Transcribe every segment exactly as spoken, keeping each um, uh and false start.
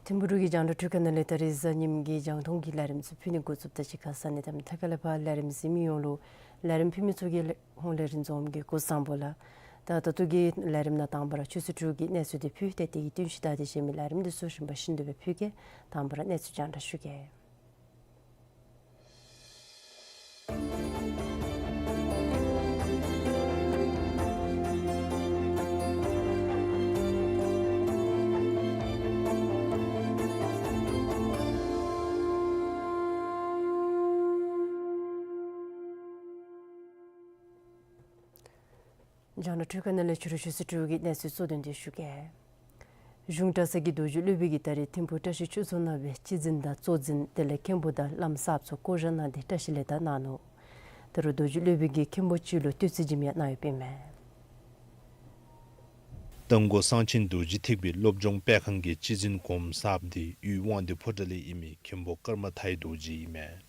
ཐིམ་ཕུ་འབྲུག་གི་རྒྱང་བསྒྲགས་འཕྲུལ་ཁང་ནང་ལས་ད་རིས་གཟའ་ཉིམ་གི་རྒྱང་མཐོང་གི་ལས་རིམ་ཚུ་ཕུལ་ནི་འགོ་བཙུགསཔ་ད་ཅིག་ཁར་ས་གནས་དང་མཐའ་ཁ་ལས་ཕར་ལས་རིམ་གཟིགས་མི་ཡོངས་ལུ་ལས་རིམ་ཕུལ་མི་ཚུ་གི་ཧོངས་ལས་རིན་འཛོམས་གིས་སྐུ་གཟུགས་བཟང་པོ་ལགས། ད་ད་ལྟོ་གི་ལས་རིམ་ནང་དང་པ་ར་ཆུ་ཚོད་དྲུག་གི་གནས་ཚུལ་དེ་ཕུལ་ཏེ་དེ་གི་བསྟུན་གཞི་ད་དེ་གཞན་མི་ལས་རིམ་དེ་ཚུ་རིམ་པ་བཞིན་དུ་སྦེ་ཕུལ་གེ། དང་པ་ར་གནས་ཚུལ་རྒྱང་བསྒྲགས་ཞུ་གེ། རྒྱང་བསྒྲགས་འཕྲུལ་ཁང་ནང་ལས་ཕྱི་རུ་ཆུ་ཚོད་དྲུག་གི་གནས་ཚུལ་གཙོ་དོན་དེ་ཞུ་གེ། གཞུང་གྲྭ་ཚང་གི་རྡོ་རྗེ་སློབ་དཔོན་གྱིས་ད་རིས་ཐིམ་ཕུ་བཀྲ་ཤིས་ཆོས་རྫོང་ནང་སྦེ་སྤྱི་འཛིན་དང་གཙོ་འཛིན་དེ་ལས་མཁན་པོ་དང་བླམ་གསརཔ་ཚུ་བསྐོ་བཞག་གནང་སྟེ་བཀྲ་ཤིས་ལས་དར་གནང་ནུག། ད་རུང་རྡོ་རྗེ་སློབ་དཔོན་གྱིས་མཁན་པོ་གཅིག་ལུ་བསྟོད་ཚིག་ཅིག་ཡང་གནང་ཡོདཔ་ཨིན་མས། རྟ་མགོ་གསང་ཆེན་རྡོ་རྗེ་ཐེག་པའི་སློབ་སྦྱོང་སྤེལ་ཁང་གི་སྤྱི་འཛིན་གོངམ་གསརཔ་དེ་དབུས་དབང་འདུས་ཕོ་བྲང་ལས་ཨིན་མི་མཁན་པོ་ཀརྨ་མཐའི་རྡོ་རྗེ་ཨིན་མས།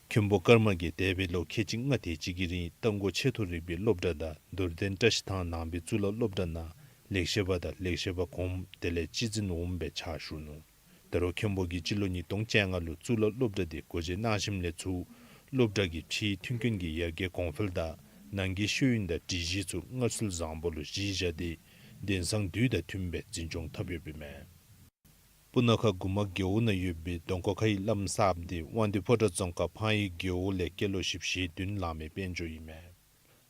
མཁན་པོ་ཀརྨ་གིས་འདས་པའི་ལོ་ཁལ་གཅིག་ལྔ་དེ་ཅིག་གི་རིང་རྟ་མགོ་ཆེ་མཐོ་རིག་པའི་སློབ་གྲྭ་དང་རྡོར་གདན་བཀྲ་ཤིས་ཐང་ནང་པའི་གཙུག་ལག་སློབ་གྲྭ་ནང་ལེགས་བཤད་པ་དང་ལེགས་བཤད་པ་གོངམ་དེ་ལས་སྤྱི་འཛིན་འོགམ་སྦེ་ཕྱག་ཞུ་ནུག། ད་རུང་མཁན་པོ་གིས་སྤྱི་ལོ་ཉིས་སྟོང་བཅོ་ལྔ་ལུ་གཙུག་ལག་སློབ་གྲྭ་དེ་སྒོ་འབྱེད་གནང་ཞིནམ་ལས་ཚུར་སློབ་གྲྭ་གི་ཕྱིའི་མཐུན་རྐྱེན་གྱི་ཡར་རྒྱས་གོང་འཕེལ་དང་ནང་གི་ཤེས་ཡོན་དང་སྒྲིག་གཞི་ཚུ་སྔར་སྲོལ་བཟང་པོ་ལུ་གཞི་བཞག་སྟེ་དེང་སང་དུས་དང་མཐུནམ་སྦེ་འཛིན་སྐྱོང་འཐབ་ཡོདཔ་ཨིན་མས། སྤུ་ན་ཁ་གུ་མ་རྒེད་འོག་ནང་ཡོད་པའི་དོང་ཀོ་ཁའི་བླམ་གསརཔ་དེ་དབང་འདུས་ཕོ་བྲང་རྫོང་ཁག་ཕང་གཡུ་རྒེད་འོག་ལས་སྐྱེས་ལོ་བཞི་བཅུ་ཞེ་བདུན་ལང་མི་དཔལ་འབྱོར་ཨིན་མས།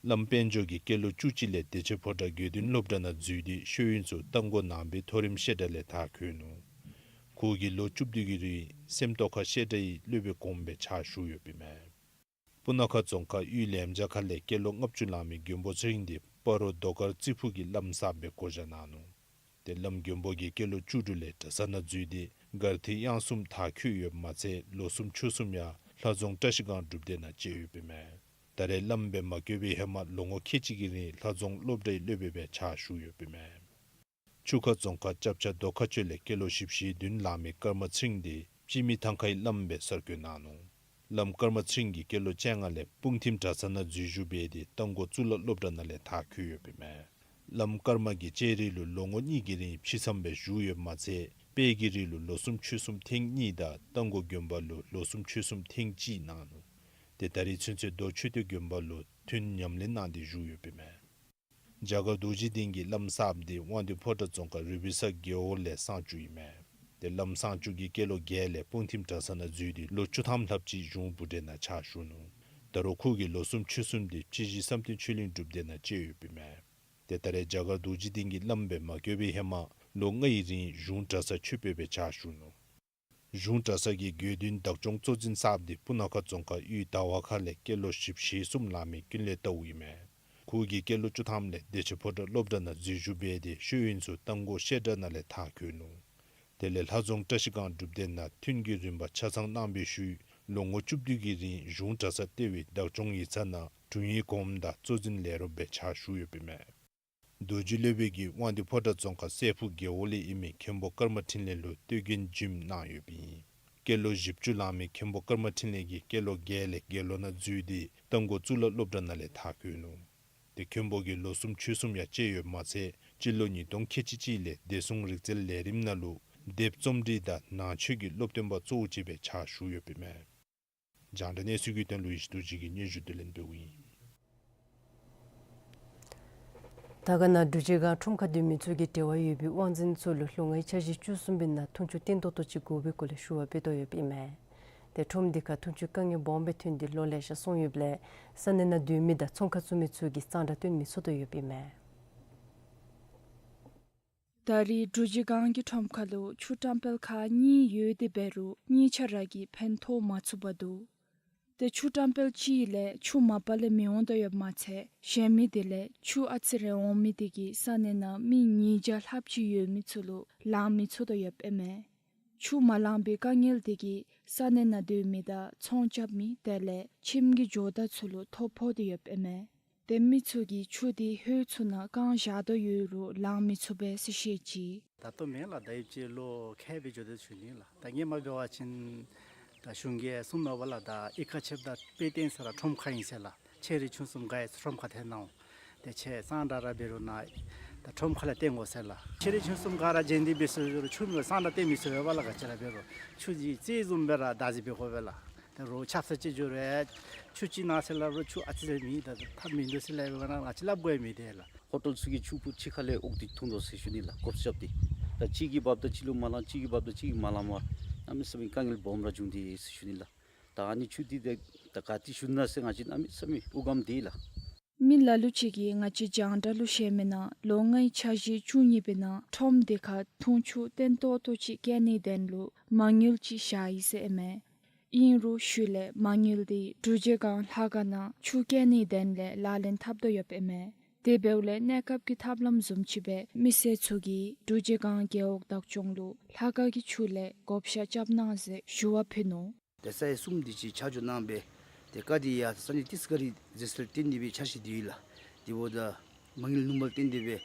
བླམ་དཔལ་འབྱོར་གྱིས་སྐྱེས་ལོ་བཅུ་གཅིག་ལས་བདེ་ཆེན་ཕོ་བྲང་དགེ་འདུན་སློབ་གྲྭ་ནང་འཛུལ་ཏེ་ཤེས་ཡོན་ཚུ་རྟ་མགོ་ནང་པའི་མཐོ་རིམ་བཤད་གྲྭ་ལས་མཐར་འཁྱོལ་ནུག། ཁོ་གིས་ལོ་བཅུ་བདུན་གྱི་རིང་སེམས་རྟོགས་ཁ་བཤད་གྲྭའི་སློབ་དཔོན་གོངམ་སྦེ་ཕྱག་ཞུ་ཡོདཔ་ཨིན་མས། སྤུ་ན་ཁ་རྫོང་ཁག་དབུས་ལེམ་བྱ་ཁ་ལས་སྐྱེས་ལོ་ལྔ་བཅུ་ལང་མི་མགོན་པོ་ཚེ་རིང་དེ་སྤ་རོ་རྡོ་དཀར་རྩི་ཕུག་གི་བླམ་གསརཔ་སྦེ་བསྐོ་བཞག་གནང་ནུག། དེ་བླམ་མགོན་པོ་གིས་སྐྱེས་ལོ་བཅུ་དྲུག་ལས་གྲྭ་ཚང་ནང་འཛུལ་ཏེ་སྒར་ཐིག་དབྱངས་གསུམ་མཐར་འཁྱོལ་ཡོདཔ་མ་ཚད་ལོ་གསུམ་ཕྱོགས་གསུམ་ཡང་ལྷ་རྫོང་བཀྲ་ཤིས་སྒང་སྒྲུབ་སྡེ་ནང་བཅད་ཡོདཔ་ཨིན་མས། ད་རེས་བླམ་སྦེ་མ་བསྐོས་པའི་ཧེ་མ་ལོ་ངོ་ཁལ་གཅིག་གི་རིང་ལྷ་རྫོང་སློབ་གྲྭའི་སློབ་དཔོན་སྦེ་ཕྱག་ཞུ་ཡོདཔ་ཨིན་མས། ཆུ་ཁ་རྫོང་ཁག་ལྕགས་བྱ་རྡོ་ཁ་ཆོད་ལས་སྐྱེས་ལོ་བཞི་བཅུ་ཞེ་བདུན་ལང་མི་ཀརྨ་ཚེ་རིང་དེ་སྤྱི་མི་ཐང་ཁའི་བླམ་སྦེ་གསར་བསྐོ་གནང་ནུག། བླམ་ཀརྨ་ཚེ་རིང་གིས་སྐྱེས་ལོ་བཅོ་ལྔ་ལས་སྤུངས་ཐིམ་གྲྭ་ཚང་ནང་འཛུལ་ཞུགས་འབད་དེ་རྟ་མགོ་གཙུག་ལག་སློབ་གྲྭ་ནང་ལས་མཐར་འཁྱོལ་ཡོདཔ་ཨིན་མས། བླམ་ཀརྨ་གིས་ལྕགས་རི་ལུ་ལོ་ངོ་གཉིས་ཀྱི་རིང་ཕྱི་མཚམས་སྦེ་བཞུགས་ཡོདཔ་མ་ཚད་དཔལ་གྱི་རི་ལུ་ལོ་གསུམ་ཕྱོགས་གསུམ་ཐེངས་གཉིས་དང་རྟ་མགོ་དགོན་པ་ལུ་ལོ་གསུམ་ཕྱོགས་གསུམ་ཐེངས་གཅིག་གནང་ནུག། དེ་ད་རེས་ཚུན་ཚོད་རྡོ་ཆོས་སྡེ་དགོན་པ་ལུ་ཐུན་ཉམས་ལེན་གནང་སྟེ་བཞུགས་ཡོདཔ་ཨིན་མས། རྒྱ་གར་རྡོ་རྗེ་གདན་གྱི་བླམ་གསརཔ་དེ་དབང་འདུས་ཕོ་བྲང་རྫོང་ཁག་རུ་པི་ས་རྒེད་འོག་ལས་གསང་སྤྱོད་ཨིན་མས། དེ་བླམ་གསང་སྤྱོད་ཀྱིས་སྐྱེས་ལོ་བརྒྱད་ལས་སྤུངས་ཐིམ་གྲྭ་ཚང་ནང་འཛུལ་ཏེ་ལོ་བཅུ་ཐམ་ལྷགཔ་ཅིག་གཞུང་བུ་གྲལ་ནང་ཕྱག་ཞུ་ནུག། ད་རུང་ཁོ་གིས་ལོ་གསུམ་ཕྱོགས་གསུམ་དེ་སྤྱི་གཞི་བསམ་གཏན་ཆོས་གླིང་སྒྲུབ་སྡེ་ནང་བཅད་ཡོདཔ་ཨིན་མས། དེ་ད་རེས་རྒྱ་གར་རྡོ་རྗེ་གདན་གྱི་བླམ་སྦེ་མ་བསྐོས་པའི་ཧེ་མ་ལོ་ལྔ་ཡི་རིང་གཞུང་གྲྭ་ཚང་ཆོས་དཔོན་སྦེ་ཕྱག་ཞུ་ནུག། གཞུང་གྲྭ་ཚང་གི་དགེ་འདུན་བདག་སྐྱོང་གཙོ་འཛིན་གསརཔ་དེ་སྤུ་ན་ཁ་རྫོང་ཁག་དབུས་ཟླ་བ་ཁ་ལས་སྐྱེས་ལོ་བཞི་བཅུ་ཞེ་གསུམ་ལང་མི་ཀུན་ལེགས་རྟའུ་ཨིན་མས། ཁོ་གིས་སྐྱེས་ལོ་བཅུ་ཐམ་ལས་བདེ་ཆེན་ཕོ་བྲང་སློབ་གྲྭ་ནང་འཛུལ་ཞུགས་འབད་དེ་ཤེས་ཡོན་ཚུ་རྟ་མགོ་བཤད་གྲྭ་ནང་ལས་མཐར་འཁྱོལ་ནུག། དེ་ལས་ལྷ་རྫོང་བཀྲ་ཤིས་སྒང་སྒྲུབ་སྡེ་ནང་ཐུན་གྱི་རིམ་པ་ཆ་ཚང་གནང་བའི་ཤུལ་ལོ་ངོ་བཅུ་བདུན་གྱི་རིང་གཞུང་གྲྭ་ཚང་ལྟེ་བའི་བདག་སྐྱོང་ཡིག་ཚང་ནང་ དྲུང་ཡིག་གོངམ་དང་གཙོ་འཛིན་ལས་རོགསཔ་སྦེ་ཕྱག་ཞུ་ཡོདཔ་ཨིན་མས། རྡོ་རྗེ་སློབ་དཔོན་གྱིས་དབང་འདུས་ཕོ་བྲང་རྫོང་ཁག་སྲས་ཕུག་རྒེད་འོག་ལས་ཨིན་མི་མཁན་པོ་ཀརྨ་འཕྲིན་ལས་ལུ་བསྟོད་རྒྱན་བྱིནམ་གནང་ཡོདཔ་ཨིན། སྐྱེས་ལོ་བཞི་བཅུ་ལང་མི་མཁན་པོ་ཀརྨ་འཕྲིན་ལས་ཀྱིས་སྐྱེས་ལོ་བརྒྱད་ལས་དགེ་སློང་ནང་འཛུལ་ཏེ་རྟ་མགོ་གཙུག་ལག་སློབ་གྲྭ་ནང་ལས་མཐར་འཁྱོལ་ནུག། ཏེ་མཁན་པོ་གིས་ལོ་གསུམ་ཕྱོགས་གསུམ་ཡང་བཅད་ཡོདཔ་མ་ཚད་སྤྱི་ལོ་ཉིས་སྟོང་ཁལ་གཅིག་གཅིག་ལས་བདེ་སྲུང་རིག་རྩལ་ལས་རིམ་ནང་ལུ་དེབ་རྩོམ་སྒྲིག་དང་ནང་ཆོས་ཀྱི་སློབ་སྟོན་པ་གཙོ་བོ་བྱས་སྦེ་ཕྱག་ཞུ་ཡོདཔ་ཨིན་མས། རྒྱང་བསྒྲགས་གནས་ཚུལ་གྱི་དོན་ལུ་ཡེ་ཤེས་རྡོ་རྗེ་གིས་སྙན་ཞུ་དེ་ལེན་འབདཝ་ཨིན། དར་དཀར་ན་འབྲུག་རྗེས་སྒང་ཁྲོམ་ཁར་སྡོད་མི་ཚུ་གིས་འབྲེལ་བ་ཡོད་པའི་དབང་འཛིན་ཚུ་ལུ་ལོ་ལྔའི་འཆར་གཞི་བཅུ་གསུམ་པའི་ནང་འཐུང་ཆུ་བརྟན་ཏོག་ཏོ་ཅིག་དགོ་པའི་སྐོར་ལས་ཞུ་བ་འབད་དོ་ཡོདཔ་ཨིན་མས། ཏེ་ཁྲོམ་དེ་ཁར་འཐུང་ཆུའི་དཀའ་ངལ་སྦོམ་སྦེ་ཐོན་ཏེ་ལོ་ལེ་ཤ་སོང་ཡོདཔ་ལས་ས་གནས་ནང་སྡོད་མི་དང་ཚོང་ཁང་བཙུགས་མི་ཚུ་གིས་གཙང་སྦྲ་སྟོན་མི་ཚུགས་དོ་ཡོདཔ་ཨིན་མས། ད་རེས་འབྲུག་རྗེས་སྒང་གི་ཁྲོམ་ཁ་ལུ་ཆུ་བཀྲམ་སྤེལ་ཁང་གཉིས་ཡོད་དེ་འབད་རུང་གཉིས་ཆ་ར་གིས་ཕན་ཐོགས་མ་ཚུགས་པར་འདུག། ཏེ་ཆུ་བཀྲམ་སྤེལ་གཅིག་ལས་ཆུ་མ་པ་ལས་མི་འོང་དོ་ཡོདཔ་མ་ཚད་གཞན་མི་དེ་ལས་ཆུ་ཨ་ཙི་རེ་འོང་མི་དེ་གིས་ས་གནས་ནང་མི་ཉིས་བརྒྱ་ལྷགཔ་ཅིག་ཡོད་མི་ཚུ་ལུ་ལང་མི་ཚུགས་དོ་ཡོདཔ་ཨིན་མས། ཆུ་མ་ལང་པའི་དཀའ་ངལ་དེ་གིས་ས་གནས་ནང་སྡོད་མི་དང་ཚོང་རྐྱབ་མི་དེ་ལས་ཁྱིམ་གྱི་ཇོ་བདག་ཚུ་ལུ་ཐོ་ཕོག་སྟེ་ཡོདཔ་ཨིན་མས། ཏེ་མི་ཚུ་གིས་ཆུ་དེ་ཧོད་ཚུ་ནང་བཀང་བཞག་དོ་ཡོད་རུང་ལང་མི་ཚུགས་པས་ཟེར་བཤད་ཅི། ད་ལྟོ་མེན་ལགས། ད་ཡུདཔ་ཅིག་ལོ་ཁལ་སྦེ་འགྱོ་དོ་ཞུ་ནི་ལགས། ད་སྔོན་མ་འབད་བ་ཅིན་ད་གཞུང་གིས་གསུངམ་མས་པ་ལགས། ད་གཡུས་ཁ་ཕྱེདཔ་ད་དཔེ་སྟོན་ས་ར་ཁྲོམ་ཁ་ཨིན་ཟེར་ལགས། ཆེ་རིང་ཆུང་གསུམ་ག་ཡང་ཁྲོམ་ཁར་ཐོན་ནི་འོང་། ཏེ་ཁྱེད་གཙང་སྦྲ་ར་འབད་རུང་ན་ད་ཁྲོམ་ཁ་ལས་བཏོན་དགོ་ཟེར་ལགས། ཆེ་རིང་ཆུང་གསུམ་ག་ར་བྱོན་ཏེ་འབད་ཟེར་རུང་ཆུ་མེད་གཙང་སྦྲ་སྟོན་མི་ཚུགས་པས་པ་ལགས། ག་ཅི་ར་འབད་རུང་ཆུ་གི་རྩིས་བཟུམ་སྦེ་ར་བདག་འཛིན་འབད་དགོ་པས་ལགས། ད་རུང་ཆབ་གསང་ཅིག་འགྱོ་རུང་ཆུ་ཅིག་གནང་ཟེར་སླབ་རུང་ཆུ་ཨ་ཙི་རེ་མེད། ད་ཐབས་མིན་འདུག་ཟེར་སླབ་པས་ན་ང་བཅས་སླབ་དགོ་ཡང་མེད་དེ་ལགས། ཧོ་ཊལ་ཚུ་གི་ཆུ་ཕུད་གཅིག་ཁར་ལས་འོག་དེ་འཐུང་དོ་ཟེར་ཞུ་ནི་ལགས། གོ་སྐབས་ཅིག་ད་གཅིག་གིས་འབགཔ་ད་གཅིག་ལུ་མ་ལང་། གཅིག་གིས་འབགཔ་ད་གཅིག་གིས་མ་ལང་བར་གནམ་མེད་ས་མེད་དཀའ་ངལ་སྦོམ་ར་བྱུང་སྟེ་ཟེར་ཞུ་ནི་ལགས། ད་ཨ་ནི་ཆུ་དེ་ད་ག་ཏེ་བཞུགས་ན་ཟེར་ང་བཅས་གནམ་མེད་ས་མེད་དབུགས་སྒམ་བདེ་ལགས། མི་ལ་ལུ་ཅིག་གིས་ང་བཅས་རྒྱང་བསྒྲགས་ལུ་བཤད་མི་ནང་ལོ་ལྔའི་འཆར་གཞི་བཅུ་གཉིས་པའི་ནང་ཁྲོམ་དེ་ཁར་འཐུང་ཆུ་བརྟན་ཏོག་ཏོ་ཅིག་བསྐྱལ་ནིའི་དོན་ལུ་མ་དངུལ་ཅིག་བཞག་ཡི་ཟེར་ཨིན་མས། ཨིན་རུང་ཤུལ་ལས་མ་དངུལ་དེ་འབྲུག་རྗེས་སྒང་ལྷ་ཁང་ནང་ཆུ་བསྐྱལ་ནིའི་དོན་ལས་ལག་ལེན་འཐབ་དོ་ཡོདཔ་ཨིན་མས། དེ་འབདཝ་ལས་གནས་སྐབས་ཀྱི་ཐབས་ལམ་བཟུམ་ཅིག་སྦེ་མི་སེར་ཚུ་གིས་འབྲུག་རྗེས་སྒང་རྒེད་འོག་བདག་སྐྱོང་ལུ་ལྷ་ཁང་གི་ཆུ་ལས་བགོ་བཤའ་རྐྱབ་གནང་ཟེར་ཞུ་བ་ཕུལ་ནུག། ཏེ་ས་ཡ་གསུམ་དེ་ཅིག་ཆ་འཇོག་གནང་སྦེ་ཏེ་ཀ་དེ་ཡང་ས་གནས་ཏིས་ཀ་རི་ཟེར་སར་བཏོན་ཏེ་སྦེ་འཆར་གཞི་དེ་ཡོད་ལགས། དེ་འབདཝ་ད་མ་དངུལ་ནུས་པ་ལ་བརྟེན་ཏེ་སྦེ་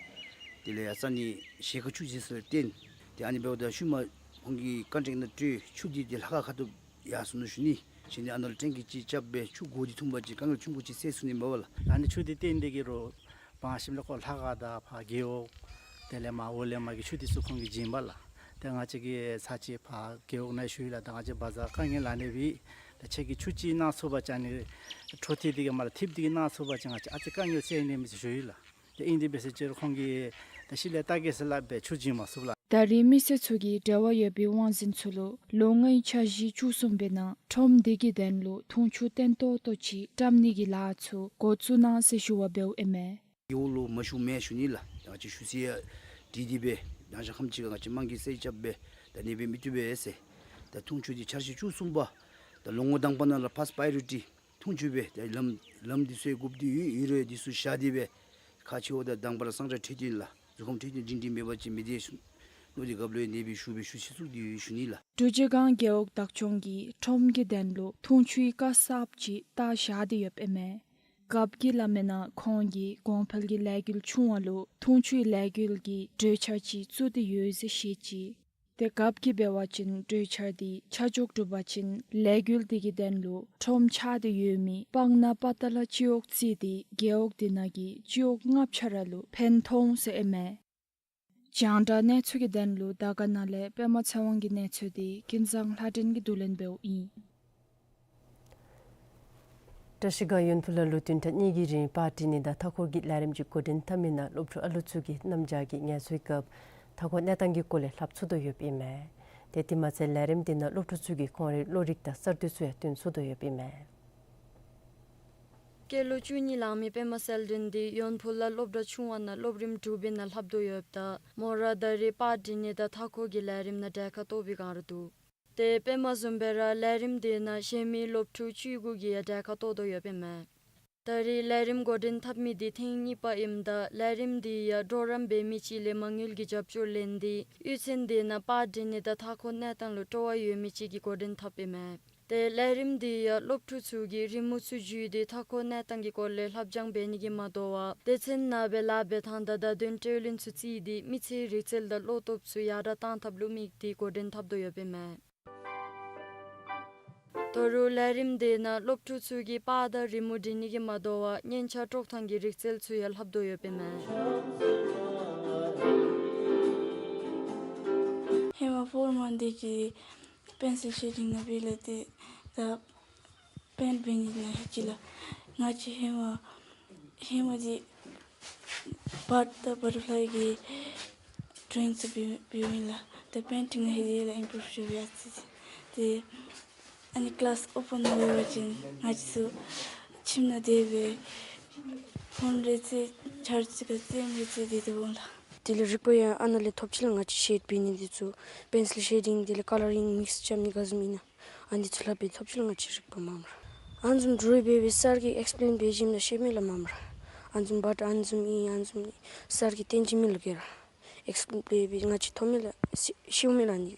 དེ་ལས་ཡང་ས་གནས་ཞལ་དཀར་ཆུ་ཟེར་སར་བཏོན། ཏེ་ཨ་ནི་འབདཝ་ད་ཤུལ་མ་ཁོང་གི་ཀོན་ཊེཀཊ་ནང་སྤྲོད། ཆུ་དེ་ཏེ་ལྷ་ཁང་ཁ་ཐུག་ཡར་སོང་ནུག་ཞུ་ནི། ཞིནམ་ལས་ཨ་ནཱ་ལུ་ཊེང་ཀི་ཅིག་རྐྱབ་སྦེ་ཆུ་དགོས་འདོད་ཐོན་པ་ཅིན་དཀའ་ངལ་ཆུང་ཀུ་ཅིག་སེལ་ཚུགས་ནི་མས་པ་ལགས། ཨ་ནི་ཆུ་དེ་བཏོན་ཏེ་གི་རུང་ཕར་ཞིནམ་ལས་ཁོ་ལྷ་ཁང་དང་ཕར་རྒེད་འོག་དེ་ལས་མར་འོག་ལས་མར་གྱི་ཆུ་དེ་ཚུ་ཁོང་གིས་བྱིན་པས་ལགས། ཏེ་ང་བཅས་ཀྱིས་ཚར་གཅིག་ཕར་རྒེད་འོག་ནང་ཞུ་ཡི་ལགས། ད་ང་བཅས་བ་ཛར་དཀའ་ངལ་ལང་ནི་སྦེ་ད་ཁྱེད་ཀྱིས་ཆུ་ཅིག་གནང་ཚུགས་པ་ཅིན་ཨ་ནི་འཕྲོ་མཐུད་དེ་གི་མར་ལུ་ཐེབས་ཏེ་གི་གནང་ཚུགས་པ་ཅིན་ང་བཅས་ཨ་ཙི་དཀའ་ངལ་སེལ་ནི་མས་ཟེར་ཞུ་ཡི་ལགས། ཏེ་ཨིན་དེ་སྦེ་ཟེར་ཅི་རུང་ཁོང་གིས་ད་ཤུལ་ལས་ད་གེ་ཟེར་སླབ་སྦེ་ཆུ་བྱིན་མ་ཚུགས་ལགས། ད་རེས་མི་སེར་ཚུ་གིས་འབྲེལ་བ་ཡོད་པའི་དབང་འཛིན་ཚུ་ལུ་ལོ་ལྔའི་འཆར་གཞི་བཅུ་གསུམ་པའི་ནང་ཁྲོམ་དེ་གི་དོན་ལུ་འཐུང་ཆུ་བརྟན་ཏོག་ཏོ་ཅིག་བཀྲམ་ནི་གི་ལཱ་ཚུ་འགོ་བཙུགས་གནང་ཟེར་ཞུ་བ་འབདཝ་ཨིན་མས། རྒེད་འོག་ལུ་མ་ཞུ་མེན་ཞུ་ནི་ལགས། ང་བཅས་ཞུ་ས་ཡང་བྲིས་ཏེ་སྦེ་ཡང་ཞག་ཁམས་ཅིག་ཁར་ང་བཅས་དམངས་ཀྱིས་གསལ་རྐྱབ་སྦེ་ད་ཨ་ནི་སྦེ་མི་བཏུབ་པས་ཟེར། ད་འཐུང་ཆུ་དེ་འཆར་གཞི་བཅུ་གསུམ་པ་ད་ལོ་ངོ་དང་པ་ནང་ལུ་ཕརསཊ་པ་རའི་ཡོ་རི་ཊི་འཐུང་ཆུ་སྦེ་ད་ལམ་ལམ་འདི་ཚུ་དགོཔ་འདི་ཡོད་ཡོད་རུང་འདི་ཚུ་བཞག་སྟེ་སྦེ་ཁག་ཆེཝ་ད་དང་པ་ར་གཙང་སྦྲ་འཕྲོད་བསྟེན་ལགས། གཟུགས་ཁམས་འཕྲོད་བསྟེན་སྒྲིང་སྒྲིང་མེད་པ་ཅིན་མི་བདེ་ཟེར་མནོ་སྟེ་སྐབས་ལུ་ཨ་ནི་སྦེ་ཞུ་སྦེ་ཞུ་ཚིག་བཙུགས་ཏེ་ཡོད་ཞུ་ནི་ལགས། འབྲུག་རྗེས་སྒང་རྒེད་འོག་བདག་སྐྱོང་གིས་ཁྲོམ་གྱི་དོན་ལུ་འཐུང་ཆུའི་ཀ་གསརཔ་ཅིག་བཏགས་བཞག་སྟེ་ཡོདཔ་ཨིན་མས། རྒཔོ་གིས་སླབ་མི་ནང་ཁོང་གིས་གོང་འཕེལ་གྱི་ལས་འགུལ་ཆུང་བ་ལུ་འཐུང་ཆུའི་ལས་འགུལ་གྱི་གྲོས་འཆར་ཅིག་བཙུགས་ཏེ་ཡོད་ཟེར་བཤད་ཅི། ཏེ་རྒཔོ་གིས་འབད་བ་ཅིན་གྲོས་འཆར་དེ་ཆ་འཇོག་གྲུབ་པ་ཅིན་ལས་འགུལ་དེ་གི་དོན་ལུ་ཁྲོམ་ཆགས་ཏེ་ཡོད་མི་སྤང་ནག་པ་ཏ་ལ་སྤྱི་འོག་བརྩིས་ཏེ་རྒེད་འོག་དེ་ནང་གི་སྤྱི་འོག་ལྔ་ཆ་ར་ལུ་ཕན་ཐོགས་ཟེར་ཨིན་མས། རྒྱང་བསྒྲགས་གནས་ཚུལ་གྱི་དོན་ལུ་དར་དཀར་ན་ལས་པདྨ་ཚེ་དབང་གི་གནས་ཚུལ་དེ་ཀུན་བཟང་ལྷ་སྒྲོན་གྱིས་བསྡུ་ལེན་འབདཝ་ཨིན། བཀྲ་ཤིས་སྒང་ཡོན་ཕུ་ལ་ལུ་བདུན་ཕྲག་གཉིས་ཀྱི་རིང་པར་འབྲི་ནི་དང་མཐའ་འཁོར་གྱི་ལས་རིམ་གྱི་འགོ་འདྲེན་འཐབ་མི་ནང་སློབ་ཕྲུག་ཨ་ལུ་ཚུ་གིས་གནམ་བྱཱར་གྱི་ངལ་གསོའི་སྐབས་མཐའ་འཁོར་གནས་སྟངས་ཀྱི་སྐོར་ལས་ལྷབ་ཚུགས་དོ་ཡོདཔ་ཨིན་མས། ཏེ་དེ་མ་ཚད་ལས་རིམ་དེ་ནང་སློབ་ཕྲུག་ཚུ་གིས་ཁོང་རའི་བློ་རིག་དང་གསར་གཏོད་ཚུ་ཡང་སྟོན་ཚུགས་དོ་ཡོདཔ་ཨིན་མས། སྐྱེས་ལོ་བཅུ་གཉིས་ལང་མི་པདྨ་གསལ་སྒྲོན་འདི་ཡོན་ཕུ་ལ་སློབ་གྲྭ་ཆུང་བ་ནང་སློབ་རིམ་དྲུག་པའི་ནང་ལྷབ་དོ་ཡོདཔ་ད་མོ་ར་ད་རེས་པར་འབྲི་ནི་དང་མཐའ་འཁོར་གྱི་ལས་རིམ་ནང་གྲལ་ཁར་གཏོགས་པའི་སྒང་ར་འདུག། ཏེ་པདྨ་བཟུམ་སྦེ་ར་ལས་རིམ་དེ་ནང་གཞན་མི་སློབ་ཕྲུག་བཅུ་དགུ་གིས་ཡང་གྲལ་ཁར་གཏོགས་དོ་ཡོདཔ་ཨིན་མས། ད་རེས་ལས་རིམ་འགོ་འདྲེན་འཐབ་མི་འདི་ཐེངས་གཉིས་པ་ཨིནམ་ད་ལས་རིམ་འདི་ཡང་གྲོགས་རམ་འབད་མི་ཅིག་ལས་མ་དངུལ་གྱི་རྒྱབ་སྐྱོར་ལེན་ཏེ་གཡུས་ཚན་དེ་ནང་པར་འབྲི་ནི་དང་མཐའ་འཁོར་གནས་སྟངས་ལུ་སྤྲོ་བ་ཡོད་མི་ཅིག་གིས་འགོ་འདྲེན་འཐབ་ཨིན་མས། ཏེ་ལས་རིམ་འདི་ཡང་སློབ་ཕྲུག་ཚུ་གིས་རི་མོ་ཚུ་བརྒྱུད་དེ་མཐའ་འཁོར་གནས་སྟངས་ཀྱི་སྐོར་ལས་ལྷབ་སྦྱང་འབད་ནི་གིས་མ་དོ་བར་སྡེ་ཚན་ནང་སྦེ་ལཱ་འབད་ཐངས་དང་བརྡ་དོན་སྤྲོད་ལེན་ཚུ་བརྩིས་ཏེ་མི་ཚེའི་རིག་རྩལ་དང་བློ་སྟོབས་ཚུ་ཡར་དྲག་གཏང་ཐབས་ལུ་དམིགས་ཏེ་འགོ་འདྲེན་འཐབ་དོ་ཡོདཔ་ཨིན་མས། ད་རུང་ལས་རིམ་འདི་ནང་སློབ་ཕྲུག་ཚུ་གིས་པར་དང་རི་མོ་འབྲི་ནི་གིས་མ་དོ་བར་སྙན་ཆ་དཀྲོག་ཐངས་ཀྱི་རིག་རྩལ་ཚུ་ཡང་ལྷབ་དོ་ཡོདཔ་ཨིན་མས། ཧེ་མ་ཕོར་མ་འདི་གིས་པེན་སིལ་ཤེ་ཌིང་ནང་འབད་ལས་ཏེ་ད་པེནཊ་འབད་ནི་ནང་ཧེ་ཅི་ལགས། ང་བཅས་ཧེ་མ་ཧེ་མ་འདི་བཱརཌ་དང་བ་ཊར་ཕ་ལའི་གི་ཌོ་རོ་ཡིང་ཚུ་འབད་འབདཝ་ཨིན་ལགས། ད་པེནཊ་ནང་ཧེ་དེ་ལས་ཨིམ་པྲུབ་ཤོར་ཡར་སོ་ཡི། ཏེ་ཨ་ནི་ཀི་ལཱསི་ཨོ་པེན་ནང་འབད་བ་ཅིན་ང་བཅས་ཚུ་ཁྱིམ་ནང་དེ་སྦེ་ཕོན་རེ་རྩེ་ཆ་རོགས་ཅིག་ཁར་རྩེདམོ་རེ་རྩེ་སྟེ་སྡོདཔ་ཨིན་ལགས། དེ་ལས་རིག་པ་ཡང་ཨ་ནཱ་ལས་ཐོབ་ཅི་ལགས། ང་བཅས་ཤེཌ་འབད་ནི་འདི་ཚུ་པེན་སིལ་ཤེ་ཌིང་དེ་ལས་ཀ་ལར་རིང་མིགསི་རྐྱབ་ནི་ག་བཟུམ་ཨིན་ན་ཨ་ནི་ཚུ་ལྷབ་སྦེ་ཐོབ་ཅི་ལགས། ང་བཅས་རིག་པ་མ་མ་ར་ཨ་ནི་བཟུམ་ཌོ་རོ་ཡིང་འབད་སྦེ་སར་གྱིས་ཨེགསི་པི་ལེན་འབད་བྱིནམ་ད་ཤེས་མས་ལགས་མ་མ་ར། ཨ་ནི་བཟུམ་བཱརཌ་ཨ་ནི་བཟུམ་ཨིན་ཨ་ནི་བཟུམ་ཨིན་སར་གྱིས་སྟོན་བྱིན་མས་ལགས། ག་ར་ཨེགསི་པི་ལེན་འབད་ང་བཅས་ཐོབ་མས་ལགས། ཤེས་ཤེས་མས་ལགས་ཨ་ནི།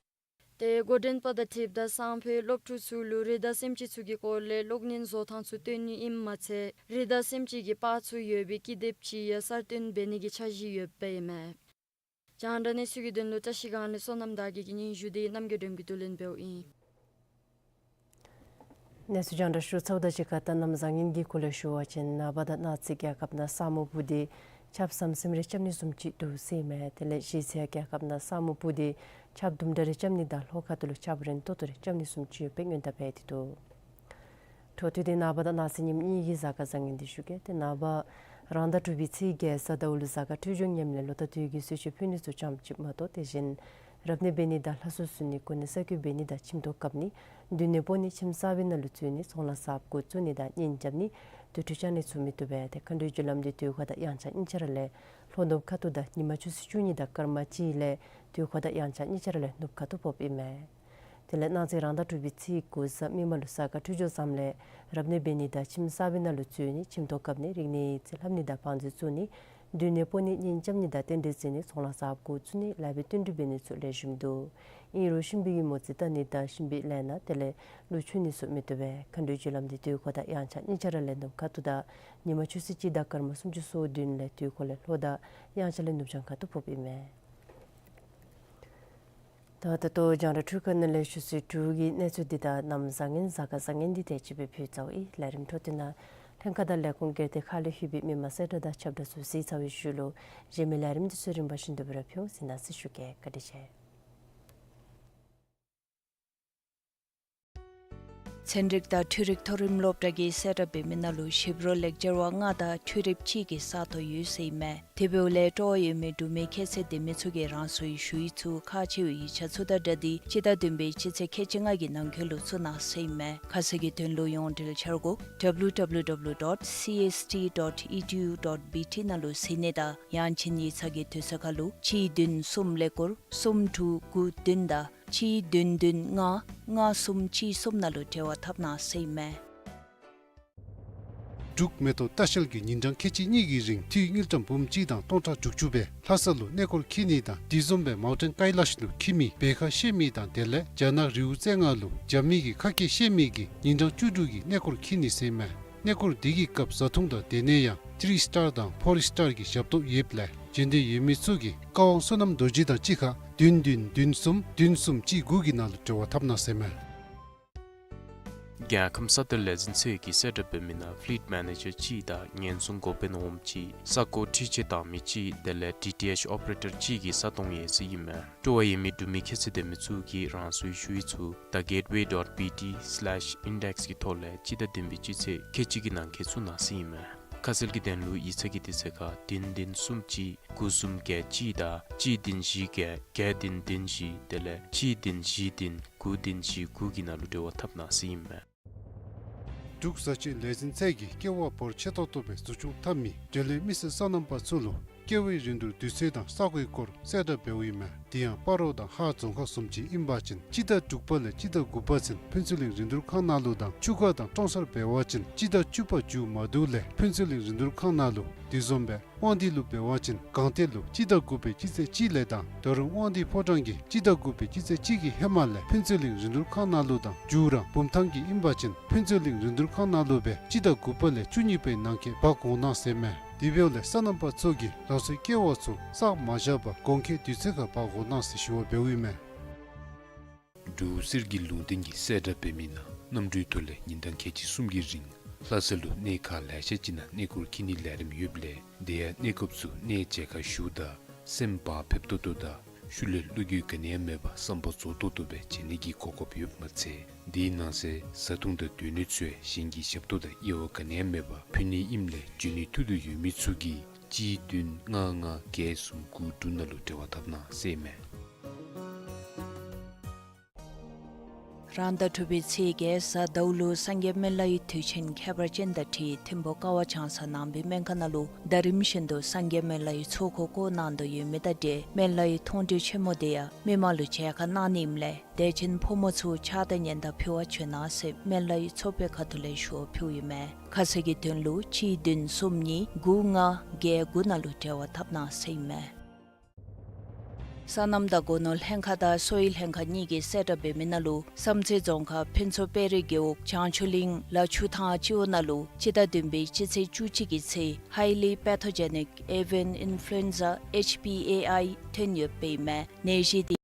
ཏེ་འགོ་འདྲེན་པ་དང་འཁྲིལཝ་ད་སང་ཕོད་སློབ་ཕྲུག་ཚུ་ལུ་རི་དྭགས་སེམས་ཅན་ཚུ་གི་སྐོར་ལས་གློག་བརྙན་བཟོ་ཐངས་ཚུ་སྟོན་ནི་ཨིནམ་མ་ཚད་རི་དྭགས་སེམས་ཅན་གྱི་པར་ཚུ་ཡོད་པའི་ཀི་དེབ་ཅིག་ཡང་གསར་བཏོན་འབད་ནི་གི་འཆར་གཞི་ཡོདཔ་ཨིན་མས། རྒྱང་བསྒྲགས་གནས་ཚུལ་གྱི་དོན་ལུ་བཀྲ་ཤིས་སྒང་ལས་བསོད་ནམས་དར་རྒྱས་ཀྱི་སྙན་ཞུ་འདི་རྣམ་རྒྱལ་སྒྲོན་གྱིས་བསྡུ་ལེན་འབདཝ་ཨིན། གནས་ཚུལ་རྒྱང་བསྒྲགས་ཞུ་ཚརཝ་དང་གཅིག་ཁར་ད་གནམ་བཟང་ངན་གྱི་སྐོར་ལས་ཞུ་བ་ཅིན་ནངས་པ་དང་གནངས་ཚེ་རྒྱལ་ཁབ་ནང་ས་སྨུག་སྤུབས་ཏེ་ཆརཔ་ཟམ་ཟིམ་རེ་རྐྱབ་ནི་བཟུམ་ཅིག་འདུག་ཟེར་ཨིན་མས། དེ་ལས་གཞེས་ཚེ་རྒྱལ་ཁབ་ནང་ས་སྨུག་སྤུབས་ཏེ་ཆརཔ་དུམ་གྲ་རེ་རྐྱབ་ནི་དང་ལྷོ་ཁ་ཐུག་ལུ་ཆརཔ་རན་ཏོག་ཏོ་རེ་རྐྱབ་ནི་བཟུམ་ཅིག་ཡོད་པའི་སྔོན་བརྡ་འབད་དེ་འདུག། འཕྲོ་མཐུད་དེ་ནངས་པ་དང་གནངས་ཚེ་ཉིནམ་གཉིས་ཀྱི་གཟའ་སྐར་བཟང་ངན་འདི་ཞུ་གེ། ཏེ་ནངས་པ་རང་ཟླ་དྲུག་པའི་ཚེས་བརྒྱད་གཟའ་ཟླཝ་ལུ་གཟའ་སྐར་འཕྲོད་སྦྱོར་ངནམ་ལས་ལོ་ཟླ་དུས་ཀྱི་གསོལ་མཆོད་ཕུལ་ནི་ཚུ་ཙམ་ཅིག་མ་གཏོགས་དེ་བཞིན་རབ་གནས་འབད་ནི་དང་ལྷ་གསོལ་གསོལ་ནི་གོ་གནས་གསར་བསྐོ་འབད་ནི་དང་ཁྱིམ་ཐོག་བཀབ་ནི་མདུན་གནས་སྤོ་ནི་ཁྱིམ་གསར་པའི་ནང་ལུ་འཛུལ་ནི་ཚོང་ལཱ་གསརཔ་འགོ་བཙུགས་ནི་དང་གཉེན་རྐྱབ་ནི་དུར་ཁྲོད་བཅར་ནི་ཚུ་མི་བཏུབ་པས། ཏེ་མཁའ་འགྲོའི་རྒྱུ་ལམ་འདི་དུས་འཁོར་དང་དབྱངས་འཆར་གཉིས་ཆ་ར་ལས་ལྷོ་ནུབ་ཁ་ཐུག་དང་ཉི་མ་ཆུ་ཚོད་བཅུ་གཉིས་དང་སྐར་མ་གཅིག་ལས་དུས་འཁོར་དང་དབྱངས་འཆར་གཉིས་ཆ་ར་ལས་ནུབ་ཁ་ཐུག་ཕོགཔ་ཨིན་མས། དེ་ལས་གནངས་ཚེ་རང་ཟླ་དྲུག་པའི་ཚེས་དགུ་གཟའ་མིག་དམར་ལུ་གཟའ་སྐར་འཕྲོད་སྦྱོར་བཟངམ་ལས་རབ་གནས་འབད་ནི་དང་ཁྱིམ་གསར་པའི་ནང་ལུ་འཛུལ་ནི་ཁྱིམ་ཐོག་བཀབ་ནི་རིག་གནས་ཡིག་རྩིས་ལྷབ་ནི་དང་བང་མཛོད་བཙུགས་ནི་མདུན་གནས་སྤོ་ནི་གཉེན་རྐྱབ་ནི་དང་རྟེན་འབྲེལ་བརྩི་ནི་ཚོང་ལཱ་གསརཔ་འགོ་བཙུགས་ནི་ལཱ་འབད་བསྟུན་གྲོས་འབད་ནི་ཚུ་ལེགས་ཤོམ་འདུག། ཨིན་རུང་གཤིན་པོའི་གི་མོ་རྩིས་བལྟ་ནི་དང་གཤིན་པོའི་ལས་སྣ་དེ་ལས་ཀླུ་མཆོད་ནི་ཚུ་མི་བཏུབ་པས། མཁའ་འགྲོའི་རྒྱུ་ལམ་འདི་དུས་འཁོར་དང་དབྱངས་འཆར་གཉིས་ཆ་ར་ལས་ནུབ་ཁ་ཐུག་དང་ཉི་མ་ཆུ་ཚོད་གཅིག་དང་སྐར་མ་སུམ་ཅུ་སོ་བདུན་ལས་དུས་འཁོར་ལས་ལྷོ་དང་དབྱངས་འཆར་ལས་ནུབ་བྱང་ཁ་ཐུག་ཕོགཔ་ཨིན་མས། ད་ད་ལྟོ་རྒྱང་བསྒྲགས་འཕྲུལ་ཁང་ནང་ལས་ཆུ་ཚོད་དྲུག་གི་གནས་ཚུལ་འདི་དང་གནམ་བཟང་ངན་གཟའ་སྐར་བཟང་ངན་འདི་དེ་ཅིག་སྦེ་ཕུལ་ཚརཝ་ཨིན། ལས་རིམ་འཕྲོ་མཐུད་ནང་ལྷན་ཁག་དང་ལས་ཁུངས་སྒེར་སྡེ་ཁག་ལས་ལྷོད་པའི་མི་མང་གསལ་བསྒྲགས་དང་ཁྱབ་བསྒྲགས་ཚུ་གཟིགས་ཚར་བའི་ཤུལ་ལུ་གཞན་མི་ལས་རིམ་འདི་ཚུ་རིམ་པ་བཞིན་དུ་སྦེ་ར་ཕུལ་འོང་། གཟིགས་གནང་ཟེར་ཞུ་གེ། བཀའ་དྲིན་ཆེ། ཚན་རིག་དང་འཕྲུལ་རིག་མཐོ་རིམ་སློབ་གྲྭ་གིས་གསལ་བསྒྲགས་འབད་མི་ནང་ལུ་ཞིབ་རོགས་ལེགས་སྦྱར་བ་ལྔ་དང་འཕྲུལ་རིགཔ་གཅིག་གི་ས་སྟོང་ཡོད་ཟེར་ཨིན་མས། དེ་འབདཝ་ལས་སྤྲོ་བ་ཡོད་མི་འབྲུག་མི་ཁྱད་ཚད་ལྡན་མི་ཚུ་གིས་རང་སོའི་ཞུ་ཡིག་ཚུ་ཁག་ཆེ་བའི་ཡིག་ཆ་ཚུ་དང་སྦྲགས་ཏེ་སྤྱི་ཟླ་བདུན་པའི་སྤྱི་ཚེས་ཁལ་གཅིག་ལྔ་གི་ནང་འཁོད་ལུ་བཙུགས་གནང་ཟེར་ཨིན་མས། ཁ་གསལ་གྱི་དོན་ལུ་ཡོངས་འབྲེལ་འཆར་སྒོ་W W W dot C S T dot E D U dot B T ནང་ལུ་གཟིགས་ནི་དང་ཡང་ཅིན་ཡིག་ཚང་གི་དུས་ཚོད་ཁར་ལུ་གཅིག་བདུན་གསུམ་ཀླད་ཀོར་གསུམ་དྲུག་དགུ་བདུན་དང་གཅིག་བདུན་བདུན་ལྔ་ལྔ་གསུམ་གཅིག་གསུམ་ནང་ལུ་འབྲེལ་བ་འཐབ་གནང་ཟེར་ཨིན་མས། འབྲུག་མེ་ཏོག་ལྟ་བཤལ་གྱིས་ཉིན་གྲངས་ཁལ་གཅིག་གཉིས་ཀྱི་རིང་འཐུས་དངུལ་ཀྲམ་འབུམ་གཅིག་དང་སྟོང་ཕྲག་དྲུག་ཅུ་སྦེ་ལྷ་ས་ལུ་གནས་སྐོར་འཁྱིད་ནི་དང་དེ་བཟུམ་སྦེ་མའུན་ཊེན་ཀའི་ལཱཤ་ལུ་འཁྱིད་མི་འབད་ཁ་ཤེས་མི་དང་དེ་ལས་རྒྱ་ནག་རི་བོ་རྩེ་ལྔ་ལུ་རྒྱབ་མི་གི་ཁ་སྐད་ཤེས་མི་གིས་ཉིན་གྲངས་བཅུ་དྲུག་གི་གནས་སྐོར་འཁྱིད་ནི་ཟེར་ཨིན་མས། གནས་སྐོར་འདི་གི་སྐབས་བཟའ་འཐུང་དང་སྡོད་གནས་ཡང་ཐི་རི་སི་ཊར་དང་ཕོར་སི་ཊར་གྱི་ཞབས་ཏོག་ཡོདཔ་ལས་འབྱོན་འདོད་ཡོད་མི་ཚུ་གིས་ཀ་ཝང་བསོད་ནམས་རྡོ་རྗེ་དང་གཅིག་ཁར་བདུན་བདུན་བདུན་གསུམ་བདུན་གསུམ་གཅིག་དགུ་གི་ནང་ལུ་འབྲེལ་བ་འཐབ་གནང་ཟེར་ཨིན་མས། རྒྱལ་ཁམས་ས་གཏེར་ལས་འཛིན་ཚད་ཀྱིས་གསལ་བསྒྲགས་འབད་མི་ནང་ཕི་ལིཊ་མེ་ནེ་ཇར་གཅིག་དང་ཉེན་སྲུང་འགོ་དཔོན་འོགམ་གཅིག་ས་སྒོ་འཁྲིད་ཆས་བཏང་མི་གཅིག་དེ་ལས་ཌི་ཊི་ཨེཆ་ཨོ་པ་རེ་ཊར་གཅིག་གི་ས་སྟོང་ཡོད་ཟེར་ཨིན་མས། སྤྲོ་བ་ཡོད་མི་འབྲུག་མི་ཁྱད་ཚད་ལྡན་མི་ཚུ་གིས་རང་སོའི་ཞུ་ཡིག་ཚུ་the gateway dot B T slash index གི་ཐོག་ལས་སྤྱི་ཟླ་བདུན་པའི་སྤྱི་ཚེས་ཁལ་གཅིག་གི་ནང་འཁོད་བཙུགས་གནང་ཟེར་ཨིན་མས། ཁ་གསལ་གྱི་དོན་ལུ་ཡིག་ཚང་གི་དུས་ཚོད་ཁར་བདུན་བདུན་གསུམ་གཅིག་དགུ་གསུམ་བརྒྱད་གཅིག་དང་གཅིག་བདུན་བཞི་བརྒྱད་བརྒྱད་བདུན་བདུན་བཞི་དེ་ལས་གཅིག་བདུན་བཞི་བདུན་དགུ་བདུན་བཞི་དགུ་གི་ནང་ལུ་འབྲེལ་བ་འཐབ་གནང་ཟེར་ཨིན་མས། འབྲུག་བཟའ་སྤྱོད་ལས་འཛིན་ཚད་ཀྱིས་ཀེ་བ་བོར་ཆེ་ཏོག་ཏོ་སྦེ་འཛུགས་སྐྱོང་འཐབ་མི་འབྲེལ་ཡོད་མི་སེར་སོ་ནམ་པ་ཚུ་ལུ་ཀེ་བའི་རིན་བསྡུར་དུས་ཚོད་དང་ས་གོའི་སྐོར་གསལ་བསྒྲགས་འབདཝ་ཨིན་མས། དེ་ཡང་སྤ་རོ་དང་ཧཱ་རྫོང་ཁག་བཟུམ་ཅིག་ཨིན་པ་ཅིན་སྤྱི་ཟླ་དྲུག་པ་ལས་སྤྱི་ཟླ་དགུ་པ་ཚུན་ཕུན་ཚོགས་གླིང་རིན་བསྡུར་ཁང་ནང་ལུ་དང་ཆུ་ཁ་དང་ཀྲོང་གསར་འབད་བ་ཅིན་སྤྱི་ཟླ་བཅུ་པ་མཇུག་མ་བསྡུ་ལས་ཕུན་ཚོགས་གླིང་རིན་བསྡུར་ཁང་ནང་ལུ། དེ་བཟུམ་སྦེ་དབང་འདུས་ལུ་འབད་བ་ཅིན་སྒང་སྟེང་ལུ་སྤྱི་ཟླ་དགུ་པའི་སྤྱི་ཚེས་གཅིག་ལས་དང་ད་རུང་དབང་འདུས་ཕོ་བྲང་གི་སྤྱི་ཟླ་དགུ་པའི་སྤྱི་ཚེས་གཅིག་གི་ཧེ་མ་ལས་ཕུན་ཚོགས་གླིང་རིན་བསྡུར་ཁང་ནང་ལུ་དང་མཇུག་ར་བུམ་ཐང་གི་ཨིན་པ་ཅིན་ཕུན་ཚོགས་གླིང་རིན་བསྡུར་ཁང་ནང་ལུ་སྦེ་སྤྱི་ཟླ་དགུ་པ་ལས་བཅུ་གཉིས་པའི་ནང་འཁོད་འབག་འོང་གནང་ཟེར་མས། དེ་འབདཝ་ལས་སོ་ནམ་པ་ཚུ་གིས་རང་སོའི་ཀེ་ཝ་ཚུ་བསགས་མ་བཞག་པར་གོང་འཁོད་དུས་ཚོད་ཁར་འབག་འོང་གནང་ཟེར་ཞུ་བ་འབདཝ་ཨིན་མས། འབྲུག་གསེར་གྱི་ལུང་བསྟན་གྱི་གསལ་བསྒྲགས་འབད་མི་ནང་གནམ་གྲུའི་ཐོག་ལས་ཉིན་གྲངས་ཁལ་གཅིག་གསུམ་གྱི་རིང་ལྷ་ས་ལུ་གནས་ཁག་ལེ་ཤ་ཅིག་ནང་གནས་སྐོར་འཁྱིད་ནིའི་ལས་རིམ་ཡོདཔ་ལས་དེ་ཡང་གནས་སྐབས་སུ་གནས་མཇལ་ཁ་ཞུཝ་ད་སེམས་བག་ཕེབས་ཏོག་ཏོ་དང་ཤུལ་ལས་བློ་འགྱོད་ག་ནི་ཡང་མེད་པར་བསམ་པ་རྫོགས་ཏོག་ཏོ་སྦེ་མཇལ་ནི་གི་གོ་སྐབས་ཡོདཔ་མ་ཚད་དེའི་ནང་གསེས་བཟའ་འཐུང་དང་སྡོད་གནས་ཚུ་ཡང་གཞན་གྱི་ཞབས་ཏོག་དང་དབྱེ་བ་ག་ནི་ཡང་མེད་པར་ཕུལ་ནི་ཨིནམ་ལས་འབྱོན་ནི་ཐུགས་འདོད་ཡོད་མི་ཚུ་གིས་གཅིག་བདུན་ལྔ་ལྔ་བརྒྱད་གསུམ་དགུ་དྲུག་ནང་ལུ་འབྲེལ་བ་འཐབ་གནང་ཟེར་མས། རང་ཟླ་དྲུག་པའི་ཚེས་བརྒྱད་གཟའ་ཟླཝ་ལུ་སངས་རྒྱས་སྨན་བླའི་དུས་ཆེན་ཁྱད་པར་ཅན་དང་འཁྲིལ་ཐིམ་ཕུག་ཀ་བ་བྱང་ས་ནང་པའི་སྨན་ཁང་ནང་ལུ་ཟླ་རིམ་བཞིན་དུ་སངས་རྒྱས་སྨན་བླའི་ཚོགས་འཁོར་བསྐོར་གནང་དོ་ཡོད་མི་དང་འབྲེལ་སྨན་བླའི་མཐོང་གྲོལ་ཆེན་མོ་དེ་ཡང་མི་མང་ལུ་མཇལ་ཁ་གནང་ནི་ཨིནམ་ལས་དད་ཅན་ཕོ་མོ་ཚུ་ཕྱག་དང་སྙན་དར་ཕུལ་བར་བྱོན་གནང་ཟེར་སྨན་བླའི་ཚོགས་པའི་ཁ་ཐུག་ལས་ཞུ་བ་ཕུལཝ་ཨིན་མས། ཁ་གསལ་གྱི་དོན་ལུ་གཅིག་བདུན་གསུམ་གཉིས་དགུ་ལྔ་བརྒྱད་དགུ་ནང་ལུ་འབྲེལ་བ་འཐབ་གནང་ཟེར་ཨིན་མས། སོ་ནམ་དང་སྒོ་ནོར་ལྷན་ཁག་དང་གསོ་བའི་ལྷན་ཁག་གཉིས་ཀྱིས་གསལ་བསྒྲགས་འབད་མི་ནང་ལུ་བསམ་རྩེ་རྫོང་ཁག་ཕུན་ཚོགས་དཔལ་རི་རྒེད་འོག་བྱང་ཆུ་གླིང་ལ་ཆུ་ཐང་སྤྱི་འོག་ནང་ལུ་སྤྱི་ཟླ་བདུན་པའི་སྤྱི་ཚེས་བཅུ་གཅིག་གི་ཚེ་Highly Pathogenic Avian Influenza H P A I ཐོན་ཡོདཔ་ཨིན་མས། ནད་གཞི་དེ།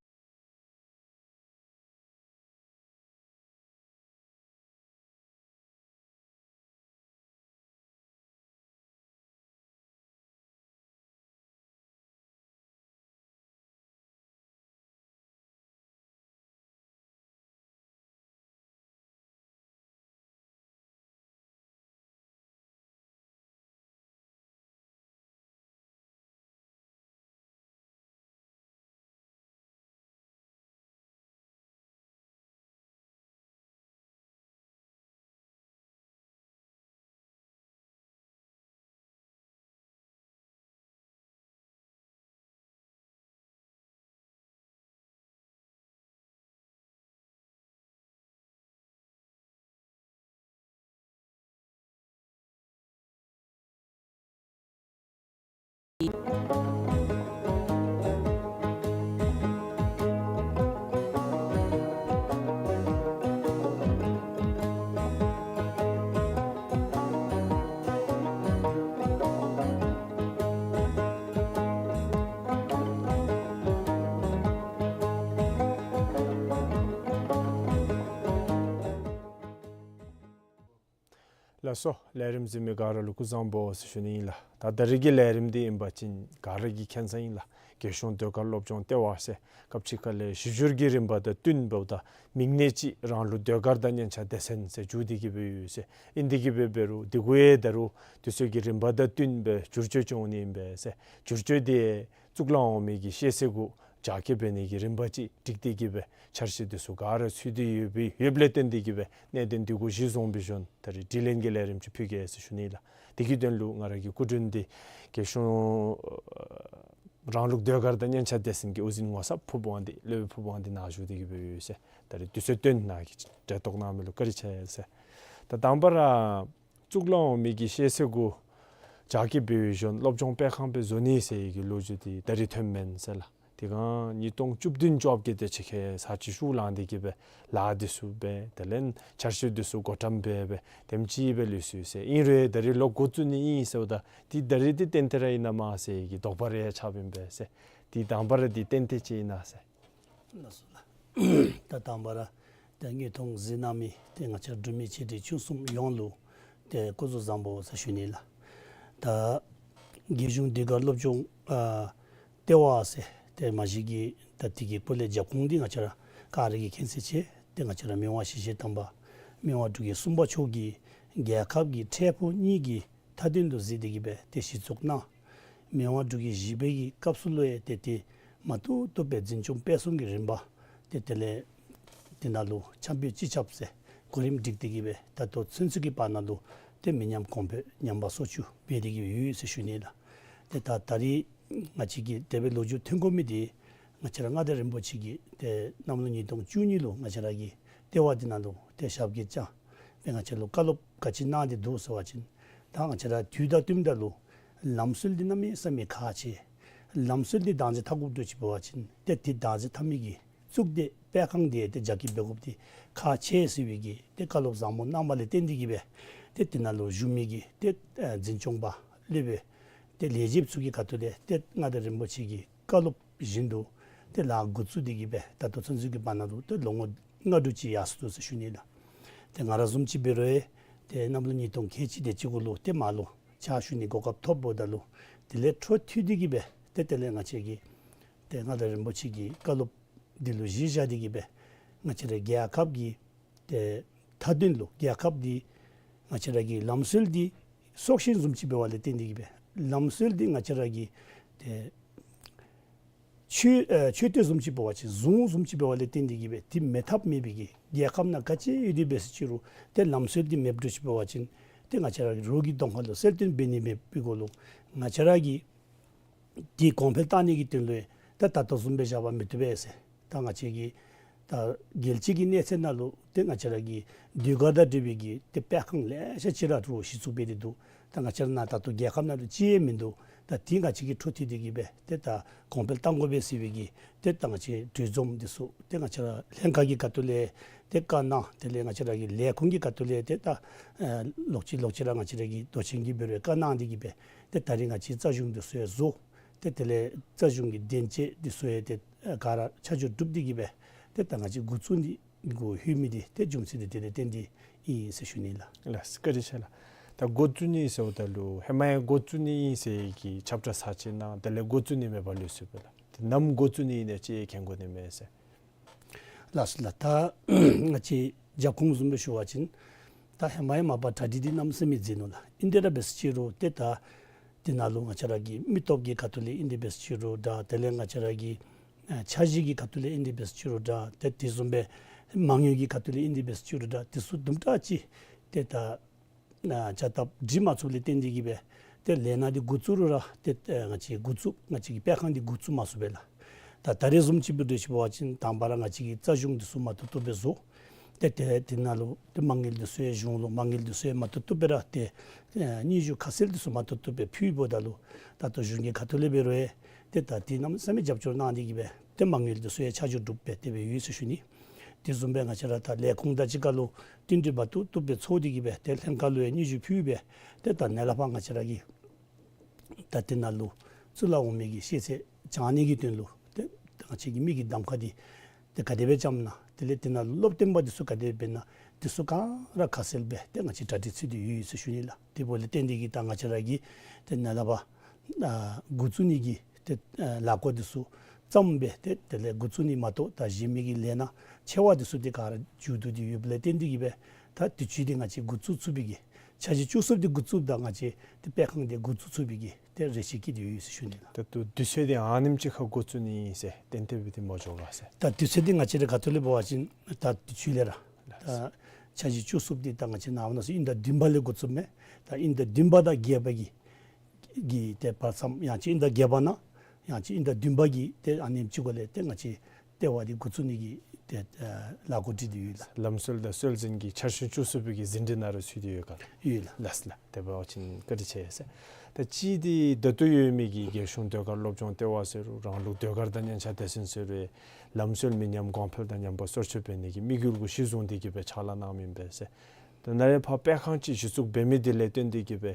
ལགས་སོ། ལས་རིམ་གཟིགས་མི་ག་ར་ལུ་སྐུ་གཟུགས་བཟང་པོ་ཟེར་ཞུ་ནི་ཨིན་ལགས། ད་ད་རིས་ཀྱི་ལས་རིམ་འདི་ཨིན་པ་ཅིན་ག་ར་གིས་མཁྱེན་གསལ་ཨིན་ལགས། རྒྱལ་གཞུང་ཟློས་གར་སློབ་སྦྱོང་ལྟེ་བ་ཟེར་སྐབས་ཅིག་ཁ་ལས་ཞིབ་འཇུག་གི་རིམ་པ་དང་བསྟུན་འབདཝ་ད་མིང་གནས་ཅིག་རང་ལུགས་ཟློས་གར་དང་སྙན་ཆ་སྡེ་ཚན་ཟེར་བསྒྱུར་ཏེ་གི་སྦེ་ཡོད་ཟེར། ཨིན་ཏེ་གི་སྦེ་འབད་རུང་དེ་གུ་ཡང་ད་རུང་དུས་ཚོད་ཀྱི་རིམ་པ་དང་བསྟུན་སྦེ་བསྒྱུར་བཅོས་འབྱུང་ནི་ཨིན་པས་ཟེར། བསྒྱུར་བཅོས་དེ་གཙུག་ལག་འོག་མའི་གི་ཤེས་ཚད་གུ་རྒྱ་སྐྱེད་འབད་ནི་གི་རིམ་པ་ཅིག་སྒྲིག་སྟེ་གི་སྦེ་འཆར་གཞི་དེ་ཚུ་ག་ར་ཚུད་དེ་ཡོད་པའི་ཡོདཔ་ལས་བརྟེན་ཏེ་གི་སྦེ་གནད་དོན་དེ་གུ་གཞི་བཟུང་སྦེ་ཞུ་ནི། ད་རིས་དྲི་ལན་གྱི་ལས་རིམ་ཅིག་ཕུལ་གེ་ཟེར་ཞུ་ནི་ལགས། དེ་གི་དོན་ལུ་ང་ར་གི་སྐུ་མགྲོན་འདི་རྒྱལ་གཞུང་རང་ལུགས་ཟློས་གར་དང་སྙན་ཆ་སྡེ་ཚན་གྱི་དབུ་འཛིན་ངོ་ཚབ་ཕུརཔ་དབང་འདུས་སློབ་དཔོན་ཕུརཔ་དབང་འདུས་ནཱ་བཞུགས་ཏེ་གི་སྦེ་ཡོད་ཟེར། ད་རིས་དུས་ཚོད་བཏོན་ནཱ་གིས་འབྲེལ་གཏོགས་གནང་མི་ལུ་བཀའ་དྲིན་ཆེ་ཟེར། ད་དང་པ་ར་གཙུག་ལག་འོག་མའི་གི་ཤེས་ཚད་གུ་རྒྱ་སྐྱེད་འབད་བའི་ཞོར་སློབ་སྦྱོང་སྤེལ་ཁང་སྦེ་བཟོ་ནི་ཟེར་བའི་གི་ལོ་རྒྱུས་འདི་ད་རིས་ཐོནམ་མེན་ཟེར་ལགས། དེ་སྒང་ཉིས་སྟོང་བཅུ་བདུན་བཅོ་བརྒྱད་དེ་ཅིག་ཁར་ཚར་གཅིག་ཤུགས་ལངས་ཏེ་གི་སྦེ་ལཱ་འདི་ཚུ་འབད་དེ་ལས་འཆར་གཞི་འདི་ཚུ་བགོ་བཀྲམ་འབད་སྦེ་དེམ་ཅིག་སྦེ་ལུས་སོ་ཡི་ཟེར། ཨིན་རུང་ད་རིས་ལོག་འགོ་བཙུགས་ནི་ཨིན་ཟེརཝ་ད་འདི་ད་རིས་འདི་ཏན་ཏན་ར་ཨིན་ན་མས་ཟེར་བའི་གི་དོགས་པ་རེ་ཡང་ཆགསཔ་ཨིན་པས་ཟེར། འདི་དང་པ་ར་འདི་ཏན་ཏན་ཅིག་ཨིན་ན་ཟེར། ལགས་སོ་ལགས། ད་དང་པ་ར་ཏེ་དངོས་མཐོང་གཟིགས་གནང་མི་ཏེ་ང་བཅས་འབྲུག་མི་ཆེ་འབྲིང་ཆུང་གསུམ་ཡོངས་ལུ་ཏེ་སྐུ་གཟུགས་བཟང་པོ་ཟེར་ཞུ་ནི་ལགས། ད་རྒྱལ་གཞུང་ཟློས་གར་སློབ་སྦྱོང་ཨ་ལྟེ་བ་ཟེར་ཏེ་མ་གཞི་གི་ད་དེ་གི་སྐོར་ལས་རྒྱབ་ཁུངས་འདི་ང་བཅས་ར་ག་ར་གིས་མཁྱེན་གསལ་ཆེ། ཏེ་ང་བཅས་ར་མི་དབང་ཞི་བྱེད་དམ་པ་མི་དབང་འབྲུག་རྒྱལ་གསུམ་པ་མཆོག་གིས་རྒྱལ་ཁབ་ཀྱི་འཕྲལ་ཕུགས་གཉིས་ཀྱི་མཐའ་དོན་དུ་གཟིགས་ཏེ་གི་སྦེ་ཏེ་གཞི་བཙུགས་གནང་། མི་དབང་འབྲུག་རྒྱལ་བཞི་པའི་གི་སྐབས་སུ་ལུ་ཡང་ཏེ་ཏེ་མ་བཏུབ་བཏུབ་སྦེ་འཛིན་སྐྱོང་སྤེལ་གསུམ་གྱི་རིམ་པ་ཏེ་དེ་ལས་དེ་ནང་ལུ་འཆམ་སྤེལ་སྤྱི་ཁྱབ་ཟེར་གོ་རིམ་སྒྲིག་སྟེ་གི་སྦེ་ད་ལྟོ་ཚུན་ཚོད་ཀྱི་བར་ན་ལུ་ཏེ་མི་ཉམས་གོང་འཕེལ་ཉམས་པ་སོར་ཆུད་འབད་དེ་གི་སྦེ་ཡོད་ཟེར་ཞུ་ནི་ལགས། ཏེ་ད་ད་རིས་ང་བཅས་ཀྱིས་དེ་སྦེ་ལོ་རྒྱུས་ཐོན་དགོ་མི་འདི་ ང་བཅས་ར་མངའ་བདག་རིན་པོ་ཆེ་གིས་ཏེ་གནམ་ལོ་ཉིས་སྟོང་བཅུ་གཉིས་ལུ་ང་བཅས་ར་གི་ལྟེ་བ་འདི་ནང་ལུ་ཏེ་ཞབས་སྐྱེལ་བསྐྱངས་སྦེ་ང་བཅས་ལུ་བཀའ་སློབ་ག་ཅི་གནང་སྟེ་འདུག་ཟེར་བ་ཅིན་ད་ང་བཅས་ར་དུས་དང་བསྟུནམ་ད་ལུ་ལམ་སྲོལ་འདི་གནམ་མེད་ས་མེད་ཁག་ཆེ། ལམ་སྲོལ་འདི་བདག་འཛིན་འཐབ་དགོཔ་འདྲཝ་ཅིག་འབད་བ་ཅིན་ཏེ་འདི་བདག་འཛིན་འཐབ་མི་གི་གཙུག་སྡེ་སྤེལ་ཁང་འདི་ཏེ་རྒྱ་སྐྱེད་འབད་དགོཔ་འདི་ཁག་ཆེ་ཟེར་བའི་གི་ཏེ་བཀའ་སློབ་བཟང་པོ་གནང་བ་ལས་བརྟེན་ཏེ་གིས་སྦེ་ཏེ་འདི་ནང་ལུ་བཞུགས་མི་གི་ཏེ་ཨ་འཛིན་སྐྱོང་པ་སློབ་དཔོན་ཏེ་ལས་བྱེདཔ་ཚུ་གི་ཁ་ཐུག་ལས་ཏེ་མངའ་བདག་རིན་པོ་ཆེ་གི་བཀའ་སློབ་བཞིན་དུ་ཏེ་ལཱ་འགོ་བཙུགས་ཏེ་གིས་སྦེ་ད་ལྟོ་ཚུན་ཚོད་ཀྱི་བར་ན་ལུ་ཏེ་ལོ་ངོ་ལྔ་དྲུག་ཅིག་ཡར་སོ་འདུག་ཟེར་ཞུ་ནི་ལགས། ཏེ་ང་ར་བཟུམ་ཅིག་འབད་རུང་ཏེ་གནམ་ལོ་ཉིས་སྟོང་ཁལ་གཅིག་དེ་ཅིག་གུ་ལུ་ཏེ་མར་ལུ་ཕྱག་ཞུ་ནི་གོ་སྐབས་ཐོབ་འབདཝ་ད་ལུ་དེ་ལས་འཕྲོ་མཐུད་དེ་གིས་སྦེ་ཏེ་དེ་ལས་ང་བཅས་ཀྱིས་ཏེ་མངའ་བདག་རིན་པོ་ཆེ་གི་བཀའ་སློབ་འདི་ལུ་གཞི་བཞག་སྟེ་གིས་སྦེ་ང་བཅས་ར་རྒྱལ་ཁབ་ཀྱི་ཏེ་མཐའ་དོན་ལུ་རྒྱལ་ཁབ་འདི་ང་བཅས་ར་གི་ལམ་སྲོལ་འདི་སྲོག་ཤིང་བཟུམ་ཅིག་འབད་བ་ལས་བརྟེན་ཏེ་གིས་སྦེ་ལམ་སྲོལ་འདི་ང་བཅས་ར་གི་ཏེ་མཆོད་ཨ་མཆོད་རྟེན་བཟུམ་ཅིག་འབད་བ་ཅིན་གཟུངས་བཟུམ་ཅིག་འབད་བ་ལས་བརྟེན་ཏེ་གིས་སྦེ་འདི་མེད་ཐབས་མེད་པའི་གི་རྒྱལ་ཁབ་ནང་ག་ཅི་ཡོད་དེ་འབད་ཟེར་ཅི་རུང་ཏེ་ལམ་སྲོལ་འདི་མེདཔ་འདྲཝ་ཅིག་འབད་བ་ཅིན་ཏེ་ང་བཅས་ར་གི་རོགས་ཀྱི་གདོང་ཁ་ལུ་གསལ་སྟོན་འབད་ནི་མེད་པའི་སྒོ་ལུ་ང་བཅས་ར་གི་འདི་གོང་འཕེལ་བཏང་ནི་གི་དོན་ལུ་ད་ད་ལྟོ་བཟུམ་སྦེ་བཞག་པ་མི་བཏུབ་པས་ཟེར། ད་ང་བཅས་ཀྱི་ད་རྒྱལ་སྤྱི་གི་གནས་ཚད་ནང་ལུ་ཏེ་ང་བཅས་ར་གི་ཟློས་གར་དང་འབྲེལ་བའི་གི་ཏེ་སྤེལ་ཁང་ལེ་ཤ་ཅིག་ར་ལུ་གཞི་བཙུགས་འབད་དེ་འདུག། ད་ང་བཅས་ར་ནཱ་ད་ལྟོ་རྒྱལ་ཁབ་ནང་ལུ་གཅིག་ཡང་མིན་འདུག། ད་འདི་ང་བཅས་ཀྱིས་འཕྲོ་མཐུད་དེ་གིས་སྦེ་ཏེ་ད་གོང་འཕེལ་གཏང་དགོ་པས་ཟེར་བའི་གི་ཏེ་ད་ང་བཅས་གྲོས་འཛོམས་འདི་ཚུ་ཏེ་ང་བཅས་ར་ལྷན་ཁག་གི་ཁ་ཐུག་ལས་ཏེ་བཀའ་གནང་། དེ་ལས་ང་བཅས་ར་གི་ལས་ཁུངས་ཀྱི་ཁ་ཐུག་ལས་ཏེ་ད་ཨ་ལོག་ཅི་ལོག་ཅི་ར་ང་བཅས་ར་གི་མདོ་ཆེན་གྱིས་འབད་རུང་བཀའ་གནང་སྟེ་གིས་སྦེ་ཏེ་ད་རིས་ང་བཅས་རྩ་གཞུང་འདི་ཚུ་ཡང་བཟོ། ཏེ་དེ་ལས་རྩ་གཞུང་གི་དོན་ཆེན་འདི་ཚུ་ཡང་ཏེ་ཨ་ག་ར་ཆ་འཇོག་གྲུབ་སྟེ་གིས་སྦེ་ཏེ་ད་ང་བཅས་འགོ་བཙུགས་ནི་གུ་ལྷོད་མི་འདི་ཏེ་རྒྱུ་མཚན་འདི་དེ་ལས་བརྟེན་ཏེ་ཨིན་ཟེར་ཞུ་ནི་ལགས། ལགས་སོ། བཀའ་དྲིན་ཆེ་ལགས། ད་འགོ་བཙུགས་ནི་ཟེརཝ་ད་ལུ་ཧེ་མ་ཡང་འགོ་བཙུགས་ནི་ཨིན་ཟེར་གྱི་ཁྱབ་བསྒྲགས་ཚར་གཅིག་གནང་། དེ་ལས་འགོ་བཙུགས་ནི་མེད་པར་ལུས་སོང་པས་ལགས། ཏེ་ནམ་འགོ་བཙུགས་ནི་ཨིན་ན་ཅིག་མཁྱེན་དགོ་ནི་མས་ཟེར། ལགས་སོ་ལགས། ད་ང་བཅས་རྒྱབ་ཁུངས་བཟུམ་སྦེ་ཞུ་བ་ཅིན་ད་ཧེ་མ་ཡང་མ་པ་གྲ་སྒྲིག་འདི་གནམ་མེད་ས་མེད་མཛད་ནུག་ལགས། ཨིན་དེ་ར་འབད་ཟེར་ཅི་རུང་ཏེ་ད་འདི་ནང་ལུ་ང་བཅས་ར་གི་མི་སྟོབས་ཀྱི་ཁ་ཐུག་ལས་ཨིན་དེ་འབད་ཟེར་ཅི་རུང་འདྲ། དེ་ལས་ང་བཅས་ར་གི་ཨ་འཆར་གཞི་གི་ཁ་ཐུག་ལས་ཨིན་དེ་འབད་ཟེར་ཅི་རུང་འདྲ། ཏེ་དེ་བཟུམ་སྦེ་མ་དངུལ་གྱི་ཁ་ཐུག་ལས་ཨིན་དེ་འབད་ཟེར་ཅི་རུང་འདྲ། དེ་ཚུ་དུམ་གྲ་ཅིག་ཏེ་ད་ཨ་བྱ་སྟབས་སྒྲིག་མ་ཚུགསཔ་ལས་བརྟེན་ཏེ་གིས་སྦེ་ཏེ་ལས་སྣ་འདི་འགོ་བཙུགས་རུང་ར་ཏེ་ཨ་ང་བཅས་འགོ་བཙུགས་ང་བཅས་ཀྱི་སྤེལ་ཁང་འདི་འགོ་བཙུགས་མ་ཚུགས་པས་ལགས། ད་ད་རིས་བཟུམ་ཅིག་འབད་དེ་ཅིག་འབད་བ་ཅིན་དང་པ་ར་ང་བཅས་ཀྱི་རྩ་གཞུང་འདི་ཚུ་མ་ཐུབ་ཐུབ་སྦེ་བཟོ། ཏེ་ཏེ་དེ་ནང་ལུ་ཏེ་མ་དངུལ་འདི་ཚུ་ཡང་གཞུང་ལུ་མ་དངུལ་འདི་ཚུ་ཡང་མ་ཐུབ་ཐུབ་སྦེ་ར་ཏེ་ཨ་སྙན་ཞུ་ཁ་གསལ་འདི་ཚུ་མ་ཐུབ་ཐུབ་སྦེ་ཕུལཝ་ད་ལུ་ད་ལྟོ་གཞུང་གི་ཁ་ཐུག་ལས་འབད་རུང་ཡང་ཏེ་ད་འདི་གནམ་མེད་ས་མེད་རྒྱབ་སྐྱོར་གནང་སྟེ་གིས་སྦེ་ཏེ་མ་དངུལ་འདི་ཚུ་ཡང་ཆ་འཇོག་གྲུབ་སྦེ་དེ་སྦེ་ཡོད་ཟེར་ཞུ་ནི། དེ་བཟུམ་སྦེ་ང་བཅས་ར་ད་ལས་ཁུངས་དང་གཅིག་ཁར་ལུ་མཐུན་སྒྲིལ་མ་ཐུབ་ཐུབ་སྦེ་ཚོར་ཏེ་གིས་སྦེ་ཏེ་ལྷན་ཁག་ལུ་ཡང་སྙན་ཞུ་ཕུལ་སྦེ་ཏེ་ད་ནཱ་ལས་ཕར་ང་བཅས་ར་གི་ད་འདི་ནང་ལུ་གཙུག་ལག་འོག་མའི་གི་ཤེས་ཚད་སྦྱང་ནི་གི་དོན་ལུ་ཏེ་ང་བཅས་ཀྱི་མི་གི་གདམ་ཁ་འདི་ཏེ་ག་དེ་སྦེ་བཅངམ་ན། དེ་ལས་འདི་ནང་ལུ་སློབ་སྟོན་པ་འདི་ཚུ་ག་དེ་སྦེ་ཨིན་ན། འདི་ཚུ་ག་ར་ཁ་གསལ་སྦེ་ཏེ་ང་བཅས་གྲ་སྒྲིག་ཚུད་དེ་ཡོད་ཟེར་ཞུ་ནི་ལགས། དེ་འབདཝ་ལས་བརྟེན་ཏེ་གིས་ད་ང་བཅས་ར་གིས་ཏེ་ནཱ་ལས་ཕར་ཨ་འགོ་བཙུགས་ནི་གི་ཏེ་ཨ་ལས་འགུལ་འདི་ཚུ་བརྩམས་སྦེ་ཏེ་དེ་ལས་འགོ་བཙུགས་ནི་མ་གཏོགས་ད་གཞན་མི་གི་ལས་སྣ་ཆེ་བ་འདི་ཚུ་ཏེ་ག་ར་མཇུག་བསྡུ་སྟེ་ཡོདཔ་ལས་བརྟེན་ཏེ་གིས་སྦེ་ད་དུས་ཅི་འདི་ང་བཅས་འགོ་བཙུགས་ཚུགས་པའི་གི་འཆར་གཞི་བཅུ་གསུམ་འདི་འགོ་བཙུགསཔ་ད་ང་བཅས་ཏེ་སྤེལ་ཁང་འདི་འགོ་བཙུགས་ཚུགས་པའི་གི་ཏེ་རེ་ཆེ་བསྐྱེད་དེ་ཡོད་ཟེར་ཞུ་ནི་ལགས། ད་ལྟོ་དུས་ཚོད་འདི་ཨ་ནེམ་ཅིག་ཁར་འགོ་བཙུགས་ནི་ཨིན་ཟེར་གཏན་གཏན་སྦེ་འདི་མ་འགྱོ་ག་ཟེར། ད་དུས་ཚོད་འདི་ང་བཅས་རའི་ཁ་ཐུག་ལས་འབད་བ་ཅིན་ད་དུས་ཅི་ལས་ར་ད་འཆར་གཞི་བཅུ་གསུམ་འདི་ད་ང་བཅས་ནཱ་ནང་སུ་དབྱིན་ཟླ་བདུན་པ་ལས་འགོ་བཙུགསཔ་མས། ད་དབྱིན་ཟླ་བདུན་པ་དང་བརྒྱད་པ་གི་གི་ཏེ་བར་མཚམས་ཡང་ཅིན་དབྱིན་ཟླ་བརྒྱད་པ་ནང་ཡང་ཅིན་དབྱིན་ཟླ་བདུན་པ་གི་ཏེ་ཨ་ནེམ་ཅིག་གུ་ལས་ཏེ་ང་བཅས་ལྟེ་བ་འདི་འགོ་བཙུགས་ནི་གི་ཏེ་ཨ་ལས་འགུལ་སྒྲིག་སྟེ་ཡོད་ལགས། ལམ་སྲོལ་དང་སྲོལ་འཛིན་གྱི་འཆར་གཞི་བཅུ་གསུམ་པའི་གི་ཟིན་བྲིས་ནང་ར་ཚུད་དེ་ཡོད་ག་ལགས། ཡོད་ལགས། ལགས་ལགས། དེ་འབད་བ་ཅིན་བཀའ་དྲིན་ཆེ་ཟེར། ད་ཅི་འདི་ད་ལྟོ་ཡོད་མི་གི་རྒྱལ་གཞུང་ཟློས་གར་སློབ་སྦྱོང་ལྟེ་བ་ཟེར་རུང་རང་ལུགས་ཟློས་གར་དང་སྙན་ཆ་སྡེ་ཚན་ཟེར་རུང་ལམ་སྲོལ་མི་ཉམས་གོང་འཕེལ་དང་ཉམས་པ་སོར་ཆུད་འབད་ནི་གི་དམིགས་ཡུལ་གུ་གཞི་བཟུང་སྟེ་གིས་སྦེ་ཕྱག་ལཱ་གནངམ་ཨིན་པས་ཟེར། ད་ནཱ་ལས་ཕར་སྤེལ་ཁང་ཅིག་གཞི་བཙུགས་འབད་མི་འདི་ལས་བརྟེན་ཏེ་གིས་སྦེ་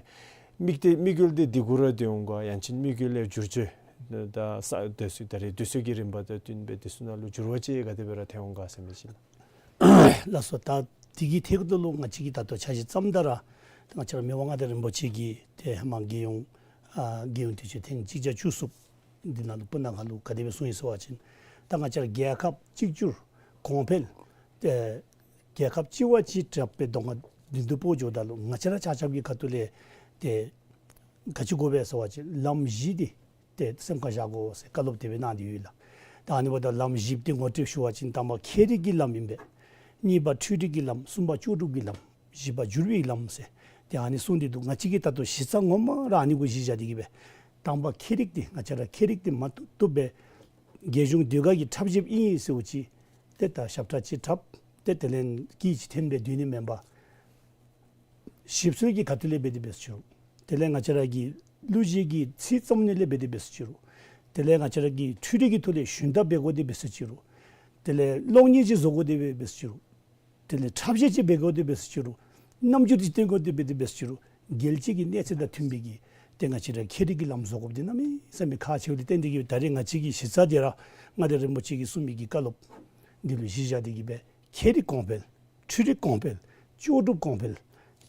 དམིགས་གཏད་དམིགས་ཡུལ་འདི་འདི་གུ་ར་སྡོད་འོང་ག་ཡང་ཅིན་དམིགས་ཡུལ་ལས་བསྒྱུར་བཅོས་ད་ས་དུས་ཚོད་ད་རེས་དུས་ཚོད་ཀྱི་རིམ་པ་དང་བསྟུན་སྦེ་དུས་ཚོད་ནང་ལུ་འགྱུར་བ་ཅིག་ག་དེ་སྦེ་ར་ཐེབས་འོང་ག་ཟེར་མི་ཅིག་ལགས། ལགས་སོ། ད་འདི་གི་ཐད་ཁར་ལུ་ང་བཅས་ཀྱིས་ད་ལྟོ་འཆར་གཞི་བརྩམ་ད་ར་ད་ང་བཅས་ར་མི་དབང་མངའ་བདག་རིན་པོ་ཆེ་གིས་ཏེ་ཧེ་མ་རྒྱལ་ཡོངས་ཨ་རྒྱལ་ཡོངས་དུས་ཆེན་ཐེངས་གཅིག་བརྒྱ་བཅུ་གསུམ་འདི་ནང་ལུ་སྤུ་ན་ཁ་ལུ་ག་དེ་སྦེ་གསུངས་ཡི་ཟེར་བ་ཅིན་ད་ང་བཅས་ར་རྒྱལ་ཁབ་གཅིག་གྱུར་གོང་འཕེལ་ཏེ་རྒྱལ་ཁབ་གཅིག་བ་གཅིག་དྲག་པའི་གདོང་ཁར་མདུན་དུ་སྤོ་འགྱོཝ་ད་ལུ་ང་བཅས་ར་ཆ་ཁྱབ་ཀྱི་ཁ་ཐུག་ལས་ཏེ་ག་ཅི་དགོ་པས་ཟེར་བ་ཅིན་ལམ་བཞི་འདི་ཏེ་སེམས་ཁར་བཞག་དགོ་ཟེར་བཀའ་སློབ་དེ་སྦེ་གནང་སྟེ་ཡོད་ལགས། ད་ཨ་ནི་འབདཝ་ད་ལམ་བཞི་འདི་ངོ་སྤྲོད་ཞུ་བ་ཅིན་དང་པ་ཁྱད་རིག་གི་ལམ་ཨིན་པས། གཉིས་པ་འཕྲུལ་རིག་གི་ལམ། གསུམ་པ་ལྕོགས་གྲུབ་ཀྱི་ལམ། བཞི་པ་འགྱུར་བའི་ལམ་ཟེར་ཏེ་ཨ་ནི་གསུངས་ཏེ་འདུག། ང་བཅས་ཀྱིས་ད་ལྟོ་གཞི་རྩ་ངོ་མ་ར་ཨ་ནི་གུ་གཞི་བཞག་སྟེ་གིས་སྦེ་དང་པ་ཁྱད་རིག་འདི་ང་བཅས་ར་ཁྱད་རིག་འདི་མ་ཐུབ་ཐུབ་སྦེ་ རྒྱལ་གཞུང་ཟློས་གར་གྱི་འཁྲབ་གཞས་ཨིན་ཟེརཝ་ཅིག་ཏེ་ད་ཞབས་ཁྲ་ཅིག་འཁྲབ་སྟེ་དེ་ལས་སྐད་ཅིག་འཐེན་སྦེ་སྡོད་ནི་མེན་པར་ཞིབ་འཚོལ་གྱི་ཁ་ཐུག་ལས་འབད་དེ་འབད་ཟེར་ཅི་རུང་། དེ་ལས་ང་བཅས་ར་གི་གླུ་གཞས་ཀྱི་ཚིག་རྩོམ་ནི་ལས་འབད་དེ་འབད་ཟེར་ཅི་རུང་། དེ་ལས་ང་བཅས་ར་གི་འཕྲུལ་རིག་གི་ཐོག་ལས་ཞུན་དག་འབད་དགོ་དེ་འབད་ཟེར་ཅི་རུང་། དེ་ལས་གློག་བརྙན་ཅིག་བཟོ་དགོ་དེ་འབད་ཟེར་ཅི་རུང་། དེ་ལས་འཁྲབ་གཞས་ཅིག་འབད་དགོ་དེ་འབད་ཟེར་ཅི་རུང་། རྣམ་འགྱུར་ཅིག་སྟོན་དགོ་དེ་འབད་དེ་འབད་ཟེར་ཅི་རུང་། རྒྱལ་སྤྱི་གི་གནས་ཚད་དང་མཐུན་པའི་གི་ཏེ་ང་བཅས་ར་ཁྱད་རིག་གི་ལམ་བཟོ་དགོཔ་འདི་གནམ་མེད་ས་མེད་ཁག་ཆེཝ་ལས་བརྟེན་ཏེ་གིས་ད་རེས་ང་བཅས་ཀྱི་གཞི་རྩ་འདི་ར་མངའ་བདག་རིན་པོ་ཆེ་གིས་གསུངས་མི་གི་བཀའ་སློབ་འདི་ལུ་གཞི་བཞག་སྟེ་གིས་སྦེ་ཁྱད་རིག་གོང་འཕེལ། འཕྲུལ་རིག་གོང་འཕེལ། ལྕོགས་གྲུབ་གོང་འཕེལ།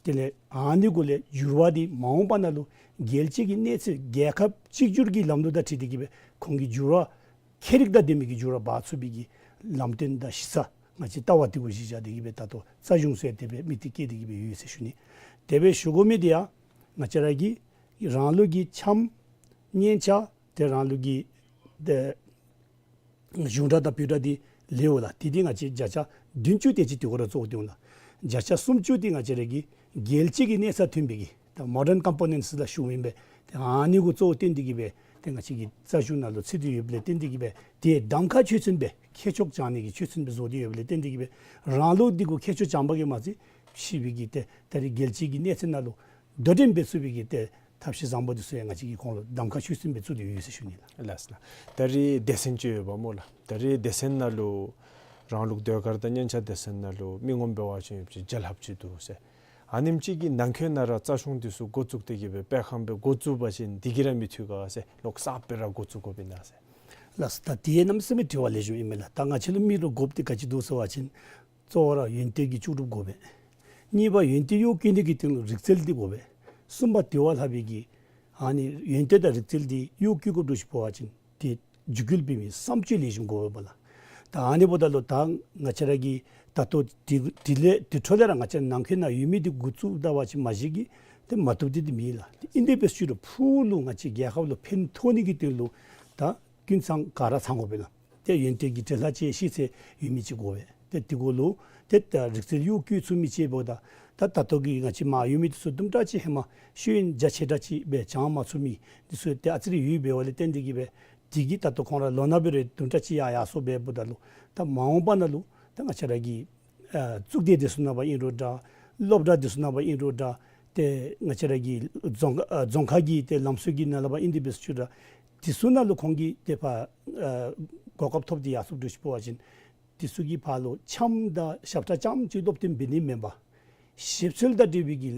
དེ་ལས་ཨ་ནི་གུ་ལས་འགྱུར་བ་འདི་མ་འོངས་པ་ནང་ལུ་རྒྱལ་སྤྱི་གི་གནས་ཚད་རྒྱལ་ཁབ་གཅིག་གྱུར་གྱི་ལམ་ལུགས་དང་འཁྲིལ་ཏེ་གིས་སྦེ་ཁོང་གིས་འགྱུར་བ་ཁྱད་རིག་དང་ལྡན་མི་གི་འགྱུར་བ་འབག་ཚུགས་པའི་གི་ལམ་སྟོན་དང་གཞི་རྩ་ང་བཅས་ལྟ་བ་འདི་གུ་གཞི་བཞག་སྟེ་གིས་སྦེ་ད་ལྟོ་རྩ་གཞུང་ཟེར་དེ་སྦེ་མིང་འདི་བཀོད་དེ་གིས་སྦེ་ཡོད་ཟེར་ཞུ་ནི། དེ་སྦེ་ཞུ་དགོ་མི་འདི་ཡང་ང་བཅས་ར་གི་རང་ལུགས་ཀྱི་འཆམ་སྙན་ཆ་ཏེ་རང་ལུགས་ཀྱི་ཏེ་གཞུང་སྒྲ་དང་བོད་སྒྲ་འདི་ལེགས་འོང་ལགས། དེ་འདི་ང་བཅས་བརྒྱ་ཆ་བདུན་ཅུ་དེ་ཅིག་དེ་གུ་ར་གཙོ་བོ་འདི་འོང་ལགས། བརྒྱ་ཆ་སུམ་ཅུ་འདི་ང་བཅས་ར་གི་རྒྱལ་སྤྱི་གི་གནས་ས་མཐུན་པའི་གི་ད་མོ་ཌརན་ཀམ་པོ་ནེནཊསི་ལགས་ཞུཝ་ཨིན་པས། ཏེ་ཨ་ནི་གུ་གཙོ་བོ་བཏོན་ཏེ་གིས་སྦེ་ཏེ་ང་བཅས་ཀྱི་རྩ་གཞུང་ནང་ལུ་ཚུད་དེ་ཡོདཔ་ལས་བརྟེན་ཏེ་གིས་སྦེ་ཏེ་གདམ་ཁ་ཆོས་ཚན་སྦེ་མཁས་མཆོག་སྦྱང་ནི་གི་ཆོས་ཚན་སྦེ་བཟོ་སྟེ་ཡོདཔ་ལས་བརྟེན་ཏེ་གིས་སྦེ་རང་ལུགས་འདི་གུ་མཁས་མཆོག་སྦྱང་བ་གིས་མ་ཚད་ཕྱི་པའི་གི་ཏེ་ད་རེས་རྒྱལ་སྤྱི་གི་གནས་ཚད་ནང་ལུ་དོ་འགྲན་འབད་ཚུགས་པའི་གི་ཏེ་ཐབས་ཤེས་བཟང་པོ་འདི་ཚུ་ཡང་ང་བཅས་ཀྱིས་ཁོང་ལུ་གདམ་ཁ་ཆོས་ཚན་སྦེ་བཙུགས་ཏེ་ཡོད་ཟེར་ཞུ་ནི་ལགས། ལགས་སོ་ལགས། ད་རེས་སྡེ་ཚན་ཅིག་ཡོདཔ་སྨོ་ལགས། ད་རེས་སྡེ་ཚན་ནང་ལུ་རང་ལུགས་ཟློས་གར་དང་སྙན་ཆ་སྡེ་ཚན་ནང་ལུ་མི་ངོམ་འབད་བ་ཅིན་ཡོདཔ་ཅིག་བརྒྱ་ལྷགཔ་ཅིག་འདུག་ཟེར། ཨ་ནེམ་ཅིག་གི་ནང་འཁོད་ནང་ར་རྩ་གཞུང་འདི་ཚུ་འགོ་བཙུགས་ཏེ་གིས་སྦེ་དཔེ་ཁང་སྦེ་འགོ་བཙུགས་པ་ཅིན་འདི་གིས་ར་མི་ཐུབ་ག་ཟེར་ལོག་གསརཔ་སྦེ་ར་འགོ་བཙུགས་དགོཔ་ཨིན་ན་ཟེར། ལགས་སོ། ད་དེ་གནམ་མེད་ས་མེད་དྲི་བ་ལེགས་ཤོམ་ཨིན་མས་ལགས། ད་ང་བཅས་ལུ་མི་རུ་དགོཔ་འདི་ག་ཅི་འདུག་ཟེར་བ་ཅིན་གཙོ་བོ་ར་ཡོན་ཏན་གྱི་ལྕོགས་གྲུབ་དགོ་པས། གཉིས་པ་ཡོན་ཏན་གཡོག་བཀོལ་ནི་གི་དོན་ལུ་རིག་རྩལ་འདི་དགོ་པས། གསུམ་པ་དེ་བ་ལྷག་པའི་གི་ཨ་ནི་ཡོན་ཏན་དང་རིག་རྩལ་འདི་གཡོག་བཀོལ་དགོཔ་འདུག་ཟེར་བ་ཅིན་ཏེ་འཇུག་སྐུལ་འབད་མི་བསམ་སྤྱོད་ལེགས་ཤོམ་དགོ་པས་ལགས། ད་ཨ་ནི་འབདཝ་ད་ལུ་ད་ང་བཅས་ར་གིས་ད་ལྟོ་དེ་དེ་ལས་དེ་འཕྲོ་ལས་ར་ང་བཅས་ནང་འཁོད་ནང་ཡོད་མི་འདི་འགོ་བཙུགས་ད་པ་ཅིན་མ་གཞི་གིས་ཏེ་མ་བཏུབ་འདི་འདི་མེད་ལགས། ཏེ་ཨིན་དེ་འབད་ཟེར་ཅི་རུང་ཕུགས་ལུ་ང་བཅས་རྒྱལ་ཁབ་ལུ་ཕན་ཐོགས་ནི་གི་དོན་ལུ་ད་ཀུན་ཚང་ག་ར་ཚང་དགོ་པས་ལགས། ཏེ་ཡོན་ཏན་གྱི་འབྲེལ་ལྷག་ཅིག་ཤེས་ཚད་ཡོད་མི་ཅིག་དགོ་པས། ཏེ་དེ་གུ་ལུ་ཏེ་ད་རིག་རྩལ་གཡོག་བཀོལ་ཚུགས་མི་ཅིག་འབདཝ་ད་ད་ད་ལྟོ་གི་ང་བཅས་མར་ཡོད་མི་འདི་ཚུ་དུམ་གྲ་ཅིག་ཧེ་མ་ཤེས་ཡོན་རྒྱ་ཆེ་དྲགས་ཅིག་སྦེ་སྦྱང་མ་ཚུགས་མི་འདི་ཚུ་ཏེ་ཨ་ཙི་རེ་ཡོདཔ་འབདཝ་ལས་བརྟེན་ཏེ་གིས་སྦེ་དེ་གིས་ད་ལྟོ་ཁོང་ར་ལོ་ན་འབད་རུང་དུམ་གྲ་ཅིག་ཡར་ཡར་སོངམ་འབདཝ་ད་ལུ་ད་མ་འོངས་པ་ནང་ལུ་ད་ང་བཅས་ར་གི་ཨ་གཙུག་སྡེ་འདི་ཚུ་ནང་འབད་ཨིན་རུང་འདྲ། སློབ་གྲྭ་འདི་ཚུ་ནང་འབད་ཨིན་རུང་འདྲ། ཏེ་ང་བཅས་ར་གི་རྫོང་ཨ་རྫོང་ཁ་གི་ཏེ་ལམ་སྲོལ་གྱི་ནང་ལུ་འབད་ཨིན་དེ་འབད་ཟེར་ཅི་རུང་འདྲ། འདི་ཚུ་ནང་ལུ་ཁོང་གིས་ཏེ་ཕར་ཨ་གོ་སྐབས་ཐོབ་སྟེ་ཡར་སོངམ་འདུག་ཟེར་བ་ཅིན་འདི་ཚུ་གི་ཕར་ལུ་འཆམ་དང་ཞབས་ཁྲ་རྐྱངམ་ཅིག་སློབ་སྟོན་འབད་ནི་མེན་པར་ཞིབ་འཚོལ་དང་འབྲེལ་བའི་གི་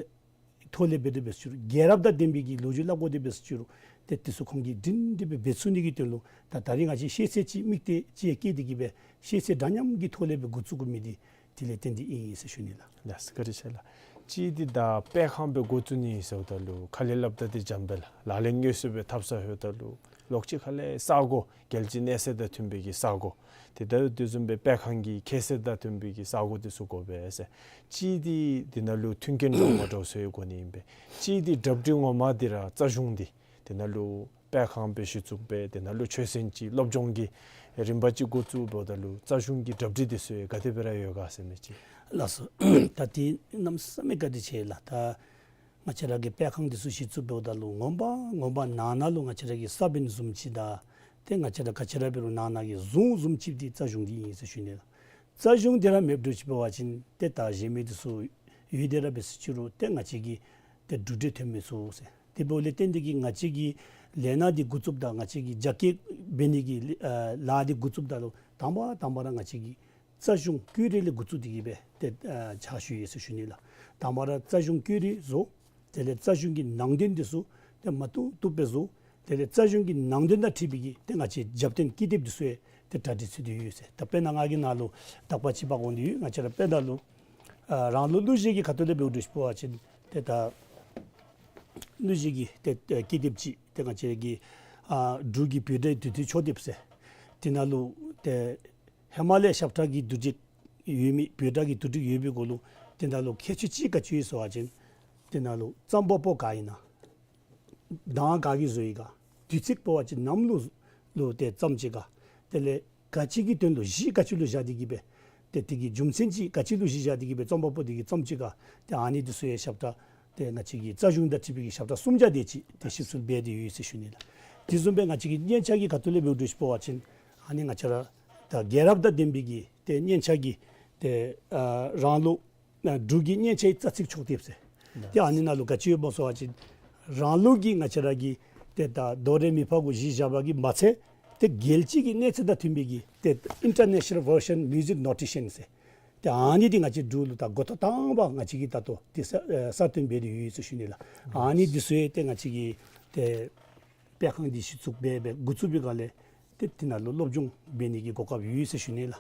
ཐོག་ལས་འབད་དེ་འབད་ཟེར་ཅི་རུང་རྒྱལ་རབས་དང་ལྡན་པའི་གི་ལོ་རྒྱུས་སླབ་དགོ་དེ་འབད་ཟེར་ཅི་རུང་ཏེ་འདི་ཚུ་ཁོང་གིས་སྒྲིང་སྒྲི་སྦེ་འབད་ཚུགས་ནི་གི་དོན་ལུ་ད་ད་རེས་ང་བཅས་ཤེས་ཚད་ཅིག་དམིགས་གཏད་ཅིག་བསྐྱེད་དེ་གིས་སྦེ་ཤེས་ཚད་འདྲ་མཉམ་གྱི་ཐོག་ལས་སྦེ་འགོ་བཙུགས་དགོ་མི་འདི་དེ་ལས་བརྟེན་ཏེ་ཨིན་ཟེར་ཞུ་ནི་ལགས། ལགས་སོ་བཀའ་དྲིན་ཆེ་ལགས། གཅིག་འདི་ད་དཔེ་ཁང་སྦེ་འགོ་བཙུགས་ནི་ཟེརཝ་ད་ལུ་ཁ་ལས་སླབ་ད་འདི་འཇམ་པས་ལགས། ལག་ལེན་དངོས་སུ་སྦེ་འཐབ་ས་ལྷོདཔ་ད་ལུ་ལོག་ཅིག་ཁ་ལས་ས་གོ་རྒྱལ་སྤྱིའི་གནས་ཚད་དང་མཐུན་པའི་གི་ས་གོ་ཏེ་ད་དེ་བཟུམ་སྦེ་དཔེ་ཁང་གི་ཁྱད་ཚད་དང་མཐུན་པའི་གི་ས་གོ་འདི་ཚུ་དགོ་པས་ཟེར། གཅིག་འདི་འདི་ནང་ལུ་མཐུན་རྐྱེན་འདྲཝ་མ་འདྲཝ་ཚུ་ཡང་དགོ་ནི་ཨིན་པས། གཅིག་འདི་གྲ་སྒྲིག་ངོ་མ་འདི་ར་རྩ་གཞུང་འདི་འདི་ནང་ལུ་དཔེ་ཁང་སྦེ་གཞི་བཙུགས་སྦེ་འདི་ནང་ལུ་ཆོས་ཚན་ཅིག་སློབ་སྦྱོང་གི་རིམ་པ་ཅིག་འགོ་བཙུགསཔ་ད་ལུ་རྩ་གཞུང་གི་གྲ་སྒྲིག་འདི་ཚུ་ཡང་ག་དེ་སྦེ་ར་ཡོད་ག་ཟེར་མི་ཅིག། ལགས་སོ། ད་འདི་གནམ་མེད་ས་མེད་བཀའ་དྲིན་ཆེ་ལགས། ད་ང་བཅས་ར་གི་དཔེ་ཁང་འདི་ཚུ་གཞི་བཙུགསཔ་ད་ལུ་ངོ་མ་ངོ་མ་ནང་ན་ལུ་ང་བཅས་ར་གི་ས་བོན་བཟུམ་ཅིག་དང་ཏེ་ང་བཅས་ར་ག་ཅི་ར་འབད་རུང་ནང་ན་གི་གཟུངས་བཟུམ་ཅིག་འདི་རྩ་གཞུང་འདི་ཨིན་ཟེར་ཞུ་ནི་ལགས། རྩ་གཞུང་འདི་ར་མེདཔ་འདྲཝ་ཅིག་འབད་བ་ཅིན་ཏེ་ད་གཞན་མི་འདི་ཚུ་ཡོད་དེ་ར་འབད་ཟེར་ཅི་རུང་ཏེ་ང་བཅས་ཀྱིས་ཏེ་གྲུབ་འབྲས་ཐོན་མི་ཚུགས་ཟེར། དེ་འབདཝ་ལས་བརྟེན་ཏེ་གིས་ང་བཅས་ཀྱི་ལས་སྣ་འདི་འགོ་བཙུགསཔ་ད་ང་བཅས་ཀྱི་རྒྱ་སྐྱེད་འབད་ནི་གི་ཨ་ལཱ་འདི་འགོ་བཙུགསཔ་ད་ལུ་དང་པ་དང་པ་ར་ང་བཅས་ཀྱིས་རྩ་གཞུང་བཀོད་སྒྲིག་ལས་འགོ་བཙུགས་ཏེ་གིས་སྦེ་ཏེ་ཨ་ཕྱག་ཞུ་ཡི་ཟེར་ཞུ་ནི་ལགས། དང་པ་ར་རྩ་གཞུང་བཀོད་སྒྲིག་བཟོ། དེ་ལས་རྩ་གཞུང་གི་ནང་དོན་འདི་ཚུ་ཏེ་མ་བཏུབ་བཏུབ་སྦེ་བཟོ། དེ་ལས་རྩ་གཞུང་གི་ནང་དོན་དང་འཁྲིལ་བའི་གི་ཏེ་ང་བཅས་རྒྱབ་རྟེན་ཀི་དེབ་འདི་ཚུ་ཡང་ཏེ་གྲ་སྒྲིག་ཚུད་དེ་ཡོད་ཟེར། ད་དཔེར་ན་ང་གིས་ནཱ་ལུ་དག་པ་ཅིག་འབག་འོང་དོ་ཡོད། ང་བཅས་ར་དཔེར་ན་ལུ་ཨ་རང་ལུགས་གླུ་གཞས་ཀྱི་ཁ་ཐུག་ལས་འབདཝ་འདྲཝ་ཅིག་འབད་བ་ཅིན་ཏེ་ད་གླུ་གཞས་ཀྱི་ཏེ་ཏེ་ཀི་དེབ་ཅིག་ཏེ་ང་བཅས་ཀྱི་ཨ་འབྲུག་གི་བོད་སྒྲའི་དུས་མཐུན་ཕྱོགས་དེབ་ཟེར། དེ་ནང་ལུ་ཏེ་ཧེ་མ་ལས་ཞབས་ཁྲ་གི་བསྡུ་སྒྲིག་ཡོད་མི་བོད་སྒྲ་གི་བསྡུ་སྒྲིག་ཡོད་པའི་གུ་ལུ་དེ་ནང་ལུ་ཁྱད་ཆོས་ཅིག་ག་ཅི་ཡོད་ཟེར་བ་ཅིན་དེ་ནང་ལུ་རྩོམ་པ་པོ་ག་ཨིན་ན། གདངས་ག་གིས་བཟོ་ཡི་ག། དུས་ཚིགས་འབད་བ་ཅིན་ནམ་ལུ་ལུ་ཏེ་རྩོམ་ཅི་ག། དེ་ལས་ག་ཅི་གི་དོན་ལུ་གཞི་ག་ཅི་ལུ་བཞག་སྟེ་གིས་སྦེ་ཏེ་དེ་གི་རྒྱུ་མཚན་ཅིག་ག་ཅི་ལུ་གཞི་བཞག་སྟེ་གིས་སྦེ་རྩོམ་པ་པོ་དེ་གིས་རྩོམ་ཅི་ག། ཏེ་ཨ་ནི་འདི་ཚུ་ཡང་ཞབས་ཁྲ་ཏེ་ང་བཅས་ཀྱི་རྩ་གཞུང་དང་འཁྲིལ་བའི་གི་ཞབས་ཁྲ་སུམ་བརྒྱ་དེ་ཅིག་ཏེ་ཞིབ་འཚོལ་འབད་དེ་ཡོད་ཟེར་ཞུ་ནི་ལགས། དེ་བཟུམ་སྦེ་ང་བཅས་ཀྱི་སྙན་ཆ་གི་ཁ་ཐུག་ལས་འབདཝ་འདྲཝ་ཅིག་འབད་བ་ཅིན་ ཨ་ནི་ང་བཅས་ར་ད་རྒྱལ་རབས་དང་ལྡན་པའི་གི་ཏེ་སྙན་ཆ་གི་ཏེ་ཨ་རང་ལུགས་ཨ་འབྲུག་གི་སྙན་ཆའི་རྩ་ཚིག་ཕྱོགས་བསྡེབས་ཟེར། ཏེ་ཨ་ནི་ནང་ལུ་ག་ཅི་ཡོདཔ་སྨོ་ཟེར་བ་ཅིན་རང་ལུགས་ཀྱི་ང་བཅས་ར་གི་ཏེ་ད་དོ་རེ་མི་ཕ་གུ་གཞི་བཞག་པ་གི་མ་ཚད་ཏེ་རྒྱལ་སྤྱི་གི་གནས་ཚད་དང་མཐུན་པའི་གི་ཏེ་International Version Music Notation ཟེར། ཏེ་ཨ་ནི་འདི་ང་བཅས་འབྲུག་ལུ་ད་འགོ་ཐོག་དང་པ་ང་བཅས་ཀྱིས་ད་ལྟོ་ཏེ་གསར་ཨེ་གསར་བཏོན་འབད་དེ་ཡོད་ཟེར་ཞུ་ནི་ལགས། ཨ་ནི་འདི་ཚུ་ཡང་ཏེ་ང་བཅས་ཀྱིས་ཏེ་སྤེལ་ཁང་འདི་གཞི་བཙུགས་འབད་འབད་འགོ་བཙུགས་པའི་སྒང་ལས་ཏེ་དེ་ནང་ལུ་སློབ་སྦྱོང་འབད་ནི་གི་གོ་སྐབས་ཡོད་ཟེར་ཞུ་ནི་ལགས།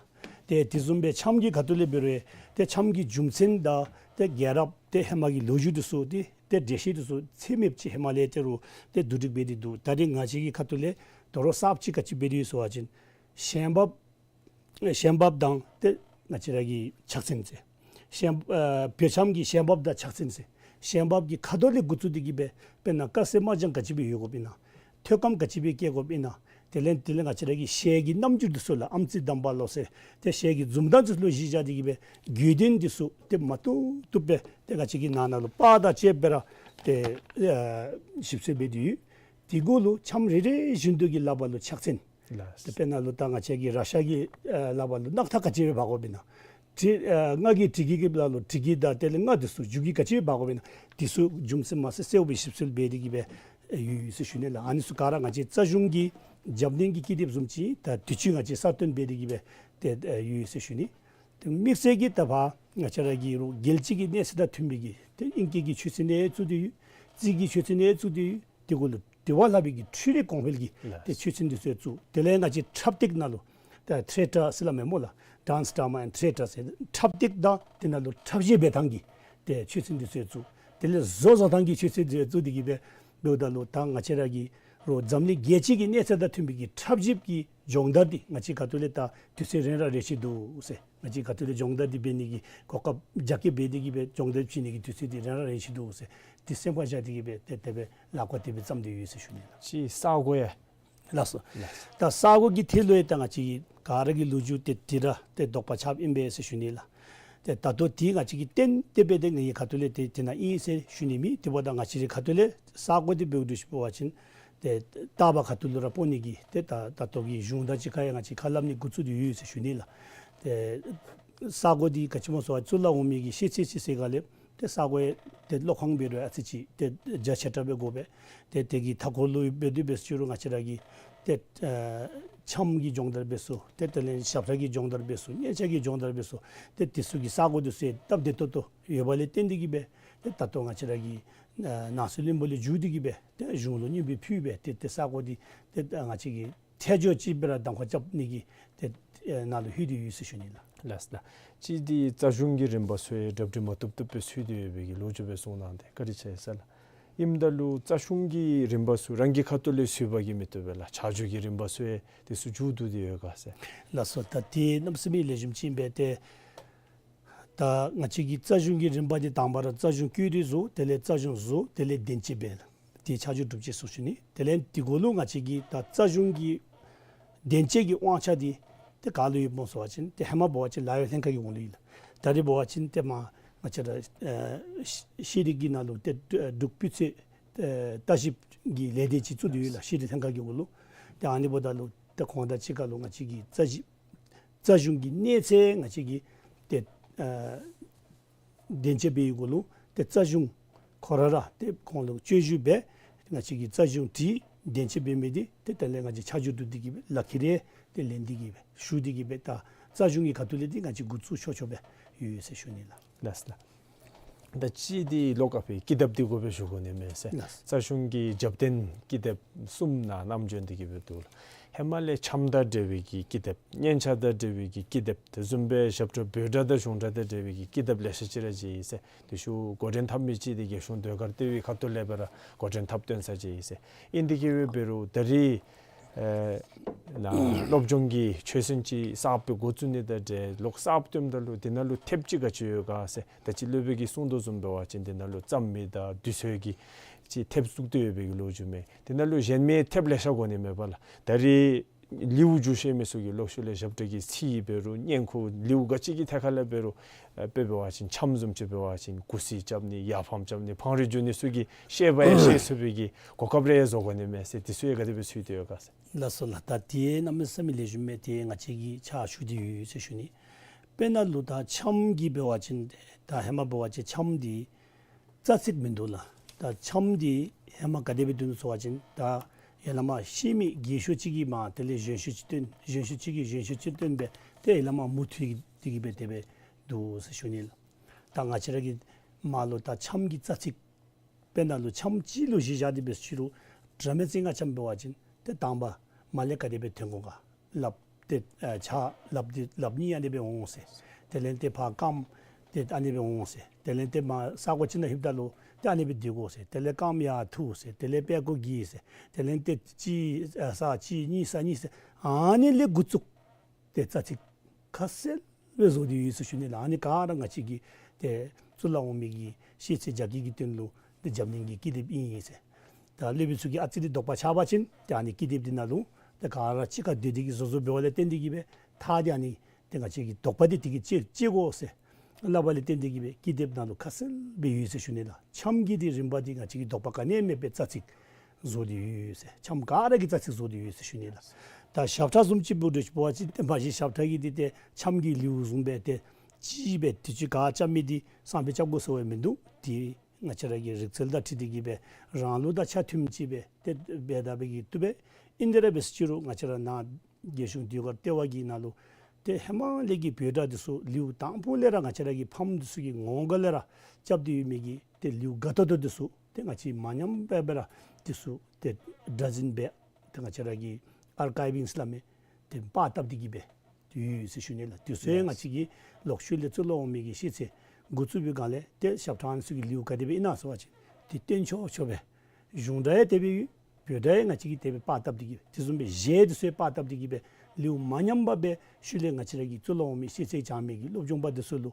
ཏེ་དེ་བཟུམ་སྦེ་འཆམ་གྱི་ཁ་ཐུག་ལས་འབད་རུང་ཏེ་འཆམ་གྱི་རྒྱུ་མཚན་དང་ཏེ་རྒྱལ་རབས་ཏེ་ཧེ་མ་གི་ལོ་རྒྱུས་འདི་ཚུ་ཏེ་ཏེ་འགྲེལ་བཤད་འདི་ཚུ་ཚད་མེདཔ་ཅིག་ཧེ་མ་ལས་ཏེ་རུང་ཏེ་བསྡུ་སྒྲིག་འབད་དེ་འདུག། ད་རེས་ང་བཅས་ཀྱི་ཁ་ཐུག་ལས་དོ་རུང་གསརཔ་ཅིག་ག་ཅི་འབད་དེ་ཡོད་ཟེར་བ་ཅིན་ཞེན་འབབ་ཞེན་འབབ་དང་ཏེ་ང་བཅས་ར་གི་ཕྱག་མཚན་ཟེར། ཞེན་ཨ་བོད་འཆམ་གྱི་ཞེན་འབབ་དང་ཕྱག་མཚན་ཟེར། ཞེན་འབབ་ཀྱི་ཁ་དོག་ལས་འགོ་བཙུགས་ཏེ་གི་སྦེ་དཔེར་ན་དཀར་ཟས་དམར་ལྗང་ག་ཅི་སྦེ་ཡོད་དགོཔ་ཨིན་ན། ཐོད་སྐམ་ག་ཅི་སྦེ་བཀལ་དགོཔ་ཨིན་ན། དེ་ལས་དེ་ལས་ང་བཅས་ར་གི་ཞལ་གྱི་རྣམ་འགྱུར་འདི་ཚུ་ལགས། ཨམ་རྩི་དམ་པ་ལོ་ཟེར། ཏེ་ཞལ་གྱི་འཛུམ་མདངས་འདི་ཚུ་ལུ་གཞི་བཞག་སྟེ་གི་སྦེ་དགོས་དོན་འདི་ཚུ་ཏེ་མ་བཏུབ་བཏུབ་སྦེ་ཏེ་ང་བཅས་ཀྱིས་ནང་ན་ལུ་པར་དང་བཅས་སྦེ་ར་ཏེ་ཨ་ཞིབ་འཚོལ་འབད་དེ་ཡོད། དེ་གུ་ལུ་འཆམ་རེ་རེ་བཞིན་དུ་གི་ལགཔ་ལུ་ཕྱག་མཚན། ལགས། ཏེ་དཔེར་ན་ལུ་ད་ང་བཅས་ཀྱི་ར་ཤ་གི་ཨ་ལགཔ་ལུ་རྣག་ཐག་ག་ཅི་སྦེ་འབག་དགོཔ་ཨིན་ན། དྲི་ཨ་རྔ་གི་དྲི་གི་གི་ལག་ལུ་དྲི་གི་དང་དེ་ལས་རྔ་འདི་ཚུ་རྒྱུག་གི་ག་ཅི་སྦེ་འབག་དགོཔ་ཨིན་ན། དེ་ཚུ་རྒྱུ་མཚན་མ་ཚད་གསལཝ་སྦེ་ཞིབ་འཚོལ་འབད་དེ་གི་སྦེ་ཡོད་ཡོད་ཟེར་ཞུ་ནི་ལགས། ཨ་ནི་ཚུ་ག་ར་ང་བཅས་རྩ་གཞུང་གི་རྒྱབ་སྣོན་གྱི་ཀི་དེབ་བཟུམ་ཅིག་ད་དུས་ཅི་ང་བཅས་གསར་བཏོན་འབད་དེ་གི་སྦེ་ཏེ་ཡོད་ཡོད་ཟེར་ཞུ་ནི། ཏེ་དམིགས་བསལ་གྱིས་ད་ཕར་ང་བཅས་ར་གི་རུང་རྒྱལ་སྤྱི་གི་གནས་ཚད་དང་མཐུན་པའི་གི་ཏེ་ཨིང་སྐད་ཀྱི་ཆོས་ཚན་ཡང་བཙུགས་ཏེ་ཡོད། རྩིས་ཀྱི་ཆོས་ཚན་ཡང་བཙུགས་ཏེ་ཡོད། དེ་གུ་ལུ་དེ་བ་ལྷག་པའི་གི་འཕྲུལ་རིག་གོང་འཕེལ་གྱི་ལགས། ཏེ་ཆོས་ཚན་འདི་ཚུ་ཡང་བཙུགས། དེ་ལས་ང་བཅས་འཁྲབ་སྟེགས་ནང་ལུ་ད་ཐི་ཡེ་ཊར་ཟེར་སླབ་མས་སྨོ་ལགས། Dance, Drama and Theatre ཟེར་འཁྲབ་སྟེགས་དང་དེ་ནང་ལུ་འཁྲབ་གཞས་འབད་ཐངས་ཀྱི་ཏེ་ཆོས་ཚན་འདི་ཚུ་ཡང་བཙུགས། དེ་ལས་བཟོ་བཟོ་ཐངས་ཀྱི་ཆོས་ཚན་འདི་ཚུ་ཡང་བཙུགས་ཏེ་གི་སྦེ་འབདཝ་ད་ལུ་ད་ང་བཅས་ར་གི་རུང་འཛམ་གླིང་རྒྱལ་སྤྱི་གི་གནས་ཚད་དང་མཐུན་པའི་གི་འཁྲབ་ཞིབ་ཀྱི་སྦྱོང་བརྡར་འདི་ང་བཅས་ཁ་ཐུག་ལས་ད་དུས་ཚོད་རན་ར་རན་ཅི་འདུག་ཟེར། ང་བཅས་ཁ་ཐུག་ལས་སྦྱོང་བརྡར་འདི་འབད་ནི་གི་གོ་སྐབས་རྒྱ་སྐྱེད་འབད་དེ་གི་སྦེ་སྦྱོང་བརྡར་བྱིན་ནི་གི་དུས་ཚོད་འདི་རན་ར་རན་ཅི་འདུག་ཟེར། འདི་སེམས་ཁར་བཞག་སྟེ་གི་སྦེ་ཏེ་དེ་སྦེ་ལག་བཀོད་དེ་སྦེ་བརྩམས་ཏེ་ཡོད་ཟེར་ཞུ་ནི་ལགས། ཅིག་ས་གོ་ཡང་ལགས་སོ། ལགས། ད་ས་གོ་གི་ཐད་ལུ་ཡང་ད་ང་བཅས་ག་ར་གི་ལོ་རྒྱུས་ཏེ་དེ་ར་ཏེ་དོགས་པ་ཆགསཔ་ཨིན་པས་ཟེར་ཞུ་ནི་ལགས། ཏེ་ད་ལྟོ་འདི་ང་བཅས་ཀྱིས་གཏན་གཏན་འབད་དེ་ངེའི་ཁ་ཐུག་ལས་ཏེ་དེ་ནང་ཨིན་ཟེར་ཞུ་ནི་མེད། དེ་འབདཝ་ད་ང་བཅས་རའི་ཁ་ཐུག་ལས་ས་གོ་འདི་འབདཝ་འདྲཝ་ཅིག་འབད་བ་ཅིན་ཏེ་ལྟ་བ་ཁ་ཐུག་ལུ་ར་སྤོ་ནི་གི་ཏེ་ད་ད་ལྟོ་གི་གཞུང་དང་གཅིག་ཁར་ཡང་ང་བཅས་ཁ་སླབ་ནི་འགོ་བཙུགས་ཏེ་ཡོད་ཟེར་ཞུ་ནི་ལགས། ཏེ་ས་གོ་འདི་ག་ཅི་སྨོ་ཟེར་བ་ཅིན་གཙུག་ལག་འོག་མའི་གི་ཤེས་ཚད་ཅིག་ཟེར་སྒང་ལས་ཏེ་ས་གོ་ཡང་ཏེ་ལོག་ཁང་འབད་རུང་ཨ་ཙི་ཅིག་ཏེ་རྒྱ་ཆེ་དྲགས་སྦེ་དགོ་པས། ཏེ་དེ་གི་མཐའ་འཁོར་ལུ་འབད་དེ་འབད་ཟེར་རུང་ང་བཅས་ར་གི་ཏེ་ཨ་འཆམ་གྱི་སྦྱོང་བརྡར་འབད་ས་ཏེ་དེ་ལས་ཞབས་ཁྲ་གི་སྦྱོང་བརྡར་འབད་ས་སྙན་ཆ་གི་སྦྱོང་བརྡར་འབད་ས་ཏེ་དེ་ཚུ་གི་ས་གོ་དེ་ཚུ་ཡང་སྟབས་བདེ་ཏོག་ཏོ་ཡོདཔ་ལས་བརྟེན་ཏེ་གི་སྦེ་ཏེ་ད་ལྟོ་ང་བཅས་ར་གི་ཨ་ནང་སྲིད་བློན་པོ་ལས་བརྒྱུད་དེ་གི་སྦེ་ཏེ་གཞུང་ལུ་སྙན་འབུལ་ཕུལ་སྦེ་ཏེ་ཏེ་ས་གོ་འདི་ཏེ་ང་བཅས་ཀྱིས་ཐད་སྦྱོར་ཅིག་སྦེ་ར་གདམ་ཁ་རྐྱབ་ནི་གི་ཏེ་ཨེ་ནང་ལུ་ལྷོད་དེ་ཡོད་ཟེར་ཞུ་ནི་ལགས། ལགས་ལགས། ཅིག་འདི་རྩ་གཞུང་གི་རིམ་པ་ཚུ་ཡང་གྲ་སྒྲིག་མ་བཏུབ་བཏུབ་སྦེ་ཚུད་དེ་ཡོད་པའི་གི་ལོ་རྒྱུས་སྦེ་གསུངས་གནང་སྟེ་བཀའ་དྲིན་ཆེ་ཟེར་ལགས། ཨིནམ་ད་ལུ་རྩ་གཞུང་གི་རིམ་པ་ཚུ་རང་གི་ཁ་ཐུག་ལས་ཚུད་པ་གིས་མི་བཏུབ་པས་ལགས། ཆ་འཇོག་གི་རིམ་པ་ཚུ་ཡང་དེ་ཚུ་མཇུག་བསྡུ་སྟེ་ཡོད་ག་ཟེར། ལགས་སོ། ད་དེ་གནམ་མེད་ས་མེད་ལེགས་ཤོམ་ཅིག་ཨིན་པས། ཏེ་ད་ང་བཅས་ཀྱི་རྩ་གཞུང་གི་རིམ་པ་འདི་དང་པ་ར་རྩ་གཞུང་བཀོད་སྒྲིག་བཟོ། དེ་ལས་རྩ་གཞུང་བཟོ། དེ་ལས་བདེན་དཔྱད་འབད་ལགས། དེ་ཆ་འཇོག་གྲུབ་རྗེས་སུ་ཞུ་ནི། དེ་ལས་དེ་གུ་ལུ་ང་བཅས་ཀྱི་ད་རྩ་གཞུང་གི་བདེན་དཔྱད་ཀྱི་དབང་ཆ་འདི་ཏེ་ག་ལུ་ཡོདཔ་སྨོ་ཟེར་བ་ཅིན་ཏེ་ཧེ་མ་འབད་བ་ཅིན་ལཱ་གཡོག་ལྷན་ཁག་གི་འོག་ལུ་ཡོད་ལགས། ད་རེས་འབད་བ་ཅིན་ཏེ་མར་ང་བཅས་ར་ཨེ་ཤེས་རིག་གི་ནང་ལུ་ཏེ་འབྲུག་སྤུས་ཚད་ཨེ་ལྟ་ཞིབ་ཀྱི་ལས་སྡེ་ཅིག་བཙུགས་ཏེ་ཡོད་ལགས། ཤེས་རིག་ལྷན་ཁག་གི་འོག་ལུ། ཏེ་ཨ་ནི་འབདཝ་ད་ལུ་ཏེ་ཁོང་དང་གཅིག་ཁར་ལུ་ང་བཅས་ཀྱི་རྩ་གཞི་རྩ་གཞུང་གི་གནས་ཚད་ང་བཅས་ཀྱིས་ཏེ་ཨ་བདེན་དཔྱད་འབད་བའི་གུ་ལུ་ཏེ་རྩ་གཞུང་ཁོ་ར་ར་ཏེ་ཁོང་ལུ་སྤྱོད་བཞུགས་འབད། ང་བཅས་ཀྱིས་རྩ་གཞུང་དྲིས་བདེན་དཔྱད་འབད་མི་འདི་ཏེ་དེ་ལས་ང་བཅས་ཆ་འཇོག་བསྡུ་སྟེ་གི་སྦེ་ལག་ཁྱེར་ཡང་ཏེ་ལེན་ཏེ་གི་སྦེ་ཞུ་སྟེ་གི་སྦེ་ད་རྩ་གཞུང་གི་ཁ་ཐུག་ལས་འདི་ང་བཅས་འགོ་བཙུགས་ཆོག་ཆོགཔ་སྦེ་ཡོད་ཟེར་ཞུ་ནི་ལགས། ལགས་ལགས། ད་ཅི་འདི་ལོག་ཨ་ཕི་ཀི་དེབ་འདི་དགོ་པས་ཞུ་དགོ་ནི་མས་ཟེར། ལགས། རྩ་གཞུང་གི་རྒྱབ་རྟེན་ཀི་དེབ་གསུམ་ནང་ནམ་བྱོན་ཏེ་གི་སྦེ་འདུག་ལགས། ཧེ་མ་ལས་འཆམ་དང་འབྲེལ་བའི་གི་ཀི་དེབ། སྙན་ཆ་དང་འབྲེལ་བའི་གི་ཀི་དེབ། དེ་བཟུམ་སྦེ་ཞབས་ཁྲ་འབོད་སྒྲ་དང་གཞུང་སྒྲ་དང་འབྲེལ་བའི་གི་ཀི་དེབ་ལེ་ཤ་ཅིག་ར་མཇལ་ཡི་ཟེར། དེ་ཚུ་འགོ་འདྲེན་འཐབ་མི་ཅིག་འདི་རྒྱལ་གཞུང་ཟློས་གར་ལྟེ་བའི་ཁ་ཐུག་ལས་སྦེ་ར་འགོ་འདྲེན་འཐབ་སྟོན་ས་མཇལ་ཡི་ཟེར། ཨིན་ཏེ་གི་སྦེ་འབད་རུང་ད་རེས་ཨེ་ནཱ་སློབ་སྦྱོང་གི་ཆོས་ཚན་ཅིག་གསརཔ་སྦེ་འགོ་བཙུགས་ནི་དང་འབྲེལ་ལོག་གསརཔ་བཏོནམ་ད་ལུ་དེ་ནང་ལུ་ཐེབས་ཅིག་ག་ཅི་ཡོད་ག་ཟེར། ད་ཅི་སློབ་དཔོན་གྱིས་གསུངས་དོ་བཟུམ་འབད་བ་ཅིན་དེ་ནང་ལུ་རྩོམ་མི་དང་དུས་ཚོད་ཀྱི་ཅིག་ཐེབས་བཙུགས་ཏེ་ཡོད་པའི་གི་ལོ་རྒྱུས་མས། དེ་ནང་ལུ་གཞན་མི་ཐེབས་ལེ་ཤ་དགོ་ནི་མས་པ་ལགས། ད་རེས་ ལེའུ་བསྒྱུར་ཤེས་མི་ཚུ་གིས་ལོག་ཤུལ་ལས་ཞབས་ཁྲ་གི་ཚིག་འབད་རུང་སྙན་ཁུ་ལེའུ་ག་ཅི་གི་ཐད་ཁར་ལས་འབད་རུང་ཨ་དཔེ་འབད་བ་ཅིན་འཆམ་བཟུམ་ཅིག་འབད་བ་ཅིན་གུ་སི་རྐྱབ་ནི་ཡར་ཕམ་རྐྱབ་ནི་བང་རི་བསྒྱུར་ནི་ཚུ་གི་ཤེས་པ་ཡང་ཤེས་ཚུགས་པའི་གི་གོ་སྐབས་རེ་བཟོ་དགོ་ནི་མས་ཟེར། དེ་ཚུ་ཡང་ག་དེ་སྦེ་ཚུད་དེ་ཡོད་ག་ཟེར། ལགས་སོ་ལགས། ད་དེ་གནམ་མེད་ས་མེད་ལེགས་ཤོམ་མས། དེ་ང་བཅས་ཀྱིས་ཕྱག་ཞུ་སྟེ་ཡོད་ཟེར་ཞུ་ནི། དཔེར་ན་ལུ་ད་འཆམ་གྱི་འབད་བ་ཅིན་ད་ཧེ་མ་འབད་བ་ཅིན་འཆམ་འདི་རྩ་ཚིག་མིན་འདུག་ལགས། ད་འཆམ་འདི་ཧེ་མ་ག་དེ་སྦེ་འདུག་ཟེར་བ་ཅིན་ད་ཡར་ལས་མར་ཤེས་མི་རྒས་ཤོས་ཅིག་གིས་མར་དེ་ལས་གཞོན་ཤོས་ཅིག་བཏོན། གཞོན་ཤོས་ཅིག་གིས་གཞོན་ཤོས་ཅིག་བཏོན་སྦེ་ཏེ་ཡར་ལས་མར་མུ་མཐུད་དེ་གི་སྦེ་དེ་སྦེ་འདུག་ཟེར་ཞུ་ནི་ལགས། ད་ང་བཅས་ར་གི་མར་ལུ་ད་འཆམ་གྱི་རྩ་ཚིག་དཔེར་ན་ལུ་འཆམ་གཅིག་ལུ་གཞི་བཞག་སྟེ་འབད་ཞུ་རུང་དྲ་མེད་རྩེ་ལྔ་འཆམ་འབད་བ་ཅིན་ཏེ་དང་པ་མར་ལས་ག་དེ་སྦེ་ཐོན་དགོ་ག། ལགཔ་ཏེ་ཨ་ཕྱག་ལགཔ་འདི་ལགཔ་གཉིས་ཨ་ནི་སྦེ་འོང་ཟེར། དེ་ལས་ཏེ་ཕར་རྐངམ་ཏེ་ཨ་ནི་སྦེ་འོང་ཟེར། དེ་ལས་ཏེ་མར་ས་གོ་ཅིག་ནང་ལྷོདཔ་ད་ལུ་ཏེ་ཨ་ནི་སྦེ་སྡོད་དགོ་ཟེར། དེ་ལས་རྐངམ་ཡར་འཐུ་ཟེར། དེ་ལས་པད་ཀོ་བསྒྱིར་ཟེར། དེ་ལས་ཏེ་གཅིག་ཨ་ས་གཅིག་གཉིས་ས་གཉིས་ཟེར། ཨ་ནི་ལས་འགོ་བཙུགས་ཏེ་རྩ་ཚིག་ཁ་གསལ་སྦེ་བཟོ་སྟེ་ཡོད་ཟེར་ཞུ་ནི་ལགས། ཨ་ནི་ག་ར་ང་བཅས་ཀྱི་ཏེ་གཙུག་ལག་འོག་མའི་གི་ཤེས་ཚད་རྒྱ་སྐྱེད་ཀྱི་དོན་ལུ་ཏེ་འཇམ་གླིང་གི་ཀི་དེབ་ཨིན་ཟེར། ད་སློབ་དཔོན་ཚུ་གིས་ཨ་ཙི་རེ་དོགས་པ་ཆགས་པ་ཅིན་ཏེ་ཨ་ནི་ཀི་དེབ་འདི་ནང་ལུ་ཏེ་ག་ར་གཅིག་ཁར་སྡོད་དེ་གིས་བཟོ་བཟོཝ་འབདཝ་ལས་བརྟེན་ཏེ་གིས་སྦེ་ཐག་འདི་ཨ་ནི་ཏེ་ང་བཅས་ཀྱི་དོགས་པ་འདི་དེ་གིས་བཅད་བཅད་དགོ་ཟེར་སླབ་པ་ལས་བརྟེན་ཏེ་གིས་སྦེ་ཀི་དེབ་ནང་ལུ་ཁ་གསལ་སྦེ་ཡོད་ཟེར་ཞུ་ནི་ལགས། འཆམ་གྱི་འདི་རིམ་པ་འདི་ང་བཅས་ཀྱིས་དོགས་པ་ག་ནི་ཡང་མེད་པའི་རྩ་ཚིག་བཟོ་སྟེ་ཡོད་ཟེར། འཆམ་ག་ར་གི་རྩ་ཚིག་བཟོ་སྟེ་ཡོད་ཟེར་ཞུ་ནི་ལགས། ད་ཞབས་ཁྲ་བཟུམ་ཅིག་འབད་རུང་འབད་བ་ཅིན་ཏེ་མ་གཞི་ཞབས་ཁྲ་གི་འདི་ཏེ་འཆམ་གྱི་ལེའུ་བཟུམ་སྦེ་ཏེ་གཅིག་སྦེ་དུས་ཅི་ག་རྐྱབ་མི་འདི་སང་ཕོད་རྐྱབ་དགོ་ཟེར་བ་མིན་འདུག། ཏེ་ང་བཅས་ར་གི་རིག་རྩལ་དང་འཁྲིལ་ཏེ་གིས་སྦེ་རང་ལུགས་དང་ཆ་མཐུནམ་ཅིག་སྦེ་ཏེ་འབད་ད་འབད་གི་བཏུབ་པས། ཨིན་དེ་ར་འབད་ཟེར་ཅི་རུང་ང་བཅས་ར་ནཱ་རྒྱལ་གཞུང་ཟློས་གར་ལྟེ་བ་གི་ནང་ལུ་ཏེ་ཧེ་མ་ལས་ཀྱི་བོད་སྒྲ་འདི་ཚུ་ལེའུ་དང་པོ་ལས་ར་ང་བཅས་ར་གི་ཕམ་འདི་ཚུ་གི་ངོ་ག་ལས་ར་རྐྱབ་སྟེ་ཡོད་མི་གི་ཏེ་ལེའུ་ག་ཏོག་ཏོ་འདི་ཚུ་ཏེ་ང་བཅས་མ་ཉམས་པར་སྦེ་ར་འདི་ཚུ་ཏེ་སྒྲ་འཛིན་འབད་ཏེ་ང་བཅས་ར་གི་ཨར་ཀའིབ་ཨིང་ཟེར་སླབ་མི་ཏེ་པར་བཏབ་སྟེ་གིས་སྦེ་ཏེ་ཡོད་ཟེར་ཞུ་ནི་ལགས། དེ་ཚུ་ཡང་ང་བཅས་ཀྱིས་ལོག་ཤུལ་ལས་གཙུག་ལག་འོག་མའི་གི་ཤེས་ཚད་འགོ་བཙུགས་པའི་སྒང་ལས་ཏེ་ཞབས་ཁྲ་ཨ་ནི་ཚུ་གི་ལེའུ་ག་དེ་སྦེ་ཨིན་ན་ཟེར་བ་ཅིན་ཏེ་སྟོན་ཆོག་ཆོག་སྦེ་གཞུང་སྒྲ་ཡང་དེ་སྦེ་ཡོད། བོད་སྒྲ་ཡང་ང་བཅས་ཀྱིས་དེ་སྦེ་པར་བཏབ་སྟེ་གིས་སྦེ་དེ་བཟུམ་སྦེ་གཞས་འདི་ཚུ་ཡང་པར་བཏབ་སྟེ་གིས་སྦེ་ལེའུ་མ་ཉམས་པར་སྦེ་ཤུལ་ལས་ང་བཅས་ར་གི་གཙུག་ལག་འོག་མའི་ཤེས་ཚད་སྦྱང་མི་གི་སློབ་སྦྱོང་པ་འདི་ཚུ་ལུ་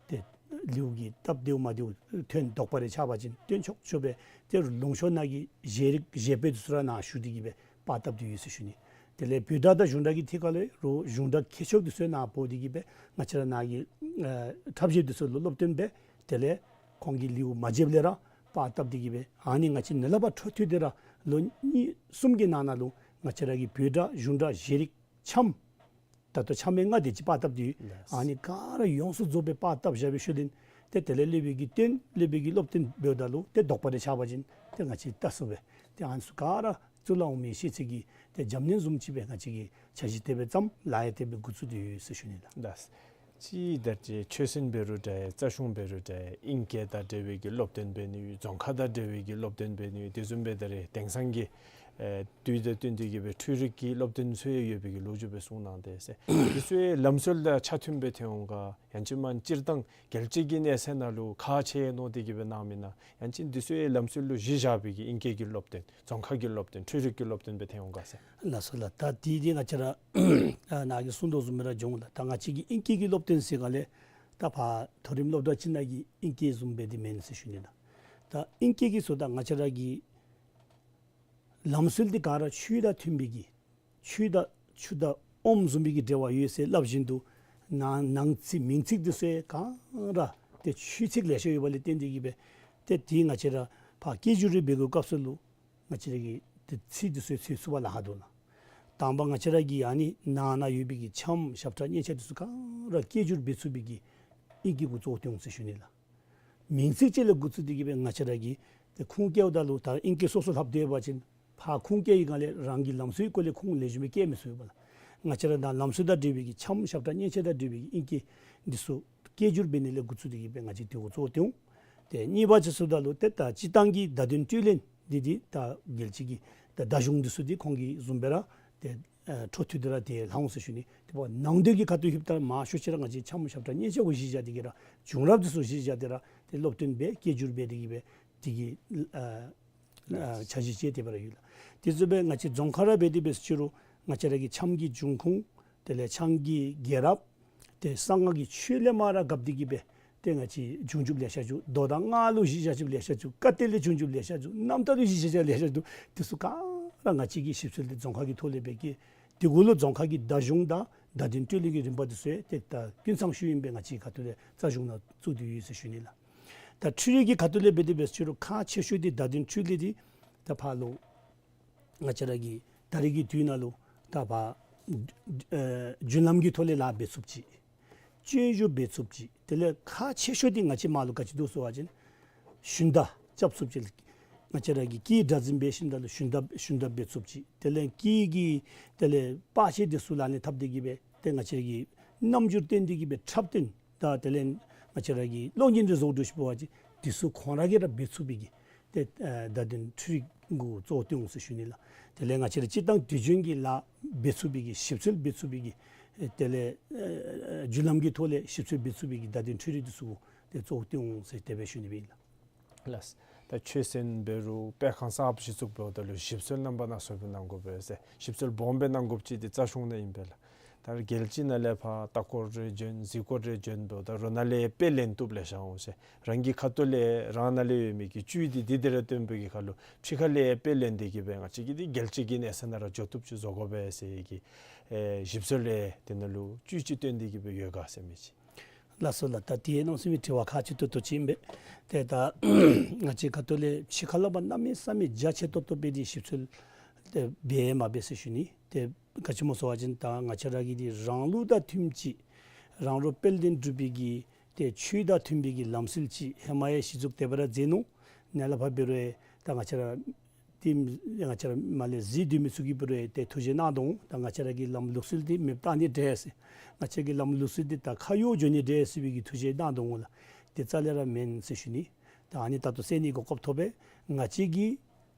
ཏེ་ལེའུ་གི་སྟབས་བདེཝ་མ་བདེཝ་ཐོན་དོགས་པ་རེ་ཆགས་པ་ཅིན་སྟོན་ཆོག་ཆོག་སྦེ་ཏེ་ལུང་ཕྱོགས་ནང་གི་གཞས་རིགས་གཞས་དཔེ་འདི་ཚུ་ར་ནཱ་ཞུ་སྟེ་གིས་སྦེ་པར་བཏབ་སྟེ་ཡོད་ཟེར་ཞུ་ནི། དེ་ལས་བོད་སྒྲ་དང་གཞུང་སྒྲ་གི་ཐད་ཁར་ལས་རུང་གཞུང་སྒྲ་མཁས་མཆོག་འདི་ཚུ་ནཱ་འབོ་སྟེ་གིས་སྦེ་ང་བཅས་ར་ནཱ་གི་ཨ་འཁྲབ་གཞས་འདི་ཚུ་ལུ་སློབ་སྟོན་འབད། དེ་ལས་ཁོང་གི་ལེའུ་མ་བརྗེདཔ་ལས་ར་པར་བཏབ་སྟེ་གིས་སྦེ་ཨ་ནི་ང་བཅས་ནཱ་ལས་ཕར་འཕྲོ་མཐུད་དེ་ར་ལོ་གཉིས་གསུམ་གྱི་ནང་ན་ལུ་ང་བཅས་ར་གི་བོད་སྒྲ་གཞུང་སྒྲ་གཞས་རིགས་འཆམ་ད་ལྟོ་འཆམ་ཡང་ལྔ་དེ་ཅིག་པར་བཏབ་སྟེ་ཡོད། ལགས། ཨ་ནི་ག་ར་ཡོངས་སུ་རྫོགས་སྦེ་པར་བཏབ་བཞག་པའི་ཤུལ་ལས་ཏེ་དེ་ལས་སློབ་དཔོན་གྱིས་སྟོན། སློབ་དཔོན་གྱིས་སློབ་སྟོན་འབདཝ་ད་ལུ་ཏེ་དོགས་པ་རེ་ཆགས་པ་ཅིན་ཏེ་ང་བཅས་བལྟ་ཚུགས་པས། ཏེ་ཨ་ནི་ཚུ་ག་ར་གཙུག་ལག་འོག་མའི་ཤེས་ཚད་ཀྱི་ཏེ་འཇམ་ནེམ་བཟུམ་ཅིག་སྦེ་ང་བཅས་ཀྱིས་འཆར་གཞི་དེ་སྦེ་བརྩམས། ལཱ་ཡང་དེ་སྦེ་འགོ་བཙུགས་ཏེ་ཡོད་ཟེར་ཞུ་ནི་ལགས། ལགས། ཅིག་ད་ཅི་ཆོས་སྲིད་འབད་རུང་འདྲ་ཡི་རྩ་གཞུང་འབད་རུང་འདྲ་ཡི་ཨིང་སྐད་དང་འབྲེལ་བའི་གི་སློབ་སྟོན་འབད་ནི་ཡོད། རྫོང་ཁ་དང་འབྲེལ་བའི་གི་སློབ་སྟོན་འབད་ནི་ཡོད། དེ་བཟུམ་སྦེ་ད་རེས་དེང་སང་གི་ཨེ་དུས་དང་བསྟུན་ཏེ་གིས་སྦེ་འཕྲུལ་རིག་གི་སློབ་སྟོན་ཚུ་ཡང་ཡོད་པའི་གི་ལོ་རྒྱུས་སྦེ་གསུངས་གནང་སྟེ་ཟེར། དེ་ཚུ་ཡང་ལམ་སྲོལ་དང་ཆ་མཐུནམ་སྦེ་ཐོན་འོང་ག། ཡང་ཅིན་མ་སྤྱིར་བཏང་རྒྱལ་སྤྱི་གི་གནས་ཚད་ནང་ལུ་ཁག་ཆེ་མནོ་སྟེ་གིས་སྦེ་གནང་མི་ན། ཡང་ཅིན་དེ་ཚུ་ཡང་ལམ་སྲོལ་ལུ་གཞི་བཞག་པའི་གི་ཨིང་སྐད་ཀྱི་སློབ་སྟོན་རྫོང་ཁ་གི་སློབ་སྟོན་འཕྲུལ་རིག་གི་སློབ་སྟོན་སྦེ་ཐོན་འོང་ག་ཟེར། ལགས་སོ་ལགས། ད་དེ་འདི་ང་བཅས་ར་ཨ་ནཱ་གིས་གསུངས་དོ་བཟུམ་སྦེ་ར་འགྱོ་འོང་ལགས། ད་ང་བཅས་ཀྱི་ཨིང་སྐད་ཀྱི་སློབ་སྟོན་ཟེར་ག་ལས་ད་ཕར་མཐོ་རིམ་སློབ་གྲྭ་ཅིག་ནང་གི་ཨིང་སྐད་བཟུམ་སྦེ་འདི་མེན་ཟེར་ཞུ་ནི་ལགས། ད་ཨིང་སྐད་ཀྱི་ཚུ་ད་ང་བཅས་ར་གི་ལམ་སྲོལ་འདི་ག་ར་ཆོས་དང་མཐུན་པའི་གི་ཆུ་དང་ཆུ་དང་ཨོམ་བཟུམ་སྦེ་གི་འབྲེལ་བ་ཡོད་ཟེར་སླབ་བཞིན་དུ་ནང་ནང་ཚིག་མིང་ཚིག་འདི་ཚུ་ག་ར་ཏེ་ཆོས་ཚིག་ལེ་ཤ་ཡོད་པ་ལས་བརྟེན་ཏེ་གིས་སྦེ་ཏེ་དེ་ང་བཅས་ར་ཕར་སྐད་སྒྱུར་རེ་འབད་དགོ་སྐབས་སུ་ལུ་ང་བཅས་ར་གིས་ཏེ་ཚིག་འདི་ཚུ་འཚོལ་ཚུགས་པར་ལཱ་ཁག་འདུག་ལགས། དང་པ་ང་བཅས་ར་གི་ཨ་ནི་ནང་ན་ཡོད་པའི་གི་འཆམ་ཞབས་ཁྲ་སྙན་ཆ་འདི་ཚུ་ག་ར་སྐད་སྒྱུར་འབད་ཚུགས་པའི་གི་ཨིང་སྐད་གུ་གཙོ་བོ་བཏོན་འོང་ཟེར་ཞུ་ནི་ལགས། མིང་ཚིག་ཅིག་ལས་འགོ་བཙུགས་ཏེ་གིས་སྦེ་ང་བཅས་ར་གིས་ཏེ་ཁུངས་བཀལཝ་ད་ལུ་ད་ཨིང་སྐད་སོ་སོ་ལྷབ་སྡོད་པ་ཅིན་ཕར་ཁུངས་བཀལ་བའི་སྒང་ལས་རང་གི་ལམ་སྲོལ་གྱི་སྐོར་ལས་ཁུངས་ལེགས་ཤོམ་སྦེ་བཀལ་མི་ཚུགས་པས་ལགས། ང་བཅས་ར་ད་ལམ་སྲོལ་དང་འབྲེལ་བའི་གི་འཆམ་ཞབས་ཁྲ་སྙན་ཆ་དང་འབྲེལ་བའི་གི་ཨིང་སྐད་འདི་ཚུ་སྐད་སྒྱུར་འབད་ནི་ལས་འགོ་བཙུགས་ཏེ་གིས་སྦེ་ང་བཅས་འདི་གུ་གཙོ་བོ་བཏོན་འོང་། ཏེ་གཉིས་པ་ཅིག་ཟེརཝ་ད་ལུ་ཏེ་ད་སྤྱིར་བཏང་གི་བརྡ་དོན་སྤྲོད་ལེན་འདི་འདི་ད་རྒྱལ་སྤྱི་གི་ད་བརྡ་གཞུང་འདི་ཚུ་འདི་ཁོང་གིས་བཟུམ་སྦེ་ར་ཏེ་ཨ་འཕྲོ་མཐུད་དེ་ར་ཏེ་ལྷག་འོང་ཟེར་ཞུ་ནི། དེ་འབདཝ་ནང་དོན་གྱི་ཁ་ཐུག་ལྷོདཔ་ད་མང་ཤོས་ཅིག་ར་ང་བཅས་འཆམ་ཞབས་ཁྲ་སྙན་ཆ་གུ་གཞི་བཞག་སྟེ་གིས་ར་བྱུང་རབས་འདི་ཚུ་གཞི་བཞག་སྟེ་ར་ཏེ་སློབ་སྟོན་འབད་སྐད་སྒྱུར་འབད་དེ་གིས་སྦེ་དེ་གི་ཨ་ཨ་འཆར་གཞི་བཅས་ཏེ་འབད་ར་ཡོད་ལགས། དེ་བཟུམ་སྦེ་ང་བཅས་རྫོང་ཁ་ར་འབད་དེ་འབད་ཟེར་ཅི་རུང་ང་བཅས་ར་གི་འཆམ་གྱི་འབྱུང་ཁུངས་དེ་ལས་འཆམ་གྱི་རྒྱལ་རབས་ཏེ་གསང་སྔགས་ཀྱི་ཆོས་ལས་མར་ར་བཀབ་སྟེ་གིས་སྦེ་ཏེ་ང་བཅས་བྱུང་བྱུངམ་ལེ་ཤ་བྱུང་། མདོ་དང་སྔགས་ལུ་གཞི་བཞག་བྱུངམ་ལེ་ཤ་བྱུང་། བཀའ་གཏེར་ལས་བྱུང་བྱུངམ་ལེ་ཤ་བྱུང་། རྣམ་ཐར་ལུ་གཞི་བཞག་བྱུངམ་ལེ་ཤ་བྱུང་། དེ་ཚུ་ག་ར་ང་བཅས་ཀྱིས་ཞིབ་འཚོལ་ཏེ་རྫོང་ཁ་གི་ཐོག་ལས་འབད་གི་ དེ་གུ་ལུ་རྫོང་ཁག་གི་བརྡ་གཞུང་དང་བརྡ་དོན་འཕྲུལ་ལས་ཀྱི་རིམ་པ་འདི་ཚུ་ཡང་ཏེ་ད་ཀུན་ཚང་ཞུ་ཨིན་པས། ང་བཅས་ཁ་ཐུག་ལས་རྩ་གཞུང་ནང་བཙུགས་ཏེ་ཡོད་ཟེར་ཞུ་ནི་ལགས། ད་འཕྲུལ་རིག་གི་ཁ་ཐུག་ལས་འབད་དེ་འབད་ཞུ་རུང་ཁག་ཆེ་ཤོས་འདི་བརྡ་དོན་འཕྲུལ་ལས་འདི་ད་ཕར་ལུ་ང་བཅས་ར་གི་ད་རེས་ཀྱི་དུས་ནང་ལུ་ད་ཕར་ཨེ་བརྒྱུད་ལམ་གྱི་ཐོག་ལས་ལཱ་འབད་ཚུགསཔ་ཅིག། སྤྱོད་འཇུག་འབད་ཚུགསཔ་ཅིག། དེ་ལས་ཁག་ཆེ་ཤོས་འདི་ང་བཅས་མར་ལུ་ག་ཅི་འདུག་ཟེར་བ་ཅིན་ཞུན་དག་རྐྱབ་ཚུགསཔ་ཅིག། ང་བཅས་ར་གི་སྐད་སྒྲ་འཛིན་འབད་ཞིནམ་ད་ལུ་ཞུན་དག་ཞུན་དག་འབད་ཚུགསཔ་ཅིག། དེ་ལས་སྐད་ཀྱི་དེ་ལས་པར་ཆས་འདི་ཚུ་ལག་ལེན་འཐབ་སྟེ་གི་སྦེ་ཏེ་ང་བཅས་ར་གི་རྣམ་འགྱུར་སྟོན་ཏེ་གི་སྦེ་འཁྲབ་སྟོན་དང་དེ་ལས་ང་བཅས་ར་གི་གློག་བརྙན་འདི་བཟོ་སྒྲུབ་ཞིནམ་ལས་འབད་བ་ཅིན་འདི་ཚུ་ཁོང་ར་གིས་ར་འབད་ཚུགས་པའི་གི་ཏེ་ཨ་བརྡ་དོན་འཕྲུལ་རིག་གུ་གཙོ་བོ་བཏོན་འོང་ཟེར་ཞུ་ནི་ལགས། དེ་ལས་ང་བཅས་ར་སྤྱིར་བཏང་དུས་རྒྱུན་གྱི་ལཱ་འབད་ཚུགས་པའི་གི་ཞིབ་འཚོལ་འབད་ཚུགས་པའི་གི་ཨེ་དེ་ལས་ཨ་བརྒྱུད་ལམ་གྱི་ཐོག་ལས་ཞིབ་འཚོལ་འབད་ཚུགས་པའི་གི་བརྡ་དོན་འཕྲུལ་རིག་འདི་ཚུ་གུ་ཏེ་གཙོ་བོ་བཏོན་འོང་ཟེར་དེ་སྦེ་ཞུ་ནི་ཨིན་ལགས། ལགས། ད་ཆོས་ཚན་འབད་རུང་སྤེལ་ཁང་གསརཔ་ཅིག་བཙུགས་འབདཝ་ད་ལུ་ཞིབ་འཚོལ་རྣམ་པ་སྣ་ཚོགས་སྦེ་གནང་དགོ་པས་ཟེར། ཞིབ་འཚོལ་སྦོམ་སྦེ་གནང་དགོཔ་ཅིག་འདི་རྩ་གཞུང་ནང་ཨིན་པས་ལགས། ད་རྒྱལ་སྤྱི་ནང་ལས་ཕར་ལྟ་སྐོར་རེ་བྱོན་གཟིགས་སྐོར་རེ་བྱོན་འབདཝ་ད་རོགས་ནང་ལས་དཔེ་ལེན་བཏུབ་ལེ་ཤ་འོང་ཟེར། རང་གི་ཁ་ཐུག་ལས་རང་ནང་ལས་ཡོད་མི་གི་བཅུད་འདི་འདི་འདི་ར་སྟོན་པའི་གི་ཁར་ལུ་ཕྱི་ཁ་ལས་དཔེ་ལེན་ཏེ་གི་སྦེ་ང་བཅས་ཀྱིས་འདི་རྒྱལ་སྤྱི་གི་གནས་ཚད་ནང་ར་འགྱོ་བཏུབ་ཅིག་བཟོ་དགོ་པས་ཟེར་གི་ཨེ་ཞིབ་འཚོལ་ལས་དེ་ནང་ལུ་བཅུད་ཅིག་བཏོན་ཏེ་གི་སྦེ་ཡོད་ག་ཟེར་མི་ཅིག། ལགས་སོ་ལགས། ད་དེ་གནམ་མེད་ས་མེད་དྲི་བ་ཁག་ཆེ་ཏོག་ཏོ་ཅིག་ཨིན་པས། ཏེ་ད་ང་བཅས་ཁ་ཐུག་ལས་ཕྱི་ཁ་ལས་ཕར་གནམ་མེད་ས་མེད་རྒྱ་ཆེ་ཏོག་ཏོ་སྦེ་འདི་ཞིབ་འཚོལ་ཏེ་འབད་མ་འབད་ཟེར་ཞུ་ནི། ཏེ་ག་ཅི་སྨོ་ཟེར་བ་ཅིན་ད་ང་བཅས་ར་གི་འདི་རང་ལུགས་དང་མཐུནམ་ཅིག་རང་རོགས་དཔལ་ལྡན་འབྲུག་པའི་གི་ཏེ་ཆོས་དང་མཐུན་པའི་གི་ལམ་སྲོལ་ཅིག་ཧེ་མ་ཡང་གཞི་བཙུགས་དེ་སྦེ་ར་མཛད་ནུག། ནཱ་ལས་ཕར་འབད་རུང་ད་ང་བཅས་ར་ཏེ་ང་བཅས་ར་མར་ལས་གཟིགས་སྡོད་མི་ཚུ་གིས་འབད་རུང་ཏེ་ཐུགས་བཞེད་གནང་དོ་འོང་། ད་ང་བཅས་ར་གི་ལམ་ལུགས་སྲོལ་འདི་མེདཔ་བཏང་ནི་འདྲས་ཟེར། ང་བཅས་ཀྱི་ལམ་ལུགས་སྲོལ་འདི་ད་ཁ་གཡོག་འགྱོ་ནི་འདྲས་ཟེར་བའི་གི་ཐུགས་བཞེད་གནང་དོ་འོང་ལགས། དེ་རྩ་ལས་ར་མེན་ཟེར་ཞུ་ནི། ད་ཨ་ནི་ད་ལྟོ་གསན་ནི་གོ་སྐབས་ཐོབ་པས། ང་བཅས་ཀྱིས་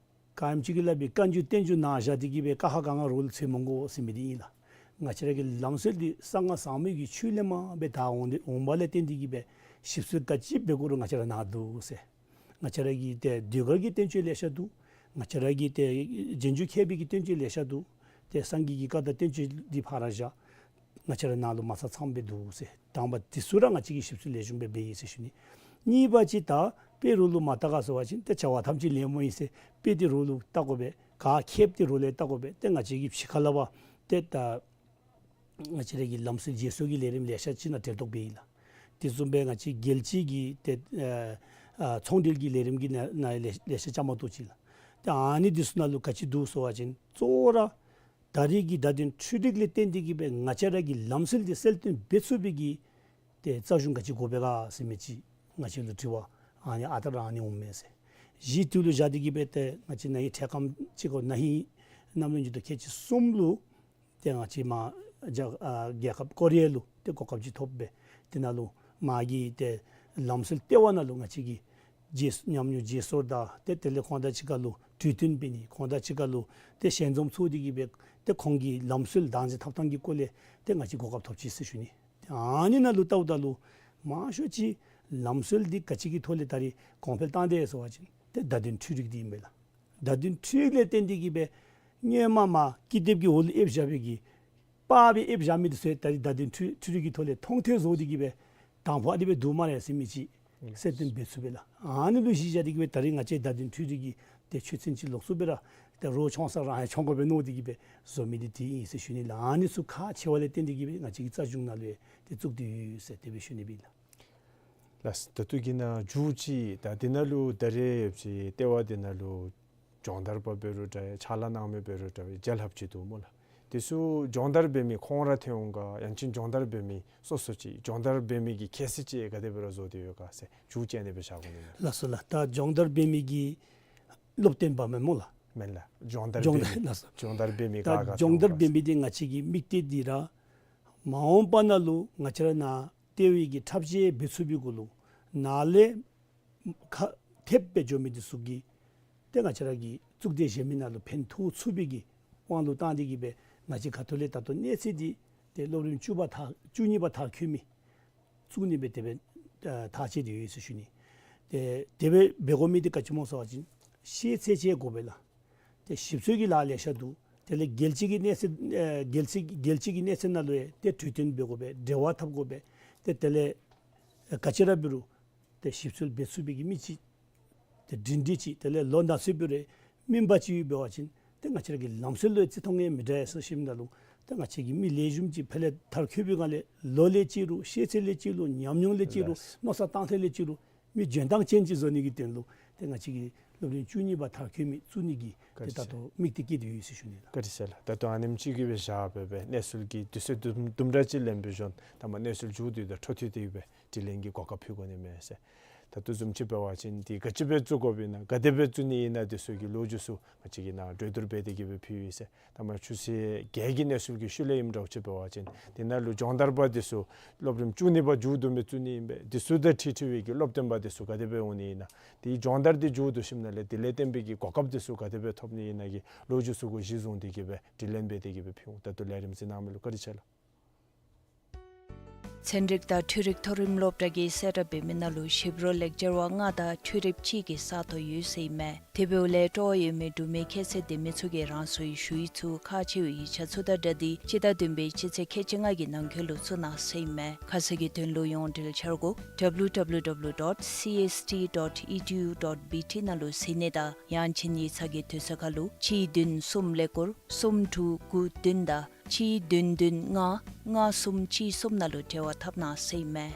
ག་ཨིནམ་ཅིག་གི་སླབ་པའི་བཀའ་འགྱུར་བསྟན་འགྱུར་ནང་བཞག་སྟེ་གི་སྦེ་ཀ་ཁ་ག་ང་རོགས་ལུ་འཚོལ་མི་དགོ་ཟེར་མི་འདི་ཨིན་ལགས། ང་བཅས་ར་གི་ལམ་སྲོལ་འདི་གསང་སྔགས་ཟབ་མོའི་གི་ཆོས་ལས་མར་སྦེ་དར་འོང་སྟེ་འོངམ་ལས་བརྟེན་ཏེ་གི་སྦེ་ཞིབ་འཚོལ་ག་ཅི་འབད་དགོ་རུང་ང་བཅས་ར་ནཱ་འདུག་ཟེར། ང་བཅས་ར་གི་ཏེ་ཟློས་གར་གྱི་བསྟན་བཅོས་ལེ་ཤ་འདུག། ང་བཅས་ར་གི་ཏེ་རྗེས་འཇུག་མཁས་པའི་གི་བསྟན་བཅོས་ལེ་ཤ་འདུག། ཏེ་སངས་རྒྱས་ཀྱི་བཀའ་དང་བསྟན་བཅོས་འདི་ཕར་ར་བཞག། ང་བཅས་ར་ནཱ་ལུ་མ་ཚང་ཚངམ་སྦེ་འདུག་ཟེར། དང་པ་འདི་ཚུ་ར་ང་བཅས་ཀྱིས་ཞིབ་འཚོལ་ལེགས་ཤོམ་སྦེ་འབད་ཡི་ཟེར་ཞུ་ནི། གཉིས་པ་ཅིག་ད་དཔེ་རོགས་ལུ་མ་བལྟ་ག་ཟེར་བ་ཅིན་ཏེ་བྱ་བ་ཐམས་ཅད་ལད་མོ་ཨིན་ཟེར། དཔེ་འདི་རོགས་ལུ་བལྟ་དགོ་པས། ག་མཁསཔ་འདི་རོགས་ལུ་བལྟ་དགོ་པས། ཏེ་ང་བཅས་ཀྱིས་ཕྱི་ཁ་ལས་ཕར་ཏེ་ད་ང་བཅས་ར་གི་ལམ་སྲོལ་བརྗེ་སོར་གྱི་ལས་རིམ་ལེ་ཤ་ཅིག་ནང་གྲལ་གཏོགས་འབད་ཡི་ལགས། དེ་བཟུམ་སྦེ་ང་བཅས་རྒྱལ་སྤྱི་གི་ཏེ་ཨ་ཨ་ཚོང་འབྲེལ་གྱི་ལས་རིམ་གྱི་ནང་ནང་ལེ་ལེ་ཤ་བཅའ་མར་གཏོགས་ཅི་ལགས། ཏེ་ཨ་ནི་འདི་ཚུ་ནང་ལུ་ག་ཅི་འདུག་ཟེར་བ་ཅིན་གཙོ་བོ་ར་ད་རེས་ཀྱི་བརྡ་དོན་འཕྲུལ་རིག་ལས་བརྟེན་ཏེ་གི་སྦེ་ང་བཅས་ར་གི་ལམ་སྲོལ་འདི་གསལ་སྟོན་འབད་ཚུགས་པའི་གི་ཏེ་རྩ་གཞུང་ག་ཅི་དགོ་པས་ག་ཟེར་མི་ཅིག་ང་བཅས་ལུ་དྲི་བ་ཨ་ནི་ཨ་རྟག་ར་ཨ་ནི་འོང་མས་ཟེར། གཞི་དེ་ལུ་བཞག་སྟེ་གི་སྦེ་ཏེ་ང་བཅས་ན་ཧིང་འཕྲལ་ཁམས་ཅིག་གོ་ན་ཧིང་གནམ་ལོ་ཉིས་སྟོང་ཁལ་གཅིག་གསུམ་ལུ་ཏེ་ང་བཅས་མར་རྒྱ་ཨ་རྒྱལ་ཁབ་ཀོ་རི་ཡ་ལུ་ཏེ་གོ་སྐབས་ཅིག་ཐོབ་སྦེ་དེ་ནང་ལུ་མར་གྱི་ཏེ་ལམ་སྲོལ་ལྟེ་བ་ནང་ལུ་ང་བཅས་ཀྱིས་བརྗེ་ཉམས་མྱོང་བརྗེ་སོར་དང་ཏེ་དེ་ལས་ཁོང་དང་གཅིག་ཁར་ལུ་གྲོས་བསྟུན་འབད་ནི། ཁོང་དང་གཅིག་ཁར་ལུ་ཏེ་ཞལ་འཛོམས་ཚོགས་ཏེ་གི་སྦེ་ཏེ་ཁོང་གི་ལམ་སྲོལ་བདག་འཛིན་འཐབ་ཐངས་ཀྱི་སྐོར་ལས་ཏེ་ང་བཅས་གོ་སྐབས་ཐོབ་ཅི་ཟེར་ཞུ་ནི། ཏེ་ཨ་ནི་ནང་ལུ་བལྟཝ་ད་ལུ་མང་ཤོས་ཅིག་ལམ་སྲོལ་འདི་ག་ཅི་གི་ཐོག་ལས་ད་རེས་གོང་འཕེལ་བཏང་དེས་ཟེར་བ་ཅིན་ཏེ་བརྡ་དོན་འཕྲུལ་རིག་འདི་ཨིན་པས་ལགས། བརྡ་དོན་འཕྲུལ་རིག་ལས་བརྟེན་ཏེ་གི་སྦེ་སྔོན་མ་མར་ཀི་དེབ་ཀྱི་འོག་ལུ་ཨེབ་བཞག་པའི་གི་པར་སྦེ་ཨེབ་བཞག་མི་འདི་ཚུ་ད་རེས་བརྡ་དོན་འཕྲུལ་འཕྲུལ་རིག་གི་ཐོག་ལས་མཐོང་ཐོས་བཟོ་སྟེ་གི་སྦེ་དང་ཕུ་ཨ་ནི་སྦེ་འདུག་སྨ་རེ་ཟེར་མི་ཅིག་གསལ་སྟོན་འབད་ཚུགས་པས་ལགས། ཨ་ནི་ལུ་གཞི་བཞག་སྟེ་གི་སྦེ་ད་རེས་ང་བཅས་བརྡ་དོན་འཕྲུལ་རིག་གི་ཏེ་ཆོས་ཚན་ཅིག་ལོགས་སུ་སྦེ་ར་ཏེ་རོགས་མཆོང་ས་རང་ཡང་མཆོང་དགོ་པས་མནོ་སྟེ་གི་སྦེ་བཟོ་མི་འདི་དེ་ཨིན་ཟེར་ཞུ་ནི་ལགས། ཨ་ནི་ཚུ་ཁག་ཆེ་བ་ལས་བརྟེན་ཏེ་གི་སྦེ་ང་བཅས་ཀྱི་རྩ་གཞུང་ནང་ལུ་ཡང་ཏེ་བཙུགས་ཏེ་ཡོད་ཟེར་དེ་སྦེ་ཞུ་ནི་ཨིན་ལགས། ལགས། ད་ལྟོ་གི་ནང་མཇུག་ཅིག་ད་འདི་ནང་ལུ་ད་རེས་ཡོད་ཅིག་ལྟེ་བ་འདི་ནང་ལུ་སྦྱོང་བརྡར་པ་འབད་རུང་འདྲ་ཕྱག་ལཱ་གནང་མི་འབད་རུང་འདྲ་བའི་རྒྱལ་ལྷབ་ཅིག་འདུག་སྨོ་ལགས། དེ་ཚུ་སྦྱོང་བརྡར་འབད་མི་ཁོང་ར་ཐོན་འོང་ག་ཡང་ཅིན་སྦྱོང་བརྡར་འབད་མི་སོ་སོ་ཅིག་སྦྱོང་བརྡར་འབད་མི་གི་ཁྱད་ཚད་ཅིག་ག་དེ་སྦེ་ར་བཟོ་སྟེ་ཡོད་ག་ཟེར་མཇུག་ཅིག་ཨ་ནི་སྦེ་བཞག་དགོ་ནི་ལགས། ལགས་སོ་ལགས། ད་སྦྱོང་བརྡར་འབད་མི་གི་སློབ་སྟོན་པ་མེན་སྨོ་ལགས། མེན་ལགས། སྦྱོང་བརྡར་འབད་མི། སྦྱོང་བརྡར་ལགས་སོ། སྦྱོང་བརྡར་འབད་མི་ད་ག་ག་སྦྱོང་བརྡར་འབད་མི་འདི་ང་བཅས་ཀྱི་དམིགས་གཏད་འདི་ར་མ་འོངས་པ་ནང་ལུ་ང་བཅས་ར་ནཱ་ལྟེ་བའི་གི་འཁྲབ་གཞས་འབད་ཚུགས་པའི་གུ་ལུ་ནཱ་ལས་ཁ་ཐེབས་སྦེ་འགྱོ་མི་འདི་ཚུ་གིས་ཏེ་ང་བཅས་ར་གི་གཙུག་སྡེ་གཞན་མི་ནང་ལུ་ཕན་ཐོགས་ཚུགས་པའི་གི་དབང་ལུ་བཏང་སྟེ་གི་སྦེ་ང་བཅས་ཁ་ཐུག་ལས་ད་ལྟོ་གནས་ཚད་འདི་ཏེ་སློབ་རིམ་བཅུ་པ་མཐར་བཅུ་གཉིས་པ་མཐར་འཁྱོལ་མི་བཙུགས་ནི་སྦེ་དེ་སྦེ་ཨ་ཐག་བཅད་དེ་ཡོད་ཟེར་ཞུ་ནི། ཏེ་དེ་སྦེ་འབད་དགོ་མི་འདི་ག་ཅི་སྨོ་ཟེར་བ་ཅིན་ཤེས་ཚད་ཅིག་དགོ་པས་ལགས། ཏེ་ཞིབ་འཚོལ་གྱི་ལཱ་ལེ་ཤ་འདུག། དེ་ལས་རྒྱལ་སྤྱི་གི་གནས་ཚད་ཨེ་རྒྱལ་སྤྱི་རྒྱལ་སྤྱི་གི་གནས་ཚད་ནང་ལུ་ཡང་ཏེ་གྲོས་བསྟུན་འབད་དགོ་པས། འབྲེལ་བ་འཐབ་དགོ་པས། ཏེ་དེ་ལས་ཨེ་ག་ཅི་ར་འབད་རུང་ཏེ་ཞིབ་འཚོལ་འབད་ཚུགས་པའི་གི་མི་ཅིག་ཏེ་སྒྲིང་སྒྲི་ཅིག་དེ་ལས་ལོ་ན་ཚོད་འབད་རུང་སྨིན་པ་ཅིག་ཡོད་འབད་བ་ཅིན་ཏེ་ང་བཅས་ར་གི་ལམ་སྲོལ་ལུ་ཡང་བརྩི་མཐོང་ཡང་མི་འདྲ་ཟེར་ཞུཝ་ད་ལུ་ ད་ང་བཅས་ཀྱི་མི་ལེགས་ཤོམ་ཅིག་ཕར་ལས་མཐར་འཁྱོལ་བའི་སྒང་ལས་ལོ་ལས་ཅིག་རུང་ཤེས་ཚད་ལས་ཅིག་རུང་ཉམས་མྱོང་ལས་ཅིག་རུང་ལགས། མནོ་བསམ་གཏང་ཐངས་ལས་ཅིག་རུང་མི་འཇོན་ཐང་ཅན་ཅིག་བཟོ་ནི་གི་དོན་ལུ་ཏེ་ང་བཅས་ཀྱི་སློབ་རིམ་བཅུ་གཉིས་པ་མཐར་འཁྱོལ་མི་བཙུགས་ནི་གི་ཏེ་ད་ལྟོ་དམིགས་གཏད་བསྐྱེད་དེ་ཡོད་ཟེར་ཞུ་ནི་ལགས། བཀའ་དྲིན་ཆེ་ལགས། ད་ལྟོ་ཨ་ནེམ་ཅིག་གི་སྦེ་བཞག་སྦེ་སྦེ་གནས་ཚུལ་གྱི་དུས་ཚོད་དུམ་དུམ་གྲ་ཅིག་ལེན་པའི་གཞོན་ད་མ་གནས་ཚུལ་མཇུག་བསྡུ་དང་འཕྲོ་མཐུད་དེ་སྦེ་དྲི་ལན་གྱི་གོ་སྐབས་ཕུལ་དགོ་ནི་མས་ཟེར། ད་ལྟོ་བཟུམ་ཅིག་འབད་བ་ཅིན་འདི་ག་ཅི་སྦེ་བཙུགས་དགོཔ་ཨིན་ན་ག་དེ་སྦེ་བཙུགས་ནི་ཨིན་ན་འདི་ཚུ་གི་ལོ་རྒྱུས་ཚུ་ང་བཅས་ཀྱིས་ནཱ་གྲོས་བསྡུར་འབད་དེ་གི་སྦེ་ཕུལ་ཡི་ཟེར། ད་མ་ཆུ་ཚོད་བརྒྱད་ཀྱི་གནས་ཚུལ་གྱི་ཤུལ་ལས་ཨིནམ་འདྲཝ་ཅིག་འབད་བ་ཅིན་འདི་ནང་ལུ་སྦྱོང་བརྡར་པ་འདི་ཚུ་སློབ་རིམ་བཅུ་གཉིས་པ་མཇུག་བསྡུ་མི་བཙུགས་ནི་ཨིན་པས། འདི་ཚུ་དང་འཁྲིལ་འཁྲིལ་བའི་གི་སློབ་སྟོན་པ་འདི་ཚུ་ག་དེ་སྦེ་འོང་ནི་ཨིན་ན། དེའི་སྦྱོང་བརྡར་འདི་མཇུག་བསྡུ་ཞིནམ་ལས་དེ་ལས་བརྟེན་པའི་གི་གོ་སྐབས་འདི་ཚུ་ག་དེ་སྦེ་ཐོབ་ནི་ཨིན་ན་གི་ལོ་རྒྱུས་ཚུ་གུ་གཞི་བཟུང་སྟེ་གི་སྦེ་དྲི་ལན་འབད་དེ་གི་སྦེ་ཕུལ་འོང་། ད་ལྟོ་ལས་རིམ་གཟིགས་གནང་མི་ལུ་བཀའ་དྲིན་ཆེ་ལགས། ཚན་རིག་དང་འཕྲུལ་རིག་མཐོ་རིམ་སློབ་གྲྭ་གིས་གསལ་བསྒྲགས་འབད་མི་ནང་ལུ་ཞིབ་རོ་ལེགས་སྦྱར་བ་ལྔ་དང་འཕྲུལ་རིག་གཅིག་གི་ས་སྟོང་ཡོད་ཟེར་ཨིན་མས། དེ་འབདཝ་ལས་སྤྲོ་བ་ཡོད་མི་འབྲུག་མི་ཁྱད་ཚད་ལྡན་མི་ཚུ་གིས་རང་སོའི་ཞུ་ཡིག་ཚུ་ཁག་ཆེ་བའི་ཡིག་ཆ་ཚུ་དང་སྦྲགས་ཏེ་སྤྱི་ཟླ་བདུན་པའི་སྤྱི་ཚེས་ཁལ་གཅིག་ལྔ་གི་ནང་འཁོད་ལུ་བཙུགས་གནང་ཟེར་ཨིན་མས། ཁ་གསལ་གྱི་དོན་ལུ་ཡོངས་འབྲེལ་འཆར་སྒོ་W W W dot C S T dot E D U dot B T ནང་ལུ་གཟིགས་ནི་དང་ཡང་ཅིན་ཡིག་ཚང་གི་དུས་ཚོད་ཁར་ལུ་གཅིག་བདུན་གསུམ་ཀླད་ཀོར་གསུམ་དྲུག་དགུ་བདུན་དང་གཅིག་བདུན་བདུན་ལྔ་ལྔ་གསུམ་གཅིག་གསུམ་ནང་ལུ་འབྲེལ་བ་འཐབ་གནང་ཟེར་ཨིན་མས།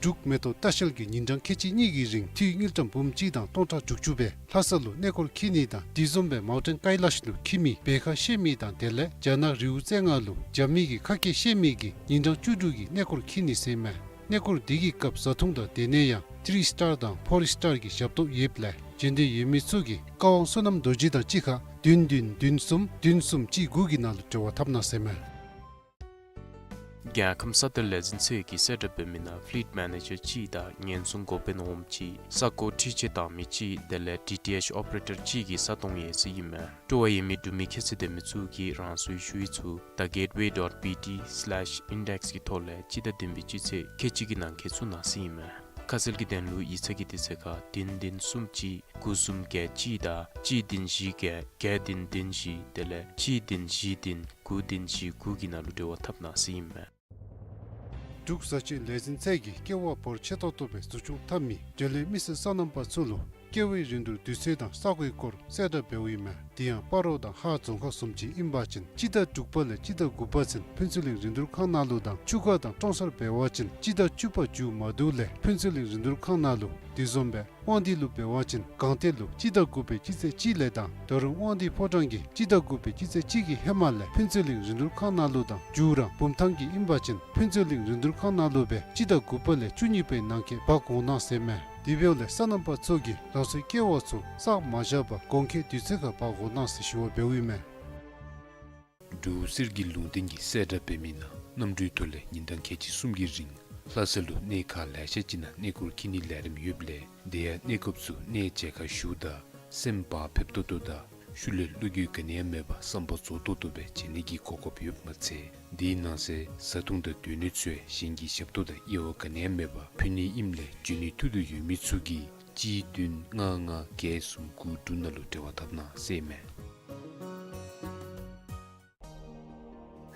འབྲུག་མེ་ཏོག་ལྟ་བཤལ་གྱིས་ཉིན་གྲངས་ཁལ་གཅིག་གཉིས་ཀྱི་རིང་འཐུས་དངུལ་ཀྲམ་འབུམ་གཅིག་དང་སྟོང་ཕྲག་དྲུག་ཅུ་སྦེ་ལྷ་ས་ལུ་གནས་སྐོར་འཁྱིད་ནི་དང་དེ་བཟུམ་སྦེ་མའུན་ཊེན་ཀའི་ལཱཤ་ལུ་འཁྱིད་མི་འབད་ཁ་ཤེས་མི་དང་དེ་ལས་རྒྱ་ནག་རི་བོ་རྩེ་ལྔ་ལུ་རྒྱབ་མི་གི་ཁ་སྐད་ཤེས་མི་གིས་ཉིན་གྲངས་བཅུ་དྲུག་གི་གནས་སྐོར་འཁྱིད་ནི་ཟེར་ཨིན་མས། གནས་སྐོར་འདི་གི་སྐབས་བཟའ་འཐུང་དང་སྡོད་གནས་ཡང་ཐི་རི་སི་ཊར་དང་ཕོར་སི་ཊར་གྱི་ཞབས་ཏོག་ཡོདཔ་ལས་འབྱོན་འདོད་ཡོད་མི་ཚུ་གིས་བཀའ་དབང་བསོད་ནམས་རྡོ་རྗེ་དང་གཅིག་ཁར་བདུན་བདུན་བདུན་གསུམ་བདུན་གསུམ་གཅིག་དགུ་གི་ནང་ལུ་འབྲེལ་བ་འཐབ་གནང་ཟེར་ཨིན་མས། རྒྱལ་ཁམས་ས་གཏེར་ལས་འཛིན་ཚད་ཀྱིས་གསལ་བསྒྲགས་འབད་མི་ནང་ཕི་ལིཊ་མེ་ནེ་ཇར་གཅིག་དང་ཉེན་སྲུང་འགོ་དཔོན་འོགམ་གཅིག་ས་སྒོ་འཁྲུག་ཆ་བཏང་མི་གཅིག་དེ་ལས་ཌི་ཊི་ཨེཆ་ཨོ་པ་རེ་ཊར་གཅིག་གི་ས་སྟོང་ཡོད་ཟེར་ཨིན་མས། སྤྲོ་བ་ཡོད་མི་འབྲུག་མི་ཁྱད་ཚད་ལྡན་མི་ཚུ་གིས་རང་སོའི་ཞུ་ཡིག་ཚུ་the gateway dot B T slash index གི་ཐོག་ལས་སྤྱི་ཟླ་བདུན་པའི་སྤྱི་ཚེས་ཁལ་གཅིག་གི་ནང་འཁོད་བཙུགས་གནང་ཟེར་ཨིན་མས། ཁ་གསལ་གྱི་དོན་ལུ་ཡིག་ཚང་གི་དུས་ཚོད་ཁར་བདུན་བདུན་གསུམ་གཅིག་དགུ་གསུམ་བརྒྱད་གཅིག་དང་གཅིག་བདུན་བཞི་བརྒྱད་བརྒྱད་བདུན་བདུན་བཞི་དེ་ལས་གཅིག་བདུན་བཞི་བདུན་དགུ་བདུན་བཞི་དགུ་གི་ནང་ལུ་འབྲེལ་བ་འཐབ་གནང་ཟེར་ཨིན་མས། འབྲུག་བཟའ་སྤྱོད་ལས་འཛིན་ཚད་ཀྱིས་ཀེ་བ་འབོར་ཆེ་ཏོག་ཏོ་སྦེ་འཛུགས་སྐྱོང་འཐབ་མི་འབྲེལ་ཡོད་མི་སེར་སོ་ནམ་པ་ཚུ་ལུ་ཀེ་བའི་རིན་བསྡུར་དུས་ཚོད་དང་ས་གོའི་སྐོར་གསལ་བསྒྲགས་འབདཝ་ཨིན་མས། དེ་ཡང་སྤ་རོ་དང་ཧཱ་རྫོང་ཁག་བཟུམ་ཅིག་ཨིན་པ་ཅིན་སྤྱི་ཟླ་དྲུག་པ་ལས་སྤྱི་ཟླ་དགུ་པ་ཚུན་ཕུན་ཚོགས་གླིང་རིན་བསྡུར་ཁང་ནང་ལུ་དང་ཆུ་ཁ་དང་ཀྲོང་གསར་འབད་བ་ཅིན་སྤྱི་ཟླ་བཅུ་པ་མཇུག་མ་བསྡུ་ལས་ཕུན་ཚོགས་གླིང་རིན་བསྡུར་ཁང་ནང་ལུ། དེ་བཟུམ་སྦེ་དབང་འདུས་ལུ་འབད་བ་ཅིན་སྒང་སྟེང་ལུ་སྤྱི་ཟླ་དགུ་པའི་སྤྱི་ཚེས་གཅིག་ལས་དང་ད་རུང་དབང་འདུས་ཕོ་བྲང་གིས་སྤྱི་ཟླ་དགུ་པའི་སྤྱི་ཚེས་གཅིག་གི་ཧེ་མ་ལས་ཕུན་ཚོགས་གླིང་རིན་བསྡུར་ཁང་ནང་ལུ་དང་མཇུག་ར་བུམ་ཐང་གི་ཨིན་པ་ཅིན་ཕུན་ཚོགས་གླིང་རིན་བསྡུར་ཁང་ནང་ལུ་སྦེ་སྤྱི་ཟླ་དགུ་པ་ལས་བཅུ་གཉིས་པའི་ནང་འཁོད་འབག་འོང་གནང་ཟེར་མས། དེ་འབདཝ་ལས་སོ་ནམ་པ་ཚུ་གིས་རང་སོའི་ཀེ་བ་ཚུ་བསག་མ་བཞག་པར་དགོང་ཁའི་དུས་ཚོད་ཁར་འབག་འོང་གནང་ཟེར་ཞུ་བ་འབདཝ་ཨིན་མས། འབྲུག་གསེར་གྱི་ལུང་བསྟན་གྱིས་གསལ་བསྒྲགས་འབད་མི་ནང་གནམ་གྲུའི་ཐོག་ལས་ཉིན་གྲངས་ཁལ་གཅིག་གསུམ་གྱི་རིང་ལྷ་ས་ལུ་གནས་ཁག་ལེ་ཤ་ཅིག་ནང་གནས་སྐོར་འཁྱིད་ནིའི་ལས་རིམ་ཡོདཔ་ལས་དེ་ཡང་གནས་སྐབས་སུ་གནས་མཇལ་ཁ་ཞུཝ་ད་སེམས་བག་ཕེབས་ཏོག་ཏོ་དང་ཤུལ་ལས་བློ་འགྱོད་ག་ནི་ཡང་མེད་པར་བསམ་པ་རྫོགས་ཏོག་ཏོ་སྦེ་མཇལ་ནི་གི་གོ་སྐབས་ཡོདཔ་མ་ཚད་དེའི་ནང་གསེས་བཟའ་འཐུང་དང་སྡོད་གནས་ཚུ་ཡང་གཞན་གྱི་ཞབས་ཏོག་དང་དབྱེ་བ་ག་ནི་ཡང་མེད་པར་ཕུལ་ནི་ཨིནམ་ལས་འབྱོན་ནི་ཐུགས་འདོད་ཡོད་མི་ཚུ་གིས་གཅིག་བདུན་ལྔ་ལྔ་བརྒྱད་གསུམ་དགུ་དྲུག་ནང་ལུ་འབྲེལ་བ་འཐབ་གནང་ཟེར་མས།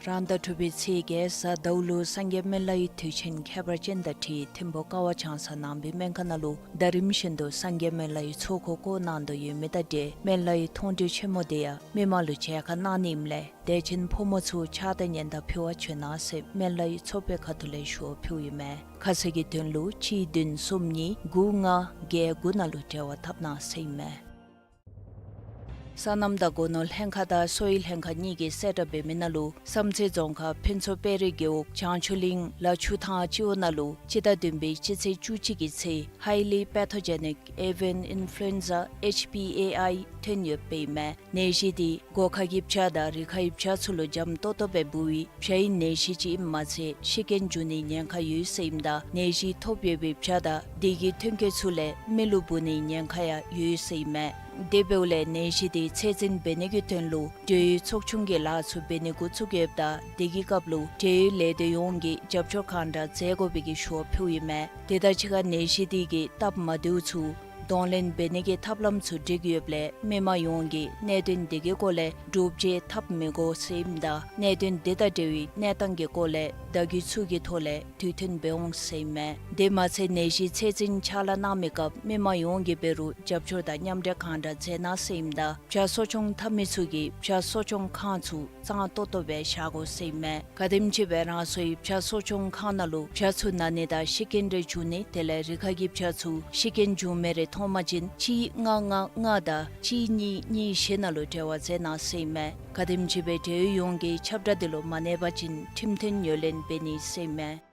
རང་ཟླ་དྲུག་པའི་ཚེས་བརྒྱད་གཟའ་ཟླཝ་ལུ་སངས་རྒྱས་སྨན་བླའི་དུས་ཆེན་ཁྱད་པར་ཅན་དང་འཁྲིལ་ཐིམ་ཕུ་ཀ་བ་བྱང་ས་ནང་པའི་སྨན་ཁང་ནང་ལུ་ཟླ་རིམ་བཞིན་དུ་སངས་རྒྱས་སྨན་བླའི་ཚོགས་འཁོར་བསྐོར་གནང་དོ་ཡོད་མི་དང་འབྲེལ་སྨན་བླའི་མཐོང་གྲོལ་ཆེན་མོ་དེ་ཡང་མི་མང་ལུ་མཇལ་ཁ་གནང་ནི་ཨིནམ་ལས་དད་ཅན་ཕོ་མོ་ཚུ་ཕྱག་དང་སྙན་དར་ཕུལ་བར་བྱོན་གནང་ཟེར་སྨན་བླའི་ཚོགས་པའི་ཁ་ཐུག་ལས་ཞུ་བ་ཕུལཝ་ཨིན་མས། ཁ་གསལ་གྱི་དོན་ལུ་གཅིག་བདུན་གསུམ་གཉིས་དགུ་ལྔ་བརྒྱད་དགུ་ནང་ལུ་འབྲེལ་བ་འཐབ་གནང་ཟེར་ཨིན་མས། སོ་ནམ་དང་སྒོ་ནོར་ལྷན་ཁག་དང་གསོ་བའི་ལྷན་ཁག་གཉིས་ཀྱིས་གསལ་བསྒྲགས་འབད་མི་ནང་ལུ་བསམ་རྩེ་རྫོང་ཁག་ཕུན་ཚོགས་དཔལ་རི་རྒེད་འོག་བྱང་ཆུ་གླིང་ལ་ཆུ་ཐང་སྤྱི་འོག་ནང་ལུ་སྤྱི་ཟླ་བདུན་པའི་སྤྱི་ཚེས་བཅུ་གཅིག་གི་ཚེ་Highly Pathogenic Avian Influenza H P A I ཐོན་ཡོདཔ་ཨིན་མས། ནད་གཞི་དེ་སྒོ་ཁའི་བྱ་དང་རི་ཁའི་བྱ་ཚུ་ལུ་འཇམ་ཏོག་ཏོ་སྦེ་འབུ་བའི་བྱའི་ནད་གཞི་ཅིག་ཨིནམ་མ་ཚད་ཤི་རྐྱེན་འབྱུང་ནིའི་ཉེན་ཁ་ཡོད་ཟེར་ཨིནམ་ད་ནད་གཞི་ཐོབ་ཡོད་པའི་བྱ་དང་དེ་གི་ཐོན་སྐྱེད་ཚུ་ལས་མི་ལུ་འབུ་ནིའི་ཉེན་ཁ་ཡང་ཡོད་ཟེར་ཨིན་མས། དེ་འབདཝ་ལས་ནད་གཞི་དེ་ཚད་འཛིན་འབད་ནི་གི་དོན་ལུ་འབྲེལ་ཡོད་ཚོགས་ཆུང་གི་ལཱ་ཚུ་འབད་ནི་འགོ་བཙུགས་ཡོདཔ་ད་དེ་གི་སྐབས་ལུ་འབྲེལ་ཡོད་ལས་སྡེ་ཡོངས་ཀྱིས་རྒྱབ་སྐྱོར་གང་དྲག་མཛད་དགོ་པའི་གི་ཞུ་བ་ཕུལཝ་ཨིན་མས། དེ་དང་གཅིག་ཁར་ནད་གཞི་དེ་གི་སྟབས་མ་བདེཝ་ཚུ་ གདོང་ལེན་འབད་ནི་གི་ཐབས་ལམ་ཚུ་སྒྲིག་ཡོདཔ་ལས་མི་མང་ཡོངས་ཀྱིས་གནད་དོན་དེ་གི་སྐོར་ལས་བསྒྲུབ་བྱའི་ཐབས་མི་དགོ་ཟེར་ཨིནམ་ད་གནད་དོན་དེ་དང་འབྲེལ་བའི་གནས་སྟངས་ཀྱི་སྐོར་ལས་བརྡ་བརྒྱུད་ཚུ་གི་ཐོག་ལས་དུས་མཐུན་འབད་འོང་ཟེར་ཨིན་མས། དེ་མ་ཚད་ནད་གཞི་ཚད་འཛིན་ཕྱག་ལཱ་གནང་མི་སྐབས་མི་མང་ཡོངས་ཀྱིས་འབད་རུང་རྒྱབ་སྐྱོར་དང་མཉམ་འབྲེལ་གང་དྲག་མཛད་གནང་ཟེར་ཨིནམ་ད་བྱ་གསོ་སྐྱོང་འཐབ་མི་ཚུ་གིས་བྱ་གསོ་སྐྱོང་ཁང་ཚུ་གཙང་ཏོག་ཏོ་སྦེ་བཞག་དགོ་ཟེར་ཨིན་མས། ག་དེམ་ཅིག་སྦེ་རང་སོའི་བྱ་གསོ་སྐྱོང་ཁང་ནང་ལུ་བྱ་ཚུ་ན་ནི་དང་ཤི་རྐྱེན་རེ་བྱུང་ནི་དེ་ལས་རི་ཁ་གི་བྱ་ཚུ་ཤི་རྐྱེན་བྱུང་མི་རེ་མཐོང་པ་ཅིན་གཅིག་ལྔ་ལྔ་ལྔ་དང་གཅིག་གཉིས་གཉིས་བཞི་ནང་ལུ་འབྲེལ་བ་མཛད་གནང་ཟེར་ཨིན་མས། ག་དེམ་ཅིག་སྦེ་འབྲེལ་ཡོད་ཡོངས་ཀྱིས་ཁྱབ་བསྒྲགས་དེ་ལུ་མ་གནས་པ་ཅིན་ཁྲིམས་མཐུན་ངོས་ལེན་འབད་ནི་ཟེར་ཨིན་མས།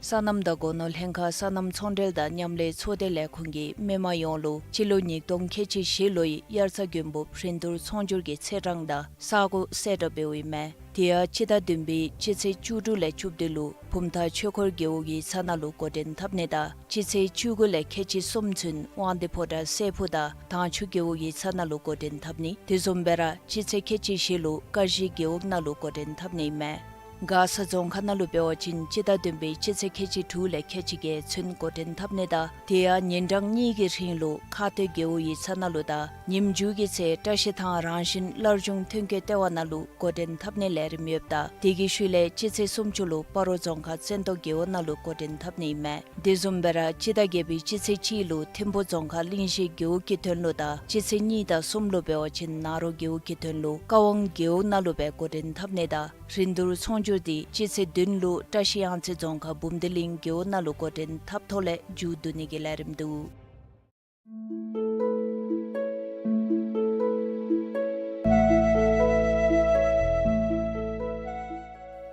སོ་ནམ་དང་སྒོ་ནོར་ལྷན་ཁག་སོ་ནམ་ཚོང་འབྲེལ་དང་མཉམ་ལས་ཚོགས་སྡེ་ལས་ཁུངས་ཀྱིས་མི་མང་ཡོངས་ལུ་སྤྱི་ལོ་ཉིས་སྟོང་ཁལ་གཅིག་བཞི་ལོའི་དབྱར་རྩྭ་དགུན་འབུབ་རིན་བསྡུར་ཚོང་སྒྱུར་གྱི་ཚེས་གྲངས་དང་ས་གོ་གསལ་བསྒྲགས་འབདཝ་ཨིན་མས། དེ་ཡང་སྤྱི་ཟླ་བདུན་པའི་སྤྱི་ཚེས་བཅུ་དྲུག་ལས་བཅུ་བདུན་ལུ་བུམ་ཐང་ཆོས་འཁོར་རྒེད་འོག་ཡིག་ཚང་ནང་ལུ་འགོ་འདྲེན་འཐབ་ནི་དང་སྤྱི་ཚེས་བཅུ་དགུ་ལས་ཁལ་གཅིག་གསུམ་ཚུན་དབང་འདུས་ཕོ་བྲང་སྲས་ཕུག་དང་དྭངས་ཆུ་རྒེད་འོག་ཡིག་ཚང་ནང་ལུ་འགོ་འདྲེན་འཐབ་ནི། དེ་བཟུམ་སྦེ་ར་སྤྱི་ཚེས་ཁལ་གཅིག་བཞི་ལུ་ཀ་གཞི་རྒེད་འོག་ནང་ལུ་འགོ་འདྲེན་འཐབ་ནི་ཨིན་མས། མགར་ས་རྫོང་ཁག་ནང་ལུ་འབད་བ་ཅིན་སྤྱི་ཟླ་བདུན་པའི་སྤྱི་ཚེས་ཁལ་གཅིག་དྲུག་ལས་ཁལ་གཅིག་བརྒྱད་ཚུན་འགོ་འདྲེན་འཐབ་ནི་དང་དེ་ཡང་ཉིན་གྲངས་གཉིས་ཀྱི་རིང་ལུ་ཁ་སྟོད་རྒེད་འོག་ཡིག་ཚང་ནང་ལུ་དང་ཉིནམ་མཇུག་གི་ཚེ་བཀྲ་ཤིས་ཐང་རང་བཞིན་སླར་འབྱུང་ཐོན་སྐྱེད་ལྟེ་བ་ནང་ལུ་འགོ་འདྲེན་འཐབ་ནི་ལས་རིམ་ཡོདཔ་ད་དེ་གི་ཤུལ་ལས་སྤྱི་ཚེས་སུམ་ཅུ་ལུ་སྤ་རོ་རྫོང་ཁག་བཙན་ཏོ་རྒེད་འོག་ནང་ལུ་འགོ་འདྲེན་འཐབ་ནི་ཨིན་མས། དེ་བཟུམ་སྦེ་ར་སྤྱི་ཟླ་བརྒྱད་པའི་སྤྱི་ཚེས་གཅིག་ལུ་ཐིམ་ཕུ་རྫོང་ཁག་གླིང་བཞི་རྒེད་འོག་གི་དོན་ལུ་དང་སྤྱི་ཚེས་གཉིས་དང་གསུམ་ལུ་འབད་བ་ཅིན་ནཱ་རོ་རྒེད་འོག་གི་དོན་ལུ་ཀ་ཝང་རྒེད་འོག་ནང་ལུ་སྦེ་འགོ་འདྲེན་འཐབ་ནི་དང་རིན་བསྡུར་ཚོང་སྒྱུར་དེ་སྤྱི་ཚེས་བདུན་ལུ་བཀྲ་ཤིས་གཡང་རྩེ་རྫོང་ཁག་འབུམ་སྡེ་གླིང་རྒེད་འོག་ནང་ལུ་འགོ་འདྲེན་འཐབ་ཐོག་ལས་མཇུག་བསྡུ་ནི་གི་ལས་རིམ་འདུག།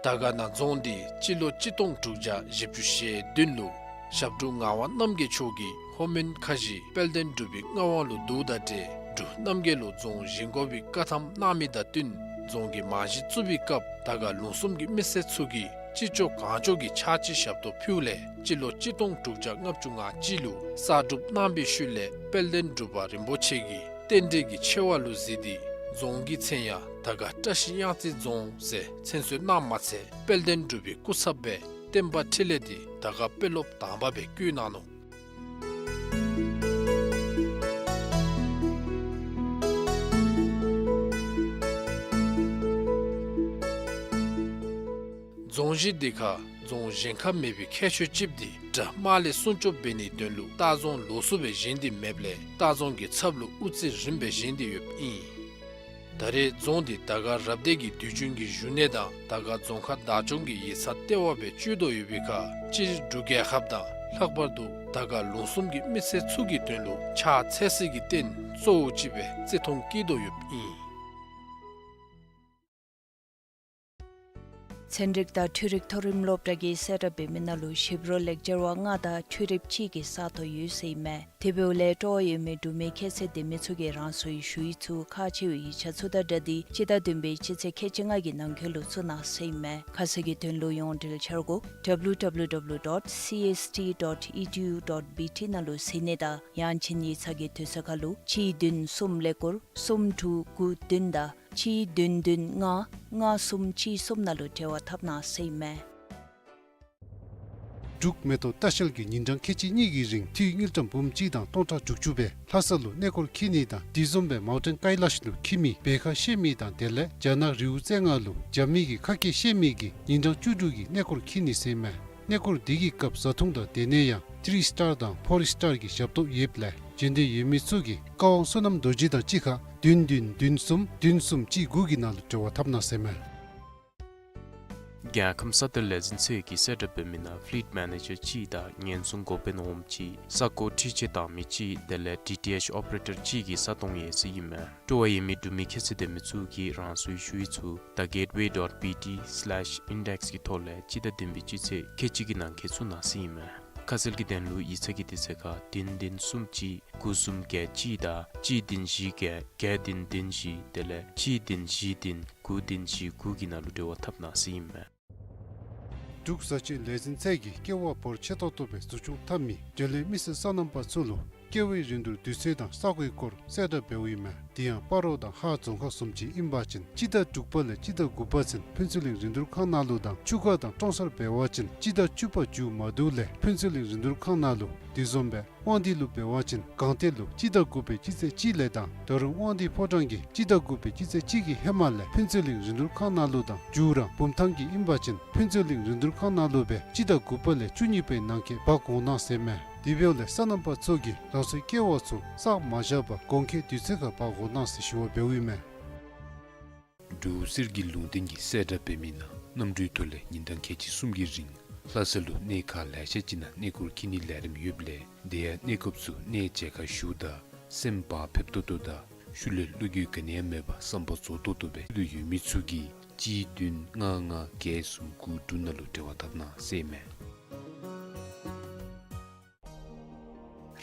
དར་དཀར་ན་རྫོང་འདི་སྤྱི་ལོ་གཅིག་སྟོང་དྲུག་བརྒྱ་བཞི་བཅུ་ཞེ་བདུན་ལུ་ཞབས་དྲུང་ངག་དབང་རྣམ་རྒྱལ་མཆོག་གིས་ལྷོ་མོན་ཁ་བཞི་དཔལ་ལྡན་འབྲུག་པའི་མངའ་དབང་ལུ་བསྡུཝ་དང་འབྲེལ་འབྲུག་རྣམ་རྒྱལ་ལུ་རྫོང་བཞེངས་དགོ་པའི་བཀའ་ཐམ་གནང་མི་དང་བསྟུན་རྫོང་གི་རྨང་གཞི་བཙུགས་པའི་སྐབས་དར་དཀར་ལུང་གསུམ་གྱི་མི་སེར་ཚུ་གིས་ཅི་ལྕོགས་གང་ལྕོགས་ཀྱི་ཕྱག་ཕྱི་ཞབས་ཏོག་ཕུལཝ་ལས་སྤྱི་ལོ་གཅིག་སྟོང་དྲུག་བརྒྱ་ལྔ་བཅུ་ང་གཅིག་ལུ་གསར་སྒྲུབ་གནང་བའི་ཤུལ་ལས་དཔལ་ལྡན་འབྲུག་པ་རིན་པོ་ཆེ་གིས་རྟེན་འབྲེལ་གྱི་ཆེ་བ་ལུ་གཟིགས་ཏེ་རྫོང་གི་མཚན་ཡང་དར་དཀར་བཀྲ་ཤིས་གཡང་རྩེ་རྫོང་ཟེར་མཚན་གསོལ་གནངམ་མ་ཚད་དཔལ་ལྡན་འབྲུག་པའི་སྐུ་ཚབ་སྦེ་བསྟན་པ་འཕྲིན་ལས་འདི་དར་དཀར་དཔོན་སློབ་དང་པ་སྦེ་བསྐོས་གནང་ནུག། རྫོང་གཞི་འདི་ཁར་རྫོང་བཞེངས་ཁ་མེད་པའི་ཁྱད་ཆོས་ཅིག་འདི་དགྲ་དམག་ལས་སྲུང་སྐྱོབ་འབད་ནིའི་དོན་ལུ་ལྟ་རྫོང་ལོགས་སུ་སྦེ་བཞེངས་ཏེ་མེདཔ་ལས་ལྟ་རྫོང་གི་ཚབ་ལུ་དབུ་རྩེ་རིམ་པ་སྦེ་བཞེངས་ཏེ་ཡོདཔ་ཨིན། ད་རེས་རྫོང་འདི་དར་དཀར་རབ་སྡེ་གི་དུས་རྒྱུན་གྱི་བཞུགས་གནས་དང་དར་དཀར་རྫོང་ཁག་བདག་སྐྱོང་གི་ཡིག་ཚང་ལྟེ་བ་སྦེ་སྤྱོད་དོ་ཡོད་པའི་ཁར་སྤྱིར་འབྲུག་རྒྱལ་ཁབ་དང་ལྷག་པར་དུ་དར་དཀར་ལུང་གསུམ་གྱི་མི་སེར་ཚུ་གི་དོན་ལུ་ཕྱག་འཚལ་སའི་རྟེན་གཙོ་བོ་ཅིག་སྦེ་བརྩི་མཐོང་བསྐྱེད་དོ་ཡོདཔ་ཨིན། ཚན་རིག་དང་འཕྲུལ་རིག་མཐོ་རིམ་སློབ་གྲྭ་གིས་གསལ་བསྒྲགས་འབད་མི་ནང་ལུ་ཞིབ་རོ་ལེགས་སྦྱར་བ་ལྔ་དང་འཕྲུལ་རིག་གཅིག་གི་ས་སྟོང་ཡོད་ཟེར་ཨིན་མས། དེ་འབདཝ་ལས་སྤྲོ་བ་ཡོད་མི་འབྲུག་མི་ཁྱད་ཚད་ལྡན་མི་ཚུ་གིས་རང་སོའི་ཞུ་ཡིག་ཚུ་ཁག་ཆེ་བའི་ཡིག་ཆ་ཚུ་དང་སྦྲགས་ཏེ་སྤྱི་ཟླ་བདུན་པའི་སྤྱི་ཚེས་ཁལ་གཅིག་ལྔ་གི་ནང་འཁོད་ལུ་བཙུགས་གནང་ཟེར་ཨིན་མས། ཁ་གསལ་གྱི་དོན་ལུ་ཡོངས་འབྲེལ་འཆར་སྒོ་W W W dot C S T dot E D U dot B T ནང་ལུ་གཟིགས་ནི་དང་ཡང་ཅིན་ཡིག་ཚང་གི་དུས་ཚོད་ཁར་ལུ་གཅིག་བདུན་གསུམ་ཀླད་ཀོར་གསུམ་དྲུག་དགུ་བདུན་དང་གཅིག་བདུན་བདུན་ལྔ་ལྔ་གསུམ་གཅིག་གསུམ་ནང་ལུ་འབྲེལ་བ་འཐབ་གནང་ཟེར་ཨིན་མས། འབྲུག་མེ་ཏོག་ལྟ་བཤལ་གྱིས་ཉིན་གྲངས་ཁལ་གཅིག་གཉིས་ཀྱི་རིང་འཐུས་དངུལ་ཀྲམ་འབུམ་གཅིག་དང་སྟོང་ཕྲག་དྲུག་ཅུ་སྦེ་ལྷ་ས་ལུ་གནས་སྐོར་འཁྱིད་ནི་དང་དེ་བཟུམ་སྦེ་མའུ་ཊེན་ཀའི་ལཱཤ་ལུ་འཁྱིད་མི་འབད་ཁ་ཤེས་མི་དང་དེ་ལས་རྒྱ་ནག་རི་བོ་རྩེ་ལྔ་ལུ་རྒྱབ་མི་གི་ཁ་སྐད་ཤེས་མི་གིས་ཉིན་གྲངས་བཅུ་དྲུག་གི་གནས་སྐོར་འཁྱིད་ནི་ཟེར་ཨིན་མས། གནས་སྐོར་འདི་གི་སྐབས་བཟའ་འཐུང་དང་སྡོད་གནས་ཡང་ཐི་རི་སི་ཊར་དང་ཕོར་སི་ཊར་གྱི་ཞབས་ཏོག་ཡོདཔ་ལས་འབྱོན་འདོད་ཡོད་མི་ཚུ་གིས་ཀ་ཝང་བསོད་ནམས་རྡོ་རྗེ་དང་གཅིག་ཁར་བདུན་བདུན་བདུན་གསུམ་བདུན་གསུམ་གཅིག་དགུ་གི་ནང་ལུ་འབྲེལ་བ་འཐབ་གནང་ཟེར་ཨིན་མས། རྒྱལ་ཁམས་ས་གཏེར་ལས་འཛིན་ཚད་ཀྱིས་གསལ་བསྒྲགས་འབད་མི་ནང་ཕི་ལིཊ་མེ་ནེ་ཇར་གཅིག་དང་ཉེན་སྲུང་འགོ་དཔོན་འོགམ་གཅིག་ས་སྒོ་འཁྲུག་ཆ་བཏང་མི་གཅིག་དེ་ལས་ཌི་ཊི་ཨེཆ་ཨོ་པ་རེ་ཊར་གཅིག་གི་ས་སྟོང་ཡོད་ཟེར་ཨིན་མས། སྤྲོ་བ་ཡོད་མི་འབྲུག་མི་ཁྱད་ཚད་ལྡན་མི་ཚུ་གིས་རང་སོའི་ཞུ་ཡིག་ཚུ་the gateway dot B T slash index གི་ཐོག་ལས་སྤྱི་ཟླ་བདུན་པའི་སྤྱི་ཚེས་ཁལ་གཅིག་གི་ནང་འཁོད་བཙུགས་གནང་ཟེར་ཨིན་མས། ཁ་གསལ་གྱི་དོན་ལུ་ཡིག་ཚང་གི་དུས་ཚོད་ཁར་བདུན་བདུན་གསུམ་གཅིག་དགུ་གསུམ་བརྒྱད་གཅིག་དང་གཅིག་བདུན་བཞི་བརྒྱད་བརྒྱད་བདུན་བདུན་བཞི་དེ་ལས་གཅིག་བདུན་བཞི་བདུན་དགུ་བདུན་བཞི་དགུ་གི་ནང་ལུ་འབྲེལ་བ་འཐབ་གནང་ཟེར་ཨིན་མས། འབྲུག་བཟའ་སྤྱོད་ལས་འཛིན་ཚད་ཀྱིས་སྐྱེ་བ་བོར་ཆེ་ཏོག་ཏོ་སྦེ་འཛུགས་སྐྱོང་འཐབ་མི་འབྲེལ་ཡོད་མི་སེར་སོ་ནམ་པ་ཚུ་ལུ་ ཀེ་བའི་རིན་བསྡུར་དུས་ཚོད་དང་ས་གོའི་སྐོར་གསལ་བསྒྲགས་འབདཝ་ཨིན་མས། དེ་ཡང་སྤ་རོ་དང་ཧཱ་རྫོང་ཁག་བཟུམ་ཅིག་ཨིན་པ་ཅིན་སྤྱི་ཟླ་དྲུག་པ་ལས་སྤྱི་ཟླ་དགུ་པ་ཚུན་ཕུན་ཚོགས་གླིང་རིན་བསྡུར་ཁང་ནང་ལུ་དང་ཆུ་ཁ་དང་ཀྲོང་གསར་འབད་བ་ཅིན་སྤྱི་ཟླ་བཅུ་པ་མཇུག་མ་བསྡུ་ལས་ཕུན་ཚོགས་གླིང་རིན་བསྡུར་ཁང་ནང་ལུ། དེ་བཟུམ་སྦེ་དབང་འདུས་ལུ་འབད་བ་ཅིན་སྒང་སྟེང་ལུ་སྤྱི་ཟླ་དགུ་པའི་སྤྱི་ཚེས་གཅིག་ལས་དང་ད་རུང་དབང་འདུས་ཕོ་བྲང་གི་སྤྱི་ཟླ་དགུ་པའི་སྤྱི་ཚེས་གཅིག་གི་ཧེ་མ་ལས་ཕུན་ཚོགས་གླིང་རིན་བསྡུར་ཁང་ནང་ལུ་དང་མཇུག་ར་བུམ་ཐང་གི་ཨིན་པ་ཅིན་ཕུན་ཚོགས་གླིང་རིན་བསྡུར་ཁང་ནང་ལུ་སྦེ་སྤྱི་ཟླ་དགུ་པ་ལས་བཅུ་གཉིས་པའི་ནང་འཁོད་འབག་འོང་གནང་ཟེར་མས། དེ་འབདཝ་ལས་སོ་ནམ་པ་ཚུ་གིས་རང་སོའི་ཀེ་བ་ཚུ་བསགས་མ་བཞག་པར་དགོང་ཁའི་དུས་ཚོད་ཁར་འབག་འོང་གནང་ཟེར་ཞུ་བ་འབདཝ་ཨིན་མས། འབྲུག་གསེར་གྱི་ལུང་བསྟན་གྱིས་གསལ་བསྒྲགས་འབད་མི་ནང་གནམ་གྲུའི་ཐོག་ལས་ཉིན་གྲངས་ཁལ་གཅིག་གསུམ་གྱི་རིང་ལྷ་ས་ལུ་གནས་ཁག་ལེ་ཤ་ཅིག་ནང་གནས་སྐོར་འཁྱིད་ནིའི་ལས་རིམ་ཡོདཔ་ལས་དེ་ཡང་གནས་སྐབས་སུ་གནས་མཇལ་ཁ་ཞུཝ་ད་སེམས་བག་ཕེབས་ཏོག་ཏོ་དང་ཤུལ་ལས་བློ་འགྱོད་ག་ནི་ཡང་མེད་པར་བསམ་པ་རྫོགས་ཏོག་ཏོ་སྦེ་ལུ་ཡོད་མི་ཚུ་གིས་གཅིག་བདུན་ལྔ་ལྔ་བརྒྱད་གསུམ་དགུ་དྲུག་ནང་ལུ་འབྲེལ་བ་འཐབ་གནང་ཟེར་མས།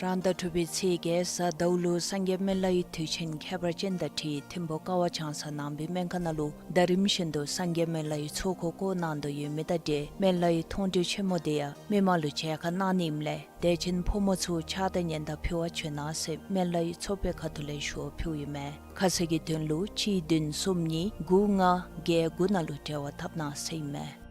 རང་ཟླ་དྲུག་པའི་ཚེས་བརྒྱད་གཟའ་ཟླཝ་ལུ་སངས་རྒྱས་སྨན་བླའི་དུས་ཆེན་ཁྱད་པར་ཅན་དང་འཁྲིལ་ཐིམ་ཕུ་ཀ་བ་བྱང་ས་ནང་པའི་སྨན་ཁང་ནང་ལུ་ཟླ་རིམ་བཞིན་དུ་སངས་རྒྱས་སྨན་བླའི་ཚོགས་འཁོར་བསྐོར་གནང་དོ་ཡོད་མི་དང་འབྲེལ་སྨན་བླའི་མཐོང་གྲོལ་ཆེན་མོ་དེ་ཡང་མི་མང་ལུ་མཇལ་ཁ་གནང་ནི་ཨིནམ་ལས་དད་ཅན་ཕོ་མོ་ཚུ་ཕྱག་དང་སྙན་དར་ཕུལ་བར་བྱོན་གནང་ཟེར་སྨན་བླའི་ཚོགས་པའི་ཁ་ཐུག་ལས་ཞུ་བ་ཕུལཝ་ཨིན་མས། ཁ་གསལ་གྱི་དོན་ལུ་གཅིག་བདུན་གསུམ་གཉིས་དགུ་ལྔ་བརྒྱད་དགུ་ནང་ལུ་འབྲེལ་བ་འཐབ་གནང་ཟེར་ཨིན་མས།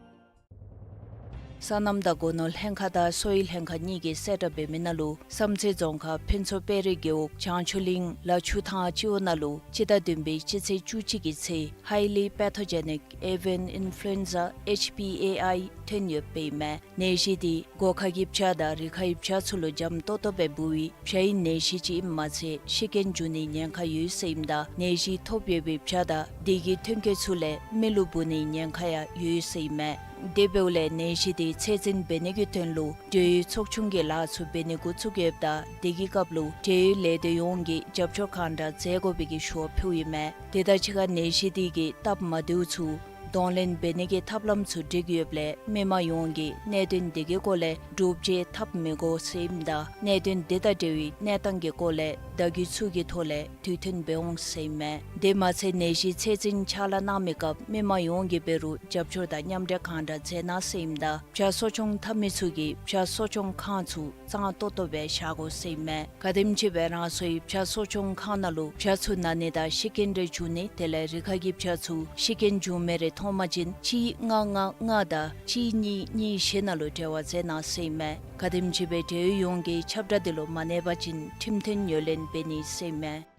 སོ་ནམ་དང་སྒོ་ནོར་ལྷན་ཁག་དང་གསོ་བའི་ལྷན་ཁག་གཉིས་ཀྱིས་གསལ་བསྒྲགས་འབད་མི་ནང་ལུ་བསམ་རྩེ་རྫོང་ཁག་ཕུན་ཚོགས་དཔལ་རི་རྒེད་འོག་བྱང་ཆུབ་གླིང་ལ་ཆུ་ཐང་སྤྱི་འོག་ནང་ལུ་སྤྱི་ཟླ་བདུན་པའི་སྤྱི་ཚེས་བཅུ་གཅིག་གི་ཚེ་Highly Pathogenic Avian Influenza H P A I ཐོན་ཡོདཔ་ཨིན་མས། ནད་གཞི་དེ་སྒོ་ཁ་གི་བྱ་དང་རི་ཁ་གི་བྱ་ཚུ་ལུ་འཇམ་ཏོག་ཏོ་སྦེ་འབུ་བའི་བྱའི་ནད་གཞི་ཅིག་ཨིནམ་མ་ཚད་ཤི་རྐྱེན་འབྱུང་ནིའི་ཉེན་ཁ་ཡོད་ཟེར་ཨིནམ་ད་ནད་གཞི་ཐོབ་ཡོད་པའི་བྱ་དང་དེ་གི་ཐོན་སྐྱེད་ཚུ་ལས་མི་ལུ་འབུ་ནིའི་ཉེན་ཁ་ཡང་ཡོད་ཟེར་ཨིན་མས། དེ་འབདཝ་ལས་ནད་གཞི་དེ་ཚད་འཛིན་འབད་ནི་གི་དོན་ལུ་འབྲེལ་ཡོད་ཚོགས་ཆུང་གི་ལཱ་ཚུ་འབད་ནི་འགོ་བཙུགས་ཡོདཔ་ད་དེ་གི་སྐབས་ལུ་འབྲེལ་ཡོད་ལས་སྡེ་ཡོངས་ཀྱིས་རྒྱབ་སྐྱོར་གང་དྲག་མཛད་དགོ་པའི་གི་ཞུ་བ་ཕུལཝ་ཨིན་མས། དེ་དང་གཅིག་ཁར་ནད་གཞི་དེ་གི་སྟབས་མ་བདེཝ་ཚུ་གདོང་ལེན་འབད་ནི་གི་ཐབས་ལམ་ཚུ་སྒྲིག་ཡོདཔ་ལས་མི་མང་ཡོངས་ཀྱིས་གནད་དོན་དེ་གི་སྐོར་ལས་བསྒྲུབ་བྱ་འཐབ་མི་དགོ་ཟེར་ཨིནམ་ད་གནད་དོན་དེ་དང་འབྲེལ་བའི་གནས་སྟངས་ཀྱི་སྐོར་ལས་བརྡ་བརྒྱུད་ཚུ་གི་ཐོག་ལས་དུས་མཐུན་འབད་འོང་ཟེར་ཨིན་མས། དེ་མ་ཚད་ནད་གཞི་ཚད་འཛིན་ཕྱག་ལཱ་གནང་མི་སྐབས་མི་མང་ཡོངས་ཀྱིས་འབད་རུང་རྒྱབ་སྐྱོར་དང་མཉམ་འབྲེལ་གང་དྲག་མཛད་གནང་ཟེར་ཨིནམ་ད་བྱ་གསོ་སྐྱོང་འཐབ་མི་ཚུ་གིས་བྱ་གསོ་སྐྱོང་ཁང་ཚུ་གཙང་ཏོག་ཏོ་སྦེ་བཞག་དགོ་ཟེར་ཨིན་མས། ག་དེམ་ཅིག་སྦེ་རང་སོའི་བྱ་གསོ་སྐྱོང་ཁང་ནང་ལུ་བྱ་ཚུ་ན་ནི་དང་ཤི་རྐྱེན་རེ་འབྱུང་ནི་དེ་ལས་རི་ཁ་གི་བྱ་ཚུ་ཤི་རྐྱེན་འབྱུང་མི་རེ་མཐོང་པ་ཅིན་གཅིག་ལྔ་ལྔ་ལྔ་དང་གཅིག་གཉིས་གཉིས་བཞི་ནང་ལུ་འབྲེལ་བ་མཛད་གནང་ཟེར་ཨིན་མས། ག་དེམ་ཅིག་སྦེ་འབྲེལ་ཡོད་ཡོངས་ཀྱིས་ཁྱབ་བསྒྲགས་དེ་ལུ་མ་གནས་པ་ཅིན་ཁྲིམས་མཐུན་ངོས་ལེན་འབད་ནི་ཟེར་ཨིན་མས།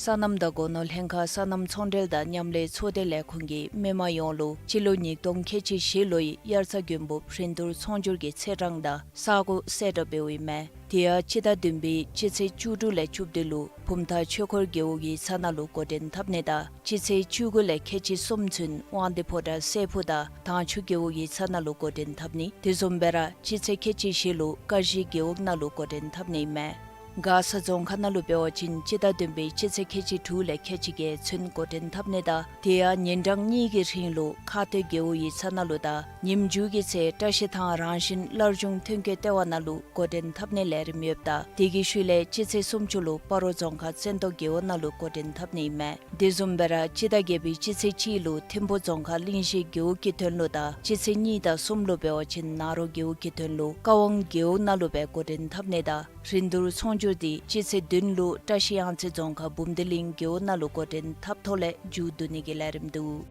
སོ་ནམ་དང་སྒོ་ནོར་ལྷན་ཁག་སོ་ནམ་ཚོང་འབྲེལ་དང་མཉམ་ལས་ཚོགས་སྡེ་ལས་ཁུངས་ཀྱིས་མི་མང་ཡོངས་ལུ་སྤྱི་ལོ་ཉིས་སྟོང་ཁལ་གཅིག་བཞི་ལོའི་དབྱར་རྩྭ་དགུན་འབུབ་རིན་བསྡུར་ཚོང་སྒྱུར་གྱི་ཚེས་གྲངས་དང་ས་གོ་གསལ་བསྒྲགས་འབདཝ་ཨིན་མས། དེ་ཡང་སྤྱི་ཟླ་བདུན་པའི་སྤྱི་ཚེས་བཅུ་དྲུག་ལས་བཅུ་བདུན་ལུ་བུམ་ཐང་ཆོས་འཁོར་རྒེད་འོག་ཡིག་ཚང་ནང་ལུ་འགོ་འདྲེན་འཐབ་ནི་དང་སྤྱི་ཚེས་བཅུ་དགུ་ལས་ཁལ་གཅིག་གསུམ་ཚུན་དབང་འདུས་ཕོ་བྲང་སྲས་ཕུག་དང་དྭངས་ཆུ་རྒེད་འོག་ཡིག་ཚང་ནང་ལུ་འགོ་འདྲེན་འཐབ་ནི། དེ་བཟུམ་སྦེ་ར་སྤྱི་ཚེས་ཁལ་གཅིག་བཞི་ལུ་ཀ་གཞི་རྒེད་འོག་ནང་ལུ་འགོ་འདྲེན་འཐབ་ནི་ཨིན་མས། མགར་ས་རྫོང་ཁག་ནང་ལུ་འབད་བ་ཅིན་སྤྱི་ཟླ་བདུན་པའི་སྤྱི་ཚེས་ཁལ་གཅིག་དྲུག་ལས་ཁལ་གཅིག་བརྒྱད་ཚུན་འགོ་འདྲེན་འཐབ་ནི་དང་དེ་ཡང་ཉིན་གྲངས་གཉིས་ཀྱི་རིང་ལུ་ཁ་སྟོད་རྒེད་འོག་ཡིག་ཚང་ནང་ལུ་དང་ཉིནམ་མཇུག་གི་ཚེ་བཀྲ་ཤིས་ཐང་རང་བཞིན་སླར་འབྱུང་ཐོན་སྐྱེད་ལྟེ་བ་ནང་ལུ་འགོ་འདྲེན་འཐབ་ནིའི་ལས་རིམ་ཡོདཔ་ད་དེ་གི་ཤུལ་ལས་སྤྱི་ཚེས་སུམ་ཅུ་ལུ་སྤ་རོ་རྫོང་ཁག་བཙན་ཏོ་རྒེད་འོག་ནང་ལུ་འགོ་འདྲེན་འཐབ་ནི་ཨིན་མས། དེ་བཟུམ་སྦེ་ར་སྤྱི་ཟླ་བརྒྱད་པའི་སྤྱི་ཚེས་གཅིག་ལུ་ཐིམ་ཕུ་རྫོང་ཁག་གླིང་བཞི་རྒེད་འོག་གི་དོན་ལུ་དང་སྤྱི་ཚེས་གཉིས་དང་གསུམ་ལུ་འབད་བ་ཅིན་ནཱ་རོ་རྒེད་འོག་གི་དོན་ལུ་ཀ་ཝང་རྒེད་འོག་ནང་ལུ་སྦེ་འགོ་འདྲེན་འཐབ་ནི་དང་རིན་བསྡུར་ཚོང་སྒྱུར་དེ་སྤྱི་ཚེས་བདུན་ལུ་བཀྲ་ཤིས་གཡང་རྩེ་རྫོང་ཁག་འབུམ་སྡེ་གླིང་རྒེད་འོག་ནང་ལུ་འགོ་འདྲེན་འཐབ་ཐོག་ལས་མཇུག་བསྡུ་ནི་གི་ལས་རིམ་འདུག།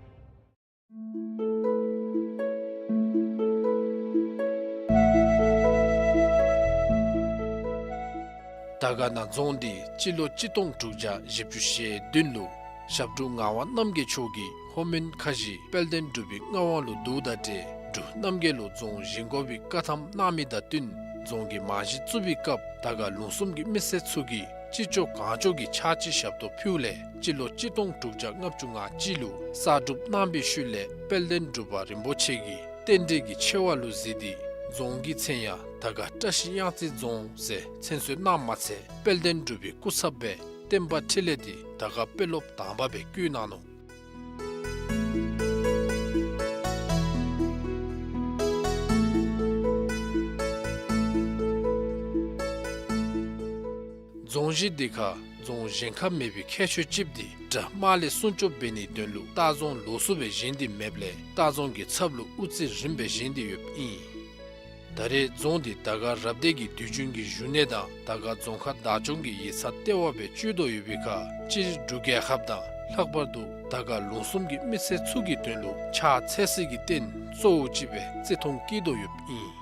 དར་དཀར་ན་རྫོང་འདི་སྤྱི་ལོ་གཅིག་སྟོང་དྲུག་བརྒྱ་བཞི་བཅུ་ཞེ་བདུན་ལུ་ཞབས་དྲུང་ངག་དབང་རྣམ་རྒྱལ་མཆོག་གིས་ལྷོ་མོན་ཁ་བཞི་དཔལ་ལྡན་འབྲུག་པའི་མངའ་དབང་ལུ་བསྡུཝ་དང་འབྲེལ་འབྲུག་རྣམ་རྒྱལ་ལུ་རྫོང་བཞེངས་དགོ་པའི་བཀའ་ཐམ་གནང་མི་དང་བསྟུན་རྫོང་གི་རྨང་གཞི་བཙུགས་པའི་སྐབས་དར་དཀར་ལུང་གསུམ་གྱི་མི་སེར་ཚུ་གིས་ཅི་ལྕོགས་གང་ལྕོགས་ཀྱིས་ཕྱག་ཕྱི་ཞབས་ཏོག་ཕུལཝ་ལས་སྤྱི་ལོ་གཅིག་སྟོང་དྲུག་བརྒྱ་ལྔ་བཅུ་ང་གཅིག་ལུ་གསར་སྒྲུབ་གནང་བའི་ཤུལ་ལས་དཔལ་ལྡན་འབྲུག་པ་རིན་པོ་ཆེ་གིས་རྟེན་འབྲེལ་གྱི་ཆེ་བ་ལུ་གཟིགས་ཏེ་རྫོང་གི་མཚན་ཡང་དར་དཀར་བཀྲ་ཤིས་གཡང་རྩེ་རྫོང་ཟེར་མཚན་གསོལ་གནངམ་མ་ཚད་དཔལ་ལྡན་འབྲུག་པའི་སྐུ་ཚབ་སྦེ་བསྟན་པ་འཕྲིན་ལས་འདི་དར་དཀར་དཔོན་སློབ་དང་པ་སྦེ་བསྐོས་གནང་ནུག། རྫོང་གཞི་འདི་ཁར་རྫོང་གཞན་ཁར་མེད་པའི་ཁྱད་ཆོས་ཅིག་འདི་དགྲ་དམག་ལས་སྲུང་སྐྱོབ་འབད་ནིའི་དོན་ལུ་ལྟ་རྫོང་ལོགས་སུ་སྦེ་བཞེངས་ཏེ་མེདཔ་ལས་ལྟ་རྫོང་གི་ཚབ་ལུ་དབུ་རྩེ་རིངམ་སྦེ་བཞེངས་ཏེ་ཡོདཔ་ཨིན། ད་ ད་རེས་རྫོང་འདི་དར་དཀར་རབ་སྡེ་གི་དུས་རྒྱུན་གྱི་བཞུགས་གནས་དང་དར་དཀར་རྫོང་ཁག་བདག་སྐྱོང་གི་ཡིག་ཚང་ལྟེ་བ་སྦེ་སྤྱོད་དོ་ཡོད་པའི་ཁར་སྤྱིར་འབྲུག་རྒྱལ་ཁབ་དང་ལྷག་པར་དུ་དར་དཀར་ལུང་གསུམ་གྱི་མི་སེར་ཚུ་གི་དོན་ལུ་ཕྱག་འཚལ་སྲིད་ཀྱི་རྟེན་གཙོ་བོ་ཅིག་སྦེ་བརྩི་མཐོང་བསྐྱེད་དོ་ཡོདཔ་ཨིན།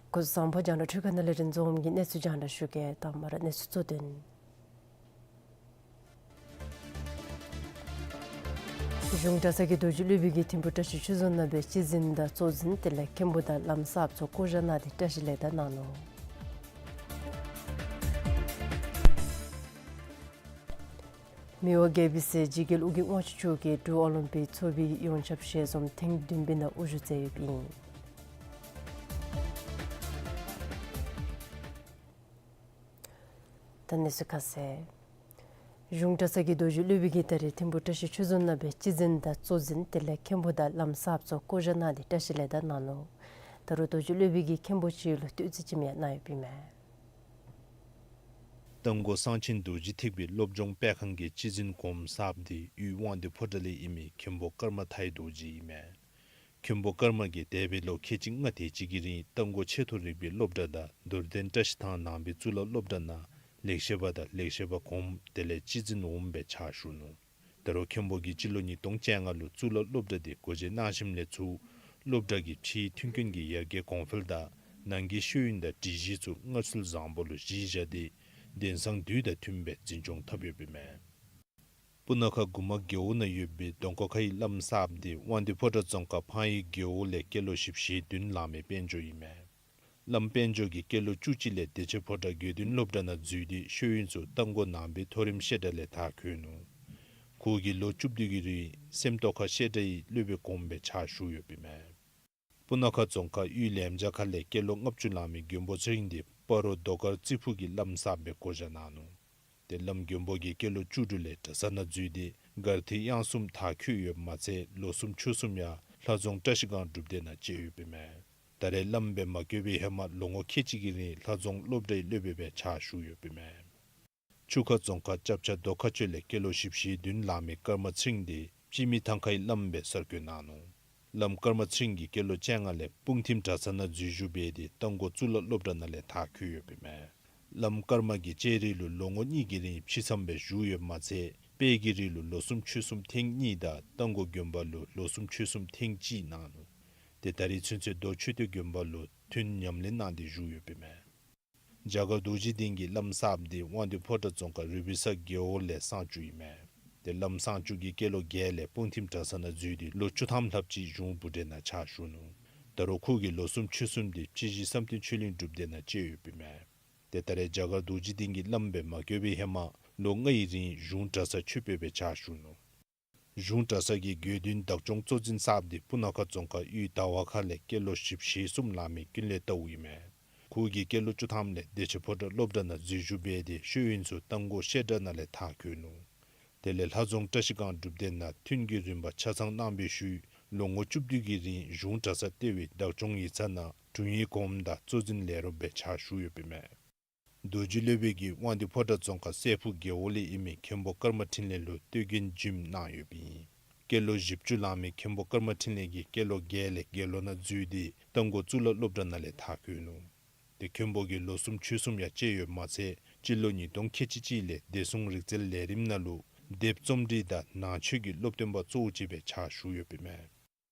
སྐུ་གཟུགས་བཟང་པོ། རྒྱང་བསྒྲགས་འཕྲུལ་ཁང་ནང་ལས་རིན་འཛོམས་ཀྱིས་གནས་ཚུལ་རྒྱང་བསྒྲགས་ཞུ་གེ། དང་པ་ར་གནས་ཚུལ་གཙོ་དོན། གཞུང་གྲྭ་ཚང་གི་རྡོ་རྗེ་སློབ་དཔོན་གྱིས་ཐིམ་ཕུ་བཀྲ་ཤིས་ཆོས་རྫོང་ནང་སྦེ་སྤྱི་འཛིན་དང་གཙོ་འཛིན་དེ་ལས་མཁན་པོ་དང་བླམ་གསརཔ་ཚུ་བསྐོ་བཞག་གནང་སྟེ་བཀྲ་ཤིས་ལེགས་དར་གནང་ནུག། མི་དབང་རྒྱལ་པོའི་སྲས་འཇིགས་རྒྱལ་ཨོ་རྒྱན་དབང་ཕྱུག་མཆོག་གིས་འབྲུག་ཨོ་ལིམ་པིག་ཚོགས་པའི་ཡོངས་ཁྱབ་ཞལ་འཛོམས་ཐེངས་བདུན་པའི་ནང་དབུ་བཞུགས་མཛད་ཡོདཔ་ཨིན། ད་གནས་ཚུལ་ཁ་གསལ། གཞུང་གྲྭ་ཚང་གི་རྡོ་རྗེ་སློབ་དཔོན་གྱིས་ད་རེས་ཐིམ་ཕུ་བཀྲ་ཤིས་ཆོས་རྫོང་ནང་སྦེ་སྤྱི་འཛིན་དང་གཙོ་འཛིན་དེ་ལས་མཁན་པོ་དང་བླམ་གསརཔ་ཚུ་བསྐོ་བཞག་གནང་སྟེ་བཀྲ་ཤིས་ལེགས་དར་གནང་ནུག། ད་རུང་རྡོ་རྗེ་སློབ་དཔོན་གྱིས་མཁན་པོ་ཚུ་ལུ་བསྟོད་ཚིག་ཅིག་ཡང་གནང་ཡོདཔ་ཨིན་མས། རྟ་མགོ་གསང་ཆེན་རྡོ་རྗེ་ཐེག་པའི་སློབ་སྦྱོང་སྤེལ་ཁང་གི་སྤྱི་འཛིན་གོངམ་གསརཔ་འདི་དབུས་དབང་འདུས་ཕོ་བྲང་ལས་ཨིན་མི་མཁན་པོ་ཀརྨ་མཐའི་རྡོ་རྗེ་ཨིན་མས། མཁན་པོ་ཀརྨ་གིས་འདས་པའི་ལོ་ཁལ་གཅིག་ལྔ་དེ་ཅིག་གི་རིང་རྟ་མགོ་ཆེ་མཐོ་རིག་པའི་སློབ་གྲྭ་དང་རྡོར་གདན་བཀྲ་ཤིས་ཐང་ནང་པའི་གཙུག་ལག་སློབ་གྲྭ་ནང་ལེགས་བཤད་པ་དང་ལེགས་བཤད་པ་གོངམ་དེ་ལས་སྤྱི་འཛིན་འོགམ་སྦེ་ཕྱག་ཞུ་ནུག། ད་རུང་མཁན་པོ་གིས་སྤྱི་ལོ་ཉིས་སྟོང་བཅོ་ལྔ་ལུ་གཙུག་ལག་སློབ་གྲྭ་འདི་སྒོ་འབྱེད་གནང་ཞིནམ་ལས་ཚུར་སློབ་གྲྭ་གི་ཕྱིའི་མཐུན་རྐྱེན་གྱི་ཡར་རྒྱས་གོང་འཕེལ་དང་ནང་གི་ཤེས་ཡོན་དང་སྒྲིག་གཞི་ཚུ་སྔར་ཚུལ་བཟང་པོ་ལུ་གཞི་བཞག་སྟེ་དེང་སང་དུས་དང་མཐུནམ་སྦེ་འཛིན་སྐྱོང་འཐབ་ཡོདཔ་ཨིན་མས། སྤུ་ན་ཁ་གུ་མ་རྒེད་འོག་ནང་ཡོད་པའི་རྡོ་མཁར་ཁའི་བླམ་གསརཔ་འདི་དབང་འདུས་ཕོ་བྲང་རྫོང་ཁག་ཕང་གཡུལ་རྒེད་འོག་ལས་སྐྱེས་ལོ་བཞི་བཅུ་ཞེ་བདུན་ལང་མི་དཔལ་འབྱོར་ཨིན་མས། བླམ་དཔལ་འབྱོར་གྱིས་སྐྱེས་ལོ་བཅུ་གཅིག་ལས་བདེ་ཆེན་ཕོ་བྲང་དགེ་འདུན་སློབ་གྲྭ་ནང་འཛུལ་ཏེ་ཤེས་ཡོན་ཚུ་རྟ་མགོ་ནང་པའི་མཐོ་རིམ་བཤད་གྲྭ་ལས་མཐར་འཁྱོལ་ནུག། ཁོ་གིས་ལོ་བཅུ་བདུན་གྱི་རིང་སེམས་རྟོགས་ཁ་བཤད་གྲྭའི་སློབ་དཔོན་གོངམ་སྦེ་ཕྱག་ཞུ་ཡོདཔ་ཨིན་མས། སྤུ་ན་ཁ་རྫོང་ཁག་དབུས་ལེམ་བྱ་ཁ་ལས་སྐྱེས་ལོ་ལྔ་བཅུ་ལང་མི་མགོན་པོ་ཚེ་རིང་འདི་སྤ་རོ་རྡོ་དཀར་རྩི་ཕུག་གི་བླམ་གསརཔ་སྦེ་བསྐོ་བཞག་གནང་ནུག། ཏེ་བླམ་མགོན་པོ་གིས་སྐྱེས་ལོ་བཅུ་དྲུག་ལས་གྲྭ་ཚང་ནང་འཛུལ་ཏེ་མགར་ཐིག་དབྱངས་གསུམ་མཐར་འཁྱོལ་ཡོདཔ་མ་ཚད་ལོ་གསུམ་ཕྱོགས་གསུམ་ཡང་ལྷ་རྫོང་བཀྲ་ཤིས་སྒང་སྒྲུབ་སྡེ་ནང་བཅད་ཡོདཔ་ཨིན་མས། ད་རེས་བླམ་སྦེ་མ་བསྐོས་པའི་ཧེ་མ་ལོ་ངོ་ཁལ་གཅིག་གི་རིང་ལྷ་རྫོང་སློབ་གྲྭའི་སློབ་དཔོན་སྦེ་ཕྱག་ཞུ་ཡོདཔ་ཨིན་མས། ཆུ་ཁ་རྫོང་ཁག་ལྕབ་ཆ་རྡོ་ཁ་ཆོད་ལས་སྐྱེས་ལོ་བཞི་བཅུ་ཞེ་བདུན་ལང་མི་ཀརྨ་ཚེ་རིང་འདི་སྤྱི་མི་ཐང་ཁའི་བླམ་སྦེ་གསར་བསྐོ་གནང་ནུག། བླམ་ཀརྨ་ཚེ་རིང་གིས་སྐྱེས་ལོ་བཅོ་ལྔ་ལས་སྤུངས་ཐིམ་གྲྭ་ཚང་ནང་འཛུལ་ཞུགས་འབད་དེ་རྟ་མགོ་གཙུག་ལག་སློབ་གྲྭ་ནང་ལས་མཐར་འཁྱོལ་ཡོདཔ་ཨིན་མས། བླམ་ཀརྨ་གིས་ལྕགས་རི་ལུ་ལོ་ངོ་གཉིས་ཀྱི་རིང་ཕྱི་མཚམས་སྦེ་བཞུགས་ཡོདཔ་མ་ཚད་དཔལ་གྱི་རི་ལུ་ལོ་གསུམ་ཕྱོགས་གསུམ་ཐེངས་གཉིས་དང་རྟ་མགོ་དགོན་པ་ལུ་ལོ་གསུམ་ཕྱོགས་གསུམ་ཐེངས་གཅིག་གནང་ནུག། ཏེ་ད་རེས་ཚུན་ཚོད་རྡོ་ཆོས་སྡེ་དགོན་པ་ལུ་ཐུན་ཉམས་ལེན་གནང་སྟེ་བཞུགས་ཡོདཔ་ཨིན་མས། རྒྱ་གར་རྡོ་རྗེ་གདན་གྱི་བླམ་གསརཔ་འདི་དབང་འདུས་ཕོ་བྲང་རྫོང་ཁག་རུ་པི་ས་རྒེད་འོག་ལས་གསང་སྤྱོད་ཨིན་མས། ཏེ་བླམ་གསང་སྤྱོད་ཀྱིས་སྐྱེས་ལོ་བརྒྱད་ལས་སྤུངས་ཐིམ་གྲྭ་ཚང་ནང་འཛུལ་ཏེ་ལོ་བཅུ་ཐམ་ལྷགཔ་ཅིག་གཞུང་བུ་གྲལ་ནང་ཕྱག་ཞུ་ནུག། ད་རུང་ཁོ་གིས་ལོ་གསུམ་ཕྱོགས་གསུམ་འདི་སྤྱི་གཞི་བསམ་གཏན་ཆོས་གླིང་སྒྲུབ་སྡེ་ནང་བཅད་ཡོདཔ་ཨིན་མས། ཏེ་ད་རེས་རྒྱ་གར་རྡོ་རྗེ་གདན་གྱི་བླམ་སྦེ་མ་བསྐོས་པའི་ཧེ་མ་ལོ་ལྔའི་རིང་གཞུང་གྲྭ་ཚང་ཆོས་དཔོན་སྦེ་ཕྱག་ཞུ་ནུག། གཞུང་གྲྭ་ཚང་གི་དགེ་འདུན་བདག་སྐྱོང་གཙོ་འཛིན་གསརཔ་འདི་སྤུ་ན་ཁ་རྫོང་ཁག་དབུས་དར་བ་ཁ་ལས་སྐྱེས་ལོ་བཞི་བཅུ་ཞེ་གསུམ་ལང་མི་ཀུན་ལེགས་རྟའུ་ཨིན་མས། ཁོ་གིས་སྐྱེས་ལོ་བཅུ་ཐམ་ལས་བདེ་ཆེན་ཕོ་བྲང་སློབ་གྲྭ་ནང་འཛུལ་ཞུགས་འབད་དེ་ཤེས་ཡོན་ཚུ་རྟ་མགོ་བཤད་གྲྭ་ནང་ལས་མཐར་འཁྱོལ་ནུག། དེ་ལས་ལྷ་རྫོང་བཀྲ་ཤིས་སྒང་སྒྲུབ་སྡེ་ནང་ཐུན་གྱི་རིམ་པ་ཆ་ཚང་གནང་བའི་ཤུལ་ལོ་ངོ་བཅུ་བདུན་གྱི་རིང་གཞུང་གྲྭ་ཚང་ལྟེ་བའི་བདག་སྐྱོང་ཡིག་ཚང་ནང་དྲུང་ཡིག་གོངམ་དང་གཙོ་འཛིན་ལས་རོགསཔ་སྦེ་ཕྱག་ཞུ་ཡོདཔ་ཨིན་མས། རྡོ་རྗེ་སློབ་དཔོན་གྱིས་དབང་འདུས་ཕོ་བྲང་རྫོང་ཁག་སྲས་ཕུག་རྒེད་འོག་ལས་ཨིན་མི་མཁན་པོ་ཀརྨ་འཕྲིན་ལས་ལུ་བསྟོད་རྒྱན་བྱིནམ་གནང་ཡོདཔ་ཨིན། སྐྱེས་ལོ་བཞི་བཅུ་ལང་མི་མཁན་པོ་ཀརྨ་འཕྲིན་ལས་ཀྱིས་སྐྱེས་ལོ་བརྒྱད་ལས་དགེ་སློང་ནང་འཛུལ་ཏེ་རྟ་མགོ་གཙུག་ལག་སློབ་གྲྭ་ནང་ལས་མཐར་འཁྱོལ་ནུག། ཏེ་མཁན་པོ་གིས་ལོ་གསུམ་ཕྱོགས་གསུམ་ཡང་བཅད་ཡོདཔ་མ་ཚད་སྤྱི་ལོ་ཉིས་སྟོང་ཁལ་གཅིག་གཅིག་ལས་བདེ་སྲུང་རིག་རྩལ་ལས་རིམ་ནང་ལུ་དེབ་རྩོམ་སྒྲིག་དང་ནང་ཆོས་ཀྱི་སློབ་སྟོན་པ་གཙོ་བོ་ཅིག་སྦེ་ཕྱག་ཞུ་ཡོདཔ་ཨིན་མས།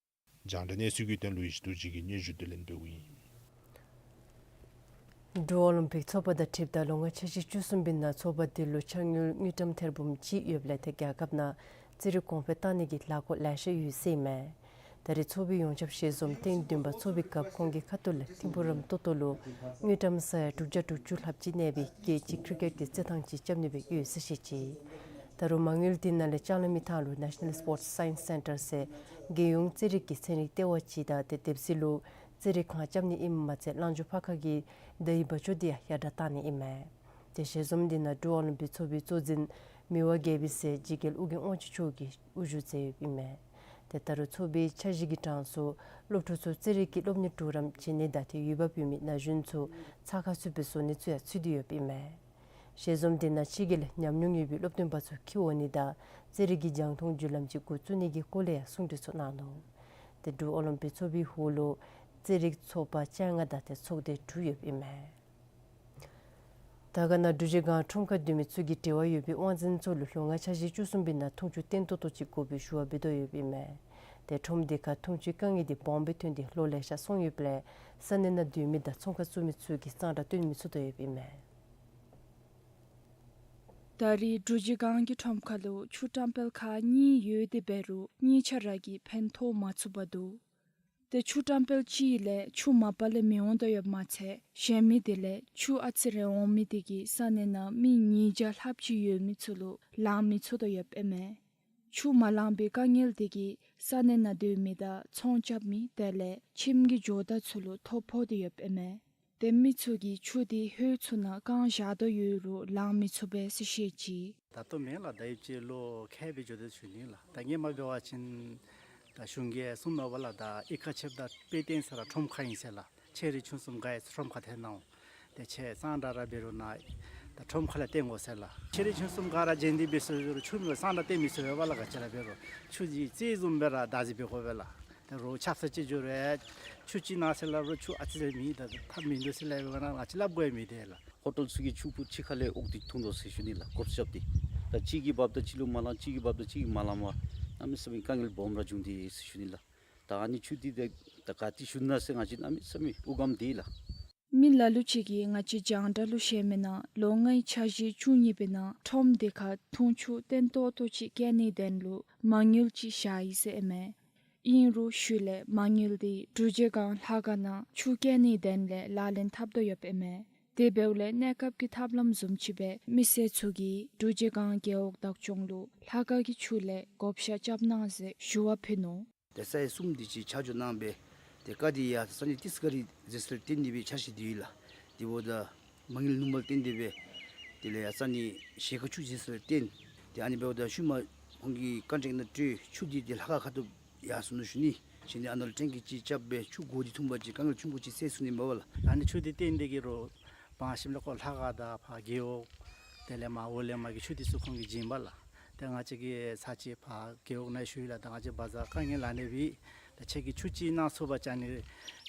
རྒྱང་བསྒྲགས་གནས་ཚུལ་གྱི་དོན་ལུ་ཡེ་ཤེས་རྡོ་རྗེ་གིས་སྙན་ཞུ་དེ་ལེན་འབདཝ་ཨིན། འབྲུག་ཨོ་ལིམ་པིག་ཚོགས་པ་དང་འཁྲིལཝ་ད་ལོ་ངོ་ཆ་ཤས་བཅུ་གསུམ་པའི་ནང་ཚོགས་པ་དེ་ལུ་ཕྱག་དངུལ་དངུལ་ཀྲམ་ཐེར་འབུམ་གཅིག་ཡོདཔ་ལས་ཏེ་རྒྱལ་ཁབ་ནང་རྩེད་རིགས་གོང་འཕེལ་གཏང་ནི་གི་ལས་སྒོ་ལེ་ཤ་ཡོད་ཟེར་ཨིན་མས། ད་རེས་ཚོགས་པའི་ཡོངས་ཁྱབ་ཞལ་འཛོམས་ཐེངས་བདུན་པ་ཚོགས་པའི་སྐབས་ཁོང་གི་ཁ་ཐུག་ལས་ཐིམ་ཕུ་རམ་ཏོ་ཏོ་ལུ་དངུལ་ཀྲམ་ས་ཡ་དྲུག་བརྒྱ་དྲུག་ཅུ་ལྷགཔ་ཅིག་གནས་པའི་རྒྱལ་སྤྱིའི་ཀྲི་ཀེཊ་ཀྱི་རྩེད་ཐང་ཅིག་རྐྱབ་ནི་སྦེ་ཡོད་ཟེར་བཤད་ཅི། ད་རུང་མ་དངུལ་དེ་ནང་ལས་ལྕང་གླིང་མི་ཐང་ལུ་National Sports Science Centre ཟེར་རྒྱལ་ཡོངས་རྩེད་རིགས་ཀྱི་ཚན་རིག་ལྟེ་བ་ཅིག་དང་ཏེ་དེབ་གཟིགས་ལུ་རྩེད་རིགས་ཁང་རྐྱབ་ནི་ཨིནམ་མ་ཚད་གླང་ཇོ་ཕར་ཁ་གི་མདའ་ཡི་སྦ་ལྕོག་དེ་ཡང་ཡར་དྲག་གཏང་ནི་ཨིན་མས། ཏེ་ཞལ་འཛོམས་འདི་ནང་འབྲུག་ཨོ་ལིམ་པིག་ཚོགས་པའི་གཙོ་འཛིན་མི་དབང་རྒྱལ་པོའི་སྲས་འཇིགས་རྒྱལ་ཨོ་རྒྱན་དབང་ཕྱུག་མཆོག་གིས་དབུ་བཞུགས་མཛད་ཡོདཔ་ཨིན་མས། ཏེ་ད་རུང་ཚོགས་པའི་འཆར་གཞི་གི་གྲངས་སུ་སློབ་ཕྲུག་ཚུ་རྩེད་རིགས་ཀྱི་སློབ་གཉེར་གྲོགས་རམ་བྱིན་ནི་དང་ཏེ་ཡུལ་བབ་ཡོད་མི་ན་གཞོན་ཚུ་ཚ་ཁ་ཚུད་པའི་བཟོ་ནི་ཚུ་ཡང་ཚུད་དེ་ཡོདཔ་ཨིན་མས། ཞལ་འཛོམས་འདི་ནང་ཕྱི་རྒྱལ་ལས་ཉམས་མྱོང་ཡོད་པའི་སློབ་སྟོན་པ་ཚུ་འཁྱིད་འོང་ནི་དང་རྩེད་རིགས་ཀྱི་རྒྱང་མཐོང་བརྒྱུད་ལམ་ཅིག་འགོ་བཙུགས་ནི་གི་སྐོར་ལས་ཡང་གསུང་གྲོས་ཚུ་གནང་ནུག། ཏེ་འབྲུག་ཨོ་ལིམ་པིག་ཚོགས་པའི་འོག་ལུ་རྩེད་རིགས་ཚོགས་པ་བཅོ་ལྔ་དང་ཏེ་ཚོགས་སྡེ་དྲུག་ཡོདཔ་ཨིན་མས། དར་དཀར་ན་འབྲུག་རྗེ་སྒང་ཁྲོམ་ཁ་སྡོད་མི་ཚུ་གིས་འབྲེལ་བ་ཡོད་པའི་དབང་འཛིན་ཚུ་ལུ་ལོ་ལྔའི་འཆར་གཞི་བཅུ་གསུམ་པའི་ནང་འཐུང་ཆུ་བརྟན་ཏོག་ཏོ་ཅིག་དགོ་པའི་ཞུ་བ་འབད་དོ་ཡོདཔ་ཨིན་མས། ཏེ་ཁྲོམ་དེ་ཁར་འཐུང་ཆུའི་དཀའ་ངལ་དེ་སྦོམ་སྦེ་ཐོན་ཏེ་ལོ་ལེ་ཤ་སོང་ཡོདཔ་ལས་ས་གནས་ནང་སྡོད་མི་དང་ཚོང་ཁང་བཙུགས་མི་ཚུ་གིས་གཙང་སྦྲ་སྟོན་མི་ཚུགས་དོ་ཡོདཔ་ཨིན་མས། ད་རེས་འབྲུག་རྗེ་སྒང་གི་ཁྲོམ་ཁ་ལུ་ཆུ་བཀྲམ་སྤེལ་ཁང་གཉིས་ཡོད་དེ་འབད་རུང་གཉིས་ཆ་ར་གིས་ཕན་ཐོགས་མ་ཚུགས་པར་འདུག། ཏེ་ཆུ་བཀྲམ་སྤེལ་གཅིག་ལས་ཆུ་མ་པ་ལས་མི་འོང་དོ་ཡོདཔ་མ་ཚད་གཞན་མི་དེ་ལས་ཆུ་ཨ་ཙི་རེ་འོང་མི་དེ་གིས་ས་གནས་ནང་མི་ཉིས་བརྒྱ་ལྷགཔ་ཅིག་ཡོད་མི་ཚུ་ལུ་ལང་མི་ཚུགས་དོ་ཡོདཔ་ཨིན་མས། ཆུ་མ་ལང་པའི་དཀའ་ངལ་དེ་གིས་ས་གནས་ནང་སྡོད་མི་དང་ཚོང་རྐྱབ་མི་དེ་ལས་ཁྱིམ་གྱི་ཇོ་བདག་ཚུ་ལུ་ཐོ་ཕོག་སྟེ་ཡོདཔ་ཨིན་མས། ཏེ་མི་ཚུ་གིས་ཆུ་དེ་ཧོད་ཚུ་ནང་བཀང་བཞག་དོ་ཡོད་རུང་ལང་མི་ཚུགས་པས་ཟེར་བཤད་ཅི། ད་ལྟོ་མེན་ལགས། ད་ཡུན་ཅིག་ལོ་ཁལ་སྦེ་འགྱོ་དོ་ཞུ་ནི་ལགས། ད་ངེ་མ་འབད་བ་ཅིན་ད་གཞུང་གིས་གསུངམ་མས་པ་ལགས། ད་གཡུས་ཁ་ཕྱེདཔ་ད་དཔེ་སྟོན་ས་ར་ཁྲོམ་ཁ་ཨིན་ཟེར་ལགས། ཆེ་རིང་ཆུང་གསུམ་ག་ཡང་ཁྲོམ་ཁ་ཐལ་ནུག། ཏེ་ཁྱེད་གཙང་སྦྲ་ར་འབད་རུང་ནཱ་ད་ཁྲོམ་ཁ་ལས་སྟོན་དགོ་ཟེར་ལགས། ཆེ་རིང་ཆུང་གསུམ་ག་ར་བྱོན་ཏེ་འབད་ཟེར་རུང་ཆུ་མེད་པར་གཙང་སྦྲ་སྟོན་མི་ཚུགས་པས་ལགས། ག་ཅི་ར་འབད་རུང་ཆུ་གི་རྩིས་བཟུམ་སྦེ་ར་བདག་འཛིན་འབད་དགོ་པས་ལགས། ཏེ་རོགས་ཆབ་གསང་ཅིག་འགྱོ་རུང་ཆུ་ཅིག་གནང་ཟེར་སླབ་རུང་ཆུ་ཨ་ཙི་ཅིག་མེད། ད་ཐབས་མིན་འདུག་ཟེར་སླབ་པས་ན་ང་བཅས་སླབ་དགོ་ཡང་མེད་དེ་ལགས། ཧོ་ཊལ་ཚུ་གི་ཆུ་ཕུད་ཕྱི་ཁ་ལས་འོག་ཏེ་འཐུང་དོ་ཟེར་ཞུ་ནི་ལགས། གོ་སྐབས་ཅིག་ཏེ་ད་གཅིག་གིས་འབགཔ་ད་གཅིག་ལུ་མ་ལང་། གཅིག་གིས་འབགཔ་ད་གཅིག་གིས་མ་ལང་པར་གནམ་མེད་ས་མེད་དཀའ་ངལ་སྦོམ་ར་བྱུང་སྟེ་ཟེར་ཞུ་ནི་ལགས། ད་ཨ་ནི་ཆུ་འདི་ད་ད་ག་ཏེ་ཞུ་ན་ཟེར་ང་བཅས་གནམ་མེད་ས་མེད་དབུགས་སྒམ་སྟེ་ལགས། མི་ལ་ལུ་ཅིག་གིས་ང་བཅས་རྒྱང་བསྒྲགས་ལུ་བཤད་མི་ནང་ལོ་ལྔའི་འཆར་གཞི་བཅུ་གཉིས་པའི་ནང་ཁྲོམ་དེ་ཁར་འཐུང་ཆུ་བརྟན་ཏོག་ཏོ་ཅིག་བཀལ་ནིའི་དོན་ལུ་མ་དངུལ་ཅིག་བཞག་ཡི་ཟེར་ཨིན་མས། ཨིན་རུང་ཤུལ་ལས་མ་དངུལ་དེ་འབྲུག་རྗེ་སྒང་ལྷ་ཁང་ནང་ཆུ་བཀལ་ནིའི་དོན་ལས་ལག་ལེན་འཐབ་དོ་ཡོདཔ་ཨིན་མས། དེ་འབདཝ་ལས་གནས་སྐབས་ཀྱི་ཐབས་ལམ་བཟུམ་ཅིག་སྦེ་མི་སེར་ཚུ་གིས་འབྲུག་རྗེ་སྒང་རྒེད་འོག་བདག་སྐྱོང་ལུ་ལྷ་ཁང་གི་ཆུ་ལས་བགོ་བཤའ་རྐྱབ་གནང་ཟེར་ཞུ་བ་ཕུལ་ནུག། ཏེ་ས་ཡ་གསུམ་དེ་ཅིག་ཆ་འཇོག་གནང་སྦེ་ཏེ་ཀ་དེ་ཡང་ས་གནས་ཏིས་ཀ་རི་ཟེར་སླབ་སྟེ་འདི་སྦེ་འཆར་གཞི་དེ་ཡོད་ལགས། དེ་འབདཝ་ད་མ་དངུལ་ནུས་པ་བརྟེན་ཏེ་སྦེ་དེ་ལས་ཡང་ས་གནས་གཞིས་ཀ་ཆུ་ཟེར་སླབ་སྟེ་ཏེ་ཨ་ནི་འབདཝ་ད་ཤུལ་མ་ཁོང་གི་ཀོན་ཊེཀ་ནང་སྤྲོད་ཆུ་དེ་ཏེ་ལྷ་ཁང་ཁ་ཐུག་ཡར་སོང་ནུག་ཞུ་ནི། ཞིནམ་ལས་ཨ་ནཱ་ལུ་ཊེང་ཀི་ཅིག་རྐྱབ་སྦེ་ཆུ་དགོ་དེ་འཐུང་པ་ཅིན་དཀའ་ངལ་ཆུང་ཀུ་ཅིག་སེལ་ཚུགས་ནི་མས་པ་ལགས། ཨ་ནི་ཆུ་དེ་བཏོན་ཏེ་གི་རོགས་བང་ཞིནམ་ལས་ཁོ་ལྷ་ཁང་དང་ཕར་རྒེད་འོག་དེ་ལས་མར་འོག་ལས་མར་གྱི་ཆུ་དེ་ཚུ་ཁོང་གིས་བྱིན་པས་ལགས། ཏེ་ང་བཅས་ཀྱིས་ཚར་གཅིག་ཕར་རྒེད་འོག་ནང་ཞུ་ཡི་ལགས། ད་ང་བཅས་བ་ཛར་དཀའ་ངལ་ལང་ནི་སྦེ་ད་ཁྱེད་ཀྱིས་ཆུ་ཅིག་གནང་ཚུགས་པ་ཅིན་ཨ་ནི་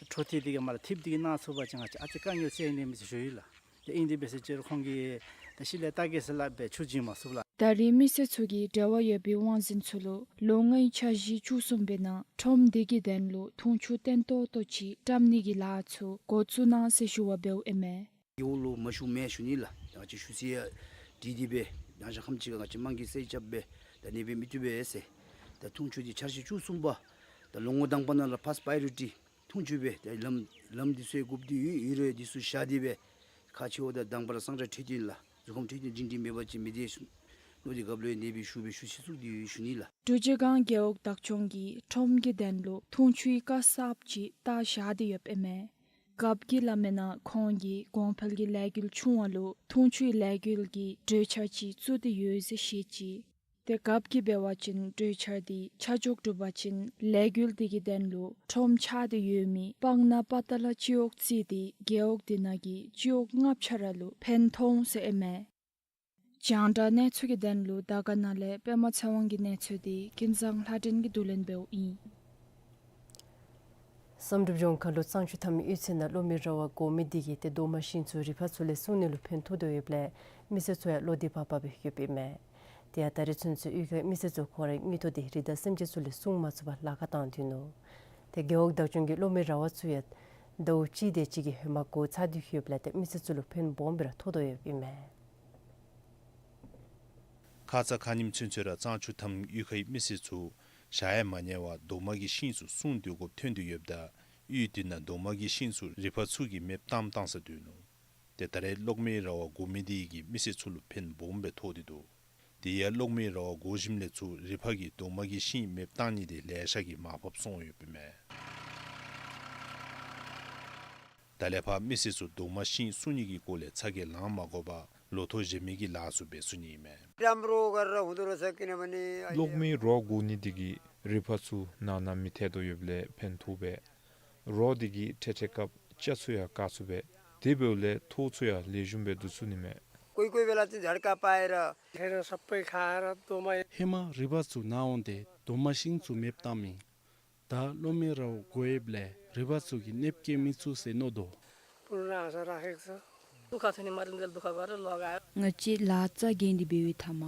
འཕྲོ་མཐུད་དེ་གི་མར་ལས་འཐིབས་ཏེ་གི་གནང་ཚུགས་པ་ཅིན་ང་བཅས་ཨ་ཙི་དཀའ་ངལ་སེལ་ནི་མས་ཟེར་ཞུ་ཡི་ལགས། ཏེ་ཨིན་དེ་འབད་ཟེར་ཅི་རུང་ཁོང་གིས་ད་ཤུལ་ལས་ལྟ་གེ་ཟེར་སླབ་སྦེ་ཆུ་བྱིན་མ་ཚུགས་ལགས། ད་རེས་མི་སེར་ཚུ་གིས་འབྲེལ་བ་ཡོད་པའི་དབང་འཛིན་ཚུ་ལུ་ལོ་ལྔའི་འཆར་གཞི་བཅུ་གསུམ་པའི་ནང་ཁྲོམ་དེ་གི་དོན་ལུ་འཐུང་ཆུ་བརྟན་ཏོག་ཏོ་ཅིག་བཀྲམ་ནི་གི་ལཱ་ཚུ་འགོ་བཙུགས་གནང་ཟེར་ཞུ་བ་འབདཝ་ཨིན་མས། རྒེད་འོག་ལུ་མ་ཞུ་མེན་ཞུ་ནི་ལགས། ང་བཅས་ཞུ་ཚིག་ཡང་བྲིས་ཏེ་སྦེ་ཡང་ཞག་ཁམས་ཅིག་ཁར་ང་བཅས་དམངས་ཀྱིས་གསལ་རྐྱབ་སྦེ་ད་ཨ་ནི་སྦེ་མི་བཏུབ་པས་ཟེར། ད་འཐུང་ཆུ་འདི་འཆར་གཞི་བཅུ་གསུམ་པ་ད་ལོ་ངོ་དང་པ་ནང་ལུ་ཕརསཊ་པྲའི་ཡོ་རི་ཊི་འཐུང་ཆུ་སྦེ་ད་ལམ་ལམ་འདི་ཚུ་དགོཔ་འདི་ཡོད་ཡོད་རུང་འདི་ཚུ་བཞག་སྟེ་སྦེ་ཁག་ཆེཝ་ད་དང་པ་ར་གཙང་སྦྲ་འཕྲོད་བསྟེན་ལགས། འཛུལ་ཁམས་འཕྲོད་བསྟེན་སྒྲིང་སྒྲིང་མེད་པ་ཅིན་མི་བདེ་ཟེར་མནོ་སྟེ་རྒཔོ་ལུ་ཡང་ཨ་ནི་སྦེ་ཞུ་སྦེ་ཞུ་ཚིག་ཚུ་འདི་ཞུ་ནི་ལགས། འབྲུག་རྗེ་སྒང་རྒེད་འོག་བདག་སྐྱོང་གིས་ཁྲོམ་གྱི་དོན་ལུ་འཐུང་ཆུའི་བཀའ་གསརཔ་ཅིག་བཏགས་བཞག་སྟེ་ཡོདཔ་ཨིན་མས། རྒཔོ་གིས་སླབ་མི་ནང་ཁོང་གིས་གོང་འཕེལ་གྱི་ལས་འགུལ་ཆུང་བ་ལུ་འཐུང་ཆུའི་ལས་འགུལ་གྱི་གྲོས་འཆར་ཅིག་བཙུགས་ཏེ་ཡོད་ཟེར་བཤད་ཅི། ཏེ་རྒཔོ་གིས་འབད་བ་ཅིན་གྲོས་འཆར་འདི་ཆ་འཇོག་གྲུབ་པ་ཅིན་ལས་འགུལ་འདི་གི་དོན་ལུ་ཁྲོམ་ཆགས་ཏེ་ཡོད་མི་སྤང་ན་པ་ཏ་ལ་སྤྱི་འོག་རྩིས་ཏེ་རྒེད་འོག་འདི་ནང་གི་སྤྱི་འོག་ལྔ་ཆ་ར་ལུ་ཕན་ཐོགས་ཟེར་ཨིན་མས། རྒྱང་བསྒྲགས་གནས་ཚུལ་གྱི་དོན་ལུ་དར་དཀར་ན་ལས་པདྨ་ཚེ་དབང་གི་གནས་ཚུལ་འདི་ཀུན་བཟང་ལྷ་སྒྲོན་གྱིས་བསྡུ་ལེན་འབདཝ་ཨིན། བསམ་གྲུབ་ལྗོངས་མཁར་ལུ་གཙང་ཆུ་འཐབ་མི་གཡུས་ཚན་ནང་གློག་མེ་ར་བ་འགོ་མི་དེ་གིས་ཏེ་རྡོག་མ་ཤིང་ཚུ་རི་ཕག་ཚུ་ལས་སྲུང་ནི་ལུ་ཕན་ཐོགས་དོ་ཡོདཔ་ལས་མི་སེར་ཚུ་ཡང་བློ་བདེ་བག་ཕེབས་སྦེ་ཡོདཔ་ཨིན་མས། དེ་ཡང་ད་རེས་ཚུན་ཚོད་གཡུས་ཁའི་མི་སེར་ཚུ་ཁོང་རའི་དངུལ་ཐོག་དེ་རི་དྭགས་སེམས་ཅན་ཚུ་ལས་སྲུང་མ་ཚུགས་པར་ལཱ་ཁག་བཏང་སྡོད་ནུག། ཏེ་རྒེད་འོག་བདག་སྐྱོང་གི་གློག་མེ་ར་བ་ཚུ་ཡང་ཟླཝ་གཅིག་དེ་ཅིག་གི་ཧེ་མ་འགོ་བཙུགས་ཏེ་ཡོདཔ་ལས་ཏེ་མི་སེར་ཚུ་ལུ་ཕན་སྦོམ་སྦེ་ར་ཐོགས་དོ་ཡོདཔ་ཨིན་མས། ཁ་ཙ་ཁ་ཉིནམ་ཚུན་ཚོད་ར་གཙང་ཆུ་འཐབ་གཡུས་ཁའི་མི་སེར་ཚུ་ཞག་ཡང་མ་ཉལ་བར་རྡོག་མ་གི་ཤིང་ཚུ་སྲུང་སྡོད་དགོཔ་ཐོན་ཏེ་ཡོདཔ་ད་གཡུས་དེ་ནང་རྡོག་མ་གི་ཤིང་ཚུ་རི་ཕག་ཚུ་གིས་མེདཔ་བཏངམ་བཏང་ས་སྡོད་ནུག། ཏེ་ད་རེས་གློག་མེ་ར་བ་འགོ་མི་དེ་གིས་མི་སེར་ཚུ་ལུ་ཕན་སྦོམ་སྦེ་ཐོགས་ཏེ་འདུག། དེ་ཡང་གློག་མེ་ར་བ་འགོ་ཞིནམ་ལས་ཚུར་རི་ཕག་གིས་རྡོག་མ་གི་ཤིང་མེདཔ་བཏང་ནི་དེ་ལེ་ཤ་གིས་མར་ཕབ་སོང་ཡོདཔ་ཨིན་མས། ད་ལས་ཕར་མི་སེར་ཚུ་རྡོག་མ་ཤིང་སྲུང་ནི་གི་སྐོར་ལས་ཚ་གྱང་ལང་མ་དགོ་པར་ ལོ་ཐོག་བཞེས་མི་གི་ལཱ་ཚུ་འབད་ཚུགས་ནི་ཨིན་མས། ཏམ་རོགས་ག་ར་ཧུ་དོ་ར་ས་ཀི་ན་མ་ནི་ཨ་གློག་མེའི་རོ་བསྒོར་ནི་དེ་གིས་རི་ཕག་ཚུ་ནང་ན་མི་ཐལ་དོ་ཡོདཔ་ལས་ཕན་ཐོགས་པས། རོ་དེ་གིས་ཐེ་ཐེ་སྐབས་ལྕགས་ཚུ་ཡང་བཀག་ཚུགས་པས། དེ་འབདཝ་ལས་ཐོག་ཚུ་ཡང་ལེགས་ཤོམ་སྦེ་བསྡུ་ཚུགས་ནི་མས། कोई कोई बेला चाहिँ झड्का पाएर हेर सबै खाएर दोमा ཧེ་མ་རི་ཕག་ཚུ་ནཱ་འོང་སྟེ་དོ་མ་ཤིང་ཚུ་མེདཔ་བཏངམ་ཨིན། ད་གློག་མེ་རོ་བསྒོར་ཡོདཔ་ལས་རི་ཕག་ཚུ་གིས་གནོདཔ་བཀལ་མི་ཚུགས་ཟེར་མནོ་དོ། पुराना आशा राखेको छ। दुःख थुनी मरिन्जेल दुःख गरेर लगायो। ང་བཅས་ལཱ་རྩ་འགེངས་ཏེ་འབད་བའི་མཐའ་མ་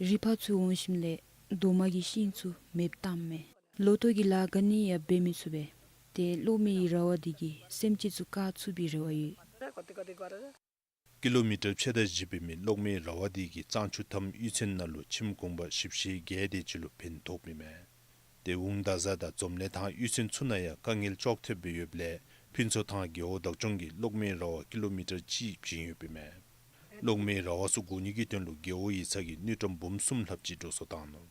རི་ཕག་ཚུ་འོང་ཞིནམ་ལས་དོ་མ་གི་ཤིང་ཚུ་མེདཔ་བཏངམ་མས། ལོ་ཐོག་གི་ལཱ་ག་ནི་ཡང་འབད་མི་ཚུགས་པས། ཏེ་གློག་མེའི་ར་བ་དེ་གིས་སེམས་ཅན་ཚུ་བཀག་ཚུགས་པའི་རེ་བ་ཡོད། कति कति गरेर ཀི་ལོ་མི་ཊར་ཕྱེད་དང་བཞི་འབད་མི་གློག་མེའི་ར་བ་དེ་གིས་གཙང་ཆུ་ཐམ་གཡུས་ཚན་ནང་ལུ་ཁྱིམ་གུང་པ་བཞི་བཅུ་ཞེ་བརྒྱད་དེ་ཅིག་ལུ་ཕན་ཐོགསཔ་ཨིན་མས། ཏེ་ཝུང་ད་ཟ་དང་འཛོམས་གླིང་ཐང་གཡུས་ཚན་ཚུ་ནང་ཡང་དཀའ་ངལ་ཅོག་འཐདཔ་སྦེ་ཡོདཔ་ལས་ཕུན་ཚོགས་ཐང་རྒེད་འོག་བདག་སྐྱོང་གིས་གློག་མེའི་ར་བ་ཀི་ལོ་མི་ཊར་གཅིག་བྱིན་ཡོདཔ་ཨིན་མས། གློག་མེའི་ར་བ་ཚུ་བསྒོར་ནི་གི་དོན་ལུ་རྒེད་འོག་ཡིག་ཚང་གིས་དངུལ་ཀྲམ་འབུམ་གསུམ་ལྷགཔ་ཅིག་འགྲོ་སོང་བཏང་ནུག།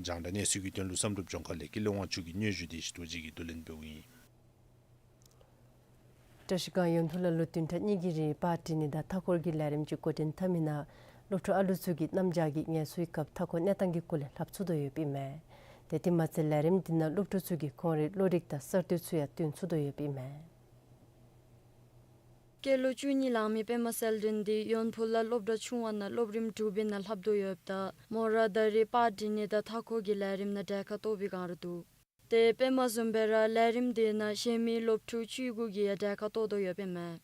རྒྱང་བསྒྲགས་གནས་ཚུལ་གྱི་དོན་ལུ་བསམ་གྲུབ་ལྗོངས་མཁར་ལས་ཀུན་ལེགས་དབང་ཕྱུག་གི་སྙན་ཞུ་དེ་ཞི་རྡོ་རྗེ་གིས་བསྡུ་ལེན་འབདཝ་ཨིན། བཀྲ་ཤིས་སྒང་ཡོན་ཕུ་ལ་ལུ་བདུན་ཕྲག་གཉིས་ཀྱི་རིང་པར་འབྲི་ནི་དང་མཐའ་འཁོར་གྱི་ལས་རིམ་ཅིག་འགོ་འདྲེན་འཐབ་མི་ནང་སློབ་ཕྲུག་ཨ་ལུ་ཚུ་གིས་གནམ་བྱཱར་གྱི་ངལ་གསོའི་སྐབས་མཐའ་འཁོར་གནས་སྟངས་ཀྱི་སྐོར་ལས་ལྷབ་ཚུགས་དོ་ཡོདཔ་ཨིན་མས། ཏེ་དེ་མ་ཚད་ལས་རིམ་འདི་ནང་སློབ་ཕྲུག་ཚུ་གིས་ཁོང་རའི་བློ་རིག་དང་གསར་གཏོད་ཚུ་ཡང་སྟོན་ཚུགས་དོ་ཡོདཔ་ཨིན་མས། སྐྱེས་ལོ་བཅུ་གཉིས་ལང་མི་པདྨ་གསལ་སྒྲོན་འདི་ཡོན་ཕུ་ལ་སློབ་གྲྭ་ཆུང་བ་ནང་སློབ་རིམ་དྲུག་པའི་ནང་ལྷབ་དོ་ཡོདཔ་ད་མོ་ར་ད་རེས་པར་འབྲི་ནི་དང་མཐའ་འཁོར་གྱི་ལས་རིམ་ནང་གྲལ་ཁར་གཏོགས་པའི་སྒང་ར་འདུག། ཏེ་པདྨ་བཟུམ་སྦེ་ར་ལས་རིམ་དེ་ནང་གཞན་མི་སློབ་ཕྲུག་བཅུ་དགུ་གིས་ཡང་གྲལ་ཁར་གཏོགས་དོ་ཡོདཔ་ཨིན་མས།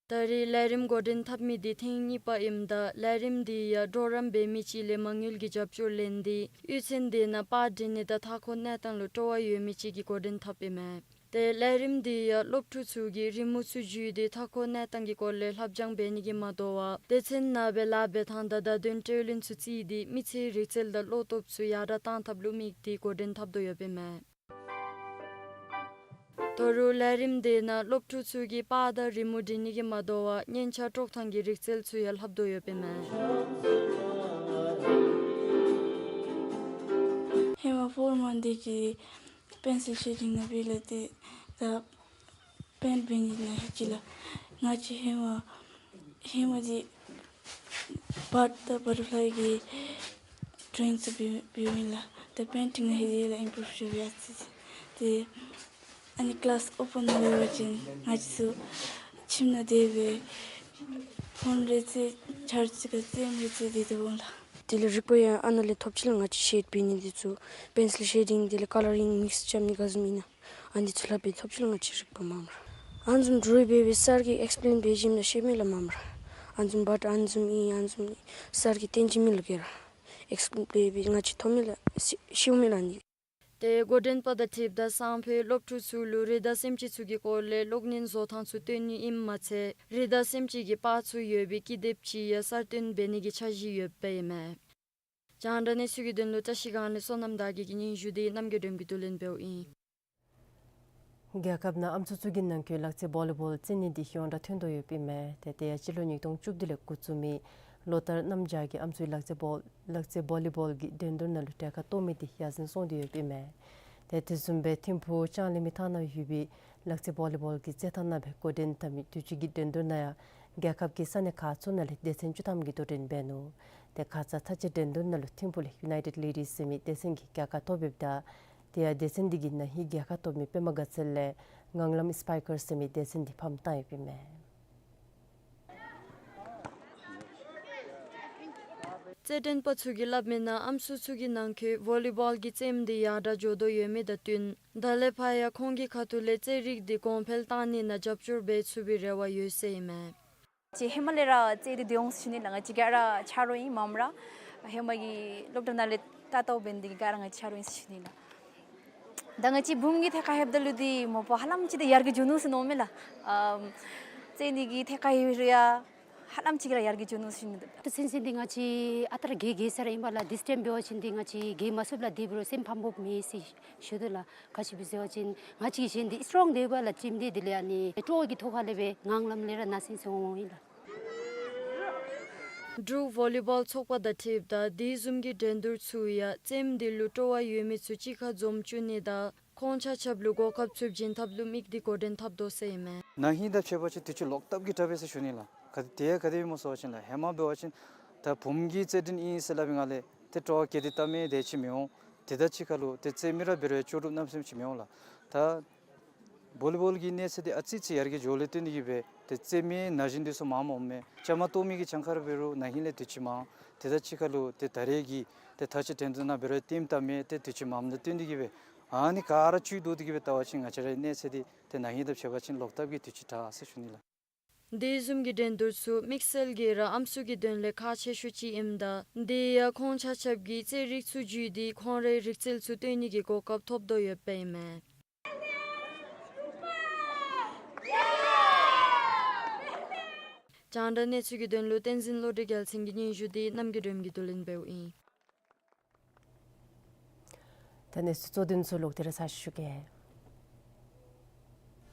ད་རེས་ལས་རིམ་འགོ་འདྲེན་འཐབ་མི་འདི་ཐེངས་གཉིས་པ་ཨིནམ་ད་ལས་རིམ་འདི་ཡང་གྲོགས་རམ་འབད་མི་ཅིག་ལས་མ་དངུལ་གྱི་རྒྱབ་སྐྱོར་ལེན་ཏེ་གཡུས་ཚན་དེ་ནང་པར་འབྲི་ནི་དང་མཐའ་འཁོར་གནས་སྟངས་ལུ་སྤྲོ་བ་ཡོད་མི་ཅིག་གིས་འགོ་འདྲེན་འཐབ་ཨིན་མས། ཏེ་ལས་རིམ་འདི་ཡང་སློབ་ཕྲུག་ཚུ་གིས་རི་མོ་ཚུ་བརྒྱུད་དེ་མཐའ་འཁོར་གནས་སྟངས་ཀྱི་སྐོར་ལས་ལྷབ་སྦྱང་འབད་ནི་གིས་མ་དོ་བར་སྡེ་ཚན་ནང་སྦེ་ལཱ་འབད་ཐངས་དང་བརྡ་དོན་སྤྲོད་ལེན་ཚུ་བརྩིས་ཏེ་མི་ཚེའི་རིག་རྩལ་དང་བློ་སྟོབས་ཚུ་ཡར་དྲག་བཏང་ཐབས་ལུ་དམིགས་ཏེ་འགོ་འདྲེན་འཐབ་དོ་ཡོདཔ་ཨིན་མས། ད་རུང་ལས་རིམ་དེ་ནང་སློབ་ཕྲུག་ཚུ་གིས་པར་དང་རི་མོ་འབྲི་ནི་གིས་མ་དོ་བར་སྙན་ཆ་དཀྲོག་ཐངས་ཀྱི་རིག་རྩལ་ཚུ་ཡང་ལྷབ་དོ་ཡོདཔ་ཨིན་མས། ཧེ་མ་ཕོར་མ་འདི་གིས་པེན་སིལ་ཤེ་ཌིང་ནང་འབད་ལགས། ཏེ་ད་པེནཊ་འབད་ནི་ནང་ཧེ་ཅི་ལགས། ང་བཅས་ཧེ་མ་ཧེ་མ་འདི་བཱརཌ་དང་བ་ཊར་ཕ་ལའི་གི་ཌོ་རིང་ཚུ་འབད་འབདཝ་ཨིན་ལགས། ད་པེནཊིང་ནང་ཧེ་ལས་ཨིམ་པུ་རུབ་འགྱོ་ཡར་སོ་ཡི། ཏེ་ཨ་ནི་ཀི་ལཱསི་ཨོ་པཱན་འབད་བ་ཅིན་ང་བཅས་ཚུ་ཁྱིམ་ནང་སྡོད་སྦེ་ཕོན་རེ་རྩེད་ཆརཔ་རྩེད་ག་རྩེདམོ་རེ་རྩེད་དེ་སྡོདཔ་འོང་ལགས། དེ་ལས་རིག་པ་ཡང་ཨ་ནཱ་ལས་ཐོབ་ཅི་ལགས། ང་བཅས་ཤེཌ་འབད་ནི་འདི་ཚུ་པེན་སིལ་ཤེ་ཌིང་དེ་ལས་ཀ་ལ་རིང་མིགསི་རྐྱབ་ནི་ག་བཟུམ་ཨིན་ན་ཨ་ནི་འདི་ཚུ་ལྷབ་སྦེ་ཐོབ་ཅི་ལགས། ང་བཅས་རིག་པ་མངམ་ར་ཨ་ནི་བཟུམ་ཌོ་རིང་འབད་སྦེ་སར་གྱིས་ཨེགསི་པི་ལེན་འབད་ཞིནམ་ལས་ཤེས་མས་ལགས་མངམ་ར། ཨ་ནི་བཱརཌ་ཨ་ནི་བཟུམ་ཨིན་ཨ་ནི་བཟུམ་སར་གྱིས་སྟོན་བྱིན་མི་ལུ་ག་ར་ཨེགསི་པི་ལེན་འབད་སྦེ་ང་བཅས་ཐོབ་མས་ལགས། ཤེས་ཤེས་མས་ལགས་ཨ་ནི། ཏེ་འགོ་འདྲེན་པ་དང་འཁྲིལཝ་ད་སང་ཕོད་སློབ་ཕྲུག་ཚུ་ལུ་རི་དྭགས་སེམས་ཅན་ཚུ་གི་སྐོར་ལས་གློག་བརྙན་བཟོ་ཐངས་ཚུ་སྟོན་ནི་ཨིནམ་མ་ཚད་རི་དྭགས་སེམས་ཅན་གྱི་པར་ཚུ་ཡོད་པའི་ཀི་དེབ་ཅིག་ཡང་གསར་བཏོན་འབད་ནི་གི་འཆར་གཞི་ཡོདཔ་ཨིན་མས། རྒྱང་བསྒྲགས་གནས་ཚུལ་གྱི་དོན་ལུ་བཀྲ་ཤིས་སྒང་ལས་བསོད་ནམས་དར་རྒྱས་ཀྱི་སྙན་ཞུ་འདི་རྣམ་རྒྱལ་སྒྲོལམ་གིས་བསྡུ་ལེན་འབདཝ་ཨིན། རྒྱལ་ཁབ་ནང་ཨམ་སྲུ་ཚུ་གི་ནང་འཁོད་ལག་རྩེད་བོ་ལི་བོལ་རྩེད་ནི་འདི་ཡོངས་གྲགས་ཐོན་དོ་ཡོདཔ་ཨིན་མས། ཏེ་དེ་ཡང་སྤྱི་ལོ་ཉིས་སྟོང་བཅུ་བདུན་ལས་འགོ་བཙུགས་མི་ལོ་ལྟར་གནམ་བྱཱར་གྱི་ཨམ་སྲུའི་ལག་རྩེད་བོ་ལག་རྩེད་བོ་ལི་བོལ་གྱི་འགྲན་བསྡུར་ནང་ལུ་གྲལ་ཁར་གཏོགས་མི་འདི་ཡར་སེང་སོང་སྟེ་ཡོདཔ་ཨིན་མས། ཏེ་དེ་བཟུམ་སྦེ་ཐིམ་ཕུག་ལྕང་གླིང་མི་ཐང་ནང་ཡོད་པའི་ལག་རྩེད་བོ་ལི་བོལ་གྱི་རྩེད་ཐང་ནང་སྦེ་འགོ་འདྲེན་འཐབ་མི་དུས་ཅི་གི་འགྲན་བསྡུར་ནང་ཡང་རྒྱལ་ཁབ་ཀྱི་ས་གནས་ཁག་ཚུ་ནང་ལས་སྡེ་ཚན་བཅུ་ཐམ་གྱིས་དོ་འགྲན་འབད་ནུག། ཏེ་ཁ་ཙ་ཚར་གཅིག་འགྲན་བསྡུར་ནང་ལུ་ཐིམ་ཕུག་ལས་ཡུ་ནའི་ཊེཌ་ལེ་ཌིསི་ཟེར་མི་སྡེ་ཚན་གྱིས་རྒྱལ་ཁ་ཐོབ་ཡོདཔ་ད་དེ་ཡང་སྡེ་ཚན་འདི་གི་ནང་ཧེ་རྒྱལ་ཁ་ཐོབ་མི་པདྨ་དགའ་ཚལ་ལས་ངང་ལམ་སི་པའི་ཀར་ཟེར་མི་སྡེ་ཚན་འདི་ཕམ་བཏང་ཡོདཔ་ཨིན་མས། རྩེད་འགྲན་པ་ཚུ་གིས་སླབ་མི་ནང་ཨམ་སྲུ་ཚུ་གི་ནང་འཁོད་བོ་ལི་བོལ་གྱི་རྩེདམོ་འདི་ཡར་དྲག་འགྱོ་དོ་ཡོད་མི་དང་བསྟུན་ད་ལས་ཕར་ཡང་ཁོང་གི་ཁ་ཐུག་ལས་རྩེད་རིགས་འདི་གོང་འཕེལ་བཏང་ནི་ནང་རྒྱབ་སྐྱོར་འབད་ཚུགས་པའི་རེ་བ་ཡོད་ཟེར་ཨིན་མས། ཅིག་ཧེ་མ་ལས་ར་རྩེད་དེ་སྡོད་འོང་ཟེར་ཞུ་ནི་ལགས། ང་བཅས་ག་ར་ཆ་རོགས་ཨིན་མངམ་ར། ཧེ་མ་གི་སློབ་གྲྭ་ནང་ལས་ལྟ་རྟོག་འབད་ནི་འདི་གིས་ག་ར་ང་བཅས་ཆ་རོགས་ཨིན་ཟེར་ཞུ་ནི་ལགས། ད་ང་བཅས་བུམོ་གི་ཐད་ཁར་ལྷོདཔ་ད་ལུ་འདི་མ་པ་ཧ་ལམ་ཅིག་ད་ཡར་གྱི་འགྱོ་ནུག་ཟེར་མནོཝ་མས་ལགས། ཨམ་རྩེད་ནི་གི་ཐད་ཁར་ལྷོད་རུང་ཡང་ཧ་ལམ་ཅིག་ར་ཡར་གྱི་འགྱོ་ནུག་ཟེར་ཞུ་ནི་ལགས། ད་སེམས་སེམས་འདི་ང་བཅས་ཨ་རྟག་ར་རྒས་རྒས་ས་ར་ཨིན་པས་ལགས། དེ་ཊེམ་འབད་བ་ཅིན་འདི་ང་བཅས་རྒས་མ་ཚུགསཔ་ལགས། དེ་འབད་རུང་སེམས་ཕམ་ཕོགཔ་མེད་ཟེར་ཞུ་དོ་ལགས། ག་ཅི་སྦེ་ཟེར་བ་ཅིན་ང་བཅས་ཀྱི་གཞན་འདི་སི་ཊོང་དེ་སྦེ་ལགས། ཊིམ་འདི་དེ་ལས་ཨ་ནི་སྤྲོ་བ་གི་ཐོག་ཁ་ལས་སྦེ་ངང་ལམ་ལས་ར་ནཱ་སེང་སེང་འོང་ཡི་ལགས། འབྲུག་བོ་ལི་བོལ་ཚོགས་པ་དང་འཁྲིལཝ་ད་དེ་བཟུམ་གྱི་འགྲན་བསྡུར་ཚུ་ཡང་རྩེདམོ་འདི་ལུ་སྤྲོ་བ་ཡོད་མི་ཚུ་གཅིག་ཁར་འཛོམས་བཅུག་ནི་དང་ཁོང་ཆ་ཁྱབ་ལུ་གོ་སྐབས་ཚུ་བྱིན་ཐབས་ལུ་དམིགས་ཏེ་འགོ་འདྲེན་འཐབ་དོ་ཟེར་ཨིན་མས། ན་ཧིང་དང་ཕྱད་པ་ཅིན་དུས་ཅི་ལོག་ལྟབ་ཀྱི་དྲག་པས་ཟེར་ཞུ་ནི་ལགས། ག་དེ་ག་དེ་སྦེ་སྨོ་ཟེར་བ་ཅིན་ལགས། ཧེ་མ་འབད་བ་ཅིན་ད་བུམོ་གི་རྩེད་འགྲན་ཨིན་ཟེར་སླབ་པའི་སྒང་ལས་ཏེ་སྤྲོ་བ་བསྐྱེད་དེ་བལྟ་མི་དེ་ཅིག་མི་འོང་། དེ་དང་གཅིག་ཁར་ལུ་ཏེ་རྩེད་མི་ར་འབད་རུང་ལྕོགས་གྲུབ་གནམ་མེད་ས་མེད་ཅིག་མི་འོང་ལགས། ད་བོ་ལི་བོལ་གྱི་གནས་ཚད་འདི་ཨ་ཙི་ཅིག་ཡར་རྒྱས་འགྱོཝ་ལས་བརྟེན་ཏེ་གིས་སྦེ་ཏེ་རྩེད་མི་ན་གཞོན་འདི་ཚུ་མངམ་འོངམ་མས། བཅའ་མར་གཏོགས་མི་གི་གྱངས་ཁ་ར་འབད་རུང་ན་ཧིང་ལས་དུས་ཅི་མངམ། དེ་དང་གཅིག་ཁར་ལུ་ཏེ་ད་རེས་ཀྱི་ཏེ་ད་ཅི་ཏན་ཏན་ན་འབད་རུང་ལྟདམོ་བལྟ་མི་ཏེ་དུས་ཅི་མངམ་ལས་བརྟེན་ཏེ་གིས་སྦེ་ཨ་ནི་ག་ར་བཅུད་བསྡུ་སྟེ་གིས་སྦེ་བལྟ་བ་ཅིན་ང་བཅས་རའི་གནས་ཚད་འདི་ཏེ་ན་ཧིང་དང་ཕྱད་པ་ཅིན་ལོག་ལྟབ་ཀྱི་དུས་ཅི་དྲག་ཟེར་ཞུ་ནི་ལགས། དེ་བཟུམ་གྱི་འགྲན་བསྡུར་ཚུ་དམིགས་བསལ་གྱིས་ར་ཨམ་སྲུ་གི་དོན་ལས་ཁག་ཆེ་ཤོས་ཅིག་ཨིནམ་ད་དེ་ཡང་ཁོང་ཆ་ཁྱབ་ཀྱིས་རྩེད་རིགས་ཚུ་བརྒྱུད་དེ་ཁོང་རའི་རིག་རྩལ་ཚུ་སྟོན་ནི་གི་གོ་སྐབས་ཐོབ་དོ་ཡོདཔ་ཨིན་མས། རྒྱང་བསྒྲགས་གནས་ཚུལ་གྱི་དོན་ལུ་བསྟན་འཛིན་བློ་གྲོས་རྒྱལ་མཚན་གྱི་སྙན་ཞུ་དེ་རྣམ་རྒྱལ་སྒྲོལམ་གྱིས་བསྡུ་ལེན་འབདཝ་ཨིན། ད་གནས་ཚུལ་གཙོ་དོན་ཚུ་ལོག་སྟེ་ར་ཚར་ཞུ་གེ།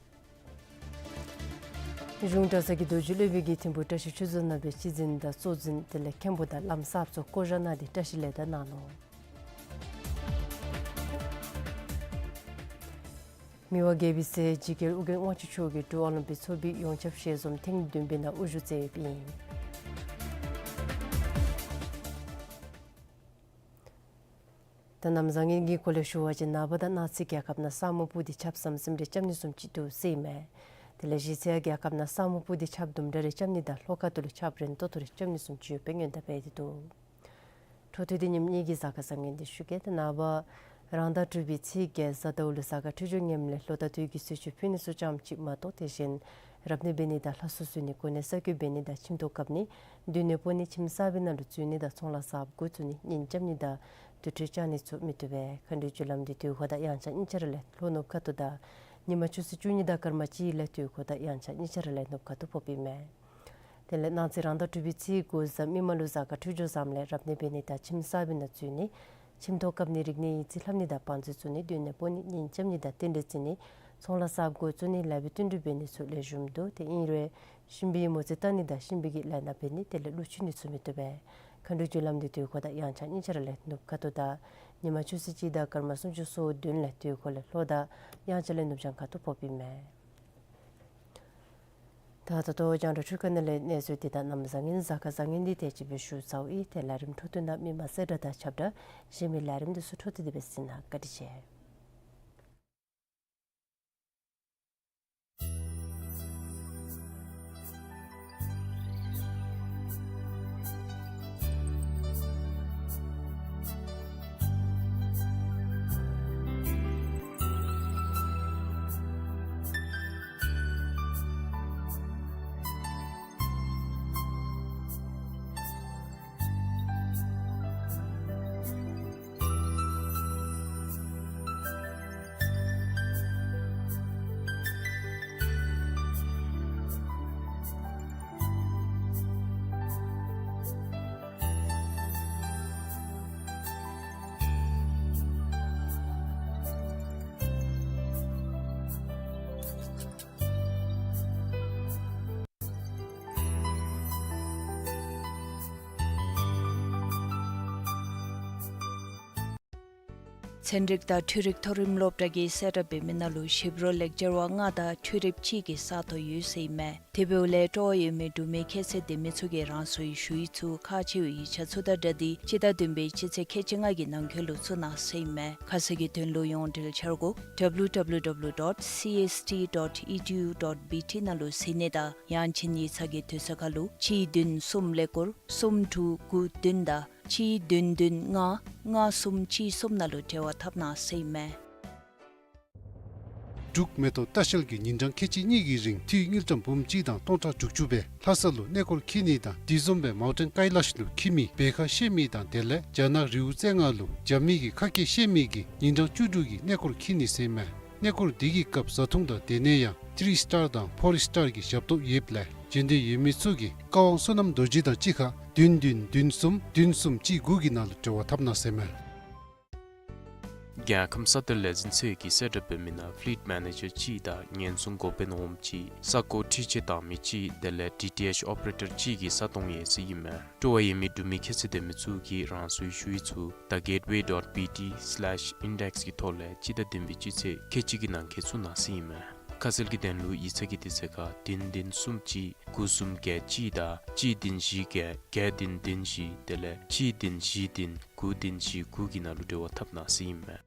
གཞུང་གྲྭ་ཚང་གི་རྡོ་རྗེ་སློབ་དཔོན་གྱིས་ཐིམ་ཕུག་བཀྲ་ཤིས་ཆོས་རྫོང་ནང་སྦེ་སྤྱི་འཛིན་དང་གཙོ་འཛིན་དེ་ལས་མཁན་པོ་དང་བླམ་གསརཔ་ཚུ་བསྐོ་བཞག་གནང་སྟེ་བཀྲ་ཤིས་ལས་དར་གནང་ནུག། མི་དབང་རྒྱལ་པོའི་སྲས་འཇིགས་བརྒྱད་ཨོ་རྒྱན་དབང་ཕྱུག་མཆོག་གིས་འབྲུག་ཨོ་ལིམ་པིག་ཚོགས་པའི་ཡོངས་ཁྱབ་ཞལ་འཛོམས་ཐེངས་བདུན་པའི་ནང་དབུ་བཞུགས་མཛད་ཡོདཔ་ཨིན། ད་གནམ་བཟང་ངན་གྱི་སྐོར་ལས་ཞུ་བ་ཅིན་ནངས་པ་དང་གནངས་ཚེ་རྒྱལ་ཁབ་ནང་ས་སྨུག་སྤུབས་ཏེ་ཆརཔ་ཟམ་ཟིམ་རེ་རྐྱབ་ནི་བཟུམ་ཅིག་འདུག་ཟེར་ཨིན་མས། དེ་ལས་གཞེས་ཚེ་ཡང་རྒྱལ་ཁབ་ནང་ས་སྨུག་སྤུབས་ཏེ་ཆརཔ་དུམ་གྲ་རེ་རྐྱབ་ནི་དང་ལྷོ་ཁ་ཐུག་ལུ་ཆརཔ་རན་ཏོག་ཏོ་རེ་རྐྱབ་ནི་བཟུམ་ཅིག་ཡོདཔ་སྦེ་སྔོན་བརྡ་འབད་དེ་འདུག། འཕྲོ་མཐུད་དེ་ཉིནམ་གཉིས་ཀྱི་གཟའ་སྐར་བཟང་ངན་འདི་ཞུ་གེ། ད་ནངས་པ་རང་ཟླ་དྲུག་པའི་ཚེས་བརྒྱད་གཟའ་ཟླཝ་ལུ་གཟའ་སྐར་འཕྲོད་སྦྱོར་ངནམ་ལས་ལོ་ཟླ་དུས་ཀྱི་གསོལ་མཆོད་ཕུལ་ནི་ཚུ་ཙམ་ཅིག་མ་གཏོགས་དེ་བཞིན་རབ་གནས་འབད་ནི་དང་ལྷ་གསོལ་གསོལ་ནི་གོ་གནས་གསར་བསྐོ་འབད་ནི་དང་ཁྱིམ་ཐོག་བཀབ་ནི་མདུན་ནས་སྤོ་ནི་ཁྱིམ་གསར་པའི་ནང་ལུ་འཛུལ་ནི་དང་ཚོང་ལཱ་གསརཔ་འགོ་བཙུགས་ནི་གཉེན་རྐྱབ་ནི་དང་དུར་ཁྲོད་བཅང་ནི་ཚུ་མི་བཏུབ་པས། མཁའ་འགྲོའི་རྒྱུ་ལམ་འདི་དུས་འཁོར་དང་དབྱངས་འཆར་གཉིས་ཆ་ར་ལས་ལྷོ་ནུབ་ཁ་ཐུག་དང་ཉིན་མ་ཆུ་ཚོད་བཅུ་གཉིས་དང་སྐར་མ་གཅིག་ལས་དུས་འཁོར་དང་དབྱངས་འཆར་གཉིས་ཆ་ར་ལས་ནུབ་ཁ་ཐུག་ཕོགཔ་ཨིན་མས། དེ་ལས་གནངས་ཚེ་རང་ཟླ་དྲུག་པའི་ཚེས་དགུ་གཟའ་མིག་དམར་ལུ་གཟའ་སྐར་འཕྲོད་སྦྱོར་བཟངམ་ལས་རབ་གནས་འབད་ནི་དང་ཁྱིམ་གསར་པའི་ནང་འཛུལ་ནི། ཁྱིམ་ཐོག་བཀབ་ནི། རིག་གནས་ཡིག་རྩིས་ལྷབ་ནི་དང་བང་མཛོད་བཙུགས་ནི། མདུན་ནས་སྤོ་ནི། གཉེན་རྐྱབ་ནི་དང་རྟེན་འབྲེལ་བརྩི་ནི། ཚོང་ལཱ་གསརཔ་འགོ་བཙུགས་ནི། ལཱ་བའི་བསྟུན་གྲོས་འབད་ནི་ཚུ་ལེགས་ཤོམ་འདུག། དེ་ཨིན་རུང་གཤིན་པོའི་མོ་རྩིས་བལྟ་ནི་དང་གཤིན་པོའི་གི་ལས་སྣ་འབད་ནི་དེ་ལས་ཀླུ་འཆུ་ནི་ཚུ་མི་བཏུབ་པས། མཁའ་འགྲོའི་རྒྱུ་ལམ་འདི་དུས་འཁོར་དང་དབྱངས་འཆར་གཉིས་ཆ་ར་ལས་ནུབ་ཁ་ཐུག་དང་ཉིན་མ་ཆུ་ཚོད་གཅིག་དང་སྐར་མ་སུམ་ཅུ་སོ་བདུན་ལས་དུས་འཁོར་ལས་ལྷོ་དང་དབྱངས་འཆར་ལས་ནུབ་བྱང་ཁ་ཐུག་ཕོགཔ་ཨིན་མས། ད་ད་ལྟོ་རྒྱང་བསྒྲགས་འཕྲུལ་ཁང་ནང་ལས་གནས་ཚུལ་འདི་དང་གནམ་བཟང་ངན་གཟའ་སྐར་བཟང་ངན་འདི་དེ་ཅིག་སྦེ་ཞུ་ཚརཝ་ཨིན། ཏེ་ལས་རིམ་འཕྲོ་མཐུད་ནང་མི་མང་གསལ་བསྒྲགས་དང་ཁྱབ་བསྒྲགས་གཞན་མི་ལས་རིམ་འདི་ཚུ་འཕྲོ་མཐུད་དེ་སྦེ་གཟིགས་གནང་། བཀའ་དྲིན་ཆེ། ཚན་རིག་དང་འཕྲུལ་རིག་མཐོ་རིམ་སློབ་གྲྭ་གིས་གསལ་བསྒྲགས་འབད་མི་ནང་ལུ་ཞིབ་རོགས་ལེགས་སྦྱར་བ་ལྔ་དང་འཕྲུལ་རིག་གཅིག་གི་ས་སྟོང་ཡོད་ཟེར་ཨིན་མས། དེ་འབདཝ་ལས་སྤྲོ་བ་ཡོད་མི་འབྲུག་མི་ཁྱད་ཚད་ལྡན་མི་ཚུ་གིས་རང་སོའི་ཞུ་ཡིག་ཚུ་ཁག་ཆེ་བའི་ཡིག་ཆ་ཚུ་དང་སྦྲགས་ཏེ་སྤྱི་ཟླ་བདུན་པའི་སྤྱི་ཚེས་ཁལ་གཅིག་ལྔ་གི་ནང་འཁོད་ལུ་བཙུགས་གནང་ཟེར་ཨིན་མས། ཁ་གསལ་གྱི་དོན་ལུ་ཡོངས་འབྲེལ་འཆར་སྒོ་W W W dot C S T dot E D U dot B T ནང་ལུ་གཟིགས་ནི་དང་ཡང་ཅིན་ཡིག་ཚང་གི་དུས་ཚོད་ཁར་ལུ་གཅིག་བདུན་གསུམ་ཀླད་ཀོར་གསུམ་དྲུག་དགུ་བདུན་དང་གཅིག་བདུན་བདུན་ལྔ་ལྔ་གསུམ་གཅིག་གསུམ་ནང་ལུ་འབྲེལ་བ་འཐབ་གནང་ཟེར་ཨིན་མས། འབྲུག་མེ་ཏོག་ལྟ་བཤལ་གྱིས་ཉིན་གྲངས་ཁལ་གཅིག་གཉིས་ཀྱི་རིང་འཐུས་དངུལ་ཀྲམ་འབུམ་གཅིག་དང་སྟོང་ཕྲག་དྲུག་ཅུ་སྦེ་ལྷ་ས་ལུ་གནས་སྐོར་འཁྱིད་ནི་དང་དེ་བཟུམ་སྦེ་མའུན་ཊེན་ཀའི་ལཱཤ་ལུ་འཁྱིད་མི་བེ་ཁ་བཤལ་མི་དང་དེ་ལས་རྒྱ་ནག་རི་བོ་རྩེ་ལྔ་ལུ་རྒྱབ་མི་གི་ཁ་སྐད་བཤད་མི་གིས་ཉིན་གྲངས་བཅུ་དྲུག་གི་གནས་སྐོར་འཁྱིད་ནི་ཟེར་ཨིན་མས། གནས་སྐོར་འདི་གི་སྐབས་བཟའ་འཐུང་དང་སྡོད་གནས་ཡང་ཐི་རི་སི་ཊར་དང་ཕོར་སི་ཊར་གྱི་ཞབས་ཏོག་ཡོདཔ་ལས་འབྱོན་འདོད་ཡོད་མི་ཚུ་གིས་བཀའ་དབང་བསོད་ནམས་རྡོ་རྗེ་དང་གཅིག་ཁར་བདུན་བདུན་བདུན་གསུམ་བདུན་གསུམ་གཅིག་དགུ་གི་ནང་ལུ་འབྲེལ་བ་འཐབ་གནང་ཟེར་ཨིན་མས། རྒྱལ་ཁམས་ས་མཐོའི་ལས་འཛིན་ཚོགས་ཀྱིས་གསལ་བསྒྲགས་འབད་མི་ནང་ཕི་ལིཊ་མེ་ནེ་ཇར་གཅིག་དང་ཉེན་སྲུང་འགོ་དཔོན་འོགམ་གཅིག་ས་སྒོ་འཕྲུལ་ཆས་བཏང་མི་གཅིག་དེ་ལས་ཌི་ཊི་ཨེཆ་ཨོ་པ་རེ་ཊར་གཅིག་གི་ས་སྟོང་ཡོད་ཟེར་ཨིན་མས། སྤྲོ་བ་ཡོད་མི་འབྲུག་མི་ཁྱད་ཚད་ལྡན་མི་ཚུ་གིས་རང་སོའི་ཞུ་ཡིག་ཚུ་the gateway dot B T slash index གི་ཐོག་ལས་སྤྱི་ཟླ་བདུན་པའི་སྤྱི་ཚེས་ཁལ་གཅིག་གི་ནང་འཁོད་བཙུགས་གནང་ཟེར་ཨིན་མས། ཁ་གསལ་གྱི་དོན་ལུ་ཡིག་ཚང་གི་དུས་ཚོད་ཁར་བདུན་བདུན་གསུམ་གཅིག་དགུ་གསུམ་བརྒྱད་གཅིག་དང་གཅིག་བདུན་བཞི་བརྒྱད་བརྒྱད་བདུན་བདུན་བཞི་དེ་ལས་གཅིག་བདུན་བཞི་བདུན་དགུ་བདུན་བཞི་དགུ་གི་ནང་ལུ་འབྲེལ་བ་འཐབ་གནང་ཟེར་ཨིན་མས།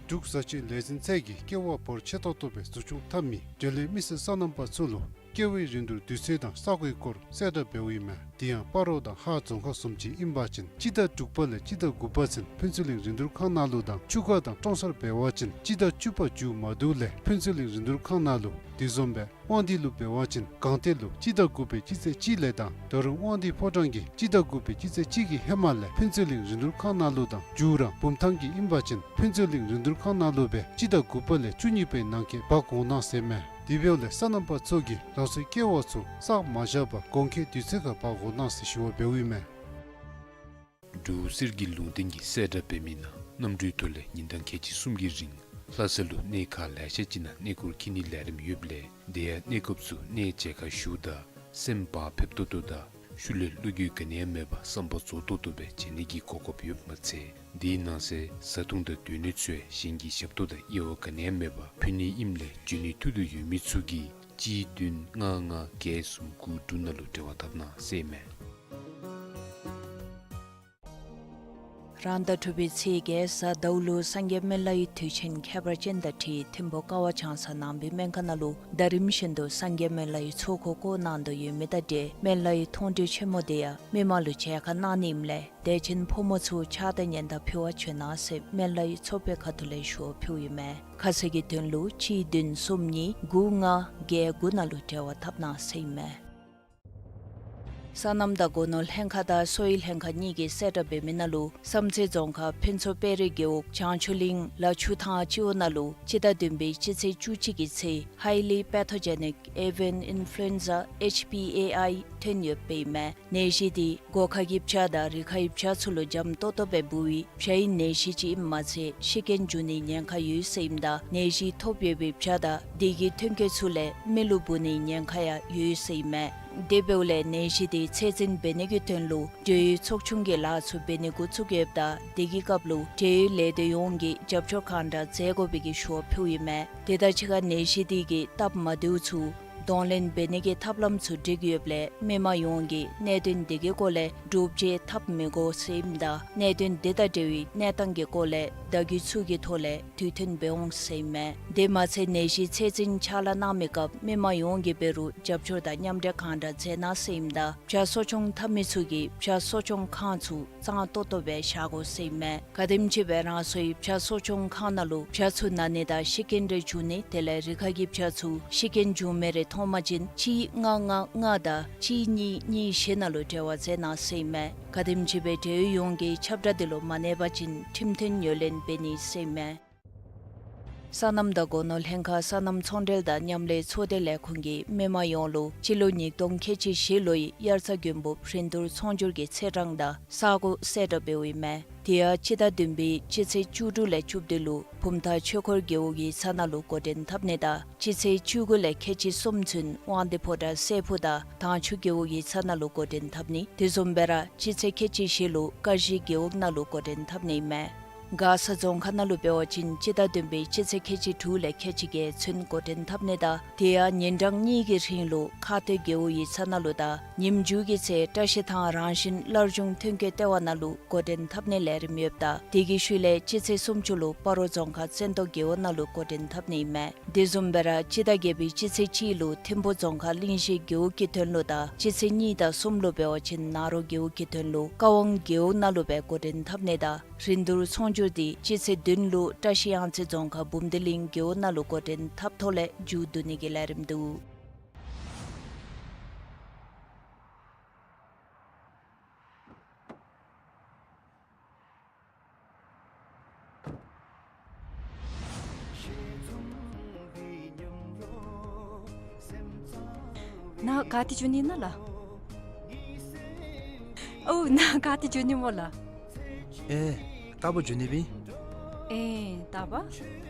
འབྲུག་བཟའ་སྤྱོད་ལས་འཛིན་ཚད་ཀྱིས་ཀེ་བ་འབོར་ཆེ་ཏོག་ཏོ་སྦེ་འཛུགས་སྐྱོང་འཐབ་མི་འབྲེལ་ཡོད་མི་སེར་སོ་ནམ་པ་ཚུ་ལུ་ཀེ་བའི་རིན་བསྡུར་དུས་ཚོད་དང་ས་གོའི་སྐོར་གསལ་བསྒྲགས་འབདཝ་ཨིན་མས། དེ་ཡང་སྤ་རོ་དང་ཧཱ་རྫོང་ཁག་བཟུམ་ཅིག་ཨིན་པ་ཅིན་སྤྱི་ཟླ་དྲུག་པ་ལས་སྤྱི་ཟླ་དགུ་པ་ཚུན་ཕུན་ཚོགས་གླིང་རིན་བསྡུར་ཁང་ནང་ལུ་དང་ཆུ་ཁ་དང་ཀྲོང་གསར་འབད་བ་ཅིན་སྤྱི་ཟླ་བཅུ་པ་མཇུག་མ་བསྡུ་ལས་ཕུན་ཚོགས་གླིང་རིན་བསྡུར་ཁང་ནང་ལུ། དེ་བཟུམ་སྦེ་དབང་འདུས་ལུ་འབད་བ་ཅིན་སྒང་སྟེང་ལུ་སྤྱི་ཟླ་དགུ་པའི་སྤྱི་ཚེས་གཅིག་ལས་དང་ད་རུང་དབང་འདུས་ཕོ་བྲང་གི་སྤྱི་ཟླ་དགུ་པའི་སྤྱི་ཚེས་གཅིག་གི་ཧེ་མ་ལས་ཕུན་ཚོགས་གླིང་རིན་བསྡུར་ཁང་ནང་ལུ་དང་མཇུག་ར་བུམ་ཐང་གི་ཨིན་པ་ཅིན་ཕུན་ཚོགས་གླིང་རིན་བསྡུར་ཁང་ནང་ལུ་སྦེ་སྤྱི་ཟླ་དགུ་པ་ལས་བཅུ་གཉིས་པའི་ནང་འཁོད་འབག་འོང་གནང་ཟེར་མས། དེ་འབདཝ་ལས་སོ་ནམ་པ་ཚུ་གིས་རང་སོའི་ཀེ་བ་ཚུ་བསགས་མ་བཞག་པར་དགོང་ཁའི་དུས་ཚོད་ཁར་འབག་འོང་གནང་ཟེར་ཞུ་བ་འབདཝ་ཨིན་མས། འབྲུག་གསེར་གྱི་ལུང་བསྟན་གྱིས་གསལ་བསྒྲགས་འབད་མི་ནང་གནམ་གྲུའི་ཐོག་ལས་ཉིན་གྲངས་ཁལ་གཅིག་གསུམ་གྱི་རིང་ལྷ་ས་ལུ་གནས་ཁག་ལེ་ཤ་ཅིག་ནང་གནས་སྐོར་འཁྱིད་ནིའི་ལས་རིམ་ཡོདཔ་ལས་དེ་ཡང་གནས་སྐབས་སུ་གནས་མཇལ་ཁ་ཞུཝ་ད་སེམས་བག་ཕེབས་ཏོག་ཏོ་དང་ཤུལ་ལས་བློ་འགྱོད་ག་ནི་ཡང་མེད་པར་བསམ་པ་རྫོགས་ཏོག་ཏོ་སྦེ་མཇལ་ནི་གི་གོ་སྐབས་ཡོདཔ་མ་ཚད་དེའི་ནང་གསེས་བཟའ་འཐུང་དང་སྡོད་གནས་ཚུ་ཡང་གཞན་གྱི་ཞབས་ཏོག་དང་དབྱེ་བ་ག་ནི་ཡང་མེད་པར་ཕུལ་ནི་ཨིནམ་ལས་འབྱོན་ནིའི་ཐུགས་འདོད་ཡོད་མི་ཚུ་གིས་གཅིག་བདུན་ལྔ་ལྔ་བརྒྱད་གསུམ་དགུ་དྲུག་ནང་ལུ་འབྲེལ་བ་འཐབ་གནང་ཟེར་མས། རང་ཟླ་དྲུག་པའི་ཚེས་བརྒྱད་གཟའ་ཟླཝ་ལུ་སངས་རྒྱས་སྨན་བླའི་དུས་ཆེན་ཁྱད་པར་ཅན་དང་འཁྲིལ་ཐིམ་ཕུག་ཀ་བ་བྱང་ས་ནང་པའི་སྨན་ཁང་ནང་ལུ་ཟླ་རིམ་བཞིན་དུ་སངས་རྒྱས་སྨན་བླའི་ཚོགས་འཁོར་བསྐོར་གནང་དོ་ཡོད་མི་དང་འབྲེལ་སྨན་བླའི་མཐོང་གྲོལ་ཆེན་མོ་དེ་ཡང་མི་མང་ལུ་མཇལ་ཁ་གནང་ནི་ཨིནམ་ལས་དད་ཅན་ཕོ་མོ་ཚུ་ཕྱག་དང་སྙན་དང་ཕུལ་བར་བྱོན་གནང་ཟེར་སྨན་བླའི་ཚོགས་པའི་ཁ་ཐུག་ལས་ཞུ་བ་ཕུལཝ་ཨིན་མས། ཁ་གསལ་གྱི་དོན་ལུ་གཅིག་བདུན་གསུམ་གཉིས་དགུ་ལྔ་བརྒྱད་དགུ་ནང་ལུ་འབྲེལ་བ་འཐབ་གནང་ཟེར་ཨིན་མས། སོ་ནམ་དང་སྒོ་ནོར་ལྷན་ཁག་དང་གསོ་བའི་ལྷན་ཁག་གཉིས་ཀྱིས་གསལ་བསྒྲགས་འབད་མི་ནང་ལུ་བསམ་རྩེ་རྫོང་ཁག་ཕུན་ཚོགས་དཔལ་རི་རྒེད་འོག་བྱང་ཆུ་གླིང་ལ་ཆུ་ཐང་སྤྱི་འོག་ནང་ལུ་སྤྱི་ཟླ་བདུན་པའི་སྤྱི་ཚེས་བཅུ་གཅིག་གི་ཚེ་Highly Pathogenic Avian Influenza H P A I ཐོན་ཡོདཔ་ཨིན་མས། ནད་གཞི་དེ་སྒོ་ཁ་གི་བྱ་དང་རི་ཁའི་བྱ་ཚུ་ལུ་འཇམ་ཏོག་ཏོ་སྦེ་འབུ་བའི་བྱའི་ནད་གཞི་ཅིག་ཨིནམ་མ་ཚད་ཤི་རྐྱེན་འབྱུང་ནིའི་ཉེན་ཁ་ཡོད་ཟེར་ཨིནམ་ད་ནད་གཞི་ཐོབ་ཡོད་པའི་བྱ་དང་དེ་གི་ཐོན་སྐྱེད་ཚུ་ལས་མི་ལུ་འབུ་ནིའི་ཉེན་ཁ་ཡང་ཡོད་ཟེར་ཨིན་མས། དེ་འབདཝ་ལས་ནད་གཞི་དེ་ཚད་འཛིན་འབད་ནི་གི་དོན་ལུ་འབྲེལ་ཡོད་ཚོགས་ཆུང་གི་ལཱ་ཚུ་འབད་ནི་འགོ་བཙུགས་ཡོདཔ་ད་དེ་གི་སྐབས་ལུ་འབྲེལ་ཡོད་ལས་སྡེ་ཡོངས་ཀྱིས་རྒྱབ་སྐྱོར་གང་དྲག་མཛད་དགོ་པའི་གི་ཞུ་བ་ཕུལཝ་ཨིན་མས། དེ་དང་གཅིག་ཁར་ནད་གཞི་དེ་གི་སྟབས་མ་བདེཝ་ཚུ་གདོང་ལེན་འབད་ནི་གི་ཐབས་ལམ་ཚུ་སྒྲིག་ཡོདཔ་ལས་མི་མང་ཡོངས་ཀྱིས་གནད་དོན་དེ་གི་སྐོར་ལས་སྒྲུབ་བྱེད་འཐབ་མི་དགོ་ཟེར་ཨིནམ་ད་གནད་དོན་དེ་དང་འབྲེལ་བའི་གནས་སྟངས་ཀྱི་སྐོར་ལས་བརྡ་བརྒྱུད་ཚུ་གི་ཐོག་ལས་དུས་མཐུན་འབད་འོང་ཟེར་ཨིན་མས། དེ་མ་ཚད་ནད་གཞི་ཚད་འཛིན་ཕྱག་ལཱ་གནང་མི་སྐབས་མི་མང་ཡོངས་ཀྱིས་འབད་རུང་རྒྱབ་སྐྱོར་དང་མཉམ་འབྲེལ་གང་དྲག་མཛད་གནང་ཟེར་ཨིནམ་ད་བྱ་གསོ་སྐྱོང་འཐབ་མི་ཚུ་གིས་བྱ་གསོ་སྐྱོང་ཁང་ཚུ་གཙང་ཏོག་ཏོ་སྦེ་བཞག་དགོ་ཟེར་ཨིན་མས། ག་དེམ་ཅིག་སྦེ་རང་སོའི་བྱ་གསོ་སྐྱོང་ཁང་ནང་ལུ་བྱ་ཚུ་ན་ནི་དང་ཤི་རྐྱེན་རེ་འབྱུང་ནི་དེ་ལས་རི་ཁ་གི་བྱ་ཚུ་ཤི་རྐྱེན་འབྱུང་མི་རེ་མཐོང་པ་ཅིན་གཅིག་ལྔ་ལྔ་ལྔ་དང་གཅིག་གཉིས་གཉིས་བཞི་ནང་ལུ་འབྲེལ་བ་མཛད་གནང་ཟེར་ཨིན་མས། ག་དེམ་ཅིག་སྦེ་འབྲེལ་ཡོད་ཡོངས་ཀྱིས་ཁྱབ་བསྒྲགས་དེ་ལུ་མ་གནས་པ་ཅིན་ཁྲིམས་མཐུན་ངོས་ལེན་འབད་ནི་ཟེར་ཨིན་མས། སོ་ནམ་དང་སྒོ་ནོར་ལྷན་ཁག་སོ་ནམ་ཚོང་འབྲེལ་དང་མཉམ་ལས་ཚོགས་སྡེ་ལས་ཁུངས་ཀྱིས་མི་མང་ཡོངས་ལུ་སྤྱི་ལོ་ཉིས་སྟོང་ཁལ་གཅིག་བཞི་ལོའི་དབྱར་རྩྭ་དགུན་འབུབ་རིན་བསྡུར་ཚོང་སྒྱུར་གྱི་ཚེས་གྲངས་དང་ས་གོ་གསལ་བསྒྲགས་འབདཝ་ཨིན་མས། དེ་ཡང་སྤྱི་ཟླ་བདུན་པའི་སྤྱི་ཚེས་བཅུ་དྲུག་ལས་བཅུ་བདུན་ལུ་བུམ་ཐང་ཆོས་འཁོར་རྒེད་འོག་ཡིག་ཚང་ནང་ལུ་འགོ་འདྲེན་འཐབ་ནི་དང་སྤྱི་ཚེས་བཅུ་དགུ་ལས་ཁལ་གཅིག་གསུམ་ཚུན་དབང་འདུས་ཕོ་བྲང་སྲས་ཕུག་དང་དྭངས་ཆུ་རྒེད་འོག་ཡིག་ཚང་ནང་ལུ་འགོ་འདྲེན་འཐབ་ནི། དེ་བཟུམ་སྦེ་ར་སྤྱི་ཚེས་ཁལ་གཅིག་བཞི་ལུ་ཀ་གཞི་རྒེད་འོག་ནང་ལུ་འགོ་འདྲེན་འཐབ་ནི་ཨིན་མས། མགར་ས་རྫོང་ཁག་ནང་ལུ་འབད་བ་ཅིན་སྤྱི་ཟླ་བདུན་པའི་སྤྱི་ཚེས་ཁལ་གཅིག་དྲུག་ལས་ཁལ་གཅིག་བརྒྱད་ཚུན་འགོ་འདྲེན་འཐབ་ནི་དང་དེ་ཡང་ཉིན་གྲངས་གཉིས་ཀྱི་རིང་ལུ་ཁ་སྟོད་རྒེད་འོག་ཡིག་ཚང་ནང་ལུ་དང་ཉིནམ་མཇུག་གི་ཚེ་བཀྲ་ཤིས་ཐང་རང་བཞིན་སླར་འབྱུང་ཐོན་སྐྱེད་ལྟེ་བ་ནང་ལུ་འགོ་འདྲེན་འཐབ་ནིའི་ལས་རིམ་ཡོདཔ་ད་དེ་གི་ཤུལ་ལས་སྤྱི་ཚེས་སུམ་ཅུ་ལུ་སྤ་རོ་རྫོང་ཁག་བཙན་ཏོ་རྒེད་འོག་ནང་ལུ་འགོ་འདྲེན་འཐབ་ནི་ཨིན་མས། དེ་བཟུམ་སྦེ་ར་སྤྱི་ཟླ་བརྒྱད་པའི་སྤྱི་ཚེས་གཅིག་ལུ་ཐིམ་ཕུག་རྫོང་ཁག་གླིང་བཞི་རྒེད་འོག་གི་དོན་ལུ་དང་སྤྱི་ཚེས་གཉིས་དང་གསུམ་ལུ་འབད་བ་ཅིན་ནཱ་རོ་རྒེད་འོག་གི་དོན་ལུ་ཀ་ཝང་རྒེད་འོག་ནང་ལུ་སྦེ་འགོ་འདྲེན་འཐབ་ནི་དང་རིན་བསྡུར་ཚོང་སྒྱུར་དེ་སྤྱི་ཚེས་བདུན་ལུ་བཀྲ་ཤིས་གཡང་རྩེ་རྫོང་ཁག་འབུམ་སྡེ་གླིང་རྒེད་འོག་ནང་ལུ་འགོ་འདྲེན་འཐབ་ཐོག་ལས་མཇུག་བསྡུ་ནི་གི་ལས་རིམ་འདུག། ནཱ་ག་ཏེ་འགྱོ་ནི་ཨིན་ན་ལགས། ཨོ་ནཱ་ག་ཏེ་འགྱོ་ནི་སྨོ་ལགས། ཨེ་རྟག་པར་འགྱོ་ནི་ཨིན་པས། ཨེ་རྟག་པར།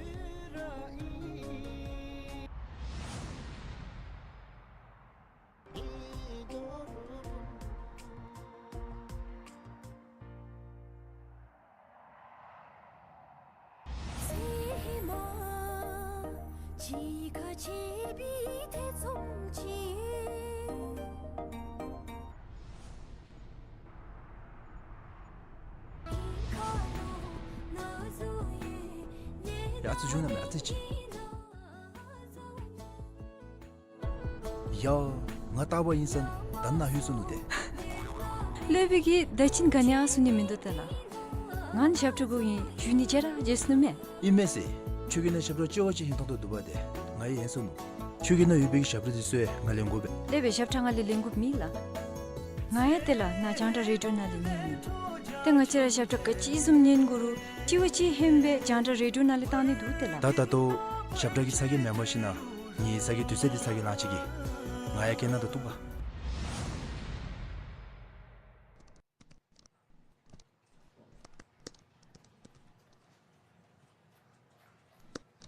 ཡ་ཨ་ཙི་བྱུང་ན་མེད་ཨ་ཙི་ཅིག། ཡ། ང་རྟག་པར་ཨིན་ས་ད་ནཱ་ལྷོད་སོ་ནུག་ཏེ། ལེ་བི་གིས་ད་ཅི་ག་ནི་ཡང་གསུང་ནི་མིན་འདུག་ཏེ་ལགས། ང་ནི་ཞབས་ཁྲ་དགོ་ཨིན་ཞུ་ནི་བརྗེད་ར་བརྗེད་སོ་ནུག་མས། ཨིན་མས་ཟེར། ཁྱོད་ཀྱིས་ནཱ་ཞབས་ཁྲ་ལྕི་བ་ཅིག་ཧིང་ཐོང་དོ་འདུག་པ་ཏེ། ང་ཡང་ཡེངས་སོ་ནུག། ཁྱོད་ཀྱི་ནཱ་ཡོད་པའི་གི་ཞབས་ཁྲ་དེ་ཚུ་ཡང་ང་ལེན་དགོ་པས། ལེ་བི་ཞབས་ཁྲ་ང་ལས་ལེན་དགོཔ་མེད་ལགས། ང་ཡང་ཏེ་ལགས་ནཱ་རྒྱང་བསྒྲགས་རེ་ཌི་ཡོ་ནང་ལས་ཉན་ནི་ཨིན། ཏེ་ང་བཅས་ར་ཞབས་ཁྲ་ག་ཅི་བཟུམ་ཉན་དགོ་རུང་ལྕི་བ་ཅིག་ཧན་སྦེ་རྒྱང་བསྒྲགས་རེ་ཌི་ཡོ་ནང་ལས་བཏང་ནི་འདུག་ཏེ་ལགས། ད་ད་ལྟོ་ཞབས་ཁྲ་གི་ཚ་གྱང་མེན་པར་ཞིན་ན་ངེའི་ཚ་གྱང་དུས་ཚོད་འདི་ཚ་གྱང་ལང་ཅི་གི། ང་ཡང་སྐད་ནང་དུ་གཏུགས་པ།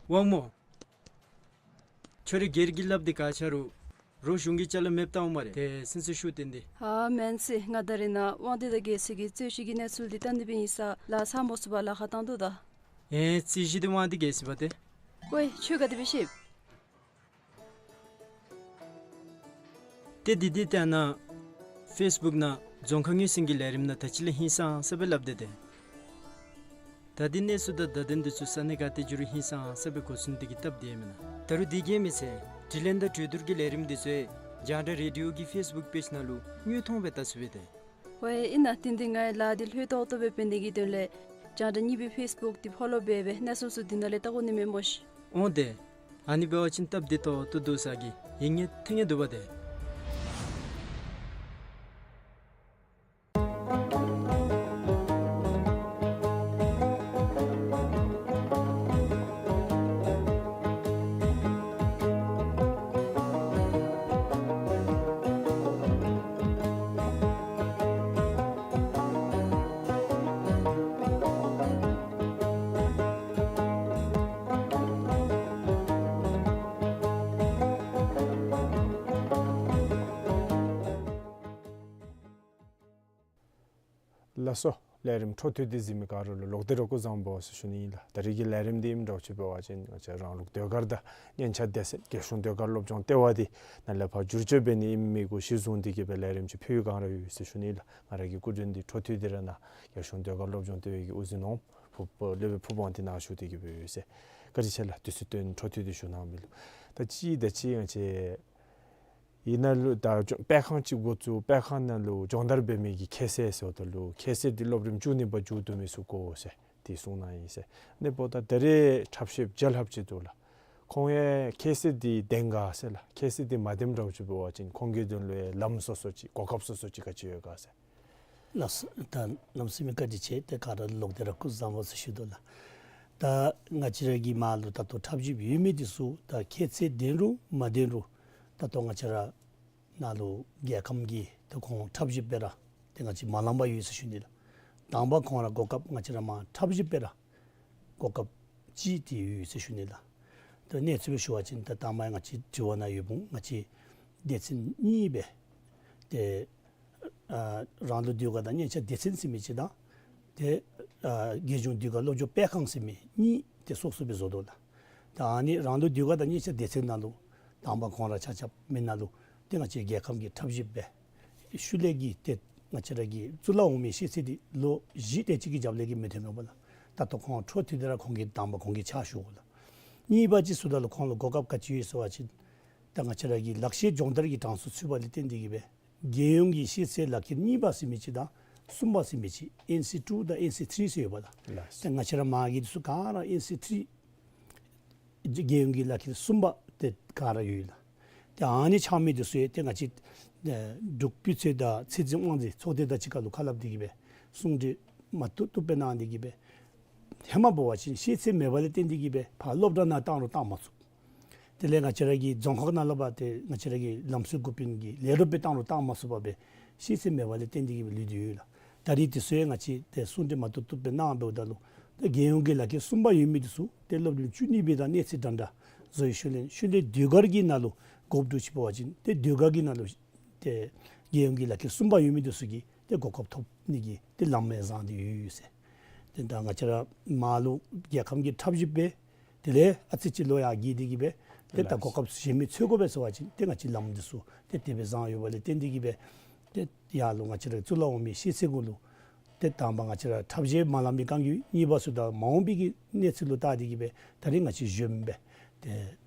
དབང་མོ། ཁྱོད་རའི་སྒེར་གྱི་ལགཔ་འདི་ག་ཆ་རུང་རོགས་གཞུང་གི་ཅ་ལ་མེདཔ་བཏང་འོང་སྨ་རེ། ཏེ་སེམས་སུ་ཤུགས་བཏོན་ཏེ། ཨ་མེན་ཟེར། ང་ད་རེས་ནཱ་དབང་འདུས་དང་རྒྱལ་སྲས་ཀྱི་རྩོད་གཞི་གི་གནས་ཚུལ་འདི་བལྟ་ནི་སྦེ་ཨིན་ས་ལགས། ཚ་མོ་སུ་བ་ལཱ་ཁག་བཏང་དོ་ད། ཨེ་རྩོད་གཞི་འདི་དབང་འདུས་རྒྱལ་སྲས་པ་ཏེ། ཝའེ་ཁྱོད་ག་དེ་སྦེ་ཤེས། ཏེ་འདི་འདི་ཏེ་ནཱ་ཕེསི་བུཀ་ནང་རྫོང་ཁ་ངོས་ཟིན་གྱི་ལས་རིམ་ནང་ད་ཅི་ལས་ཧིང་སངས་ས་སྦེ་སླབ་སྟེ་ཏེ། ད་འདི་གནས་ཚུལ་དང་བརྡ་དོན་འདི་ཚུ་ས་གནས་ག་ཏེ་འགྱོ་རུང་ཧིང་སངས་ས་སྦེ་གོ་ཚུན་འདི་གི་སྟབས་བདེ་མེན་ན། ད་རུང་འདི་གིས་མི་ཚད་དྲི་ལན་དང་གྲོས་བསྡུར་གྱི་ལས་རིམ་འདི་ཚུ་རྒྱང་བསྒྲགས་རེ་ཌི་ཡོ་གི་ཕེསི་བུཀ་པེཇ་ནང་ལུ་དངོས་མཐོང་སྦེ་བལྟ་ཚུགས་པས་ཏེ། ཝའེ་ཨིན་ན། ཏེ་འདི་ངེའི་ལཱ་འདི་ལྷོད་ཏོག་ཏོ་སྦེ་འབད་ནི་གི་དོན་ལས་རྒྱང་བསྒྲགས་གཉིས་པའི་ཕེསི་བུཀ་འདི་ཕོ་ལོ་འབད་སྦེ་གནས་ཚུལ་ཚུ་འདི་ནང་ལས་བལྟ་དགོ་ནི་མས་སྨོ་ཤིག། འོང་ཏེ། ཨ་ནི་འབད་བ་ཅིན་སྟབས་བདེ་ཏོག་ཏོ་འདུག་ས་གི་ཡིད་ངེས་ཐེ་ངེས་འདུག་པ་ཏེ། ལགས་སོ། ལས་རིམ་འཕྲོ་མཐུད་དེ་གཟིགས་མི་ག་ར་ལུ་ལོག་སྟེ་ར་སྐུ་གཟུགས་བཟང་པོ་ཟེར་ཞུ་ནི་ཨིན་ལགས། ད་རིས་ཀྱི་ལས་རིམ་འདི་ཨིནམ་འདྲཝ་ཅིག་འབད་བ་ཅིན་ང་བཅས་རང་ལུགས་ཟློས་གར་དང་སྙན་ཆ་སྡེ་ཚན་རྒྱལ་གཞུང་ཟློས་གར་སློབ་སྦྱོང་ལྟེ་བ་འདི་ནཱ་ལས་ཕར་བསྒྱུར་བཅོས་འབད་ནི་ཨིནམ་གུ་གཞི་བཟུང་སྟེ་གི་སྦེ་ལས་རིམ་ཅིག་ཕུལ་བའི་བསྒང་ར་ཡོད་ཟེར་ཞུ་ནི་ཨིན་ལགས། ང་ར་གི་སྐུ་མགྲོན་འདི་འཕྲོ་མཐུད་དེ་ར་ནཱ་རྒྱལ་གཞུང་ཟློས་གར་སློབ་སྦྱོང་ལྟེ་བའི་གི་དབུ་འཛིན་ནོར་བུ་སློབ་དཔོན་ཕུར་བུ་དབང་འདུས་ནཱ་བཞུགས་ཏེ་གི་སྦེ་ཡོད་ཟེར། བཀའ་དྲིན་ཆེ་ལགས། དུས་ཚོད་བཏོན་འཕྲོ་མཐུད་དེ་བཞུགས་གནང་མི་ལུ། ད་ཅི་ད་ཅི་ང་བཅས་ཨིན་ན་ལུ་ད་ཅོ་སྤེལ་ཁང་ཅིག་འགོ་བཙུགས། སྤེལ་ཁང་ནང་ལུ་སྦྱོང་བརྡར་འབད་མི་གི་ཁྱད་ཚད་ཟེརཝ་ད་ལུ་ཁྱད་ཚད་འདི་སློབ་རིམ་བཅུ་གཉིས་པ་མཇུག་བསྡུ་མི་ཚུ་དགོ་ཟེར་དེ་གསུངས་གནང་ཡི་ཟེར། ཨ་ནི་འབདཝ་ད་ད་རེས་འཁྲབ་གཞས་རྒྱལ་ཁབ་ཅིག་འདུག་ལགས། ཁོང་ཡང་ཁྱད་ཚད་འདི་ལྡན་ག་ཟེར་ལགས། ཁྱད་ཚད་འདི་མ་ལྡནམ་འདྲཝ་ཅིག་འབད་བ་ཅིན་ཁོང་གི་དོན་ལུ་ཡང་ལམ་སོ་སོ་ཅིག་གོ་སྐབས་སོ་སོ་ཅིག་ག་ཅི་ཡོད་ག་ཟེར། ལགས་སོ། ད་གནམ་མེད་ས་མེད་བཀའ་དྲིན་ཆེ། ཏེ་ག་ར་ལོག་སྟེ་ར་སྐུ་གཟུགས་བཟང་པོ་ཟེར་ཞུ་དོ་ལགས། ད་ང་བཅས་ར་གི་མར་ལུ་ད་ལྟོ་འཁྲབ་གཞས་ཡོད་མི་འདི་ཚུ་ད་ཁྱད་ཚད་ལྡན་རུང་མ་ལྡན་རུང་ད་ལྟོ་ང་བཅས་ར་ནཱ་ལུ་རྒྱལ་ཁམས་ཀྱི་ད་ཁོང་འཁྲབ་གཞས་སྦེ་ར་ཏེ་ང་བཅས་མ་ལང་པར་ཡོད་ཟེར་ཞུ་ནི་ལགས། དང་པ་ཁོང་ར་གོ་སྐབས་ང་བཅས་ར་མར་འཁྲབ་གཞས་སྦེ་ར་གོ་སྐབས་ཅིག་ཏེ་ཡོད་ཟེར་ཞུ་ནི་ལགས། ད་གནས་ཚུལ་སྦེ་ཞུ་བ་ཅིན་ད་དང་པ་ང་བཅས་དྲི་བ་ནང་ཡོད་འོང་། ང་བཅས་སྡེ་ཚན་གཉིས་སྦེ་ཏེ་ཨ་རང་ལུགས་ཟློས་གར་དང་སྙན་ཆ་སྡེ་ཚན་ཟེར་མི་ཅིག་དང་ཏེ་ཨ་རྒྱལ་གཞུང་ཟློས་གར་སློབ་སྦྱོང་སྤེལ་ཁང་ཟེར་མི་གཉིས་ཏེ་སོ་སོ་སྦེ་བཟོ་དོ་ལགས། ད་ཨ་ནི་རང་ལུགས་ཟློས་གར་དང་སྙན་ཆ་སྡེ་ཚན་ནང་ལུ་དང་པ་ཁོང་ར་ཆ་ཁྱབ་མི་ནང་ལུ་ཏེ་ང་བཅས་རྒྱལ་ཁམས་ཀྱི་འཁྲབ་གཞས་སྦེ་ཤུལ་ལས་ཀྱི་ཏེ་ང་བཅས་ར་གི་གཙུག་ལག་འོག་མའི་ཤེས་ཚད་འདི་ལོ་བཞི་དེ་ཅིག་གི་རྒྱབ་ལས་ཀྱི་མི་ཐོན་མས་པ་ལགས། ད་ལྟོ་ཁོང་འཕྲོ་མཐུད་དེ་ར་ཁོང་གིས་དང་པ་ཁོང་གིས་ཕྱག་ཞུ་དགོ་ལགས། གཉིས་པ་ཅིག་ཟེརཝ་ད་ལུ་ཁོང་ལུ་གོ་སྐབས་ག་ཅི་ཡོད་ཟེར་བ་ཅིན་ད་ང་བཅས་ར་གི་ལག་ཤེས་སྦྱོང་བརྡར་གྱི་གྲངས་སུ་ཚུད་པ་ལས་བརྟེན་ཏེ་གི་སྦེ་རྒྱལ་ཡོངས་ཀྱི་ཤེས་ཚད་ལག་ཁྱེར་གཉིས་པ་ཟེར་མི་ཅིག་དང་གསུམ་པ་ཟེར་མི་ཅིག་ཨེན་སི་ཊུ་དང་ཨེན་སི་ཐི་རི་ཟེར་ཡོད་པ་ལགས། ལགས། ཏེ་ང་བཅས་ར་མར་གྱི་འདི་ཚུ་ག་ར་ཨེན་སི་ཐི་རི་རྒྱལ་ཡོངས་ཀྱི་ལག་ཁྱེར་གསུམ་པ་དེ་ག་ར་ཡོད་ལགས། ཏེ་ཨ་ནི་ཆགས་མི་འདི་ཚུ་ཡང་ཏེ་ང་བཅས་ཨེ་འབྲུག་སྤུས་ཚད་དང་ཚད་འཛིན་དབང་འཛིན་ཚོགས་སྡེ་དང་གཅིག་ཁར་ལུ་ཁ་སླབ་སྟེ་གི་སྦེ་གསུང་གྲོས་མ་བཏུབ་བཏུབ་སྦེ་གནང་སྟེ་གི་སྦེ་ཧེ་མ་འབད་བ་ཅིན་ཤེས་ཚད་མེད་པ་ལས་བརྟེན་ཏེ་གི་སྦེ་ཕར་སློབ་གྲྭ་ནང་བཏང་རུང་བཏང་མ་ཚུགས། དེ་ལས་ང་བཅས་ར་གི་རྫོང་ཁག་ནང་ལུ་འབད་དེ་ང་བཅས་ར་གི་ལམ་སྲོལ་འགོ་དཔོན་གྱི་ལས་རོགས་སྦེ་བཏང་རུང་བཏང་མ་ཚུགས་པར་སྦེ་ཤེས་ཚད་མེད་པ་ལས་བརྟེན་ཏེ་གི་སྦེ་ལུས་ཏེ་ཡོད་ལགས། ད་རིས་དེ་ཚུ་ཡང་ང་བཅས་ཏེ་གསུང་གྲོས་མ་བཏུབ་བཏུབ་སྦེ་གནང་འབདཝ་ད་ལུ་ཏེ་རྒྱལ་ཡོངས་ཀྱི་ལག་ཁྱེར་གསུམ་པ་ཡོད་མི་འདི་ཚུ་ཏེ་སློབ་རིམ་བཅུ་གཉིས་པའི་དང་གནས་ཚད་འདྲན་འདྲ་བཟོ་བའི་ཤུལ་ལས་ཤུལ་ལས་ཟློས་གར་གྱི་ནང་ལུ་འགོ་བཙུགས་ཅི་འབད་བ་ཅིན་ཏེ་ཟློས་གར་གྱི་ནང་ལུ་ཏེ་རྒྱལ་ཡོངས་ཀྱི་ལག་ཁྱེར་གསུམ་པ་ཡོད་མི་འདི་ཚུ་གིས་ཏེ་གོ་སྐབས་ཐོབ་ནི་གི་ཏེ་ལམ་ཡང་བཟང་སྟེ་ཡོད་ཡོད་ཟེར། ཏེ་ད་ང་བཅས་ར་མར་ལུ་རྒྱལ་ཁམས་ཀྱི་འཁྲབ་གཞས་སྦེ་ དེ་ལས་ཨ་ཙི་ཅིག་ལོ་ཡར་རྒས་ཏེ་གི་སྦེ་ཏེ་ད་ལགས། གོ་སྐབས་གཞན་མི་འཚོལ་དགོ་པས་ཟེར་བ་ཅིན་ཏེ་ང་བཅས་ལམ་འདི་ཚུ་ཏེ་དེ་སྦེ་བཟང་ཡོད་པ་ལས་བརྟེན་ཏེ་གི་སྦེ་ཏེ་ཡར་ལུ་ང་བཅས་ར་གཙུག་ལག་འོག་མའི་ཤེས་ཚད་གུ་ལུ་ཏེ་དང་པ་ང་བཅས་ར་ཁྲབ་བཞེས་མ་ལང་པའི་བསྐང་རྒྱུ། གཉིས་པ་ཚུ་ད་མ་འོངས་པའི་གི་གནས་ཚུལ་ལུ་བལྟ་སྟེ་གི་སྦེ་ད་རིས་ང་བཅས་གཞོནམ་སྦེ་ཏེ་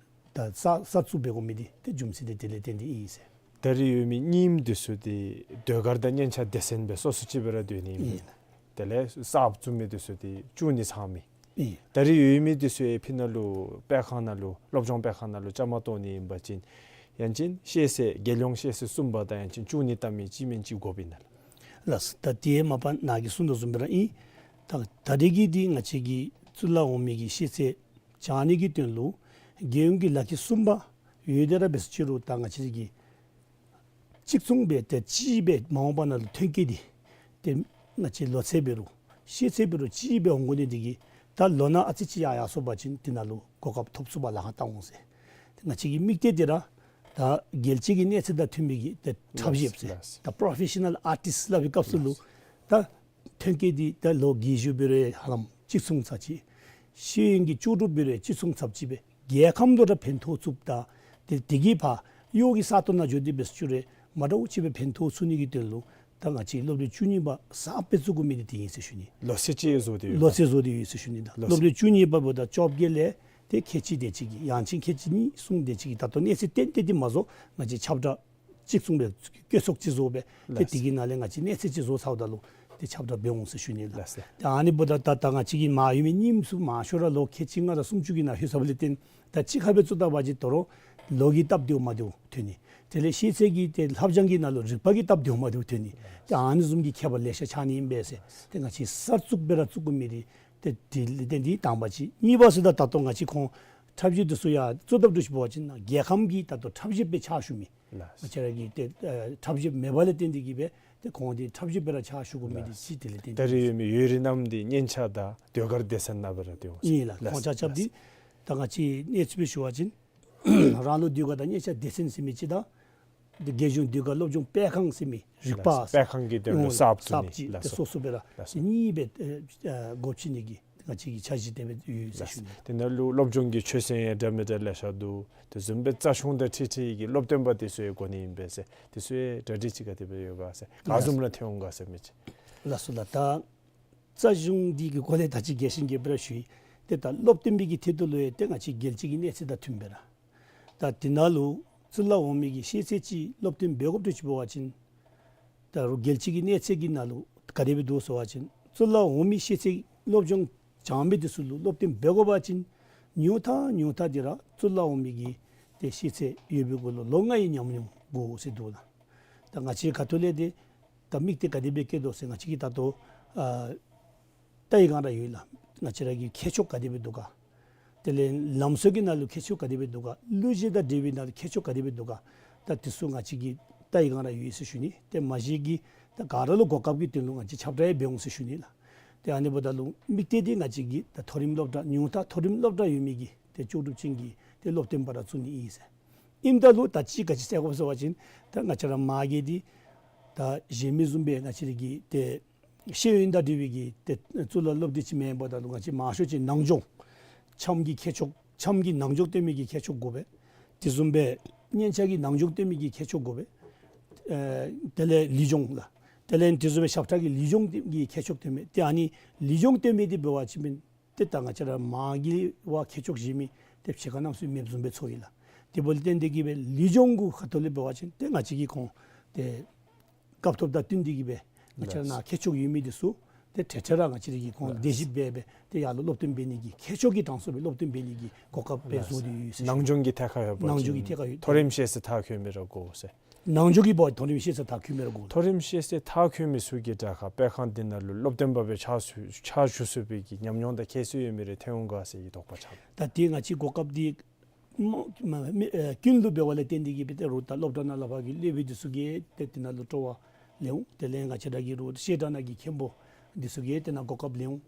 ད་གསར་གསར་བཙུགས་འབད་དགོ་མི་འདི་ཏེ་རྒྱུ་མཚན་འདི་དེ་ལས་བརྟེན་ཏེ་ཨིན་ཟེར། ད་རིས་ཡོད་མི་རྙིངམ་འདི་ཚུ་འདི་ཟློས་གར་དང་སྙན་ཆ་སྡེ་ཚན་སྦེ་སོ་སོ་ཅིག་སྦེ་ར་སྡོད་ནི་ཨིན། ཨིན། དེ་ལས་གསརཔ་བཙུགས་མི་འདི་ཚུ་འདི་བཅུ་གཉིས་ཚང་མི་ཨིན། ད་རིས་ཡོད་མི་འདི་ཚུ་ཕི་ནང་ལུ་སྤེལ་ཁང་ནང་ལུ་སློབ་སྦྱོང་སྤེལ་ཁང་ནང་ལུ་བཅའ་མར་གཏོགས་ནི་ཨིན་པ་ཅིན་ཡང་ཅིན་ཤེས་ཚད་རྒྱལ་ཡོངས་ཤེས་ཚད་གསུམ་པ་དང་ཡང་ཅིན་བཅུ་གཉིས་ལྟ་མི་གཅིག་མེན་གཅིག་དགོཔ་ཨིན་ན་ལགས། ལགས་སོ། ད་དེ་མ་པ་ནཱ་གིས་གསུངས་དོ་བཟུམ་སྦེ་ར་ཨིན། ད་ད་རིས་ཀྱི་འདི་ང་བཅས་ཀྱི་གཙུག་ལག་འོག་མའི་གི་ཤེས་ཚད་སྦྱང་ནི་གི་དོན་ལུ་རྒྱལ་ཡོངས་ཀྱི་ལག་ཁྱེར་གསུམ་པ་ཡོད་དེ་ར་འབད་ཟེར་ཅི་རུང་ད་ང་བཅས་ཀྱི་གཅིག་མཚུངས་སྦེ་ཏེ་གཅིག་སྦེ་མ་འོངས་པ་ནང་ལུ་ཐོན་སྐྱེད་འདི་ཏེ་ང་བཅས་ལོ་ཚད་འབད་རུང་ཤེས་ཚད་འབད་རུང་གཅིག་སྦེ་འོང་དགོ་ནི་འདི་གིས་ད་ལོ་ན་ཨ་ཙི་ཅིག་ཡར་ཡར་སོང་པ་ཅིན་དེ་ནང་ལུ་གོ་སྐབས་ཐོབ་ཚུགསཔ་ལཱ་ཁག་བཏང་འོང་ཟེར། ཏེ་ང་བཅས་ཀྱི་དམིགས་གཏད་འདི་ར་ད་རྒྱལ་སྤྱི་གི་གནས་ཚད་དང་མཐུན་མི་གི་ཏེ་ཁྲབ་བཞེསཔ་ཟེར། ལགས། ད་པྲོ་ཕེ་ཤ་ནཱལ་ཨར་ཊིསཊ་སླབ་པའི་སྐབས་སུ་ལུ་ད་ཐོན་སྐྱེད་འདི་ད་ལོ་རྒས་གཞོན་འབད་རུང་ཧ་ལམ་གཅིག་མཚུངས་ཚར་གཅིག། ཤེས་ཡོན་གྱི་ལྕོགས་གྲུབ་འབད་རུང་གཅིག་མཚུངས་ཚར་གཅིག་སྦེ་རྒྱལ་ཁམས་ལུ་ར་ཕན་ཐོགས་ཚུགསཔ་དང་ཏེ་དེ་གི་ཕར་གཡོག་གི་ས་སྟོང་ནང་འགྱོ་སྟེ་འབད་ཟེར་ཅི་རུང་མ་འདྲཝ་ཅིག་སྦེ་ཕན་ཐོགས་ཚུགས་ནི་གི་དོན་ལུ་ད་ང་བཅས་སློབ་གྲྭ་བཅུ་གཉིས་པ་གསརཔ་སྦེ་བཙུགས་དགོ་མི་འདི་དེ་ཨིན་ཟེར་ཞུ་ནི། ལོ་ཚད་ཅིག་བཟོ་སྟེ་ཡོད། ལོ་ཚད་བཟོ་སྟེ་ཡོད་ཟེར་ཞུ་ནི། ད་ལགས། སློབ་གྲྭ་བཅུ་གཉིས་པ་འབདཝ་ད་བཅོ་བརྒྱད་ལས་ཏེ་ཁལ་གཅིག་དེ་ཅིག་གི་ཡང་ཅིན་ཁལ་གཅིག་གཉིས་གསུམ་དེ་ཅིག་གི་ད་ལྟོ་གནས་ཚད་ཏན་ཏན་འདི་མ་བཟོ་ང་བཅས་ཁྱབ་བསྒྲགས་གཅིག་མཚུངས་སྦེ་བཀོད་ཚོགས་ཅིག་བཟོ་སྦེ་ཏེ་ལགས། དེ་གི་ནང་ལས་ང་བཅས་གནས་ཚད་ཅིག་བཟོ་ཚརཝ་ད་ལུ་ཏེ་ཁྱབ་བསྒྲགས་འབད་འོང་ཟེར་ཞུ་ནི་ལགས། ལགས་སོ། ཏེ་ཨ་ནི་འབདཝ་ད་ད་ད་ང་བཅས་ཀྱི་མར་ཡོད་མི་རྙིངམ་ཚུ་མང་ཤོས་ར་ལོ་ཁལ་གཅིག་ལྔ་དང་སུམ་ཅུ་གི་ནང་ལྷོད་ཚརཝ་ལས་བརྟེན་ད་གཅིག་ཁར་སྦེ་བཙུགས་ད་པ་ཅིན་དོ་རུང་ལོ་གིས་སྟབས་བདེཝ་མ་བདེཝ་ཐོན་ནི། དེ་ལས་ཤེས་ཚད་ཀྱི་ཏེ་ལྷབ་སྦྱང་གི་ནང་ལུ་རིག་པ་གིས་སྟབས་བདེཝ་མ་བདེཝ་ཐོན་ནི། ཏེ་ཨ་ནི་བཟུམ་གྱི་ཁྱད་པར་ལེ་ཤ་ཆགས་ནི་ཨིན་པས་ཟེར། ཏེ་ང་བཅས་གསར་བཙུགས་སྦེ་ར་བཙུགས་དགོ་མི་འདི་ཏེ་དེ་ལས་བརྟེན་ཏེ་དང་པ་ཅིག། གཉིས་པ་ཟེརཝ་ད་ད་ལྟོ་ང་བཅས་ཁོང་ཁྲབ་གཞས་འདི་ཚུ་ཡང་བཙུགས་ད་འདྲཝ་ཅིག་འབད་བ་ཅིན་རྒྱལ་ཁམས་ཀྱི་ད་ལྟོ་ཁྲབ་གཞས་སྦེ་ཕྱག་ཞུ་མི་ལགས། ང་བཅས་ར་གི་ཏེ་ཨ་ཁྲབ་གཞས་མེད་པ་ལས་བརྟེན་ཏེ་གི་སྦེ་ཏེ་ཁོང་འདི་ཁྲབ་གཞས་སྦེ་ར་ཕྱག་ཞུ་དགོ་མི་འདི་ལགས། ཅིག་དེ་ལས་བརྟེན་ཏེ། ད་རིས་ཡོད་མི་ཡོད་རིགས་རྣམས་འདི་སྙན་ཆ་དང་ཟློས་གར་སྡེ་ཚན་ནང་སྦེ་ར་སྡོད་འོང་ཟེར། ཨིན་ལགས། ལགས། ཁོང་ཆ་ཁྱབ་འདི་ད་ང་བཅས་གནས་ཚུལ་སྦེ་ཞུ་བ་ཅིན་རང་ལུགས་ཟློས་གར་དང་སྙན་ཆ་སྡེ་ཚན་ཟེར་མི་ཅིག་དང་འདི་རྒྱལ་གཞུང་ཟློས་གར་སློབ་སྦྱོང་སྤེལ་ཁང་ཟེར་མི་རིག་པ་ལགས། སྤེལ་ཁང་གི་དོན་ལུ་ཨོ་གསརཔ་བཙུགས་གསརཔ་ནི་ཅིག་ལགས་ཏེ་སོ། སོ་སོ་སྦེ་ར་ལགས་སོ། ཏེ་གཉིས་སྦེ་ཨེ་ཨེ་སྒོ་ཕྱེ་ནི་གི་ང་བཅས་ཀྱི་འཆར་གཞི་དེ་སྦེ་ཡོད་ཟེར་ཞུ་ནི། དེ་ནང་ལུ་སློབ་སྦྱོང་གི་ཆོས་ཚན་ཡང་འདྲ་མི་འདྲ་ལེ་ཤ་འདུག། དེ་བཟུམ་སྦེ་རྩ་གཞུང་དང་འཁྲིལ་འཁྲིལ་གྱི་སློབ་སྟོན་པ་དེ་ཚུ་ཡང་དགོ་ནི་ཨིན་པས་ཟེར། དེ་ཚུ་ཡང་གྲ་སྒྲིག་ཅིག་ག་དེ་སྦེ་ཡོད་ག་ཟེར། ག་བཟུམ་ར་ཐོན་འོང་ག་ཟེར་མི་ཅིག། ལགས་སོ་ལགས། ད་རྩ་གཞུང་འདི་གི་སྐོར་ལས་ད་ཅི་རྒྱས་ཤིང་རྒྱས་པར་ཞུ་ཡི། ཏེ་ད་སློབ་སྟོན་པའི་གི་ཐད་དུ་ལུ་ཡང་ཏེ་ང་བཅས་རྒྱལ་སྤྱི་གི་གནས་ཚད་དང་མཐུན་པའི་ར། ད་དེ་ནང་ལུ་གཙུག་ལག་འོག་མའི་གི་ཤེས་ཚད་ཅིག་སློབ་སྟོན་འབད་དགོཔ་འདྲཝ་ཅིག་འབད་བ་ཅིན་ད་རུང་རྒྱལ་སྤྱི་གི་གནས་ཚད་ཀྱི་ནང་ལུ་ག་དེ་སྦེ་འདུག་ཟེར་བ་ཅིན་གཙུག་ལག་འོག་མའི་ཤེས་ཚད་སློབ་སྦྱོང་སྦྱང་མི་འདི་ཚུ་ལུ་སློབ་སྟོན་འབད་དགོ་པ་ཅིན་ཉུང་མཐའ་ཉུང་མཐའ་འདི་ར་གཙུག་ལག་འོག་མའི་གི་ཏེ་ཤེས་ཚད་ཡོད་པའི་གུ་ལུ་ལོ་ལྔ་ཡི་ཉམས་མྱོང་དགོ་ཟེར་འདུག་ལགས། ད་ང་བཅས་ཁ་ཐུག་ལས་ཏེ་ད་དམིགས་གཏད་ག་དེ་སྦེ་བསྐྱེད་དོ་ཟེར་ང་བཅས་ཀྱིས་ད་ལྟོ་ཨ་ལྟ་ཡི་སྒང་ར་ཡོད་ལགས། ང་བཅས་ར་གི་ཁྱད་ཆོས་ག་དེ་སྦེ་འདུག་ག། དེ་ལས་ལམ་སྲོལ་གྱི་ནང་ལུ་ཁྱད་ཆོས་ག་དེ་སྦེ་འདུག་ག། གླུ་གཞས་དང་འབྲེལ་བའི་ནང་ལུ་ཁྱད་ཆོས་ག་དེ་སྦེ་འདུག་ག། ད་དེ་ཚུ་ང་བཅས་ཀྱིས་ལྟ་ཡི་སྒང་ར་ཡོད་ཟེར་ཞུ་ནི། ཏེ་མ་གཞི་གི་ད་ག་ར་ལུ་གོ་སྐབས་ཀྱི་དོན་ལུ་ང་བཅས་ཁྱབ་བསྒྲགས་ཡང་འབད་འོང་ཟེར་ཞུ་ནི་ལགས། ཏེ་ཨ་ནི་འབདཝ་ད་ལུ་དམིགས་གཏད་འདི་ང་བཅས་ཀྱིས་ད་མཐོ་རིམ་སློབ་གྲྭ་ཉུང་མཐའ་མཐོ་རིམ་སློབ་གྲྭ་ཡོད་མི་གི་ཏེ་ལྕོགས་གྲུབ་ཅན་གྱི་ཏེ་སློབ་སྟོན་པ་ར་བཙུགས་ནི་ཨིན་ཟེར། ཨིནམ་ད་ལུ་ད་ཅི་ག་ཅི་ཟེར་དགོཔ་ཟེར་བ་ཅིན་ད་ང་བཅས་ར་མ་གི་འདི་ད་གཞན་མི་བཟུམ་སྦེ་ང་བཅས་ར་གི་ཏེ་ཤེས་ཡོན་དང་འབྲེལ་བའི་གི་ཏེ་གཙུག་ལག་སློབ་སྡེ་ཅིག་མེན་པ་ད་ལུ་ང་བཅས་མང་ཤོས་ཅིག་ནང་སྦྱོང་འཆམ་གྱི་ཁྱད་ཆོས་འཆམ་གྱི་ནང་སྦྱོང་སྟོན་མི་གི་ཁྱད་ཆོས་དགོ་པས། དེ་བཟུམ་སྦེ་སྙན་ཆ་གི་ནང་སྦྱོང་སྟོན་མི་གི་ཁྱད་ཆོས་དགོ་པས། ཨེ་དེ་ལས་ལུས་སྦྱོང་ལགས། དེ་ལས་དེ་བཟུམ་སྦེ་ཞབས་ཁྲ་གི་ལུས་སྦྱོང་གི་ཁྱད་ཆོས་སྟོན་མི་ཏེ་ཨ་ནི་ལུས་སྦྱོང་སྟོན་མི་འདི་འབད་བ་ཅིན་ཏེ་ད་ང་བཅས་ར་མ་གི་བ་ཁྱད་ཆོས་གཞན་མི་ཏེ་ཕྱི་ཁར་རྣམ་གསུམ་མེདཔ་བཟུམ་སྦེ་ཚོར་ཡི་ལགས། དེ་འབདཝ་ལས་བརྟེན་ཏེ་གི་སྦེ་ལུས་སྦྱོང་གུ་ཁ་ཐུག་ལས་འབད་བ་ཅིན་ཏེ་ང་བཅས་ཀྱིས་ཁོང་ཏེ་སྐབས་ཐོབ་དང་བསྟུན་ཏེ་གི་སྦེ་ང་བཅས་ར་ནཱ་ཁྱད་ཆོས་ཡོད་མི་འདི་ཚུ་ཏེ་ཏེ་ཏེ་ར་ང་བཅས་ར་གིས་ཁོང་ལེགས་ལེགས་ཤོམ་སྦེ་སྦེ་ཏེ་ཡར་ལུ་སློབ་སྟོན་འབད་ནི་གི་ཁྱད་ཆོས་ཀྱི་གྲངས་སུ་སྦེ་སློབ་སྟོན་འབད་ནི་གི་གོ་སྐབས་སྦེ་བཟོ་སྟེ་ཡོད་ཟེར་ཞུ་ནི། ནང་སྦྱོང་གི་ཐད་ཁར་ཡོད་པ་ནང་སྦྱོང་གི་ཅིན་ཐད་ཁར་ཡོད། མཐོ་རིམ་ཤེས་ཚད་མཐར་འཁྱོལ་མི་ར་དགོ་ཟེར། ནང་སྦྱོང་གི་འབད་བ་མཐོ་རིམ་ཤེས་ཚད་མཐར་འཁྱོལ་མི་ར་དགོ། མཐོ་རིམ་ཤེས་ཚད་མཐར་འཁྱོལ་མི་ཚུ་གི་དྲ་ཁར་སྤེལ་ཁང་འདི་ནང་ལུ་སློབ་སྟོན་པ་སྦེ་ཕྱག་ཞུ་ཕྱག་ཞུ་ཚུགས་པའི་གི་ཉམས་མྱོང་དང་ཁྱད་གསོད་ཡོད་མི་རེ་ཐོན་འོང་ག་ཟེར་གྱི་དོགས་པ་ཆགས། ད་དེ་ང་བཅས་གོ་སྐབས་འདི་མ་མ་མི་ཨེ་ཀུན་ལུ་འབདཝ་ལས་བརྟེན་ཏེ་གི་སྦེ་ཏེ་རུང་ད་སློབ་གྲྭ་ནང་ལས་ཕར་གྱི་སློབ་དཔོན་འདི་ཚུ་གིས་ཏེ་དེ་ནང་ལུ་སྤྲོ་བ་ལེན་འོང་། དེ་ལས་ང་བཅས་ར་གི་རུང་བཤད་གྲྭ་ནང་གི་མཁན་པོ་འདི་ཚུ་གིས་དེ་ནང་གོ་སྐབས་ལེན་འོང་།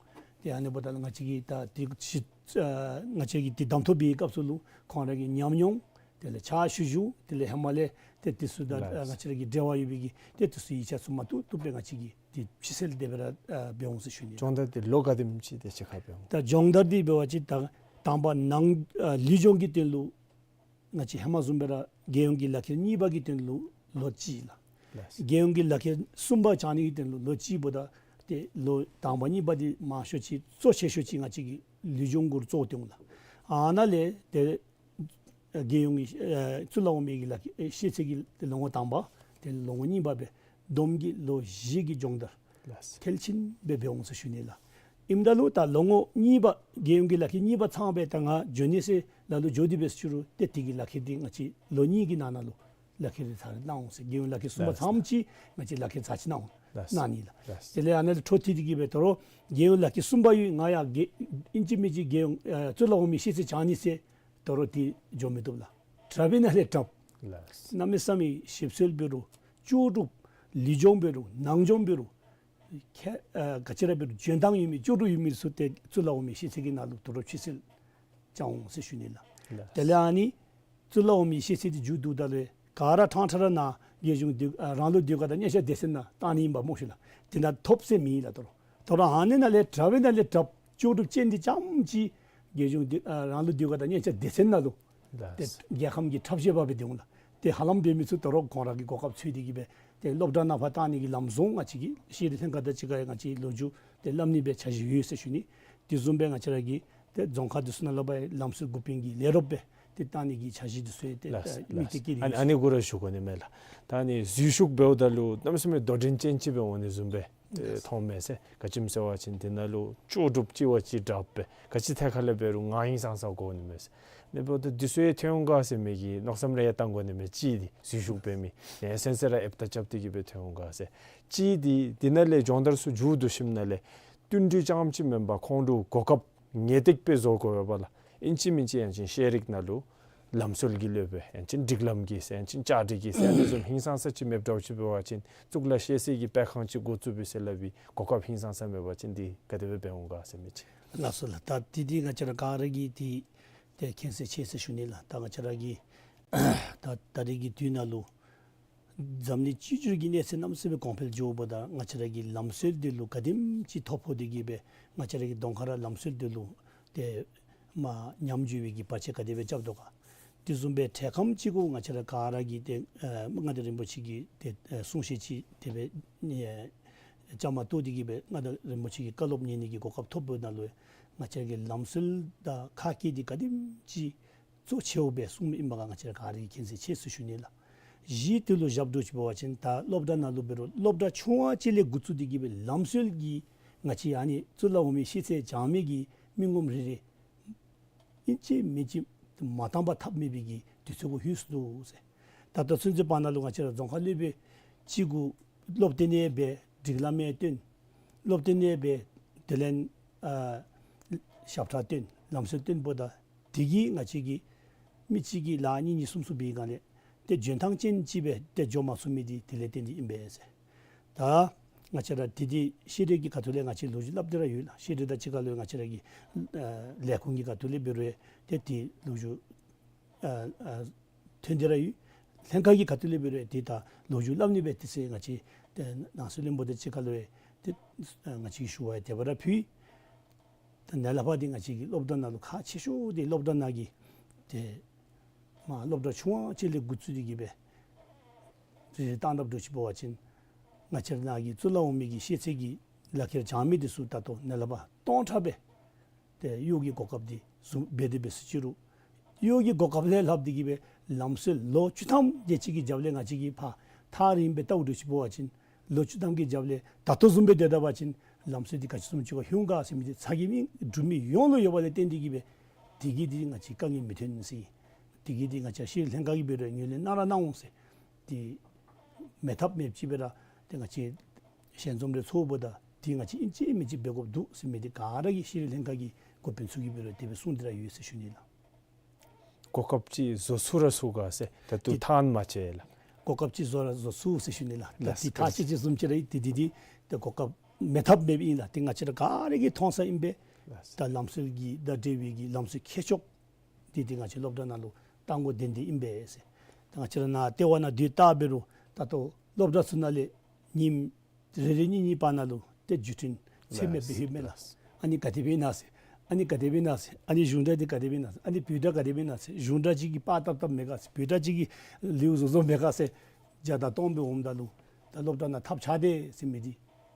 ཏེ་ཨ་ནི་འབདཝ་ད་ལུ་ང་བཅས་ཀྱིས་ད་དེ་ཅིག་ཨ་ང་བཅས་ཀྱིས་དེ་གདམ་ཐོབ་པའི་སྐབས་སུ་ལུ་ཁོང་ར་གི་ཉམས་མྱོང་དེ་ལས་ཕྱག་ཞུ་ཞུ་དེ་ལས་ཧེ་མ་ལས་ཏེ་དེ་ཚུ་དང་ལགས། ཨ་ང་བཅས་ར་གི་འབྲེལ་བ་ཡོད་པའི་གི་ཏེ་དེ་ཚུ་ཡིག་ཆ་ཚུ་མ་བཏུབ་བཏུབ་སྦེ་ང་བཅས་ཀྱིས་ཏེ་ཕྱི་སེལ་དེ་སྦེ་ར་ཨ་འབད་འོང་ཟེར་ཞུ་ནི། སྦྱོང་བརྡར་འདི་ལོ་ག་དེམ་ཅིག་དེ་ཅིག་ཁར་འབད་འོང་། ད་སྦྱོང་བརྡར་འདི་འབད་བ་ཅིན་ད་ དང་པ་ནང་ཨ་ལུས་སྦྱོང་གི་དོན་ལུ་ང་བཅས་ཧེ་མ་བཟུམ་སྦེ་ར་རྒྱལ་ཡོངས་ཀྱི་ལག་ཁྱེར་གཉིས་པ་གི་དོན་ལུ་ལོ་གཅིག་ལགས། ལགས། རྒྱལ་ཡོངས་ཀྱི་ལག་ཁྱེར་གསུམ་པ་བཅང་ནི་གི་དོན་ལུ་ལོ་གཅིག་འབདཝ་ད་ཏེ་ལོ་དང་པ་གཉིས་པ་འདི་མང་ཤོས་ཅིག་གཙོ་ཆེ་ཤོས་ཅིག་ང་བཅས་ཀྱིས་ལུས་སྦྱོང་གུ་ར་གཙོ་བོ་བཏོན་འོང་ལགས། ཨ་ནཱ་ལས་ཏེ་རྒྱལ་ཡོངས་ཀྱི་ཨ་གཙུག་ལག་འོག་མའི་གི་ལག་ཁྱེར་ཨེ་ཤེས་ཚད་ཀྱི་ལོ་ངོ་དང་པ་ཏེ་ལོ་ངོ་གཉིས་པ་སྦེ་བསྡོམས་ཀྱིས་ལོ་བཞི་གི་སྦྱོང་བརྡར་ལགས། མཐིལ་ཕྱིན་སྦེ་འབད་འོང་ཟེར་ཞུ་ནི་ལགས། ཨིནམ་ད་ལུ་ད་ལོ་ངོ་གཉིས་པ་རྒྱལ་ཡོངས་ཀྱི་ལག་ཁྱེར་གཉིས་པ་ཚང་སྦེ་ད་ང་འགྱོ་ནི་ཟེར་ལ་ལུ་འགྱོ་སྟེ་འབད་ཟེར་ཞུ་རུང་ཏེ་དེ་གི་ལག་ཁྱེར་འདི་ང་བཅས་ལོ་གཉིས་ཀྱི་ནང་ན་ལུ་ལག་ཁྱེར་འདི་ཚར་གནང་འོང་ཟེར། རྒྱལ་ཡོངས་ལག་ཁྱེར་གསུམ་པ་ལགས། ཚངམ་ཅིག་ང་བཅས་ལག་ཁྱེར་ཚར་ཅིག་གནང་འོང་། ལགས། གནང་ནི་ལགས། ལགས། དེ་ལས་ཨ་ནཱ་ལས་འཕྲོ་མཐུད་དེ་གི་སྦེ་ད་རུང་རྒྱལ་ཡོངས་ལག་ཁྱེར་གསུམ་པ་ཡོད། ང་ཡང་རྒྱལ་ཨིན་ཅི་མིན་ཅི་རྒྱལ་ཡོངས་ཨ་གཙུག་ལག་འོག་མའི་ཤེས་ཚད་བཅང་ནི་ཟེར་ད་རུང་དེ་འགྱོ་མི་བཏུབ་ལགས། དྲགཔ་ཨིན་ན་ལས་དྲགཔ། ལགས། གནམ་མེད་ས་མེད་ཞིབ་འཚོལ་འབད་རུང་ལྕོགས་གྲུབ་ལུས་སྦྱོང་འབད་རུང་ནང་སྦྱོང་འབད་རུང་ཁྱད་ཨ་ག་ཅི་ར་འབད་རུང་འཇོན་ཐང་ཡོད་མི་ལྕོགས་གྲུབ་ཡོད་མི་ཚུ་ཏེ་གཙུག་ལག་འོག་མའི་ཤེས་ཚད་ཀྱི་ནང་ལུ་དོ་རུང་ཕྱིར་བསལ་བཅང་འོང་ཟེར་ཞུ་ནི་ལགས། ལགས། དེ་ལས་ཨ་ནི་གཙུག་ལག་འོག་མའི་ཤེས་ཚད་འདི་མཇུག་བསྡུཝ་ད་ལུ་ག་ར་ཕྲང་ཕྲང་ར་ནཱ་རྒྱལ་གཞུང་ཟློས་ཨ་རང་ལུགས་ཟློས་གར་དང་སྙན་ཆ་སྡེ་ཚན་ནང་བཏང་ནི་ཨིན་པ་སྨོ་ཤེས་ལགས། དེ་ནང་ཐོབ་ཟེར་མེད་ལགས། ད་རུང་ད་རུང་ཨ་ནི་ནང་ལས་དྲགཔ་ཨིན་ན་ལས་དྲགཔ་ལྕོགས་གྲུབ་ཅན་འདི་ཙམ་ཅིག་རྒྱལ་གཞུང་ཟློས་ཨ་རང་ལུགས་ཟློས་གར་དང་སྙན་ཆ་སྡེ་ཚན་ནང་ལུ་ཏེ་ལགས། རྒྱལ་ཁམས་ཀྱི་འཁྲབ་གཞས་པ་སྦེ་སྡོད་འོང་ལགས། ཏེ་ཧ་ལམ་འབད་མི་ཚུ་ད་རུང་ཁོང་ར་གི་གོ་སྐབས་འཚོལ་ཏེ་གི་སྦེ་ཏེ་སློབ་གྲྭ་ནང་ཕར་བཏང་ནི་གི་ལམ་བཟང་ང་བཅས་ཀྱི་ཤེས་རིག་ལྷན་ཁག་དང་གཅིག་ཁར་ཡང་ང་བཅས་ལོ་རྒྱུས་ཏེ་སླབ་ནི་སྦེ་འཆར་གཞི་ཡོད་ཟེར་ཞུ་ནི། དེ་བཟུམ་སྦེ་ང་བཅས་ར་གི་ཏེ་རྫོང་ཁག་འདི་ཚུ་ནང་ལུ་འབད་ལམ་སྲོལ་འགོ་དཔོན་གྱི་ལས་རོགསཔ་སྦེ་ཏེ་བཏང་ནི་གི་འཆར་གཞི་འདི་ཚུ་ཡང་ཏེ་ལགས། ཨ་དམིགས་གཏད་ལགས། བསྐྱེད་ཨ་ནི་ཡོད། ཨ་ནི་གུ་ར་ཞུ་དགོ་ནི་མས་ལགས། ད་ཨ་ནི་འཛུལ་ཞུགས་འབདཝ་ད་ལུ་གནམ་མེད་ས་མེད་དོ་འགྲན་ཅན་ཅིག་སྦེ་འོང་ནི་བཟུམ་སྦེ་ཏེ་ལགས། མཐོངམ་མས་ཟེར། ག་ཅི་སྨོ་ཟེར་བ་ཅིན་དེ་ནང་ལུ་ལྕོགས་གྲུབ་ཅིག་བ་ཅིན་དྲགཔ་སྦེ་ག་ཅི་ཐད་ཁར་ལས་འབད་རུང་ངར་ཧིང་སངས་ས་དགོ་ནི་མས་ཟེར། ཨ་ནི་འབདཝ་ད་འདི་ཚུ་ཡང་ཐོན་འོང་ག་ཟེར་མི་གི་མནོ་བསམ་རེ་ཡང་བཏང་དགོ་ནི་མས། གཅིག་འདི་འཛུལ་ཞུགས་འབད་མི་ཡང་སེམས་ཚེ་ར་ཨེབ་ད་རྐྱབ་སྟེ་གི་སྦེ་ཐོན་འོང་ག་ཟེར། གཅིག་འདི་འདི་ནང་ལས་སྦྱོང་བརྡར་ཚུ་མཇུག་བསྡུ་ཞིནམ་ལས་བསྟུན་གྲོས་རྐྱངམ་ཅིག་མེན་པར་ཁོང་ལུ་གོ་སྐབས་ངེས་ཏིག་སྦེ་བཟོ་དགོ་པས་ལགས། ཨིན་ཅི་མིན་ཅི་ཡང་ཅིན་ཤེས་རིག་ནང་ལུ་ལམ་སྲོལ་གྱི་སློབ་དཔོན་ཡང་ཅིན་སྒྲིག་ལམ་གྱི་ཟེར་ཡང་ཅིན་བཅའ་སྒྲིག་གི་ཟེར་ཨ་ནི་བཟུམ་ཧིང་སངས་ས་ཅིག་མེདཔ་འདྲཝ་ཅིག་འབད་བ་ཅིན་གཙུག་ལག་ཤེས་ཚད་ཀྱི་སྤེལ་ཁང་ཅིག་འགོ་བཙུགས་པའི་ཟེར་སླབ་པའི་གོ་སྐབས་ཧིང་སངས་ས་མེད་པ་ཅིན་འདི་ག་དེ་སྦེ་འབད་འོང་ག་ཟེར་མི་ཅིག། ལགས་སོ་ལགས། ད་འདི་འདི་ང་བཅས་ར་ག་ར་གིས་འདི་ཏེ་མཁྱེན་གསལ་ཆེ་ཟེར་ཞུ་ནི་ལགས། ད་ང་བཅས་ར་གི་ད་ད་རེས་ཀྱི་དུས་ནང་ལུ་འཛམ་གླིང་སྤྱི་འབྱོར་གྱི་གནས་ཚད་གནམ་མེད་ས་མེད་གོང་འཕེལ་འགྱོཝ་ད་ང་བཅས་ར་གི་ལམ་སྲོལ་འདི་ལུ་ག་དེམ་ཅིག་ཐོ་ཕོག་སྟེ་གི་སྦེ་ང་བཅས་ར་གི་གདོང་ཁར་ར་ལམ་སྲོལ་འདི་ལུ་ཏེ་མར་ཉམས་འགྱོ་བའི་གི་བར་ཆད་ག་དེ་སྦེ་རྐྱབ་དོ་ག། དེ་བཟུམ་སྦེ་འཕྲལ་ཁམས་ཅིག་གུ་ང་བཅས་ར་ག་ར་གིས་ཏེ་ཨ་མངའ་བདག་རིན་པོ་ཆེ་གི་ཏེ་ཨ་གསུང་བཤད་ཅིག་དེ་སྦེ་ཨ་བཅའ་མར་གཏོགས་ཏེ་གི་སྦེ་མངའ་བདག་རིན་པོ་ཆེ་གི་བཀའ་སློབ་ཉན་ནི་གི་གོ་སྐབས་ཐོབ་པའི་ནང་ལུ་ང་བཅས་ར་གི་ལམ་སྲོལ་དང་ཁ་སྐད་འདི་ག་དེམ་ཅིག་གཙོ་ཆེཝ་སྦེ་གསུངམ་ཨིན་པ་ག་ང་བཅས་ར་ག་ར་གིས་མཁྱེན་གསལ་ཆེ་ཟེར་ཞུ་ནི་ལགས། གཞི་དེ་ལུ་བཞགཔ་འདྲཝ་ཅིག་འབད་བ་ཅིན་ད་སློབ་གྲྭ་ནང་ལུ་འབད་རུང་སློབ་གྲྭ་ཆུང་བ་ཅིག་ལས་འགོ་བཙུགས་ཏེ་གི་སྦེ་ལམ་སྲོལ་གྱི་ང་བཅས་ཨ་ནི་གཙུག་ལག་འོག་མའི་ཤེས་ཚད་བཅང་མི་གི་མི་ངོམ་རེ་རེ་ཨིན་ཅི་མིན་ཅི་མ་བཏང་པར་ཐབས་མེད་པའི་གི་དུས་ཚོད་གུ་ལྷོད་སོ་ནུག་ཟེར། ད་ལྟོ་ཚུན་ཚོད་བར་ན་ལུ་ང་བཅས་ར་རྫོང་ཁ་སློབ་དཔོན་ཅིག་གུ་སློབ་སྟོན་ཡང་འབད་སྒྲིག་ལམ་ཡང་སྟོན། སློབ་སྟོན་ཡང་འབད་དེ་ལས་ཨ་ཞབས་ཁྲ་སྟོན་ལམ་སྲོལ་སྟོན་འབདཝ་ད་དེ་གིས་ང་བཅས་ཀྱི་མི་གཅིག་གིས་ལཱ་གཉིས་གཉིས་གསུམ་གསུམ་འབད་བའི་སྒང་ལས་ཏེ་འཇོན་ཐང་ཅན་ཅིག་སྦེ་ཏེ་འགྱོ་མ་ཚུགས་མི་འདི་དེ་ལས་བརྟེན་ཏེ་ཨིན་པས་ཟེར། ད་ང་བཅས་ར་དེ་འདི་ཤེས་རིག་གི་ཁ་ཐུག་ལས་ང་བཅས་ལོ་རྒྱུས་སླབ་སྟེ་ར་ཡོད་ལགས། ཤེས་རིག་དང་གཅིག་ཁར་ལུ་ང་བཅས་ར་གི་ཨ་ལས་ཁུངས་ཀྱི་ཁ་ཐུག་ལས་འབད་རུང་ཏེ་དེ་ལོ་རྒྱུས་ཨ་ཨ་ཐོན་ཏེ་ར་ཡོད། ལྷན་ཁག་གི་ཁ་ཐུག་ལས་འབད་རུང་ཏེ་ད་ལོ་རྒྱུས་སླབ་ནི་སྦེ་ཏེ་ཟེར་ང་བཅས་ཏེ་ནང་སྲིད་བློན་པོ་དང་གཅིག་ཁར་ལུ་ཏེ་ཨ་ང་བཅས་ཀྱིས་ཞུ་བ་ཡང་དེ་སྦེ་ར་ཕུལ། ད་ནཱ་ལས་ཕར་འདི་ང་བཅས་ཀྱི་སློབ་གྲྭ་ནང་ལུ་ཁག་ཆེ་ཤོས་འདི་སློབ་གྲྭ་ནང་གི་ཏེ་མར་སློབ་གྲྭ་ཆུང་བ་ཅིག་ལས་འགོ་བཙུགས་ཏེ་གི་སྦེ་རེ་རེ་བཏང་དཔ་འདྲཝ་ཅིག་འབད་བ་ཅིན་ང་བཅས་ར་ནང་གི་གཙུག་ལག་འོག་མའི་གི་ཤེས་ཚད་ཀྱི་ལག་ཁྱེར་བཅང་མི་འདི་ཚུ་ད་ལྟོ་ནཱ་ལས་ཕར་སྟོང་ཕྲག་སྦེ་ཏེ་གཡོག་གི་གོ་སྐབས་འདི་བཟུང་འབད་དེ་འབད་ཟེར་ཅི་རུང་གཡོག་གི་གོ་སྐབས་ལས་ལྷག་སྟེ་གི་སྦེ་ལམ་སྲོལ་ལོ་བཅུ་ཐམ་དེ་ཅིག་གི་རྒྱབ་ལས་ང་བཅས་ཀྱིས་ཕར་ཐག་རིངམོ་སྦེ་བལྟཝ་འདྲཝ་ཅིག་འབད་བ་ཅིན་ལོ་བཅུ་ཐམ་གྱི་རྒྱབ་ལས་ད་ལྟོ་བཟུམ་སྦེ་སྡོད་ད་པ་ཅིན་ལམ་སྲོལ་འདི་ག་ཅི་བཟུམ་ཅིག་ཁར་ལྷོད་ག་ཟེར་མི་འདི་ཚ་གྱང་མི་འབྲུག་མི་ཡོངས་ལུ་ཡོད་པ་ལས་བརྟེན་ཏེ་གི་སྦེ་དེ་གིས་འདི་ང་བཅས་དཀའ་ངལ་མི་ཐོན་ཟེར། དེ་གིས་འདི་ང་བཅས་ཤེས་རིག་ལྷན་ཁག་གིས་འབད་རུང་ངོས་ལེན་གནང་ར་གནང་འོང་ཟེར། འདི་མེད་ཐབས་མེདཔ་ཅིག་སྦེ་ར་ཏེ་ང་བཅས་ཞལ་འཛོམས་རེ་ཚོགསཔ་ད་འདི་ང་བཅས་ཨིན་ཅི་མིན་ཅི་འབད་དགོཔ་འདུག་ཟེར་མི་འདི་ག་ར་གིས་ཤེས་རིག་ལྷན་ཁག་གི་འགོ་དཔོན་ཚུ་གིས་འབད་རུང་དེ་སྦེ་གསུངས་ཏེ་ར་ཡོད་ཟེར་ཞུ་ནི་ལགས། གོ་སྐབས་ཅིག་བཟོ་ཚུགས་ར་ཚུགས་ག་ཟེར་ད་ལྟོ་འདི་ཐག་མ་བཅད་ལགས། གོ་སྐབས་ཅིག་བཟོ་ར་བཟོ་ཚུགས་ཟེར་ཞུ་ནི་ལགས། ད་ལགས་འདི་ཐག་བཅད་ཅི་བཟུམ་ཅིག་ར་ཨིན། ཏེ་འདི་འདི་ཏེ་གོ་སྐབས་མེད་ཐབས་མེདཔ་ཨིན་ལགས། ཏེ་ང་བཅས་ར་ག་ར་གིས་མཐོང་ས་ཨིན་པས། ལགས། ད་ལམ་སྲོལ་གྱི་ད་འབྲེལ་བའི་གི་ལམ་སྲོལ་མཁས་མཆོག་འདི་འདི་ང་བཅས་སློབ་གྲྭ་ནང་ལུ་བཏང་དགོ་དོན་འདི་ཨིན་པས་ཟེར། ད་ང་བཅས་ར་ནཱ་ལྟེ་བ་ནང་སྡོད་ད་འབད་རུང་ད་ལྟོ་སློབ་གྲྭ་ཚུ་ནང་ལས་ཉིནམ་རེ་རེ་གཉིས་གཉིས་བར་ན་ལུ་ཏེ་བརྒྱུད་འཕྲིན་ཚད་མེད་སྦེ་ལྷོད་མས་ལགས། ལགས། ཨ་ནི་ག་དེ་སྦེ་ཨིན་ན་ཟེར། ཨ་ནི་ག་དེ་སྦེ་ཨིན་ན་ཟེར། ཨ་ནི་གཞུང་འབྲེལ་འདི་ག་དེ་སྦེ་ཨིན་ན་ཟེར། ཨ་ནི་བོད་སྒྲ་ག་དེ་སྦེ་ཨིན་ན་ཟེར། གཞུང་འབྲེལ་ཅིག་གིས་པར་བཏབ་བཏབ་མེད་ག་ཟེར། བོད་སྒྲ་ཅིག་གིས་ལེའུ་བཟོ་བཟོཝ་མེད་ག་ཟེར། བརྒྱ་དང་སྟོང་སྦེ་འོངམ་ད་ལུ་ད་སློབ་གྲྭ་ནང་ཐབས་ཆག་སྟེ་ཟེར་མི་འདི་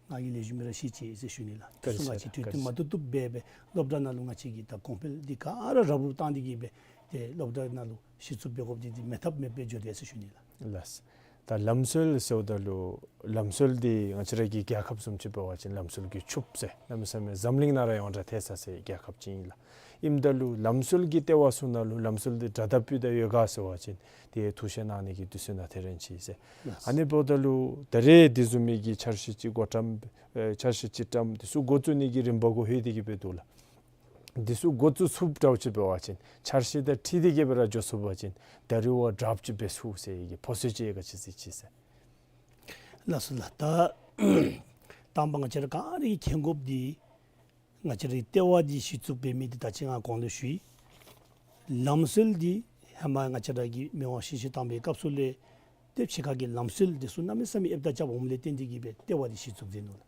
ང་གིས་ལེགས་ཤོམ་སྦེ་ར་ཤེས་ཅི་ཟེར་ཞུ་ནི་ལགས། བཀའ་དྲིན་ཆེ་ལགས། བཀའ་དྲིན་ཆེ། དེ་ཚུ་མ་བཏུབ་བཏུབ་སྦེ་སྦེ་སློབ་གྲྭ་ནང་ལུ་ང་བཅས་ཀྱིས་ད་གོང་འཕེལ་འདི་ག་ར་རབ་རུབ་བཏང་སྟེ་གིས་སྦེ་ཏེ་སློབ་གྲྭ་ནང་ལུ་གཞི་བཙུགས་འབད་དགོཔ་འདི་འདི་མེད་ཐབས་མེདཔ་སྦེ་འགྱོ་དེས་ཟེར་ཞུ་ནི་ལགས། ལགས། ད་ལམ་སྲོལ་ཟེརཝ་ད་ལུ་ལམ་སྲོལ་འདི་ང་བཅས་ར་གི་རྒྱལ་ཁབ་བཟུམ་ཅིག་འབད་བ་ཅིན་ལམ་སྲོལ་གྱི་ཕྱུགཔོ་ཟེར་གནམ་མེད་ས་མེད་འཛམ་གླིང་ནང་ར་ཡོངས་གྲགས་ཐལ་ས་ཟེར་རྒྱལ་ཁབ་ཅིག་ཨིན་ལགས། ཨིནམ་ད་ལུ་ལམ་སྲོལ་གྱི་ལྟེ་བ་ཚུ་ནང་ལུ་ལམ་སྲོལ་འདི་དྲ་དང་པར་དང་ཡོད་ག་ཟེར་བ་ཅིན་དེ་ཐུགས་བཞེད་གནང་ནི་གི་དུས་ཚོད་ནང་ཐེ་རན་ཅི་ཟེར། ལགས། ཨ་ནི་འབདཝ་ད་ལུ་ད་རེས་དེ་བཟུམ་མའི་གི་འཆར་གཞི་ཅིག་འགོ་བཀྲམ་ཨེ་འཆར་གཞི་ཅིག་བཀྲམ་དེ་ཚུ་འགོ་བཙུགས་ནི་གི་རིམ་པ་གུ་ལྷོད་དེ་གིས་སྦེ་འདུག་ལགས། དེ་ཚུ་འགོ་བཙུགས་ཚུགསཔ་འདྲཝ་ཅིག་འབད་བ་ཅིན་འཆར་གཞི་དང་འཁྲིལ་ཏེ་གིས་སྦེ་ར་འགྱོ་ཚུགས་པ་ཅིན་ད་རེས་བ་དྲགཔ་ཅིག་འབད་ཚུགས་ཟེར་གྱི་ཕོ་སོ་ཅིག་ག་ཅི་ཟེར་ཅི་ཟེར། ལགས་སོ་ལགས། ད་དང་པ་ང་བཅས་ར་ག་ར་གིས་མཁྱེན་དགོཔ་འདི་ང་བཅས་རའི་ལྟེ་བ་འདི་གཞི་བཙུགས་འབད་མི་འདི་ད་ཅི་ང་གོང་ལུ་ཞུ་ཡི། ལམ་སྲོལ་འདི་ཧེ་མ་ང་བཅས་ར་གི་མི་དབང་ཞི་བདེ་དམ་པའི་སྐབས་སུ་ལས་ཏེ་ཕྱི་ཁ་གི་ལམ་སྲོལ་འདི་ཚུ་གནམ་མེད་ས་མེད་ཨེབ་དང་རྐྱབ་འོངམ་ལས་བརྟེན་ཏེ་གིས་སྦེ་ལྟེ་བ་འདི་གཞི་བཙུགས་མཛད་ནུག་ལགས།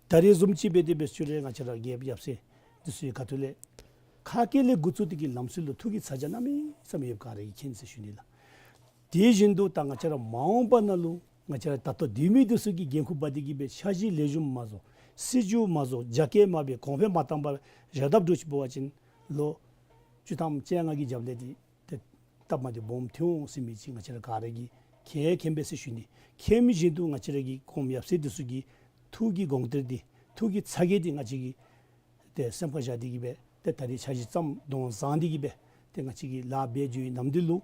ད་རེས་བཟུམ་ཅིག་འབད་དེ་འབད་ཞུ་རུང་ང་བཅས་ར་རྒྱལཔོ་ཡབ་སྲས་འདི་ཚུ་གི་ཁ་ཐུག་ལས་ཁ་སྐད་ལས་འགོ་བཙུགས་ཏེ་གིས་ལམ་སྲོལ་ལུ་ཐུགས་ཀྱི་ཚ་གྱང་གནམ་མེད་ས་མེད་ཡོདཔ་ག་ར་གིས་མཁྱེན་ཟེར་ཞུ་ནི་ལགས། དེ་བཞིན་དུ་ད་ང་བཅས་ར་མ་འོངས་པ་ནང་ལུ་ང་བཅས་ར་ད་ལྟོ་སྡོད་མི་འདི་ཚུ་གིས་འགན་ཁུར་འབག་སྟེ་གིས་སྦེ་འཆར་གཞི་ལེགས་ཤོམ་མ་བཟོ་སྲིད་བྱུས་མ་བཟོ་རྒྱ་སྐྱེད་མ་འབད་གོང་འཕེལ་མ་བཏང་པར་བཞག་དཔ་འདྲཝ་ཅིག་འབད་བ་ཅིན་ལོ་བཅུ་ཐམ་བཅོ་ལྔ་གི་རྒྱབ་ལས་འདི་ཏེ་སྟབས་མ་བདེཝ་སྦོམ་ཐོན་འོང་ཟེར་མི་ཅིག་ང་བཅས་ར་ག་ར་གིས་མཁྱེན་མཁྱེན་པས་ཟེར་ཞུ་ནི། མཁྱེན་མི་བཞིན་དུ་ང་བཅས་ར་གི་གོངམ་ཡབ་སྲས་འདི་ཚུ་གི་ཐུགས་ཀྱི་དགོངས་གཏེར་འདི་ཐུགས་ཀྱི་ཚ་གྱང་འདི་ང་བཅས་ཀྱིས་ཏེ་སེམས་ཁར་བཞག་སྟེ་གིས་སྦེ་ཏེ་ད་རེས་འཆར་གཞི་བརྩམས་དོན་བཟང་སྟེ་གིས་སྦེ་ཏེ་ང་བཅས་ཀྱིས་ལཱ་འབད་འགྱོ་བའི་ནམ་དུས་ལུ་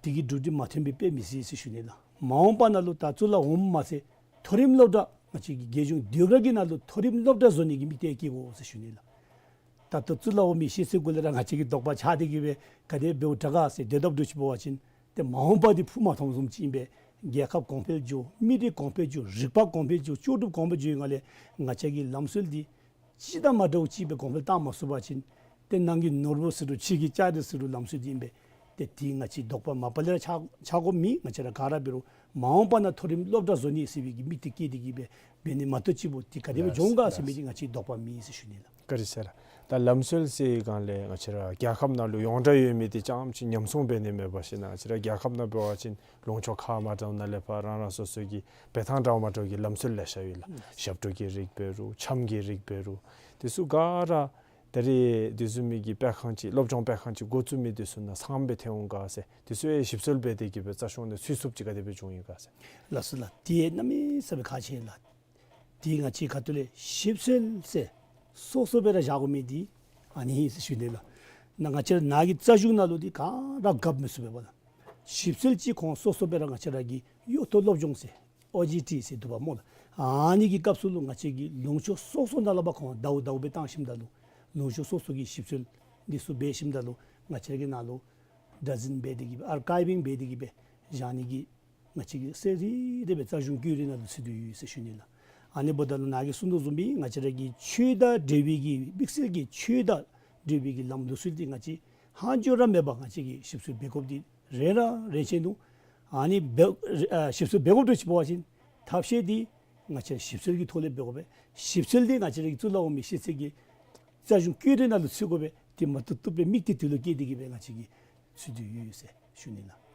དེ་གི་འགྲུབ་འདི་མ་ཐོན་པའི་དཔེ་མི་སྲིད་ཟེར་ཞུ་ནི་ལགས། མ་འོངས་པ་ནང་ལུ་ད་གཙུག་ལག་འོགམ་མ་ཚད་མཐོ་རིམ་སློབ་གྲྭ་ང་བཅས་ཀྱི་རྒྱལ་གཞུང་ཟློས་གར་གྱི་ནང་ལུ་མཐོ་རིམ་སློབ་གྲྭ་བཟོ་ནི་གི་དམིགས་གཏད་བསྐྱེད་དགོ་ཟེར་ཞུ་ནི་ལགས། ད་ལྟོ་གཙུག་ལག་འོག་མའི་ཤེས་ཚད་གུ་ལས་ར་ང་བཅས་ཀྱི་དོགས་པ་ཆགས་ཏེ་གིས་སྦེ་ག་དེ་འབདཝ་དྲག་ག་ཟེར་སྡོད་དཔ་འདྲཝ་ཅིག་འབད་བ་ཅིན་ཏེ་མ་འོངས་པ་འདི་ཕུགས་མ་མཐོངམ་བཟུམ་ཅིག་ཨིན་པས། རྒྱལ་ཁབ་གོང་འཕེལ་འགྱོ་མི་རིགས་གོང་འཕེལ་འགྱོ་རིག་པ་གོང་འཕེལ་འགྱོ་ལྕོགས་གྲུབ་གོང་འཕེལ་འགྱོ་བའི་སྒང་ལས་ང་བཅས་ཀྱི་ལམ་སྲོལ་འདི་ཅིག་དང་མ་འདྲཝ་ཅིག་སྦེ་གོང་འཕེལ་བཏང་མ་ཚུགས་པ་ཅིན་ཏེ་ནང་གི་ནོར་བུ་ཟེར་རུང་ཕྱི་གི་ལྕགས་རི་ཟེར་རུང་ལམ་སྲོལ་འདི་ཨིན་པས། ཏེ་འདི་ང་བཅས་དོགས་པ་མ་པ་ལས་ར་ཆགས་ཆགས་དགོཔ་མེད། ང་བཅས་ར་ག་ར་འབད་རུང་མ་འོངས་པ་ནང་མཐོ་རིམ་སློབ་གྲྭ་བཟོ་ནི་ཟེར་བའི་གི་དམིགས་གཏད་བསྐྱེད་དེ་གིས་སྦེ་འབད་ནི་མ་གཏོགས་ཅིག་པོ་འདི་ག་དེ་སྦེ་ལགས་འགྱོ་འོང་ག་ཟེར་མི་ལགས་འདི་ང་བཅས་དོགས་པ་མེད་ཟེར་ཞུ་ནི་ལགས། བཀའ་དྲིན་ཆེ་ལགས། ད་ལམ་སྲོལ་ཟེར་བའི་སྒང་ལས་ང་བཅས་ར་རྒྱལ་ཁབ་ནང་ལུ་ཡོངས་གྲགས་ཡོད་མི་འདི་རྐྱངམ་ཅིག་ཉམས་སྲུང་འབད་ནི་མེད་པ་ཅིན་ང་བཅས་ར་རྒྱལ་ཁབ་ནང་འབད་བ་ཅིན་ལུང་ཕྱོགས་ཁག་མ་འདྲཝ་ནང་ལས་ཕར་རང་རང་སོ་སོ་གི་འབད་ཐངས་འདྲཝ་མ་འདྲཝ་གི་ལམ་སྲོལ་ལེ་ཤ་ཡོད་ལགས། ཞབས་བྲོ་གི་རིགས་འབད་རུང་འཆམ་གྱི་རིགས་འབད་རུང་དེ་ཚུ་ག་ར་ད་རེས་དེ་བཟུམ་མའི་གི་སྤེལ་ཁང་ཅིག་སློབ་སྦྱོང་སྤེལ་ཁང་ཅིག་འགོ་བཙུགས་མི་དེ་ཚུ་ནང་ཚངམ་སྦེ་ཐོན་འོང་ག་ཟེར། དེ་ཚུ་ཡང་ཞིབ་འཚོལ་འབད་དེ་གིས་སྦེ་རྩ་གཞུང་ནང་ཚུད་ཚུགསཔ་ཅིག་ག་དེ་སྦེ་བྱུང་ཡི་ག་ཟེར། ལགས་སོ་ལགས། དེ་གནམ་མེད་ས་མེད་ཁག་ཆེ་ལགས། དེ་ང་བཅས་ཁ་ཐུག་ལས་ཞིབ་འཚོལ་ཟེར་སོ་སོ་སྦེ་ར་བཞག་དགོ་མི་འདི་ཨ་ནི་ཨིན་ཟེར་ཞུ་ནི་ལགས། ནཱ་ང་བཅས་ར་ནཱ་གི་རྩ་གཞུང་ནང་ལུ་འདི་ག་ར་གབ་མི་ཚུགས་པས་པ་ལགས། ཞིབ་འཚོལ་ཅིག་ཁོང་སོ་སོ་སྦེ་ར་ང་བཅས་ར་གི་གཡོག་ཐོག་སློབ་སྦྱོང་ཟེར་ཨོ་ཇི་ཊི་ཟེར་འདུག་པ་སྨོ་ལགས། ཨ་ནི་གི་སྐབས་སུ་ལུ་ང་བཅས་ཀྱིས་ལུང་ཕྱོགས་སོ་སོ་ནང་ལས་ཕར་ཁོང་ཟླཝ་ཟླཝ་སྦེ་བཏང་ཞིནམ་ད་ལུ་ལུང་ཕྱོགས་སོ་སོ་གི་ཞིབ་འཚོལ་འདི་ཚུ་འབད་ཞིནམ་ད་ལུ་ང་བཅས་ཀྱིས་ནཱ་ལུ་བདག་འཛིན་འབད་དེ་གིས་སྦེ་ཨར་ཀའིབ་ཝིང་འབད་དེ་གིས་སྦེ་བཞག་ནི་གི་ང་བཅས་ཀྱིས་གསལ་རི་རི་སྦེ་རྩ་གཞུང་བཀོད་རིས་ནང་ལུ་ཚུད་དེ་ཡོད་ཟེར་ཞུ་ནི་ལགས། ཨ་ནི་འབདཝ་ད་ལུ་ནཱ་གིས་གསུང་དོ་བཟུམ་སྦེ་ང་བཅས་ར་གི་ཆོས་དང་འབྲེལ་བའི་གི་དམིགས་བསལ་གྱི་ཆོས་དང་འབྲེལ་བའི་གི་ལམ་ལུགས་སྲོལ་འདི་ང་བཅས་ཧང་ཅོ་ར་མེད་པར་ང་བཅས་ཀྱིས་ཞིབ་འཚོལ་འབད་དགོཔ་འདི་རེ་ར་རེ་ཆེ་ནུག། ཨ་ནི་འབད་ཨ་ཞིབ་འཚོལ་འབད་དགོཔ་འདྲཝ་ཅིག་འབད་བ་ཅིན་ཐབས་ཤེས་འདི་ང་བཅས་ཞིབ་འཚོལ་གྱི་ཐོག་ལས་འབད་དགོ་པས། ཞིབ་འཚོལ་འདི་ང་བཅས་ར་གི་གཙུག་ལག་འོག་མའི་ཤེས་ཚད་ཀྱི་རྩ་གཞུང་བཀོད་རིས་ནང་ལུ་ཚུད་དགོ་པས། དེ་མ་བཏུབ་བཏུབ་སྦེ་དམིགས་གཏད་དེ་ལུ་བསྐྱེད་དེ་གིས་སྦེ་ང་བཅས་ཀྱིས་ཚུད་དེ་ཡོད་ཟེར་ཞུ་ནི་ལགས།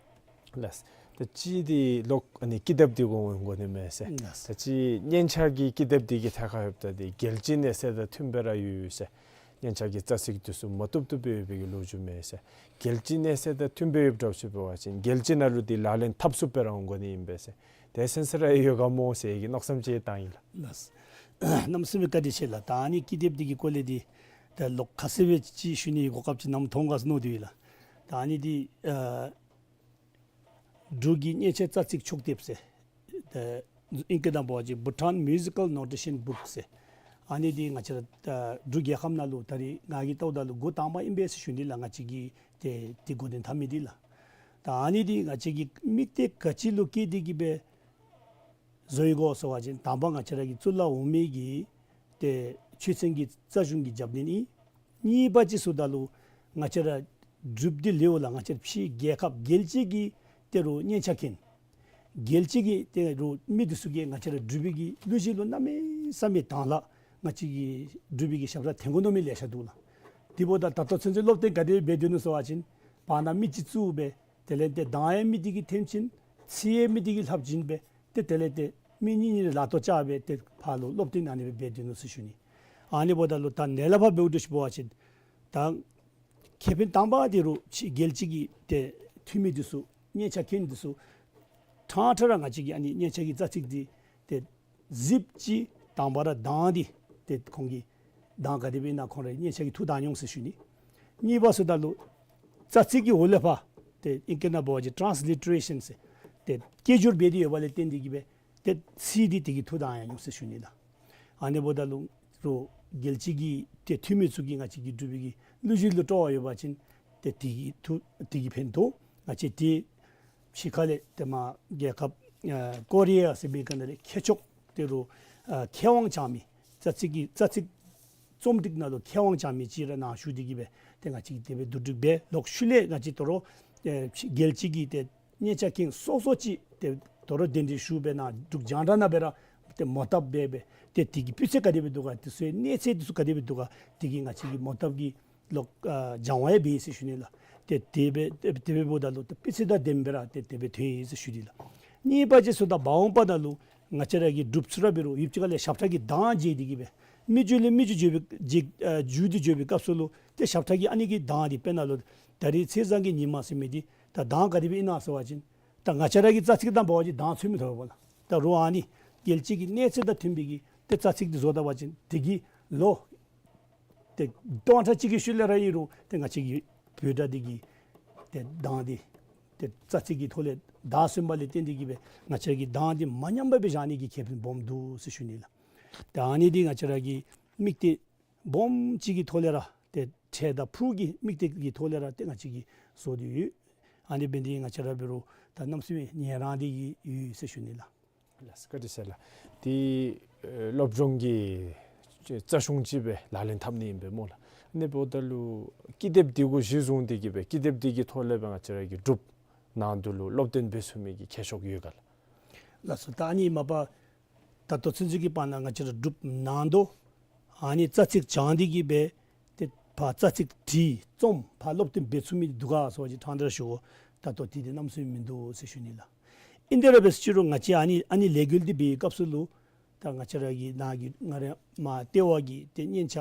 ལགས། ད་ཅི་འདི་ལོག་ཨ་ནི་ཀི་དེབ་འདི་གོ་འོང་གོ་ནི་མས་ཟེར། ལགས། ད་ཅི་སྙན་ཆ་གི་ཀི་དེབ་འདི་གི་ཐད་ཁར་ཡོདཔ་ད་འདི་རྒྱལ་སྤྱིའི་གནས་ཚད་དང་མཐུན་པ་ར་ཡོད་ཡོད་ཟེར། སྙན་ཆ་གི་རྩ་ཚིག་འདི་ཚུ་མ་བཏུབ་བཏུབ་སྦེ་ཡོད་པའི་གི་ལོ་རྒྱུས་མས་ཟེར། རྒྱལ་སྤྱིའི་གནས་ཚད་དང་མཐུན་པ་ཡོདཔ་འདྲཝ་ཅིག་འབད་བ་ཅིན་རྒྱལ་སྤྱི་ནང་ལུ་འདི་ལག་ལེན་འཐབ་ཚུགསཔ་སྦེ་ར་འོང་གོ་ནི་ཨིན་པས་ཟེར། དེ་སེམས་སུ་ར་ཡོད་ག་སྨོ་ཟེར་གྱི་མནོ་བསམ་ཅིག་བཏང་ཡི་ལགས། ལགས། གནམ་མེད་ས་མེད་བཀའ་དྲིན་ཆེ་ལགས། ད་ཨ་ནི་ཀི་དེབ་འདི་གི་སྐོར་ལས་འདི་ད་ལོག་ཁ་གསལ་སྦེ་ཅིག་ཞུ་ནི་གོ་སྐབས་ཅིག་ནམ་ཐོབ་ག་ཟེར་མནོ་སྟེ་ཡོད་ལགས། ད་ཨ་ནི་འདི་ཨ་འབྲུག་གི་སྙན་ཆ་རྩ་ཚིག་ཕྱོགས་དེབ་ཟེར། ད་ཨིང་སྐད་ནང་འབད་བ་ཅིན་Bhutan Musical Notation Book ཟེར། ཨ་ནི་འདི་ང་བཅས་ར་ད་འབྲུག་རྒྱལ་ཁབ་ནང་ལུ་ད་རེས་ང་གིས་བལྟཝ་ད་ལུ་འགོ་དང་པ་ཨིན་པས་ཟེར་ཞུ་ནི་ལགས། ང་བཅས་ཀྱིས་ཏེ་འདི་འགོ་འདྲེན་འཐབ་མི་འདི་ལགས། ད་ཨ་ནི་འདི་ང་བཅས་ཀྱིས་དམིགས་གཏད་ག་ཅི་ལུ་བསྐྱེད་དེ་གིས་སྦེ་བཟོ་ཡི་གོ་ཟེར་བ་ཅིན་དང་པ་ང་བཅས་ར་གི་གཙུག་ལག་འོག་མའི་གི་ཏེ་ཆོས་ཚན་གྱི་རྩ་གཞུང་གི་རྒྱབ་སྣོན་ཨིན། གཉིས་པ་ཅིག་ཟེརཝ་ད་ལུ་ང་བཅས་ར་འབྲུགཔ་འདི་ལས་ལགས་ང་བཅས་ར་ཕྱི་རྒྱལ་ཁབ་རྒྱལ་སྤྱི་གི་ཏེ་རུང་སྙན་ཆ་མཁན་རྒྱལ་སྤྱི་གི་ཏེ་རུང་མི་འདི་ཚུ་གིས་ང་བཅས་ར་འབྲུག་པའི་གི་གླུ་གཞས་ལུ་གནམ་མེད་ས་མེད་དང་ལགས། ང་བཅས་ཀྱི་འབྲུག་པའི་གི་ཞབས་ཁྲ་འཐེན་དགོ་མནོ་མི་ལེ་ཤ་འདུག་ལགས། དེ་འབདཝ་ད་ད་ལྟོ་ཚུན་ཚོད་སློབ་སྟོན་ག་དེ་སྦེ་འབད་དོ་ནུག་ཟེར་བ་ཅིན་བར་ན་མི་ཅིག་བཙུགས་སྦེ་དེ་ལས་ཏེ་གདངས་ཡང་མི་དེ་གིས་འཐེན་ཅིན་ཚིག་ཡང་མི་དེ་གིས་ལྷབ་བྱིན་སྦེ་ཏེ་དེ་ལས་ཏེ་མི་གཉིས་གཉིས་ལག་ཐོག་བཅར་སྦེ་ཏེ་ཕར་ལུ་སློབ་སྟོན་ཨ་ནི་སྦེ་འབད་དོ་ནུག་ཟེར་ཞུ་ནི། ཨ་ནི་འབདཝ་ད་ལུ་ད་ནཱ་ལས་ཕར་འབདཝ་ད་ཞུ་བ་ཅིན་ད་ཁེ་ཕན་དང་པ་དེ་རུ་ཕྱི་རྒྱལ་སྤྱི་གི་ཏེ་འཐུས་མི་འདི་ཚུ་སྙན་ཆ་མཁན་འདི་ཚུ་ཕྲང་ཕྲང་ར་ང་བཅས་ཀྱི་ཨ་ནི་སྙན་ཆ་གི་རྩ་ཚིག་འདི་ཏེ་གཟིགས་ཅི། དང་པ་ར་གདངས་འདི་ཏེ་ཁོང་གིས་གདངས་ག་དེ་སྦེ་ཨིན་ན་ཁོང་ར་སྙན་ཆ་གིས་ཐུགས་དང་འོང་ཟེར་ཞུ་ནི། གཉིས་པ་ཟེརཝ་ད་ལུ་རྩ་ཚིག་གི་འོག་ལས་ཕར་ཏེ་ཨིང་སྐད་ནང་འབད་བ་ཅིན་ཊཱནས་ལི་ཊ་རེ་ཤཱན་ཟེར་ཏེ་སྐད་སྒྱུར་འབད་དེ་ཡོད་པ་ལས་བརྟེན་ཏེ་གིས་སྦེ་ཏེ་ཚིག་འདི་དེ་གིས་ཐུགས་དང་ཡང་འོང་ཟེར་ཞུ་ནི་ལགས། ཨ་ནི་འབདཝ་ད་ལུ་རོགས་རྒྱལ་སྤྱི་གི་ཏེ་འཐུས་མི་ཚུ་གིས་ང་བཅས་ཀྱི་འབྲུག་པའི་གི་གླུ་གཞས་ལུ་སྤྲོ་བ་ཡོད་པ་ཅིན་ཏེ་དེ་གིས་ཐུགས་དེ་གིས་ཕན་ཐོགས། ང་བཅས་ཏེ་ཕྱི་ཁ་ལས་ཏེ་མར་རྒྱལ་ཁབ་ཨ་ཀོ་རི་ཡ་ཟེར་མི་ག་ནང་ལས་མཁས་མཆོག་དེ་རུ་ཨ་མཁས་དབང་བྱང་མི་རྩ་ཚིག་གི་རྩ་ཚིག་རྩོམ་སྒྲིག་ནང་ལུ་མཁས་དབང་བྱང་མི་ཅིག་ར་ནཱ་བཞུགས་ཏེ་གིས་སྦེ་ཏེ་ང་བཅས་ཀྱིས་དེ་སྦེ་བསྡུ་སྒྲིག་འབད། ལོག་ཤུལ་ལས་ང་བཅས་དོ་རུང་ཨེ་རྒྱལ་སྤྱི་གི་ཏེ་སྙན་ཆ་མཁན་སོ་སོ་ཅིག་ཏེ་དོ་རུང་གདན་འདྲེན་ཞུ་སྦེ་ནཱ་འབྲུག་རྒྱང་བསྒྲགས་ནང་སྦེ་ར་ཏེ་མོ་བཏབ་འབད་སྦེ་ཏེ་དེ་གི་སྤུས་ཚད་ག་དེ་སྦེ་འདུག་ག་དེ་ཚུ་གནས་ཚད་དེ་ཚུ་ག་དེ་སྦེ་འདུག་ག་དེ་གིས་ང་བཅས་ཀྱི་མོ་བཏབ་ཀྱི་ལོག་ཨ་སྦྱང་བ་ཡང་འབད་ཟེར་ཞུ་ནི་ལགས། ཏེ་དེ་སྦེ་ཏེ་དེ་སྦེ་འབདཝ་ད་ལུ་ཏེ་སྤུས་ཚད་དང་ལྡནམ་སྦེ་ར་ཏེ་དེ་སྦེ་ཐོན་ཡི་ཟེར་ཞུ་ནི་ལགས། གཉིས་པ་ཅིག་ཟེརཝ་ད་མ་འོངས་པ་ནང་ལུ་ང་བཅས་ར་གི་འབྲུགཔ་ཚུ་ར་འབད་རུང་ཡུདཔ་ཅིག་ཁ་ལས་ཞབས་ཁྲ་གི་གདངས་མཇལ་ཏེ་གིས་སྦེ་མི་རྒྱུད་ལས་མི་རྒྱུད་འགྱོ་བའི་འགྱོ་ཨ་འགྱོ་སྟེ་འགྱོ་བའི་སྐབས་སུ་ལུ་ཏེ་ཞབས་ཁྲ་གི་ཨ་ནི་གི་གདངས་འདི་དཔེར་ན་ལུ་ད་རིས་ཚེས་བཟང་གི་ཉིན་མ་ཟེར་མི་འདི་ད་གདངས་ག་དེ་སྦེ་ཨིན་ན་ཟེར་བ་ཅིན་ད་ང་བཅས་ར་གི་རྩ་ཚིག་དང་འབད་བ་ཅིན་གདངས་ཚུད་མི་ཐོབ་པས་ལགས། ད་རུང་ཨ་ནི་རྒྱལ་སྤྱི་གི་གནས་ཚད་དང་མཐུན་པའི་གི་ཏེ་རྩ་ཚིག་འདི་བཟོ་ད་པ་ཅིན་དེ་གིས་ལོ་ཏེ་སྟོང་ཕྲག་གཅིག་གི་ཤུལ་ལས་ར་ཨིན་རུང་ཏེ་ང་བཅས་ཀྱི་བོད་སྒྲ་འདི་གི་ཏེ་གདངས་འདི་ཏེ་རྩ་ཚིག་གི་ཐོག་ལས་བདའ་སོན་པ་ལས་བརྟེན་ཏེ་གིས་སྦེ་ང་བཅས་ཀྱི་གདངས་འདི་མ་ཉམས་པར་སྦེ་བཞག་ནི་གི་ཁེ་ཕན་སྦོམ་འདུག་ཟེར་ཞུ་ནི་ལགས། ཏེ་ཨ་ནི་འདི་ང་བཅས་ར་གི་དམིགས་གཏད་སྦོམ་ཅིག་གི་ཐོག་ལས་ར་ཏེ་འཕྲལ་དང་ཕུགས་ཀྱི་དམིགས་གཏད་ཀྱི་ཐོག་ལས་ར་ཏེ་ང་བཅས་ཀྱིས་བཟོ་སྟེ་ཡོད། ཨ་ནི་འབད་ནི་འདི་ང་བཅས་ར་འབད་རུང་ད་གནམ་མེད་ས་མེད་ཡི་རངས་ཏེ་གིས་ཡོད་ཟེར་ཞུ་ནི་ལགས། ལགས་སོ། བཀའ་དྲིན་ཆེ་ལགས། ཏེ་ཨེ་སློབ་སྦྱོང་གི་རྩ་གཞུང་ཅིག་སྦེ་ལག་ལེན་འཐབ་ནི་ཨིན་པས་སྨོ་ལགས། ཨ་ནི་འབདཝ་ད་ལུ་ཀི་དེབ་འདི་གུ་གཞི་བཟུང་སྟེ་གིས་སྦེ་ཀི་དེབ་འདི་གི་ཐོག་ལས་སྦེ་ང་བཅས་ར་གི་འབྲུགཔ་ནང་དོག་ལུ་སློབ་སྟོན་འབད་ཚུགས་མི་གི་ཁྱད་ཆོས་ཡོད་ག་ལགས། ལགས་སོ། ད་ཨ་ནི་མ་པ་ད་ལྟོ་ཚུན་ཚོད་ཀྱི་བར་ན་ང་བཅས་ར་འབྲུགཔ་ནང་དོག་ཨ་ནི་རྩ་ཚིག་སྦྱང་སྟེ་གིས་སྦེ་ཏེ་ཕར་རྩ་ཚིག་བྲིས་རྩོམ་ཕར་སློབ་སྟོན་འབད་ཚུགས་མི་འདུག་ག་ཟེར་བ་ཅིན་ཕྲང་སྟེ་ར་ཞུ་དགོ། ད་ལྟོ་དེ་འདི་གནམ་མེད་ས་མེད་མིན་འདུག་ཟེར་ཞུ་ནི་ལགས། ཨིན་ཏེ་ར་འབད་ཟེར་རུང་ང་བཅས་ཨ་ནི་ཨ་ནི་ལས་འགུལ་འདི་འབད་བའི་སྐབས་སུ་ལུ་ད་ང་བཅས་ར་གི་ནཱ་གི་ང་ར་མར་ལྟེ་བ་གི་ཏེ་སྙན་ཆ་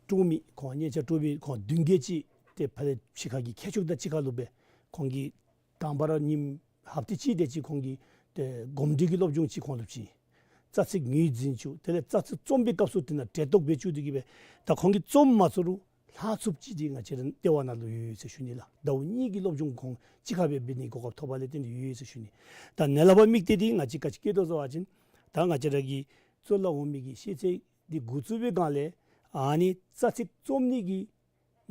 དཀྲོག་མི་ཁོང་སྙན་ཆ་དཀྲོག་མི་ཁོང་བདུན་བརྒྱད་ཅིག་ཏེ་ཕར་ལས་ཕྱི་ཁ་གི་མཁས་མཆོག་དང་གཅིག་ཁར་ལུ་སྦེ་ཁོང་གིས་དང་པ་ར་ཉིནམ་ཧབ་ཏ་གཅིག་དེ་ཅིག་ཁོང་གིས་ཏེ་གོམས་འདྲིས་ཀྱི་སློབ་སྦྱོང་ཅིག་ཁོང་ལུ་བྱིན། རྩ་ཚིག་ངོས་འཛིན་ཅིག་དེ་ལས་རྩ་ཚིག་རྩོམ་པའི་སྐབས་སུ་དེ་ནང་འབྲེལ་གཏོགས་འབད་བཅུག་སྟེ་གིས་སྦེ་ད་ཁོང་གིས་རྩོམ་མ་ཚུགས་རུང་ལྷག་ཚུགསཔ་ཅིག་འདི་ང་བཅས་ར་ལྟེ་བ་ནང་ལུ་ཡོད་ཟེར་ཞུ་ནི་ལགས། ཟླཝ་གཉིས་ཀྱི་སློབ་སྦྱོང་ཁོང་གཅིག་ཁར་སྦེ་འབད་ནི་གོ་སྐབས་ཐོབ་པ་ལས་བརྟེན་ཏེ་ཡོད་ཟེར་ཞུ་ནི། ད་ནཱ་ལས་ཕར་དམིགས་གཏད་འདི་ང་བཅས་ག་ཅི་བསྐྱེད་དོ་ཟེར་བ་ཅིན་ད་ང་བཅས་ར་གི་གཙུག་ལག་འོག་མའི་གི་ཤེས་ཚད་འདི་འགོ་བཙུགས་པའི་སྒང་ལས་ཨ་ནི་རྩ་ཚིག་རྩོམ་ནི་གི་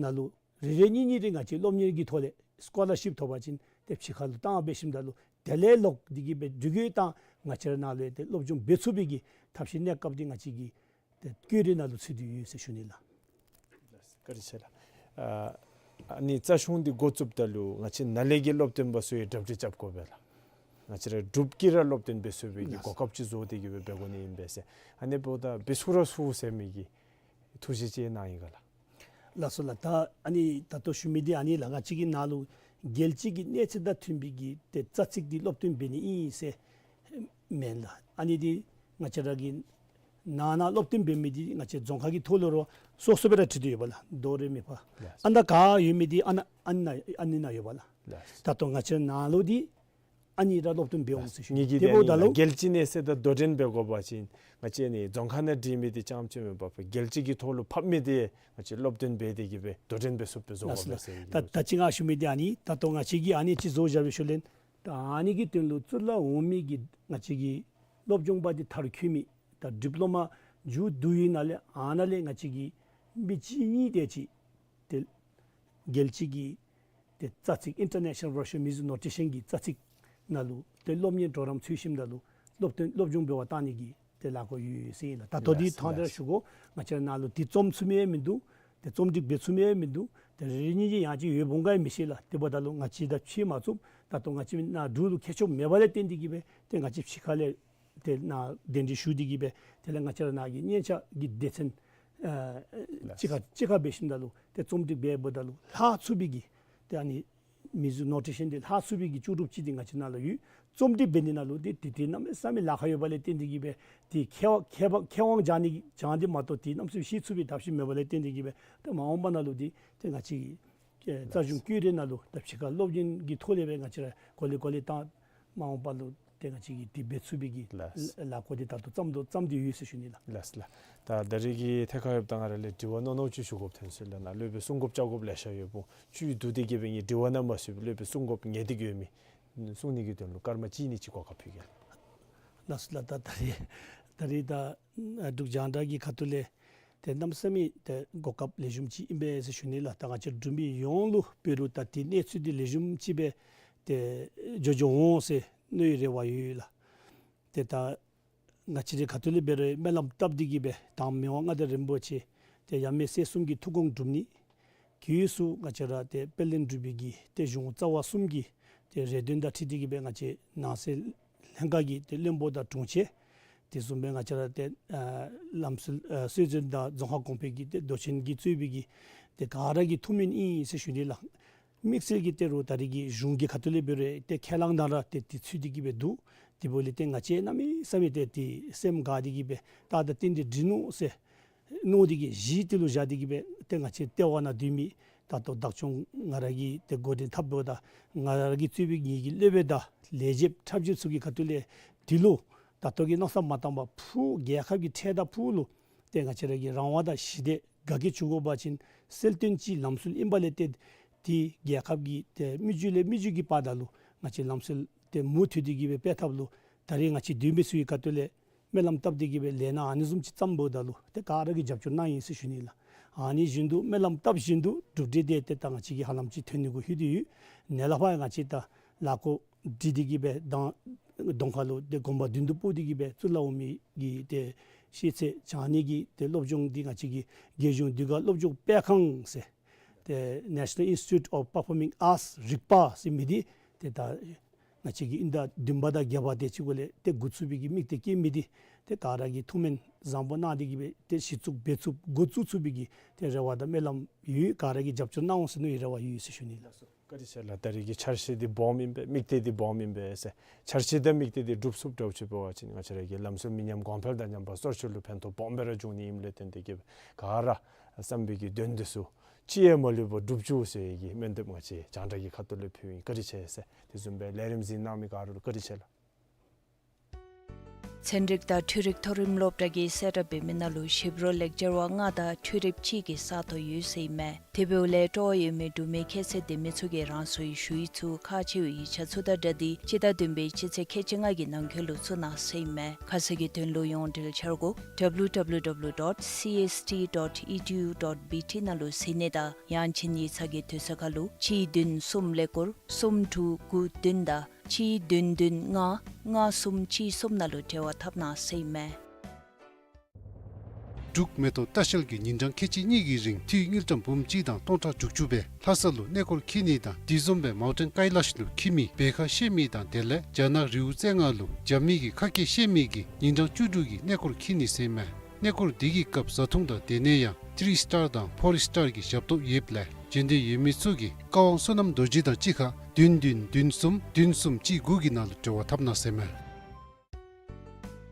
ནང་ལུ་རེ་རེ་གཉིས་གཉིས་རེ་ང་བཅས་སློབ་གཉེར་གྱི་ཐོག་ལས་སི་ཀོ་ལར་ཤིཔ་ཐོབ་པ་ཅིན་ཏེ་ཕྱི་ཁ་ལུ་བཏང་འབད་ཞིནམ་ད་ལུ་དེ་ལས་ལོག་འདི་གིས་སྦེ་འབྲུག་རྒྱལ་དང་ང་བཅས་ར་ནཱ་ལུ་ཏེ་སློབ་སྦྱོང་འབད་ཚུགས་པའི་གི་ཐབས་ཤེས་གནས་སྐབས་འདི་ང་བཅས་ཀྱི་ཏེ་བཀོད་སྒྲིག་ནང་ལུ་ཚུད་དེ་ཡོད་ཟེར་ཞུ་ནི་ལགས། བཀའ་དྲིན་ཆེ་ལགས། ཨ་ཨ་ནི་རྩ་གཞུང་འདི་འགོ་བཙུགསཔ་ད་ལུ་ང་བཅས་ནཱ་ལས་ཀྱི་སློབ་སྟོན་པ་ཚུ་ཡང་གྲ་སྒྲིག་རྐྱབ་དགོ་པས་ལགས། ང་བཅས་ར་འབྲུགཔ་གིས་ར་སློབ་སྟོན་འབད་ཚུགས་པའི་གི་གོ་སྐབས་ཅིག་བཟོ་སྟེ་གིས་སྦེ་འབད་དགོ་ནི་ཨིན་པས་ཟེར། ཨ་ནི་འབདཝ་ད་འབད་ཚུགས་ར་ཚུགས་ཟེར་མི་གི་ཐུགས་བཞེད་ཅིག་གནང་ཡི་ག་ལགས། ལགས་སོ་ལགས། ད་ཨ་ནི་ད་ལྟོ་ཞུ་མི་འདི་ཨ་ནི་ལགས། ང་བཅས་ཀྱི་ནཱ་ལུ་རྒྱལ་སྤྱི་གི་གནས་ཚད་དང་མཐུན་པའི་གི་ཏེ་རྩ་ཚིག་འདི་སློབ་སྟོན་འབད་ནི་ཨིན་ཟེར་མེན་ལགས། ཨ་ནི་འདི་ང་བཅས་ར་གི་ནང་ན་སློབ་སྟོན་འབད་མི་འདི་ང་བཅས་རྫོང་ཁག་གི་ཐོག་ལུ་ར་སོ་སོ་སྦེ་ར་བྲིས་ཏེ་ཡོད་པས་ལགས། དོ་རེ་མི་ཕ། ལགས། ཨ་ནཱ་ག་ཡོད་མི་འདི་ཨ་ནཱ་ཨ་ནཱ་ཨ་ནི་ནང་ཡོད་པས་ལགས། ལགས། ད་ལྟོ་ང་བཅས་ནཱ་ལུ་འདི་ཨ་ནི་ར་སློབ་སྟོན་འབད་འོང་ཟེར་ཞུ་ནི། ངེ་གི་དེ་འབདཝ་ད་ལུ་རྒྱལ་སྤྱི་གནས་ཚད་དང་དོ་འགྲན་འབད་དགོ་པ་ཅིན་ང་བཅས་ནི་རྫོང་ཁག་ནང་བྲིས་མི་འདི་རྐྱངམ་ཅིག་མེན་པར་རྒྱལ་སྤྱི་གི་ཐོག་ལུ་ཕབ་མི་འདི་ང་བཅས་སློབ་སྟོན་འབད་དེ་གིས་སྦེ་དོ་འགྲན་འབད་ཚུགསཔ་སྦེ་བཟོ་དགོ་པས་ཟེར། ད་ད་ཅི་ང་ཞུ་མི་འདི་ཨ་ནི་ད་ལྟོ་ང་བཅས་ཀྱིས་ཨ་ནི་ཅིག་བཟོ་བཞག་པའི་ཤུལ་ལས་ད་ཨ་ནི་གི་དོན་ལུ་གཙུག་ལག་འོག་མའི་གི་ང་བཅས་ཀྱི་སློབ་སྦྱོང་པ་འདི་མཐར་འཁྱོལ་མི་ད་ཌིབ་ལོ་མ་མཇུག་བསྡུ་བའི་ནང་ལས་ཨ་ནཱ་ལས་ང་བཅས་ཀྱི་མི་གཅིག་གཉིས་དེ་ཅིག་ཏེ་རྒྱལ་སྤྱི་གི་ཏེ་རྩ་ཚིག་International Russian Music Notation གི་རྩ་ཚིག་ནང་ལུ་ཏེ་སློབ་གཉེར་གྲོགས་རམ་ཚུད་ཞིནམ་ད་ལུ་སློབ་སྟོན་སློབ་སྦྱོང་འབད་བར་བཏང་ནི་གི་ཏེ་ལཱ་འགོ་ཡོད་ཟེར་ཨིན་ལགས། ད་ལྟོ་འདི་ལགས་ཐང་ལགས་ཏེ་ཞུ་དགོ། ང་བཅས་ནཱ་ལུ་འདི་རྩོམ་ཚུགས་མི་ཡང་མིན་འདུག། ཏེ་རྩོམ་སྒྲིག་འབད་ཚུགས་མི་ཡང་མིན་འདུག། ཏེ་རེ་རེ་གཉིས་གཉིས་ཡང་ཅིན་ཡོདཔ་འོང་ག་ཡང་མི་ཤེས་ལགས། དེ་འབདཝ་ད་ལུ་ང་བཅས་དང་ཕྱད་མ་ཚུགསཔ། ད་ལྟོ་ང་བཅས་ནཱ་འབྲུག་ལུ་མཁས་མཆོག་མེད་པ་ལས་བརྟེན་ཏེ་གིས་སྦེ་ཏེ་ང་བཅས་ཕྱི་ཁ་ལས་ ཏེ་ནཱ་གདན་འདྲེན་ཞུ་སྟེ་གི་སྦེ་དེ་ལས་ང་བཅས་ར་ནཱ་གི་སྙན་ཆ་གི་སྡེ་ཚན་ཨ་ལགས། གཅིག་ཁར་གཅིག་ཁར་འབད་ཞིནམ་ད་ལུ་ཏེ་རྩོམ་སྒྲིག་འབདཝ་ད་ལུ་ལྷག་ཚུགས་པའི་གི་ཏེ་ཨ་ནི་མིང་གཟུགས་ནོ་ཊེ་ཤཱན་འདི་ལྷག་ཚུགས་པའི་གི་ལྕོགས་གྲུབ་ཅིག་འདི་ང་བཅས་ནང་ལུ་ཡོད། རྩོམ་སྒྲིག་འབད་ནི་ནང་ལུ་ཏེ་དེ་དེ་གནམ་མེད་ས་མེད་ལཱ་ཁག་ཡོད་པ་ལས་བརྟེན་ཏེ་གི་སྦེ་ཏེ་མཁས་དབང་མཁས་དབང་མཁས་དབང་སྦྱང་ནི་སྦྱང་སྟེ་མ་གཏོགས་ཏེ་གནམ་མེད་ས་མེད་ཤེས་ཚུགས་པའི་ཐབས་ཤེས་མེད་པ་ལས་བརྟེན་ཏེ་གི་སྦེ་ཏེ་མ་འོངས་པ་ནང་ལུ་ཏེ་ཏེ་ང་བཅས་ཀྱི་ཨེ་རྩ་གཞུང་བཀོད་སྒྲིག་ནང་ལུ་ད་ཕྱི་ཁ་སློབ་སྦྱོང་གི་ཐོག་ལས་སྦེ་ང་བཅས་ར་གོ་ལེ་གོ་ལེ་བཏང་མ་འོངས་པ་ལུ་ཏེ་ང་བཅས་ཀྱིས་དེ་འབད་ཚུགས་པའི་གི་ལགས། ལཱ་འགོ་འདི་ད་ལྟོ་བརྩམ་དོ་བརྩམས་ཏེ་ཡོད་ཟེར་ཞུ་ནི་ལགས། ལགས་ལགས། ད་ད་རེས་ཀྱི་ཐད་ཁར་ཡོདཔ་ད་ང་ར་ལས་དྲི་བ་རྣོ་རྣོ་ཅིག་ཞུ་དགོཔ་ཐོན་སོང་ལགས། ནཱ་སློབ་དཔོན་གསུང་དགོཔ་བཅར་དགོཔ་ལེ་ཤ་ཡོདཔ་འོང་། བཅུད་བསྡུ་སྟེ་གི་སྦེ་ངེའི་དྲི་བ་ནང་མ་ཚུད་པར་སློབ་དཔོན་གསུང་དགོཔ་ངེས་ཏིག་ཡོད་མི་གསུང་ནི་གི་དོན་ལུ་སྐར་མ་གཅིག་གཉིས་ཅིག་གོ་སྐབས་ཕུལ་གེ་ལགས། ལགས་ལགས། ད་ད་རེས་ད་རེས་ད་ཨ་འབྲུག་རྒྱང་བསྒྲགས་ཀྱི་ཁ་ཐུག་ལས་ཏེ་གནམ་མེད་ས་མེད་ཏེ་གོ་སྐབས་ལེགས་ཤོམ་ཅིག་ཨིན་པས་ཟེར་ཞུ་ནི་ལགས། ད་ང་བཅས་འབྲུག་མི་ཡོངས་ལུ་འབད་རུང་ད་ཏེ་གནས་ཚུལ་འདི་ལེགས་ཤོམ་ཅིག་སྦེ་ཏེ་འགྱོ་འགྱོཝ་འོང་ཟེར་མནོ་བའི་རེ་བ་ཡོད་ལགས། ཏེ་ད་ང་བཅས་རའི་ཁ་ཐུག་ལས་འབད་རུང་སྨོན་ལམ་བཏབ་སྟེ་གི་སྦེ་དང་མི་དབང་མངའ་བདག་རིན་པོ་ཆེ་ཏེ་ཡབ་མེས་སྲས་གསུམ་གྱི་ཐུགས་དགོངས་འགྲུབ་ནི། དེ་ཚུ་ང་བཅས་ར་ཏེ་དཔལ་ལྡན་འབྲུག་པའི་གི་ཏེ་གཞུང་རྩ་བ་གསུམ་གྱི་ཏེ་རེ་འདུན་དང་འཁྲིལ་ཏེ་གི་སྦེ་ང་བཅས་ནང་སྲིད་ལྷན་ཁག་གི་ཏེ་བློན་པོ་དང་དྲུང་ཆེན་དེ་བཟུམ་སྦེ་ང་བཅས་ར་ཏེ་ཨ་ལམ་སྲོལ་ཨ་སྲོལ་འཛིན་དང་རྫོང་ཁག་གོང་འཕེལ་གྱི་ཏེ་མདོ་ཆེན་གྱིས་གཙོས་པའི་གི་ཏེ་ག་ར་གི་ཐུགས་སྨོན་ཨིན་ཟེར་ཞུ་ནི་ལགས། དམིགས་བསལ་གྱིས་ཏེ་རུང་ད་རེས་ཀྱི་གཞུང་གི་ཁ་ཐུག་ལས་འབད་རུང་ཏེ་ཁས་བླངས་ནང་ར་ཏེ་དེ་ཚུད་དེ་གི་སྦེ་འདུག། དེ་འབདཝ་ལས་ཏེ་ང་བཅས་གནམ་མེད་ས་མེད་ཏེ་ཏེ་སེམས་དགའ་སྟེ་གི་སྦེ་ད་ད་ཏན་ཏན་འགྲིག་ནུག་ཟེར་མནོ་སྟེ་གི་གཞི་དེ་ལུ་བཞག་སྟེ་གི་སྦེ་ཏེ་ང་བཅས་ལྟེ་བ་ནང་སྡོད་མི་ད་ལྟོ་བདག་སྐྱོང་ང་ར་གིས་ཏེ་འགོ་འདྲེན་འཐབ་འབདཝ་ད་ང་ར་གིས་གཙོས་པའི་ངེའི་གི་སློབ་དཔོན་དང་ལས་བྱེདཔ་ཁྲབ་ཅིག་ཚུ་གི་ཁ་ཐུག་ལས་དེ་ལུ་ད་ལྟོ་གི་མནོ་བསམ་མ་བཏང་པར་ཕུགས་རྒྱལ་ཁབ་ཀྱི་འཕྲལ་དང་ཕུགས་ལུ་ཏེ་ང་བཅས་ར་གི་རང་དབང་དང་ཞི་བདེ་དགའ་སྐྱིད་འབྱུང་དགོ་པ་ཅིན་གསལ་སྟོན་ཅིག་ལམ་སྲོལ་ཨིན་པ་ལས་ཏེ་ཏེ་རྒྱལ་ཁབ་ཀྱི་ཏེ་མི་རྒྱུད་ལས་མི་རྒྱུད་ཀྱི་བར་ན་ལུ་ང་བཅས་ལམ་སྲོལ་ཏེ་མུ་མཐུད་དེ་གི་སྦེ་སྤེལ་ཐབས་ལུ་ད་རེས་ང་བཅས་འདུས་མི་ཚུ་གི་ཁ་ཐུག་ལས་སྨོན་ལམ་བཏབ་སྟེ་གི་སྦེ་ལས་སྣ་ཨ་ནི་བཟུམ་ཅིག་བརྩམ་འབདཝ་ད་ལུ་ཏེ་ག་ར་གིས་རྒྱབ་སྐྱོར་གནང་ཡི་ཟེར་ཞུ་ནི་ལགས། ཨ་ནི་བཞིན་དུ་སྨོན་ལམ་བཏབ་བཞིན་དུ་གྲུབ་འབྲས་དེ་ཏེ་ད་ང་བཅས་ཀྱིས་ཧ་ལམ་ཅིག་ཐོན་ནི་གུ་ལྷོད་དེ་ཡོད། ནཱ་ལས་ཕར་ང་བཅས་ད་ལཱ་འགོ་འདྲེན་ཏེ་གི་སྦེ་དང་གདོང་ཁ་ལུ་ཏེ་དགོངས་པ་མདུན་དུ་སྤོ་སྟེ་གི་སྦེ་གཙུག་ལག་འོག་མའི་གི་ཏེ་ཤེས་ཚད་སྦྱང་ནི་གི་ཏེ་སློབ་སྦྱོང་འདི་ང་བཅས་ཀྱི་རྒྱལ་གཞུང་དུས་འགོ་སློབ་སྦྱོང་སྤེལ་ཁང་ཟེར་ཏེ་National Institute of Performing Arts རིག་པ་ཟེར་མི་འདི་ཏེ་ད་ང་བཅས་ཀྱི་དབྱིན་ཟླ་བདུན་པ་དང་བརྒྱད་པ་དེ་ཅིག་གུ་ལས་ཏེ་འགོ་བཙུགས་པའི་གི་དམིགས་གཏད་བསྐྱེད་མི་འདི་ཏེ་ག་ར་གིས་ཐུགས་སྨོན་བཟང་པོ་གནང་སྟེ་གི་སྦེ་ཏེ་གཞི་བཙུགས་འབད་ཚུགསཔ་འགོ་བཙུགས་ཚུགས་པའི་གི་ཏེ་རེ་བ་དང་སྨོན་ལམ་ཡོད། ག་ར་གིས་རྒྱབ་སྐྱོར་གནང་འོང་ཟེར་མནོ་བའི་རེ་བ་ཡོད་ཟེར་ཞུ་ནི་ལགས། བཀའ་དྲིན་ཆེ་ལགས། ད་རེས་ཀྱི་འཆར་གཞི་འདི་སྦོམ་ཨིན་པས། དམིགས་གཏད་འདི་སྦོམ་ཨིན་པས་ཟེར། འཆར་གཞི་དང་དམིགས་གཏད་འདི་འགྲུབ་ཚུགསཔ་འདྲཝ་ཅིག་འབད་བ་ཅིན་ང་བཅས་ར་གི་ལམ་སྲོལ་མི་ཉམས་གོང་འཕེལ་དང་མཉམ་པར་སོར་ཆུད་ལུ་ཕན་ཐོགས་སྦོམ་སྦེ་ར་འབྱུང་ནི་ཨིནམ་ལས་བརྟེན་ཏེ་གི་ག་ར་བསམ་པའི་གི་དོན་འདི་ཚུ་ཅི་ཡང་མ་ལུས་པར་འགྲུབ་བཅུག་ཟེར་བའི་གི་སྨོན་འདེབས་ང་བཅས་རྒྱང་བསྒྲགས་ཀྱི་ཁ་ཐུག་ལས་ཕུལཝ་ཨིན། བཀའ་དྲིན་ཆེ་ཟེར། དེ་བཟུམ་སྦེ་ལས་རིམ་གཟིགས་གནང་མི་ག་ར་ལུ་བཀའ་དྲིན་ཆེ་ལགས། ཚན་རིག་དང་འཕྲུལ་རིག་མཐོ་རིམ་སློབ་གྲྭ་གིས་གསལ་བསྒྲགས་འབད་མི་ནང་ལུ་ཞིབ་རོ་ལེགས་སྦྱར་བ་ལྔ་དང་འཕྲུལ་རིགཔ་གཅིག་གི་ས་སྟོང་ཡོད་ཟེར་ཨིན་མས། དེ་འབདཝ་ལས་སྤྲོ་བ་ཡོད་མི་འབྲུག་མི་ཁྱད་ཚད་ལྡན་མི་ཚུ་གིས་རང་སོའི་ཞུ་ཡིག་ཚུ་ཁག་ཆེ་བའི་ཡིག་ཆ་ཚུ་དང་སྦྲགས་ཏེ་སྤྱི་ཟླ་བདུན་པའི་སྤྱི་ཚེས་ཁལ་གཅིག་ལྔ་གི་ནང་འཁོད་ལུ་བཙུགས་གནང་ཟེར་ཨིན་མས། ཁ་གསལ་གྱི་དོན་ལུ་ཡོངས་འབྲེལ་འཆར་སྒོ་W W W dot C S T dot E D U dot B T ནང་ལུ་གཟིགས་ནི་དང་ཡང་ཅིན་ཡིག་ཚང་གི་དུས་ཚོད་ཁར་ལུ་གཅིག་བདུན་གསུམ་ཀླད་ཀོར་གསུམ་དྲུག་དགུ་བདུན་དང་གཅིག་བདུན་བདུན་ལྔ་ལྔ་གསུམ་གཅིག་གསུམ་ནང་ལུ་འབྲེལ་བ་འཐབ་གནང་ཟེར་ཨིན་མས། འབྲུག་མེ་ཏོག་ལྟ་བཤལ་གྱིས་ཉིན་གྲངས་ཁལ་གཅིག་གཉིས་ཀྱི་རིང་འཐུས་དངུལ་ཀྲམ་འབུམ་གཅིག་དང་སྟོང་ཕྲག་དྲུག་ཅུ་སྦེ་ལྷ་ས་ལུ་གནས་སྐོར་འཁྱིད་ནི་དང་དེ་བཟུམ་སྦེ་མའུ་ཊེན་ཀའི་ལཱཤ་ལུ་འཁྱིད་མི་བེ་ཁ་བཤད་མི་དང་དེ་ལས་རྒྱ་ནག་རི་བོ་རྩེ་ལྔ་ལུ་རྒྱབ་མི་གི་ཁ་སྐད་བཤད་མི་གི་ཉིན་གྲངས་བཅུ་དྲུག་གི་གནས་སྐོར་འཁྱིད་ནི་ཟེར་ཨིན་མས། གནས་སྐོར་འདི་གི་སྐབས་བཟའ་འཐུང་དང་སྡོད་གནས་ཡང་ཐི་རི་སི་ཊར་དང་ཕོར་སི་ཊར་གྱི་ཞབས་ཏོག་ཡོདཔ་ལས་འབྱོན་འདོད་ཡོད་མི་ཚུ་གིས་བཀའ་དབང་བསོད་ནམས་རྡོ་རྗེ་དང་གཅིག་ཁར་བདུན་བདུན་བདུན་གསུམ་བདུན་གསུམ་གཅིག་དགུ་གི་ནང་ལུ་འབྲེལ་བ་འཐབ་གནང་ཟེར་ཨིན་མས།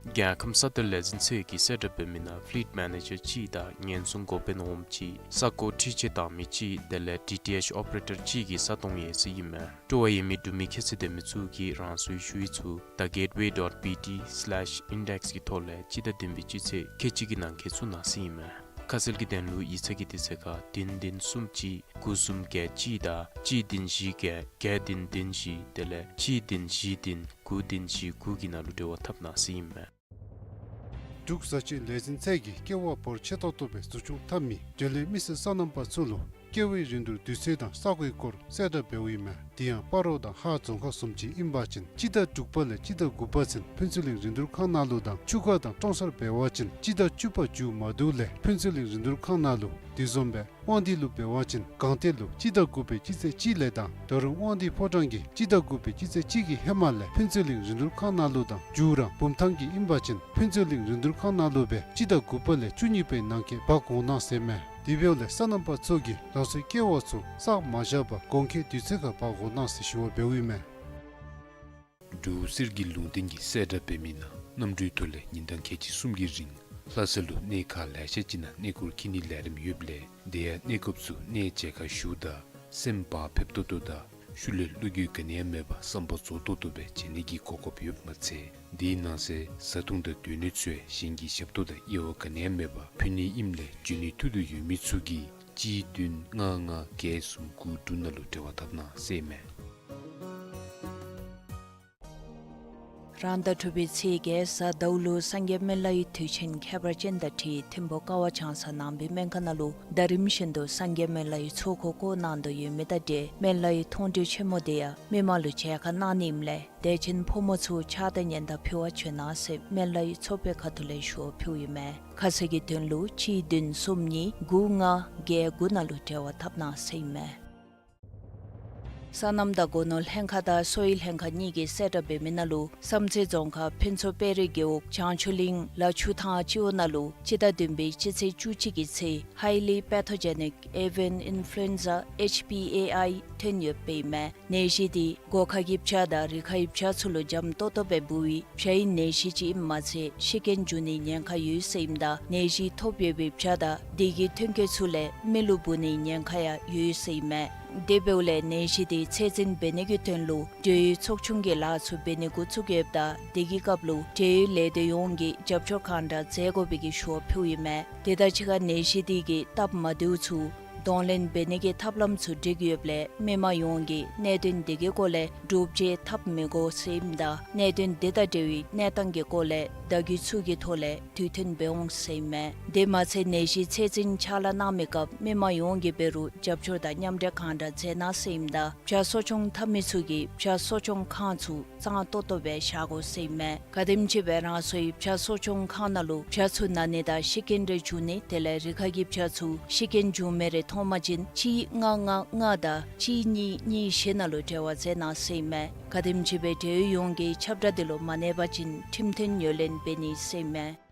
རྒྱལ་ཁམས་ས་གཏེར་ལས་འཛིན་ཚད་ཀྱིས་གསལ་བསྒྲགས་འབད་མི་ནང་ཕི་ལིཊ་མེ་ནེ་ཇར་གཅིག་དང་ཉེན་སྲུང་འགོ་དཔོན་འོགམ་གཅིག་ས་སྒོ་འཁྲུག་ཆ་བཏང་མི་གཅིག་དེ་ལས་ཌི་ཊི་ཨེཆ་ཨོ་པ་རེ་ཊར་གཅིག་གི་ས་སྟོང་ཡོད་ཟེར་ཨིན་མས། སྤྲོ་བ་ཡོད་མི་འབྲུག་མི་ཁྱད་ཚད་ལྡན་མི་ཚུ་གིས་རང་སོའི་ཞུ་ཡིག་ཚུ་the gateway dot B T slash index གི་ཐོག་ལས་སྤྱི་ཟླ་བདུན་པའི་སྤྱི་ཚེས་ཁལ་གཅིག་གི་ནང་འཁོད་བཙུགས་གནང་ཟེར་ཨིན་མས། ཁ་གསལ་གྱི་དོན་ལུ་ཡིག་ཚང་གི་དུས་ཚོད་ཁར་བདུན་བདུན་གསུམ་གཅིག་དགུ་གསུམ་བརྒྱད་གཅིག་དང་གཅིག་བདུན་བཞི་བརྒྱད་བརྒྱད་བདུན་བདུན་བཞི་དེ་ལས་གཅིག་བདུན་བཞི་བདུན་དགུ་བདུན་བཞི་དགུ་གི་ནང་ལུ་འབྲེལ་བ་འཐབ་གནང་ཟེར་ཨིན་མས། འབྲུག་བཟའ་སྤྱོད་ལས་འཛིན་ཚད་ཀྱིས་ཀེ་བ་འབོར་ཆེ་ཏོག་ཏོ་སྦེ་འཛུགས་སྐྱོང་འཐབ་མི་འབྲེལ་ཡོད་མི་སེར་སོ་ནམ་པ་ཚུ་ལུ་ ཀེ་བའི་རིན་བསྡུར་དུས་ཚོད་དང་ས་གོའི་སྐོར་གསལ་བསྒྲགས་འབདཝ་ཨིན་མས། དེ་ཡང་སྤ་རོ་དང་ཧཱ་རྫོང་ཁག་གསུམ་ཅིག་ཨིན་པ་ཅིན་སྤྱི་ཟླ་དྲུག་པ་ལས་སྤྱི་ཟླ་དགུ་པ་ཚུན་ཕུན་ཚོགས་གླིང་རིན་བསྡུར་ཁང་ནང་ལུ་དང་ཆུ་ཁ་དང་ཀྲོང་གསར་འབད་བ་ཅིན་སྤྱི་ཟླ་བཅུ་པ་མཇུག་མ་བསྡུ་ལས་ཕུན་ཚོགས་གླིང་རིན་བསྡུར་ཁང་ནང་ལུ། དེ་བཟུམ་སྦེ་དབང་འདུས་ལུ་འབད་བ་ཅིན་སྒང་སྟེང་ལུ་སྤྱི་ཟླ་དགུ་པའི་སྤྱི་ཚེས་གཅིག་ལས་དང་ད་རུང་དབང་འདུས་ཕོ་བྲང་གི་སྤྱི་ཟླ་དགུ་པའི་སྤྱི་ཚེས་གཅིག་གི་ཧེ་མ་ལས་ཕུན་ཚོགས་གླིང་རིན་བསྡུར་ཁང་ནང་ལུ་དང་མཇུག་ར་བུམ་ཐང་གི་ཨིན་པ་ཅིན་ཕུན་ཚོགས་གླིང་རིན་བསྡུར་ཁང་ནང་ལུ་སྦེ་སྤྱི་ཟླ་དགུ་པ་ལས་བཅུ་གཉིས་པའི་ནང་འཁོད་འབག་འོང་གནང་ཟེར་མས། དེ་འབདཝ་ལས་སོ་ནམ་པ་ཚུ་གིས་ལང་ཚོའི་ཀེ་བ་ཚུ་བསགས་མ་བཞག་པར་དགོང་ཁའི་དུས་ཚོད་ཁར་འབག་འོང་གནང་ཟེར་ཞུ་བ་འབདཝ་ཨིན་མས། འབྲུག་གསེར་གྱི་ལུང་བསྟན་གྱིས་གསལ་བསྒྲགས་འབད་མི་ནང་གནམ་གྲུའི་ཐོག་ལས་ཉིན་གྲངས་ཁལ་གཅིག་གསུམ་གྱི་རིང་ལྷ་ས་ལུ་གནས་ཁག་ལེ་ཤ་ཅིག་ནང་གནས་སྐོར་འཁྱིད་ནིའི་ལས་རིམ་ཡོདཔ་ལས་དེ་ཡང་གནས་སྐབས་སུ་གནས་མཇལ་ཁ་ཞུཝ་ད་སེམས་བག་ཕེབས་ཏོག་ཏོ་དང་ཤུལ་ལས་བློ་འགྱོད་ག་ནི་ཡང་མེད་པར་བསམ་པ་རྫོགས་ཏོག་ཏོ་སྦེ་མཇལ་ནི་གི་གོ་སྐབས་ཡོདཔ་མ་ཚད་དེའི་ནང་གསེས་བཟའ་འཐུང་དང་སྡོད་གནས་ཚུ་ཡང་གཞན་གྱི་ཞབས་ཏོག་དང་དབྱེ་བ་ག་ནི་ཡང་མེད་པར་ཕུལ་ནི་ཨིནམ་ལས་འབྱོན་ནིའི་ཐུགས་འདོད་ཡོད་མི་ཚུ་གིས་གཅིག་བདུན་ལྔ་ལྔ་བརྒྱད་གསུམ་དགུ་དྲུག་ནང་ལུ་འབྲེལ་བ་འཐབ་གནང་ཟེར་ཨིན་མས། རང་ཟླ་དྲུག་པའི་ཚེས་བརྒྱད་གཟའ་ཟླཝ་ལུ་སངས་རྒྱས་སྨན་བླ་ཡི་དུས་ཆེན་ཁྱད་པར་ཅན་དང་འཁྲིལ་ཐིམ་ཕུ་ཀ་བ་བྱང་ས་ནང་པའི་སྨན་ཁང་ནང་ལུ་ཟླ་རིམ་བཞིན་དུ་སངས་རྒྱས་སྨན་བླ་ཡི་ཚོགས་འཁོར་བསྐོར་གནང་དོ་ཡོད་མི་དང་འབྲེལ་སྨན་བླ་ཡི་མཐོང་གྲོལ་ཆེན་མོ་དེ་ཡང་མི་མང་ལུ་མཇལ་ཁ་གནང་ནི་ཨིནམ་ལས་དད་ཅན་ཕོ་མོ་ཚུ་ཕྱག་དང་སྙན་དར་ཕུལ་བར་བྱོན་གནང་ཟེར་སྨན་བླ་ཡི་ཚོགས་པའི་ཁ་ཐུག་ལས་ཞུ་བ་ཕུལཝ་ཨིན་མས། ཁ་གསལ་གྱི་དོན་ལུ་གཅིག་བདུན་གསུམ་གཉིས་དགུ་ལྔ་བརྒྱད་དགུ་ནང་ལུ་འབྲེལ་བ་འཐབ་གནང་ཟེར་ཨིན་མས། སོ་ནམ་དང་སྒོ་ནོར་ལྷན་ཁག་དང་སོ་ཡི་ལྷན་ཁག་གཉིས་ཀྱིས་གསལ་བསྒྲགས་འབད་མི་ནང་ལུ་བསམ་རྩེ་རྫོང་ཁག་ཕུན་ཚོགས་དཔལ་རི་རྒེད་འོག་བྱང་ཆུ་གླིང་ལ་ཆུ་ཐང་སྤྱི་འོག་ནང་ལུ་སྤྱི་ཟླ་བདུན་པའི་སྤྱི་ཚེས་བཅུ་གཅིག་གི་ཚེ་Highly Pathogenic Avian Influenza H P A I ཐོན་ཡོདཔ་ཨིན་མས། ནད་གཞི་དེ་སྒོ་ཁ་གི་བྱ་དང་རི་ཁ་གི་བྱ་ཚུ་ལུ་འཇམ་ཏོག་ཏོ་སྦེ་འབུ་བའི་བྱའི་ནད་གཞི་ཅིག་ཨིནམ་མ་ཚད་ཤི་རྐྱེན་འབྱུང་ནིའི་ཉེན་ཁ་ཡོད་ཟེར་ཨིནམ་ད་ནད་གཞི་ཐོབ་ཡོད་པའི་བྱ་དང་དེ་གི་ཐོན་སྐྱེད་ཚུ་ལས་མི་ལུ་འབུ་ནིའི་ཉེན་ཁ་ཡང་ཡོད་ཟེར་ཨིན་མས། དེ་འབདཝ་ལས་ནད་གཞི་དེ་ཚད་འཛིན་འབད་ནི་གི་དོན་ལུ་འབྲེལ་ཡོད་ཚོགས་ཆུང་གི་ལཱ་ཚུ་འབད་ནི་འགོ་བཙུགས་ཡོདཔ་ད་དེ་གི་སྐབས་ལུ་འབྲེལ་ཡོད་ལས་སྡེ་ཡོངས་ཀྱིས་རྒྱབ་སྐྱོར་གང་དྲག་མཛད་དགོ་པའི་གི་ཞུ་བ་ཕུལཝ་ཨིན་མས། དེ་དང་གཅིག་ཁར་ནད་གཞི་དེ་གི་སྟབས་མ་བདེཝ་ཚུ་གདོང་ལེན་འབད་ནི་གི་ཐབས་ལམ་ཚུ་སྒྲིག་ཡོདཔ་ལས་མི་མང་ཡོངས་ཀྱིས་གནད་དོན་དེ་གི་སྐོར་ལས་སྒྲུབ་བྱེད་འཐབ་མི་དགོ་ཟེར་ཨིནམ་ད་གནད་དོན་དེ་དང་འབྲེལ་བའི་གནས་སྟངས་ཀྱི་སྐོར་ལས་བརྡ་བརྒྱུད་ཚུ་གི་ཐོག་ལས་དུས་མཐུན་འབད་འོང་ཟེར་ཨིན་མས། དེ་མ་ཚད་ནད་གཞི་ཚད་འཛིན་ཕྱག་ལཱ་གནང་མི་སྐབས་མི་མང་ཡོངས་ཀྱིས་འབད་རུང་རྒྱབ་སྐྱོར་དང་མཉམ་འབྲེལ་གང་དྲག་མཛད་གནང་ཟེར་ཨིནམ་ད་བྱ་གསོ་སྐྱོང་འཐབ་མི་ཚུ་གིས་བྱ་གསོ་སྐྱོང་ཁང་ཚུ་གཙང་ཏོག་ཏོ་སྦེ་བཞག་དགོ་ཟེར་ཨིན་མས། ག་དེམ་ཅིག་སྦེ་རང་སོའི་བྱ་གསོ་སྐྱོང་ཁང་ནང་ལུ་བྱ་ཚུ་ན་ནི་དང་ཤི་རྐྱེན་རེ་འབྱུང་ནི་དེ་ལས་རི་ཁ་གི་བྱ་ཚུ་ཤི་རྐྱེན་འབྱུང་མི་རེ་མཐོང་པ་ཅིན་གཅིག་ལྔ་ལྔ་ལྔ་དང་གཅིག་གཉིས་གཉིས་བཞི་ནང་ལུ་འབྲེལ་བ་མཛད་གནང་ཟེར་ཨིན་མས། ག་དེམ་ཅིག་སྦེ་འབྲེལ་ཡོད་ཡོངས་ཀྱིས་ཁྱབ་བསྒྲགས་དེ་ལུ་མ་གནས་པ་ཅིན་ཁྲིམས་མཐུན་ངོས་ལེན་འབད་ནི་ཟེར་ཨིན་མས།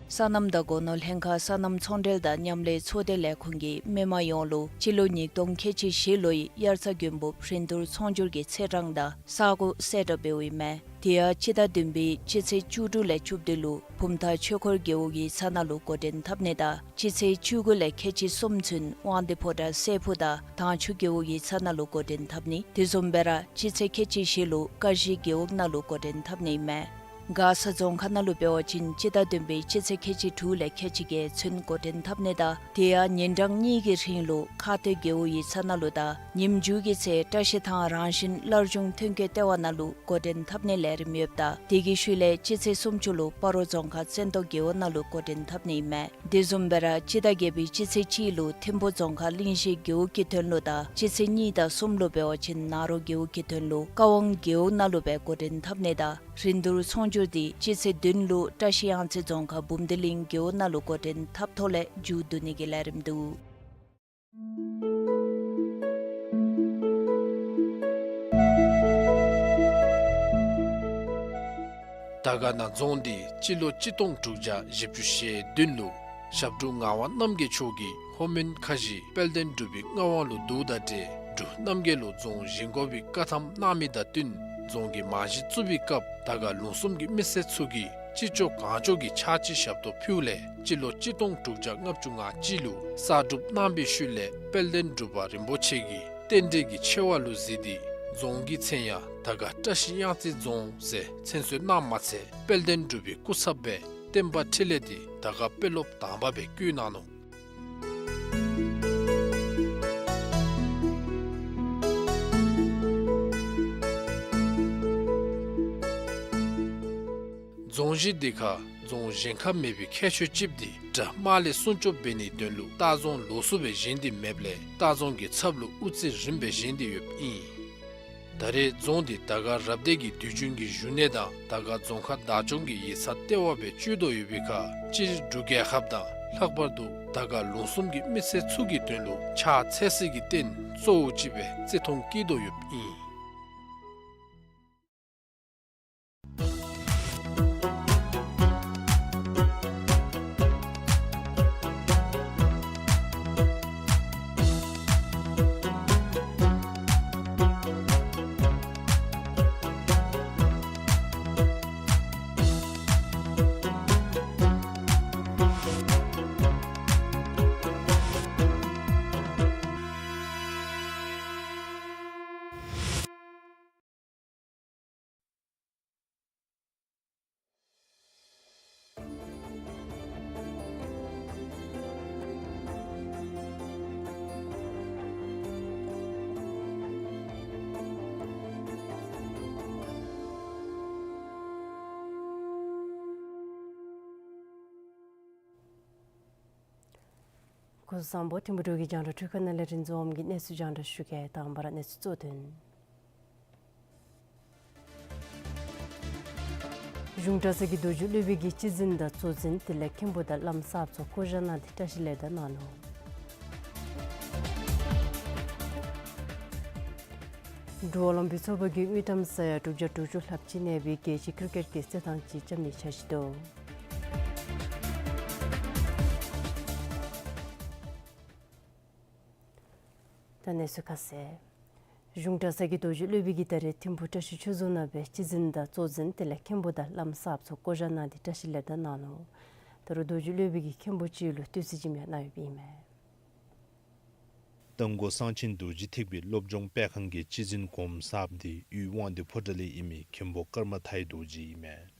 སོ་ནམ་དང་སྒོ་ནོར་ལྷན་ཁག་སོ་ནམ་ཚོང་འབྲེལ་དང་མཉམ་ལས་ཚོགས་སྡེ་ལས་ཁུངས་ཀྱིས་མི་མང་ཡོངས་ལུ་སྤྱི་ལོ་ཉིས་སྟོང་ཁལ་གཅིག་བཞི་ལོའི་དབྱར་རྩྭ་དགུན་འབུབ་རིན་བསྡུར་ཚོང་སྒྱུར་གྱི་ཚེས་གྲངས་དང་ས་གོ་གསལ་བསྒྲགས་འབདཝ་ཨིན་མས། དེ་ཡང་སྤྱི་ཟླ་བདུན་པའི་སྤྱི་ཚེས་བཅུ་དྲུག་ལས་བཅུ་བདུན་ལུ་བུམ་ཐང་ཆོས་འཁོར་རྒེད་འོག་ཡིག་ཚང་ནང་ལུ་འགོ་འདྲེན་འཐབ་ནི་དང་སྤྱི་ཚེས་བཅུ་དགུ་ལས་ཁལ་གཅིག་གསུམ་ཚུན་དབང་འདུས་ཕོ་བྲང་སྲས་ཕུག་དང་དྭངས་ཆུ་རྒེད་འོག་ཡིག་ཚང་ནང་ལུ་འགོ་འདྲེན་འཐབ་ནི། དེ་བཟུམ་སྦེ་ར་སྤྱི་ཚེས་ཁལ་གཅིག་བཞི་ལུ་ཀ་གཞི་རྒེད་འོག་ནང་ལུ་འགོ་འདྲེན་འཐབ་ནི་ཨིན་མས། མགར་ས་རྫོང་ཁག་ནང་ལུ་འབད་བ་ཅིན་སྤྱི་ཟླ་བདུན་པའི་སྤྱི་ཚེས་ཁལ་གཅིག་དྲུག་ལས་ཁལ་གཅིག་བརྒྱད་ཚུན་འགོ་འདྲེན་འཐབ་ནི་དང་དེ་ཡང་ཉིན་གྲངས་གཉིས་ཀྱི་རིང་ལུ་ཁ་སྟོད་རྒེད་འོག་ཡིག་ཚང་ནང་ལུ་དང་ཉིནམ་མཇུག་གི་ཚེ་བཀྲ་ཤིས་ཐང་རང་བཞིན་སླར་འབྱུང་ཐོན་སྐྱེད་ལྟེ་བ་ནང་ལུ་འགོ་འདྲེན་འཐབ་ནིའི་ལས་རིམ་ཡོདཔ་ད་དེ་གི་ཤུལ་ལས་སྤྱི་ཚེས་སུམ་ཅུ་ལུ་སྤ་རོ་རྫོང་ཁག་བཙན་ཏོ་རྒེད་འོག་ནང་ལུ་འགོ་འདྲེན་འཐབ་ནི་ཨིན་མས། དེ་བཟུམ་སྦེ་ར་སྤྱི་ཟླ་བརྒྱད་པའི་སྤྱི་ཚེས་གཅིག་ལུ་ཐིམ་ཕུ་རྫོང་ཁག་གླིང་བཞི་རྒེད་འོག་གི་དོན་ལུ་དང་སྤྱི་ཚེས་གཉིས་དང་གསུམ་ལུ་འབད་བ་ཅིན་ནཱ་རོ་རྒེད་འོག་གི་དོན་ལུ་ཀ་ཝང་རྒེད་འོག་ནང་ལུ་སྦེ་འགོ་འདྲེན་འཐབ་ནི་དང་རིན་བསྡུར་ཚོང་སྒྱུར་དེ་སྤྱི་ཚེས་བདུན་ལུ་བཀྲ་ཤིས་གཡང་རྩེ་རྫོང་ཁག་འབུམ་སྡེ་གླིང་རྒེད་འོག་ནང་ལུ་འགོ་འདྲེན་འཐབ་ཐོག་ལས་མཇུག་བསྡུ་ནི་གི་ལས་རིམ་འདུག། དར་དཀར་ན་རྫོང་འདི་སྤྱི་ལོ་གཅིག་སྟོང་དྲུག་བརྒྱ་བཞི་བཅུ་ཞེ་བདུན་ལུ་ཞབས་དྲུང་ངག་དབང་རྣམ་རྒྱལ་མཆོག་གིས་ལྷོ་མོན་ཁ་བཞི་དཔལ་ལྡན་འབྲུག་པའི་མངའ་དབང་ལུ་བསྡུཝ་དང་འབྲེལ་འབྲུག་རྣམ་རྒྱལ་ལུ་རྫོང་བཞེངས་དགོ་པའི་བཀའ་ཐམ་གནང་མི་དང་བསྟུན་རྫོང་གི་རྨང་གཞི་བཙུགས་པའི་སྐབས་དར་དཀར་ལུང་གསུམ་གྱི་མི་སེར་ཚུ་གིས་ཅི་ལྕོགས་གང་ལྕོགས་ཀྱི་ཕྱག་ཕྱི་ཞབས་ཏོག་ཕུལཝ་ལས་སྤྱི་ལོ་གཅིག་སྟོང་དྲུག་བརྒྱ་ལྔ་བཅུ་ང་གཅིག་ལུ་གསར་སྒྲུབ་གནང་བའི་ཤུལ་ལས་དཔལ་ལྡན་འབྲུག་པ་རིན་པོ་ཆེ་གིས་རྟེན་འབྲེལ་གྱི་ཆེ་བ་ལུ་གཟིགས་ཏེ་རྫོང་གི་མཚན་ཡང་དར་དཀར་བཀྲ་ཤིས་གཡང་རྩེ་རྫོང་ཟེར་མཚན་གསོལ་གནངམ་མ་ཚད་དཔལ་ལྡན་འབྲུག་པའི་སྐུ་ཚབ་སྦེ་བསྟན་པ་འཕྲིན་ལས་དེ་དར་དཀར་དཔོན་སློབ་དང་པ་སྦེ་བསྐོ་གནང་ནུག། རྫོང་གཞི་འདི་ཁར་ རྫོང་བཞེངས་ཁ་མེད་པའི་ཁྱད་ཆོས་ཅིག་འདི་དགྲ་དམག་ལས་སྲུང་སྐྱོབ་འབད་ནིའི་དོན་ལུ་ལྟ་རྫོང་ལོགས་སུ་སྦེ་བཞེངས་ཏེ་མེདཔ་ལས་ལྟ་རྫོང་གི་ཚབ་ལུ་དབུ་རྩེ་རིངམ་སྦེ་བཞེངས་ཏེ་ཡོདཔ་ཨིན། ད་རེས་རྫོང་འདི་དར་དཀར་རབ་སྡེ་གི་དུས་རྒྱུན་གྱི་བཞུགས་གནས་དང་དར་དཀར་རྫོང་ཁག་བདག་སྐྱོང་གི་ཡིག་ཚང་ལྟེ་བ་སྦེ་སྤྱོད་དོ་ཡོད་པའི་ཁར་སྤྱིར་འབྲུག་རྒྱལ་ཁབ་དང་ལྷག་པར་དུ་དར་དཀར་ལུང་གསུམ་གྱི་མི་སེར་ཚུ་གི་དོན་ལུ་ཕྱག་འཚལ་སའི་རྟེན་གཙོ་བོ་ཅིག་སྦེ་བརྩི་མཐོང་བསྐྱེད་དོ་ཡོདཔ་ཨིན། སྐུ་གཟུགས་བཟང་པོ། ཐིམ་ཕུ་འབྲུག་གི་རྒྱང་བསྒྲགས་འཕྲུལ་ཁང་ནང་ལས་རིན་འཛོམས་ཀྱིས་གནས་ཚུལ་རྒྱང་བསྒྲགས་ཞུ་གེ། དང་པ་ར་གནས་ཚུལ་གཙོ་དོན། གཞུང་གྲྭ་ཚང་གི་རྡོ་རྗེ་སློབ་དཔོན་གྱིས་སྤྱི་འཛིན་དང་གཙོ་འཛིན་དེ་ལས་མཁན་པོ་དང་བླམ་གསརཔ་ཚུ་བསྐོ་བཞག་གནང་སྟེ་བཀྲ་ཤིས་ལེགས་དར་གནང་ནུག། འབྲུག་ཨོ་ལིམ་པིག་ཚོགས་པ་གིས་དངུལ་ཀྲམ་ས་ཡ་དྲུག་བརྒྱ་དྲུག་ཅུ་ལྷགཔ་ཅིག་གནས་པའི་རྒྱལ་སྤྱིའི་ཀིར་ཀེཊ་ཀྱི་རྩེད་ཐང་ཅིག་རྐྱབ་ནི་འཆར་གཞི་འདུག། ད་གནས་ཚུལ་ཁ་གསལ། གཞུང་གྲྭ་ཚང་གི་རྡོ་རྗེ་སློབ་དཔོན་གྱིས་ད་རེས་ཐིམ་ཕུ་བཀྲ་ཤིས་ཆོས་རྫོང་ནང་སྦེ་སྤྱི་འཛིན་དང་གཙོ་འཛིན་དེ་ལས་མཁན་པོ་དང་བླམ་གསརཔ་ཚུ་བསྐོ་བཞག་གནང་སྟེ་བཀྲ་ཤིས་ལེགས་དར་གནང་ནུག། ད་རུང་རྡོ་རྗེ་སློབ་དཔོན་གྱིས་མཁན་པོ་ཅིག་ལུ་བསྟོད་ཚིག་ཅིག་ཡང་གནང་ཡོདཔ་ཨིན་མས། རྟ་མགོ་གསང་ཆེན་རྡོ་རྗེ་ཐེག་པའི་སློབ་སྦྱོང་སྤེལ་ཁང་གི་སྤྱི་འཛིན་གོངམ་གསརཔ་འདི་དབུས་དབང་འདུས་ཕོ་བྲང་ལས་ཨིན་མི་མཁན་པོ་ཀརྨ་མཐའི་རྡོ་རྗེ་ཨིན་མས།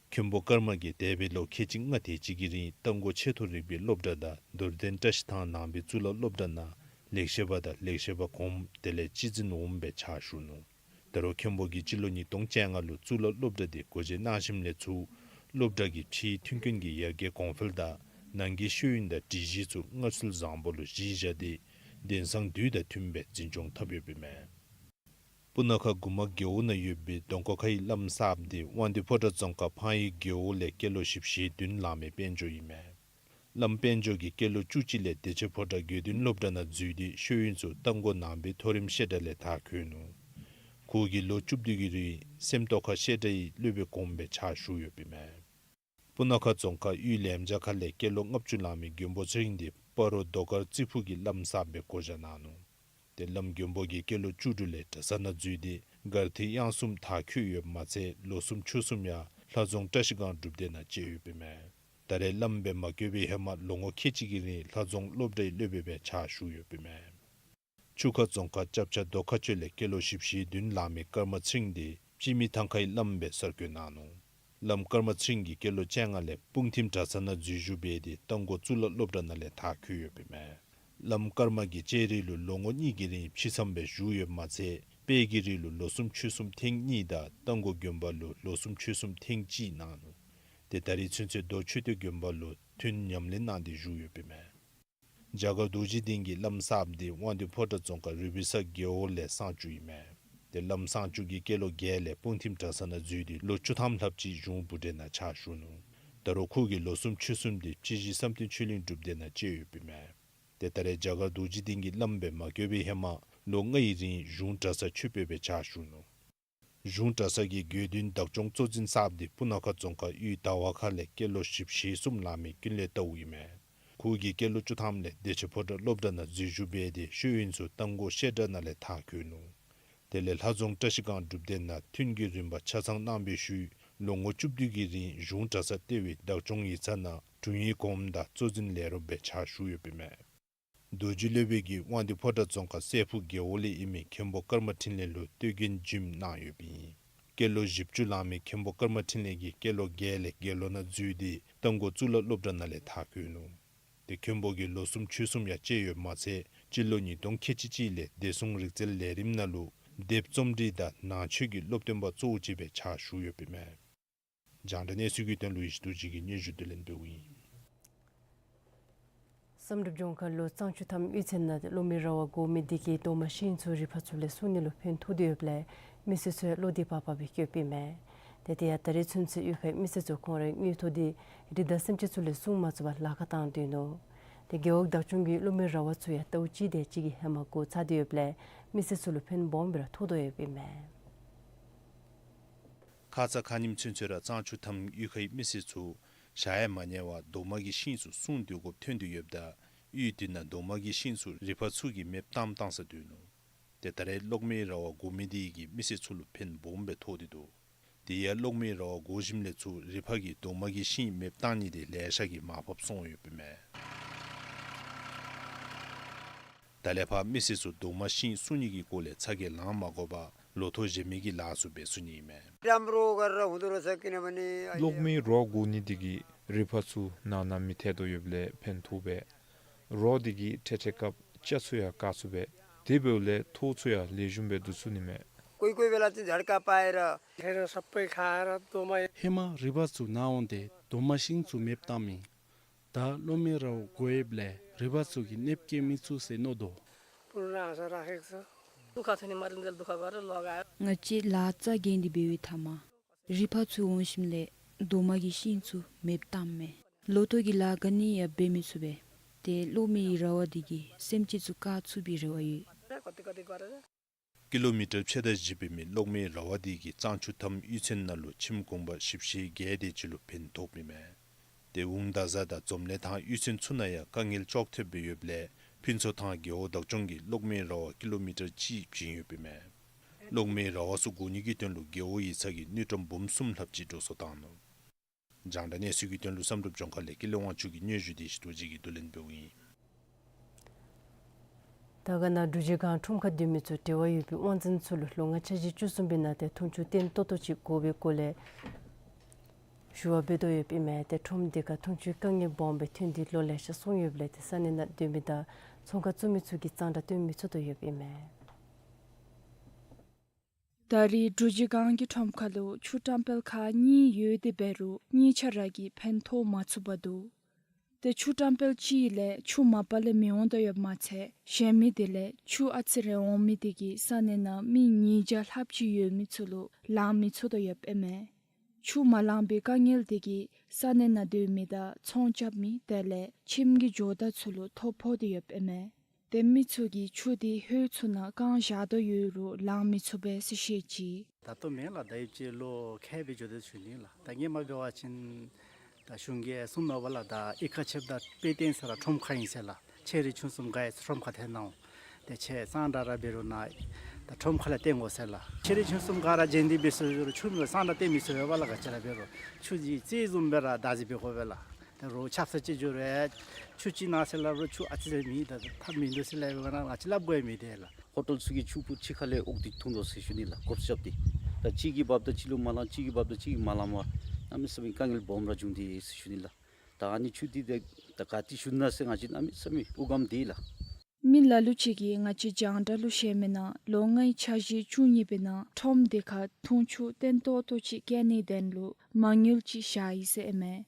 མཁན་པོ་ཀརྨ་གིས་འདས་པའི་ལོ་ཁལ་གཅིག་ལྔ་དེ་ཅིག་གི་རིང་རྟ་མགོ་ཆེ་མཐོ་རིག་པའི་སློབ་གྲྭ་དང་རྡོར་གདན་བཀྲ་ཤིས་ཐང་ནང་པའི་གཙུག་ལག་སློབ་གྲྭ་ནང་ལེགས་བཤད་པ་དང་ལེགས་བཤད་པ་གོངམ་དེ་ལས་སྤྱི་འཛིན་འོགམ་སྦེ་ཕྱག་ཞུ་ནུག། ད་རུང་མཁན་པོ་གིས་སྤྱི་ལོ་ཉིས་སྟོང་བཅོ་ལྔ་ལུ་གཙུག་ལག་སློབ་གྲྭ་འདི་སྒོ་འབྱེད་གནང་ཞིནམ་ལས་ཚུར་སློབ་གྲྭ་གི་ཕྱིའི་མཐུན་རྐྱེན་གྱི་ཡར་རྒྱས་གོང་འཕེལ་དང་ནང་གི་ཤེས་ཡོན་དང་སྒྲིག་གཞི་ཚུ་སྔར་ཚུལ་བཟང་པོ་ལུ་གཞི་བཞག་སྟེ་དེང་སང་དུས་དང་མཐུནམ་སྦེ་འཛིན་སྐྱོང་འཐབ་ཡོདཔ་ཨིན་མས། སྤུ་ན་ཁ་གུ་མ་རྒེད་འོག་ནང་ཡོད་པའི་གདོང་ཁ་ཁའི་བླམ་གསརཔ་འདི་དབང་འདུས་ཕོ་བྲང་རྫོང་ཁག་ཕང་ཡུལ་རྒེད་འོག་ལས་སྐྱེས་ལོ་བཞི་བཅུ་ཞེ་བདུན་ལང་མི་དཔལ་འབྱོར་ཨིན་མས། བླམ་དཔལ་འབྱོར་གྱིས་སྐྱེས་ལོ་བཅུ་གཅིག་ལས་བདེ་ཆེན་ཕོ་བྲང་དགེ་འདུན་སློབ་གྲྭ་ནང་འཛུལ་ཏེ་ཤེས་ཡོན་ཚུ་རྟ་མགོ་ནང་པའི་མཐོ་རིམ་བཤད་གྲྭ་ལས་མཐར་འཁྱོལ་ནུག། ཁོ་གིས་ལོ་བཅུ་བདུན་གྱི་རིང་སེམས་རྟོགས་ཁ་བཤད་གྲྭའི་སློབ་དཔོན་གོངམ་སྦེ་ཕྱག་ཞུ་ཡོདཔ་ཨིན་མས། སྤུ་ན་ཁ་རྫོང་ཁག་དབུས་ལེམ་བྱ་ཁ་ལས་སྐྱེས་ལོ་ལྔ་བཅུ་ལང་མི་མགོན་པོ་ཚེ་རིང་འདི་སྤ་རོ་རྡོ་དཀར་རྩི་ཕུག་གི་བླམ་གསརཔ་སྦེ་བསྐོ་བཞག་གནང་ནུག། དེ་བླམ་མགོན་པོ་གིས་སྐྱེས་ལོ་བཅུ་དྲུག་ལས་གྲྭ་ཚང་ནང་འཛུལ་ཏེ་མགར་ཐེག་དབྱངས་གསུམ་མཐར་འཁྱོལ་ཡོདཔ་མ་ཚད་ལོ་གསུམ་ཕྱོགས་གསུམ་ཡང་ལྷ་རྫོང་བཀྲ་ཤིས་སྒང་སྒྲུབ་སྡེ་ནང་བཅད་ཡོདཔ་ཨིན་མས། ད་རེས་བླམ་སྦེ་མ་བསྐོས་པའི་ཧེ་མ་ལོ་ངོ་ཁལ་གཅིག་གི་རིང་ལྷ་རྫོང་སློབ་གྲྭའི་སློབ་དཔོན་སྦེ་ཕྱག་ཞུ་ཡོདཔ་ཨིན་མས། ཆུ་ཁ་རྫོང་ཁག་ལྕགས་བྱ་རྡོ་ཁ་ཆོད་ལས་སྐྱེས་ལོ་བཞི་བཅུ་ཞེ་བདུན་ལང་མི་ཀརྨ་ཚེ་རིང་འདི་སྤྱི་མི་ཐང་ཁའི་བླམ་སྦེ་གསར་བསྐོ་གནང་ནུག། བླམ་ཀརྨ་ཚེ་རིང་གིས་སྐྱེས་ལོ་བཅོ་ལྔ་ལས་སྤུངས་ཐིམ་གྲྭ་ཚང་ནང་འཛུལ་ཞུགས་འབད་དེ་རྟ་མགོ་གཙུག་ལག་སློབ་གྲྭ་ནང་ལས་མཐར་འཁྱོལ་ཡོདཔ་ཨིན་མས། བླམ་ཀརྨ་གིས་ལྕགས་རི་ལུ་ལོ་ངོ་གཉིས་ཀྱི་རིང་ཕྱི་མཚམས་སྦེ་བཞུགས་ཡོདཔ་མ་ཚད་དཔལ་གྱི་རི་ལུ་ལོ་གསུམ་ཕྱོགས་གསུམ་ཐེངས་གཉིས་དང་རྟ་མགོ་དགོན་པ་ལུ་ལོ་གསུམ་ཕྱོགས་གསུམ་ཐེངས་གཅིག་གནང་ནུག། དེ་ད་རེས་ཚུན་ཚོད་རྡོ་མཆོད་རྟེན་དགོན་པ་ལུ་ཐུན་ཉམས་ལེན་གནང་སྟེ་བཞུགས་ཡོདཔ་ཨིན་མས། རྒྱ་གར་རྡོ་རྗེ་གདན་གྱི་བླམ་གསརཔ་འདི་དབང་འདུས་ཕོ་བྲང་རྫོང་ཁག་རུ་པི་ས་རྒེད་འོག་ལས་གསང་སྤྱོད་ཨིན་མས། དེ་བླམ་གསང་སྤྱོད་ཀྱིས་སྐྱེས་ལོ་བརྒྱད་ལས་སྤུངས་ཐིམ་གྲྭ་ཚང་ནང་འཛུལ་ཏེ་ལོ་བཅུ་ཐམ་ལྷགཔ་ཅིག་གཞུང་བུ་གྲལ་ནང་ཕྱག་ཞུ་ནུག། ད་རུང་ཁོ་གིས་ལོ་གསུམ་ཕྱོགས་གསུམ་འདི་སྤྱི་གཞི་བསམ་གཏན་ཆོས་གླིང་སྒྲུབ་སྡེ་ནང་བཅད་ཡོདཔ་ཨིན་མས། དེ་ད་རེས་རྒྱ་གར་རྡོ་རྗེ་གདན་གྱི་བླམ་སྦེ་མ་བསྐོས་པའི་ཧེ་མ་ལོ་ལྔ་ཡི་རིང་གཞུང་གྲྭ་ཚང་ཆོས་དཔོན་སྦེ་ཕྱག་ཞུ་ནུག། གཞུང་གྲྭ་ཚང་གི་དགེ་འདུན་བདག་སྐྱོང་གཙོ་འཛིན་གསརཔ་འདི་སྤུ་ན་ཁ་རྫོང་ཁག་དབུས་ཟླ་བ་ཁ་ལས་སྐྱེས་ལོ་བཞི་བཅུ་ཞེ་གསུམ་ལང་མི་ཀུན་ལེགས་རྟའུ་ཨིན་མས། ཁོ་གིས་སྐྱེས་ལོ་བཅུ་ཐམ་ལས་བདེ་ཆེན་ཕོ་བྲང་སློབ་གྲྭ་ནང་འཛུལ་ཞུགས་འབད་དེ་ཤེས་ཡོན་ཚུ་རྟ་མགོ་བཤད་གྲྭ་ནང་ལས་མཐར་འཁྱོལ་ནུག། དེ་ལས་ལྷ་རྫོང་བཀྲ་ཤིས་སྒང་སྒྲུབ་སྡེ་ནང་ཐུན་གྱི་རིམ་པ་ཆ་ཚང་གནང་བའི་ཤུལ་ལོ་ངོ་བཅུ་བདུན་གྱི་རིང་གཞུང་གྲྭ་ཚང་ལྟེ་བའི་བདག་སྐྱོང་ཡིག་ཚང་ནང་དྲུང་ཡིག་གོངམ་དང་གཙོ་འཛིན་ལས་རོགསཔ་སྦེ་ཕྱག་ཞུ་ཡོདཔ་ཨིན་མས། རྡོ་རྗེ་སློབ་དཔོན་གྱིས་དབང་འདུས་ཕོ་བྲང་རྫོང་ཁག་སྲས་ཕུག་རྒེད་འོག་ལས་ཨིན་མི་མཁན་པོ་ཀརྨ་འཕྲིན་ལས་ལུ་བསྟོད་རྒྱན་བྱིནམ་གནང་ཡོདཔ་ཨིན། སྐྱེས་ལོ་བཞི་བཅུ་ལང་མི་མཁན་པོ་ཀརྨ་འཕྲིན་ལས་ཀྱིས་སྐྱེས་ལོ་བརྒྱད་ལས་དགེ་སློང་ནང་འཛུལ་ཏེ་རྟ་མགོ་གཙུག་ལག་སློབ་གྲྭ་ནང་ལས་མཐར་འཁྱོལ་ནུག། དེ་མཁན་པོ་གིས་ལོ་གསུམ་ཕྱོགས་གསུམ་ཡང་བཅད་ཡོདཔ་མ་ཚད་སྤྱི་ལོ་ཉིས་སྟོང་ཁལ་གཅིག་གཅིག་ལས་བདེ་སྲུང་རིག་རྩལ་ལས་རིམ་ནང་ལུ་དེབ་རྩོམ་སྒྲིག་དང་ནང་ཆོས་ཀྱི་སློབ་སྟོན་པ་གཙོ་བོ་ཅིག་སྦེ་ཕྱག་ཞུ་ཡོདཔ་ཨིན་མས། རྒྱང་བསྒྲགས་གནས་ཚུལ་གྱི་དོན་ལུ་ཡེ་ཤེས་རྡོ་རྗེ་གིས་སྙན་ཞུ་བསྡུ་ལེན་འབདཝ་ཨིན། བསམ་གྲུབ་ལྗོངས་མཁར་ལུ་གཙང་ཆུ་འཐམ་གཡུས་ཚན་ནང་གློག་མེ་ར་བ་བསྒོར་མི་དེ་གིས་རྡོག་མ་ཤིང་ཚུ་རི་ཕག་ཚུ་ལས་སྲུང་ནི་ལུ་ཕན་ཐོགས་ཏེ་ཡོདཔ་ལས་མི་སེར་ཚུ་ཡང་བློ་བདེ་བག་ཕབ་སྦེ་སྐྱོདཔ་ཨིན་མས། ཏེ་དེ་ཡང་ད་རེས་ཚུན་ཚོད་གཡུས་ཁའི་མི་སེར་ཚུ་ཁོང་རའི་དངུལ་ཐོག་དེ་རི་དྭགས་སེམས་ཅན་ཚུ་ལས་སྲུང་མ་ཚུགས་པར་ལཱ་ཁག་བཏང་སྡོད་ནུག། ཏེ་རྒེད་འོག་བདག་སྐྱོང་གིས་གློག་མེ་ར་བ་ཚུ་ཡང་ཟླཝ་གཅིག་དེ་ཅིག་གི་ཧེ་མ་བསྒོར་ཚར་ཏེ་ཡོདཔ་ལས་མི་སེར་ཚུ་ལུ་ཕན་སྦོམ་སྦེ་ར་ཐོགས་དོ་ཡོདཔ་ཨིན་མས། ཁ་ཙ་ཁ་ཉིནམ་ཚུན་ཚོད་ར་གཙང་ཆུ་འཐམ་གཡུས་ཁའི་མི་སེར་ཚུ་ཞག་ཡང་མ་ཉལ་བར་རྡོག་མ་གི་ཤིང་ཚུ་སྲུང་སྡོད་དགོཔ་ཐོན་ཏེ་ཡོདཔ་ད་གཡུས་དེ་ནང་རྡོག་མ་གི་ཤིང་ཚུ་རི་ཕག་ཚུ་གིས་མེདཔ་བཏངམ་བཏང་ས་སྡོད་ནུག། ཏེ་ད་རེས་གློག་མེ་ར་བ་བསྒོར་མི་དེ་གིས་མི་སེར་ཚུ་ལུ་ཕན་སྦོམ་སྦེ་ཐོགས་ཏེ་འདུག། དེ་ཡང་གློག་མེ་ར་བ་བསྒོར་ཞིནམ་ལས་ཚུར་རི་ཕག་གིས་རྡོག་མ་གི་ཤིང་མེདཔ་བཏང་ནི་དེ་ལེ་ཤ་གིས་མར་ཕབ་སོང་ཡོདཔ་ཨིན་མས། ད་ལས་ཕར་མི་སེར་ཚུ་རྡོག་མ་ཤིང་སྲུང་ནི་གི་སྐོར་ལས་ཚ་གྱང་ལང་མ་དགོ་པར་ལོ་ཐོག་བཞེས་མི་གི་ལཱ་ཚུ་འབད་ཚུགས་ནི་ཨིན་མས། གློག་མེ་ར་བ་བསྒོར་ནི་དེ་གིས་རི་ཕག་ཚུ་ནང་ན་མི་ཐལ་དོ་ཡོདཔ་ལས་ཕན་ཐོགས་པས། ར་བ་དེ་གིས་ཐལ་ཐལ་སྐབས་ལྕགས་ཚུ་ཡང་བཀག་ཚུགས་པས། དེ་འབདཝ་ལས་ཐོག་ཚུ་ཡང་ལེགས་ཤོམ་སྦེ་བསྡུ་ཚུགས་ནི་མས། ཧེ་མ་རི་ཕག་ཚུ་ནཱ་འོང་སྟེ་རྡོག་མ་ཤིང་ཚུ་མེདཔ་བཏངམ་ཨིན། ད་གློག་མེ་ར་བ་བསྒོར་ཡོདཔ་ལས་རི་ཕག་ཚུ་གིས་གནོདཔ་བཀལ་མི་ཚུགས་ཟེར་མནོ་དོ། ང་བཅས་ལཱ་རྩ་འགེངས་ཏེ་འབད་བའི་མཐའ་མ་རི་ཕག་ཚུ་འོང་ཞིནམ་ལས་རྡོག་མ་གི་ཤིང་ཚུ་མེདཔ་བཏངམ་མས། ལོ་ཐོག་གི་ལཱ་ག་ནི་ཡང་འབད་མི་ཚུགས་པས། ཏེ་གློག་མེ་གི་ར་བ་དེ་གིས་སེམས་ཅན་ཚུ་བཀག་ཚུགས་པའི་རེ་བ་ཡོད། ཀི་ལོ་མི་ཊར་ཕྱེད་དང་བཞི་འབད་མི་གློག་མེ་ར་བ་དེ་གིས་གཙང་ཆུ་འཐམ་གཡུས་ཚན་ནང་ལུ་ཁྱིམ་གུང་པ་བཞི་བཅུ་ཞེ་བརྒྱད་དེ་ཅིག་ལུ་ཕན་ཐོགསཔ་ཨིན་མས། ཏེ་འུང་དང་གཟའ་དང་འཛོམས་གླིང་ཐང་གཡུས་ཚན་ཚུ་ནང་ཡང་དཀའ་ངལ་ལྕོགས་ཐེབས་སྦེ་ཡོདཔ་ལས་ཕུན་ཚོགས་ཐང་རྒེད་འོག་བདག་སྐྱོང་གིས་གློག་མེ་ར་བ་ཀི་ལོ་མི་ཊར་གཅིག་བྱིན་ཡོདཔ་ཨིན་མས། གློག་མེ་ར་བ་ཚུ་བསྒོར་ནི་གི་དོན་ལུ་རྒེད་འོག་ཡིག་ཚང་གིས་དངུལ་ཀྲམ་འབུམ་གསུམ་ལྷགཔ་ཅིག་འགྲོ་སོང་བཏང་ནུག། རྒྱང་བསྒྲགས་གནས་ཚུལ་གྱི་དོན་ལུ་བསམ་གྲུབ་ལྗོངས་མཁར་ལས་ཀུན་ལེགས་དབང་ཕྱུག་གི་སྙན་ཞུ་དེ་ཡེ་ཤེས་རྡོ་རྗེ་གིས་བསྡུ་ལེན་འབདཝ་ཨིན། དར་དཀར་ན་འབྲུག་རྗེས་སྒང་ཁྲོམ་ཁར་སྡོད་མི་ཚུ་འབྲེལ་བ་ཡོད་པའི་དབང་འཛིན་ཚུ་ལུ་ལོ་ལྔའི་འཆར་གཞི་བཅུ་གསུམ་པའི་ནང་ཏེ་འཐུང་ཆུ་བརྟན་ཏོག་ཏོ་ཅིག་དགོ་པའི་སྐོར་ལས་ཞུ་བ་འབད་དོ་ཡོདཔ་ཨིན་མས། ཏེ་ཁྲོམ་དེ་ཁར་འཐུང་ཆུའི་དཀའ་ངལ་སྦོམ་སྦེ་ཐོན་ཏེ་ལོ་ལེ་ཤ་སོང་ཡོདཔ་ལས་ཏེ་ས་གནས་ནང་སྡོད་མི་དང་ཚོང་ཁང་བཙུགས་མི་ཚུ་གིས་གཙང་སྦྲ་སྟོན་མི་ཚུགས་དོ་ཡོདཔ་ཨིན་མས། ད་རེས་འབྲུག་རྗེས་སྒང་གི་ཁྲོམ་ཁ་ལུ་ཆུ་ཊམ་པེལ་ཁག་གཉིས་ཡོད་དེ་འབད་རུང་གཉིས་ཆ་ར་གིས་ཕན་ཐོགས་མ་ཚུགས་པར་འདུག། ཏེ་ཆུ་ཊམ་པེལ་གཅིག་ལས་ཆུ་མ་པ་ལས་མི་འོང་དོ་ཡོདཔ་མ་ཚད་གཞན་མི་དེ་ལས་ཆུ་ཨ་ཙི་རེ་འོང་མི་དེ་གིས་ས་གནས་ནང་མི་ཉིས་བརྒྱ་ལྷགཔ་ཅིག་ཡོད་མི་ཚུ་ལུ་ལང་མི་ཚུགས་དོ་ཡོདཔ་ཨིན་མས། ཆུ་མ་ལང་པའི་དཀའ་ངལ་དེ་གིས་ས་གནས་ནང་སྡོད་མི་དང་ཚོང་རྐྱབ་མི་དེ་ལས་ཁྱིམ་གྱི་ཇོ་བདག་ཚུ་ལུ་ཐོ་ཕོག་སྟེ་ཡོདཔ་ཨིན་མས། ཏེ་མི་ཚུ་གིས་ཆུ་དེ་ཧོད་ཚུ་ནང་བཀང་བཞག་དོ་ཡོད་རུང་ལང་མི་ཚུགས་པས་ཟེར་བཤད་ཅི། ད་ལྟོ་མེན་ལགས། ད་ཡིབ་ཅིག་ལོ་ཁལ་སྦེ་འགྱོ་དོ་ཞུ་ནི་ལགས། ད་ཧེ་མ་འབད་བ་ཅིན་ད་གཞུང་གིས་གསུངམ་མས་པ་ལགས། ད་གཡུས་ཁ་ཆེཝ་ད་དཔེ་སྟོན་ས་ར་ཁྲོམ་ཁ་ཨིན་ཟེར་ལགས། ཆེ་རིང་ཆུང་གསུམ་ག་ཡང་ཁྲོམ་ཁ་ཐོན་ནི་འོང་། ཏེ་ཁྱེད་གཙང་སྦྲ་ར་འབད་རུང་ནཱ་ད་ཁྲོམ་ཁ་ལས་སྟོན་དགོ་ཟེར་ལགས། ཆེ་རིང་ཆུང་གསུམ་ག་ར་བྱོན་ཏེ་འབད་ཟེར་རུང་ཆུ་མེད་པར་གཙང་སྦྲ་སྟོན་མི་ཚུགས་པས་པ་ལགས། ག་ཅི་ར་འབད་རུང་ཆུ་གི་རྩིས་བཟུམ་སྦེ་ར་བདག་འཛིན་འབད་དགོ་པས་ལགས། ཏེ་རོགས་ཆབ་གསང་ཅིག་འགྱོ་རུང་ཆུ་ཅིག་གནང་ཟེར་སླབ་རུང་ཆུ་ཨ་ཙི་ལས་མེད། ད་ཐབས་མིན་འདུག་ཟེར་སླབ་པས་ན་ང་བཅས་སླབ་དགོ་ཡང་མེད་དེ་ལགས། ཧོ་ཊལ་ཚུ་གི་ཆུ་སྦུག་ཕྱི་ཁ་ལས་འོག་ཏེ་འཐུང་དོ་ཟེར་ཞུ་ནི་ལགས། གོ་སྐབས་ཅིག་ཏེ་ད་གཅིག་གིས་འབགཔ་ད་གཅིག་ལུ་མ་ལང་། གཅིག་གིས་འབགཔ་ད་གཅིག་གིས་མ་ལང་བར་གནམ་མེད་ས་མེད་དཀའ་ངལ་སྦོམ་ར་བྱུང་དེས་ཟེར་ཞུ་ནི་ལགས། ད་ཨ་ནི་ཆུ་འདི་ད་ག་ཏེ་ཞུ་ན་ཟེར་ང་བཅས་གནམ་མེད་ས་མེད་འུ་སྒམ་དེས་ལགས། མི་ལ་ལུ་ཅིག་གིས་ང་བཅས་རྒྱང་བསྒྲགས་ལུ་བཤད་མི་ནང་ལོ་ལྔའི་འཆར་གཞི་བཅུ་གཉིས་པའི་ནང་ཁྲོམ་དེ་ཁར་འཐུང་ཆུ་བརྟན་ཏོག་ཏོ་ཅིག་བཀལ་ནིའི་དོན་ལུ་མ་དངུལ་ཅིག་བཞག་ཡི་ཟེར་ཨིན་མས།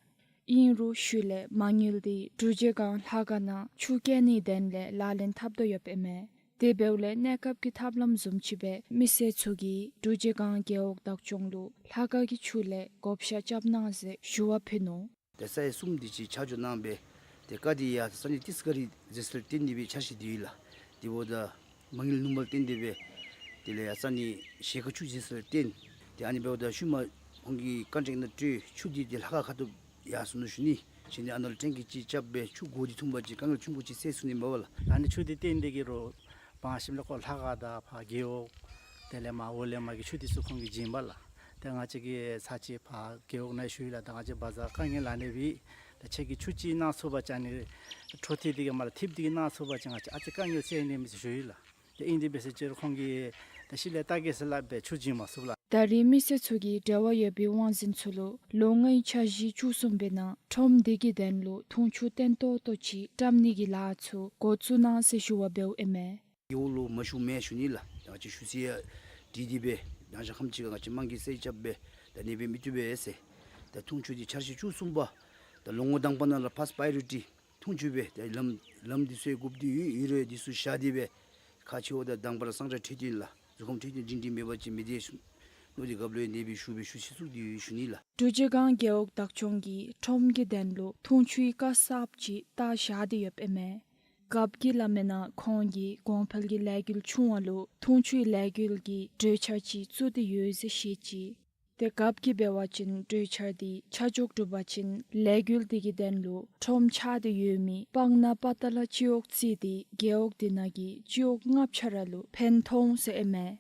ཨིན་རུང་ཤུལ་ལས་མ་དངུལ་དེ་འབྲུག་རྗེས་སྒང་ལྷ་ཁང་ནང་ཆུ་བཀལ་ནིའི་དོན་ལས་ལག་ལེན་འཐབ་དོ་ཡོདཔ་ཨིན་མས། དེ་འབདཝ་ལས་གནས་སྐབས་ཀྱི་ཐབས་ལམ་བཟུམ་ཅིག་སྦེ་མི་སེར་ཚུ་གིས་འབྲུག་རྗེས་སྒང་རྒེད་འོག་བདག་སྐྱོང་ལུ་ལྷ་ཁང་གི་ཆུ་ལས་བགོ་བཤའ་རྐྱབ་གནང་ཟེར་ཞུ་བ་ཕུལ་ནུག། ཏེ་ས་ཡ་གསུམ་དེ་ཅིག་ཆ་འཇོག་གནང་སྦེ་ཏེ་ཀ་དེ་ཡང་ས་གནས་ཏིས་ཀ་རི་རྫས་སིལ་བརྟེན་ཏེ་སྦེ་འཆར་གཞི་དེ་ཡོད་ལགས། དེ་འབདཝ་ད་མ་དངུལ་ནུས་པ་ལུ་བརྟེན་ཏེ་སྦེ་དེ་ལས་ཡང་ས་གནས་གཞིས་ཀ་ཆུ་རྫས་སིལ་བརྟེན་ཏེ་ཨ་ནི་འབདཝ་ད་ཤུལ་མ་ཁོང་གི་ཀོན་ཊེག་ནང་སྤྲོད་ཆུ་དེ་ཏེ་ལྷ་ཁང་ཁ་ཐུག་ཡར་སོང་ནུག་ཞུ་ནི། ཞིནམ་ལས་ཨ་ནཱ་ལུ་ཊེང་ཀི་ཅིག་རྐྱབ་སྦེ་ཆུ་དགོས་དེ་འཐུང་པ་ཅིན་དཀའ་ངལ་ཆུང་ཀུ་ཅིག་སེལ་ཚུགས་ནི་མས་པ་ལགས། ཨ་ནི་ཆུ་དེ་བརྟེན་ཏེ་གི་རོགས་འབག་ཞིནམ་ལས་ཁོ་ལྷ་ཁང་དང་ཕར་རྒེད་འོག་དེ་ལས་མར་འོག་ལས་མར་གྱི་ཆུ་དེ་ཚུ་ཁོང་གིས་བྱིན་པས་ལགས། ཏེ་ང་བཅས་ཀྱིས་ཚར་གཅིག་ཕར་རྒེད་འོག་ནང་ཞུ་ཡི་ལགས། ད་ང་བཅས་བ་ཛར་དཀའ་ངལ་ལང་ནི་སྦེ་ད་ཁྱེད་ཀྱིས་ཆུ་ཅིག་གནང་ཚུགས་པ་ཅིན་ཨ་ནི་འཕྲོ་མཐུད་དེ་གི་མར་ལས་འཐིབས་ཏེ་གི་གནང་ཚུགས་པ་ཅིན་ང་བཅས་ཨ་ཙི་དཀའ་ངལ་སེལ་ནི་མས་ཟེར་ཞུ་ཡི་ལགས། ཏེ་ཨིན་དེ་འབད་ཟེར་ཅི་རུང་ཁོང་གིས་ད་ཤུལ་ལས་ལྟ་གེ་ཟེར་སླབ་སྦེ་ཆུ་བྱིན་མ་ཚུགས་ལགས། ད་རེས་མི་སེར་ཚུ་གིས་འབྲེལ་བ་ཡོད་པའི་དབང་འཛིན་ཚུ་ལུ་ལོ་ལྔའི་འཆར་གཞི་བཅུ་གསུམ་པའི་ནང་ཁྲོམ་དེ་གི་དོན་ལུ་འཐུང་ཆུ་བརྟན་ཏོག་ཏོ་ཅིག་བཀྲམ་ནི་གི་ལཱ་ཚུ་འགོ་བཙུགས་གནང་ཟེར་ཞུ་བ་འབདཝ་ཨིན་མས། རྒེད་འོག་ལུ་མ་ཞུ་མེན་ཞུ་ནི་ལགས། ང་བཅས་ཞུ་ས་ཡང་བྲིས་ཏེ་སྦེ་ཡང་ཅིན་ཁམས་ཅིག་ཁར་ང་བཅས་དམངས་ཀྱིས་གསལ་རྐྱབ་སྦེ་ད་ཨ་ནི་སྦེ་མི་བཏུབ་པས་ཟེར་ ད་འཐུང་ཆུ་འདི་འཆར་གཞི་བཅུ་གསུམ་པ་ད་ལོ་ངོ་དང་པ་ནང་ལུ་ཕརསཊ་པ་རའི་ཡོ་རི་ཊི་འཐུང་ཆུ་སྦེ་ད་ལམ་ལམ་འདི་ཚུ་དགོཔ་འདི་ཡོད་ཡོད་རུང་འདི་ཚུ་བཞག་སྟེ་སྦེ་ཁག་ཆེཝ་ད་དང་པ་ར་སང་ཊ་ཁྲིད་དེ་ཨིན་ལགས། འཛུལ་ཁམས་ཁྲིད་དེ་འདི་འདི་མེད་པ་ཅིན་མི་བདེ་ཤོས་ནོ། དེ་སྐབས་ལུ་ཡང་གནས་པའི་ཞུ་སྦེ་ཞུ་ཚིག་ཚུ་འདི་ཡོད་ཞུ་ནི་ལགས། འབྲུག་རྗེས་སྒང་རྒེད་འོག་བདག་སྐྱོང་གིས་ཁྲོམ་གྱི་དོན་ལུ་འཐུང་ཆུའི་བཀག་ཚབ་ཅིག་བཏགས་བཞག་སྟེ་ཡོདཔ་ཨིན་མས། རྒཔོ་གིས་སླབ་མིའི་ནང་ཁོང་གིས་གོང་འཕེལ་གྱི་ལས་འགུལ་ཆུང་བ་ལུ་འཐུང་ཆུའི་ལས་འགུལ་གྱི་གྲོས་འཆར་ཅིག་བཙུགས་ཏེ་ཡོད་ཟེར་བཤད་ཅི། ཏེ་རྒཔོ་གིས་འབད་བ་ཅིན་གྲོས་འཆར་འདི་ཆ་འཇོག་གྲུབ་པ་ཅིན་ལས་འགུལ་འདི་གི་དོན་ལུ་ཁྲོམ་ཆགས་ཏེ་ཡོད་མི་སྤང་ན་པ་ཏ་ལ་སྤྱི་འོག་བརྩིས་ཏེ་རྒེད་འོག་འདི་ནང་གི་སྤྱི་འོག་ལྔ་ཆ་ར་ལུ་ཕན་ཐོགས་ཟེར་ཨིན་མས།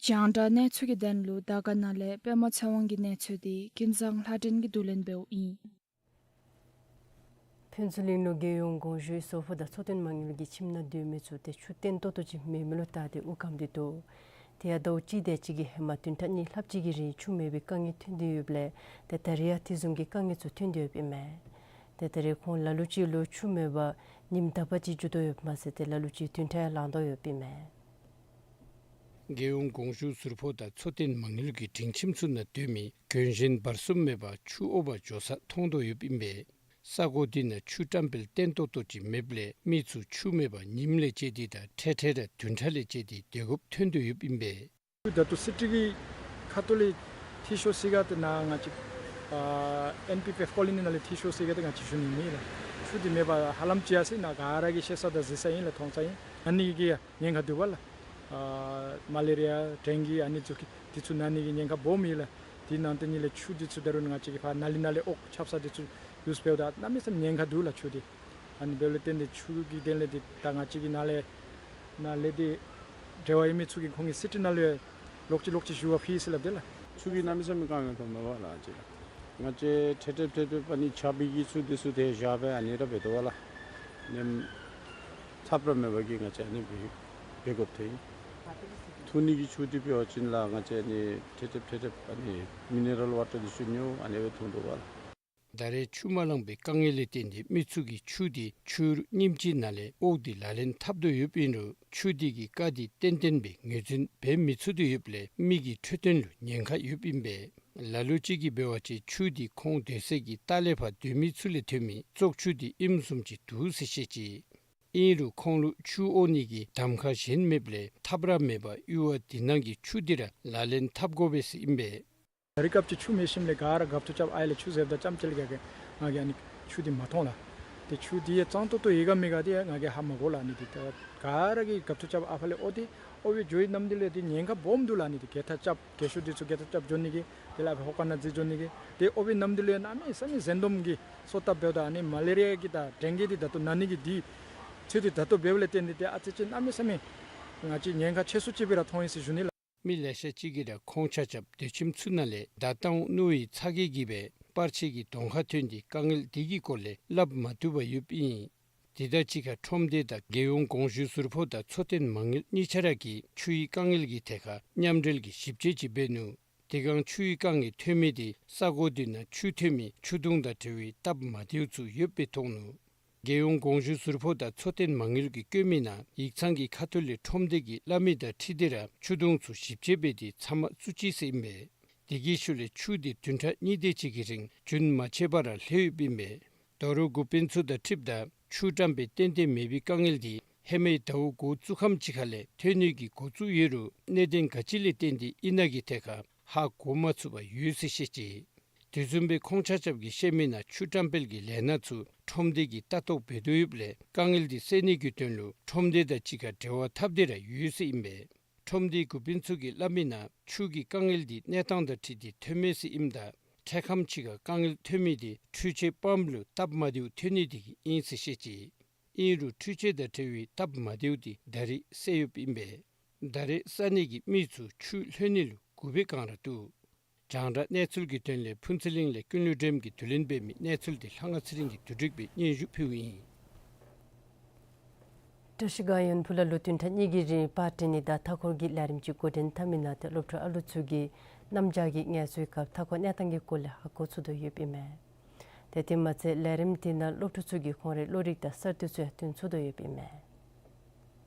རྒྱང་བསྒྲགས་གནས་ཚུལ་གྱི་དོན་ལུ་དར་དཀར་ནང་ལས་པདྨ་ཚེ་དབང་གི་གནས་ཚུལ་འདི་ཀུན་བཟང་ལྷ་སྒྲོན་གྱིས་བསྡུ་ལེན་འབདཝ་ཨིན། ཕུན་ཚོགས་གླིང་ལུ་རྒྱལ་ཡོངས་གོང་ཞུའི་ཟུར་ཕོགས་དང་འཚོ་རྟེན་མ་དངུལ་གྱི་ཁྱིམ་ནང་སྡོད་མི་ཚུ་ཏེ་ཆུ་བརྟན་ཏོག་ཏོ་ཅིག་མེད་མི་ལུ་བརྟེན་ཏེ་དབུགས་སྐམ་སྟེ་འདུག། དེ་ཡང་ཟླཝ་གཅིག་དེ་ཅིག་གི་ཧེ་མ་བདུན་ཕྲག་གཉིས་ལྷགཔ་ཅིག་གི་རིང་ཆུ་མེད་པའི་དཀའ་ངལ་ཐོན་ཏེ་ཡོདཔ་ལས་ཏེ་ད་རིས་ཡང་དེ་བཟུམ་གྱི་དཀའ་ངལ་ཚུ་ཐོན་ཏེ་ཡོདཔ་ཨིན་མས། ཏེ་ད་རིས་ཁོང་ལ་ལུ་ཅིག་ལུ་ཆུ་མེད་པར་ཉིནམ་དག་པ་ཅིག་འགྱོ་དོ་ཡོདཔ་མ་ཚད་ཏེ་ལ་ལུ་ཅིག་བདུན་ཕྲག་ཡང་ལང་དོ་ཡོདཔ་ཨིན་མས། རྒྱལ་ཡོངས་གོང་ཞུ་ཟུར་ཕོགས་དང་འཚོ་རྟེན་མ་དངུལ་གྱི་སྒྲིང་ཁྱིམ་ཚུ་ནང་སྡོད་མི་གྱོང་གཞན་བར་གསུམ་མེད་པར་ཆུ་འོབས་པ་འགྱོ་ས་མཐོང་དོ་ཡོདཔ་ཨིན་པས། ས་གོ་འདི་ནང་ཆུ་བཀྲམ་སྤེལ་བརྟན་ཏོག་ཏོ་ཅིག་མེདཔ་ལས་མི་ཚུ་ཆུ་མེད་པར་ཉིནམ་ལས་བཅད་དེ་དང་འཕྲལ་འཕྲལ་ར་བདུན་ཕྲག་ལས་བཅད་དེ་སྡོད་དགོཔ་ཐོན་དོ་ཡོདཔ་ཨིན་པས། ད་ལྟོ་སི་ཊི་གི་ཁ་ཐུག་ལས་འཐུས་ཤོར་ཟེར་ག་ཏེ་ནཱ་ང་བཅས་ཨ་ཨེན་པི་པི་ཨེཕ་ཀོ་ལོ་ནི་ནང་ལས་འཐུས་ཤོར་ཟེར་ག་ཏེ་ང་བཅས་ཞུ་ནི་མེད་ལགས། ཆུ་འདི་མེད་པར་ཧ་ལམ་ཅིག་ཡར་སོང་ནཱ་ག་ར་གིས་ཤེས་ས་དང་གཟིགས་ས་ཨིན་ལགས། མཐོང་ས་ཨིན། ཨ་ནི་གི་ཉེན་ཁ་འདུག་པ་ལགས། ཨ་མ་ལེ་རི་ཡ་ཌེང་གི་ཨ་ནི་ཚུ་གི་འདི་ཚུ་ན་ནི་གི་ཉེན་ཁ་སྦོམ་ཨིན་ལགས། དེ་ནང་དེ་ཉིད་ལས་ཆུ་འདི་ཚུ་ད་རུང་ང་བཅས་ཀྱི་ཕར་ནཱ་ལི་ནང་ལས་འོག་ཆགས་ས་འདི་ཚུ་ཡུས་འབདཝ་ད་གནམ་མེད་ས་མེད་ཉེན་ཁ་འདུག་ལགས་ཆུ་འདི། ཨ་ནི་འབདཝ་ལས་བརྟེན་ཏེ་ཆུ་གི་དོན་ལས་འདི་ད་ང་བཅས་ཀྱི་ནཱ་ལས་ནཱ་ལས་འདི་འབྲེལ་བ་ཡོད་མི་ཚུ་གིས་ཁོང་གིས་སི་ཊི་ནང་ལས་ལོག་ཅི་ལོག་ཅི་ཞུ་བ་ཕུལ་ཟེར་སླབ་དེས་ལགས། ཆུ་གི་གནམ་མེད་ས་མེད་དཀའ་ངལ་ཐོན་མས་པ་ལགས་ཅིག་ལགས། ང་བཅས་འཕྲལ་འཕྲལ་འཕྲལ་འཕྲལ་ཨ་ནི་ཆརཔ་གི་ཆུ་འདི་ཚུ་ཏེ་བཞག་སྦེ་ཨ་ནི་ར་འབད་དོ་བ་ལགས། ནེམ་ཐགཔ་ར་མེད་པ་གིས་ང་བཅས་ཨ་ནི་འབད་འབད་དགོཔ་ཐོན་ཡི། འཐུང་ནི་གི་ཆུ་འདི་འབད་བ་ཅིན་ལགས་ང་བཅས་ཨ་ནི་འཕྲལ་འཕྲལ་འཕྲལ་འཕྲལ་ཨ་ནི་མི་ནེ་རལ་ཝ་ཊར་འདི་ཚུ་ཉོ་ཨ་ནི་སྦེ་འཐུང་དོ་བ་ལགས། ད་རེས་ཆུ་མ་ལང་པའི་དཀའ་ངལ་ལས་བརྟེན་ཏེ་མི་ཚུ་གིས་ཆུ་འདི་ཆུ་རུད་ཉིནམ་གཅིག་ནང་ལས་འོག་སྟེ་ལག་ལེན་འཐབ་དོ་ཡོདཔ་ཨིན་རུང་ཆུ་འདི་གི་རྐ་འདི་ཏན་ཏན་སྦེ་ངོས་འཛིན་འབད་མི་ཚུགས་དོ་ཡོདཔ་ལས་མི་གི་འཕྲོད་བསྟེན་ལུ་ཉེན་ཁ་ཡོདཔ་ཨིན་པས། ལ་ལུ་ཅིག་གིས་འབད་བ་ཅིན་ཆུ་འདི་ཁོང་སྡོད་སའི་གི་ལྟག་ལས་ཕར་སྡོད་མི་ཚུ་ལས་ཐོན་མི་བཙོག་ཆུ་འདི་ཨིནམ་བཟུམ་ཅིག་འདུག་ཟེར་བཤད་ཅི། ཨིན་རུང་ཁོང་ལུ་ཆུ་འོ་ནི་གི་གདམ་ཁ་གཞན་མེདཔ་ལས་ཐགཔ་ར་མེད་པར་གཡུར་བ་འདི་ནང་གི་ཆུ་འདི་ར་ལག་ལེན་འཐབ་དགོ་པས་ཟེར་ཨིན་པས། ད་རེས་སྐབས་ཅིག་ཆུ་མེད་ཞིནམ་ལས་ག་ར་རྒཔོ་ཚུ་རྐྱབ་ཨའི་ལས་ཆུ་ཟེརཝ་ད་རྐྱངམ་ཅིག་ལས་ག་གིས་ང་གིས་ཨ་ནི་ཆུ་འདི་མ་མཐོང་ལགས། ཏེ་ཆུ་འདི་ཡང་གཙང་ཏོག་ཏོ་ཡོད་ག་མེད་ག་འདི་ཡང་ང་གིས་ཧ་མ་གོ་ལགས། ཨ་ནི་འདི་ད་ག་ར་གིས་རྒཔོ་ཚུ་རྐྱབ་ཨ་ཕ་ལས་འོ་འདི་འོ་སྦེ་འགྱོ་བའི་ནམ་འདི་ལས་འདི་ཉེན་ཁ་སྦོམ་འདུག་ལགས། ཨ་ནི་འདི་རྒྱལ་ཐ་རྐྱབ་རྒྱལ་ཤོས་འདི་ཚུ་རྒྱལ་ཐ་རྐྱབ་འགྱོ་ནི་གི་དེ་ལས་ཨ་ཕ་ཧོ་ཀ་ནང་འཛེགས་འགྱོ་ནི་གི་ཏེ་འོ་སྦེ་ནམ་འདི་ལས་གནམ་མེད་ས་མེད་ཟན་དོམ་གྱི་སོ་ཐབ་འབདཝ་ད་ཨ་ནི་མ་ལེ་རི་ཡ་གི་དང་ཌེང་གི་འདི་ད་ལྟོ་ན་ནི་གི་འདི་ཚུ་འདི་ད་ལྟོ་འབདཝ་ལས་བརྟེན་ཏེ་ཏེ་ཨ་ཙི་ཅིག་གནམ་མེད་ས་མེད་ང་བཅས་ཉེན་ཁ་ཆེ་སུ་ཅིག་སྦེ་ར་མཐོང་ཡི་ཟེར་ཞུ་ནི་ལགས། མི་ལེ་ཤ་ཅིག་གིས་ར་ཁོང་ཆ་ཁྱབ་སྡོད་ཁྱིམ་ཚུ་ནང་ལས་བརྡ་བཏང་བ་མནོ་བའི་ཚ་གྱང་གིས་སྦེ་བར་ཆད་ཀྱི་གདོང་ཁར་ཐོན་ཏེ་དཀའ་ངལ་འདི་གི་སྐོར་ལས་སླབ་མ་བཏུབ་པར་ཡོདཔ་ཨིན། དེ་དང་གཅིག་ཁར་ཁྲོམ་སྡེ་དང་རྒྱལ་ཡོངས་གོང་ཞུའི་ཟུར་ཕོགས་དང་འཚོ་རྟེན་མ་དངུལ་གཉིས་ཆ་ར་གིས་ཆུའི་དཀའ་ངལ་གྱི་ཐད་ཁར་མཉམ་འབྲེལ་གྱི་ཞིབ་དཔྱད་ཅིག་འབད་ནུག། དེ་སྒང་ཆུའི་དཀའ་ངལ་ཐོན་མི་དེ་ས་གོ་འདི་ནང་ཆུ་ཐོན་མི་ཆུ་དུང་དང་འབྲེལ་བའི་སྟབས་མ་བདེཝ་ཚུ་ཡོདཔ་སྦེ་མཐོང་ནུག། རྒྱལ་ཡོངས་གོང་ཞུའི་ཟུར་ཕོགས་དང་འཚོ་རྟེན་མ་དངུལ་གྱིས་བཀོད་མི་ནང་ཡིག་ཚང་གི་ཁ་ཐུག་ལས་ཁྲོམ་སྡེ་གིས་སླབ་མི་དང་འཁྲིལ་ཏེ་ར་ཆུ་དུང་ཚུ་ཞིབ་དཔྱད་འབད་དེ་ཚབ་མ་བཙུགས་ཅི་ཟེར་ཨིན་པས། དེ་གི་ཤུལ་ལས་ཆུ་དེ་བདུན་ཕྲག་གཉིས་དེ་ཅིག་གི་རིང་རྒྱུན་མ་ཆད་པར་ལྷོད་ཡོདཔ་ཨིན་པས། ད་རུང་འགོ་དཔོན་ཚུ་དང་འཁྲིལཝ་ད་ཆུ་བཀྲམ་སྤེལ་ཏན་ཏན་མེད་པའི་དཀའ་ངལ་འདི་ཧེ་མའི་ཟླཝ་འགོ་བཙུགས་ཁམས་ཅིག་ཁ་ལས་ཐོན་ནི་གི་འགོ་བཙུགས་ཡོད་རུང་གནད་དོན་ག་ཅི་ལས་བརྟེན་ཏེ་ཨིན་ན་གི་ཐད་ཁར་ཧ་གོ་མ་ཚུགས་པར་ཡོད་ཟེར་བཤད་ཅི། དེ་བཟུམ་སྦེ་ཁོང་ཆ་ཁྱབ་ཀྱིས་བཤད་མི་ནང་ཆུ་བཀྲམ་སྤེལ་གྱི་ལས་སྣ་ཚུ་ཁྲོམ་སྡེ་གིས་ལྟ་རྟོག་འབད་དོ་ཡོདཔ་ལས་དཀའ་ངལ་འདི་སེལ་ནི་གི་དོན་ལུ་ཁྲོམ་སྡེ་དང་གཅིག་ཁར་འབྲེལ་བ་འཐབ་སྟེ་ར་ཡོད་ཟེར་ཨིན་པས། ཁྲོམ་སྡེའི་འགོ་དཔོན་ཚུ་གིས་སླབ་མི་ནང་ཆུ་གི་དཀའ་ངལ་འདི་གནས་སྟངས་དང་འཁྲིལ་ཏེ་ཐོན་མས་ཟེར་ཨིནམ་ད་འཕྲལ་ཁམས་ཅིག་ཁར་དཀའ་ངལ་ཐོན་མི་དེ་འཕྲུལ་ཆས་པམཔ་ལུ་སྟབས་མ་བདེཝ་ཐོན་ནི་དེ་གིས་ཨིན་ཟེར་བཤད་ཅི། ཨིན་རུང་འཕྲུལ་ཆས་དང་འབྲེལ་བའི་སྟབས་མ་བདེཝ་དེ་ད་རེས་སེལ་ཡོདཔ་ཨིན་པས། ད་རེས་ས་གནས་ཀྱི་མི་ཚུ་ཆུ་ལྷོད་ནི་ལུ་སྒུག་པའི་བསྒང་ར་འདུག། རྒྱང་བསྒྲགས་གནས་ཚུལ་གྱི་དོན་ལས་ཕུན་ཚོགས་གླིང་ལས་ཀུན་ལེགས་སྒྲོལམ་གྱིས་བསྡུ་ལེན་འབད་མི་གནས་ཚུལ་དེ་ལྷ་དབང་ཚེ་རིང་གིས་བསྡུ་སྒྲིག་སྦེ་སྙན་ཞུ་ཕུལཝ་ཨིན། བཀྲ་ཤིས་སྒང་ཡོན་ཕུ་ལ་ལུ་བདུན་ཕྲག་གཉིས་ཀྱི་རིང་པར་འབྲི་ནི་དང་མཐའ་འཁོར་གྱི་ལས་རིམ་ཅིག་འགོ་འདྲེན་འཐབ་མི་ནང་ཏེ་སློབ་ཕྲུག་ཨ་ལུ་ཚུ་གིས་གནམ་བྱཱར་གྱི་ངལ་གསོའི་སྐབས་མཐའ་འཁོར་གནས་སྟངས་ཀྱི་སྐོར་ལས་ཧ་གོ་ཚུགས་དོ་ཡོདཔ་ཨིན་མས། ཏེ་དེ་མ་ཚད་ལས་རིམ་དེ་ནང་སློབ་ཕྲུག་ཚུ་གིས་ཁོང་རའི་བློ་རིག་དང་གསར་གཏོད་ཚུ་ཡང་སྟོན་ཚུགས་དོ་ཡོདཔ་ཨིན་མས།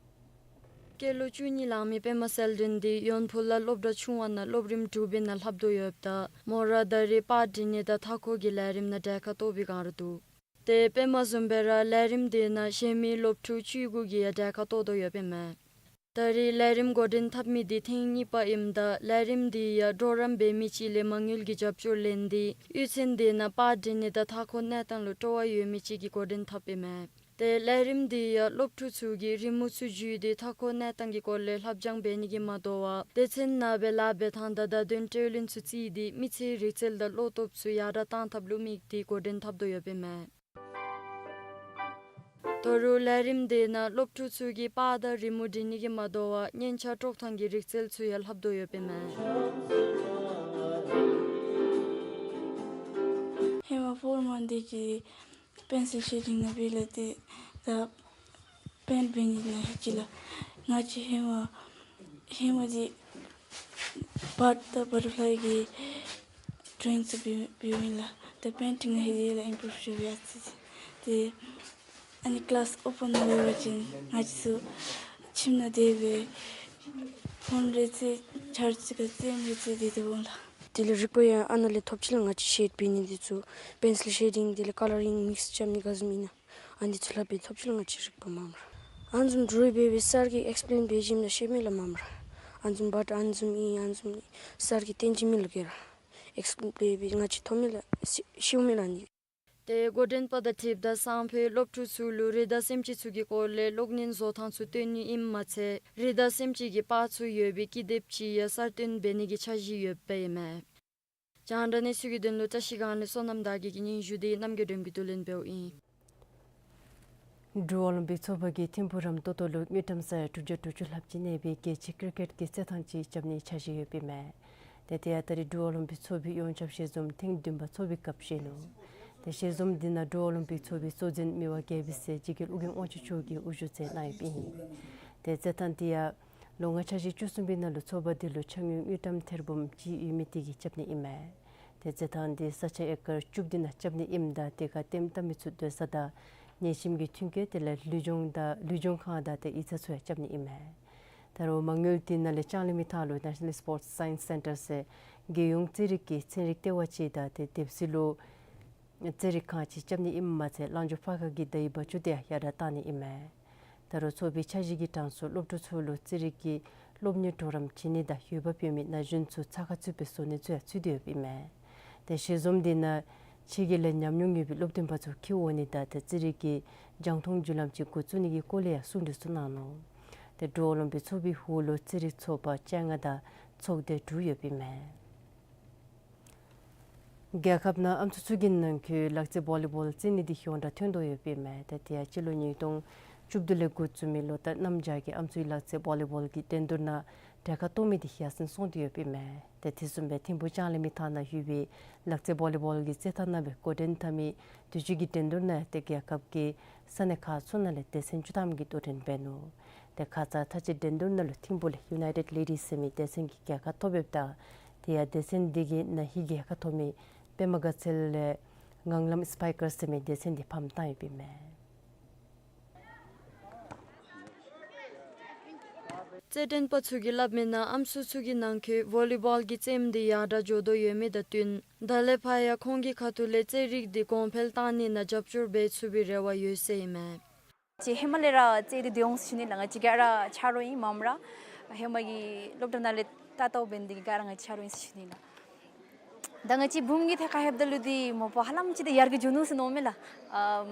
སྐྱེས་ལོ་བཅུ་གཉིས་ལང་མི་པདྨ་གསལ་སྒྲོན་འདི་ཡོན་ཕུ་ལ་སློབ་གྲྭ་ཆུང་བ་ནང་སློབ་རིམ་དྲུག་པའི་ནང་ལྷབ་དོ་ཡོདཔ་ད་མོ་ར་ད་རེས་པར་འབྲི་ནི་དང་མཐའ་འཁོར་གྱི་ལས་རིམ་ནང་གྲལ་ཁར་གཏོགས་པའི་བསྒང་ར་འདུག། ཏེ་པདྨ་བཟུམ་སྦེ་ར་ལས་རིམ་དེ་ནང་གཞན་མི་སློབ་ཕྲུག་བཅུ་དགུ་གིས་ཡང་གྲལ་ཁར་གཏོགས་དོ་ཡོདཔ་ཨིན་མས། ད་རེས་ལས་རིམ་འགོ་འདྲེན་འཐབ་མི་འདི་ཐེངས་གཉིས་པ་ཨིནམ་ད་ལས་རིམ་འདི་ཡང་གྲོགས་རམ་འབད་མི་ཅིག་ལས་མ་དངུལ་གྱི་རྒྱབ་སྐྱོར་ལེན་ཏེ་གཡུས་ཚན་དེ་ནང་པར་འབྲི་ནི་དང་མཐའ་འཁོར་གནས་སྟངས་ལུ་སྤྲོ་བ་ཡོད་མི་ཅིག་གིས་འགོ་འདྲེན་འཐབ་ཨིན་མས། ཏེ་ལས་རིམ་འདི་ཡང་སློབ་ཕྲུག་ཚུ་གིས་རི་མོ་ཚུ་བརྒྱུད་དེ་མཐའ་འཁོར་གནས་སྟངས་ཀྱི་སྐོར་ལས་ལྷབ་སྦྱང་འབད་ནི་གིས་མ་དོ་བར་སྡེ་ཚན་ནང་སྦེ་ལཱ་འབད་ཐངས་དང་བརྡ་དོན་སྤྲོད་ལེན་ཚུ་བརྩིས་ཏེ་མི་ཚེའི་རིག་རྩལ་དང་བློ་སྟོབས་ཚུ་ཡར་དྲག་བཏང་ཐབས་ལུ་དམིགས་ཏེ་འགོ་འདྲེན་འཐབ་དོ་ཡོདཔ་ཨིན་མས། ད་རུང་ལས་རིམ་དེ་ནང་སློབ་ཕྲུག་ཚུ་གིས་པར་དང་རི་མོ་འབྲི་ནི་གིས་མ་དོ་བར་སྙན་ཆ་དཀྲོག་ཐངས་ཀྱི་རིག་རྩལ་ཚུ་ཡང་ལྷབ་དོ་ཡོདཔ་ཨིན་མས། ཧེ་མ་པོར་མ་འདི་གི་པེན་སིལ་ཤེ་ཌིང་ནང་འབད་ལགས། ཏེ་ད་པེནཊ་འབད་ནི་ནང་ཧེ་ཅི་ལགས། ང་བཅས་ཧེ་མ་ཧེ་མ་འདི་བཱརཌ་དང་བ་ཊར་ཕ་ལའི་གི་ཌོ་རོ་ཡིང་ཚུ་འབད་འབདཝ་ཨིན་ལགས། ད་པེནཊིང་ནང་ཧེ་དེ་ལགས་ཨིམ་པྲུབ་ཤོར་བས་ཨ་ཙི་ཅིག། ཏེ་ཨ་ནི་ཀི་ལཱསི་ཨོ་པཱན་ནང་འབད་བ་ཅིན་ང་བཅས་ཚུ་ཁྱིམ་ནང་དེ་སྦེ་ཕོན་རེ་རྩེ་ཆར་ཅིག་ཁར་རྩེདམོ་རེ་རྩེ་དེ་སྡོདཔ་འོང་ལགས། དེ་ལས་རིག་པ་ཡང་ཨ་ནཱ་ལས་ཐོབ་ཅི་ལགས། ང་བཅས་ཤེཌ་འབད་ནི་འདི་ཚུ་པེན་སིལ་ཤེ་ཌིང་དེ་ལས་ཀ་ལ་རིང་མིགསི་རྐྱབ་ནི་ག་བཟུམ་ཨིན་ན་ཨ་ནི་ཚུ་ལྷབ་སྦེ་ཐོབ་ཅི་ལགས། ང་བཅས་རིག་པ་མངམ་ར་ཨ་ནི་བཟུམ་དྲོ་པ་སྦེ་སར་གྱིས་ཨེགསི་པི་ལེན་འབད་ཞིནམ་ལས་ཤེས་མས་ལགས་མངམ་ར། ཨ་ནི་བཟུམ་བཱརཌ་ཨ་ནི་བཟུམ་ཨིན་ཨ་ནི་བཟུམ་ཨིན་སར་གྱིས་སྟོན་བྱིན་མས་ལགས། ག་ར་ཨེགསི་པི་ལེན་འབད་ང་བཅས་ཐོབ་མས་ལགས། ཤེས་ཤེས་མས་ལགས་ཨ་ནི། ཏེ་འགོ་འདྲེན་པ་དང་འཁྲིལཝ་ད་སང་ཕོད་སློབ་ཕྲུག་ཚུ་ལུ་རི་དྭགས་སེམས་ཅན་ཚུ་གི་སྐོར་ལས་གློག་བརྙན་བཟོ་ཐངས་ཚུ་སྟོན་ནི་ཨིནམ་མ་ཚད་རི་དྭགས་སེམས་ཅན་གྱི་པར་ཚུ་ཡོད་པའི་ཀི་དེབ་ཅིག་ཡང་གསར་བཏོན་འབད་ནི་གི་འཆར་གཞི་ཡོདཔ་ཨིན་མས། རྒྱང་བསྒྲགས་གནས་ཚུལ་གྱི་དོན་ལུ་བཀྲ་ཤིས་སྒང་ལས་བསོད་ནམས་དར་རྒྱས་ཀྱི་སྙན་ཞུ་འདི་རྣམ་རྒྱལ་སྒྲོལ་མ་གིས་བསྡུ་ལེན་འབདཝ་ཨིན། འབྲུག་ཨོ་ལིམ་པིག་ཚོགས་པ་གིས་ཐིམ་ཕུག་རམ་ཏོ་ཏོ་ལུ་དངུལ་ཀྲམ་ས་ཡ་དྲུག་བརྒྱ་དྲུག་ཅུ་ལྷགཔ་ཅིག་གནས་པའི་རྒྱལ་སྤྱིའི་ཀིརི་ཀེཊ་ཀྱི་རྩེད་ཐངས་ཅིག་རྐྱབ་ནིའི་འཆར་གཞི་ཡོདཔ་ཨིན་མས། ཏེ་དེ་ཡང་ད་རེས་འབྲུག་ཨོ་ལིམ་པིག་ཚོགས་པའི་ཡོངས་ཁྱབ་ཞལ་འཛོམས་ཐེངས་བདུན་པ་ཚོགས་པའི་སྐབས་བཞེས་ནུག། ཏེ་ཞལ་འཛོམས་འདི་ནང་འབྲུག་ཨོ་ལིམ་པིག་ཚོགས་པའི་གཙོ་འཛིན་མི་དབང་རྒྱལ་པོའི་སྲས་འཇིགས་རྒྱལ་ཨོ་རྒྱན་དབང་ཕྱུག་མཆོག་གིས་དབུ་བཞུགས་མཛད་གནང་ཡོདཔ་ཨིན། ཏེ་རྩེད་ཐངས་འདི་ཡང་ལོ་ལྔ་འཆར་གཞི་བཅུ་གསུམ་པའི་ནང་ལུ་ཚོགས་པ་འདི་ལུ་ཕྱག་དངུལ་དངུལ་ཀྲམ་ཐེར་འབུམ་གཅིག་ཡོད་མི་དེ་གིས་རྐྱབ་ནི་ཨིན་མས། ཏེ་རྩེད་ཐངས་འདི་ས་ཆ་ཨེ་ཀར་བཅུ་བདུན་ནང་རྐྱབ་ནི་ཨིནམ་ད་དེ་ཁར་ལྟདམོ་བལྟ་མི་ཚུ་སྡོད་ས་དང་ཉེ་ཞིནམ་གྱི་མཐུན་རྐྱེན་དེ་ལས་ལུས་སྦྱོང་དང་ལུས་སྦྱོང་ཁང་དང་ཏེ་ཡིག་ཚང་ཚུ་ཡང་རྐྱབ་ནི་ཨིན་མས། ད་རུང་མ་དངུལ་འདི་ནང་ལས་ལྕང་གླིང་མི་ཐང་ལུ་ནེ་ཤ་ནཱལ་སི་པོརཊསི་སའེནསི་སེན་ཊར་ཟེར་རྒྱལ་ཡོངས་རྩེད་རིགས་ཀྱི་ཚན་རིག་ལྟེ་བ་ཅིག་དང་ཏེ་སྡེབ་སིལ་ལུ་རྩེད་རིགས་ཁང་ཅིག་རྐྱབ་ནི་ཨིནམ་མ་ཚད་གླང་ཇོ་ཕར་ཁ་གི་དའི་བ་ཅུ་དེ་ཡང་ཡར་དྲག་བཏང་ནི་ཨིན་མས། ད་རུང་ཚོགས་པའི་འཆར་གཞི་གི་གྲངས་སུ་སློབ་ཕྲུག་ཚུ་ལུ་རྩེད་རིགས་ཀྱི་སློབ་གཉེར་གྲོགས་རམ་བྱིན་ནི་དང་འོས་འབབ་ཡོད་མི་ན་གཞོན་ཚུ་ཚ་ཁ་ཚུད་པའི་བཟོ་ནི་ཚུ་ཡང་ཚུད་དེ་ཡོདཔ་ཨིན་མས། ཏེ་ཞལ་འཛོམས་འདི་ནང་ཕྱི་རྒྱལ་ལས་ཉམས་མྱོང་ཡོད་པའི་སློབ་སྟོན་པ་ཚུ་འཁྱིད་འོང་ནི་དང་ཏེ་རྩེད་རིགས་ཀྱི་རྒྱང་མཐོང་བརྒྱུད་ལམ་ཅིག་འགོ་བཙུགས་ནི་གི་སྐོར་ལས་ཡང་གསུང་གྲོས་ཚུ་གནང་ནུག། ཏེ་འབྲུག་ཨོ་ལིམ་པིག་ཚོགས་པའི་འོག་ལུ་རྩེད་རིགས་ཚོགས་པ་བཅོ་ལྔ་དང་ཚོགས་སྡེ་དྲུག་ཡོདཔ་ཨིན་མས། རྒྱལ་ཁབ་ནང་ཨམ་སྲུ་ཚུ་གི་ནང་འཁོད་ལག་རྩེད་བོ་ལི་བོལ་རྩེད་ནི་འདི་ཡོངས་གྲགས་ཐོན་དོ་ཡོདཔ་ཨིན་མས། ཏེ་དེ་ཡང་སྤྱི་ལོ་ཉིས་སྟོང་བཅུ་བདུན་ལས་འགོ་བཙུགས་མི་ལོ་ལྟར་གནམ་བྱཱར་གྱི་ཨམ་སྲུའི་ལག་རྩེད་བོ་ལི་བོལ་གྱི་འགྲན་བསྡུར་ནང་གྲལ་ཁར་གཏོགས་མི་འདི་ཡར་སེང་སོང་སྟེ་ཡོདཔ་ཨིན་མས། ཏེ་དེ་བཟུམ་སྦེ་ཐིམ་ཕུག་ལྕང་གླིང་མི་ཐང་ནང་ཡོད་པའི་ལག་རྩེད་བོ་ལི་བོལ་གྱི་རྩེད་ཐང་ནང་སྦེ་འགོ་འདྲེན་འཐབ་མི་དུས་ཅི་གི་འགྲན་བསྡུར་ནང་ཏེ་རྒྱལ་ཁབ་ཀྱི་ས་གནས་ཁག་ཚུ་ནང་ལས་སྡེ་ཚན་བཅུ་ཐམ་གྱིས་གདན་འདྲེན་འབད་ནུག། ཏེ་ཁ་ཙ་ད་ཅི་འགྲན་བསྡུར་ནང་ལུ་ཐིམ་ཕུག་ལས་ཡུ་ནའི་ཊེཌ་ལེ་ཌིས་ཟེར་མི་སྡེ་ཚན་གྱིས་རྒྱལ་ཁ་ཐོབ་ཡོདཔ་ད་དེ་ཡང་སྡེ་ཚན་འདི་གི་ན་ཧིང་རྒྱལ་ཁ་ཐོབ་མི་པདྨ་དགའ་ཚལ་ལས་ངང་ལམ་སི་པའི་ཀར་ཟེར་མི་སྡེ་ཚན་འདི་ཕམ་བཏང་ཡོདཔ་ཨིན་མས། རྩེད་འགྲན་པ་ཚུ་གིས་སླབ་མི་ནང་ཨམ་སྲུ་ཚུ་གི་ནང་འཁོད་བོ་ལི་བོལ་གྱི་རྩེདམོ་འདི་ཡར་དྲག་འགྱོ་དོ་ཡོད་མི་དང་བསྟུན་ད་ལས་ཕར་ཡང་ཁོང་གི་ཁ་ཐུག་ལས་རྩེད་རིགས་འདི་གོང་འཕེལ་བཏང་ནི་ནང་རྒྱབ་སྐྱོར་འབད་ཚུགས་པའི་རེ་བ་ཡོད་ཟེར་ཨིན་མས། ཅིག་ཧེ་མ་ལས་ར་རྩེད་འདི་སྡོད་འོང་ཟེར་ཞུ་ནི་ལགས། ང་བཅས་ག་ར་ཆ་རོགས་ཨིན་མངམ་ར། ཧེ་མ་གི་སློབ་གྲྭ་ནང་ལས་ལྟ་རྟོག་འབད་ནི་འདི་ག་ར་ང་བཅས་ཆ་རོགས་ཨིན་ཟེར་ཞུ་ནི་ལགས། ད་ང་བཅས་བུམོ་གི་ཐད་ཁར་ལྷོདཔ་ད་ལུ་འདི་མ་པ་ཧ་ལམ་ཅིག་འདི་ཡར་རྒྱས་འགྱོ་ནུག་ཟེར་མནོཝ་མས་ལགས། ཨམ་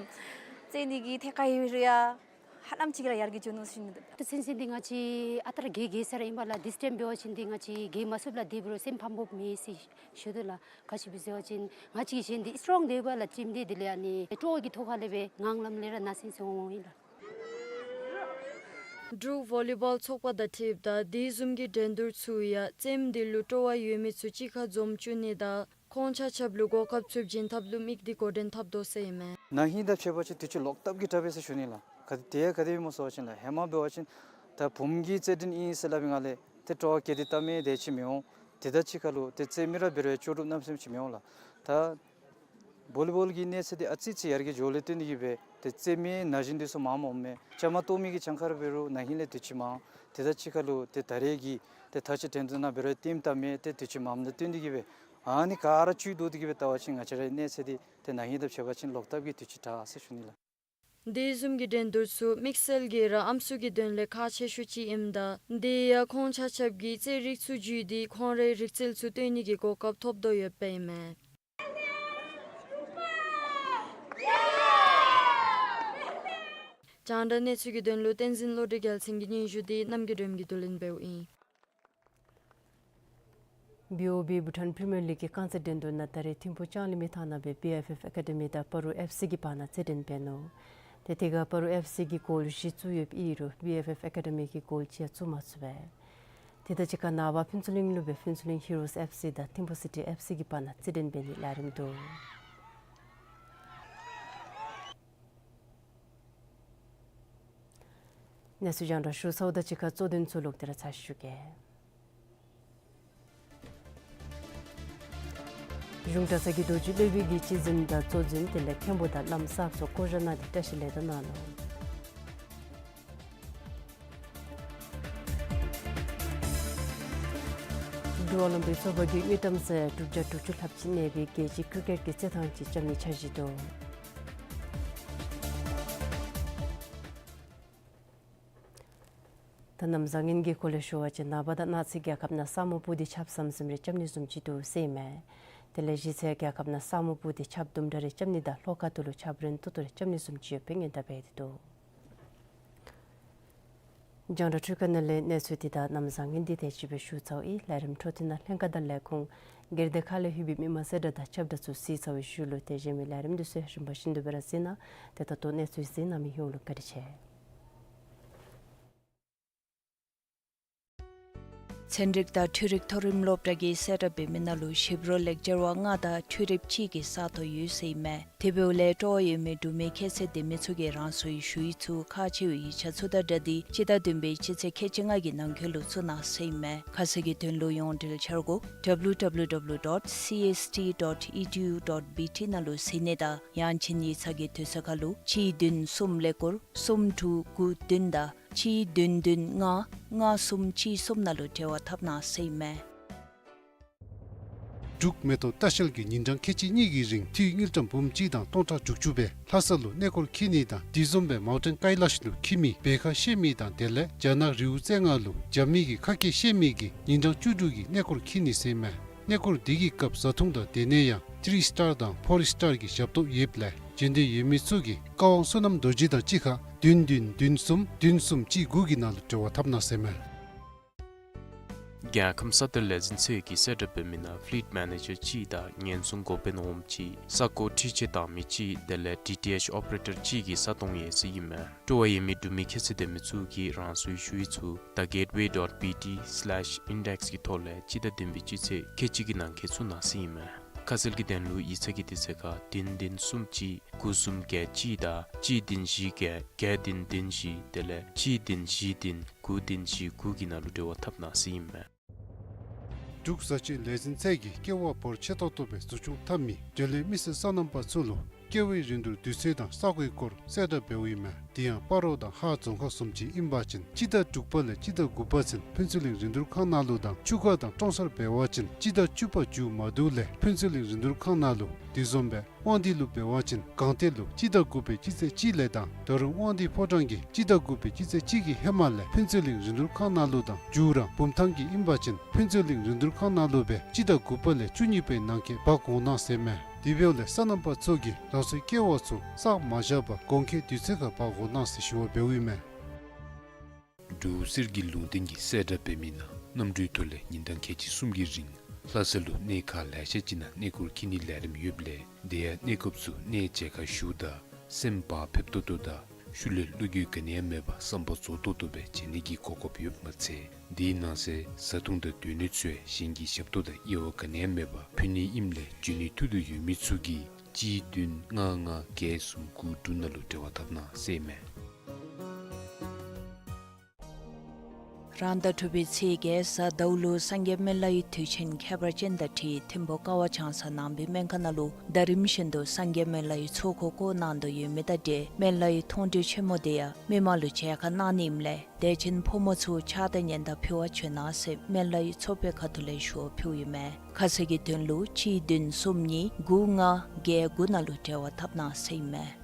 རྩེད་ནི་གི་ཐད་ཁར་ལྷོད་རུང་ཡང་ཧ་ལམ་ཅིག་ར་ཡར་རྒྱས་འགྱོ་ནུག་ཟེར་ཞུ་ནི་ལགས། ད་ཚུན་ཚོད་འདི་ང་བཅས་ཨ་རྟག་ར་རྒྱས་རྒྱས་ས་ར་ཨིན་པས་ལགས། འདི་ཊེམ་འབད་བ་ཅིན་འདི་ང་བཅས་རྒྱས་མ་ཚུགསཔ་ལགས། དེ་འབད་རུང་སེམས་ཕམ་ཕོགཔ་མེད་ཟེར་ཞུ་དོ་ལགས། ག་ཅི་སྦེ་ཟེར་བ་ཅིན་ང་བཅས་ཀྱི་གཞན་འདི་སི་ཊོང་དེ་འབདཝ་ལས་ཊེམ་འདི་དེ་ལས་ཨ་ནི་སྤྲོ་བ་གི་ཐོག་ཁ་ལས་སྦེ་ངང་ལམ་ལས་ར་ན་སེང་སོང་འོང་ཡི་ལགས། འབྲུག་བོ་ལི་བོལ་ཚོགས་པ་དང་འཁྲིལཝ་ད་དེ་བཟུམ་གྱི་འགྲན་བསྡུར་ཚུ་ཡང་རྩེདམོ་འདི་ལུ་སྤྲོ་བ་ཡོད་མི་ཚུ་གཅིག་ཁར་འཛོམས་བཅུག་ནི་དང་ཁོང་ཆ་ཁྱབ་ལུ་གོ་སྐབས་ཚུ་བྱིན་ཐབས་ལུ་དམིགས་ཏེ་འགོ་འདྲེན་འཐབ་དོ་ཟེར་ཨིན་མས། ན་ཧིང་དང་ཕྱད་པ་ཅིན་དུས་ཅི་ལོག་ལྟབ་ཀྱི་དྲག་པས་ཟེར་ཞུ་ནི་ལགས། ག་དེ་ཡང་ག་དེ་སྦེ་སྨོ་ཟེར་བ་ཅིན་ལགས། ཧེ་མ་འབད་བ་ཅིན་ད་བུམོ་གི་རྩེད་འགྲན་ཨིན་ཟེར་སླབ་པའི་སྒང་ལས་ཏེ་སྤྲོ་བ་ག་དེ་བཏང་མི་དེ་ཅིག་མི་འོང་། དེ་དང་གཅིག་ཁར་ལུ་ཏེ་རྩེད་མི་ར་འབད་རུང་ཡང་ལྕོགས་གྲུབ་གནམ་མེད་ས་མེད་ཅིག་མི་འོང་ལགས། ད་བོ་ལི་བོལ་གྱི་གནས་ཚད་འདི་ཨ་ཙི་ཅིག་ཡར་རྒྱས་འགྱོཝ་ལས་བརྟེན་ཏེ་གིས་སྦེ་ ཏེ་རྩེདམོའི་ན་གཞོན་འདི་ཚུ་མངམ་འོང་མས། བཅའ་མར་གཏོགས་མི་གི་གྱངས་ཁ་ར་འབད་རུང་ན་ཧིང་ལས་དུས་ཅི་མངམ། དེ་དང་གཅིག་ཁར་ལུ་ཏེ་ད་རེས་ཀྱི་ཏེ་ད་ཅི་འགྲན་བསྡུར་ནང་འབད་རུང་ལྟདམོ་བལྟ་མི་ཏེ་དུས་ཅི་མངམ་དང་བསྟུན་ཏེ་གིས་སྦེ་ཨ་ནི་ག་ར་བཅུད་བསྡུ་སྟེ་གིས་སྦེ་བལྟ་བ་ཅིན་ང་བཅས་རའི་གནས་ཚད་འདི་ཏེ་ན་ཧིང་དང་ཕྱདཔ་ཅིན་ལོག་བཏབ་ཀྱི་དུས་ཅི་དྲག་ཟེར་ཞུ་ནི་ལགས། དེ་བཟུམ་གྱི་འགྲན་བསྡུར་ཚུ་དམིགས་བསལ་གྱིས་ར་ཨམ་སྲུ་གི་དོན་ལས་ཁག་ཆེ་ཤོས་ཅིག་ཨིནམ་ད་དེ་ཡང་ཁོང་ཆ་ཁྱབ་ཀྱིས་རྩེད་རིགས་ཚུ་བརྒྱུད་དེ་ཁོང་རའི་རིག་རྩལ་ཚུ་སྟོན་ནི་གི་གོ་སྐབས་ཐོབ་དོ་ཡོདཔ་ཨིན་མས། རྒྱང་བསྒྲགས་གནས་ཚུལ་གྱི་དོན་ལུ་བསྟན་འཛིན་བློ་གྲོས་རྒྱལ་མཚན་གྱི་སྙན་ཞུ་འདི་རྣམ་རྒྱལ་སྒྲོལམ་གྱིས་བསྡུ་ལེན་འབདཝ་ཨིན། བི་ཨོ་བི་བྷུ་ཊཱན་པི་རི་མི་ཡར་ལིག་གི་རྐང་རྩེད་འགྲན་བསྡུར་ནང་ད་རེས་ཐིམ་ཕུག་ལྕང་གླིང་མའི་ཐང་ནང་སྦེ་བི་ཨེཕ་ཨེཕ་ཨེ་ཀ་ཌི་མི་དང་སྤ་རོ་ཨེཕ་སི་གི་བར་ན་རྩེད་འགྲན་འབད་ནུག། ཏེ་དེ་ཁར་སྤ་རོ་ཨེཕ་སི་གིས་གོལ་བཞི་བཙུགས་ཡོདཔ་ཨིན་རུང་བི་ཨེཕ་ཨེཕ་ཨེ་ཀ་ཌི་མི་གིས་གོལ་གཅིག་ཡང་བཙུགས་མ་ཚུགས་པས། དེ་དང་གཅིག་ཁར་ནངས་པ་ཕུན་ཚོགས་གླིང་ལུ་སྦེ་ཕུན་ཚོགས་གླིང་ཧི་རོས་ཨེཕ་སི་དང་ཐིམ་ཕུག་སི་ཊི་ཨེཕ་སི་གི་བར་ན་རྩེད་འགྲན་འབད་ནིའི་ལས་རིམ་འདུག། གནས་ཚུལ་རྒྱང་བསྒྲགས་ཞུ་ཚརཝ་དང་གཅིག་ཁར་གཙོ་དོན་ཚུ་ལོག་སྟེ་ར་ཚར་ཞུ་གེ། གཞུང་གྲྭ་ཚང་གི་རྡོ་རྗེ་སློབ་དཔོན་གྱིས་སྤྱི་འཛིན་དང་གཙོ་འཛིན་དེ་ལས་མཁན་པོ་དང་བླམ་གསརཔ་ཚུ་བསྐོ་བཞག་གནང་སྟེ་བཀྲ་ཤིས་ལེགས་དར་གནང་ནུག། འབྲུག་ཨོ་ལིམ་པིག་ཚོགས་པ་གིས་དངུལ་ཀྲམ་ས་ཡ་དྲུག་བརྒྱ་དྲུག་ཅུ་ལྷགཔ་ཅིག་གནས་པའི་རྒྱལ་སྤྱིའི་ཀྲི་ཀེཊ་ཀྱི་རྩེད་ཐང་ཅིག་རྐྱབ་ནིའི་འཆར་གཞི་འདུག། ད་གནམ་བཟང་ངན་གྱི་སྐོར་ལས་ཞུ་བ་ཅིན་ནངས་པ་དང་གནངས་ཚེ་རྒྱལ་ཁབ་ནང་ས་སྨུག་སྤུབས་ཏེ་ཆརཔ་ཟམ་ཟིམ་རེ་རྐྱབ་ནི་བཟུམ་ཅིག་འདུག་ཟེར་ཨིན་མས། དེ་ལས་གཞེས་ཚེ་རྒྱལ་ཁབ་ནང་ས་སྨུག་སྤུབས་ཏེ་ཆརཔ་དུམ་གྲ་རེ་རྐྱབ་ནི་དང་ལྷོ་ཁ་ཐུག་ལུ་ཆརཔ་རན་ཏོག་ཏོ་རེ་རྐྱབ་ནི་བཟུམ་ཅིག་ཡོད་པའི་སྔོན་བརྡ་འབད་དེ་འདུག། རྒྱང་བསྒྲགས་འཕྲུལ་ཁང་ནང་ལས་གནས་ཚུལ་འདི་དང་གནམ་བཟང་ངན་འདི་དེ་ཅིག་སྦེ་ཞུ་ཚརཝ་ཨིན། ལས་རིམ་འཕྲོ་མཐུད་ནང་ལྷན་ཁག་དང་ལས་ཁུངས་སྒེར་སྡེ་ཁག་ལས་ལྷོད་པའི་མི་མང་གསལ་བསྒྲགས་དང་ཁྱབ་བསྒྲགས་ཚུ་གཟིགས་ཚར་བའི་ཤུལ་ལུ་དེ་བཞིན་མི་ལས་རིམ་འདི་ཚུ་རིམ་པ་བཞིན་དུ་སྦེ་ར་གཟིགས་གནང་། དེ་ད་ལྟོ་གནས་ཚུལ་གཟིགས་གནང་མི་ཡོངས་ལུ་བཀའ་དྲིན་ཆེ། ཚན་རིག་དང་འཕྲུལ་རིག་མཐོ་རིམ་སློབ་གྲྭ་གིས་གསལ་བསྒྲགས་འབད་མི་ནང་ལུ་ཞིབ་རོགས་ལེགས་སྦྱར་བ་ལྔ་དང་འཕྲུལ་རིག་གཅིག་གི་ས་སྟོང་ཡོད་ཟེར་ཨིན་མས། དེ་འབདཝ་ལས་སྤྲོ་བ་ཡོད་མི་འབྲུག་མི་ཁྱད་ཚད་ལྡན་མི་ཚུ་གིས་རང་སོའི་ཞུ་ཡིག་ཚུ་ཁག་ཆེ་བའི་ཡིག་ཆ་ཚུ་དང་སྦྲགས་ཏེ་སྤྱི་ཟླ་བདུན་པའི་སྤྱི་ཚེས་ཁལ་གཅིག་ལྔ་གི་ནང་འཁོད་ལུ་བཙུགས་གནང་ཟེར་ཨིན་མས། ཁ་གསལ་གྱི་དོན་ལུ་ཡོངས་འབྲེལ་འཆར་སྒོ་W W W dot C S T dot E D U dot B T ནང་ལུ་གཟིགས་ནི་དང་ཡང་ཅིན་ཡིག་ཚང་གི་དུས་ཚོད་ཁར་ལུ་གཅིག་བདུན་གསུམ་ཀླད་ཀོར་གསུམ་དྲུག་དགུ་བདུན་དང་གཅིག་བདུན་བདུན་ལྔ་ལྔ་གསུམ་གཅིག་གསུམ་ནང་ལུ་འབྲེལ་བ་འཐབ་གནང་ཟེར་ཨིན་མས། འབྲུག་མེ་ཏོག་ལྟ་བཤལ་གྱིས་ཉིན་གྲངས་ཁལ་གཅིག་གཉིས་ཀྱི་རིང་འཐུས་དངུལ་ཀྲམ་འབུམ་གཅིག་དང་སྟོང་ཕྲག་དྲུག་ཅུ་སྦེ་ལྷ་ས་ལུ་གནས་སྐོར་འཁྱིད་ནི་དང་དེ་བཟུམ་སྦེ་མའུ་ཊེན་ཀའི་ལཱཤ་ལུ་འཁྱིད་མི་བེ་ཁ་བཤལ་མི་དང་དེ་ལས་རྒྱ་ནག་རི་བོ་རྩེ་ལྔ་ལུ་རྒྱ་མི་གི་ཁ་སྐད་བཤད་མི་གིས་ཉིན་གྲངས་བཅུ་དྲུག་གི་གནས་སྐོར་འཁྱིད་ནི་ཟེར་ཨིན་མས། གནས་སྐོར་འདི་གི་སྐབས་བཟའ་འཐུང་དང་སྡོད་གནས་ཡང་ཐི་རི་སི་ཊར་དང་ཕོར་སི་ཊར་གྱི་ཞབས་ཏོག་ཡོདཔ་ལས་འབྱོན་འདོད་ཡོད་མི་ཚུ་གིས་བཀའ་དབང་བསོད་ནམས་རྡོ་རྗེ་དང་གཅིག་ཁར་བདུན་བདུན་བདུན་གསུམ་བདུན་གསུམ་གཅིག་དགུ་གི་ནང་ལུ་འབྲེལ་བ་འཐབ་གནང་ཟེར་ཨིན་མས། རྒྱལ་ཁམས་ས་གཏེར་ལས་འཛིན་ཚད་ཀྱིས་གསལ་བསྒྲགས་འབད་མི་ནང་ཕི་ལིཊ་མེ་ནེ་ཇར་གཅིག་དང་ཉེན་སྲུང་འགོ་དཔོན་འོགམ་གཅིག་ས་སྒོ་འཁྲུལ་ཆས་བཏང་མི་གཅིག་དེ་ལས་ཌི་ཊི་ཨེཆ་ཨོ་པ་རེ་ཊར་གཅིག་གི་ས་སྟོང་ཡོད་ཟེར་ཨིན་མས། སྤྲོ་བ་ཡོད་མི་འབྲུག་མི་ཁྱད་ཚད་ལྡན་མི་ཚུ་གིས་རང་སོའི་ཞུ་ཡིག་ཚུ་the gateway dot B T slash index གི་ཐོག་ལས་སྤྱི་ཟླ་བདུན་པའི་སྤྱི་ཚེས་ཁལ་གཅིག་གི་ནང་འཁོད་བཙུགས་གནང་ཟེར་ཨིན་མས། ཁ་གསལ་གྱི་དོན་ལུ་ཡིག་ཚང་གི་དུས་ཚོད་ཁར་བདུན་བདུན་གསུམ་གཅིག་དགུ་གསུམ་བརྒྱད་གཅིག་དང་གཅིག་བདུན་བཞི་བརྒྱད་བརྒྱད་བདུན་བདུན་བཞི་དེ་ལས་གཅིག་བདུན་བཞི་བདུན་དགུ་བདུན་བཞི་དགུ་གི་ནང་ལུ་འབྲེལ་བ་འཐབ་གནང་ཟེར་ཨིན་མས། འབྲུག་བཟའ་སྤྱོད་ལས་འཛིན་ཚད་ཀྱིས་ཀེ་བ་འབོར་ཆེ་ཏོག་ཏོ་སྦེ་འཛུགས་སྐྱོང་འཐབ་མི་འབྲེལ་ཡོད་མི་སེར་སོ་ནམ་པ་ཚུ་ལུ་ཀེ་བའི་རིན་བསྡུར་དུས་ཚོད་དང་ས་གོའི་སྐོར་གསལ་བསྒྲགས་འབདཝ་ཨིན་མས། དེ་ཡང་སྤ་རོ་དང་ཧཱ་རྫོང་ཁག་བཟུམ་ཅིག་ཨིན་པ་ཅིན་སྤྱི་ཟླ་དྲུག་པ་ལས་སྤྱི་ཟླ་དགུ་པ་ཚུན་ཕུན་ཚོགས་གླིང་རིན་བསྡུར་ཁང་ནང་ལུ་དང་ཆུ་ཁ་དང་ཀྲོང་གསར་འབད་བ་ཅིན་སྤྱི་ཟླ་བཅུ་པ་མཇུག་མ་བསྡུ་ལས་ཕུན་ཚོགས་གླིང་རིན་བསྡུར་ཁང་ནང་ལུ། དེ་བཟུམ་སྦེ་དབང་འདུས་ལུ་འབད་བ་ཅིན་སྒང་སྟེང་ལུ་སྤྱི་ཟླ་དགུ་པའི་སྤྱི་ཚེས་གཅིག་ལས་དང་ད་རུང་དབང་འདུས་ཕོ་བྲང་གིས་སྤྱི་ཟླ་དགུ་པའི་སྤྱི་ཚེས་གཅིག་གི་ཧེ་མ་ལས་ཕུན་ཚོགས་གླིང་རིན་བསྡུར་ཁང་ནང་ལུ་དང་མཇུག་ར་བུམ་ཐང་གི་ཨིན་པ་ཅིན་ཕུན་ཚོགས་གླིང་རིན་བསྡུར་ཁང་ནང་ལུ་སྦེ་སྤྱི་ཟླ་དགུ་པ་ལས་བཅུ་གཉིས་པའི་ནང་འཁོད་འབག་འོང་གནང་ཟེར་མས། དེ་འབདཝ་ལས་སོ་ནམ་པ་ཚུ་གིས་རང་སོའི་ཀེ་བ་ཚུ་བསགས་མ་བཞག་པར་དགོང་ཁའི་དུས་ཚོད་ཁར་འབག་འོང་གནང་ཟེར་ཞུ་བ་འབདཝ་ཨིན་མས། འབྲུག་གསེར་གྱི་ལུང་བསྟན་གྱིས་གསལ་བསྒྲགས་འབད་མི་ནང་གནམ་གྲུའི་ཐོག་ལས་ཉིན་གྲངས་ཁལ་གཅིག་གསུམ་གྱི་རིང་ལྷ་ས་ལུ་གནས་ཁག་ལེ་ཤ་ཅིག་ནང་གནས་སྐོར་འཁྱིད་ནིའི་ལས་རིམ་ཡོདཔ་ལས་དེ་ཡང་གནས་སྐབས་སུ་གནས་མཇལ་ཁ་ཞུཝ་ད་སེམས་བག་ཕེབས་ཏོག་ཏོ་དང་ཤུལ་ལས་བློ་འགྱོད་ག་ནི་ཡང་མེད་པར་བསམ་པ་རྫོགས་ཏོག་ཏོ་སྦེ་མཇལ་ནི་གི་གོ་སྐབས་ཡོདཔ་མ་ཚད་དེའི་ནང་གསེས་བཟའ་འཐུང་དང་སྡོད་གནས་ཚུ་ཡང་གཞན་གྱི་ཞབས་ཏོག་དང་དབྱེ་བ་ག་ནི་ཡང་མེད་པར་ཕུལ་ནི་ཨིནམ་ལས་འབྱོན་ནིའི་ཐུགས་འདོད་ཡོད་མི་ཚུ་གིས་གཅིག་བདུན་ལྔ་ལྔ་བརྒྱད་གསུམ་དགུ་དྲུག་ནང་ལུ་འབྲེལ་བ་འཐབ་གནང་ཟེར་མས། རང་ཟླ་དྲུག་པའི་ཚེས་བརྒྱད་གཟའ་ཟླཝ་ལུ་སངས་རྒྱས་སྨན་བླའི་དུས་ཆེན་ཁྱད་པར་ཅན་དང་འཁྲིལ་ཐིམ་ཕུ་ཀ་བ་བྱང་ས་ནང་པའི་སྨན་ཁང་ནང་ལུ་ཟླ་རིམ་བཞིན་དུ་སངས་རྒྱས་སྨན་བླའི་ཚོགས་འཁོར་བསྐོར་གནང་དོ་ཡོད་མི་དང་འབྲེལ་སྨན་བླའི་མཐོང་གྲོལ་ཆེན་མོ་དེ་ཡང་མི་མང་ལུ་མཇལ་ཁ་གནང་ནི་ཨིནམ་ལས་དད་ཅན་ཕོ་མོ་ཚུ་ཕྱག་དང་སྙན་དར་ཕུལ་བར་བྱོན་གནང་ཟེར་སྨན་བླའི་ཚོགས་པའི་ཁ་ཐུག་ལས་ཞུ་བ་ཕུལཝ་ཨིན་མས། ཁ་གསལ་གྱི་དོན་ལུ་གཅིག་བདུན་གསུམ་གཉིས་དགུ་ལྔ་བརྒྱད་དགུ་ནང་ལུ་འབྲེལ་བ་འཐབ་གནང་ཟེར་ཨིན་མས།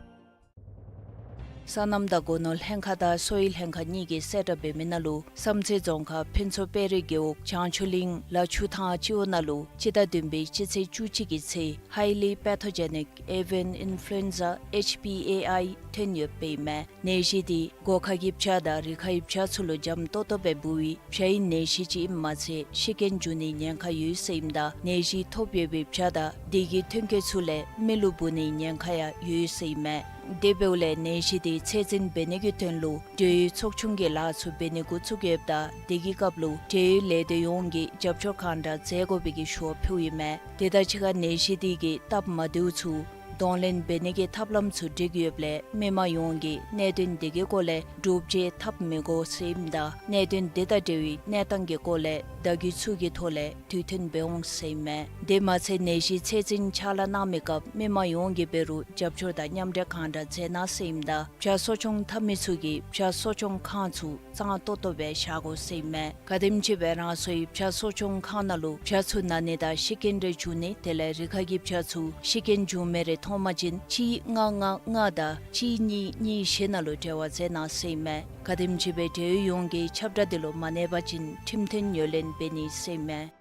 སོ་ནམ་དང་སྒོ་ནོར་ལྷན་ཁག་དང་གསོ་བའི་ལྷན་ཁག་གཉིས་ཀྱིས་གསལ་བསྒྲགས་འབད་མི་ནང་ལུ་བསམ་རྩེ་རྫོང་ཁག་ཕུན་ཚོགས་དཔལ་རིའི་རྒེད་འོག་བྱང་ཆུབ་གླིང་ལ་ཆུ་ཐང་སྤྱི་འོག་ནང་ལུ་སྤྱི་ཟླ་བདུན་པའི་སྤྱི་ཚེས་བཅུ་གཅིག་གི་ཚེ་Highly Pathogenic Avian Influenza H P A I ཐོན་ཡོདཔ་ཨིན་མས། ནད་གཞི་དེ་སྒོ་ཁ་གི་བྱ་དང་རི་ཁ་གི་བྱ་ཚུ་ལུ་འཇམ་ཏོག་ཏོ་སྦེ་འབུ་བའི་བྱའི་ནད་གཞི་ཅིག་ཨིནམ་མ་ཚད་ཤི་རྐྱེན་འབྱུང་ནིའི་ཉེན་ཁ་ཡོད་ཟེར་ཨིནམ་ད་ནད་གཞི་ཐོབ་ཡོད་པའི་བྱ་དང་དེ་གི་ཐོན་སྐྱེད་ཚུ་ལས་མི་ལུ་འབུ་ནིའི་ཉེན་ཁ་ཡང་ཡོད་ཟེར་ཨིན་མས། དེ་འབདཝ་ལས་ནད་གཞི་དེ་ཚད་འཛིན་འབད་ནི་གི་དོན་ལུ་འབྲེལ་ཡོད་ཚོགས་ཆུང་གི་ལཱ་ཚུ་འབད་ནི་འགོ་བཙུགས་ཡོདཔ་ད་དེ་གི་སྐབས་ལུ་འབྲེལ་ཡོད་ལས་སྡེ་ཡོངས་ཀྱིས་རྒྱབ་སྐྱོར་གང་དྲག་མཛད་དགོ་པའི་གི་ཞུ་བ་ཕུལཝ་ཨིན་མས། དེ་དང་གཅིག་ཁར་ནད་གཞི་དེ་གི་སྟབས་མ་བདེཝ་ཚུ་གདོང་ལེན་འབད་ནི་གི་ཐབས་ལམ་ཚུ་སྒྲིག་ཡོདཔ་ལས་མི་མང་ཡོངས་ཀྱིས་གནད་དོན་དེ་གི་སྐོར་ལས་བསྒྲུབ་བྱ་འཐབ་མི་དགོ་ཟེར་ཨིནམ་ད་གནད་དོན་དེ་དང་འབྲེལ་བའི་གནས་སྟངས་ཀྱི་སྐོར་ལས་བརྡ་བརྒྱུད་ཚུ་གི་ཐོག་ལས་དུས་མཐུན་འབད་འོང་ཟེར་ཨིན་མས། དེ་མ་ཚད་ནད་གཞི་ཚད་འཛིན་ཕྱག་ལཱ་གནང་མི་སྐབས་མི་མང་ཡོངས་ཀྱིས་འབད་རུང་རྒྱབ་སྐྱོར་དང་མཉམ་འབྲེལ་གང་དྲག་མཛད་གནང་ཟེར་ཨིནམ་ད་བྱ་གསོ་སྐྱོང་འཐབ་མི་ཚུ་གིས་བྱ་གསོ་སྐྱོང་ཁང་ཚུ་གཙང་ཏོག་ཏོ་སྦེ་བཞག་དགོ་ཟེར་ཨིན་མས། ག་དེམ་ཅིག་སྦེ་རང་སོའི་བྱ་གསོ་སྐྱོང་ཁང་ནང་ལུ་བྱ་ཚུ་ན་ནི་དང་ཤི་རྐྱེན་རེ་བྱུང་ནི་དེ་ལས་རི་ཁ་གི་བྱ་ཚུ་ཤི་རྐྱེན་བྱུང་མི་རེ་མཐོང་པ་ཅིན་གཅིག་ལྔ་ལྔ་ལྔ་དང་གཅིག་གཉིས་གཉིས་བཞི་ནང་ལུ་འབྲེལ་བ་མཛད་གནང་ཟེར་ཨིན་མས། ག་དེམ་ཅིག་སྦེ་འབྲེལ་ཡོད་ཡོངས་ཀྱིས་ཁྱབ་བསྒྲགས་དེ་ལུ་མ་གནས་པ་ཅིན་ཁྲིམས་མཐུན་ངོས་ལེན་འབད་ནི་ཟེར་ཨིན་མས།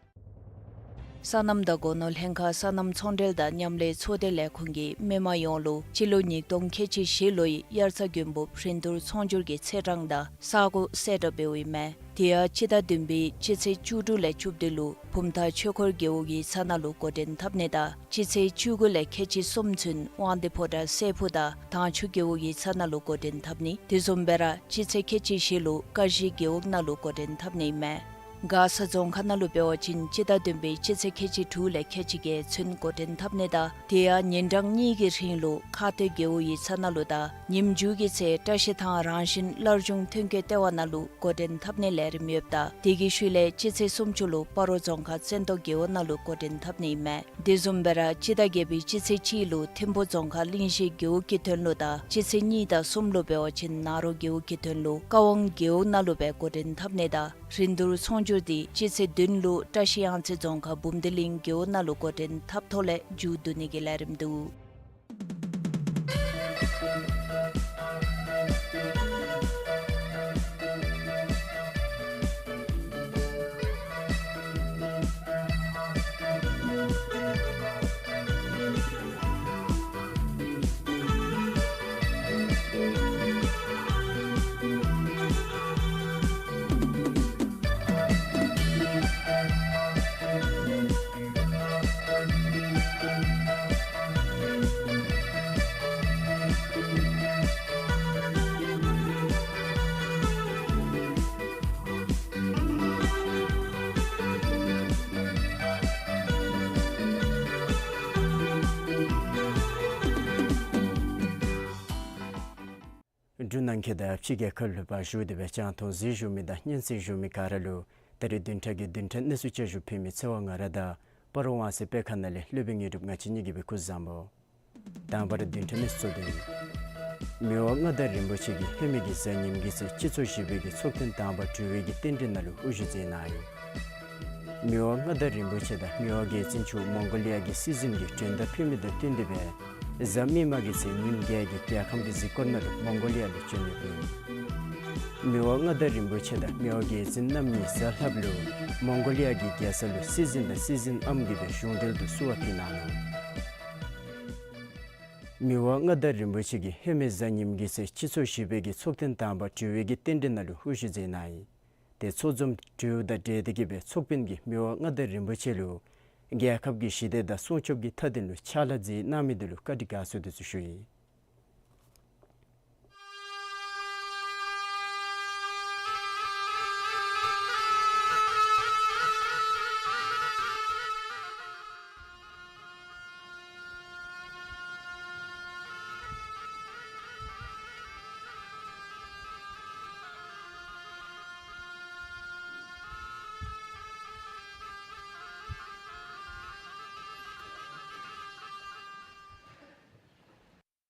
སོ་ནམ་དང་སྒོ་ནོར་ལྷན་ཁག་སོ་ནམ་ཚོང་འབྲེལ་དང་མཉམ་ལས་ཚོགས་སྡེ་ལས་ཁུངས་ཀྱིས་མི་མང་ཡོངས་ལུ་སྤྱི་ལོ་ཉིས་སྟོང་ཁལ་གཅིག་བཞི་ལོའི་དབྱར་རྩྭ་དགུན་འབུབ་རིན་བསྡུར་ཚོང་སྒྱུར་གྱི་ཚེས་གྲངས་དང་ས་གོ་གསལ་བསྒྲགས་འབདཝ་ཨིན་མས། དེ་ཡང་སྤྱི་ཟླ་བདུན་པའི་སྤྱི་ཚེས་བཅུ་དྲུག་ལས་བཅུ་བདུན་ལུ་བུམ་ཐང་ཆོས་འཁོར་རྒེད་འོག་ཡིག་ཚང་ནང་ལུ་འགོ་འདྲེན་འཐབ་ནི་དང་སྤྱི་ཚེས་བཅུ་དགུ་ལས་ཁལ་གཅིག་གསུམ་ཚུན་དབང་འདུས་ཕོ་བྲང་སྲས་ཕུག་དང་དྭངས་ཆུ་རྒེད་འོག་ཡིག་ཚང་ནང་ལུ་འགོ་འདྲེན་འཐབ་ནི། དེ་བཟུམ་སྦེ་ར་སྤྱི་ཚེས་ཁལ་གཅིག་བཞི་ལུ་ཀ་གཞི་རྒེད་འོག་ནང་ལུ་འགོ་འདྲེན་འཐབ་ནི་ཨིན་མས། མགར་ས་རྫོང་ཁག་ནང་ལུ་འབད་བ་ཅིན་སྤྱི་ཟླ་བདུན་པའི་སྤྱི་ཚེས་ཁལ་གཅིག་དྲུག་ལས་ཁལ་གཅིག་བརྒྱད་ཚུན་འགོ་འདྲེན་འཐབ་ནི་དང་དེ་ཡང་ཉིན་གྲངས་གཉིས་ཀྱི་རིང་ལུ་ཁ་སྟོད་རྒེད་འོག་ཡིག་ཚང་ནང་ལུ་དང་ཉིནམ་མཇུག་གི་ཚེ་བཀྲ་ཤིས་ཐང་རང་བཞིན་སླར་འབྱུང་ཐོན་སྐྱེད་ལྟེ་བ་ནང་ལུ་འགོ་འདྲེན་འཐབ་ནི་ལས་རིམ་ཡོདཔ་ད་དེ་གི་ཤུལ་ལས་སྤྱི་ཚེས་སུམ་ཅུ་ལུ་སྤ་རོ་རྫོང་ཁག་བཙན་ཏོ་རྒེད་འོག་ནང་ལུ་འགོ་འདྲེན་འཐབ་ནི་ཨིན་མས། དེ་བཟུམ་སྦེ་ར་སྤྱི་ཟླ་བརྒྱད་པའི་སྤྱི་ཚེས་གཅིག་ལུ་ཐིམ་ཕུ་རྫོང་ཁག་གླིང་བཞི་རྒེད་འོག་གི་དོན་ལུ་དང་སྤྱི་ཚེས་གཉིས་དང་གསུམ་ལུ་འབད་བ་ཅིན་ན་རོ་རྒེད་འོག་གི་དོན་ལུ་ཀ་ཝང་རྒེད་འོག་ནང་ལུ་སྦེ་འགོ་འདྲེན་འཐབ་ནི་དང་རིན་བསྡུར་ཚོང་སྒྱུར་དེ་སྤྱི་ཚེས་བདུན་ལུ་བཀྲ་ཤིས་གཡང་རྩེ་རྫོང་ཁག་འབུམ་སྡེ་གླིང་རྒེད་འོག་ནང་ལུ་འགོ་འདྲེན་འཐབ་ཐོག་ལས་མཇུག་བསྡུ་ནི་གི་ལས་རིམ་འདུག། འབྲུག་ནང་འཁོད་དང་ཕྱི་རྒྱལ་ཁབ་ལུ་འབད་བཞུགས་ཏེ་སྦེ་རྒྱང་མཐོང་གཟིགས་བཞུགས་མི་དང་སྙན་གསན་བཞུགས་མི་ག་ར་ལུ་ད་རིས་བདུན་ཕྲག་གི་བདུན་ཕྲག་གནས་ཚུལ་བསྐྱར་ཞུ་ཕུལ་མི་ཚེ་དབང་ང་ར་དང་སྤ་རོ་དབང་གསལ་དཔེ་ཁང་ནང་ལས་སློབ་དཔོན་དངོས་གྲུབ་ང་བཅས་གཉིས་ཀྱིས་སྦེ་སྐུ་གཟུགས་བཟང་པོ། དང་པ་ར་བདུན་ཕྲག་གནས་ཚུལ་དོན། མི་དབང་མངའ་བདག་རིན་པོ་ཆེ་གིས་ཧེ་མའི་གི་གཟའ་ཉིམ་གི་ཚེ་སྤྱི་ཚོགས་བཞི་པའི་གི་ཚོགས་ཐེངས་དང་པ་གྲོལ་བའི་གི་རྟེན་འབྲེལ་ནང་ལུ་དབུ་བཞུགས་མཛད་གནང་ཡི། མི་དབང་མངའ་བདག་རིན་པོ་ཆེ་དང་མི་དབང་རྒྱལ་བཙུན་མཆོག་མོང་གོ་ལི་ཡ་གི་སྲིད་འཛིན་གྱིས་མགྲོན་བརྡ་ཕུལ་མི་དང་བསྟུན་ཏེ་སྦེ་གཟའ་མིག་དམར་གྱི་ཚེ་ཉིནམ་བརྒྱད་ཀྱི་རྒྱལ་ཁམས་ཀྱི་གཟིགས་སྐོར་ནང་ལུ་མོང་གོ་ལི་ཡ་ལུ་བྱོན་ཡོདཔ་ཨིན། མི་དབང་མངའ་བདག་རིན་པོ་ཆེ་དང་མི་དབང་རྒྱལ་བཙུན་རྣམ་གཉིས་གཟའ་ལྷགཔ་ལུ་མོང་གོ་ལི་ཡ་གི་རྒྱལ་ས་ལུ་སྲིད་འཛིན་དང་སྲིད་འཛིན་ཨམ་གྱིས་སྦེ་གཞུང་འབྲེལ་དུ་བསུ་བ་ཕུལ་གནང་ནུག། མི་དབང་མངའ་བདག་རིན་པོ་ཆེ་གིས་ཧེ་མའི་གཟའ་ཉིམ་གི་ཚེ་སྤྱི་ཚོགས་བཞི་པའི་གི་ཚོགས་ཐེངས་དང་པ་གྲོལ་བའི་གི་རྟེན་འབྲེལ་ནང་ལུ་དབུ་བཞུགས་མཛད་གནང་ཡི། ཏེ་ཚོགས་འཛོམས་གྲོལཝ་དང་འབྲེལ་ཏེ་གིས་སྦེ་ཚོགས་དཔོན་གྱིས་མི་དབང་མངའ་བདག་རིན་པོ་ཆེ་ལུ་རྒྱལ་ཁབ་ཀྱི་ཞི་བདེ་དང་སྲུང་སྐྱོབ་ཀྱི་མཐའ་དོན་ལུ་ཕྱག་ལཱ་མཛད་གནང་མི་དེ་ལུ་བཀའ་དྲིན་དགའ་ཚོར་དེ་ཚུ་ཞུ་ཡི།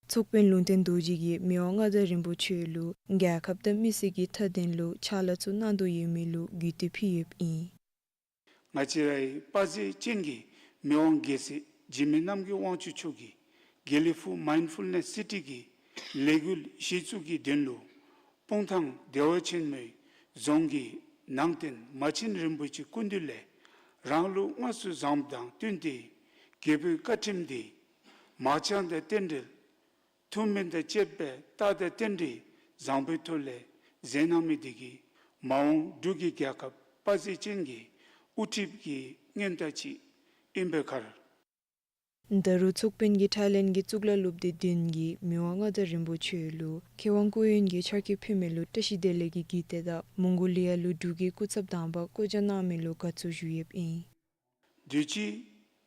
ཚོགས་དཔོན་ལུང་བསྟན་རྡོ་རྗེ་གིས་མི་དབང་མངའ་བདག་རིན་པོ་ཆེ་ལུ་རྒྱལ་ཁབ་དང་མི་སེར་གྱི་མཐའ་དོན་ལུ་ཕྱག་ལཱ་ཚུ་གནང་དོ་ཡོད་མི་ལུ་གུས་བཏུད་ཕུལ་ཡོདཔ་ཨིན། ང་བཅས་རའི་དཔའ་མཛངས་ཅན་གྱི་མི་དབང་རྒྱལ་སྲས་འཇིགས་མེད་རྣམ་རྒྱལ་དབང་ཕྱུག་མཆོག་གིས་དགེ་ལེགས་ཕུག་མའིནཌ་ཕུལ་ནེསི་སི་ཊི་གི་ལས་འགུལ་གཞི་བཙུགས་ཀྱི་དོན་ལུ་སྤུངས་ཐང་བདེ་བ་ཆེན་མོའི་རྫོང་གི་ནང་རྟེན་མ་ཆེན་རིན་པོ་ཆེ་སྐུ་མདུན་ལས་རང་ལུགས་དངོས་སུ་བཟངམ་དང་བསྟུན་ཏེ་རྒྱལ་པོའི་བཀའ་ཁྲིམས་འདི་མང་ཆེན་དང་རྟེན་འབྲེལ་ཐུགས་སྨོན་དང་བཅསཔ་སྦེ་རྟགས་དང་རྟེན་འབྲེལ་བཟང་པོའི་ཐོག་ལས་མཛད་གནང་མི་འདི་གིས་མ་འོངས་འབྲུག་གི་རྒྱལ་ཁབ་དཔའ་མཛངས་ཅན་གྱི་དབུ་ཁྲིདཔ་གི་སྔོན་རྟགས་ཅིག་ཨིན་པའི་ཁར། ད་རུང་ཚོགས་དཔོན་གྱིས་ཁྲ་ལན་གྱི་གཙུག་ལག་སློབ་སྡེ་བདུན་གྱིས་མི་དབང་མངའ་བདག་རིན་པོ་ཆེ་ལུ་མཁས་དབང་སྐུ་ཡོན་གྱི་ཆར་སྐྱེས་ཕུལ་མི་ལུ་བཀྲ་ཤིས་བདེ་ལེགས་ཀྱི་གུས་བརྟན་དང་མོང་གོ་ལི་ཡ་ལུ་འབྲུག་གི་སྐུ་ཚབ་དང་པ་བསྐོ་བཞག་གནང་མི་ལུ་དགའ་ཚོར་ཞུ་ཡོདཔ་ཨིན། དུས་ཅི་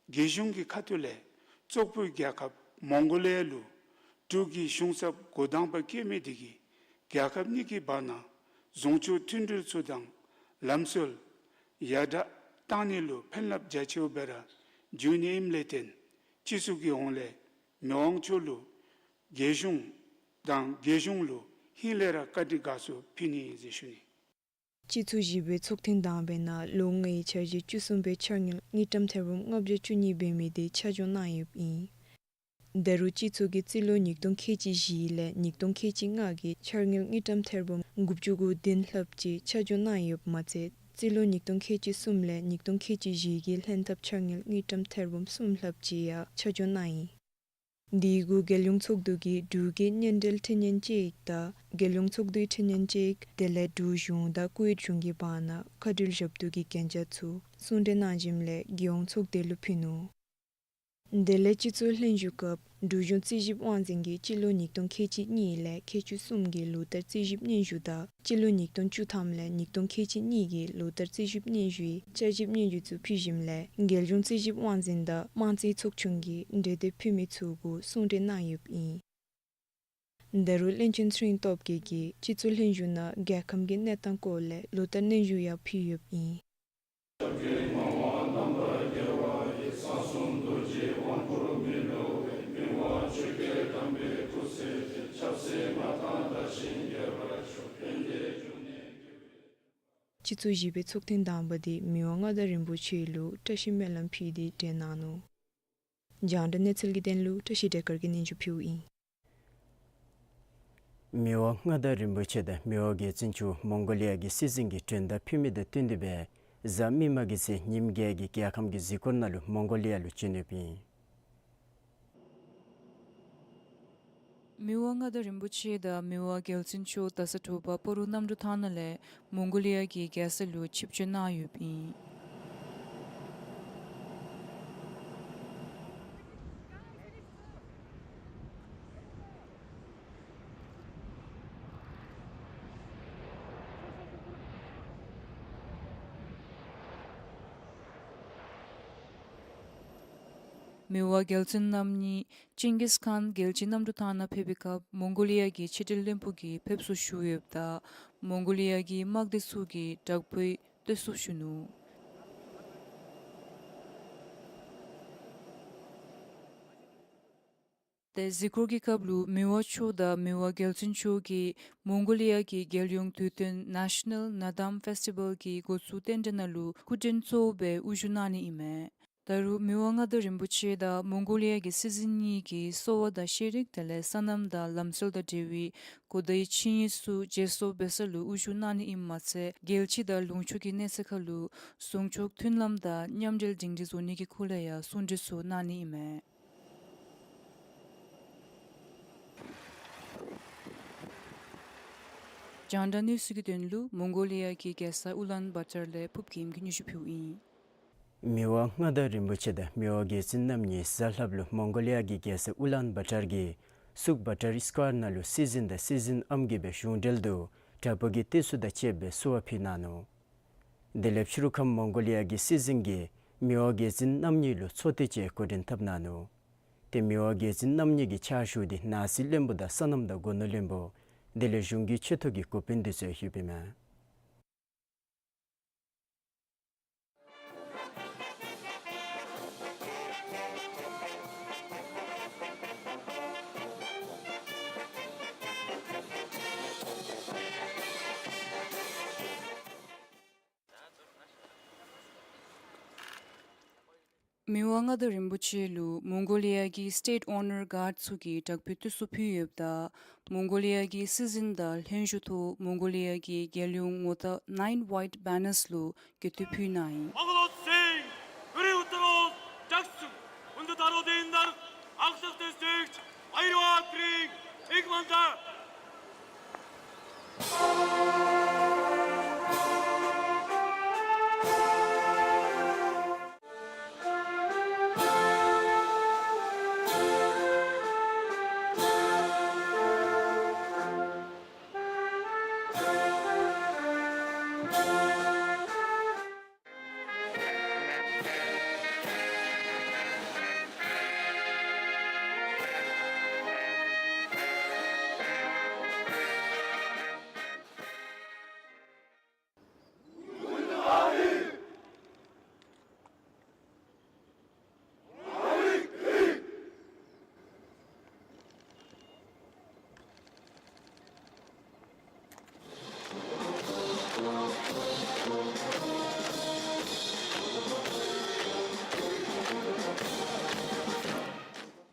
རྒྱལ་གཞུང་གི་ཁ་ཐུག་ལས་བཙོག་པའི་རྒྱལ་ཁབ་མོང་གོ་ལི་ཡ་ལུ་འབྲུག་གི་གཞུང་ཚབ་འགོ་དང་པ་བསྐོས་མི་འདི་གིས་རྒྱལ་ཁབ་གཉིས་ཀྱི་བར་ན་རྫོང་ཕྱོགས་མཐུན་འབྲེལ་ཚུ་དང་ལམ་སྲོལ་ཡར་དྲག་བཏང་ནི་ལུ་ཕན་རླབས་རྒྱ་ཆེཝ་སྦེ་ར་འགྱོ་ནི་ཨིནམ་ལས་བརྟེན་སྤྱི་ཚོགས་ཀྱི་ཧོངས་ལས་མི་དབང་མཆོག་ལུ་རྒྱལ་གཞུང་དང་རྒྱལ་གཞུང་ལུ་ཧིང་ལས་ར་བཀའ་དྲིན་དགའ་ཚོར་ཕུལ་ནི་ཨིན་ཟེར་ཞུ་ནི། སྤྱི་ཚོགས་བཞི་པའི་ཚོགས་ཐེངས་དང་པའི་ནང་ལོ་ལྔའི་འཆར་གཞི་བཅུ་གསུམ་པའི་འཆར་དངུལ་དངུལ་ཀྲམ་ཐེར་འབུམ་ལྔ་བརྒྱ་བཅུ་གཉིས་འབད་མི་དེ་ཆ་འཇོག་གནང་ཡོདཔ་ཨིན། ད་རུང་སྤྱི་ཚོགས་ཀྱི་རྩིས་ལོ་ཉིས་སྟོང་ཁལ་གཅིག་བཞི་ལས་ཉིས་སྟོང་ཁལ་གཅིག་ལྔ་གི་འཆར་དངུལ་དངུལ་ཀྲམ་ཐེར་འབུམ་དགུ་བཅུ་གོ་བདུན་ལྷགཔ་ཅིག་ཆ་འཇོག་གནང་ཡོདཔ་མ་ཚད་རྩིས་ལོ་ཉིས་སྟོང་ཁལ་གཅིག་གསུམ་ལས་ཉིས་སྟོང་ཁལ་གཅིག་བཞི་གི་ལྷན་ཐབས་འཆར་དངུལ་དངུལ་ཀྲམ་ཐེར་འབུམ་གསུམ་ལྷགཔ་ཅིག་ཡང་ཆ་འཇོག་གནང་ཡི། དེའི་གུ་རྒྱལ་ཡོངས་ཚོགས་འདུ་གིས་འབྲུག་གི་སྣེ་འབྲེལ་ཁྲི་ཉན་གཅིག་དང་རྒྱལ་ཡོངས་ཚོགས་འདུའི་ཁྲི་ཉན་གཅིག་དེ་ལས་འབྲུག་གཞུང་དང་ཀུ་ཝེཊ་གཞུང་གི་བར་ན་མཁའ་འགྲུལ་ཞབས་ཏོག་གི་གན་རྒྱ་ཚུ་གསུང་གྲོས་གནང་ཞིནམ་ལས་རྒྱལ་ཡོངས་ཚོགས་སྡེ་ལུ་ཕུལ་ནུག། དེ་ལས་སྤྱི་ཚོགས་ལྷན་བཞུགས་སྐབས་འབྲུག་གཞུང་རྩིས་ཞིབ་དབང་འཛིན་གྱིས་སྤྱི་ལོ་ཉིས་སྟོང་ཁལ་གཅིག་གཉིས་ལས་ཁལ་གཅིག་གསུམ་གྱི་ལོ་བསྟར་རྩིས་ཞིབ་སྙན་ཞུ་དང་སྤྱི་ལོ་ཉིས་སྟོང་བཅུ་ཐམ་ལས་ཉིས་སྟོང་ཁལ་གཅིག་གཉིས་ཀྱི་ལོ་བསྟར་རྩིས་ཞིབ་སྙན་ཞུའི་བསྐྱར་ཞིབ་སྙན་ཞུ་ཚུ་ཕུལ་ཞིནམ་ལས་རྒྱལ་གཞུང་རྩིས་ཞིབ་དབང་འཛིན་དང་དམངས་རྩིས་ཚོགས་ཆུང་གིས་འབྲེལ་གཏོགས་ཕུལ་མི་ཚུ་གུ་གསུང་གྲོས་གནང་ཡོདཔ་ཨིན། ད་རུང་བློན་ཆེན་ཚེ་རིང་སྟོབས་རྒྱས་ཀྱིས་སྤྱི་ཚོགས་ལྷན་བཞུགས་ནང་རྒྱལ་ཁམས་ཀྱི་གནས་སྟངས་སྐོར་ལས་ལོ་བསྟར་སྙན་ཞུ་ཡང་ཕུལ་ཡོདཔ་ཨིན། སྤྱི་ཚོགས་བཞི་པའི་ཚོགས་ཐེངས་དང་པ་དེ་མི་དབང་མངའ་བདག་རིན་པོ་ཆེ་ལུ་བཀྲ་ཤིས་སྨོན་ལམ་ཕུལ་ཏེ་གྲོལ་གནང་ནུག། རྒྱང་བསྒྲགས་གནས་ཚུལ་གྱི་དོན་ལུ་བཀྲ་ཤིས་བདེ་དཀར་གྱིས་སྙན་ཞུ་ཕུལཝ་ཨིན། མི་དབང་མངའ་བདག་རིན་པོ་ཆེ་དང་མི་དབང་རྒྱལ་བཙུན་མཆོག་མོང་གོ་ལི་ཡ་གི་སྲིད་འཛིན་གྱི་མགྲོན་བརྡ་ཕུལ་མི་དང་བསྟུན་ཏེ་སྦེ་གཟའ་མིག་དམར་གྱི་ཚེ་ཉིནམ་བརྒྱད་ཀྱི་རྒྱལ་ཁམས་ཀྱི་གཟིགས་སྐོར་ནང་ལུ་མོང་གོ་ལི་ཡ་ལུ་བྱོན་ཡོདཔ་ཨིན། མི་དབང་མངའ་བདག་རིན་པོ་ཆེ་དང་མི་དབང་རྒྱལ་བཙུན་མཆོག་ད་ས་དྲོ་པ་སྤ་རོ་གནམ་གྲུ་ཐང་ནང་ལས་མོང་གོ་ལི་ཡ་གི་རྒྱལ་ས་ལུ་ཆིབས་བསྒྱུར་གནང་ཡོདཔ་ཨིན། མི་དབང་རྒྱལ་བཙུན་རྣམ་གཉིས་ཅིང་གིས་ཁཱན་རྒྱལ་སྤྱི་གནམ་གྲུ་ཐང་ནང་ཕེབས་པའི་སྐབས་མོང་གོ་ལི་ཡ་གི་ཕྱི་འབྲེལ་བློན་པོ་གིས་ཕེབས་བསུ་ཞུ་ཡོདཔ་ད་མོང་གོ་ལི་ཡ་གི་དམག་སྡེ་ཚུ་གིས་དྲག་པོའི་བསྟོད་གསོལ་ཞུ་ནུག། ཏེ་གཟིགས་སྐོར་གྱི་སྐབས་ལུ་མི་དབང་མཆོག་དང་མི་དབང་རྒྱལ་བཙུན་མཆོག་གིས་མོང་གོ་ལི་ཡ་གི་རྒྱལ་ཡོངས་དུས་སྟོན་National Naadam Festival གི་འགོ་བཙུགས་རྟེན་འབྲེལ་ནང་ལུ་སྐུ་མགྲོན་གཙོ་བོ་སྦེ་དབུ་བཞུགས་གནང་ནི་ཨིན་མས། ད་རུང་མི་དབང་མངའ་བདག་རིན་པོ་ཆེ་དང་མོང་གོ་ལི་ཡ་གི་སྲིད་འཛིན་གཉིས་ཀྱིས་གསོ་བ་དང་ཤེས་རིག་དེ་ལས་སོ་ནམ་དང་ལམ་སྲོལ་དང་འབྲེལ་བའི་གོ་བརྡའི་ཆིངས་ཡིག་ཚུ་བརྗེ་སོར་འབད་ས་ལུ་དབུ་བཞུགས་གནང་ནི་ཨིནམ་མ་ཚད་རྒྱལ་སྤྱི་དང་ལུང་ཕྱོགས་ཀྱི་གནས་ཚད་ཁར་ལུ་ཟུང་ཕྱོགས་མཐུན་ལམ་དང་མཉམ་འབྲེལ་སྒྲིང་སྒྲིང་བཟོ་ནི་གི་སྐོར་ལས་ཡང་གསུང་གྲོས་ཚུ་གནང་ནི་ཨིན་མས། རྒྱང་བསྒྲགས་གནས་ཚུལ་གྱི་དོན་ལུ་མོང་གོ་ལི་ཡ་གི་རྒྱལ་ས་ཨུ་ལཱན་བཱ་ཏར་ལས་ཕུབ་ཀྱིམ་གིས་སྙན་ཞུ་ཕུལཝ་ཨིན། མི་དབང་མངའ་བདག་རིན་པོ་ཆེ་དང་མི་དབང་རྒྱལ་བཙུན་རྣམ་གཉིས་གཟའ་ལྷགཔ་ལུ་མོང་གོ་ལི་ཡ་གི་རྒྱལ་ས་ཨུ་ལཱན་བཱ་ཏར་གྱི་སུཀ་བཱ་ཏར་སི་ཀོ་ཝར་ནང་ལུ་སྲིད་འཛིན་དང་སྲིད་འཛིན་ཨམ་གྱིས་སྦེ་གཞུང་འབྲེལ་དུ་དྲག་པོ་གི་བསྟོད་གསོལ་དང་བཅས་པའི་བསུ་བ་ཕུལ་གནང་ནུག། དེ་ལས་ཕྱི་རུ་ཁམས་མོང་གོ་ལི་ཡ་གི་སྲིད་འཛིན་གྱིས་མི་དབང་རྒྱལ་བཙུན་རྣམ་གཉིས་ལུ་ཚོགས་ཐེངས་གཅིག་གོ་སྒྲིག་འཐབ་གནང་ནུག། ཏེ་མི་དབང་རྒྱལ་བཙུན་རྣམ་གཉིས་ཀྱི་ཕྱག་ཞུ་འདི་ནང་སྲིད་བློན་པོ་དང་སོ་ནམ་དང་སྒོ་ནོར་བློན་པོ་དེ་ལས་གཞུང་གི་ཆེ་མཐོ་གི་འགོ་དཔོན་འདི་ཚུ་ཡོདཔ་ཨིན་མས། མི་དབང་མངའ་བདག་རིན་པོ་ཆེ་ལུ་མོང་གོ་ལི་ཡ་གི་State Honour Guard ཚུ་གིས་དྲག་པོའི་བསྟོད་གསོལ་ཕུལ་ཡོདཔ་ད་མོང་གོ་ལི་ཡ་གི་སྲིད་འཛིན་དང་ལྷན་བཞུགས་ཐོག་མོང་གོ་ལི་ཡ་གི་རྒྱལ་ཡོངས་ངོ་རྟགས་Nine White Banners ལུ་གུས་བཏུད་ཕུལ་གནང་ཡི། Bangladesh, Guru Uttarod, Jaksu, Undu Taro Dindar, Aksakte Stage, Airwa Kring, Igmanda.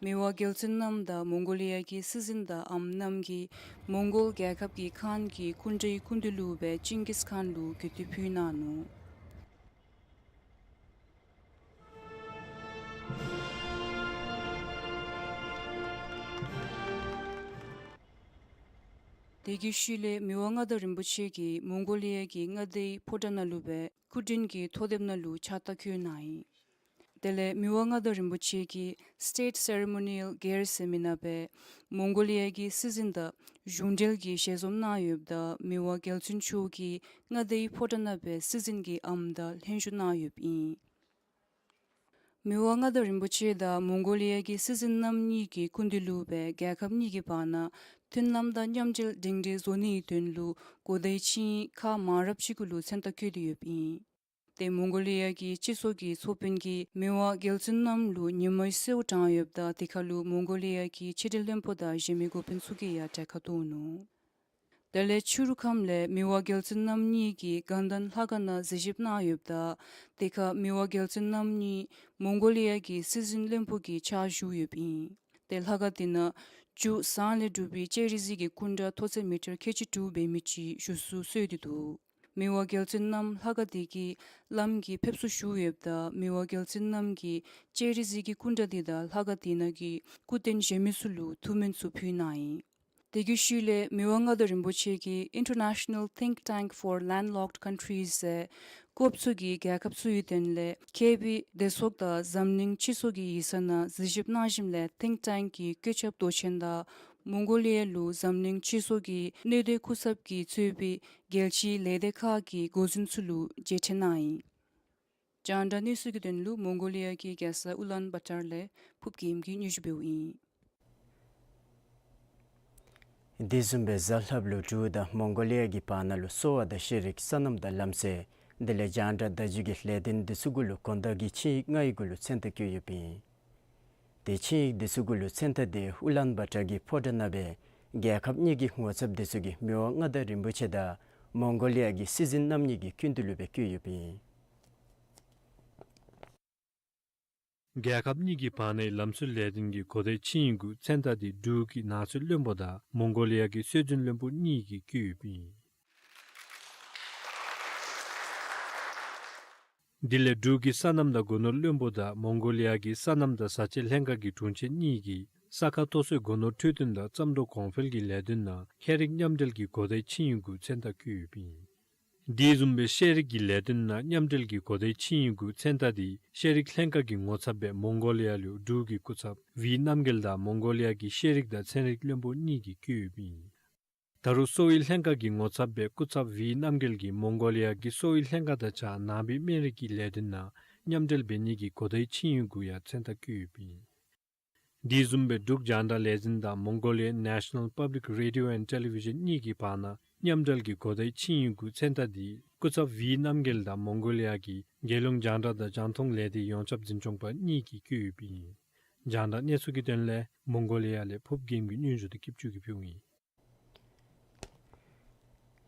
མི་དབང་རྒྱལ་བཙུན་རྣམ་དང་མོང་གོ་ལི་ཡ་གི་སྲིད་འཛིན་དང་ཨམ་རྣམ་གིས་མོང་གོལ་རྒྱལ་ཁབ་ཀྱི་ཁཱན་གྱི་སྐུ་འདྲའི་སྐུ་མདུན་ལུ་སྦེ་ཅིང་གིས་ཁཱན་ལུ་གུས་བཏུད་ཕུལ་གནང་ནུག། དེ་གི་ཤུལ་ལས་མི་དབང་མངའ་བདག་རིན་པོ་ཆེ་གིས་མོང་གོ་ལི་ཡ་གི་མངའ་སྡེའི་ཕོ་བྲང་ནང་ལུ་སྦེ་སྐུ་མགྲོན་གྱི་ཐོག་དེབ་ནང་ལུ་ཕྱག་རྟགས་བཀོད་གནང་ཡི། དེ་ལས་མི་དབང་མངའ་བདག་རིན་པོ་ཆེ་གིས་State Ceremonial Gear ཟེར་མི་ནང་སྦེ་མོང་གོ་ལི་ཡ་གི་སྲིད་འཛིན་དང་གཞུང་འབྲེལ་གྱི་ཞལ་འཛོམས་གནང་ཡོདཔ་ད་མི་དབང་རྒྱལ་བཙུན་མཆོག་གིས་མངའ་སྡེའི་ཕོ་བྲང་ནང་སྦེ་སྲིད་འཛིན་གྱི་ཨམ་དང་ལྷན་བཞུགས་གནང་ཡོདཔ་ཨིན། མི་དབང་མངའ་བདག་རིན་པོ་ཆེ་དང་མོང་གོ་ལི་ཡ་གི་སྲིད་འཛིན་རྣམ་གཉིས་ཀྱི་སྐུ་མདུན་ལུ་སྦེ་རྒྱལ་ཁབ་གཉིས་ཀྱི་བར་ན་མཐུན་ལམ་དང་མཉམ་འབྲེལ་སྒྲིང་སྒྲིང་བཟོ་ནིའི་དོན་ལུ་གོ་བརྡའི་ཆིངས་ཡིག་ཁག་མང་རབས་ཅིག་གུ་ལུ་མཚན་རྟགས་བཀོད་དེ་ཡོདཔ་ཨིན། ཏེ་མོང་གོ་ལི་ཡ་གི་སྤྱི་ཚོགས་ཀྱི་ཚོགས་དཔོན་གྱིས་མི་དབང་རྒྱལ་བཙུན་རྣམ་ལུ་ཉི་མའི་གསོལཝ་དྲངས་ཡོདཔ་ད་དེ་ཁར་ལུ་མོང་གོ་ལི་ཡ་གི་ཕྱི་འབྲེལ་བློན་པོ་དང་གཞན་མི་འགོ་དཔོན་ཚུ་གིས་ཡང་གྲལ་ཁར་གཏོགས་ནུག། དེ་ལས་ཕྱི་རུ་ཁམས་ལས་མི་དབང་རྒྱལ་བཙུན་རྣམ་གཉིས་ཀྱིས་དགའ་ལྡན་ལྷ་ཁང་ནང་གཟིགས་ཞིབ་གནང་ཡོདཔ་ད་དེ་ཁར་མི་དབང་རྒྱལ་བཙུན་རྣམ་གཉིས་མོང་གོ་ལི་ཡ་གི་སྲིད་འཛིན་བློན་པོ་གི་ཕྱག་ཞུ་ཡོདཔ་ཨིན། ཏེ་ལྷ་ཁང་དེ་ནང་རྒྱུ་ཟངས་ལས་གྲུབ་པའི་སྤྱན་རས་གཟིགས་ཀྱི་སྐུ་འདྲ་མཐོ་ཚད་མི་ཊར་ཁལ་གཅིག་དྲུག་འབད་མི་ཅིག་བཞུགས་སུ་གསོལ་ཏེ་འདུག། མི་དབང་རྒྱལ་བཙུན་རྣམ་ལྷ་ཁང་དེ་གི་བླམ་གིས་ཕེབས་བསུ་ཞུ་ཡོདཔ་ད་མི་དབང་རྒྱལ་བཙུན་རྣམ་གྱིས་སྤྱན་རས་གཟིགས་ཀྱི་སྐུ་འདྲ་དེ་དང་ལྷ་ཁང་དེ་ནང་གི་སྐུ་རྟེན་གཞན་མི་ཚུ་ལུ་ཐུགས་སྨོན་ཚུ་ཕུལ་གནང་ཡི། དེ་གི་ཤུལ་ལས་མི་དབང་མངའ་བདག་རིན་པོ་ཆེ་གིས་International Think Tank for Landlocked Countries ཟེར་དཀརཔོ་ཚུ་གི་རྒྱལ་ཁབ་ཚུའི་དོན་ལས་མཁས་པའི་སྡེ་ཚོགས་དང་འཛམ་གླིང་སྤྱི་ཚོགས་ཀྱི་ཡིག་ཚང་ནང་གཟིགས་ཞིབ་གནང་ཞིནམ་ལས་Think Tank གི་བཀོད་ཁྱབ་མདོ་ཆེན་དང་མོང་གོ་ལི་ཡ་ལུ་འཛམ་གླིང་སྤྱི་ཚོགས་ཀྱི་གནད་དོན་སྐུ་ཚབ་ཀྱིས་གཙོས་པའི་རྒྱལ་སྤྱིའི་ལས་སྡེ་ཁག་གི་འགོ་འཛིན་ཚུ་ལུ་མཇལ་འཕྲད་གནང་ཡི། རྒྱང་བསྒྲགས་གནས་ཚུལ་གྱི་དོན་ལུ་མོང་གོ་ལི་ཡ་གི་རྒྱལ་ས་ཨུ་ལཱན་བཱ་ཏར་ལས་ཕུརབ་རྒྱལམོ་གིས་སྙན་ཞུ་འབདཝ་ཨིན། དེ་བཟུམ་སྦེ་གཟའ་ལྷགཔ་ལུ་འབྲུག་དང་མོང་གོ་ལི་ཡ་གི་བར་ན་ལུ་གསོ་བ་དང་ཤེས་རིག་སོ་ནམ་དང་ལམ་སྲོལ་དེ་ལས་རྒྱང་བསྒྲགས་བརྡ་བརྒྱུད་ཀྱི་ལས་དོན་འདི་ཚུ་གུ་ལུ་གོང་དག་གི་ཆིངས་ཡིག་ལྔའི་གུ་ལུ་མཚན་རྟགས་བཀོད་ཡོདཔ་ཨིན། ཏེ་ཆིངས་ཡིག་འདི་ཚུ་གུ་ལུ་མཚན་རྟགས་འདི་ཨུ་ལཱན་བཱ་ཏར་གྱི་ཕོ་བྲང་ནང་སྦེ་རྒྱལ་ཁབ་གཉིས་ཀྱི་ངོ་ཚབ་འདི་ཚུ་གིས་མི་དབང་མངའ་བདག་རིན་པོ་ཆེ་དང་མོང་གོ་ལི་ཡ་གི་སྲིད་འཛིན་རྣམ་གཉིས་ཀྱི་སྐུ་མདུན་ལུ་སྦེ་བཀོད་ཡོདཔ་ཨིན། རྒྱལ་ཁབ་གཉིས་ཀྱི་བར་ནའི་ལམ་སྲོལ་ལས་དོན་གྱི་གོ་བརྡའི་ཆིངས་ཡིག་གུ་མཚན་རྟགས་འདི་འབྲུག་གི་ནགས་ཚལ་བློན་པོ་དང་མོང་གོ་ལི་ཡ་གི་སྲོལ་འཛིན་བློན་པོ་གཉིས་ཀྱིས་བཀོད་ཡོདཔ་ཨིན། དེ་ལས་འབྲུག་གི་སོ་ནམ་དང་སྒོ་ནོར་བློན་པོ་དང་མོང་གོ་ལི་ཡ་གི་སོ་ནམ་དང་བཟའ་ཆས་ལྷན་ཁག་གི་དྲུང་ཆེན་གཉིས་ཀྱིས་ས་ཁ་མཐོ་ཚད་སྒོ་ནོར་འཕྲོད་བསྟེན་དང་རྩྭ་འབྲོག་གོང་འཕེལ་གྱི་ལས་དོན་ནང་ཤེས་རིག་མཉམ་འབྲེལ་གྱི་གོ་བརྡའི་ཆིངས་ཡིག་གུ་མཚན་རྟགས་བཀོད་ཡོདཔ་ཨིན། དེ་བཟུམ་སྦེ་ཤེས་རིག་གི་ལས་དོན་ནང་མཉམ་འབྲེལ་གྱི་གོ་བརྡའི་ཆིངས་ཡིག་གུ་མཚན་རྟགས་འདི་ཤེས་རིག་ལྷན་ཁག་གི་ངོ་ཚབ་སྦེ་མོང་གོ་ལི་ཡ་ལུ་འབྲུག་གི་སྐུ་ཚབ་ཝི་རྣམ་རྒྱལ་དང་མོང་གོ་ལི་ཡ་གི་ཤེས་རིག་དང་ཚན་རིག་བློན་པོ་གཉིས་ཀྱིས་བཀོད་ཡོདཔ་ཨིན། ད་རུང་གསོ་བའི་ལྷན་ཁག་གི་ངོ་ཚབ་སྦེ་སྐུ་ཚབ་ཝི་རྣམ་རྒྱལ་གྱིས་མོང་གོ་ལི་ཡ་གི་གསོ་བའི་ལྷན་ཁག་དང་གཅིག་ཁར་ནང་པའི་སྨན་རིགས་ཀྱི་ལས་དོན་ནང་མཉམ་འབྲེལ་འབད་ནི་གི་གོ་བརྡའི་ཆིངས་ཡིག་གུ་ཡང་མཚན་རྟགས་བཀོད་ཡོདཔ་ཨིན། དེ་བཟུམ་སྦེ་འབྲུག་རྒྱང་བསྒྲགས་ལས་འཛིན་དང་མོང་གོ་ལི་ཡའི་National Public Radio and Television གཉིས་ཀྱི་བར་ན་མཉམ་འབྲེལ་གྱི་གོ་བརྡའི་ཆིངས་ཡིག་གུ་མཚན་རྟགས་འདི་སྐུ་ཚབ་ཝི་རྣམ་རྒྱལ་དང་མོང་གོ་ལི་ཡ་གི་རྒྱལ་ཡོངས་རྒྱང་བསྒྲགས་དང་རྒྱང་མཐོང་ལས་སྡེའི་ཡོངས་ཁྱབ་འཛིན་སྐྱོང་པ་གཉིས་ཀྱིས་བཀོད་ཡོདཔ་ཨིན། རྒྱང་བསྒྲགས་གནས་ཚུལ་གྱི་དོན་ལས་མོང་གོ་ལི་ཡ་ལས་ཕུརབ་རྒྱལམོ་གི་སྙན་ཞུ་དེ་སྐྱིདཔ་ཅུ་གིས་ཕུལཝ་ཨིན།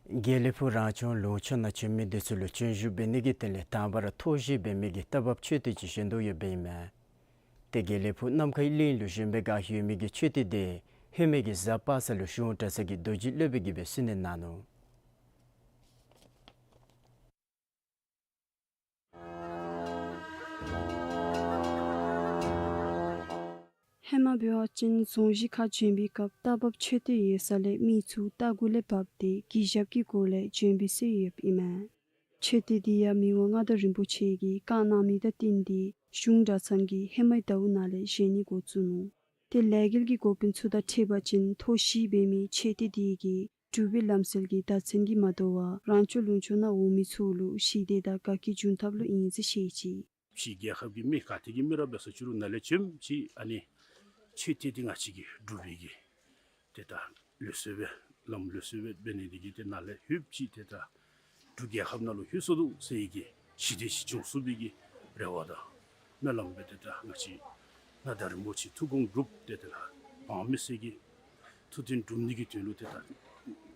དགེ་ལེགས་ཕུག་རང་སྐྱོང་ལུང་ཕྱོགས་ནང་བྱོན་མི་འདི་ཚུ་ལུ་བྱོན་བཞུགས་འབད་ནི་གི་དོན་ལས་དང་པ་ར་ཐོ་བཞེས་འབད་མི་གི་རྟ་བབས་མཆོད་རྟེན་ཅིག་བཞེངས་དོ་ཡོདཔ་ཨིན་མས། ཏེ་དགེ་ལེགས་ཕུག་ནམ་མཁའི་གླིང་ལུ་བཞོན་པའི་སྒང་ཡོད་མི་གི་མཆོད་རྟེན་འདི་ཧེ་མའི་གི་གཟའ་པ་སངས་ལུ་གཞུང་གྲྭ་ཚང་གི་རྡོ་རྗེ་སློབ་དཔོན་གྱིས་སྦེ་གསོལ་ནི་གནང་ནུག། ཧེ་མ་འབད་བ་ཅིན་རྫོང་གཞིས་ཁར་བྱོན་པའི་སྐབས་རྟ་བབས་མཆོད་རྟེན་ཡོད་ས་ལས་མི་ཚུ་རྟ་གུ་ལས་བབས་ཏེ་གུར་ཞབས་ཀྱི་སྒོ་ལས་བྱོན་པའི་སྲོལ་ཡོདཔ་ཨིན་མས། མཆོད་རྟེན་འདི་ཡང་མི་དབང་མངའ་བདག་རིན་པོ་ཆེ་གིས་བཀའ་གནང་མི་དང་བསྟུན་ཏེ་གཞུང་གྲྭ་ཚང་གིས་ཧེ་མའི་ཟླཝ་ནང་ལས་བཞེངས་ནི་འགོ་བཙུགས་ནུག། ཏེ་ལས་འགུལ་གྱི་འགོ་དཔོན་ཚུ་དང་འཁྲིལ་བ་ཅིན་ཐོ་བཞེས་འབད་མི་མཆོད་རྟེན་འདི་གིས་འབྲུག་པའི་ལམ་སྲོལ་གྱི་བརྡ་མཚོན་གྱིས་མ་དོ་བར་རང་སྐྱོང་ལུང་ཕྱོགས་ནང་འོང་མི་ཚུ་ལུ་ཞི་བདེ་དང་དགའ་སྐྱིད་འབྱུང་ཐབས་ལུ་ཨིན་ཟེར་བཤད་ཅི། ཕྱི་རྒྱལ་ཁབ་ཀྱི་མི་ག་ཏེ་གི་མི་ར་འབད་སོ་ཅི་རུང་ནཱ་ལས་བྱོནམ་ཅིག་ཨ་ནི་མཆོད་རྟེན་འདི་ང་བཅས་ཀྱི་འབྲུག་པའི་གི་ཏེ་ད་ལུགས་སྲོལ་སྦེ་ལམ་ལུགས་སྲོལ་སྦེ་འབད་ནི་འདི་གིས་ཏེ་ནཱ་ལས་ལྷོདཔ་ཅིག་ཏེ་ད་འབྲུག་རྒྱལ་ཁབ་ནང་ལུ་ལྷོད་སོ་ནུག་ཟེར་བའི་གི་ཞི་བདེ་ཅིག་འབྱུང་ཚུགས་པའི་གི་རེ་བ་དང་སྨོན་ལམ་སྦེ་ཏེ་ད་ང་བཅས་མངའ་བདག་རིན་པོ་ཆེ་ཐུགས་དགོངས་གྲུབ་སྟེ་ཏེ་ད་འབངས་མི་སེར་གྱི་ཐུགས་དོན་སྒྲུབ་ནི་གི་དོན་ལུ་ཏེ་ད་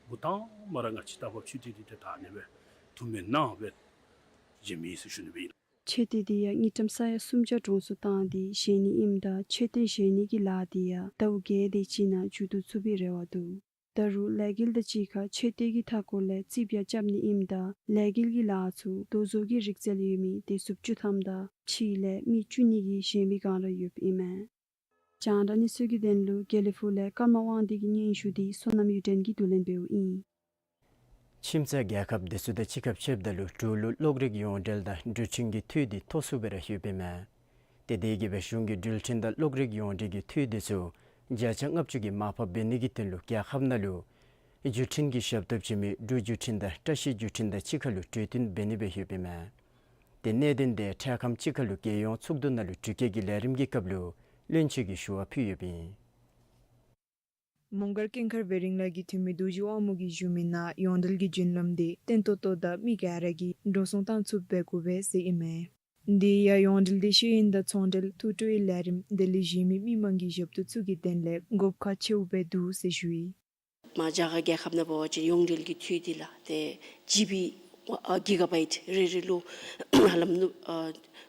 འགོ་དང་པ་ར་ང་བཅས་རྟ་བབས་མཆོད་རྟེན་འདི་ཏེ་ད་ཨ་ནི་སྦེ་ཐུགས་སྨོན་གནང་སྦེ་བཞེངས་མི་ཨིན་ཟེར་ཞུ་ནི་སྦེ་ཨིན། མཆོད་རྟེན་འདི་ཡང་དངུལ་ཀྲམ་ས་ཡ་སུམ་བརྒྱ་གྲངས་སུ་བཏང་སྟེ་བཞེངས་ནི་ཨིནམ་ད་མཆོད་རྟེན་བཞེངས་ནི་གི་ལཱ་འདི་ཡང་ཟླཝ་བརྒྱད་དེ་ཅིག་ནང་མཇུག་བསྡུ་ཚུགས་པའི་རེ་བ་འདུག། ད་རུང་ལས་འགུལ་དང་གཅིག་ཁར་མཆོད་རྟེན་གྱི་མཐའ་སྐོར་ལས་རྩིགཔ་ཡང་རྐྱབ་ནི་ཨིནམ་ད་ལས་འགུལ་གྱི་ལཱ་ཚུ་རྡོ་བཟོ་གི་རིག་རྩལ་ཡོད་མི་དེ་ཚུ་བཅུ་ཐམ་དང་ཕྱི་ལས་མི་བཅུ་གཉིས་ཀྱིས་བཞེངས་པའི་བསྒང་ར་ཡོདཔ་ཨིན་མས། རྒྱང་བསྒྲགས་གནས་ཚུལ་གྱི་དོན་ལུ་དགེ་ལེགས་ཕུག་ལས་ཀརྨ་དབང་འདུས་ཀྱི་སྙན་ཞུ་འདི་བསོད་ནམས་གཡུ་སྒྲོན་གྱིས་བསྡུ་ལེན་འབདཝ་ཨིན། ཁྱིམ་མཚེས་རྒྱལ་ཁབ་དེ་ཚུ་དང་གཅིག་ཁར་ཕྱདཔ་ད་ལུ་འབྲུག་ལུ་གློག་རིག་ཡོངས་འབྲེལ་དང་འགྲུལ་འཕྲིན་གྱི་འཐུས་འདི་མཐོ་སུ་སྦེ་ར་ལྷོདཔ་ཨིན་མས། ཏེ་དེ་གིས་སྦེ་གཞུང་གིས་འགྲུལ་འཕྲིན་དང་གློག་རིག་ཡོངས་འབྲེལ་གྱི་འཐུས་འདི་ཚུ་བརྒྱ་ཆ་ལྔ་བཅུ་གི་མར་ཕབ་འབད་ནི་གི་དོན་ལུ་རྒྱལ་ཁབ་ནང་ལུ་བརྒྱུད་འཕྲིན་གྱི་ཞབས་ཏོག་བྱིན་མི་འབྲུག་བརྒྱུད་འཕྲིན་དང་བཀྲ་ཤིས་བརྒྱུད་འཕྲིན་དང་གཅིག་ཁར་ལུ་གྲོས་བསྟུན་འབད་ནི་སྦེ་ལྷོདཔ་ཨིན་མས། ཏེ་གནད་དོན་འདི་འཕྲལ་ཁམས་ཅིག་ཁར་ལུ་རྒྱལ་ཡོངས་ཚོགས་འདུ་ནང་ལུ་འགྲུལ་སྐྱེལ་གྱི་ལས་རིམ་གྱི་སྐབས་ལུ་བློན་ཆེན་གྱིས་ཞུ་བ་ཕུལ་ཡོདཔ་ཨིན། མོང་སྒར་ཀུན་མཁར་བེ་རིང་ལ་གི་འཐུས་མི་རྡོ་རྗེ་དབང་མོ་གིས་ཞུ་མི་ནང་ཡོངས་འབྲེལ་གྱི་བརྒྱུད་ལམ་འདི་བརྟན་ཏོག་ཏོ་དང་མི་ག་ར་གིས་འགྲོ་སོང་བཏང་ཚུགསཔ་འབད་དགོ་པས་ཟེར་ཨིན་མས། འདི་ཡང་ཡོངས་འབྲེལ་འདི་ཤེས་ཡོན་དང་ཚོང་འབྲེལ་ཐུགས་སྤྲོ་བའི་ལས་རིམ་དེ་ལས་གཞན་མི་མི་མང་གི་ཞབས་ཏོག་ཚུ་གི་དོན་ལས་དགོཔ་ཁག་ཆེཝ་སྦེ་འདུག་ཟེར་ཞུ་ཡི། མ་རྒྱ་གར་རྒྱལ་ཁབ་ནང་འབད་བ་ཅིན་ཡོངས་འབྲེལ་གྱི་འཐུས་འདི་ལགས་ཏེ་ཇི་བི་ཨ་གི་ག་བཱའིཊ་རེ་རེ་ལུ་ཧ་ལམ་ཨ་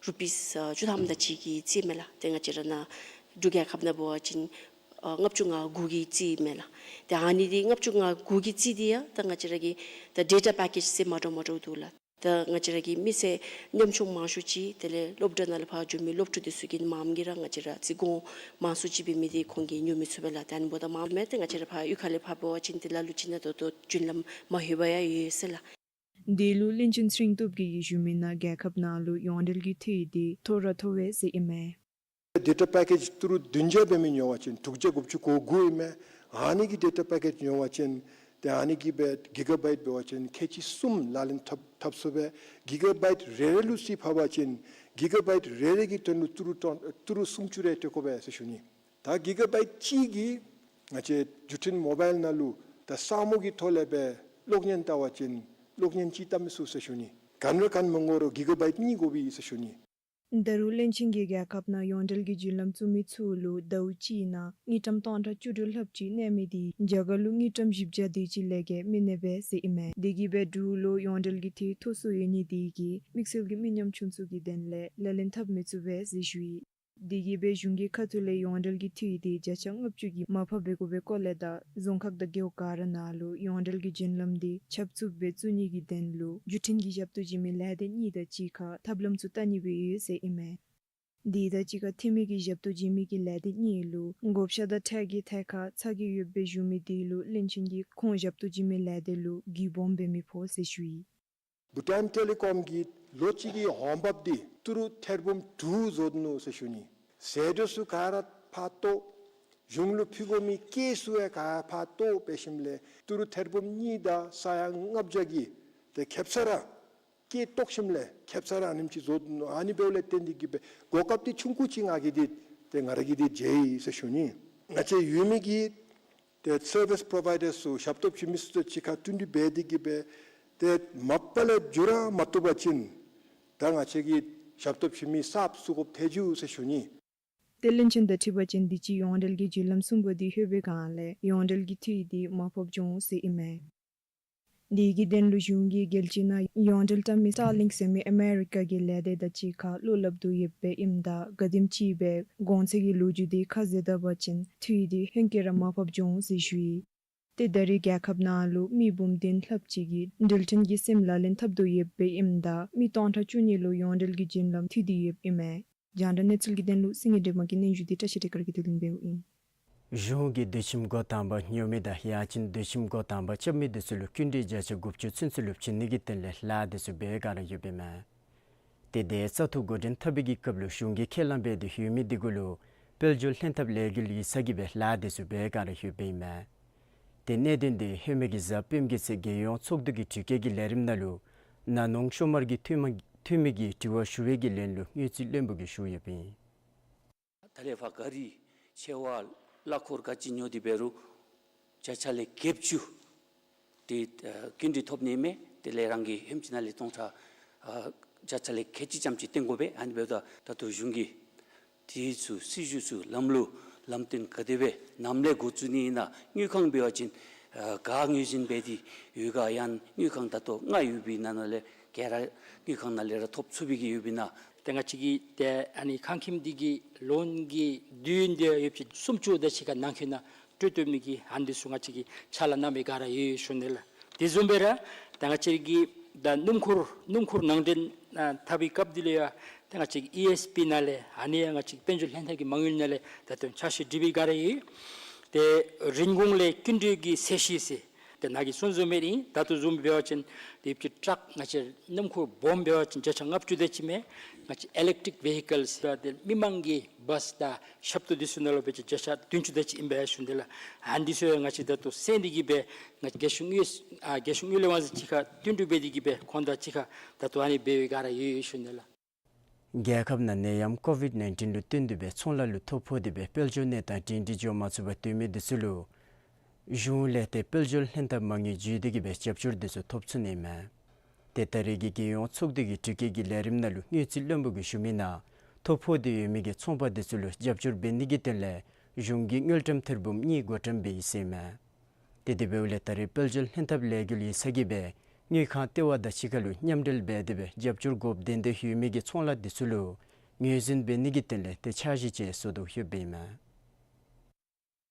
རུ་པིས་ཨ་བཅུ་ཐམ་དང་གཅིག་གི་རྩིས་མས་ལགས། ཏེ་ང་བཅས་ར་ནཱ་འབྲུག་རྒྱལ་ཁབ་ནང་འབད་བ་ཅིན་ཨ་ལྔ་བཅུ་ང་དགུ་གི་རྩིས་མས་ལགས། ཏེ་ཨ་ནི་འདི་ལྔ་བཅུ་ང་དགུ་གི་རྩིས་འདི་ཡང་ད་ང་བཅས་ར་གི་ད་ཌེ་ཊ་པེ་ཀེཇ་ཟེར་མ་འདྲཝ་མ་འདྲཝ་འདུག་ལགས། ད་ང་བཅས་ར་གི་མི་སེར་ཉམ་ཆུང་མང་ཤོས་ཅིག་དེ་ལས་སློབ་གྲྭ་ནང་ལས་ཕར་འགྱོ་མི་སློབ་ཕྲུག་དེ་ཚུ་གིས་མངམ་གིས་ར་ང་བཅས་ར་རྩིས་གོང་མང་སུ་ཅིག་འབད་མི་འདི་ཁོང་གིས་ཉོ་མི་ཚུགས་པས་ལགས། ད་ཨ་ནི་འབདཝ་ད་མངམ་མས། ཏེ་ང་བཅས་ར་ཕར་གཡུས་ཁ་ལས་ཕར་འབད་བ་ཅིན་དེ་ལ་ལུ་ཅིག་ནང་ད་ལྟོ་བརྒྱུད་ལམ་མ་ལྷོད་པར་ཡང་ཡོད་ཟེར་ལགས། འདི་ལུ་བློན་ཆེན་ཚེ་རིང་སྟོབས་རྒྱས་ཀྱིས་ཞུ་མི་ནང་རྒྱལ་ཁབ་ནང་ལུ་ཡོངས་འབྲེལ་གྱི་འཐུས་འདི་མཐོ་ར་མཐོ་བས་ཟེར་ཨིན་མས། ཌེ་ཊ་པེ་ཀེཇ་ཏི་རུ་བདུན་བརྒྱ་འབད་མི་ཉོ་བ་ཅིན་དྲུག་བརྒྱ་དགུ་བཅུ་གོ་དགུ་ཨིན་མས། ཨ་ནི་གི་ཌེ་ཊ་པེ་ཀེཇ་ཉོ་བ་ཅིན་ཏེ་ཨ་ནི་གིས་སྦེ་གི་ག་བཱའིཊ་འབད་བ་ཅིན་ཁལ་གཅིག་གསུམ་ལག་ལེན་འཐབ་འཐབ་ཚུགས་པས། གི་ག་བཱའིཊ་རེ་རེ་ལུ་རྩིས་ཕབ་པ་ཅིན་གི་ག་བཱའིཊ་རེ་རེ་གི་དོན་ལུ་ཏི་རུ་ཏོ་ཏི་རུ་སུམ་ཅུ་རེ་སྤྲོད་དགོ་པས་ཟེར་ཞུ་ནི། ད་གི་ག་བཱའིཊ་གཅིག་གིས་ང་བཅས་བརྒྱུད་འཕྲིན་མོ་བཱའིལ་ནང་ལུ་ད་ས་སྨུག་གི་ཐོག་ལས་སྦེ་གློག་བརྙན་བལྟ་བ་ཅིན་གློག་བརྙན་གཅིག་བལྟ་མི་ཚུགས་ཟེར་ཞུ་ནི། ག་ནི་ར་ག་ནི་མི་དགོ་རུང་གི་ག་བཱའིཊ་གཉིས་དགོ་པས་ཟེར་ཞུ་ནི། ད་རུང་བློན་ཆེན་གྱིས་རྒྱལ་ཁབ་ནང་ཡོངས་འབྲེལ་གྱི་བརྒྱུད་ལམ་བཙུགས་མི་ཚུ་ལུ་ཟླཝ་གཅིག་ནང་དངུལ་ཀྲམ་སྟོང་ཕྲག་བཅུ་དྲུག་ལྷགཔ་ཅིག་གནས་མི་འདི་རྒྱ་གར་ལུ་དངུལ་ཀྲམ་བཞི་བརྒྱ་དེ་ཅིག་ལས་བརྒལ་མི་གནས་པས་ཟེར་ཨིན་མས། དེ་གིས་སྦེ་འབྲུག་ལུ་ཡོངས་འབྲེལ་གྱི་འཐུས་མཐོ་སུ་ཡོད་ནི་དེ་གིས་དམིགས་བསལ་གྱི་མི་ཉམ་ཆུང་ཚུ་གི་དོན་ལས་ལག་ལེན་འཐབ་མི་ཚུགས་པས་ཟེར་ཞུ་ཡི། དེ་གིས་སྦེ་གཞུང་གི་ཁ་ཐུག་ལས་ཡོངས་འབྲེལ་གྱི་འཐུས་འདི་བརྒྱ་ཆ་ལྔ་བཅུ་གི་མར་ཕབ་འབད་དགོ་པའི་སྐོར་ལས་དང་རྫོང་ཁག་དང་རྒེད་འོག་ག་ར་ནང་ལུ་ཡོངས་འབྲེལ་གྱི་བརྒྱུད་ལམ་འདི་ཁྱབ་ཚུགསཔ་སྦེ་བཙུགས་ནི་གི་དོན་ལུ་བརྒྱུད་འཕྲིན་གྱི་ཞབས་ཏོག་བྱིན་མི་ལས་སྡེ་གཉིས་དང་གཅིག་ཁར་ཐབས་ལམ་ཚུ་བལྟ་ནི་སྦེ་ཡོད་ཟེར་ཨིན་མས། དེ་དང་གཅིག་ཁར་འཐུས་མི་གི་ཞབས་ཏོག་བྱིན་མི་གི་ལས་སྡེ་གཉིས་ལུ་བགོ་བཤའ་དང་ཁྲལ་གྱི་ཐད་ཁར་ཚ་གྱང་ཡོདཔ་སྦེ་ཞུ་མི་དེ་ལུ་བློན་ཆེན་གྱིས་ཁོང་ཞབས་ཏོག་བྱིན་མི་ལས་སྡེ་ལུ་གུས་སྦོམ་འབད་མི་ཕོག་ཟེར་ཞུ་ཡི། བྷུ་ཊཱན་ཊེ་ལི་ཀོམ་གྱི་ལོ་གཅིག་གི་འོང་འབབ་འདི་ཏི་རུ་ཐེར་འབུམ་དྲུག་བཟོ་ནུག་ཟེར་ཞུ་ནི། ཟད་འགྲོ་ཚུ་ག་ར་ཕར་བཏོག། གཞུང་ལུ་ཕུལ་དགོ་མི་སྐྱེད་ཚུ་ཡང་ག་ར་ཕར་བཏོག་འབད་ཞིནམ་ལས་ཏི་རུ་ཐེར་འབུམ་གཉིས་དང་ས་ཡ་ལྔ་བརྒྱ་གི་ཏེ་ཁེབ་ས་ར་སྐྱེད་བཏོག་ཞིནམ་ལས་ཁེབ་ས་ར་ཨ་ནེམ་ཅིག་བཟོ་ནུག། ཨ་ནི་འབདཝ་ལས་བརྟེན་ཏེ་གིས་སྦེ་གོ་སྐབས་འདི་ཆུང་ཀུ་ཅིག་ང་གིས་འདི་ཏེ་ང་ར་གིས་འདི་མཇལ་ཡི་ཟེར་ཞུ་ནི། ང་བཅས་ཡུལ་མི་གི་ཏེ་སར་བིསི་པོརོ་བཱའི་ཌར་ཚུ་ཞབས་ཏོག་བྱིན་མི་ཚུ་དང་གཅིག་ཁར་བསྟུན་གྲོས་འབད་དེ་གིས་སྦེ་ཏེ་མ་པ་ལས་འགྱོ་ར་མ་བཏུབ་པ་ཅིན་ད་ང་བཅས་ཀྱིས་ཞབས་ཏོག་བྱིན་མི་གསརཔ་བཙུགས་དགོཔ་ཐལ་འགྱོ་ཟེར་ཞུ་ནི། ཏེ་བློན་ཆེན་དང་འཁྲིལ་བ་ཅིན་དུས་ཅི་ཡོངས་འབྲེལ་གྱི་བརྒྱུད་ལམ་གསུམ་པ་འདི་ལྷོད་པའི་སྒང་ལས་ཡོངས་འབྲེལ་གྱི་འཐུས་འདི་མར་ཕབ་འགྱོ་འོང་ཟེར་ཨིན་མས། དེ་གི་དོན་ལུ་གཞུང་གིས་རྒྱལ་སྤྱི་ནང་ཡོངས་འབྲེལ་བཀྲམ་མི་སི་ཊར་ལིངཀ་ཟེར་མི་ཨ་མེ་རི་ཀ་གི་ལས་སྡེ་དང་གཅིག་ཁར་བློ་སླབ་དོ་ཡོདཔ་ཨིནམ་ད་ག་དེམ་ཅིག་སྦེ་གོང་ཚད་ཀྱི་ལོ་རྒྱུས་དེ་ཁ་གསལ་བལྟ་བ་ཅིན་འཐུས་དེ་ཧེང་སྐལ་ར་མར་ཕབ་འགྱོ་འོང་ཟེར་ཞུ་ཡི། ཏེ་ད་རེས་རྒྱལ་ཁབ་ནང་ལུ་མི་འབུམ་བདུན་ལྷགཔ་ཅིག་གིས་འགྲུལ་འཕྲིན་གྱི་སིམ་ལག་ལེན་འཐབ་དོ་ཡོདཔ་ཨིནམ་ད་མི་སྟོང་ཕྲག་བཅུ་གཉིས་ལུ་ཡོངས་འབྲེལ་གྱི་བརྒྱུད་ལམ་མཐུད་དེ་ཡོདཔ་ཨིན་མས། རྒྱང་བསྒྲགས་གནས་ཚུལ་གྱི་དོན་ལུ་སེང་གེ་སྒྲོལ་མ་གི་སྙན་ཞུ་དེ་བཀྲ་ཤིས་བདེ་དཀར་གྱིས་བསྡུ་ལེན་འབདཝ་ཨིན། གཞུང་གིས་དུས་ཁྱིམ་འགོ་དང་པ་ཉོ་མི་དང་ཡང་ཅིན་དུས་ཁྱིམ་འགོ་དང་པ་རྐྱབ་མི་འདི་ཚུ་ལུ་སྐྱིན་འགྲུལ་བརྒྱ་ཆ་དགུ་བཅུ་ཚུན་ཚོད་ལུ་བྱིན་ནི་གི་དོན་ལས་ལཱ་འདི་ཚུ་འབད་བསྒང་ར་ཡོདཔ་ཨིན་མས། ཏེ་དེ་བཙག་འཐུ་འགོ་འདྲེན་འཐབ་པའི་གི་སྐབས་ལུ་གཞུང་གིས་ཁས་བླངས་འབད་དེ་ཡོད་མི་འདི་གུ་ལུ་དཔལ་འབྱོར་ལྷན་ཐབས་ལས་འགུལ་ཡོད་ས་གི་སྦེ་ལཱ་འདི་ཚུ་འབད་བསྒང་ར་ཡོདཔ་ཨིན་མས། ཏེ་གནད་དོན་འདི་ཧེ་མའི་གི་གཟའ་སྤེནམ་གི་ཚེ་རྒྱལ་ཡོངས་ཚོགས་འདུ་གི་དྲི་བཀོད་ཀྱི་ལས་རིམ་ནང་ལུ་ན་ནོང་ཤོ་མར་གྱི་འཐུས་མི་འཐུས་མི་གིས་དྲི་བ་ཞུ་བའི་གི་ལན་ལུ་དངུལ་རྩིས་བློན་པོ་གིས་ཞུ་ཡོདཔ་ཨིན། ད་ལས་ཕར་ག་རི་ཆེ་བ་གླ་འཁོར་ག་ཅི་ཉོ་སྟེ་འབད་རུང་བརྒྱ་ཆ་ལས་བརྒྱད་ཅུ་དེ་ཨ་སྐྱིན་འགྲུལ་ཐོབ་ནི་མས། དེ་ལས་རང་གི་ཧེམ་ཅིག་ནང་ལས་སྟོང་ཕྲག་ཨ་བརྒྱ་ཆ་ལས་ཁལ་གཅིག་ཙམ་ཅིག་བཏོན་དགོ་པས། ཨ་ནི་འབདཝ་ད་ད་ལྟོ་གཞུང་གིས་དེ་ཚུ་སྲིད་བྱུས་ཚུ་ལམ་ལུགས་ལམ་སྟོན་ག་དེ་སྦེ་ནམ་ལས་འགོ་བཙུགས་ནི་ཨིན་ན། དངུལ་ཁང་འབད་བ་ཅིན་ཨ་ག་ངོས་འཛིན་འབད་དེ་ཡོད་ག། ཡང་དངུལ་ཁང་ད་ལྟོ་ལྔ་ཡོད་པའི་ནང་ན་ལས་ག་ར་དངུལ་ཁང་ནང་ལས་ར་ཐོབ་ཚུགས་པའི་གི་ཡོད་པས་ན། ཏེ་ང་བཅས་ཀྱི་ཏེ་ཨ་ནི་ཁང་ཁྱིམ་འདི་གི་ལོན་གྱི་དུས་ཡུན་འདི་ཡོད་ཅིག་སུམ་ཅུ་དེ་ཅིག་ཁར་ནང་འཁོད་ནང་སྤྲོད་བཏུབ་མི་གི་ཨ་ནི་འདི་ཚུ་ང་བཅས་ཀྱིས་ཕྱག་ལཱ་གནང་སྦེ་བསྒང་ར་ཡོད་ཡོད་ཞུ་ནི་ལགས། དེ་བཟུམ་སྦེ་ར་ད་ང་བཅས་ཀྱི་ད་སྣུམ་འཁོར་སྣུམ་འཁོར་ནང་འདྲེན་ཨ་འཐབ་པའི་སྐབས་འདི་ལུ་ཡང་ད་ང་བཅས་ཀྱི་ཨི་ཨེསི་པི་ནང་ལས་ཨ་ནི་ཡང་ང་བཅས་ཀྱི་དཔལ་འབྱོར་ལྷན་ཐབས་ཀྱི་མ་དངུལ་ནང་ལས་ད་ལྟོ་འཆར་གཞི་སྒྲིག་སྦེ་བསྒང་ར་ཡོད། ཏེ་རིན་གོང་ལས་སྐྱིན་འགྲུལ་གྱི་ཚད་གཞི་ཟེར་ཏེ་ནཱ་གིས་གསུངས་གསུངསམ་ཨིན། ད་ལྟོ་བཟུམ་འབད་བ་ཅིན་ཏེ་ཡོད་ཅིག་ཊཱག་ང་བཅས་སྣུམ་འཁོར་སྦོམ་འབད་བ་ཅིན་བརྒྱ་ཆ་ལྔ་བཅུ་དེ་ཅིག་མས། ང་བཅས་ཨི་ལེག་ཊིག་བེ་ཧི་ཀཱལ་ཟེར་ཏེ་མི་མང་གི་བཱསི་དང་ཞབས་ཏོག་འདི་ཚུ་ནང་ལུ་འབད་བ་ཅིན་བརྒྱ་ཆ་བདུན་ཅུ་དེ་ཅིག་ཨིན་པས་ཞུ་ནི་ལགས། ཨ་ནི་འདི་ཚུ་ཡང་ང་བཅས་ད་ལྟོ་གསན་ཏེ་གི་སྦེ་ང་བཅས་རྒྱལ་གཞུང་དངུལ་ཨ་རྒྱལ་གཞུང་དངུལ་ལས་དབང་འཛིན་གཅིག་ཁར་བསྟུན་གྲོས་འབད་དེ་གི་སྦེ་ཁོང་དང་གཅིག་ཁར་ད་ལྟོ་ཨ་ནི་འབད་བསྒང་ར་ཡོད་ཡོད་ཞུ་ནི་ལགས། རྒྱལ་ཁབ་ནང་ནད་ཡམས་ཀོ་བིཌ་ནའིན་ཊིན་ལུ་བརྟེན་ཏེ་སྦེ་ཚོང་ལཱ་ལུ་ཐོ་ཕོག་སྟེ་སྦེ་དཔལ་འབྱོར་གནས་སྟངས་སྒྲིང་སྒྲི་འགྱོ་མ་ཚུགས་པར་སྡོད་མི་འདི་ཚུ་ལུ་གཞུང་ལས་ཏེ་དཔལ་འབྱོར་ལྷན་ཐབས་མ་དངུལ་བརྒྱུད་དེ་གི་སྦེ་རྒྱབ་སྐྱོར་འདི་ཚུ་ཐོབ་ཚུགས་ནི་མས། ཏེ་ད་རེས་ཀྱི་རྒྱལ་ཡོངས་ཚོགས་འདུ་གི་དྲི་བཀོད་ཀྱི་ལས་རིམ་ནང་ལུ་དངུལ་རྩིས་བློན་པོ་གིས་ཞུ་མི་ནང་ཐོ་ཕོག་སྟེ་ཡོད་མི་གི་ཚོང་པ་འདི་ཚུ་ལུ་རྒྱབ་སྐྱོར་འབད་ནི་གི་དོན་ལས་གཞུང་གིས་དངུལ་ཀྲམ་ཐེར་འབུམ་གཉིས་བགོ་བཀྲམ་འབད་ཡི་ཟེར་མས། ཏེ་དེ་འབདཝ་ལས་ད་རེས་དཔལ་འབྱོར་ལྷན་ཐབས་ལས་འགུལ་ཡོད་ས་གི་སྦེ་དངུལ་ཁང་ལྟེ་བ་དང་གཅིག་ཁར་ལུ་མཉམ་འབྲེལ་འབད་དེ་སྦེ་རྒྱབ་སྐྱོར་དགོཔ་དོན་དག་ཡོད་མི་གི་ཚོང་ལཱ་འདི་ཚུ་ལུ་ངོས་འཛིན་འབད་ནི་གི་དོན་ལས་ཏེ་འཆར་གཞི་ཅིག་བཟོ་དོ་ཡོདཔ་ཨིན་མས།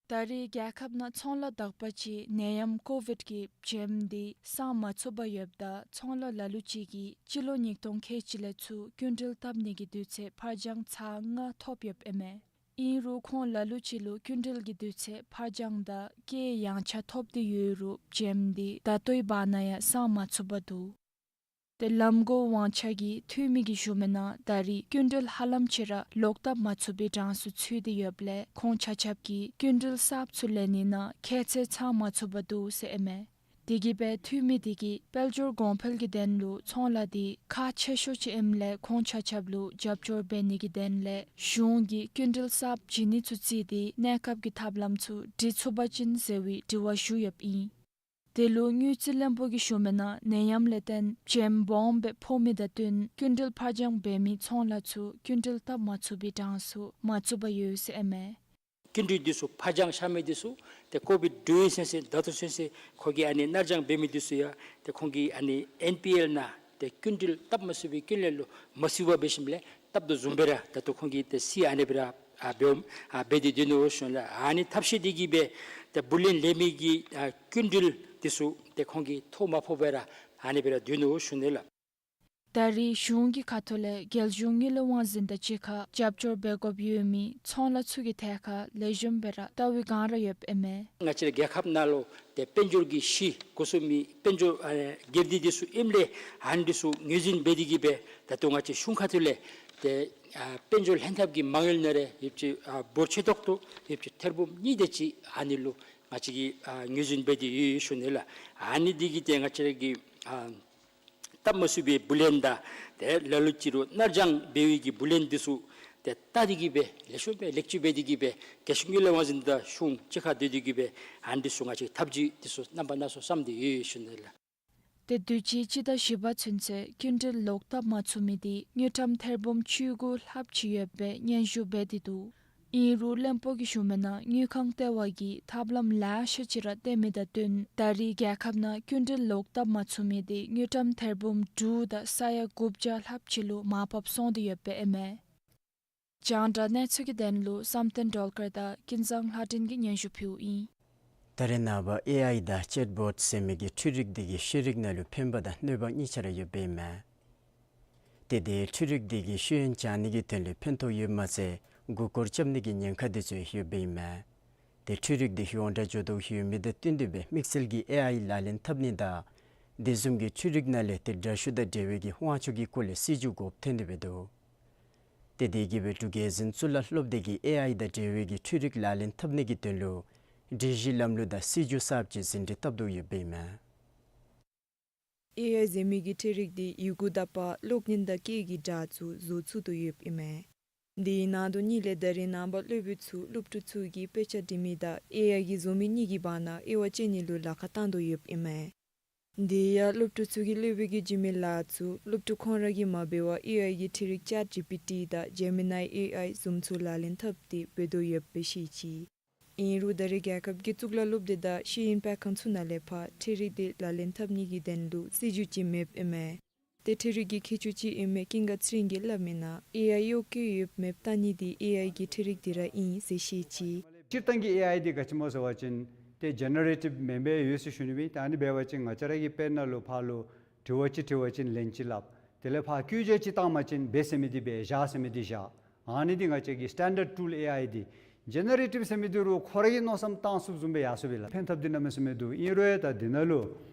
ད་རེས་རྒྱལ་ཁབ་ནང་ཚོང་ལཱ་དག་པ་ཅིག་ནད་ཡམས་ཀོ་བིཌ་ཀྱི་བྱེམ་འདི་སངས་མ་ཚུགས་པར་ཡོདཔ་ད་ཚོང་ལཱ་ལ་ལུ་ཅིག་གིས་སྤྱི་ལོ་ཉིས་སྟོང་ཁལ་གཅིག་ལས་ཚུར་སྐྱིན་འགྲུལ་བཏབ་ནི་གི་དུས་ཚོད་ཕར་འགྱངས་ཚར་ལྔ་ཐོབ་ཡོདཔ་ཨིན་མས། ཨིན་རུང་ཁོང་ལ་ལུ་ཅིག་ལུ་སྐྱིན་འགྲུལ་གྱི་དུས་ཚོད་ཕར་འགྱངས་དང་སྐྱེད་ཡངས་ཆག་ཐོབ་སྟེ་ཡོད་རུང་བྱེམ་འདི་ད་ལྟོའི་བར་ན་ཡང་སངས་མ་ཚུགས་པར་འདུག། ཏེ་ལམ་གོང་དབང་ཆ་གི་འཐུས་མི་གིས་ཞུ་མི་ནང་ད་རེས་སྐྱིན་འགྲུལ་ཧ་ལམ་ཅིག་ར་ལོག་བཏབ་མ་ཚུགས་པའི་གྲངས་སུ་ཚུད་དེ་ཡོདཔ་ལས་ཁོང་ཆ་ཁྱབ་ཀྱིས་སྐྱིན་འགྲུལ་གསརཔ་ཚུ་ལེན་ནི་ནང་ཁྱད་ཚད་ཚང་མ་ཚུགས་པར་འདུག་ཟེར་ཨིན་མས། དེ་གིས་སྦེ་འཐུས་མི་དེ་གིས་དཔལ་འབྱོར་གོང་འཕེལ་གྱི་དོན་ལུ་ཚོང་ལཱ་འདི་ཁག་ཆེ་ཤོས་ཅིག་ཨིནམ་ལས་ཁོང་ཆ་ཁྱབ་ལུ་རྒྱབ་སྐྱོར་འབད་ནི་གི་དོན་ལས་གཞུང་གིས་སྐྱིན་འགྲུལ་གསརཔ་བྱིན་ནི་ཚུ་བརྩིས་ཏེ་གནས་སྐབས་ཀྱི་ཐབས་ལམ་ཚུ་སྒྲིག་ཚུགས་པ་ཅིན་ཟེར་བའི་དྲི་བ་ཞུ་ཡོདཔ་ཨིན། དེ་ལུ་དངུལ་རྩིས་བློན་པོ་གིས་ཞུ་མི་ནང་ནད་ཡམས་ལས་བརྟེན་བྱེམ་སྦོམ་སྦེ་ཕོག་མི་དང་བསྟུན་སྐྱིན་འགྲུལ་ཕར་འགྱངས་འབད་མི་ཚོང་ལཱ་ཚུ་སྐྱིན་འགྲུལ་བཏབ་མ་ཚུགས་པའི་གྲངས་སུ་མ་ཚུད་པར་ཡོད་ཟེར་ཨིན་མས། སྐྱིན་འགྲུལ་འདི་ཚུ་ཕར་འགྱངས་བཞག་མི་འདི་ཚུ་ཏེ་ཀོ་བིཌ་འགྲོ་ཡི་ཟེར་ཟེར་ད་ལྟོ་ཚུན་ཚོད་ཁོ་གིས་ཨ་ནི་ནར་འགྱངས་འབད་མི་འདི་ཚུ་ཡང་ཏེ་ཁོང་གིས་ཨ་ནི་ཨེན་པི་ཨེལ་ནང་ཏེ་སྐྱིན་འགྲུལ་བཏབ་མ་ཚུགས་པའི་རྐྱེན་ལས་ལུ་མ་ཚུད་པར་འབད་ཞིནམ་ལས་བཏབ་དོ་བཟུམ་སྦེ་ར་ད་ལྟོ་ཁོང་གིས་ཏེ་རྩིས་ཨ་ནི་སྦེ་ར་ཨ་འབད་ཨ་འབད་དེ་སྡོད་ནུག་ཞུ་ནི་ལགས། ཨ་ནི་ཐབས་ཤེས་འདི་གིས་སྦེ་ཏེ་བུ་ལོན་ལེན་མི་གི་ཨ་སྐྱིན་འགྲུལ་འདི་ཚུ་ཏེ་ཁོང་གིས་ཐོ་མ་ཕོག་པར་ར་ཨ་ནི་སྦེ་ར་སྡོད་ནུག་ཞུ་ནི་ལགས། ད་རེས་གཞུང་གི་ཁ་ཐུག་ལས་རྒྱལ་གཞུང་དངུལ་ལས་དབང་འཛིན་དང་གཅིག་ཁར་རྒྱབ་སྐྱོར་འབད་དགོཔ་ཡོད་མི་ཚོང་ལཱ་ཚུ་གི་ཐད་ཁར་ལེགས་ཤོམ་སྦེ་ར་བལྟ་བའི་བསྒང་ར་ཡོདཔ་ཨིན་མས། ང་བཅས་ར་རྒྱལ་ཁབ་ནང་ལུ་ཏེ་དཔལ་འབྱོར་གྱི་གཞི་འགོ་བཟུང་མི་དཔལ་འབྱོར་ཨ་སྒེར་སྡེ་འདི་ཚུ་ཨིནམ་ལས་ཨ་ནི་འདི་ཚུ་ངོས་འཛིན་འབད་དེ་གིས་སྦེ་ད་ལྟོ་ང་བཅས་གཞུང་ཁ་ཐུག་ལས་ཏེ་ཨ་དཔལ་འབྱོར་ལྷན་ཐབས་ཀྱི་མ་དངུལ་ནང་ར་ཡོད་ཅིག་ཨ་འབོར་ཆེ་ཏོག་ཏོ་ཡོད་ཅིག་ཐེར་འབུམ་གཉིས་དེ་ཅིག་ཨ་ནི་ལུ་ང་བཅས་ཀྱིས་ཨ་ངོས་འཛིན་འབད་དེ་ཡོད་ཡོད་ཞུ་ནི་ལགས། ཨ་ནི་འདི་གིས་ཏེ་ང་བཅས་ར་གི་ཨ་བཏབ་མ་ཚུགས་པའི་བུ་ལོན་དང་ཏེ་ལ་ལུ་ཅིག་རུང་ནར་འགྱངས་འབད་བའི་གི་བུ་ལོན་འདི་ཚུ་ཏེ་བལྟ་སྟེ་གིས་སྦེ་ལེགས་ཤོམ་སྦེ་ལེགས་བཅོས་འབད་དེ་གིས་སྦེ་རྒྱལ་གཞུང་དངུལ་ལས་དབང་འཛིན་དང་གཞུང་གཅིག་ཁར་སྡོད་དེ་གིས་སྦེ་ཨ་ནི་འདི་ཚུ་ང་བཅས་ཐབས་བྱུས་འདི་ཚུ་རྣམ་པ་སྣ་ཚོགས་བསམ་སྟེ་ཡོད་ཡོད་ཞུ་ནི་ལགས། ཏེ་དུས་ཅི་སྤྱི་ཟླ་བཞི་པ་ཚུན་ཚོད་སྐྱིན་འགྲུལ་ལོག་བཏབ་མ་ཚུགས་མི་འདི་དངུལ་ཀྲམ་ཐེར་འབུམ་བཅུ་དགུ་ལྷགཔ་ཅིག་ཡོད་པའི་སྙན་ཞུ་འབད་དེ་འདུག། ཨིན་རུང་བློན་པོ་གིས་ཞུ་མི་ནང་དངུལ་ཁང་ལྟེ་བ་གིས་ཐབས་ལམ་ལེ་ཤ་ཅིག་ར་བཏོན་མི་དང་བསྟུན་ད་རེས་རྒྱལ་ཁབ་ནང་སྐྱིན་འགྲུལ་ལོག་བཏབ་མ་ཚུགས་མི་དེ་དངུལ་ཀྲམ་ཐེར་འབུམ་དྲུག་དང་ས་ཡ་དགུ་བརྒྱ་ལྷགཔ་ཅིག་ལུ་མར་ཕབ་སོང་སྟེ་ཡོདཔ་ཨིན་མས། རྒྱང་བསྒྲགས་གནས་ཚུལ་གྱི་དོན་ལུ་བསམ་གཏན་སྒྲོལ་དཀར་དང་ཀུན་བཟང་ལྷ་སྒྲོན་གྱིས་སྙན་ཞུ་ཕུལཝ་ཨིན། ད་རེས་ནངས་པ་ཨེ་ཨའི་དང་ཅེཊ་བོཊ་ཟེར་མི་གི་འཕྲུལ་རིག་འདི་གིས་ཤེས་རིག་ནང་ལུ་ཕན་པ་དང་གནོད་པ་གཉིས་ཆ་ར་ཡོདཔ་ཨིན་མས། ཏེ་དེ་འཕྲུལ་རིག་འདི་གིས་ཤེས་ཡོན་སྦྱང་ནི་གི་དོན་ལུ་ཕན་ཐོགས་ཡོདཔ་མ་ཚད་མགུ་སྐོར་རྐྱབ་ནི་གི་ཉེན་ཁ་འདི་ཚུ་ཡོདཔ་ཨིན་མས། ཏེ་འཕྲུལ་རིག་འདི་ཡོངས་གྲགས་འགྱོ་དོ་ཡོད་མི་དང་བསྟུན་ཏེ་སྦེ་དམིགས་བསལ་གྱིས་ཨེ་ཨའི་ལག་ལེན་འཐབ་ནི་དང་དེ་བཟུམ་གྱི་འཕྲུལ་རིག་ནང་ལས་ཏེ་དྲག་ཤོས་དང་འབྲེལ་བའི་གི་དབང་ཆ་གི་སྐོར་ལས་སྲིད་བྱུས་དགོཔ་ཐོན་ཏེ་སྦེ་འདུག། ཏེ་དེ་གིས་སྦེ་འབྲུག་རྒྱལ་འཛིན་གཙུག་ལག་སློབ་སྡེ་གིས་ཨེ་ཨའི་དང་འབྲེལ་བའི་གི་འཕྲུལ་རིག་ལག་ལེན་འཐབ་ནི་གི་དོན་ལུ་སྒྲིག་གཞི་ལམ་ལུགས་དང་སྲིད་བྱུས་གསརཔ་ཅིག་ཟིན་བྲིས་བཏབ་དོ་ཡོདཔ་ཨིན་མས། ཨེ་ཨའི་ཟེར་མི་གི་འཕྲུལ་རིག་འདི་ཡི་གུ་དང་པར་གློག་བརྙན་དང་སྐད་ཀྱི་སྒྲ་ཚུ་བཟོ་ཚུགས་དོ་ཡོདཔ་ཨིན་མས། དེའི་ནང་དོན་གཉིས་ལས་ད་རེས་ནངས་པ་སློབ་དཔོན་ཚུ་སློབ་ཕྲུག་ཚུ་གིས་དཔེ་ཆ་འབྲི་མི་དང་ཨེ་ཨའི་གིས་བཟོ་མི་གཉིས་ཀྱི་བར་ན་དབྱེ་བ་ཕྱེ་ནི་ལུ་ལཱ་ཁག་བཏང་དོ་ཡོདཔ་ཨིན་མས། དེ་ཡང་སློབ་ཕྲུག་ཚུ་གིས་སློབ་དཔོན་གྱིས་བྱིན་མི་ལཱ་ཚུ་སློབ་ཕྲུག་ཁོང་ར་གིས་མ་འབད་བར་ཨེ་ཨའི་གི་འཕྲུལ་རིག་ཅེཊ་ཇི་པི་ཊི་དང་ཇེ་མི་ནའི་ཨེ་ཨའི་བཟུམ་ཚུ་ལག་ལེན་འཐབ་སྟེ་འབད་དོ་ཡོདཔ་སྦེ་བཤད་ཅི། ཨིན་རུང་ད་རེས་རྒྱལ་ཁབ་ཀྱི་གཙུག་ལག་སློབ་སྡེ་དང་ཤེས་ཡོན་སྤེལ་ཁང་ཚུ་ནང་ལས་ཕར་འཕྲུལ་རིག་འདི་ལག་ལེན་འཐབ་ནི་གི་དོན་ལུ་སྲིད་བྱུས་ཅིག་མེདཔ་ཨིན་མས། ཏེ་འཕྲུལ་རིག་གི་མཁས་མཆོག་ཅིག་ཨིན་མི་ཀུན་དགའ་ཚེ་རིང་གིས་སླབ་མི་ནང་ཨེ་ཨའི་གཡོག་བཀོལ་ཡོདཔ་མེདཔ་བཏང་ནི་འདི་ཨེ་ཨའི་གི་འཕྲུལ་རིག་འདི་ར་ཨིན་ཟེར་བཤད་ཅི། སྤྱིར་བཏང་གི་ཨེ་ཨའི་འདི་ག་ཅི་སྨོ་ཟེར་བ་ཅིན་ཏེ་ཇེ་ནེ་རེ་ཊིབ་མེན་པར་ཡོད་ཟེར་ཞུ་ནི་སྦེ། ད་ཨ་ནི་འབད་བ་ཅིན་ང་བཅས་ར་གིས་དཔེར་ན་ལུ་ཕར་ལུ་དྲི་བ་ཅིག་དྲི་བ་ཅིན་ལན་ཅིག་སླབ། དེ་ལས་ཕར་བཀོད་རྒྱ་ཅིག་བཏང་པ་ཅིན་འབད་ཟེར་མི་འདི་འབད་བཞག་ཟེར་མི་འདི་བཞག། ཨ་ནི་འདི་ང་བཅས་ཀྱི་སི་ཊེན་ཌརཌ་ཊུལ་ཨེ་ཨའི་འདི། ཇེ་ནེ་རེ་ཊིབ་ཟེར་མི་འདི་རུང་ཁོ་ར་གིས་མནོ་བསམ་བཏང་ཚུགསཔ་བཟུམ་སྦེ་ཡར་སོང་སྦེ་ལགས། ཕན་ཐབས་འདི་གནམ་མེད་ས་མེད་འདུག། ཨིན་རུང་ཡང་ད་འདི་ནང་ལུ་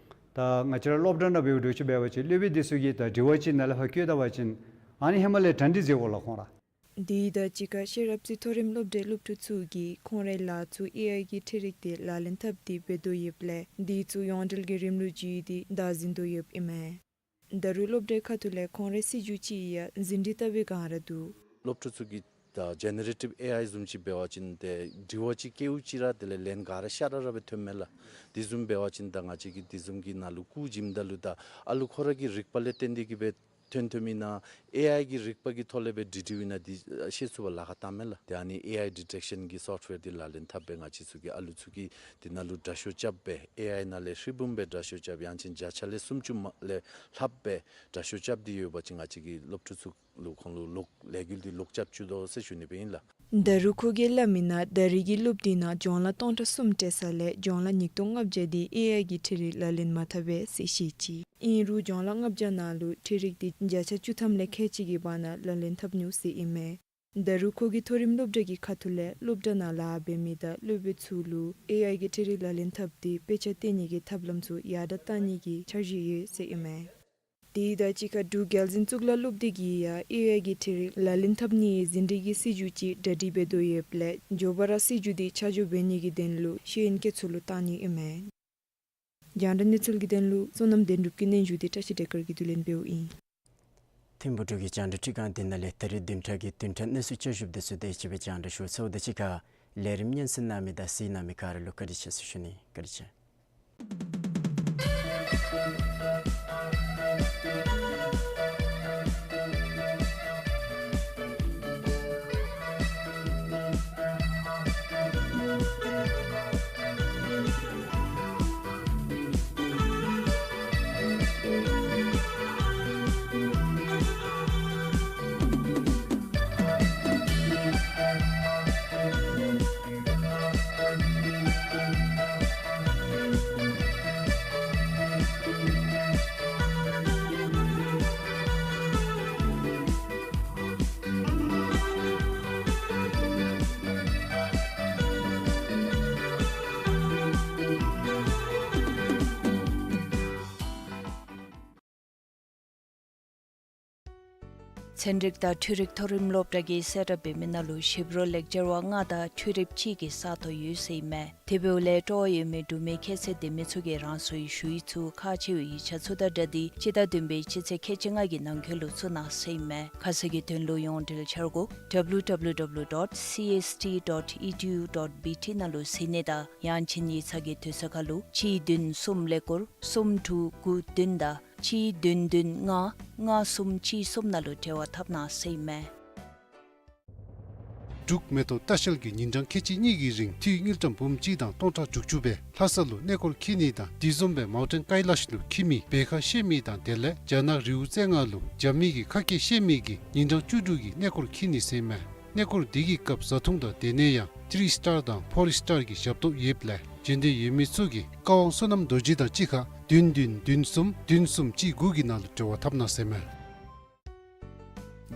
ད་ང་བཅས་ར་སློབ་གྲྭ་ནང་འབདཝ་འདྲཝ་ཅིག་འབད་བ་ཅིན་སློབ་དཔོན་འདི་ཚུ་གིས་ད་དྲི་བ་ཅིག་ནཱ་ལས་ཕར་བཀོད་ད་པ་ཅིན་ཨ་ནི་ཧེ་མ་ལས་གྲ་སྒྲིག་མཛད་དགོ་ལགས་ཁོང་ར། དེ་དང་གཅིག་ཁར་ཤེས་རབ་རྩེ་མཐོ་རིམ་སློབ་གྲྭའི་སློབ་ཕྲུག་ཚུ་གིས་ཁོང་རའི་ལཱ་ཚུ་ཨེ་ཨའི་གི་འཕྲུལ་རིག་འདི་ལག་ལེན་འཐབ་སྟེ་འབད་དོ་ཡོདཔ་ལས་འདི་ཚུ་ཡོངས་འབྲེལ་གྱི་རིམ་ལུགས་བརྒྱུད་དེ་བདའ་ཟུན་དོ་ཡོདཔ་ཨིན་མས། ད་རུང་སློབ་གྲྭའི་ཁ་ཐུག་ལས་ཁོང་རའི་སྲིད་བྱུས་ཅིག་ཡང་ཟིན་བྲིས་བཏབ་པའི་བསྒང་ར་འདུག། སློབ་ཕྲུག་ཚུ་གིས་ད་ཇེ་ནེ་རེ་ཊིབ་ཨེ་ཨའི་བཟུམ་ཅིག་འབད་བ་ཅིན་ཏེ་དྲི་བ་ཅིག་བཀོདཔ་ཅིག་ར་དེ་ལས་ལན་ག་ར་ཤ་ར་ར་སྦེ་ཐོནམ་མས་ལགས། དེ་བཟུམ་འབད་བ་ཅིན་ད་ང་བཅས་ཀྱིས་དེ་བཟུམ་གྱི་ནང་ལུ་བཀོད་བྱིནམ་ད་ལུ་ད་ཨ་ལུ་ཁོ་ར་གི་རིག་པ་ལས་བརྟེན་ཏེ་གིས་སྦེ་ཐོན་ཐོནམ་ཨིན་ན་ཨེ་ཨའི་གི་རིག་པ་གི་ཐོག་ལས་སྦེ་འདྲི་འདྲིཝ་ཨིན་ན་འདི་ཤེས་ཚུགས་པར་ལཱ་ཁག་བཏངམ་མས་ལགས། ཏེ་ཨ་ནི་ཨེ་ཨའི་ཌི་ཊེག་ཤཱན་གྱི་སོཕཊ་ཝེར་འདི་ལག་ལེན་འཐབ་སྦེ་ང་བཅས་ཚུ་གིས་ཨ་ལུ་ཚུ་གིས་དེ་ནང་ལུ་དྲག་ཤོས་རྐྱབ་སྦེ་ཨེ་ཨའི་ནང་ལས་ཧྲིལ་བུམ་སྦེ་དྲག་ཤོས་རྐྱབ་ཡང་ཅིན་བརྒྱ་ཆ་ལས་སུམ་ཅུ་མ་ལས་ལྷགཔ་སྦེ་དྲག་ཤོས་རྐྱབ་སྟེ་ཡོད་པ་ཅིན་ང་བཅས་ཀྱི་སློབ་ཕྲུག་ཚུ་ལུ་ཁོང་ལུ་ལོག་ལས་འགུལ་འདི་ལོག་རྐྱབ་བཅུག་དོ་ཟེར་ཞུ་ནི་སྦེ་ཨིན་ལགས། ད་རུང་ཁོ་གིས་སླབ་མི་ནང་ད་རེས་ཀྱི་སློབ་དུས་ནང་སྦྱང་བརླག་སྟོང་ཕྲག་གསུམ་སྤྲོད་ས་ལས་སྦྱང་བརླག་ཉིས་སྟོང་ལྔ་བརྒྱ་འདི་ཨེ་ཨའི་གི་འཕྲུལ་རིག་ལག་ལེན་མ་འཐབ་པས་ཟེར་བཤད་ཅི། ཨིན་རུང་སྦྱང་བརླག་ལྔ་བརྒྱ་ནང་ལུ་འཕྲུལ་རིག་འདི་བརྒྱ་ཆ་བཅུ་ཐམ་ལས་ཁལ་གཅིག་གི་བར་ན་ལག་ལེན་འཐབ་ནུག་ཟེར་ཨིན་མས། ད་རུང་ཁོ་གིས་མཐོ་རིམ་སློབ་གྲྭ་གི་ཁ་ཐུག་ལས་སློབ་གྲྭ་ནང་ལཱ་འབད་མི་དང་སློབ་དཔོན་ཚུ་ལུ་ཨེ་ཨའི་གི་འཕྲུལ་རིག་ལག་ལེན་འཐབ་སྟེ་དཔེ་ཆ་སྟོན་ནི་གི་ཐབས་ལམ་ཚུ་ཡར་དྲག་བཏང་ནི་གི་འཆར་གཞི་ཡོད་ཟེར་ཨིན་མས། དེ་དང་གཅིག་ཁར་འབྲུག་རྒྱལ་འཛིན་གཙུག་ལག་སློབ་སྡེ་གིས་ཡང་ཨེ་ཨའི་གི་འཕྲུལ་རིག་ལག་ལེན་འཐབ་ནིའི་ཟིན་བྲིས་ཀྱི་སྲིད་བྱུས་ཅིག་གྲ་སྒྲིག་འབད་དོ་ཡོདཔ་ལས་མགྱོགས་པ་ར་སྲིད་བྱུས་འདི་ཆ་འཇོག་འབད་ནི་གི་དོན་ལུ་ཤེས་ཡོན་མཁས་མཆོག་ལུ་བཏང་ནི་ཨིན་མས། རྒྱང་བསྒྲགས་གནས་ཚུལ་གྱི་དོན་ལུ་བསོད་ནམས་བདེ་གྲུབ་ཀྱི་སྙན་ཞུ་འདི་བཀྲ་ཤིས་བདེ་སྐར་གྱིས་བསྡུ་ལེན་འབདཝ་ཨིན། ཐིམ་ཕུག་འབྲུག་གི་རྒྱང་བསྒྲགས་ཁྲི་ཁང་འདི་ནང་ལས་ད་རིས་བདུན་ཕྲག་གི་བདུན་ཕྲག་གནས་ཚུལ་བསྐྱར་ཞིབ་འདི་ཚུ་དེ་ཅིག་སྦེ་རྒྱང་བསྒྲགས་ཞུ་ཚརཝ་དང་གཅིག་ཁར་ལས་རིམ་སྙན་གསན་གནང་མི་དང་གཟིགས་གནང་མི་ག་ར་ལུ་བཀའ་དྲིན་ཆེ་ཟེར་ཞུ་ནི། བཀའ་དྲིན་ཆེ། ཚན་རིག་དང་འཕྲུལ་རིག་མཐོ་རིམ་སློབ་གྲྭ་གིས་གསལ་བསྒྲགས་འབད་མི་ནང་ལུ་ཞིབ་རོགས་ལེགས་སྦྱར་བ་ལྔ་དང་འཕྲུལ་རིགཔ་གཅིག་གི་ས་སྟོང་ཡོད་ཟེར་ཨིན་མས། དེ་འབདཝ་ལས་སྤྲོ་བ་ཡོད་མི་འབྲུག་མི་ཁྱད་ཚད་ལྡན་མི་ཚུ་གིས་རང་སོའི་ཞུ་ཡིག་ཚུ་ཁག་ཆེ་བའི་ཡིག་ཆ་ཚུ་དང་སྦྲགས་ཏེ་སྤྱི་ཟླ་བདུན་པའི་སྤྱི་ཚེས་ཁལ་གཅིག་ལྔ་གི་ནང་འཁོད་ལུ་བཙུགས་གནང་ཟེར་ཨིན་མས། ཁ་གསལ་གྱི་དོན་ལུ་ཡོངས་འབྲེལ་འཆར་སྒོ་W W W dot C S T dot E D U dot B T ནང་ལུ་གཟིགས་ནི་དང་ཡང་ཅིན་ཡིག་ཚང་གི་དུས་ཚོད་ཁར་ལུ་གཅིག་བདུན་གསུམ་ཀླད་ཀོར་གསུམ་དྲུག་དགུ་བདུན་དང་གཅིག་བདུན་བདུན་ལྔ་ལྔ་གསུམ་གཅིག་གསུམ་ནང་ལུ་འབྲེལ་བ་འཐབ་གནང་ཟེར་ཨིན་མས། འབྲུག་མེ་ཏོག་ལྟ་བཤལ་གྱིས་ཉིན་གྲངས་ཁལ་གཅིག་གཉིས་ཀྱི་རིང་འཐུས་དངུལ་ཀྲམ་འབུམ་གཅིག་དང་སྟོང་ཕྲག་དྲུག་ཅུ་སྦེ་ལྷ་ས་ལུ་གནས་སྐོར་འཁྱིད་ནི་དང་དེ་བཟུམ་སྦེ་མའུན་ཊེན་ཀའི་ལཤ་ལུ་འཁྱིད་མི་བེ་ཁ་བཤལ་མི་དང་དེ་ལས་རྒྱ་ནག་རི་བོ་རྩེ་ལྔ་ལུ་རྒྱབ་མི་གི་ཁ་སྐད་བཤད་མི་གིས་ཉིན་གྲངས་བཅུ་དྲུག་གི་གནས་སྐོར་འཁྱིད་ནི་ཟེར་མས། གནས་སྐོར་འདི་གི་སྐབས་བཟའ་འཐུང་དང་སྡོད་གནས་ཡང་ཐི་རི་སི་ཊར་དང་ཕོར་སི་ཊར་གྱི་ཞབས་ཏོག་ཡོདཔ་ལས་བྱོན་འདོད་ཡོད་མི་ཚུ་གིས་བཀའ་དབང་བསོད་ནམས་རྡོ་རྗེ་དང་གཅིག་ཁར་བདུན་བདུན་བདུན་གསུམ་བདུན་གསུམ་གཅིག་དགུ་གི་ནང་ལུ་འབྲེལ་བ་འཐབ་གནང་ཟེར་མས།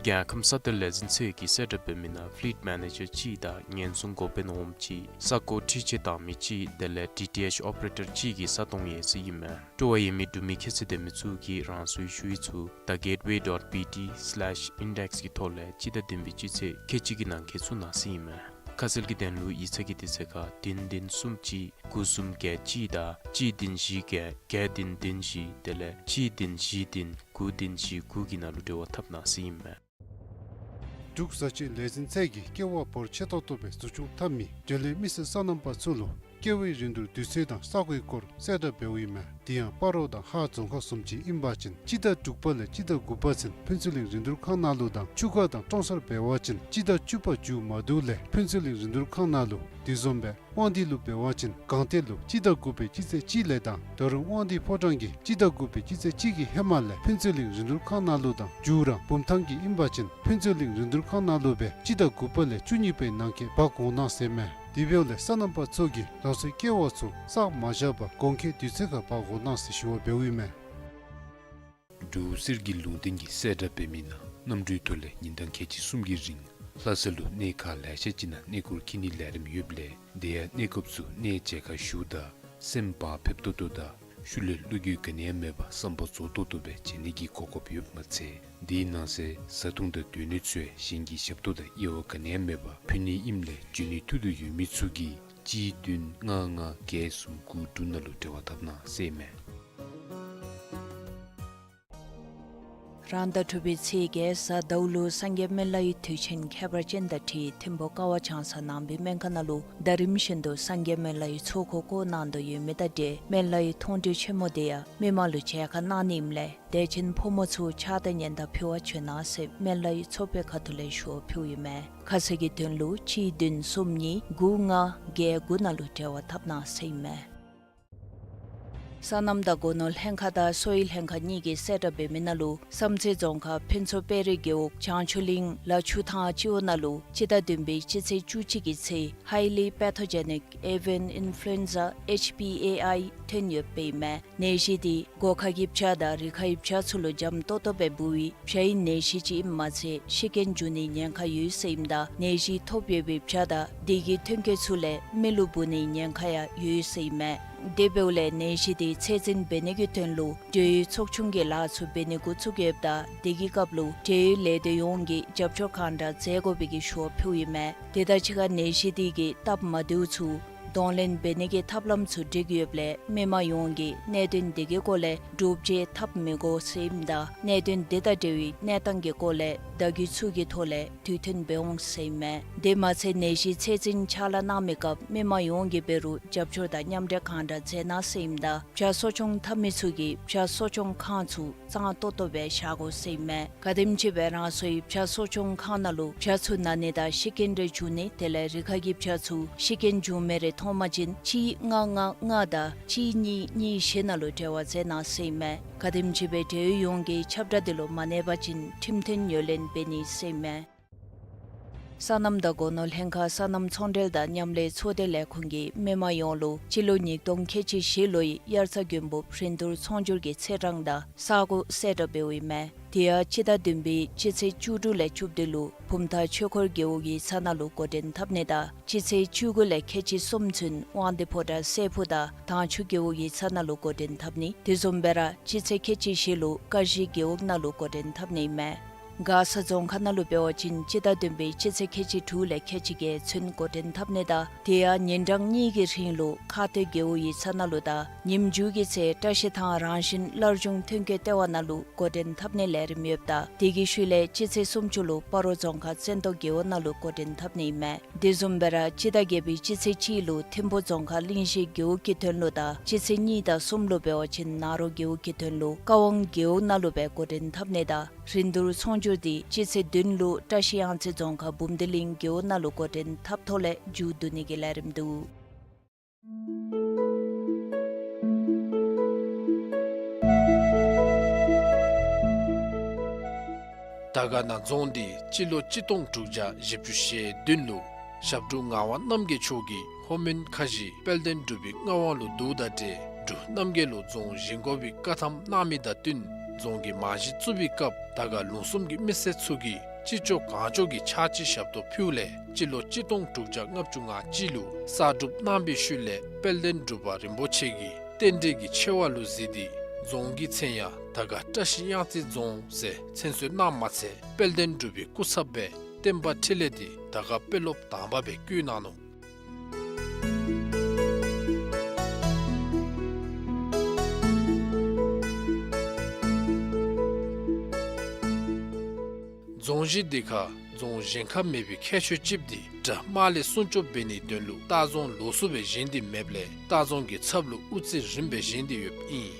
རྒྱལ་ཁམས་ས་གཏེར་ལས་འཛིན་ཚད་ཀྱིས་གསལ་བསྒྲགས་འབད་མི་ནང་ཕི་ལིཊ་མེ་ནེ་ཇར་གཅིག་དང་ཉེན་སྲུང་འགོ་དཔོན་འོགམ་གཅིག་ས་སྒོ་འཕྲུལ་ཆས་བཏང་མི་གཅིག་དེ་ལས་ཌི་ཊི་ཨེཆ་ཨོ་པ་རེ་ཊར་གཅིག་གི་ས་སྟོང་ཡོད་ཟེར་ཨིན་མས། སྤྲོ་བ་ཡོད་མི་འབྲུག་མི་ཁྱད་ཚད་ལྡན་མི་ཚུ་གིས་རང་སོའི་ཞུ་ཡིག་ཚུ་the gateway dot B T slash index གི་ཐོག་ལས་སྤྱི་ཟླ་བདུན་པའི་སྤྱི་ཚེས་ཁལ་གཅིག་གི་ནང་འཁོད་བཙུགས་གནང་ཟེར་ཨིན་མས། ཁ་གསལ་གྱི་དོན་ལུ་ཡིག་ཚང་གི་དུས་ཚོད་ཁར་བདུན་བདུན་གསུམ་གཅིག་དགུ་གསུམ་བརྒྱད་གཅིག་དང་གཅིག་བདུན་བཞི་བརྒྱད་བརྒྱད་བདུན་བདུན་བཞི་དེ་ལས་གཅིག་བདུན་བཞི་བདུན་དགུ་བདུན་བཞི་དགུ་གི་ནང་ལུ་འབྲེལ་བ་འཐབ་གནང་ཟེར་ཨིན་མས། འབྲུག་བཟའ་སྤྱོད་ལས་འཛིན་ཚད་ཀྱིས་ཀེ་བ་འབོར་ཆེ་ཏོག་ཏོ་སྦེ་འཛུགས་སྐྱོང་འཐབ་མི་འབྲེལ་ཡོད་མི་སེར་སོ་ནམ་པ་ཚུ་ལུ་ཀེ་བའི་རིན་བསྡུར་དུས་ཚོད་དང་ས་གོའི་སྐོར་གསལ་བསྒྲགས་འབདཝ་ཨིན་མས། དེ་ཡང་སྤ་རོ་དང་ཧཱ་རྫོང་ཁག་བཟུམ་ཅིག་ཨིན་པ་ཅིན་སྤྱི་ཟླ་དྲུག་པ་ལས་སྤྱི་ཟླ་དགུ་པ་ཚུན་ཕུན་ཚོགས་གླིང་རིན་བསྡུར་ཁང་ནང་ལུ་དང་ཆུ་ཁ་དང་ཀྲོང་གསར་འབད་བ་ཅིན་སྤྱི་ཟླ་བཅུ་པ་མཇུག་མ་བསྡུ་ལས་ཕུན་ཚོགས་གླིང་རིན་བསྡུར་ཁང་ནང་ལུ། དེ་བཟུམ་སྦེ་དབང་འདུས་ལུ་འབད་བ་ཅིན་སྒང་སྟེང་ལུ་སྤྱི་ཟླ་དགུ་པའི་སྤྱི་ཚེས་གཅིག་ལས་དང་ད་རུང་དབང་འདུས་ཕོ་བྲང་གིས་སྤྱི་ཟླ་དགུ་པའི་སྤྱི་ཚེས་གཅིག་གི་ཧེ་མ་ལས་ཕུན་ཚོགས་གླིང་རིན་བསྡུར་ཁང་ནང་ལུ་དང་མཇུག་ར་བུམ་ཐང་གི་ཨིན་པ་ཅིན་ཕུན་ཚོགས་གླིང་རིན་བསྡུར་ཁང་ནང་ལུ་སྦེ་སྤྱི་ཟླ་དགུ་པ་ལས་བཅུ་གཉིས་པའི་ནང་འཁོད་འབག་འོང་གནང་ཟེར་མས། དེ་འབདཝ་ལས་སོ་ནམ་པ་ཚུ་གིས་རང་སོའི་ཀེ་བ་ཚུ་བསགས་མ་བཞག་པར་དགོང་ཁའི་དུས་ཚོད་ཁར་འབག་འོང་གནང་ཟེར་ཞུ་བ་འབདཝ་ཨིན་མས། འབྲུག་གསེར་གྱི་ལུང་བསྟན་གྱིས་གསལ་བསྒྲགས་འབད་མི་ནང་གནམ་གྲུའི་ཐོག་ལས་ཉིན་གྲངས་ཁལ་གཅིག་གསུམ་གྱི་རིང་ལྷ་ས་ལུ་གནས་ཁག་ལེ་ཤ་ཅིག་ནང་གནས་སྐོར་འཁྱིད་ནིའི་ལས་རིམ་ཡོདཔ་ལས་དེ་ཡང་གནས་སྐབས་སུ་གནས་མཇལ་ཁ་ཞུཝ་ད་སེམས་བག་ཕེབས་ཏོག་ཏོ་དང་ཤུལ་ལས་བློ་འགྱོད་ག་ནི་ཡང་མེད་པར་བསམ་པ་རྫོགས་ཏོག་ཏོ་སྦེ་མཇལ་ནི་གི་གོ་སྐབས་ཡོདཔ་མ་ཚད་དེའི་ནང་གསེས་བཟའ་འཐུང་དང་སྡོད་གནས་ཚུ་ཡང་གཞན་གྱི་ཞབས་ཏོག་དང་དབྱེ་བ་ག་ནི་ཡང་མེད་པར་ཕུལ་ནི་ཨིནམ་ལས་འབྱོན་ནི་ཐུགས་འདོད་ཡོད་མི་ཚུ་གིས་གཅིག་བདུན་ལྔ་ལྔ་བརྒྱད་གསུམ་དགུ་དྲུག་ནང་ལུ་འབྲེལ་བ་འཐབ་གནང་ཟེར་མས། རང་ཟླ་དྲུག་པའི་ཚེས་བརྒྱད་གཟའ་ཟླཝ་ལུ་སངས་རྒྱས་སྨན་བླའི་དུས་ཆེན་ཁྱད་པར་ཅན་དང་འཁྲིལ་ཐིམ་ཕུ་ཀ་བ་བྱང་ས་ནང་པའི་སྨན་ཁང་ནང་ལུ་ཟླ་རིམ་བཞིན་དུ་སངས་རྒྱས་སྨན་བླའི་ཚོགས་འཁོར་བསྐོར་གནང་དོ་ཡོད་མི་དང་འབྲེལ་སྨན་བླའི་མཐོང་གྲོལ་ཆེན་མོ་དེ་ཡང་མི་མང་ལུ་མཇལ་ཁ་གནང་ནི་ཨིནམ་ལས་དད་ཅན་ཕོ་མོ་ཚུ་ཕྱག་དང་སྙན་དར་ཕུལ་བར་བྱོན་གནང་ཟེར་སྨན་བླའི་ཚོགས་པའི་ཁ་ཐུག་ལས་ཞུ་བ་ཕུལཝ་ཨིན་མས། ཁ་གསལ་གྱི་དོན་ལུ་གཅིག་བདུན་གསུམ་གཉིས་དགུ་ལྔ་བརྒྱད་དགུ་ནང་ལུ་འབྲེལ་བ་འཐབ་གནང་ཟེར་ཨིན་མས། སོ་ནམ་དང་སྒོ་ནོར་ལྷན་ཁག་དང་གསོ་བའི་ལྷན་ཁག་གཉིས་ཀྱིས་གསལ་བསྒྲགས་འབད་མི་ནང་ལུ་བསམ་རྩེ་རྫོང་ཁག་ཕུན་ཚོགས་དཔལ་རི་རྒེད་འོག་བྱང་ཆུབ་གླིང་ལ་ཆུ་ཐང་སྤྱི་འོག་ནང་ལུ་སྤྱི་ཟླ་བདུན་པའི་སྤྱི་ཚེས་བཅུ་གཅིག་གི་ཚེ་Highly Pathogenic Avian Influenza H P A I ཐོན་ཡོདཔ་ཨིན་མས། ནད་གཞི་དེ་སྒོ་ཁའི་བྱ་དང་རི་ཁའི་བྱ་ཚུ་ལུ་འཇམ་ཏོག་ཏོ་སྦེ་འབུ་བའི་བྱའི་ནད་གཞི་ཅིག་ཨིནམ་མ་ཚད་ཤི་རྐྱེན་འབྱུང་ནིའི་ཉེན་ཁ་ཡོད་ཟེར་ཨིནམ་ད་ནད་གཞི་ཐོབ་ཡོད་པའི་བྱ་དང་དེ་གི་ཐོན་སྐྱེད་ཚུ་ལས་མི་ལུ་འབུ་ནིའི་ཉེན་ཁ་ཡང་ཡོད་ཟེར་ཨིན་མས། དེ་འབདཝ་ལས་ནད་གཞི་དེ་ཚད་འཛིན་འབད་ནི་གི་དོན་ལུ་འབྲེལ་ཡོད་ཚོགས་ཆུང་གི་ལཱ་ཚུ་འབད་ནི་འགོ་བཙུགས་ཡོདཔ་ད་དེ་གི་སྐབས་ལུ་འབྲེལ་ཡོད་ལས་སྡེ་ཡོངས་ཀྱིས་རྒྱབ་སྐྱོར་གང་དྲག་མཛད་དགོ་པའི་གི་ཞུ་བ་ཕུལཝ་ཨིན་མས། དེ་དང་གཅིག་ཁར་ནད་གཞི་དེ་གི་སྟབས་མ་བདེཝ་ཚུ་གདོང་ལེན་འབད་ནི་གི་ཐབས་ལམ་ཚུ་སྒྲིག་ཡོདཔ་ལས་མི་མང་ཡོངས་ཀྱིས་གནད་དོན་དེ་གི་སྐོར་ལས་བསྒྲུབ་བྱ་འཐབ་མི་དགོ་ཟེར་ཨིནམ་ད་གནད་དོན་དེ་དང་འབྲེལ་བའི་གནས་སྟངས་ཀྱི་སྐོར་ལས་བརྡ་བརྒྱུད་ཚུ་གི་ཐོག་ལས་དུས་མཐུན་འབད་འོང་ཟེར་ཨིན་མས། དེ་མ་ཚད་ནད་གཞི་ཚད་འཛིན་ཕྱག་ལཱ་གནང་མི་སྐབས་མི་མང་ཡོངས་ཀྱིས་འབད་རུང་རྒྱབ་སྐྱོར་དང་མཉམ་འབྲེལ་གང་དྲག་མཛད་གནང་ཟེར་ཨིནམ་ད་བྱ་གསོ་སྐྱོང་འཐབ་མི་ཚུ་གིས་བྱ་གསོ་སྐྱོང་ཁང་ཚུ་གཙང་ཏོག་ཏོ་སྦེ་བཞག་དགོ་ཟེར་ཨིན་མས། ག་དེམ་ཅིག་སྦེ་རང་སོའི་བྱ་གསོ་སྐྱོང་ཁང་ནང་ལུ་བྱ་ཚུ་ན་ནི་དང་ཤི་རྐྱེན་རེ་འབྱུང་ནི་དེ་ལས་རི་ཁ་གི་བྱ་ཚུ་ཤི་རྐྱེན་འབྱུང་མི་རེ་མཐོང་པ་ཅིན་གཅིག་ལྔ་ལྔ་ལྔ་དང་གཅིག་གཉིས་གཉིས་བཞི་ནང་ལུ་འབྲེལ་བ་མཛད་གནང་ཟེར་ཨིན་མས། ག་དེམ་ཅིག་སྦེ་འབྲེལ་ཡོད་ཡོངས་ཀྱིས་ཁྱབ་བསྒྲགས་དེ་ལུ་མ་གནས་པ་ཅིན་ཁྲིམས་མཐུན་ངོས་ལེན་འབད་ནི་ཟེར་ཨིན་མས། སོ་ནམ་དང་སྒོ་ནོར་ལྷན་ཁག་སོ་ནམ་ཚོང་འབྲེལ་དང་མཉམ་ལས་ཚོགས་སྡེ་ལས་ཁུངས་ཀྱིས་མི་མང་ཡོངས་ལུ་སྤྱི་ལོ་ཉིས་སྟོང་ཁལ་གཅིག་བཞི་ལོའི་དབྱར་རྩྭ་དགུན་འབུབ་རིན་བསྡུར་ཚོང་སྒྱུར་གྱི་ཚེས་གྲངས་དང་ས་གོ་གསལ་བསྒྲགས་འབདཝ་ཨིན་མས། དེ་ཡང་སྤྱི་ཟླ་བདུན་པའི་སྤྱི་ཚེས་བཅུ་དྲུག་ལས་བཅུ་བདུན་ལུ་བུམ་ཐང་ཆོས་འཁོར་རྒེད་འོག་ཡིག་ཚང་ནང་ལུ་འགོ་འདྲེན་འཐབ་ནི་དང་སྤྱི་ཚེས་བཅུ་དགུ་ལས་ཁལ་གཅིག་གསུམ་ཚུན་དབང་འདུས་ཕོ་བྲང་སྲས་ཕུག་དང་དྭངས་ཆུ་རྒེད་འོག་ཡིག་ཚང་ནང་ལུ་འགོ་འདྲེན་འཐབ་ནི། དེ་བཟུམ་སྦེ་ར་སྤྱི་ཚེས་ཁལ་གཅིག་བཞི་ལུ་ཀ་གཞི་རྒེད་འོག་ནང་ལུ་འགོ་འདྲེན་འཐབ་ནི་ཨིན་མས། མགར་ས་རྫོང་ཁག་ནང་ལུ་འབད་བ་ཅིན་སྤྱི་ཟླ་བདུན་པའི་སྤྱི་ཚེས་ཁལ་གཅིག་དྲུག་ལས་ཁལ་གཅིག་བརྒྱད་ཚུན་འགོ་འདྲེན་འཐབ་ནི་དང་དེ་ཡང་ཉིན་གྲངས་གཉིས་ཀྱི་རིང་ལུ་ཁ་སྟོད་རྒེད་འོག་ཡིག་ཚང་ནང་ལུ་དང་ཉིནམ་མཇུག་གི་ཚེ་བཀྲ་ཤིས་ཐང་རང་བཞིན་སླར་འབྱུང་ཐོན་སྐྱེད་ལྟེ་བ་ནང་ལུ་འགོ་འདྲེན་འཐབ་ནིའི་ལས་རིམ་ཡོདཔ་ད་དེ་གི་ཤུལ་ལས་སྤྱི་ཚེས་སུམ་ཅུ་ལུ་སྤ་རོ་རྫོང་ཁག་བཙན་ཏོ་རྒེད་འོག་ནང་ལུ་འགོ་འདྲེན་འཐབ་ནི་ཨིན་མས། དེ་བཟུམ་སྦེ་ར་སྤྱི་ཟླ་བརྒྱད་པའི་སྤྱི་ཚེས་གཅིག་ལུ་ཐིམ་ཕུ་རྫོང་ཁག་གླིང་བཞི་རྒེད་འོག་གི་དོན་ལུ་དང་སྤྱི་ཚེས་གཉིས་དང་གསུམ་ལུ་འབད་བ་ཅིན་ནཱ་རོ་རྒེད་འོག་གི་དོན་ལུ་ཀ་ཝང་རྒེད་འོག་ནང་ལུ་སྦེ་འགོ་འདྲེན་འཐབ་ནི་དང་ རིན་བསྡུར་ཚོང་སྒྱུར་འདི་སྤྱི་ཚེས་བདུན་ལུ་བཀྲ་ཤིས་གཡང་རྩེ་རྫོང་ཁག་འབུམ་སྡེ་གླིང་རྒེད་འོག་ནང་ལུ་འགོ་འདྲེན་འཐབ་ཐོག་ལས་མཇུག་བསྡུ་ནི་གི་ལས་རིམ་འདུག། དར་དཀར་ན་རྫོང་འདི་སྤྱི་ལོ་གཅིག་སྟོང་དྲུག་བརྒྱ་བཞི་བཅུ་ཞེ་བདུན་ལུ་ཞབས་དྲུང་ངག་དབང་རྣམ་རྒྱལ་མཆོག་གིས་ལྷོ་མོན་ཁ་བཞི་དཔལ་ལྡན་འབྲུག་པའི་མངའ་དབང་ལུ་བསྡུ་ད་ཏེ་འབྲུག་རྣམ་རྒྱལ་ལུ་རྫོང་བཞེངས་དགོ་པའི་བཀའ་ཐམ་གནང་མི་དང་བསྟུན་རྫོང་གི་རྨང་གཞི་བཙུགས་པའི་སྐབས་དར་དཀར་ལུང་གསུམ་གྱི་མི་སེར་ཚུ་གིས་ཅི་ལྕོགས་གང་ལྕོགས་ཀྱི་ཕྱག་ཕྱི་ཞབས་ཏོག་ཕུལཝ་ལས་སྤྱི་ལོ་གཅིག་སྟོང་དྲུག་བརྒྱ་ལྔ་བཅུ་ང་གཅིག་ལུ་གསར་སྒྲུབ་གནང་པའི་ཤུལ་ལས་དཔལ་ལྡན་འབྲུག་པ་རིན་པོ་ཆེ་གིས་རྟེན་འབྲེལ་གྱི་ཆེ་བ་ལུ་གཟིགས་ཏེ་རྫོང་གི་མཚན་ཡང་དར་དཀར་བཀྲ་ཤིས་གཡང་རྩེ་རྫོང་ཟེར་མཚན་གསོལ་གནངམ་མ་ཚད་དཔལ་ལྡན་འབྲུག་པའི་སྐུ་ཚབ་སྦེ་བསྟན་པ་འཕྲིན་ལས་འདི་དར་དཀར་དཔོན་སློབ་དང་པ་སྦེ་བསྐོ་གནང་ནུག། རྫོང་གཞི་འདི་ཁར་རྫོང་གཞན་ཁར་མེད་པའི་ཁྱད་ཆོས་ཅིག་འདི་དགྲ་དམག་ལས་སྲུང་སྐྱོབ་འབད་ནིའི་དོན་ལུ་ལྟ་རྫོང་ལོགས་སུ་སྦེ་བཞེངས་ཏེ་མེདཔ་ལས་ལྟ་རྫོང་གི་ཚབ་ལུ་དབུ་རྩེ་རིམ་པ་སྦེ་བཞེངས་ཏེ་ཡོདཔ་ཨིན།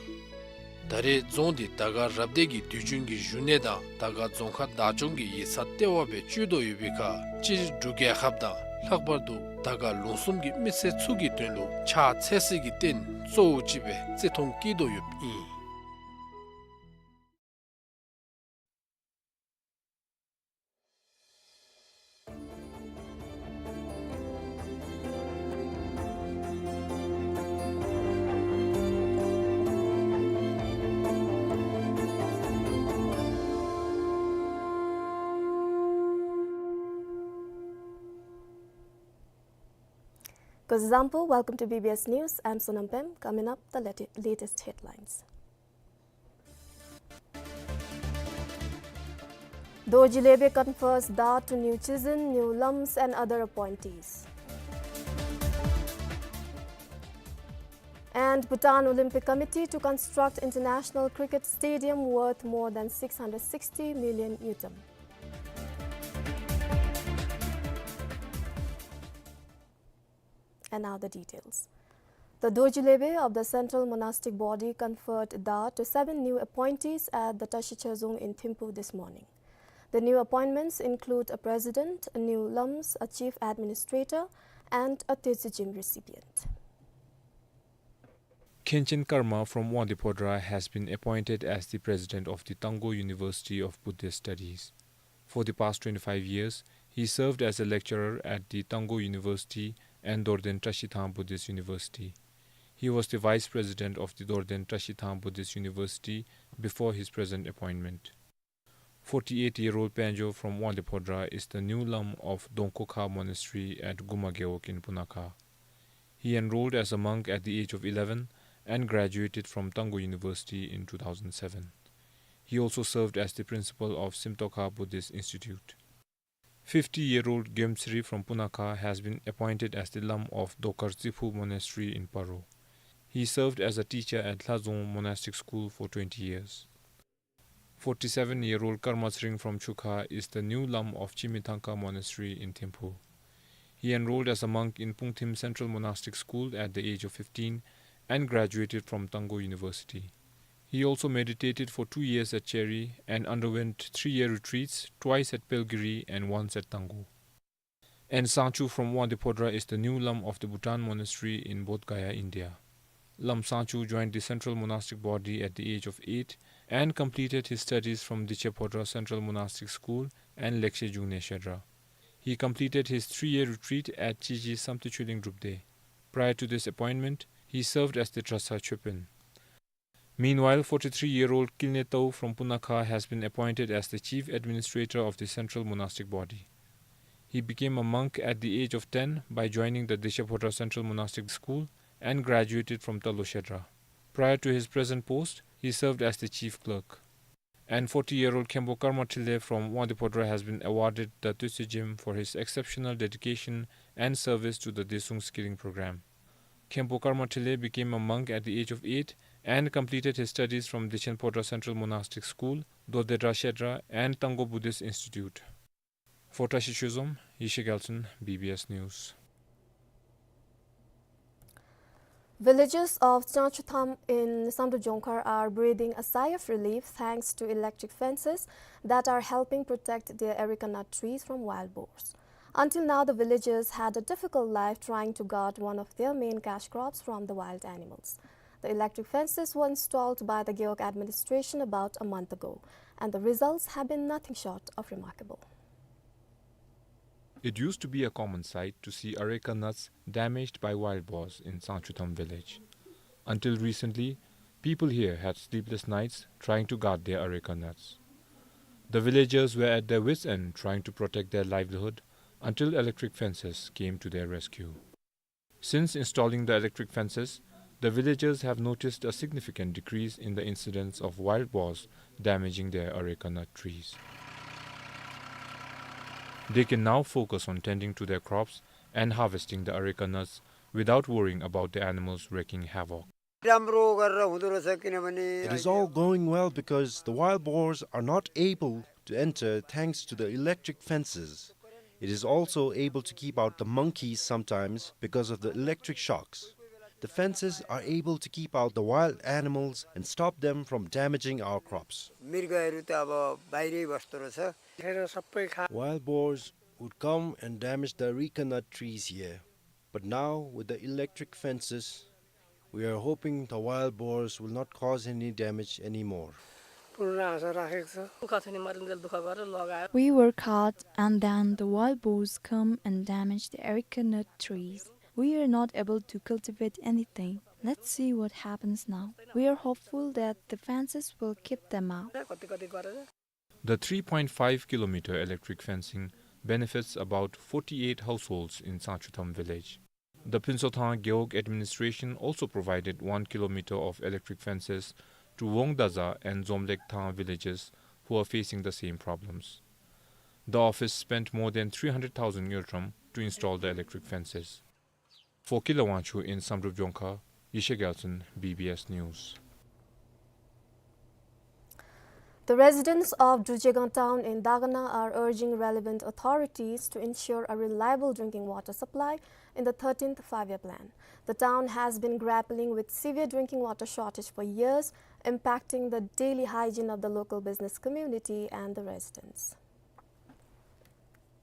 ད་རེས་རྫོང་འདི་དར་དཀར་རབ་སྡེ་གི་དུས་རྒྱུན་གྱི་བཞུགས་གནས་དང་དར་དཀར་རྫོང་ཁག་བདག་སྐྱོང་གི་ཡིག་ཚང་ལྟེ་བ་སྦེ་སྤྱོད་དོ་ཡོད་པའི་ཁར་སྤྱིར་འབྲུག་རྒྱལ་ཁབ་དང་ལྷག་པར་དུ་དར་དཀར་ལུང་གསུམ་གྱི་མི་སེར་ཚུ་གི་དོན་ལུ་ཕྱག་འཚལ་སའི་རྟེན་གཙོ་བོ་ཅིག་སྦེ་བརྩི་མཐོང་བསྐྱེད་དོ་ཡོདཔ་ཨིན། Kuzuzangpo, welcome to B B S News. I'm Sonam Pem. Coming up, the lati- latest headlines. Dorji Lebe confers Dar to new Chizen, new Lams and other appointees. And Bhutan Olympic Committee to construct international cricket stadium worth more than six hundred sixty million ngultrum. And now the details. The Dorji Lebe of the Central Monastic Body conferred Dar to seven new appointees at the Tashi Chazong in Thimphu this morning. The new appointments include a president, a new Lams, a chief administrator, and a Tetsujim recipient. Khenchen Karma from Wangdue Phodrang has been appointed as the president of the Tanggo University of Buddhist Studies. For the past twenty-five years, he served as a lecturer at the Tanggo University and Dorden Trashithang Buddhist University. He was the vice president of the Dorden Trashithang Buddhist University before his present appointment. Forty-eight-year-old Panjo from Wangdue Phodrang is the new Lam of Dongkokha Monastery at Guma Gewog in Punakha. He enrolled as a monk at the age of eleven and graduated from Tanggo University in two thousand seven. He also served as the principal of Simtokha Buddhist Institute. Fifty-year-old Gyomtsri from Punakha has been appointed as the Lam of Dokar Tsiphu Monastery in Paro. He served as a teacher at Lhadzong Monastic School for twenty years. Forty-seven-year-old Karma Tsering from Chukha is the new Lam of Chimithangka Monastery in Thimphu. He enrolled as a monk in Pungthim Central Monastic School at the age of fifteen and graduated from Tanggo University. He also meditated for two years at Cheri and underwent three-year retreats, twice at Pelgiri and once at Tanggo. And Sangchu from Wangdue Phodrang is the new Lam of the Bhutan Monastery in Bodh Gaya, India. Lam Sangchu joined the Central Monastic Body at the age of eight and completed his studies from Diche Phodrang Central Monastic School and Lekshe Jungne Shedra. He completed his three-year retreat at Chiji Samte Choling Drupde. Prior to this appointment, he served as the Trasa Chopen. Meanwhile, forty-three-year-old Kilne Tau from Punakha has been appointed as the Chief Administrator of the Central Monastic Body. He became a monk at the age of ten by joining the Diche Phodrang Central Monastic School and graduated from Talo Shedra. Prior to his present post, he served as the Chief Clerk. And forty-year-old Khenpo Karma Trile from Wangdue Phodrang has been awarded the Tetsujim for his exceptional dedication and service to the Dresung Skilling Program. Khenpo Karma Trile became a monk at the age of eight and completed his studies from Dichen Phodrang Central Monastic School, Dodedra Shedra, and Tanggo Buddhist Institute. For Tashi Chozom, Yeshe Gyaltsen, B B S News. Villagers of Changchutham in Samdrup Jongkhar are breathing a sigh of relief thanks to electric fences that are helping protect their areca nut trees from wild boars. Until now, the villagers had a difficult life trying to guard one of their main cash crops from the wild animals. The electric fences were installed by the Gewog administration about a month ago, and the results have been nothing short of remarkable. It used to be a common sight to see areca nuts damaged by wild boars in Changchutham village. Until recently, people here had sleepless nights trying to guard their areca nuts. The villagers were at their wits' end trying to protect their livelihood until electric fences came to their rescue. Since installing the electric fences, the villagers have noticed a significant decrease in the incidence of wild boars damaging their areca nut trees. They can now focus on tending to their crops and harvesting the areca nuts without worrying about the animals wreaking havoc. राम्रो गरेर हुँदो रहेछ, किनभने It is all going well because the wild boars are not able to enter thanks to the electric fences. It is also able to keep out the monkeys sometimes because of the electric shocks. The fences are able to keep out the wild animals and stop them from damaging our crops. मृगहरू त अब बाहिरै बस्दो रहेछ। Wild boars would come and damage the areca nut trees here. But now, with the electric fences, we are hoping the wild boars will not cause any damage anymore. पूर्ण आशा राखेको छ। दुःख छ नि, मरिन्जेल दुःख गरेर लगायो। We work hard and then the wild boars come and damage the areca nut trees. We are not able to cultivate anything. Let's see what happens now. We are hopeful that the fences will keep them out. कति कति गरेर। The three point five kilometer electric fencing benefits about forty-eight households in Changchutham village. The Phuntshothang Gewog administration also provided one kilometer of electric fences to Wongdaza and Zomlekthang villages who are facing the same problems. The office spent more than three hundred thousand ngultrum to install the electric fences. For Kila Wangchuk in Samdrup Jongkhar, Yeshe Gyaltsen, B B S News. The residents of Drujegang town in Dagana are urging relevant authorities to ensure a reliable drinking water supply in the thirteenth Five-Year Plan. The town has been grappling with severe drinking water shortage for years, impacting the daily hygiene of the local business community and the residents.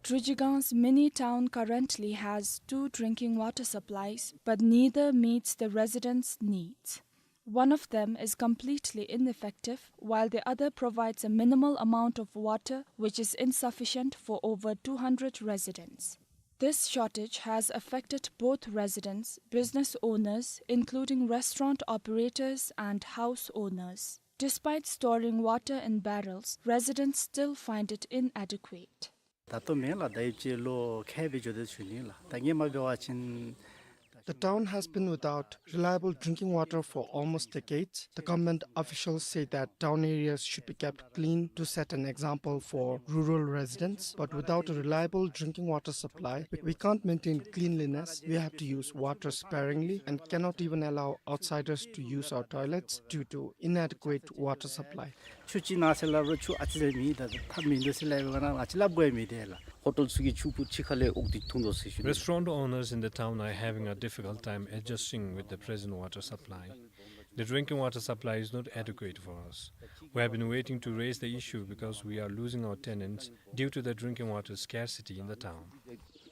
Drujigang's mini town currently has two drinking water supplies, but neither meets the residents' needs. One of them is completely ineffective, while the other provides a minimal amount of water, which is insufficient for over two hundred residents. This shortage has affected both residents, business owners, including restaurant operators and house owners. Despite storing water in barrels, residents still find it inadequate. ད་ལྟོ་མེད་ལགས། ད་ཡིབ་ཅིག་ལོ་ཁལ་སྦེ་འགྱོ་དོ་ཚུ་ཨིན་ལགས། ད་ངེ་མ་འབད་བ་ཅིན། The town has been without reliable drinking water for almost decades. The government officials say that town areas should be kept clean to set an example for rural residents, but without a reliable drinking water supply, we, we can't maintain cleanliness. We have to use water sparingly and cannot even allow outsiders to use our toilets due to inadequate water supply. ཆུ་ཅིག་ནང་ཟེར་སླབ་རུང་ཆུ་ཨ་ཙི་ཅིག་མེད། ད་ཐབས་མིན་འདུག་ཟེར་སླབ་པའི་སྒང་ང་ཅིག་སླབ་དགོཔ་མེད་དེ་ལགས། ཧོ་ཊལ་ཚུ་གི་ཆུ་ཕུད་ཕྱི་ཁ་ལས་དབོག་སྟེ་འཐུང་དོ་ཟེར་ཞུ་ནི། Restaurant owners in the town are having a difficult time adjusting with the present water supply. The drinking water supply is not adequate for us. We have been waiting to raise the issue because we are losing our tenants due to the drinking water scarcity in the town.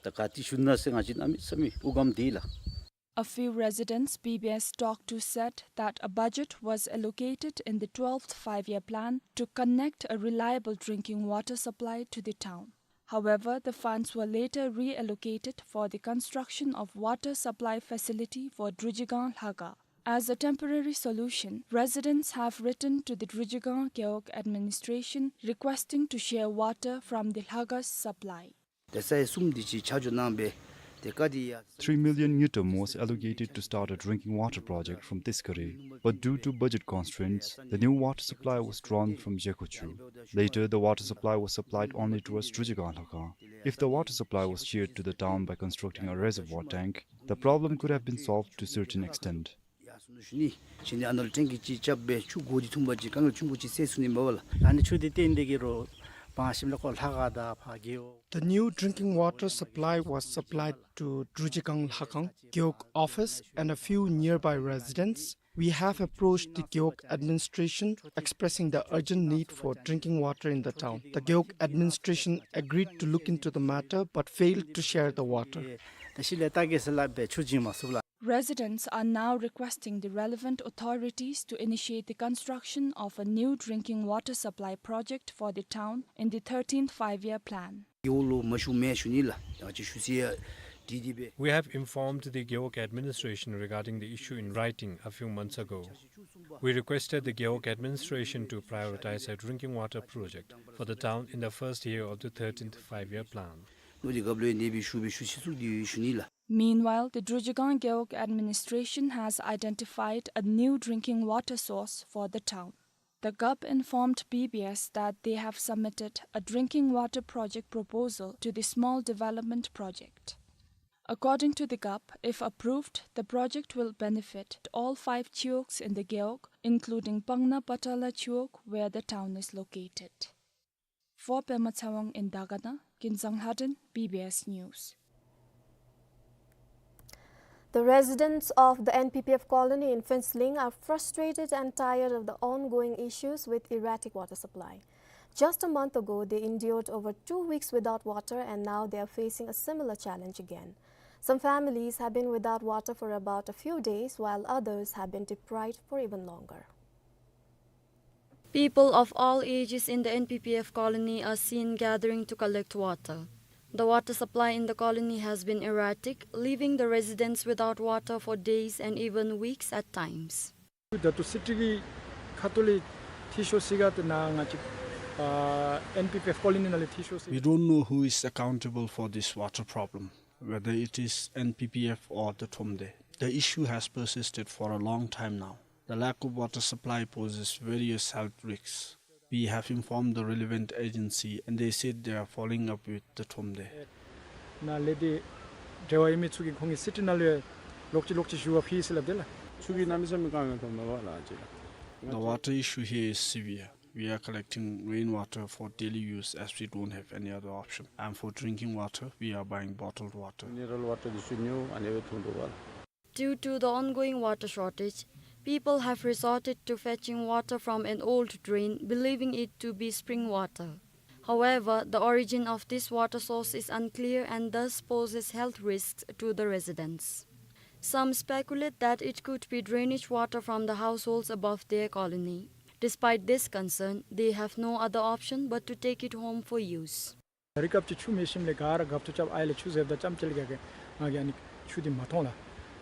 ད་ག་ཏེ་ཞུ་ན་ཟེར་ང་བཅས་གནམ་མེད་ས་མེད་དབུགས་སྒམ་སྟེ་ལགས། A few residents B B S talked to said that a budget was allocated in the twelfth Five-Year Plan to connect a reliable drinking water supply to the town. However, the funds were later reallocated for the construction of water supply facility for Drujigang Lhaga. As a temporary solution, residents have written to the Drujigang Gewog administration requesting to share water from the Lhaga's supply. དེ་ས་ཡ་གསུམ་དེ་ཅིག་ཆ་འཇོག་གནང་སྦེ་དེ་ཀ་དེ་ཡ། Three million ngultrum was allocated to start a drinking water project from Tiskare, but due to budget constraints, the new water supply was drawn from Jekhochu. Later, the water supply was supplied only towards Drujigang Lhaga. If the water supply was shared to the town by constructing a reservoir tank, the problem could have been solved to certain extent. ཡ་སོ་ནུ་ཞུ་ནི། ཅི་ནི་ཨ་ནཱ་ལུ་ཊེང་ཀི་ཅིག་རྐྱབ་སྦེ་ཆུ་དགོ་སྟེ་འཐུང་པ་ཅིན་དཀའ་ངལ་ཆུང་ཀུ་ཅིག་སེལ་ཚུགས་ནི་མས་པ་ལགས། ཨ་ནི་ཆུ་འདི་བཏོན་ཏེ་གི་རོགས་ ཕར་ཤིམ་ལ་ཀོ་ལྷ་ཁང་དང་ཕར་རྒེད་འོག The new drinking water supply was supplied to Drujikang Lhakhang, Gewog office, and a few nearby residents. We have approached the Gewog administration, expressing the urgent need for drinking water in the town. The Gewog administration agreed to look into the matter but failed to share the water. ད་ཤི་ལས་ད་གེ་སི་ལ་བེ་ཆུ་སྦྱིན་མ་སུབ་ལ། Residents are now requesting the relevant authorities to initiate the construction of a new drinking water supply project for the town in the thirteenth Five-Year Plan. རྒེད་འོག་ལུ་མ་ཞུ་མེན་ཞུ་ནི་ལགས། ང་བཅས་ཞུ་ཟེར་ཡ་འདི་འདི་སྦེ། We have informed the Gewog administration regarding the issue in writing a few months ago. We requested the Gewog administration to prioritize a drinking water project for the town in the first year of the thirteenth Five-Year Plan. ནུ་འདི་གབ་ལོ་ནེ་བི་ཞུ་བི་ཞུ་ཤི་ཚུགས་འདི་ཞུ་ནི་ལགས། Meanwhile, the Drujikang Gewog administration has identified a new drinking water source for the town. The G U P informed B B S that they have submitted a drinking water project proposal to the Small Development Project. According to the G U P, if approved, the project will benefit all five chiwogs in the Gewog, including Pangna Patala Chiwog, where the town is located. For Pema Tshewang in Dagana, Kinzang Lhaden, B B S News. The residents of the N P P F colony in Phuentsholing are frustrated and tired of the ongoing issues with erratic water supply. Just a month ago, they endured over two weeks without water, and now they are facing a similar challenge again. Some families have been without water for about a few days, while others have been deprived for even longer. People of all ages in the N P P F colony are seen gathering to collect water. The water supply in the colony has been erratic, leaving the residents without water for days and even weeks at times. ད་ལྟོ་སི་ཊི་གི་ཁ་ཐུག་ལས་འཐུས་ཤོར་སི་ག་ཏེ་ན་ང་བཅས་ཨ་N P P F colony ནང་ལས་འཐུས་ཤོར་སི། We don't know who is accountable for this water problem, whether it is N P P F or the Thromde. The issue has persisted for a long time now. The lack of water supply poses various health risks. We have informed the relevant agency and they said they are following up with the Thromde. ནཱ་ལས་ཏེ་འབྲེལ་བ་ཡོད་མི་ཚུ་གིས་ཁོང་གིས་སི་ཊི་ནང་ལས་ལོག་ཅི་ལོག་ཅི་ཞུ་བ་ཕུལ་ཡི་ཟེར་སླབ་དེས་ལགས། ཆུ་གི་གནམ་མེད་ས་མེད་དཀའ་ངལ་ཐོན་འདུག་ལགས་ཅིག་ལགས། The water issue here is severe. We are collecting rainwater for daily use as we don't have any other option. And for drinking water, we are buying bottled water. Mineral water འདི་ཆུ་ཉུང་ཨ་ནི་སྦེ་ཐོན་འདུག་ལགས། Due to the ongoing water shortage, people have resorted to fetching water from an old drain, believing it to be spring water. However, the origin of this water source is unclear and thus poses health risks to the residents. Some speculate that it could be drainage water from the households above their colony. Despite this concern, they have no other option but to take it home for use. རི་སྐབས་ཀྱི་ཆུ་མེད་ཞིནམ་ལས་ག་ར་རྒཔོ་ཚུ་རྐྱབ་ཨའི་ལས་ཆུ་བཟོཝ་ད་རྐྱངམ་ཅིག་ལས་ག་གི་ང་གིས་ཨ་ནི་ཆུ་འདི་མ་མཐོང་ལགས།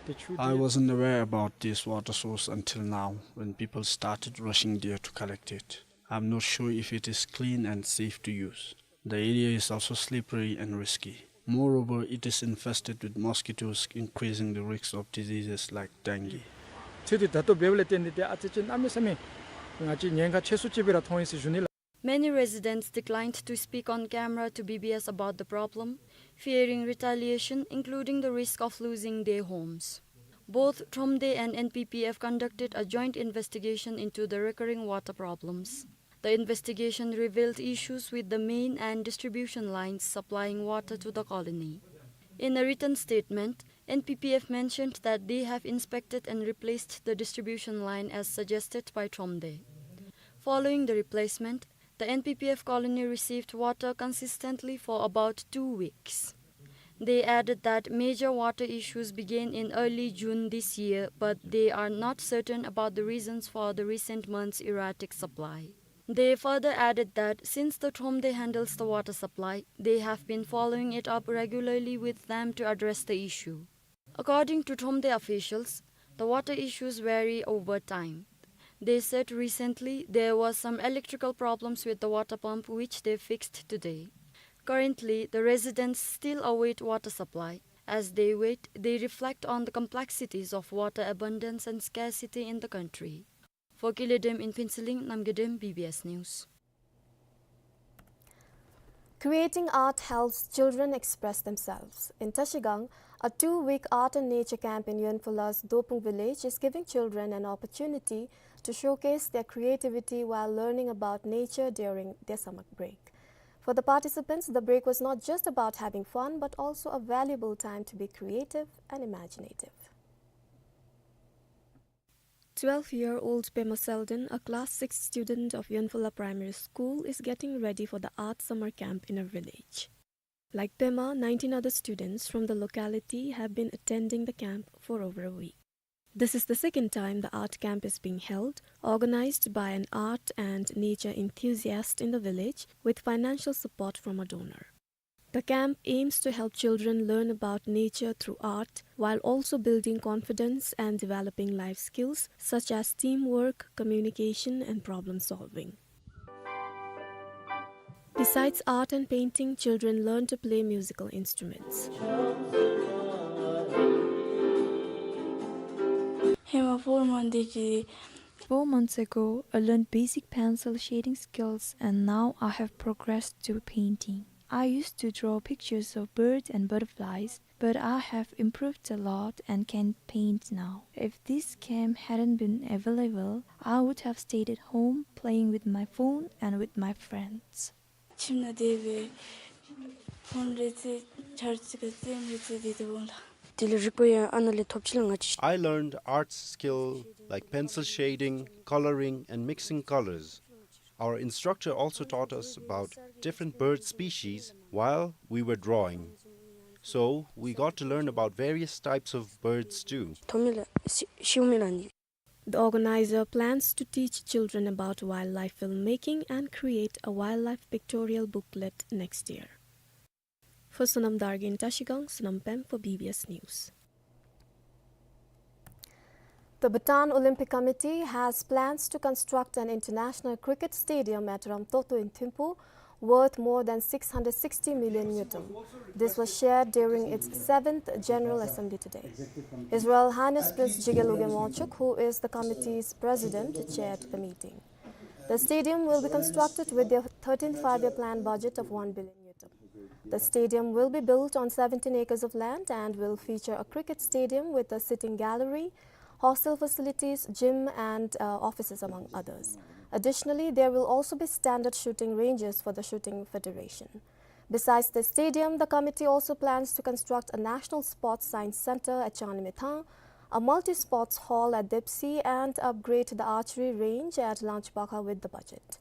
ཏེ་ཆུ་འདི། I wasn't aware about this water source until now, when people started rushing there to collect it. I'm not sure if it is clean and safe to use. The area is also slippery and risky. Moreover, it is infested with mosquitoes, increasing the risks of diseases like dengue. ཆུ་འདི་ད་ལྟོ་འབདཝ་ལས་བརྟེན་ཏེ་ཏེ་ཨ་ཙི་ཅིག་གནམ་མེད་ས་མེད་ང་བཅས་ཉེན་ཁ་ཆེ་སུ་ཅིག་སྦེ་ར་མཐོང་ཡི་ཟེར་ཞུ་ནི་ལགས། Many residents declined to speak on camera to B B S about the problem, fearing retaliation, including the risk of losing their homes. Both Thromde and N P P F conducted a joint investigation into the recurring water problems. The investigation revealed issues with the main and distribution lines supplying water to the colony. In a written statement, N P P F mentioned that they have inspected and replaced the distribution line as suggested by Thromde. Following the replacement, the N P P F colony received water consistently for about two weeks. They added that major water issues began in early June this year, but they are not certain about the reasons for the recent months' erratic supply. They further added that since the Thromde handles the water supply, they have been following it up regularly with them to address the issue. According to Thromde officials, the water issues vary over time. They said recently there were some electrical problems with the water pump which they fixed today. Currently, the residents still await water supply. As they wait, they reflect on the complexities of water abundance and scarcity in the country. For Kile Dem in Phuentsholing, Namgay Dem, B B S News. Creating art helps children express themselves. In Trashigang, a two-week art and nature camp in Yuenphulas Dopung village is giving children an opportunity to showcase their creativity while learning about nature during their summer break. For the participants, the break was not just about having fun, but also a valuable time to be creative and imaginative. Twelve-year-old Pema Selden, a class six student of Yonphula Primary School, is getting ready for the art summer camp in her village. Like Pema, nineteen other students from the locality have been attending the camp for over a week. This is the second time the art camp is being held, organized by an art and nature enthusiast in the village with financial support from a donor. The camp aims to help children learn about nature through art, while also building confidence and developing life skills such as teamwork, communication, and problem solving. Besides art and painting, children learn to play musical instruments. Hema four month de ki. Four months ago, I learned basic pencil shading skills, and now I have progressed to painting. I used to draw pictures of birds and butterflies, but I have improved a lot and can paint now. If this camp hadn't been available, I would have stayed at home playing with my phone and with my friends. ཁྱིམ་ནང་སྡོད་སྦེ་ཕོན་རེ་རྩེད་ཆར་ཅིག་ག་རྩེདམོ་རེ་རྩེད་དེ་སྡོད་འོང་ལགས། དེ་ལས་རིག་པ་ཡང་ཨ་ནཱ་ལས་ཐོབ་ཅི་ལགས། ང་བཅས། I learned art skill like pencil shading, coloring, and mixing colors. Our instructor also taught us about different bird species while we were drawing. So, we got to learn about various types of birds too. ཐོབ་མི་ལགས། ཤེས་མི་ལགས་ནི། The organizer plans to teach children about wildlife filmmaking and create a wildlife pictorial booklet next year. For Sonam Dargin, Tashigang, Sonam Pem for B B S News. The Bhutan Olympic Committee has plans to construct an international cricket stadium at Ramtoto in Thimphu, worth more than six hundred sixty million ngultrum. This was shared during its seventh General Assembly today. His Royal Highness Prince Jigme Lobgap Wangchuck, who is the committee's president, chaired the meeting. The stadium will be constructed with the thirteenth Five-Year Plan budget of one billion ngultrum. The stadium will be built on seventeen acres of land and will feature a cricket stadium with a sitting gallery, hostel facilities, gym, and, uh, offices, among others. Additionally, there will also be standard shooting ranges for the shooting federation. Besides the stadium, the committee also plans to construct a National Sports Science Center at Changlimithang, a multi-sports hall at Depsi, and upgrade the archery range at Langchipakha with the budget.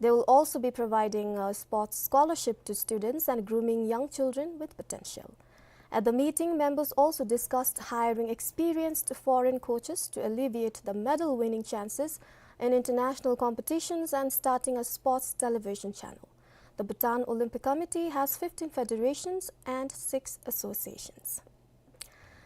They will also be providing a sports scholarship to students and grooming young children with potential. At the meeting, members also discussed hiring experienced foreign coaches to alleviate the medal-winning chances in international competitions and starting a sports television channel. The Bhutan Olympic Committee has fifteen federations and six associations.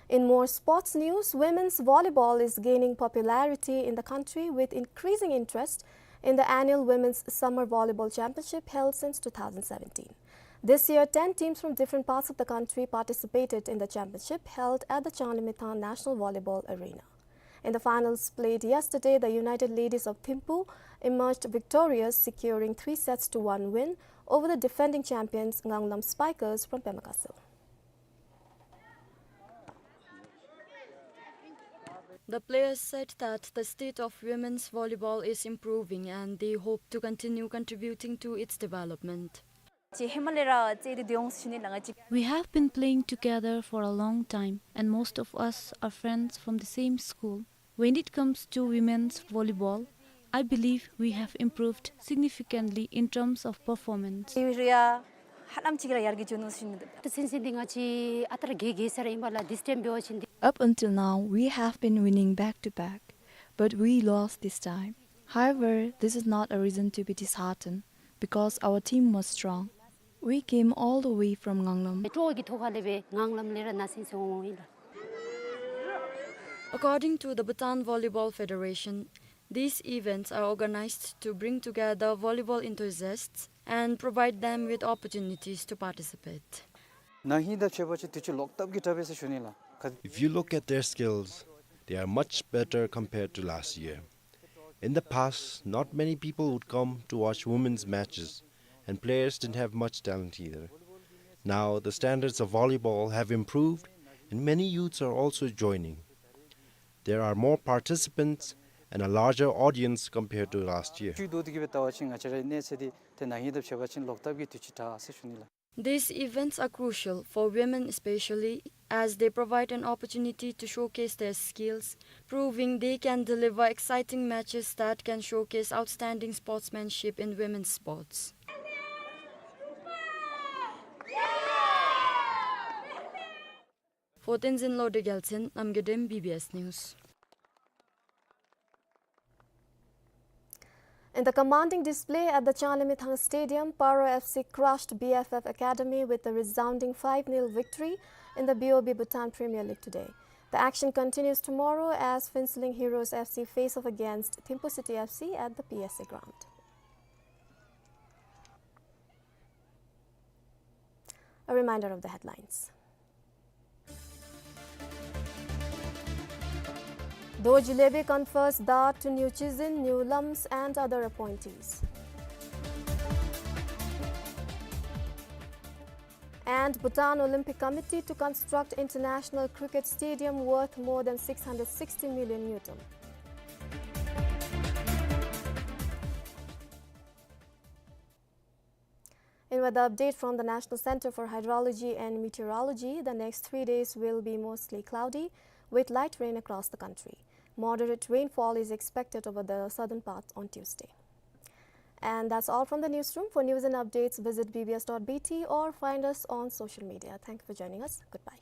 In more sports news, women's volleyball is gaining popularity in the country, with increasing interest in the annual Women's Summer Volleyball Championship held since two thousand seventeen. This year, ten teams from different parts of the country participated in the championship held at the Changlimithang National Volleyball Arena. In the finals played yesterday, the United Ladies of Thimphu emerged victorious, securing three sets to one win over the defending champions Nganglam Spikers from Pema Khansaw. The players said that the state of women's volleyball is improving and they hope to continue contributing to its development. We have been playing together for a long time, and most of us are friends from the same school. When it comes to women's volleyball, I believe we have improved significantly in terms of performance. Up until now, we have been winning back to back, but we lost this time. However, this is not a reason to be disheartened, because our team was strong. We came all the way from Nganglam. According to the Bhutan Volleyball Federation, these events are organized to bring together volleyball enthusiasts and provide them with opportunities to participate. ན་ཧིང་དང་ཕྱད་པ་ཅིན་དུས་ཅི་ལོག་ལྟབ་ཀྱི་དྲག་པས་ཟེར་ཞུ་ནི་ལགས། If you look at their skills, they are much better compared to last year. In the past, not many people would come to watch women's matches, and players didn't have much talent either. Now, the standards of volleyball have improved, and many youths are also joining. There are more participants and a larger audience compared to last year. ཤུལ་ལུ་དེ་གི་སྦེ་བལྟ་བ་ཅིན་ང་བཅས་རའི་གནས་ཚད་འདི་ ཏེ་ན་ཧིང་དང་ཕྱད་པ་ཅིན་ལོག་ལྟབ་ཀྱི་དུས་ཅིག་དྲག་ཟེར་ཞུ་ནི་ལགས། These events are crucial for women especially, as they provide an opportunity to showcase their skills, proving they can deliver exciting matches that can showcase outstanding sportsmanship in women's sports. For Tenzin Lode Gyaltsen, Namgay Dem, B B S News. In the commanding display at the Changlimithang Stadium, Paro F C crushed B F F Academy with a resounding five nil victory in the B O B Bhutan Premier League today. The action continues tomorrow as Phuentsholing Heroes F C face off against Thimphu City F C at the P S A ground. A reminder of the headlines. Dorji Lebi confers dot to New Chizin, New Lams and other appointees. And Bhutan Olympic Committee to construct international cricket stadium worth more than six hundred sixty million ngultrum. In weather update from the National Center for Hydrology and Meteorology, the next three days will be mostly cloudy with light rain across the country. Moderate rainfall is expected over the southern parts on Tuesday. And that's all from the newsroom. For news and updates, visit B B S dot B T or find us on social media. Thank you for joining us. Goodbye.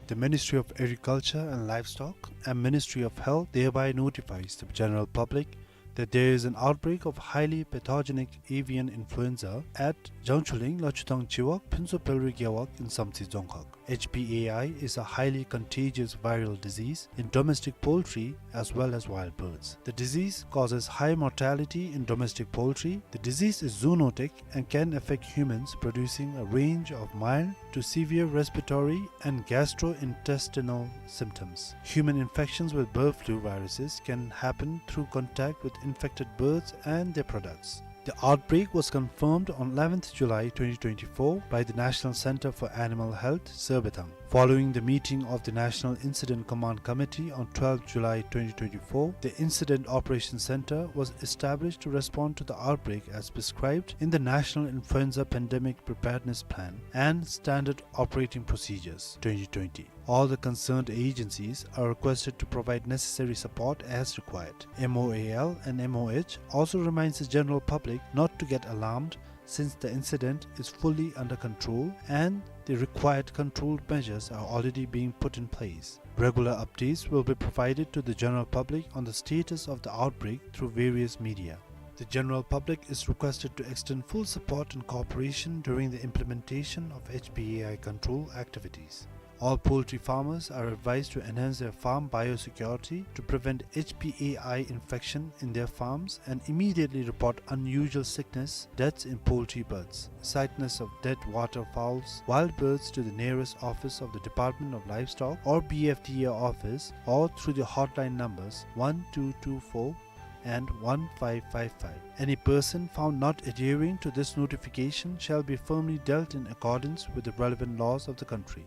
The Ministry of Agriculture and Livestock and Ministry of Health thereby notifies the general public that there is an outbreak of highly pathogenic avian influenza at Jangchuling, Lachutang Chiwak, Phuntsho Pelri Gewak in Samtse Dzongkhag. H P A I is a highly contagious viral disease in domestic poultry as well as wild birds. The disease causes high mortality in domestic poultry. The disease is zoonotic and can affect humans, producing a range of mild to severe respiratory and gastrointestinal symptoms. Human infections with bird flu viruses can happen through contact with infected birds and their products. The outbreak was confirmed on eleventh July twenty twenty-four by the National Center for Animal Health, Serbethang. Following the meeting of the National Incident Command Committee on twelfth July twenty twenty-four, the Incident Operation Center was established to respond to the outbreak as prescribed in the National Influenza Pandemic Preparedness Plan and Standard Operating Procedures twenty twenty. All the concerned agencies are requested to provide necessary support as required. M O A L and M O H also reminds the general public not to get alarmed, since the incident is fully under control and the required control measures are already being put in place. Regular updates will be provided to the general public on the status of the outbreak through various media. The general public is requested to extend full support and cooperation during the implementation of H P A I control activities. All poultry farmers are advised to enhance their farm biosecurity to prevent H P A I infection in their farms and immediately report unusual sickness, deaths in poultry birds, sightness of dead waterfowls, wild birds to the nearest office of the Department of Livestock or B F D A office or through the hotline numbers one two two four and one five five five. Any person found not adhering to this notification shall be firmly dealt in accordance with the relevant laws of the country.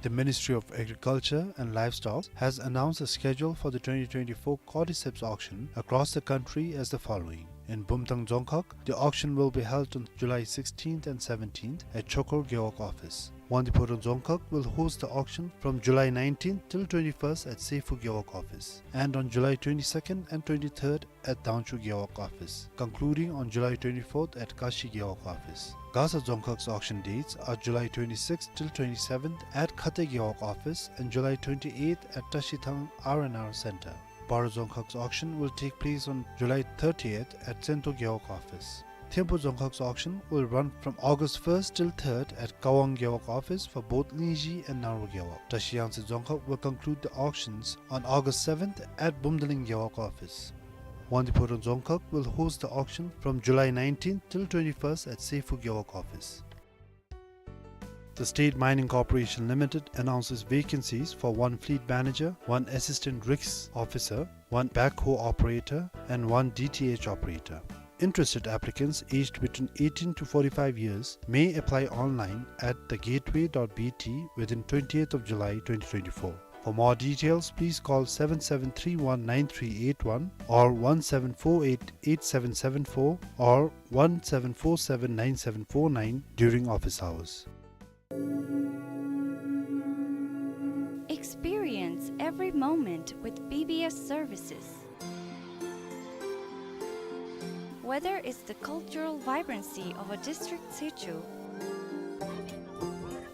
The Ministry of Agriculture and Livestock has announced a schedule for the twenty twenty-four Cordyceps auction across the country as the following. In Bumthang Dzongkhag, the auction will be held on July sixteenth and seventeenth at Chokor Gewog office. Wangdue Phodrang Dzongkhag will host the auction from July nineteenth till twenty-first at Seifu Gewog office, and on July twenty-second and twenty-third at Dangchu Gewog office, concluding on July twenty-fourth at Kashi Gewog office. Gasa Dzongkhag's auction dates are July twenty-sixth till twenty-seventh at Khate Gewog office and July twenty-eighth at Tashithang R and R Center. Paro Dzongkhag's auction will take place on July thirtieth at Tsento Gewog office. Thimphu Dzongkhag's auction will run from August first till third at Kawang Gewog office for both Lingzhi and Naro Gewog. Tashi Yangtse Dzongkhag will conclude the auctions on August seventh at Bumdaling Gewog office. Wangdue Phodrang Dzongkhag will host the auction from July nineteenth till twenty-first at Seifu Gewog office. The State Mining Corporation Limited announces vacancies for one fleet manager, one assistant risk officer, one backhoe operator, and one D T H operator. Interested applicants aged between eighteen to forty-five years may apply online at the gateway dot B T within twentieth of July twenty twenty-four. For more details, please call seven seven three one nine three eight one or one seven four eight eight seven seven four or one seven four seven nine seven four nine during office hours. Experience every moment with B B S services. Whether it's the cultural vibrancy of a district sichu,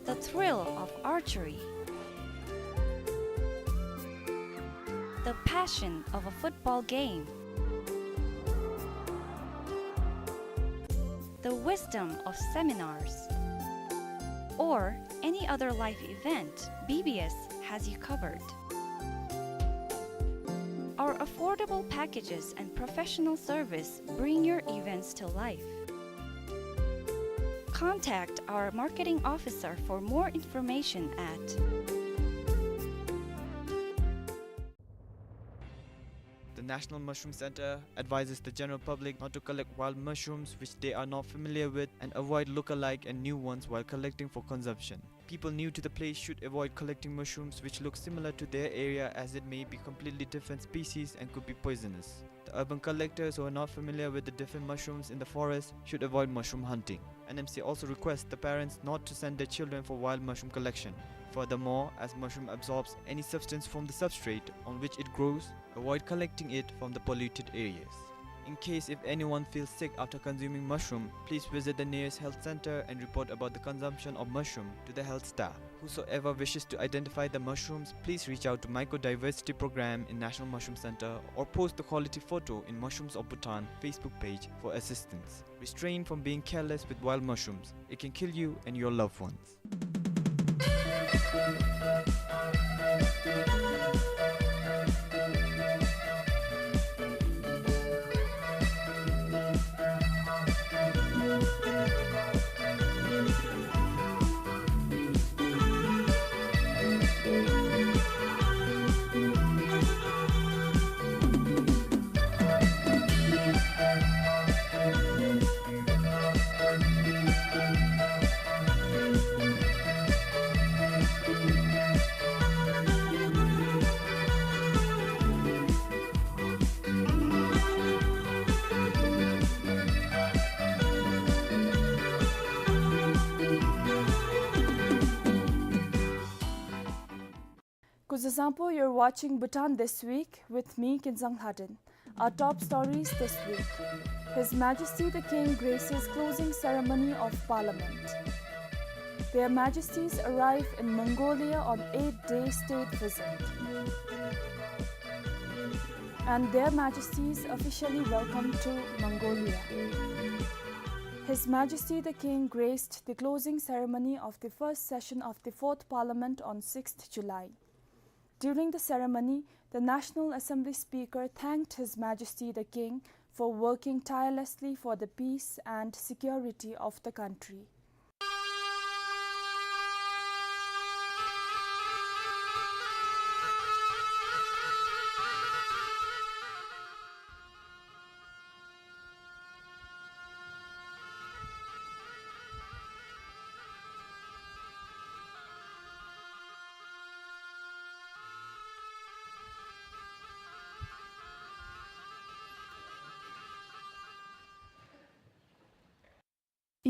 the thrill of archery, the passion of a football game, the wisdom of seminars, or any other life event, B B S has you covered. Our affordable packages and professional service bring your events to life. Contact our marketing officer for more information at The National Mushroom Center advises the general public not to collect wild mushrooms which they are not familiar with and avoid look-alike and new ones while collecting for consumption. People new to the place should avoid collecting mushrooms which look similar to their area, as it may be completely different species and could be poisonous. The urban collectors who are not familiar with the different mushrooms in the forest should avoid mushroom hunting. N M C also requests the parents not to send their children for wild mushroom collection. Furthermore, as mushroom absorbs any substance from the substrate on which it grows, avoid collecting it from the polluted areas. In case if anyone feels sick after consuming mushroom, please visit the nearest health center and report about the consumption of mushroom to the health staff. Whosoever wishes to identify the mushrooms, please reach out to Mycodiversity Program in National Mushroom Center or post the quality photo in Mushrooms of Bhutan Facebook page for assistance. Restrain from being careless with wild mushrooms. It can kill you and your loved ones. Kuzuzangpo, you're watching Bhutan This Week with me, Kinzang Lhaden. Our top stories this week. His Majesty the King graces closing ceremony of Parliament. Their Majesties arrive in Mongolia on eight-day state visit. And Their Majesties officially welcome to Mongolia. His Majesty the King graced the closing ceremony of the first session of the Fourth Parliament on sixth July. During the ceremony, the National Assembly Speaker thanked His Majesty the King for working tirelessly for the peace and security of the country.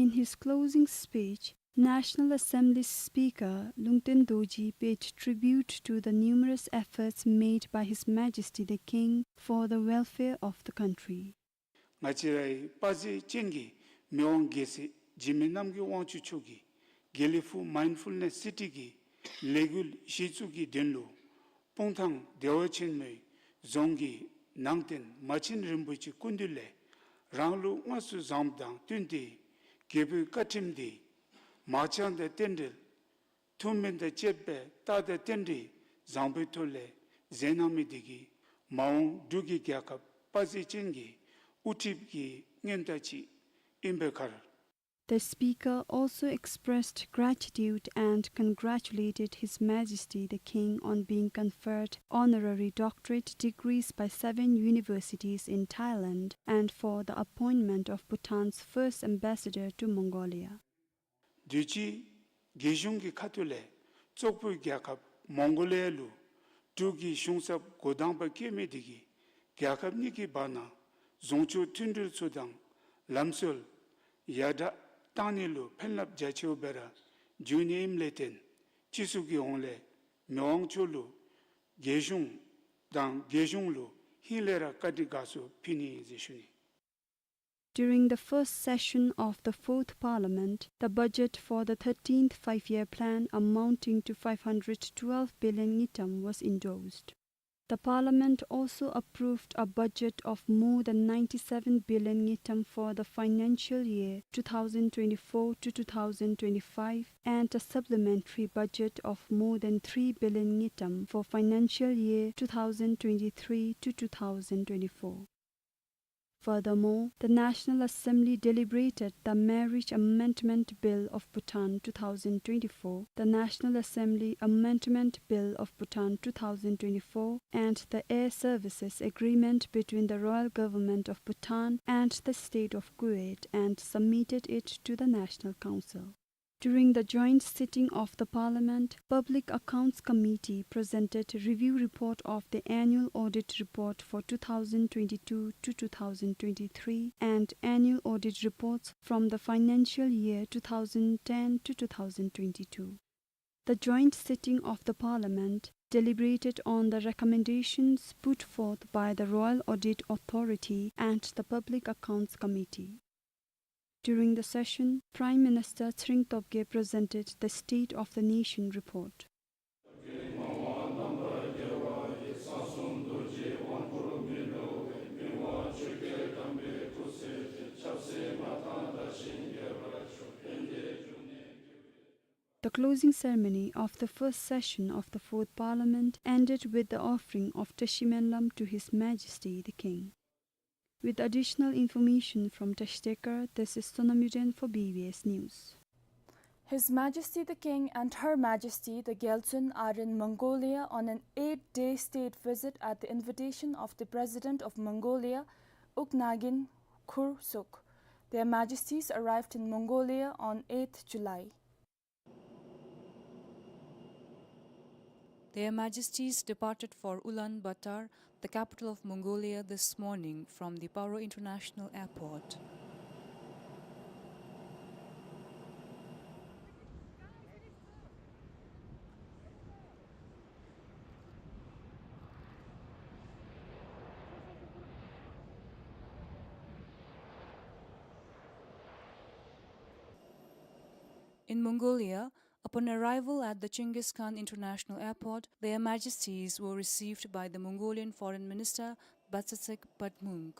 In his closing speech, National Assembly Speaker Lungten Dorji paid tribute to the numerous efforts made by His Majesty the King for the welfare of the country. ང་བཅས་རའི་དཔའ་མཛངས་ཅན་གྱི་མི་དབང་རྒྱལ་སྲས་འཇིགས་མེད་རྣམ་རྒྱལ་དབང་ཕྱུག་མཆོག་གིས་དགེ་ལེགས་ཕུག་མའིནཌ་ཕུལ་ནེསི་སི་ཊི་གི་ལས་འགུལ་གཞི་བཙུགས་ཀྱི་དོན་ལུ་སྤུངས་ཐང་བདེ་བ་ཆེན་མོའི་རྫོང་གི་ནང་རྟེན་མ་བྱན་རིན་པོ་ཆེའི་སྐུ་མདུན་ལས་རང་ལུགས་དངོས་སུ་བཟངམ་དང་བསྟུན་ཏེ་རྒྱལ་པོའི་བཀའ་ཁྲིམས་འདི་མང་སྤྱོད་དང་རྟེན་འབྲེལ་ཐུགས་སྨོན་དང་བཅས་པའི་རྟགས་དང་རྟེན་འབྲེལ་བཟང་པོའི་ཐོག་ལས་མཛད་གནང་མི་འདི་གིས་མ་འོངས་འབྲུག་གི་རྒྱལ་ཁབ་དཔའ་མཛངས་ཅན་གྱི་དབུ་ཁྲིད་ཀྱི་མངོན་རྟགས་ཅིག་ཨིན་པའི་ཁར། The speaker also expressed gratitude and congratulated His Majesty the King on being conferred honorary doctorate degrees by seven universities in Thailand and for the appointment of Bhutan's first ambassador to Mongolia. དུས་ཅི་རྒྱལ་གཞུང་གི་ཁ་ཐུག་ལས་བཙོག་པའི་རྒྱལ་ཁབ་མོང་གོ་ལི་ཡ་ལུ་འབྲུག་གི་གཞུང་ཚབ་འགོ་དང་པ་བཀོད་མི་འདི་གིས་རྒྱལ་ཁབ་གཉིས་ཀྱི་བར་ན་བཟུང་སྤྱོད་མཐུན་འབྲེལ་ཚུ་དང་ལམ་སྲོལ་ཡར་དྲག་གཏང་ནི་ལུ་ཕན་རླབས་རྒྱ་ཆེཝ་སྦེ་ར་འབྱུང་ནི་ཨིནམ་ལས་བརྟེན་སྤྱི་ཚོགས་ཀྱི་ཧོངས་ལས་མི་དབང་མཆོག་ལུ་རྒྱལ་གཞུང་དང་རྒྱལ་གཞུང་ལུ་ཧིང་ལས་ར་བཀའ་དྲིན་དགའ་ཚོར་ཕུལ་ནི་ཨིན་ཟེར་ཞུ་ནི། During the first session of the Fourth Parliament, the budget for the thirteenth Five-Year Plan amounting to five hundred twelve billion ngultrum was endorsed. The Parliament also approved a budget of more than ninety-seven billion ngultrum for the financial year two thousand twenty-four to two thousand twenty-five and a supplementary budget of more than three billion ngultrum for financial year two thousand twenty-three to two thousand twenty-four. Furthermore, the National Assembly deliberated the Marriage Amendment Bill of Bhutan two thousand twenty-four, the National Assembly Amendment Bill of Bhutan two thousand twenty-four, and the Air Services Agreement between the Royal Government of Bhutan and the State of Kuwait, and submitted it to the National Council. During the joint sitting of the Parliament, Public Accounts Committee presented a review report of the annual audit report for two thousand twenty-two to two thousand twenty-three and annual audit reports from the financial year two thousand ten to two thousand twenty-two. The joint sitting of the Parliament deliberated on the recommendations put forth by the Royal Audit Authority and the Public Accounts Committee. During the session, Prime Minister Tshering Tobgay presented the State of the Nation report. The closing ceremony of the first session of the Fourth Parliament ended with the offering of Teshi Menlam to His Majesty the King. With additional information from Teshi Tekar, this is Sonam Yuden for B B S News. His Majesty the King and Her Majesty the Gyaltsuen are in Mongolia on an eight-day state visit at the invitation of the President of Mongolia, Uk Nagin Khurelsuk. Their Majesties arrived in Mongolia on eighth July. Their Majesties departed for Ulaanbaatar, the capital of Mongolia, this morning from the Paro International Airport. In Mongolia, upon arrival at the Chinggis Khan International Airport, Their Majesties were received by the Mongolian Foreign Minister Batsetsek Badmung.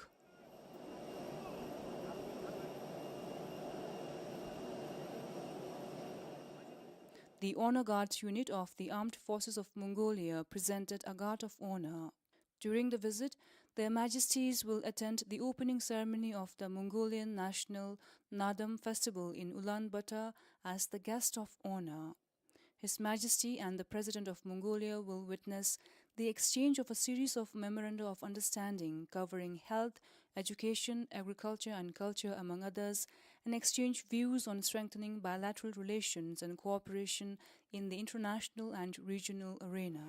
The Honor Guards unit of the Armed Forces of Mongolia presented a guard of honor. During the visit, Their Majesties will attend the opening ceremony of the Mongolian National Naadam Festival in Ulaanbaatar as the guest of honor. His Majesty and the President of Mongolia will witness the exchange of a series of Memoranda of Understanding covering health, education, agriculture and culture, among others, and exchange views on strengthening bilateral relations and cooperation in the international and regional arena.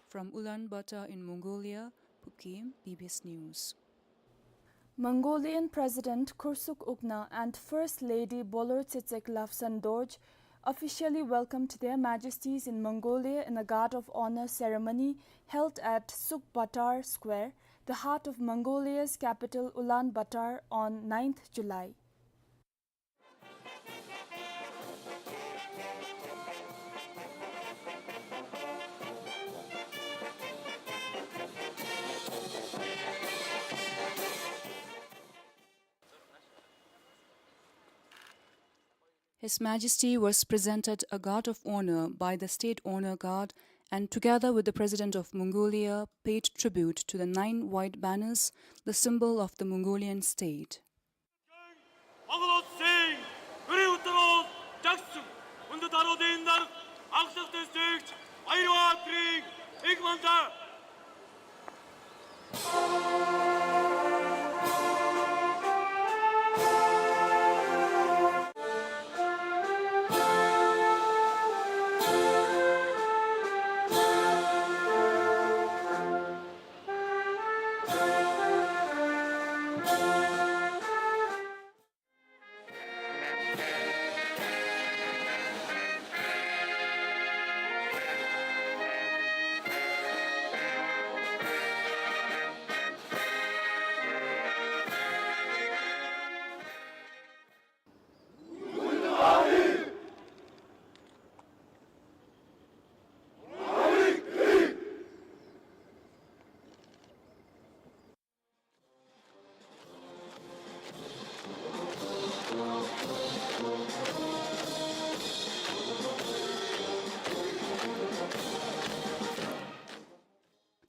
From Ulaanbaatar in Mongolia, Pupkim, B B S News. Mongolian President Khursuk Ukna and First Lady Bolor Tsetsek Lobsang Dorje officially welcomed Their Majesties in Mongolia in a guard of honor ceremony held at Suk Batar Square, the heart of Mongolia's capital Ulaanbaatar, on ninth July. His Majesty was presented a guard of honor by the State Honor Guard and, together with the President of Mongolia, paid tribute to the nine white banners, the symbol of the Mongolian state. Монгол улсын гэрэл тагсан үндэһэн даргын дарга Агшагты Сэгч баяр хүргэн эгманда.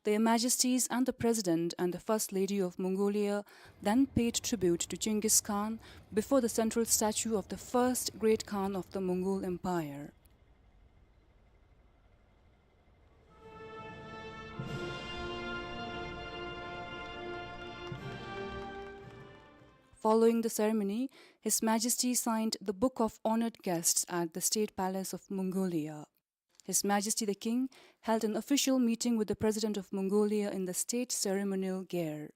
Their Majesties and the President and the First Lady of Mongolia then paid tribute to Genghis Khan before the central statue of the first great Khan of the Mongol Empire. Following the ceremony, His Majesty signed the Book of Honored Guests at the State Palace of Mongolia. His Majesty the King held an official meeting with the President of Mongolia in the state ceremonial gear.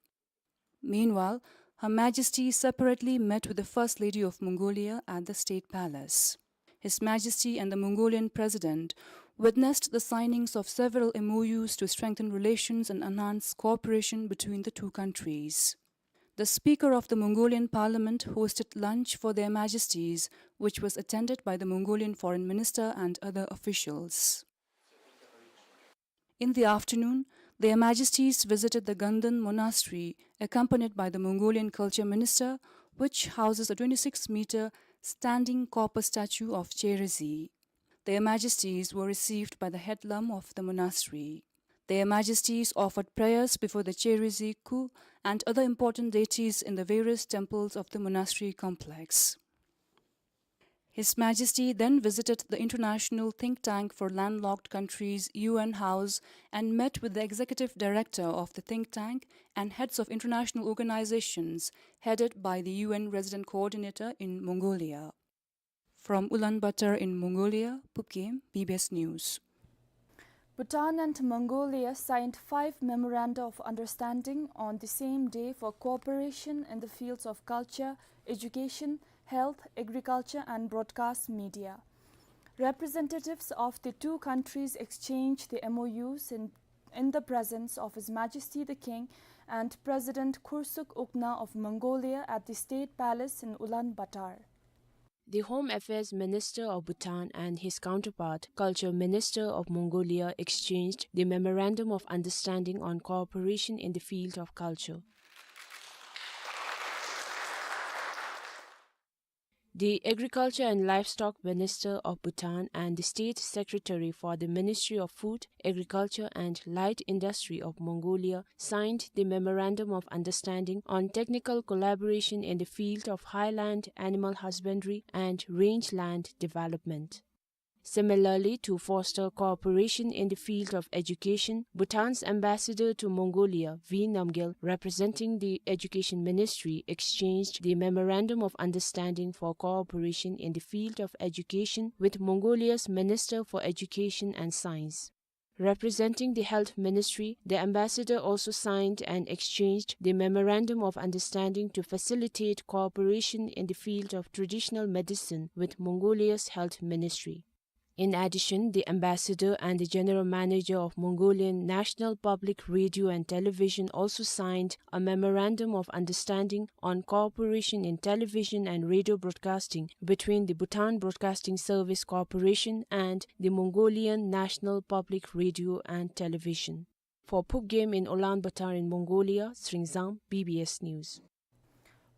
Meanwhile, Her Majesty separately met with the First Lady of Mongolia at the State Palace. His Majesty and the Mongolian President witnessed the signings of several M O Us to strengthen relations and enhance cooperation between the two countries. The Speaker of the Mongolian Parliament hosted lunch for Their Majesties, which was attended by the Mongolian Foreign Minister and other officials. In the afternoon, Their Majesties visited the Gandan Monastery, accompanied by the Mongolian Culture Minister, which houses a twenty-six meter standing copper statue of Cherizi. Their Majesties were received by the head lama of the monastery. Their Majesties offered prayers before the Cherizi Ku and other important deities in the various temples of the monastery complex. His Majesty then visited the International Think Tank for Landlocked Countries U N House and met with the executive director of the think tank and heads of international organizations headed by the U N resident coordinator in Mongolia. From Ulaanbaatar in Mongolia, Pupkem, B B S News. Bhutan and Mongolia signed five memoranda of understanding on the same day for cooperation in the fields of culture, education, health, agriculture, and broadcast media. Representatives of the two countries exchanged the M O Us in, in the presence of His Majesty the King and President Khursuk Ukna of Mongolia at the State Palace in Ulaanbaatar. The Home Affairs Minister of Bhutan and his counterpart, Culture Minister of Mongolia, exchanged the Memorandum of Understanding on Cooperation in the Field of Culture. The Agriculture and Livestock Minister of Bhutan and the State Secretary for the Ministry of Food, Agriculture and Light Industry of Mongolia signed the Memorandum of Understanding on technical collaboration in the field of highland animal husbandry and rangeland development. Similarly, to foster cooperation in the field of education, Bhutan's ambassador to Mongolia, V Namgyel, representing the Education Ministry, exchanged the Memorandum of Understanding for cooperation in the field of education with Mongolia's Minister for Education and Science. Representing the Health Ministry, the ambassador also signed and exchanged the Memorandum of Understanding to facilitate cooperation in the field of traditional medicine with Mongolia's Health Ministry. In addition, the ambassador and the general manager of Mongolian National Public Radio and Television also signed a memorandum of understanding on cooperation in television and radio broadcasting between the Bhutan Broadcasting Service Corporation and the Mongolian National Public Radio and Television. For Phubgem in Ulaanbaatar in Mongolia, Sringzang, B B S News.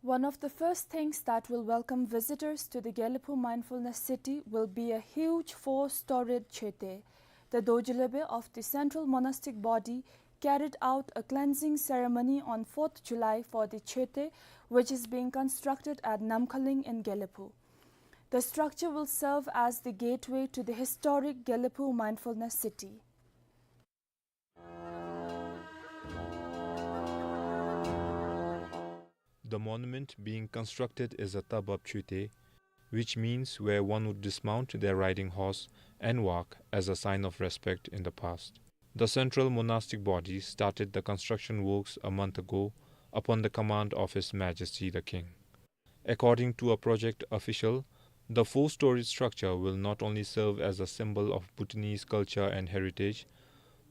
One of the first things that will welcome visitors to the Gelephu Mindfulness City will be a huge four-storied choete. The Dorji Lhobe of the Central Monastic Body carried out a cleansing ceremony on fourth July for the choete, which is being constructed at Namkhaling in Gelephu. The structure will serve as the gateway to the historic Gelephu Mindfulness City. The monument being constructed is a Tabab Choete, which means where one would dismount their riding horse and walk as a sign of respect in the past. The central monastic body started the construction works a month ago upon the command of His Majesty the King. According to a project official, the four-storied structure will not only serve as a symbol of Bhutanese culture and heritage,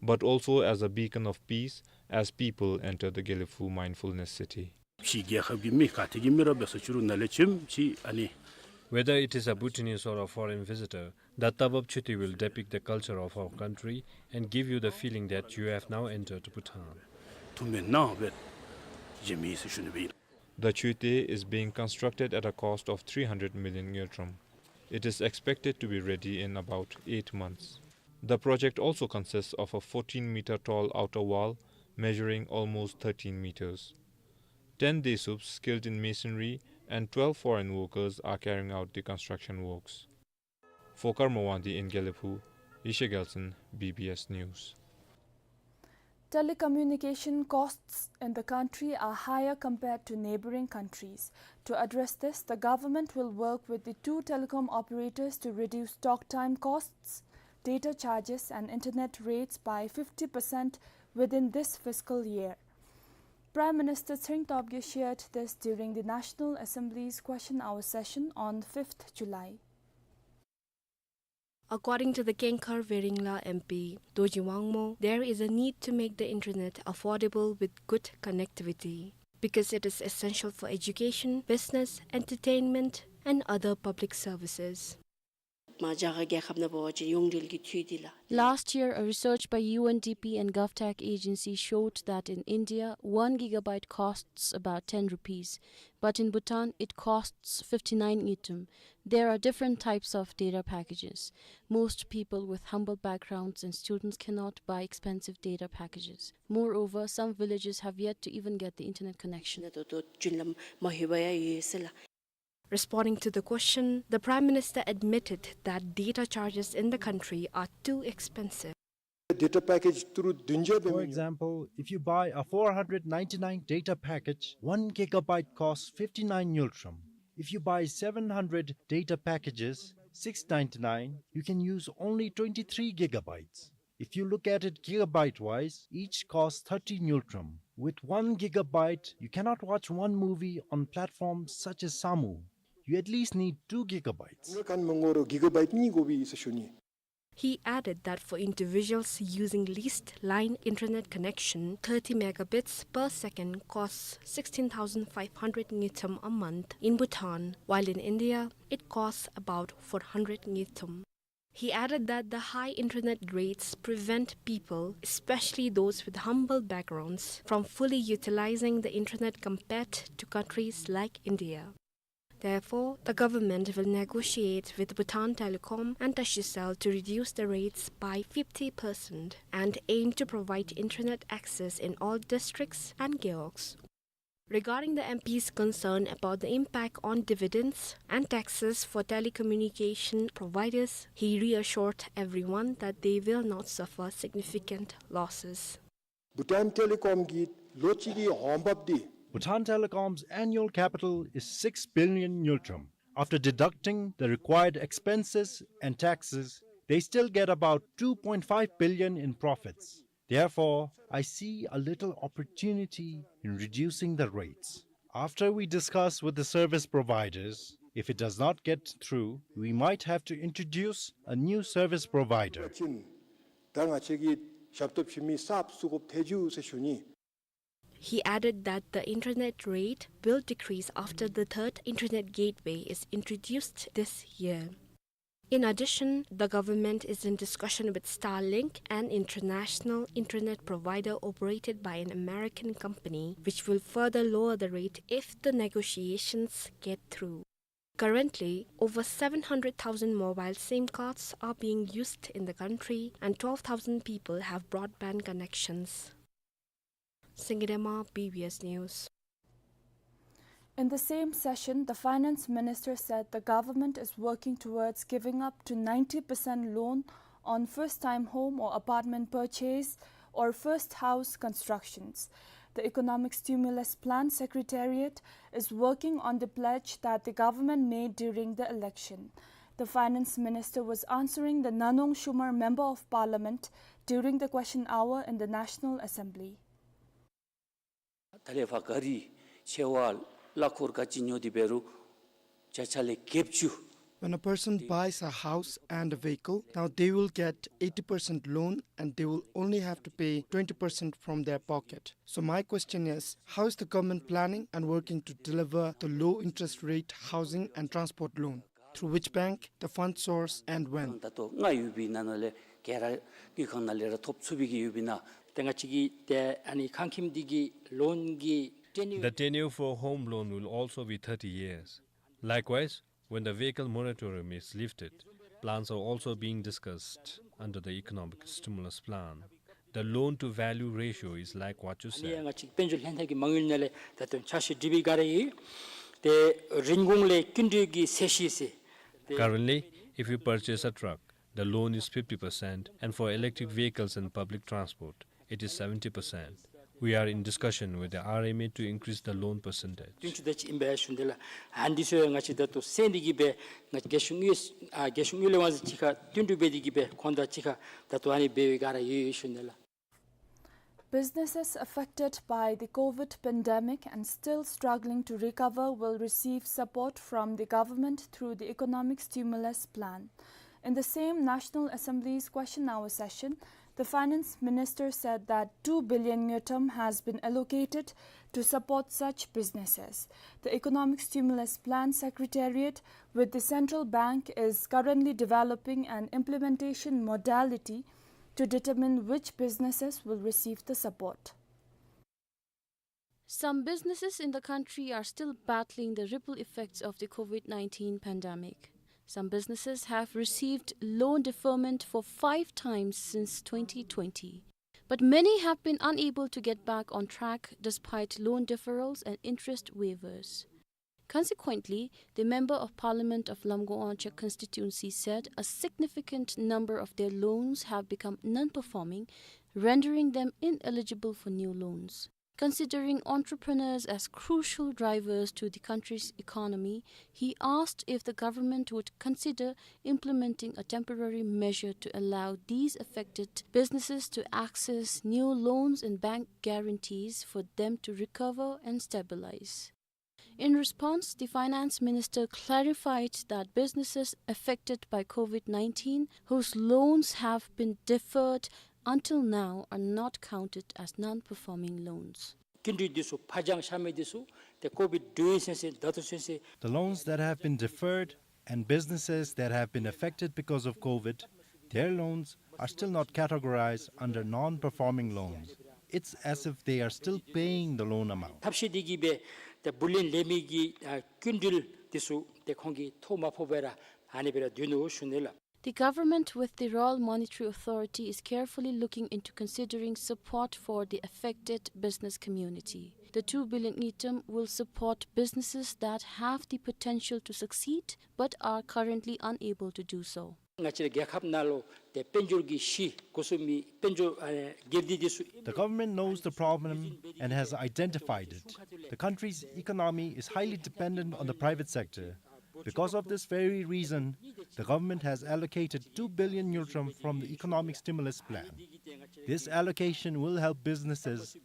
but also as a beacon of peace as people enter the Gelephu Mindfulness City. ཕྱི་རྒྱལ་ཁབ་ཀྱི་མི་ག་ཏེ་གི་མི་ར་འབད་སོ་ཅི་རུང་ནཱ་ལས་བྱོནམ་ཅིག་ཨ་ནི། Whether it is a Bhutanese or a foreign visitor, the Tabab Choete will depict the culture of our country and give you the feeling that you have now entered Bhutan. ཐུགས་སྨོན་གནང་སྦེ་བྱོནམ་ཨིན་ཟེར་ཞུ་ནི་སྦེ་ཨིན། The choete is being constructed at a cost of three hundred million ngultrum. It is expected to be ready in about eight months. The project also consists of a fourteen meter tall outer wall measuring almost thirteen meters. Ten Desups skilled in masonry and twelve foreign workers are carrying out the construction works. For Karma Wangdi in Gelephu, Yeshe Gyaltshen, B B S News. Telecommunication costs in the country are higher compared to neighboring countries. To address this, the government will work with the two telecom operators to reduce talk time costs, data charges and internet rates by fifty percent within this fiscal year. Prime Minister Tshering Tobgay shared this during the National Assembly's question hour session on fifth July. According to the Kengkhar Weringla M P, Dorji Wangmo, there is a need to make the internet affordable with good connectivity, because it is essential for education, business, entertainment, and other public services. མ་རྒྱ་གར་རྒྱལ་ཁབ་ནང་འབད་བ་ཅིན་ཡོངས་འབྲེལ་གྱི་འཐུས་འདི་ལགས། Last year, a research by U N D P and GovTech agency showed that in India, one gigabyte costs about ten rupees, but in Bhutan, it costs fifty-nine ngultrum. There are different types of data packages. Most people with humble backgrounds and students cannot buy expensive data packages. Moreover, some villages have yet to even get the internet connection. ནང་ད་ལྟོ་རྒྱུན་ལམ་མ་ལྷོད་པར་ཡང་ཡོད་ཟེར་ལགས། Responding to the question, the Prime Minister admitted that data charges in the country are too expensive. Data package ཏི་རུ་བདུན་བརྒྱ་འབད་མི་ཉོ། For example, if you buy a four hundred ninety-nine data package, one gigabyte costs fifty-nine ngultrum. If you buy seven hundred data packages, six ninety-nine, you can use only twenty-three gigabytes. If you look at it gigabyte-wise, each costs thirty ngultrum. With one gigabyte, you cannot watch one movie on platforms such as Samu. You at least need two gigabytes. ང་ག་ནི་མ་ངོ་རོ་གི་ག་བའིཊ་གཉིས་དགོ་པས་ཟེར་ཞུ་ནི། He added that for individuals using leased line internet connection, thirty megabits per second costs sixteen thousand five hundred ngultrum a month in Bhutan, while in India, it costs about four hundred ngultrum. He added that the high internet rates prevent people, especially those with humble backgrounds, from fully utilizing the internet compared to countries like India. Therefore, the government will negotiate with Bhutan Telecom and Tashicel to reduce the rates by fifty percent and aim to provide internet access in all districts and gewogs. Regarding the M P's concern about the impact on dividends and taxes for telecommunication providers, he reassured everyone that they will not suffer significant losses. Bhutan Telecom གི་ལོ་གཅིག་གི་འོང་འབབ་འདི། Bhutan Telecom's annual capital is six billion ngultrum. After deducting the required expenses and taxes, They still get about two point five billion in profits. Therefore, I see a little opportunity in reducing the rates. After we discuss with the service providers, if it does not get through, we might have to introduce a new service provider. ད་ང་བཅས་ཀྱིས་ཞབས་ཏོག་ཞུ་མི་གསརཔ་བཙུགས་དགོཔ་ཐལ་འགྱོ་ཟེར་ཞུ་ནི། He added that the internet rate will decrease after the third internet gateway is introduced this year. In addition, the government is in discussion with Starlink, an international internet provider operated by an American company, which will further lower the rate if the negotiations get through. Currently, over seven hundred thousand mobile SIM cards are being used in the country, and twelve thousand people have broadband connections. Singye Dema, B B S News. In the same session, the finance minister said the government is working towards giving up to ninety percent loan on first-time home or apartment purchase or first house constructions. The Economic Stimulus Plan Secretariat is working on the pledge that the government made during the election. The finance minister was answering the Nanong Shumar Member of Parliament during the question hour in the National Assembly. ད་ལས་ཕར་ག་རི་ཆེ་བ་གླ་འཁོར་ག་ཅི་ཉོ་སྟེ་འབད་རུང་བརྒྱ་ཆ་ལས་བརྒྱད་ཅུ། When a person buys a house and a vehicle, now they will get eighty percent loan and they will only have to pay twenty percent from their pocket. So my question is, how is the government planning and working to deliver the low interest rate housing and transport loan? Through which bank, the fund source, and when? ད་ལྟོ་ལྔ་ཡོད་པའི་ནང་ན་ལས་ག་ར་དངུལ་ཁང་ནང་ལས་ར་ཐོབ་ཚུགས་པའི་གི་ཡོད་པའི་ནང་། ཏེ་ང་བཅས་ཀྱི་ཏེ་ཨ་ནི་ཁང་ཁྱིམ་འདི་གི་ལོན་གྱི་ཊེ་ནིའུ། The tenure for home loan will also be thirty years. Likewise, when the vehicle moratorium is lifted, plans are also being discussed under the economic stimulus plan. The loan to value ratio is like what you said. ཨ་ནི་ཡང་ང་བཅས་དཔལ་འབྱོར་ལྷན་ཐབས་ཀྱི་མ་དངུལ་ནང་ལས་ད་ལྟོ་འཆར་གཞི་སྒྲིག་པའི་སྒང་ར་ཡོད། ཏེ་རིན་གོང་ལས་སྐྱིན་འགྲུལ་གྱི་ཚད་གཞི་ཟེར། Currently, if you purchase a truck, the loan is fifty percent, and for electric vehicles and public transport, it is seventy percent. We are in discussion with the R M A to increase the loan percentage. བདུན་ཅུ་དེ་ཅིག་ཨིན་པས་ཞུ་ནི་ལགས། ཨ་ནི་ཚུ་ང་བཅས་ད་ལྟོ་སེལ་ནི་གི་སྦེ་ང་བཅས་རྒྱལ་གཞུང་དངུལ་ཨ་རྒྱལ་གཞུང་དངུལ་ལས་དབང་འཛིན་གཅིག་ཁར་བསྟུན་གྲོས་འབད་དེ་གི་སྦེ་ཁོང་དང་གཅིག་ཁར་ད་ལྟོ་ཨ་ནི་འབད་བའི་སྒང་ར་ཡོད་ཡོད་ཞུ་ནི་ལགས། Businesses affected by the COVID pandemic and still struggling to recover will receive support from the government through the economic stimulus plan. In the same National Assembly's question hour session, the finance minister said that two billion ngultrum has been allocated to support such businesses. The Economic Stimulus Plan Secretariat with the central bank is currently developing an implementation modality to determine which businesses will receive the support. Some businesses in the country are still battling the ripple effects of the COVID nineteen pandemic. Some businesses have received loan deferment for five times since twenty twenty. But many have been unable to get back on track despite loan deferrals and interest waivers. Consequently, the Member of Parliament of Lamgo Anchak constituency said a significant number of their loans have become non-performing, rendering them ineligible for new loans. Considering entrepreneurs as crucial drivers to the country's economy, he asked if the government would consider implementing a temporary measure to allow these affected businesses to access new loans and bank guarantees for them to recover and stabilize. In response, the finance minister clarified that businesses affected by COVID nineteen whose loans have been deferred until now are not counted as non-performing loans. སྐྱིན་འགྲུལ་འདི་ཚུ་ཕར་འགྱངས་བཞག་མི་འདི་ཚུ་ཏེ་ཀོ་བིཌ་འགྲོ་ཡི་ཟེར་ཟེར་ད་ལྟོ་ཚུན་ཚོད། The loans that have been deferred and businesses that have been affected because of COVID, their loans are still not categorized under non-performing loans. It's as if they are still paying the loan amount. ཐབས་ཤེས་འདི་གིས་སྦེ་ཏེ་བུ་ལོན་ལེན་མི་གི་ཨ་སྐྱིན་འགྲུལ་འདི་ཚུ་ཏེ་ཁོང་གིས་ཐོབ་མ་ཕོག་པར་ར་ཨ་ནི་སྦེ་ར་སྡོད་ནུག་ཞུ་ནི་ལགས། The government with the Royal Monetary Authority is carefully looking into considering support for the affected business community. The two billion ngultrum will support businesses that have the potential to succeed but are currently unable to do so. ང་བཅས་རྒྱལ་ཁབ་ནང་ལུ་ཏེ་དཔལ་འབྱོར་གྱི་གཞི་འགོ་བཙུགས་མི་དཔལ་འབྱོར་ཨ་སྒེར་སྡེ་འདི་ཚུ། The government knows the problem and has identified it. The country's economy is highly dependent on the private sector. Because of this very reason, the government has allocated two billion ngultrum from the economic stimulus plan. This allocation will help businesses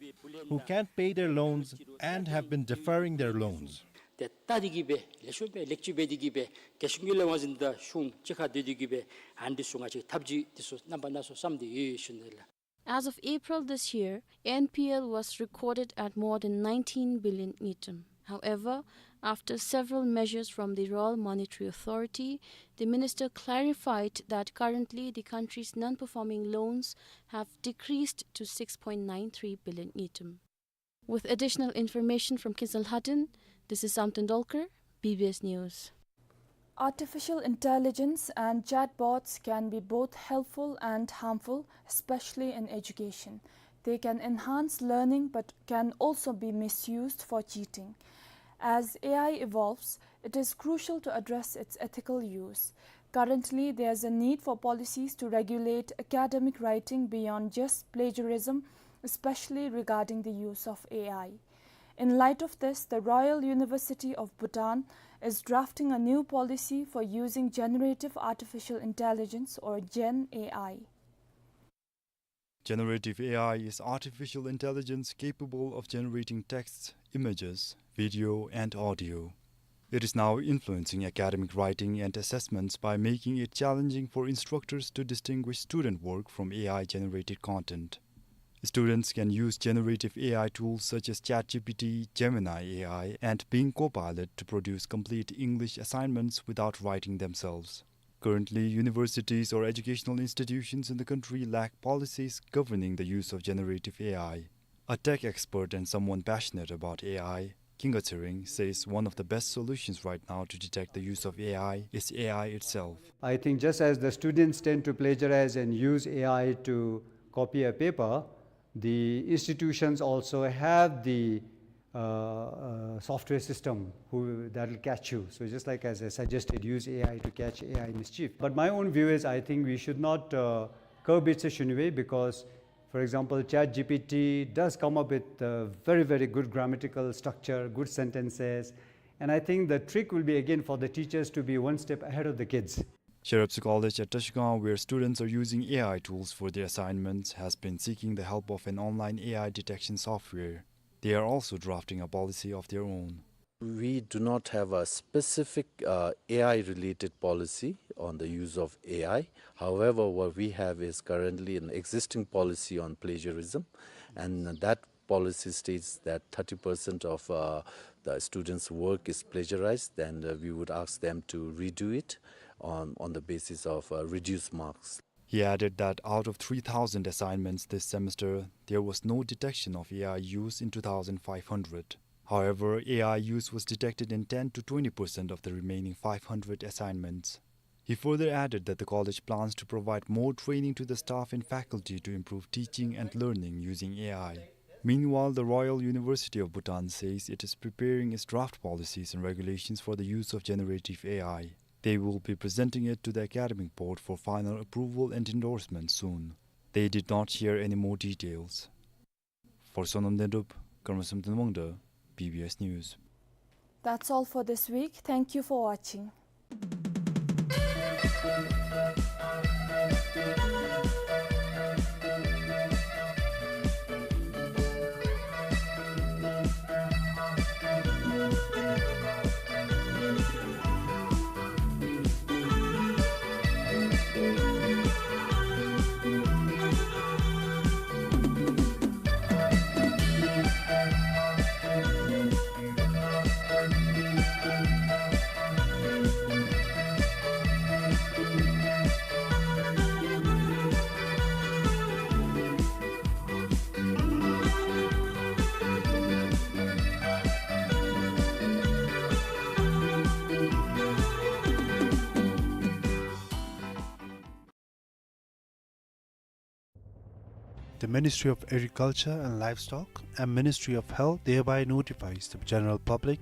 who can't pay their loans and have been deferring their loans. ཏེ་ད་འདི་གིས་སྦེ་ལེགས་ཤོམ་སྦེ་ལེགས་བཅོས་འབད་དེ་གིས་སྦེ་རྒྱལ་སྲུང་གི་ལས་དབང་འཛིན་དང་གཞུང་གཅིག་ཁར་སྡོད་དེ་གིས་སྦེ་ཨ་ནི་ཚུ་ང་བཅས་ཐབས་ཇུས་འདི་ཚུ་རྣམ་པ་སྣ་ཚོགས་བསམ་སྟེ་ཡོད་ཟེར་ཞུ་ནི་ལགས། As of April this year, N P L was recorded at more than nineteen billion ngultrum. However, after several measures from the Royal Monetary Authority, the minister clarified that currently the country's non-performing loans have decreased to six point nine three billion ngultrum. With additional information from Kinzua Lhaden, this is Sam Tendolkar, B B S News. Artificial intelligence and chatbots can be both helpful and harmful, especially in education. They can enhance learning but can also be misused for cheating. As A I evolves, it is crucial to address its ethical use. Currently, there is a need for policies to regulate academic writing beyond just plagiarism, especially regarding the use of A I. In light of this, the Royal University of Bhutan is drafting a new policy for using generative artificial intelligence, or Gen A I. Generative A I is artificial intelligence capable of generating texts, images, video, and audio. It is now influencing academic writing and assessments by making it challenging for instructors to distinguish student work from A I-generated content. Students can use generative A I tools such as ChatGPT, Gemini A I, and Bing Copilot to produce complete English assignments without writing themselves. Currently, universities or educational institutions in the country lack policies governing the use of generative A I. A tech expert and someone passionate about A I, Kinga Tshering, says one of the best solutions right now to detect the use of A I is A I itself. I think just as the students tend to plagiarize and use A I to copy a paper, the institutions also have the, uh, uh, software system who, that'll catch you. So just like as I suggested, use A I to catch A I mischief. But my own view is I think we should not, uh, curb it issue anyway, because, for example, ChatGPT does come up with, uh, very, very good grammatical structure, good sentences, and I think the trick will be again for the teachers to be one step ahead of the kids. Sherab Tsu College at Trashigang, where students are using A I tools for their assignments, has been seeking the help of an online A I detection software. They are also drafting a policy of their own. We do not have a specific, uh, A I-related policy on the use of A I. However, what we have is currently an existing policy on plagiarism, and that policy states that thirty percent of, uh, the students' work is plagiarized, and, uh, we would ask them to redo it on, on the basis of, uh, reduced marks. He added that out of three thousand assignments this semester, there was no detection of A I use in two thousand five hundred. However, A I use was detected in ten to twenty percent of the remaining five hundred assignments. He further added that the college plans to provide more training to the staff and faculty to improve teaching and learning using A I. Meanwhile, the Royal University of Bhutan says it is preparing its draft policies and regulations for the use of generative A I. They will be presenting it to the academic board for final approval and endorsement soon. They did not share any more details. For Sonam Dendrup, Karma Samten Wangda, B B S News. That's all for this week. Thank you for watching. The Ministry of Agriculture and Livestock and Ministry of Health hereby notifies the general public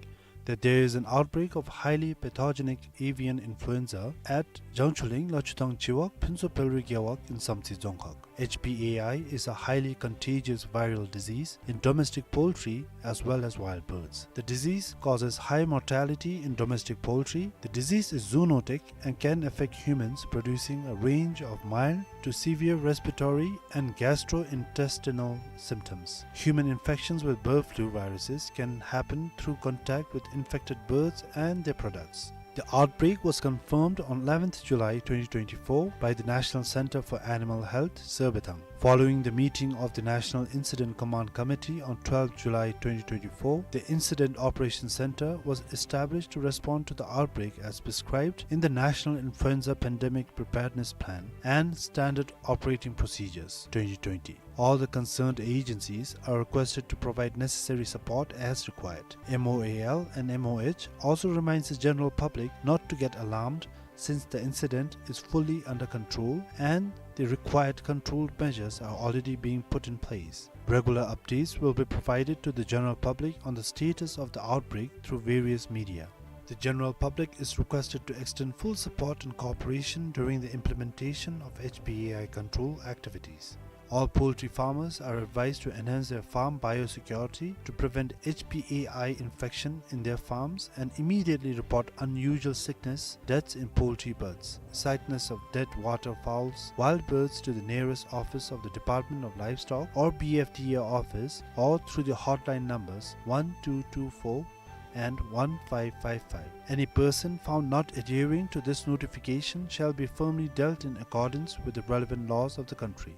that there is an outbreak of highly pathogenic avian influenza at Jangchuling, Lachuthang Chiwak, Phuntsho Pelri Gewog in Samtse Dzongkhag. H P A I is a highly contagious viral disease in domestic poultry as well as wild birds. The disease causes high mortality in domestic poultry. The disease is zoonotic and can affect humans, producing a range of mild to severe respiratory and gastrointestinal symptoms. Human infections with bird flu viruses can happen through contact with infected birds and their products. The outbreak was confirmed on eleventh July twenty twenty-four by the National Center for Animal Health, Sirbathang. Following the meeting of the National Incident Command Committee on twelfth July twenty twenty-four, the Incident Operations Center was established to respond to the outbreak as prescribed in the National Influenza Pandemic Preparedness Plan and Standard Operating Procedures twenty twenty. All the concerned agencies are requested to provide necessary support as required. M O A L and M O H also reminds the general public not to get alarmed, since the incident is fully under control and the required control measures are already being put in place. Regular updates will be provided to the general public on the status of the outbreak through various media. The general public is requested to extend full support and cooperation during the implementation of H P A I control activities. All poultry farmers are advised to enhance their farm biosecurity to prevent H P A I infection in their farms and immediately report unusual sickness, deaths in poultry birds, sightness of dead waterfowls, wild birds to the nearest office of the Department of Livestock or B F D A office or through the hotline numbers one two two four and one five five five. Any person found not adhering to this notification shall be firmly dealt in accordance with the relevant laws of the country.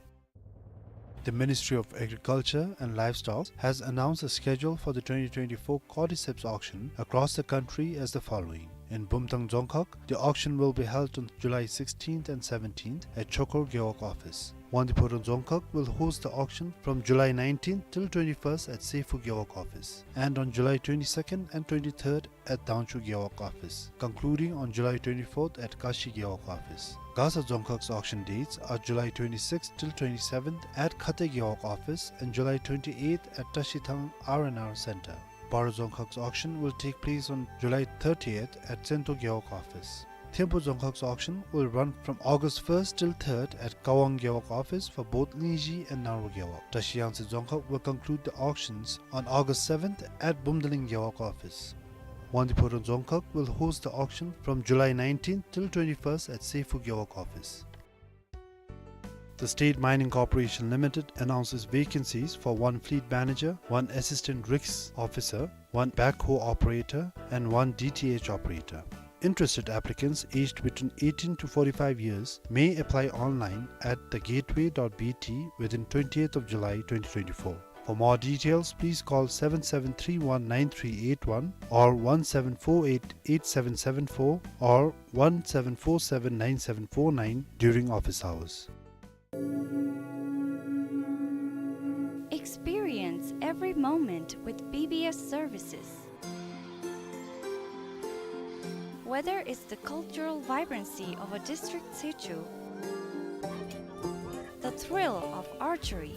The Ministry of Agriculture and Livestock has announced a schedule for the twenty twenty-four Cordyceps auction across the country as the following. In Bumthang Dzongkhag, the auction will be held on July sixteenth and seventeenth at Chokor Gewog office. Wangdue Phodrang Dzongkhag will host the auction from July nineteenth till twenty-first at Seifu Gewog office, and on July twenty-second and twenty-third at Dangchu Gewog office, concluding on July twenty-fourth at Kashi Gewog office. Gasa Dzongkhag's auction dates are July twenty-sixth till twenty-seventh at Khate Gewog office and July twenty-eighth at Tashithang R and R Center. Paro Dzongkhag's auction will take place on July thirtieth at Tsento Gewog office. Thimphu Dzongkhag's auction will run from August first till third at Kawang Gewog office for both Lingzhi and Naro Gewog. Tashi Yangtse Dzongkhag will conclude the auctions on August seventh at Bumdaling Gewog office. Wangdue Phodrang Dzongkhag will host the auction from July nineteenth till twenty-first at Seifu Gewog office. The State Mining Corporation Limited announces vacancies for one fleet manager, one assistant risk officer, one backhoe operator, and one D T H operator. Interested applicants aged between eighteen to forty-five years may apply online at the gateway dot B T within twentieth of July twenty twenty-four. For more details, please call seven seven three one nine three eight one or one seven four eight eight seven seven four or one seven four seven nine seven four nine during office hours. Experience every moment with B B S services. Whether it's the cultural vibrancy of a district tsechu, the thrill of archery,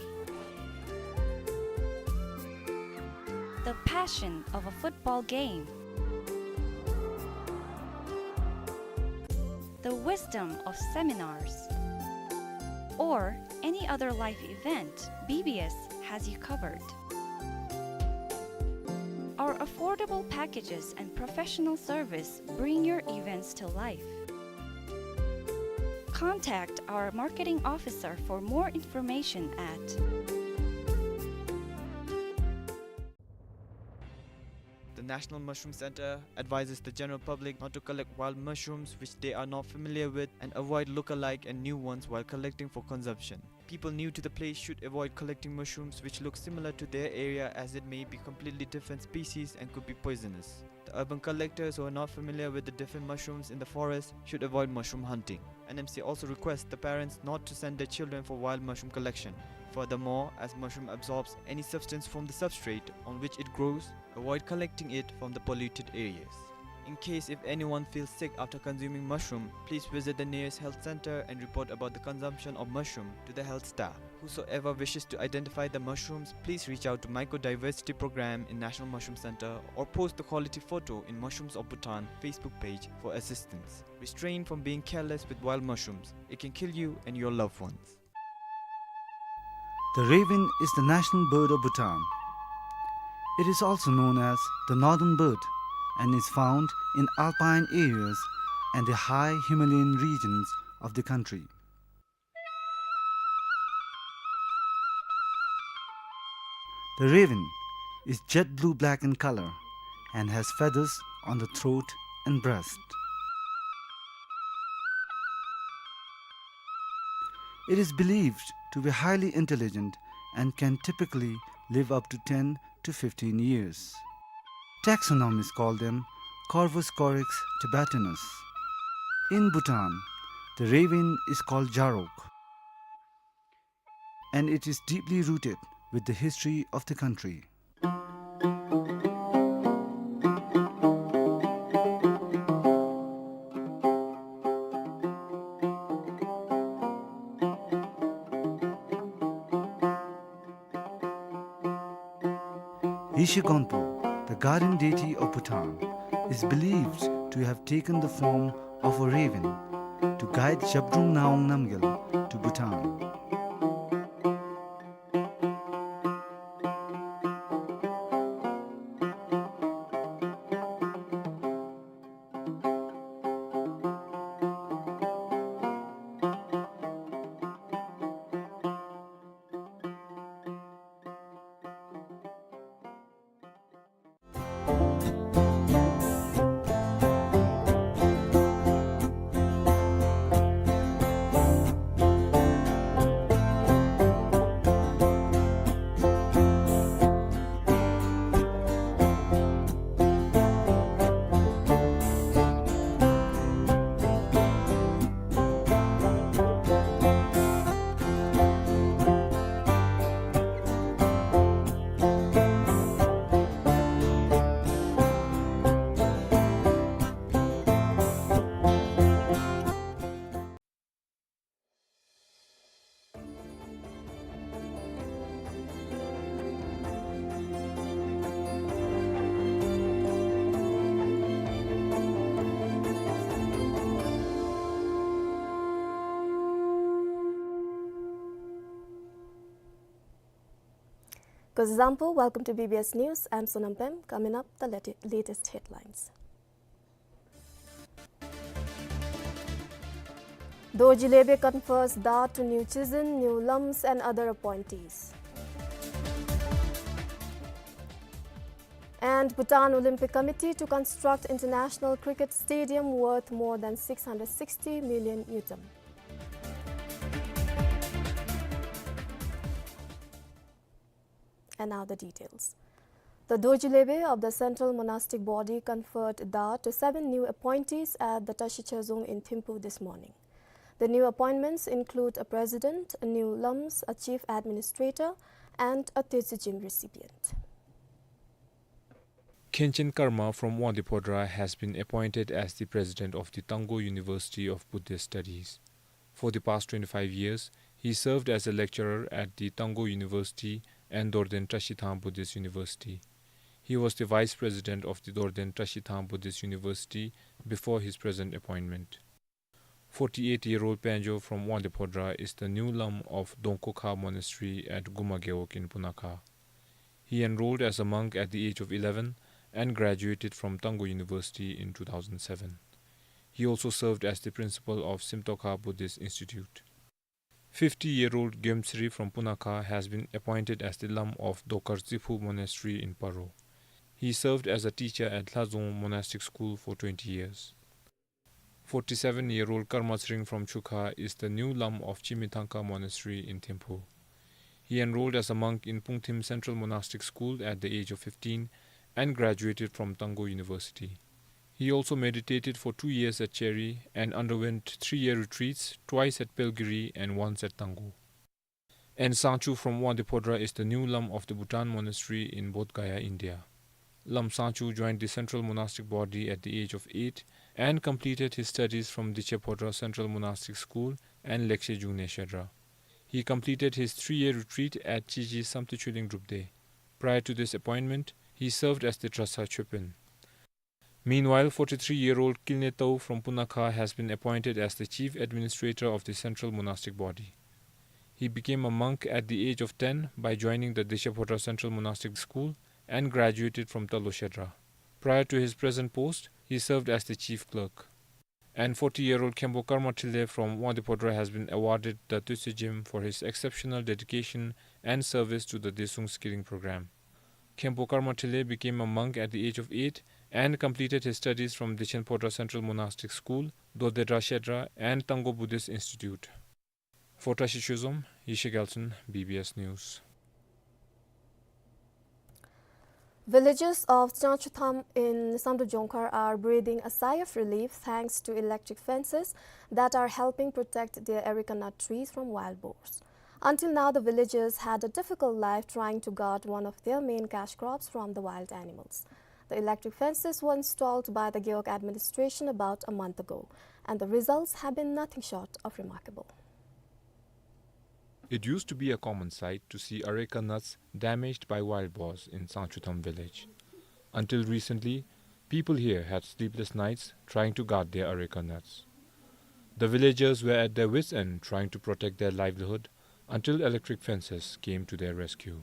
the passion of a football game, the wisdom of seminars, or any other life event, B B S has you covered. Our affordable packages and professional service bring your events to life. Contact our marketing officer for more information at The National Mushroom Center advises the general public not to collect wild mushrooms which they are not familiar with and avoid look-alike and new ones while collecting for consumption. People new to the place should avoid collecting mushrooms which look similar to their area, as it may be completely different species and could be poisonous. The urban collectors who are not familiar with the different mushrooms in the forest should avoid mushroom hunting. N M C also requests the parents not to send their children for wild mushroom collection. Furthermore, as mushroom absorbs any substance from the substrate on which it grows, avoid collecting it from the polluted areas. In case if anyone feels sick after consuming mushroom, please visit the nearest health center and report about the consumption of mushroom to the health staff. Whosoever wishes to identify the mushrooms, please reach out to Mycodiversity Program in National Mushroom Center or post the quality photo in Mushrooms of Bhutan Facebook page for assistance. Restrain from being careless with wild mushrooms. It can kill you and your loved ones. The raven is the national bird of Bhutan. It is also known as the northern bird and is found in alpine areas and the high Himalayan regions of the country. The raven is jet blue black in color and has feathers on the throat and breast. It is believed to be highly intelligent and can typically live up to ten to fifteen years. Taxonomists call them Corvus corax tibetanus. In Bhutan, the raven is called Jarok, and it is deeply rooted with the history of the country. Yeshe Gonpo, the guardian deity of Bhutan, is believed to have taken the form of a raven to guide Zhabdrung Ngawang Namgyal to Bhutan. Kuzuzangpo, welcome to B B S News. I'm Sonam Pem. Coming up, the lati-, latest headlines. Dorji Lebe confers Da to new Chisin, new Lams and other appointees. And Bhutan Olympic Committee to construct international cricket stadium worth more than six hundred sixty million ngultrum. And now the details. The Dorji Lebe of the Central Monastic Body conferred Da to seven new appointees at the Tashi Chazung in Thimphu this morning. The new appointments include a president, a new Lams, a chief administrator, and a Tetsujim recipient. Khenchen Karma from Wangdue Phodrang has been appointed as the president of the Tangkhul University of Buddhist Studies. For the past twenty-five years, he served as a lecturer at the Tangkhul University and Dorden Trashithang Buddhist University. He was the vice president of the Dorden Trashithang Buddhist University before his present appointment. Forty-eight-year-old Panjo from Wangdue Phodrang is the new Lam of Dongkokha Monastery at Guma Gewog in Punakha. He enrolled as a monk at the age of eleven and graduated from Tangkhul University in two thousand seven. He also served as the principal of Simtokha Buddhist Institute. Fifty-year-old Gyomtsri from Punakha has been appointed as the Lam of Dokar Tsiphu Monastery in Paro. He served as a teacher at Lhazong Monastic School for twenty years. Forty-seven-year-old Karma Tsering from Chukha is the new Lam of Chimithangka Monastery in Thimphu. He enrolled as a monk in Pungthim Central Monastic School at the age of fifteen and graduated from Tangkhul University. He also meditated for two years at Cheri and underwent three-year retreats, twice at Pelgiri and once at Tangkhul. And Sangchu from Wangdue Phodrang is the new Lam of the Bhutan Monastery in Bodh Gaya, India. Lam Sangchu joined the Central Monastic Body at the age of eight and completed his studies from Diche Phodrang Central Monastic School and Lekshe Jungne Shedra. He completed his three-year retreat at Chiji Samte Choling Drupde. Prior to this appointment, he served as the Drasa Choepen. Meanwhile, forty-three-year-old Kilne Tau from Punakha has been appointed as the Chief Administrator of the Central Monastic Body. He became a monk at the age of ten by joining the Diche Phodrang Central Monastic School and graduated from Talo Shedra. Prior to his present post, he served as the Chief Clerk. And forty-year-old Khenpo Karma Thrilley from Wangdue Phodrang has been awarded the Tuitse Gem for his exceptional dedication and service to the Dresung Skirring program. Khenpo Karma Thrilley became a monk at the age of eight and completed his studies from Dichen Phodrang Central Monastic School, Dodedra Shedra and Tangkhul Buddhist Institute. For Tashi Chozom, Yeshe Gyaltshen, B B S News. Villagers of Changchutham in Samdrup Jongkhar are breathing a sigh of relief thanks to electric fences that are helping protect their areca nut trees from wild boars. Until now, the villagers had a difficult life trying to guard one of their main cash crops from the wild animals. The electric fences were installed by the Gewog administration about a month ago, and the results have been nothing short of remarkable. It used to be a common sight to see areca nuts damaged by wild boars in Sangchutham village. Until recently, people here had sleepless nights trying to guard their areca nuts. The villagers were at their wits' end trying to protect their livelihood until electric fences came to their rescue.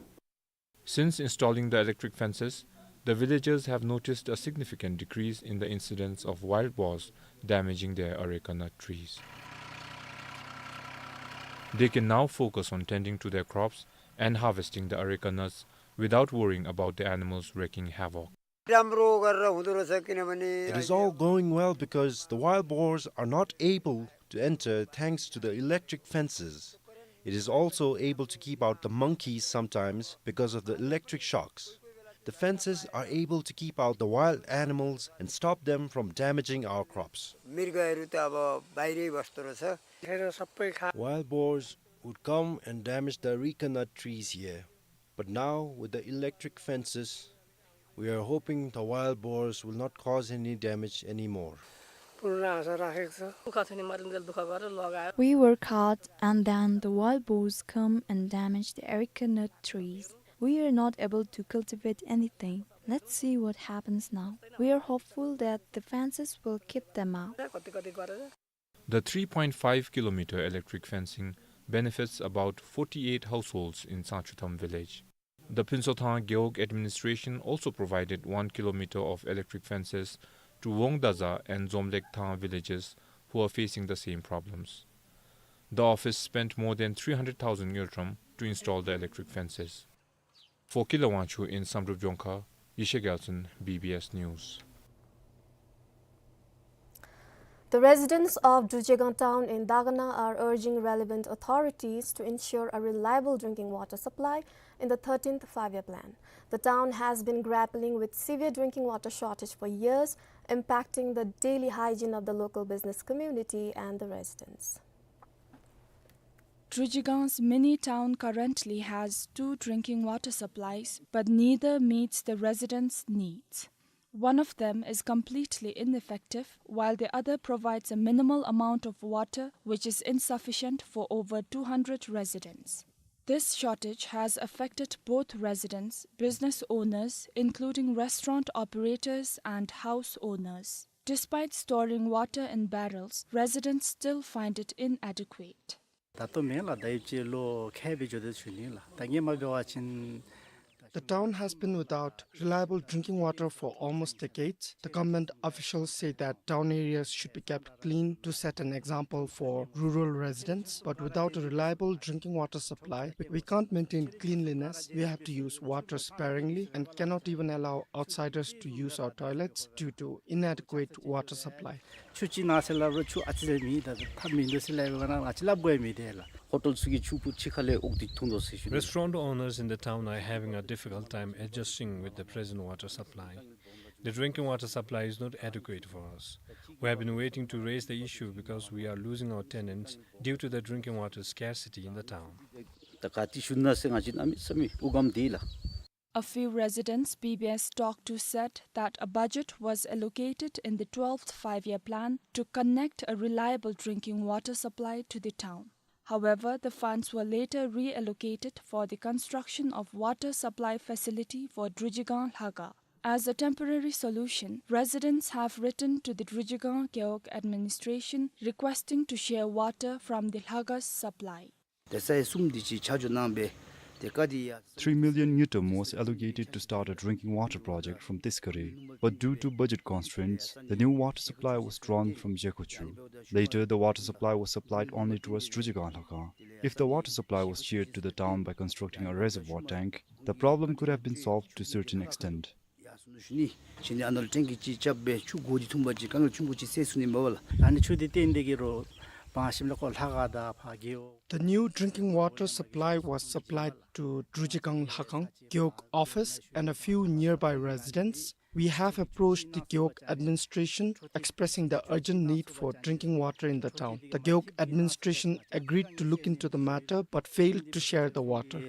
Since installing the electric fences, the villagers have noticed a significant decrease in the incidence of wild boars damaging their areca nut trees. They can now focus on tending to their crops and harvesting the areca nuts without worrying about the animals wreaking havoc. राम्रो गरेर हुँदो रहेछ, किनभने It is all going well because the wild boars are not able to enter thanks to the electric fences. It is also able to keep out the monkeys sometimes because of the electric shocks. The fences are able to keep out the wild animals and stop them from damaging our crops. मृगहरू त अब बाहिरै बस्दो रहेछ। Wild boars would come and damage the areca nut trees here. But now, with the electric fences, we are hoping the wild boars will not cause any damage anymore. पुरानो आशा राखेको छ। दुःख थियो नि, मरिन्जेल दुःख गरेर लगायो। We work hard, and then the wild boars come and damage the areca nut trees. We are not able to cultivate anything. Let's see what happens now. We are hopeful that the fences will keep them out. कति कति गरेर। The three point five kilometer electric fencing benefits about forty-eight households in Sangchutham village. The Phuntsothan Gewog administration also provided one kilometer of electric fences to Wongdaza and Zomlekthan villages who are facing the same problems. The office spent more than three hundred thousand ngultrum to install the electric fences. For Kila Wangchuk in Samdrup Jongkhar, Yeshe Gyaltshen, B B S News. The residents of Druzhyegang town in Dagana are urging relevant authorities to ensure a reliable drinking water supply in the thirteenth Five-Year Plan. The town has been grappling with severe drinking water shortage for years, impacting the daily hygiene of the local business community and the residents. Druzhyegang's mini town currently has two drinking water supplies, but neither meets the residents' needs. One of them is completely ineffective, while the other provides a minimal amount of water, which is insufficient for over two hundred residents. This shortage has affected both residents, business owners, including restaurant operators and house owners. Despite storing water in barrels, residents still find it inadequate. ད་ལྟོ་མེད་ལགས། ད་ཡིབ་ཅིག་ལོ་ཁལ་སྦེ་འགྱོ་སྟེ་ཚུད་ནི་ལགས། ད་ངེ་མ་འབད་བ་ཅིན། The town has been without reliable drinking water for almost decades. The government officials say that town areas should be kept clean to set an example for rural residents, but without a reliable drinking water supply, we, we can't maintain cleanliness. We have to use water sparingly and cannot even allow outsiders to use our toilets due to inadequate water supply. ཆུ་ཅིག་གནང་ཟེར་སླབ་རུང་ཆུ་ཨ་ཙི་ཟེར་མེད། ད་ད་མིན་འདུག་ཟེར་སླབ་པའི་སྒང་ན་ང་བཅས་སླབ་དགོཔ་མེད་དེ་ལགས། ཧོ་ཊལ་ཚུ་གི་ཆུ་ཕུད་ཕྱི་ཁ་ལས་འོག་ཏུ་འཐུང་དོ་ཟེར་ཞུ་ནི། Restaurant owners in the town are having a difficult time adjusting with the present water supply. The drinking water supply is not adequate for us. We have been waiting to raise the issue because we are losing our tenants due to the drinking water scarcity in the town. ད་ག་ཏེ་ཞུ་ན་ཟེར་ང་བཅས་གནམ་མེད་ས་མེད་དབུགས་སྐམ་དེ་ལགས། A few residents B B S talked to said that a budget was allocated in the twelfth five-year plan to connect a reliable drinking water supply to the town. However, the funds were later reallocated for the construction of water supply facility for Drujigang Lhaga. As a temporary solution, residents have written to the Drujigang Gewog administration requesting to share water from the Lhaga's supply. ཏེ་ས་ཡ་གསུམ་དེ་ཅིག་ཆ་འཇོག་གནང་སྦེ་ཏེ་ཀ་དེ་ཡ། Three million ngultrum was allocated to start a drinking water project from Tiskare, but due to budget constraints, the new water supply was drawn from Zhekhochu. Later, the water supply was supplied only towards Drujigang Lhaga. If the water supply was shared to the town by constructing a reservoir tank, the problem could have been solved to a certain extent. ཡ་སོ་ནུ་ཞུ་ནི། ཅི་ནི་ཨ་ནཱ་ལུ་ཊེང་ཀི་ཅིག་རྐྱབ་སྦེ་ཆུ་གོ་དེ་ཐུང་པ་ཅིག་དཀའ་ངལ་ཆུང་ཀུ་ཅིག་སེལ་ཚུགས་ནི་མས་པ་ལགས། ཨ་ནི་ཆུ་དེ་བཏོན་ཏེ་གི་རོགས་བང་ཞིམ་ལ་ཁོ་ལྷ་ཁང་དང་ཕར་རྒེད་འོག། The new drinking water supply was supplied to Drujikang Lhagang, Gewog office and a few nearby residents. We have approached the Gewog administration expressing the urgent need for drinking water in the town. The Gewog administration agreed to look into the matter but failed to share the water.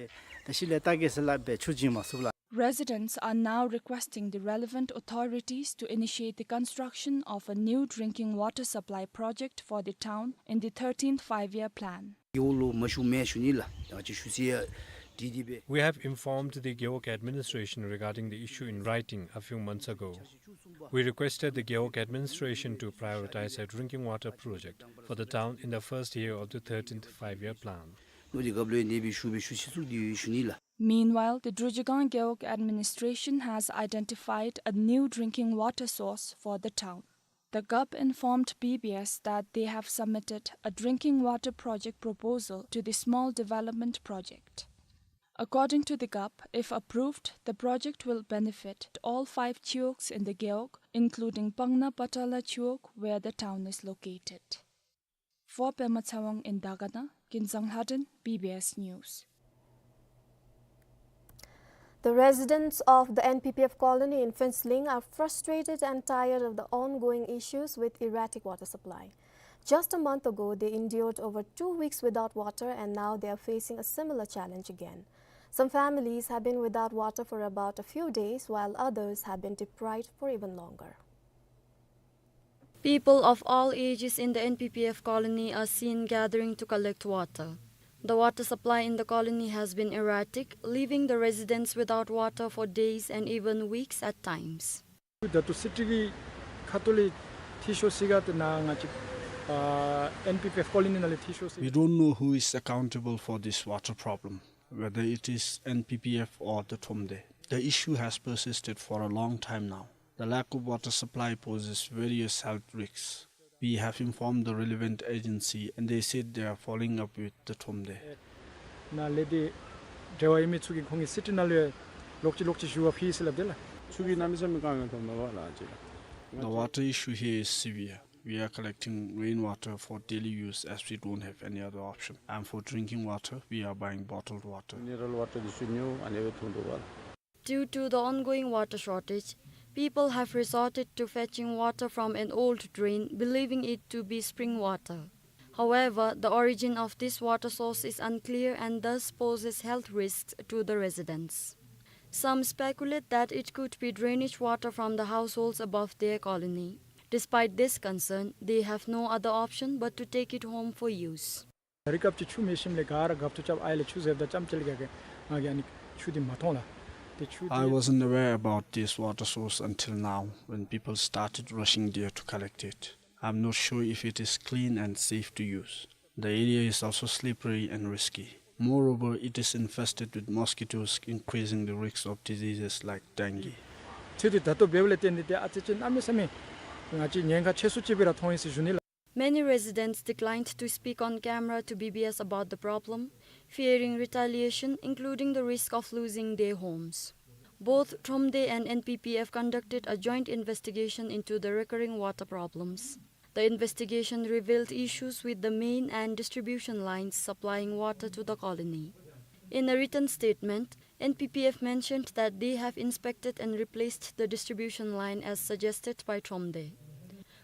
ད་ཤི་ལས་ལྟ་གེ་ཟེར་སླབ་སྦེ་ཆུ་བྱིན་མ་ཚུགས་ལགས། Residents are now requesting the relevant authorities to initiate the construction of a new drinking water supply project for the town in the thirteenth five-year plan. རྒེད་འོག་ལུ་མ་ཞུ་མེན་ཞུ་ནི་ལགས། ད་ཅི་ཞུ་ཟེར་ཡ་དེ་དེ་སྦེ། We have informed the Gewog administration regarding the issue in writing a few months ago. We requested the Gewog administration to prioritize a drinking water project for the town in the first year of the thirteenth five-year plan. ནོ་དེ་གབ་ལོས་ནེ་སྦེ་ཞུ་སྦེ་ཞུ་ཤེས་ཚུགས་དེ་ཞུ་ནི་ལགས། Meanwhile, the Drujigang Gewog administration has identified a new drinking water source for the town. The G U P informed B B S that they have submitted a drinking water project proposal to the small development project. According to the G U P, if approved, the project will benefit all five chiwogs in the Gewog, including Pangna Patala Chiwog, where the town is located. For Pema Tshewang in Dagana, Kinzang Lhaden, B B S News. The residents of the N P P F colony in Phuentsholing are frustrated and tired of the ongoing issues with erratic water supply. Just a month ago, they endured over two weeks without water, and now they are facing a similar challenge again. Some families have been without water for about a few days, while others have been deprived for even longer. People of all ages in the N P P F colony are seen gathering to collect water. The water supply in the colony has been erratic, leaving the residents without water for days and even weeks at times. ད་ལྟོ་སི་ཊི་གི་ཁ་ཐུག་ལས་འཐུས་ཤོར་ཅི་ག་ཏེ་ནཱ་ང་བཅས་ཨ་N P P F colony ནང་ལས་འཐུས་ཤོར་ཅི། We don't know who is accountable for this water problem, whether it is N P P F or the Thromde. The issue has persisted for a long time now. The lack of water supply poses various health risks. We have informed the relevant agency and they said they are following up with the Thromde. ནཱ་ལས་དེ་འབྲེལ་བ་ཡོད་མི་ཚུ་གིས་ཁོང་གིས་སི་ཊི་ནང་ལས་ལོག་ཅི་ལོག་ཅི་ཞུ་བ་ཕུལ་ཡི་ཟེར་སླབ་དེས་ལགས། ཆུ་གི་གནམ་མེད་ས་མེད་དཀའ་ངལ་ཐོན་འདུག་པ་ལགས་ཅིག་ལགས། The water issue here is severe. We are collecting rainwater for daily use as we don't have any other option. And for drinking water, we are buying bottled water. Mineral water འདི་ཚུ་ཉོ་ཨ་ནི་སྦེ་འཐུང་འདུག་པ་ལགས། Due to the ongoing water shortage, people have resorted to fetching water from an old drain, believing it to be spring water. However, the origin of this water source is unclear and thus poses health risks to the residents. Some speculate that it could be drainage water from the households above their colony. Despite this concern, they have no other option but to take it home for use. རི་སྐབས་ཀྱི་ཆུ་མེད་ཞིནམ་ལས་ག་ར་རྒཔོ་ཚུ་རྐྱབ་ཨའི་ལས་ཆུ་བཟོཝ་ད་རྐྱངམ་ཅིག་ལས་ང་གིས་ང་གིས་ཨ་ནི་ཆུ་འདི་མ་མཐོང་ལགས། ཏེ་ཆུ་འདི། I wasn't aware about this water source until now, when people started rushing there to collect it. I'm not sure if it is clean and safe to use. The area is also slippery and risky. Moreover, it is infested with mosquitoes, increasing the risks of diseases like dengue. ཆུ་འདི་ད་ལྟོ་འབདཝ་ལས་བརྟེན་ཏེ་ཏེ་ཨ་ཙི་ཅིག་གནམ་མེད་ས་མེད་ང་བཅས་ཉེན་ཁ་ཆེ་སུ་ཅིག་སྦེ་ར་མཐོང་ཡི་ཟེར་ཞུ་ནི་ལགས། Many residents declined to speak on camera to B B S about the problem, fearing retaliation, including the risks of losing their homes. Both Thromde and N P P F conducted a joint investigation into the recurring water problems. The investigation revealed issues with the main and distribution lines supplying water to the colony. In a written statement, N P P F mentioned that they have inspected and replaced the distribution line as suggested by Thromde.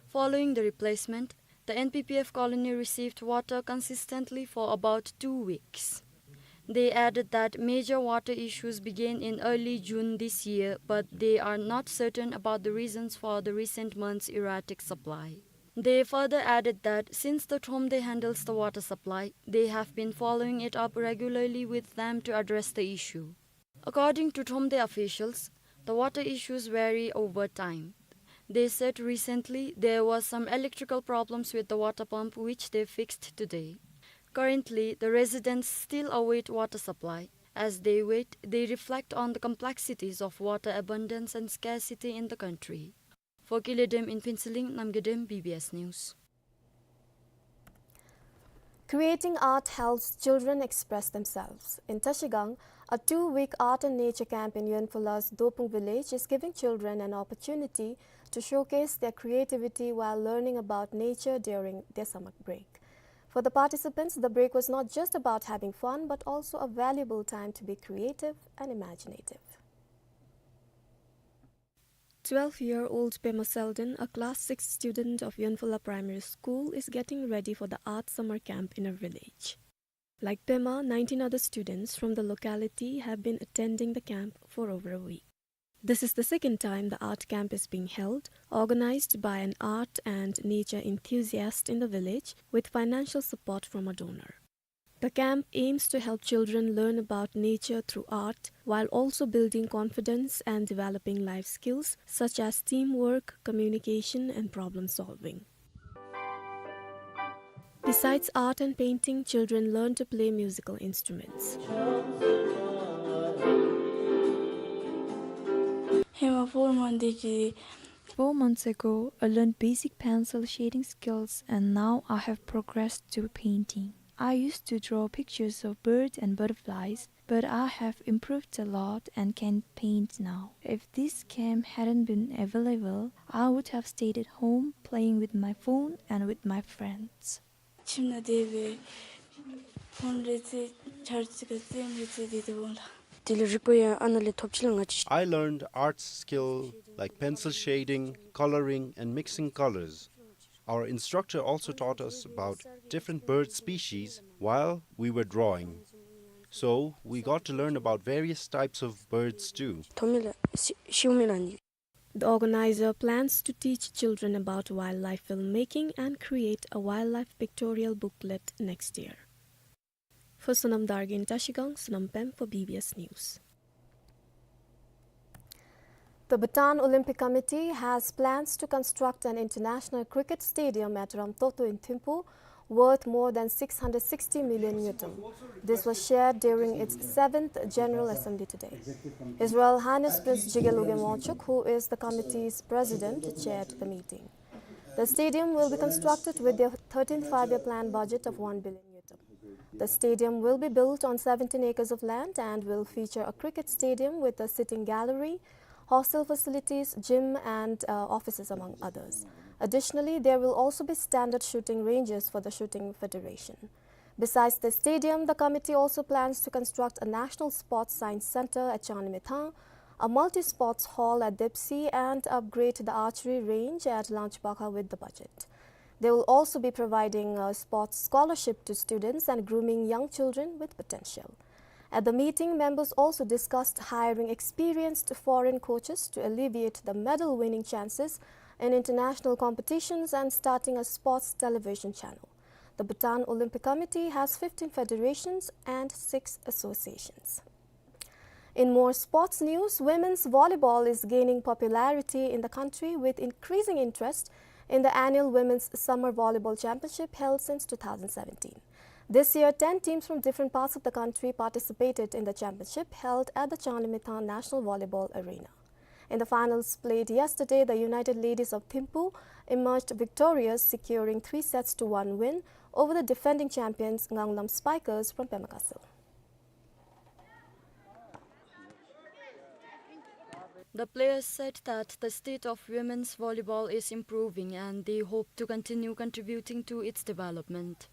Following the replacement, the N P P F colony received water consistently for about two weeks. They added that major water issues began in early June this year, but they are not certain about the reasons for the recent months' erratic supply. They further added that since the Thromde handles the water supply, they have been following it up regularly with them to address the issue. According to Thromde officials, the water issues vary over time. They said recently there were some electrical problems with the water pump, which they fixed today. Currently, the residents still await water supply. As they wait, they reflect on the complexities of water abundance and scarcity in the country. For Kiledem in Phuentsholing, Namgay Dem, B B S News. Creating art helps children express themselves. In Trashigang, a two-week art and nature camp in Yuenphula's Dopung village is giving children an opportunity to showcase their creativity while learning about nature during their summer break. For the participants, the break was not just about having fun, but also a valuable time to be creative and imaginative. Twelve-year-old Pema Selden, a class six student of Yuenphula Primary School, is getting ready for the art summer camp in her village. Like Pema, nineteen other students from the locality have been attending the camp for over a week. This is the second time the art camp is being held, organized by an art and nature enthusiast in the village with financial support from a donor. The camp aims to help children learn about nature through art, while also building confidence and developing life skills such as teamwork, communication, and problem solving. Besides art and painting, children learn to play musical instruments. Hema four month ki Four months ago, I learned basic pencil shading skills, and now I have progressed to painting. I used to draw pictures of birds and butterflies, but I have improved a lot and can paint now. If this camp hadn't been available, I would have stayed at home playing with my phone and with my friends. ཁྱིམ་ནང་སྡོད་སྦེ་ཕོན་རེ་རྩེ་ཆར་ཅིག་ག་རྩེད་མོ་རེ་རྩེ་སྟེ་སྡོད་འོང་ལགས། དེ་ལས་རིག་པ་ཡང་ཨ་ནཱ་ལས་ཐོབ་ཅི་ལགས། ང་བཅས། I learned art skill like pencil shading, coloring, and mixing colors. Our instructor also taught us about different bird species while we were drawing. So, we got to learn about various types of birds too. ཐོབ་མི་ལགས། ཤི་ཤིཝ་མེན་ན་ནི། The organizer plans to teach children about wildlife filmmaking and create a wildlife pictorial booklet next year. For Sonam Dargin, Trashigang, Sonam Pem for B B S News. The Bhutan Olympic Committee has plans to construct an international cricket stadium at Ramtoto in Thimphu, worth more than six hundred sixty million ngultrum. This was shared during its seventh General Assembly today. His Royal Highness Prince Jigme Lobgey Wangchuck, who is the committee's president, chaired the meeting. The stadium will be constructed with the thirteenth Five-Year Plan budget of one billion ngultrum. The stadium will be built on seventeen acres of land and will feature a cricket stadium with a sitting gallery, hostel facilities, gym, and, uh, offices, among others. Additionally, there will also be standard shooting ranges for the Shooting Federation. Besides the stadium, the committee also plans to construct a National Sports Science Center at Changlimethang, a multi-sports hall at Depsei, and upgrade the archery range at Langchibakha with the budget. They will also be providing a sports scholarship to students and grooming young children with potential. At the meeting, members also discussed hiring experienced foreign coaches to alleviate the medal-winning chances in international competitions and starting a sports television channel. The Bhutan Olympic Committee has fifteen federations and six associations. In more sports news, women's volleyball is gaining popularity in the country with increasing interest in the annual Women's Summer Volleyball Championship held since two thousand seventeen. This year, ten teams from different parts of the country participated in the championship held at the Changlimethang National Volleyball Arena. In the finals played yesterday, the United Ladies of Thimphu emerged victorious, securing three sets to one win over the defending champions Nganglam Spikers from Pema Khansaling. The players said that the state of women's volleyball is improving and they hope to continue contributing to its development.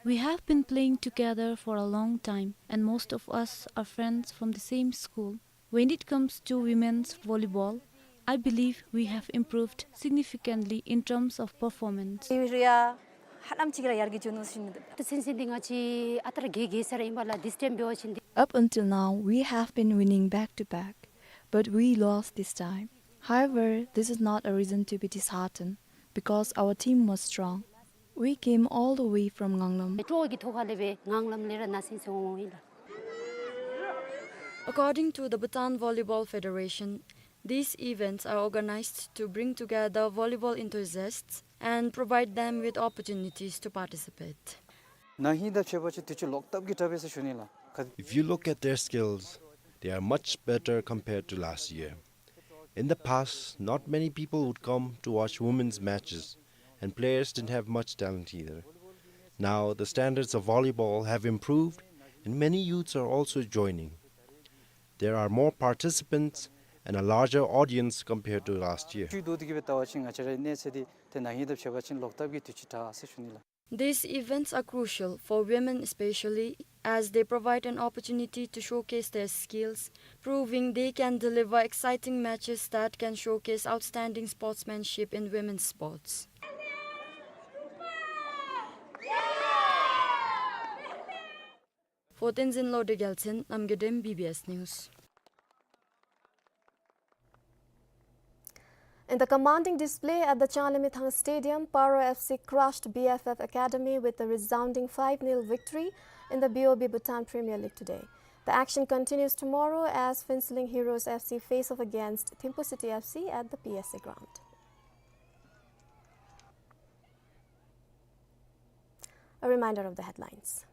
We have been playing together for a long time, and most of us are friends from the same school. When it comes to women's volleyball, I believe we have improved significantly in terms of performance. ཧ་ལམ་ཅིག་ར་ཡར་རྒྱས་འགྱོ་ནུག་ཟེར་ཞུ་ནི་འདུག། ད་ཚུན་ཚོད་འདི་ང་བཅས་ཨ་རྟག་ར་རྒྱལ་རྒྱལ་ས་ར་ཨིན་པ་ལགས། This time འབད་བ་ཅིན་འདི། Up until now, we have been winning back to back, but we lost this time. However, this is not a reason to be disheartened, because our team was strong. We came all the way from Nganglam. སྤྲོ་བ་གི་ཐོག་ཁ་ལས་སྦེ་ངང་ལམ་ལས་ར་ན་སིང་སིང་འོང་ཡི་ལགས། According to the Bhutan Volleyball Federation, these events are organized to bring together volleyball enthusiasts and provide them with opportunities to participate. ན་ཧིང་དང་ཕྱད་པ་ཅིན་དུས་ཅི་ལོག་ཐབས་ཀྱི་དྲག་པས་ཟེར་ཞུ་ནི་ལགས། If you look at their skills, they are much better compared to last year. In the past, not many people would come to watch women's matches, and players didn't have much talent either. Now, the standards of volleyball have improved, and many youths are also joining. There are more participants and a larger audience compared to last year. དུས་དོ་དེ་གི་སྦེ་བལྟ་བ་ཅིན་ང་བཅས་རའི་གནས་ཚད་འདི་ཏེ་ན་ཧིང་དང་ཕྱད་པ་ཅིན་ལོག་ཐབས་ཀྱི་དུས་ཅི་དྲག་ཟེར་ཞུ་ནི་ལགས། These events are crucial for women especially, as they provide an opportunity to showcase their skills, proving they can deliver exciting matches that can showcase outstanding sportsmanship in women's sports. For Tenzin Lode Gyaltsen, Namgay Dem, B B S News. In the commanding display at the Changlimithang Stadium, Paro F C crushed B F F Academy with a resounding five nil victory in the B O B Bhutan Premier League today. The action continues tomorrow as Phuentsholing Heroes F C face off against Thimphu City F C at the P S A ground. A reminder of the headlines.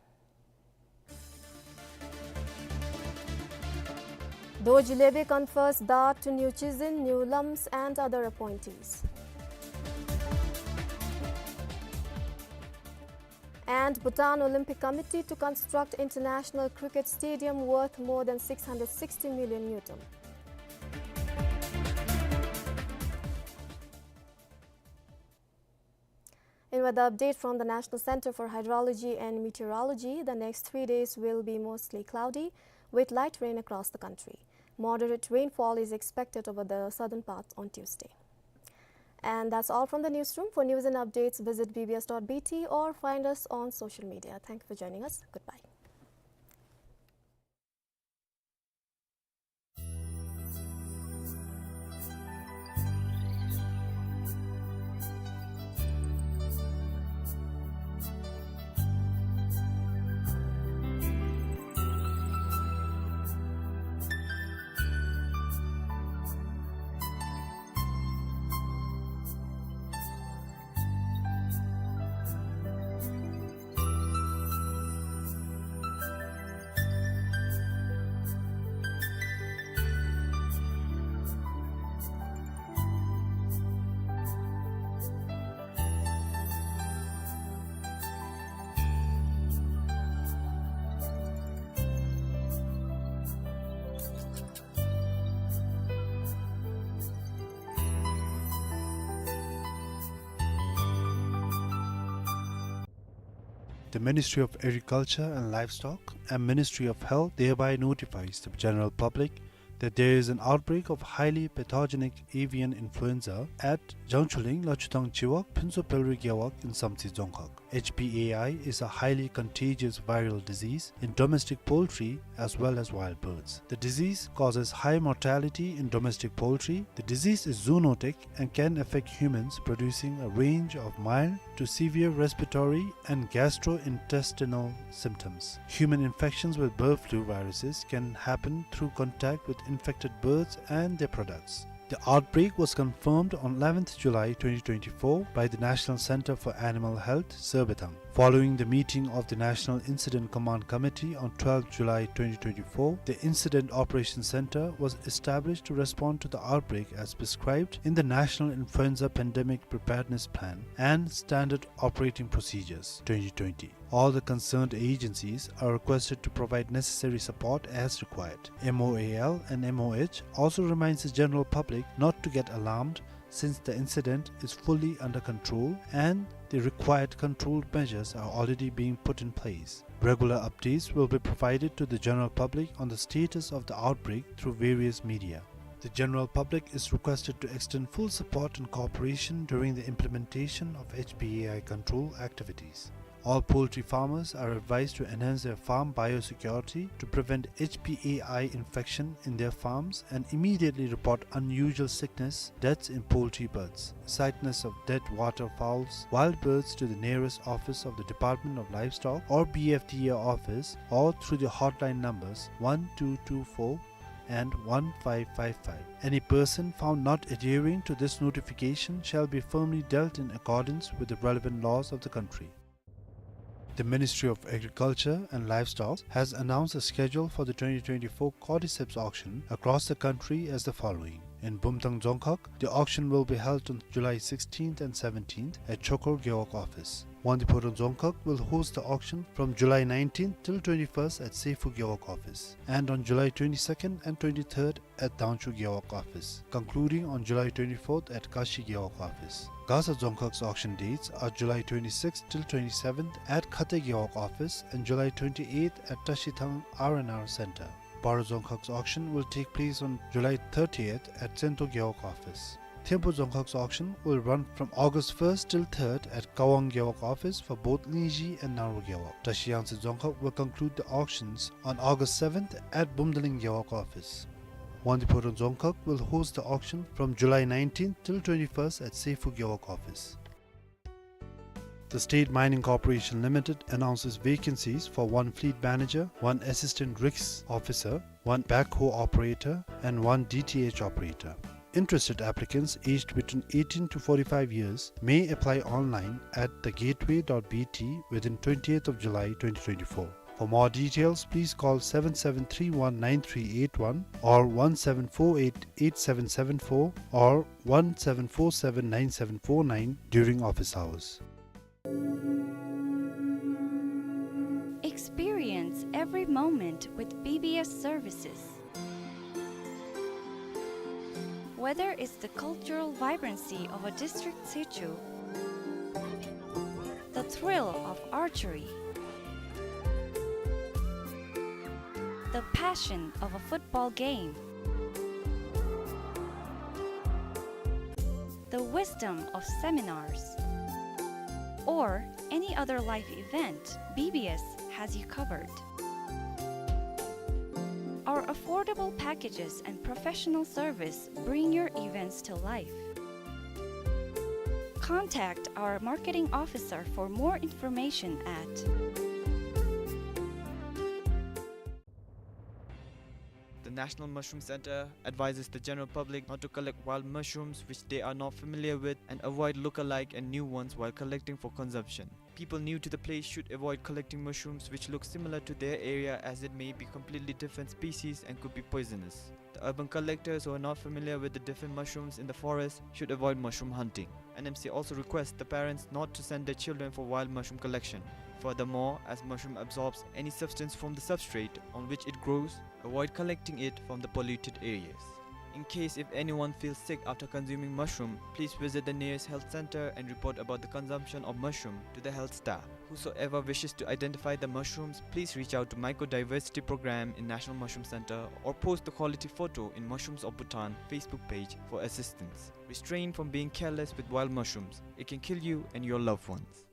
Dorji Lebi confers dart to New Chizin, New Lams and other appointees. And Bhutan Olympic Committee to construct international cricket stadium worth more than six hundred sixty million ngultrum. In weather update from the National Center for Hydrology and Meteorology, the next three days will be mostly cloudy with light rain across the country. Moderate rainfall is expected over the southern parts on Tuesday. And that's all from the newsroom. For news and updates, visit B B S dot B T or find us on social media. Thank you for joining us. Goodbye. The Ministry of Agriculture and Livestock and Ministry of Health thereby notifies the general public that there is an outbreak of highly pathogenic avian influenza at Jangchuling, Lachutang Chiwag, Phuntsho Pelri Gewog in Samtse Dzongkhag. H P A I is a highly contagious viral disease in domestic poultry as well as wild birds. The disease causes high mortality in domestic poultry. The disease is zoonotic and can affect humans, producing a range of mild to severe respiratory and gastrointestinal symptoms. Human infections with bird flu viruses can happen through contact with infected birds and their products. The outbreak was confirmed on eleventh July twenty twenty-four by the National Center for Animal Health, Serbethang. Following the meeting of the National Incident Command Committee on twelfth July twenty twenty-four, the Incident Operations Center was established to respond to the outbreak as prescribed in the National Influenza Pandemic Preparedness Plan and Standard Operating Procedures twenty twenty. All the concerned agencies are requested to provide necessary support as required. M O A L and M O H also reminds the general public not to get alarmed since the incident is fully under control and the required control measures are already being put in place. Regular updates will be provided to the general public on the status of the outbreak through various media. The general public is requested to extend full support and cooperation during the implementation of H P A I control activities. All poultry farmers are advised to enhance their farm biosecurity to prevent H P A I infection in their farms and immediately report unusual sickness, deaths in poultry birds, sightness of dead waterfowls, wild birds to the nearest office of the Department of Livestock or B F D A office or through the hotline numbers one two two four and one five five five. Any person found not adhering to this notification shall be firmly dealt in accordance with the relevant laws of the country. The Ministry of Agriculture and Livestock has announced a schedule for the twenty twenty-four cordyceps auction across the country as the following. In Bumthang Dzongkhag, the auction will be held on July sixteenth and seventeenth at Chokor Gewog office. Wangdue Phodrang Dzongkhag will host the auction from July nineteenth till twenty-first at Seifu Gewog office, and on July twenty-second and twenty-third at Dangchu Gewog office, concluding on July twenty-fourth at Kashi Gewog office. Gasa Dzongkhag's auction dates are July twenty-sixth till twenty-seventh at Khate Gewog office and July twenty-eighth at Tashithang R and R Center. Paro Dzongkhag's auction will take place on July thirtieth at Tsento Gewog office. Thimphu Dzongkhag's auction will run from August first till third at Kawang Gewog office for both Lingzhi and Naro Gewog. Tashi Yangtse Dzongkhag will conclude the auctions on August seventh at Bumdaling Gewog office. Wangdue Phodrang Dzongkhag will host the auction from July nineteenth till twenty-first at Seifu Gewog office. The State Mining Corporation Limited announces vacancies for one fleet manager, one assistant rigs officer, one backhoe operator, and one D T H operator. Interested applicants aged between eighteen to forty-five years may apply online at the gateway dot B T within twentieth of July twenty twenty-four. For more details, please call seven seven three one nine three eight one or one seven four eight eight seven seven four or one seven four seven nine seven four nine during office hours. Experience every moment with B B S services. Whether it's the cultural vibrancy of a district Tsechu, the thrill of archery, the passion of a football game, the wisdom of seminars, or any other life event, B B S has you covered. Our affordable packages and professional service bring your events to life. Contact our marketing officer for more information at The National Mushroom Center advises the general public not to collect wild mushrooms which they are not familiar with and avoid look-alike and new ones while collecting for consumption. People new to the place should avoid collecting mushrooms which look similar to their area, as it may be completely different species and could be poisonous. The urban collectors who are not familiar with the different mushrooms in the forest should avoid mushroom hunting. N M C also requests the parents not to send their children for wild mushroom collection. Furthermore, as mushroom absorbs any substance from the substrate on which it grows, avoid collecting it from the polluted areas. In case if anyone feels sick after consuming mushroom, please visit the nearest health center and report about the consumption of mushroom to the health staff. Whosoever wishes to identify the mushrooms, please reach out to Mycodiversity Program in National Mushroom Center or post the quality photo in Mushrooms of Bhutan Facebook page for assistance. Restrain from being careless with wild mushrooms. It can kill you and your loved ones.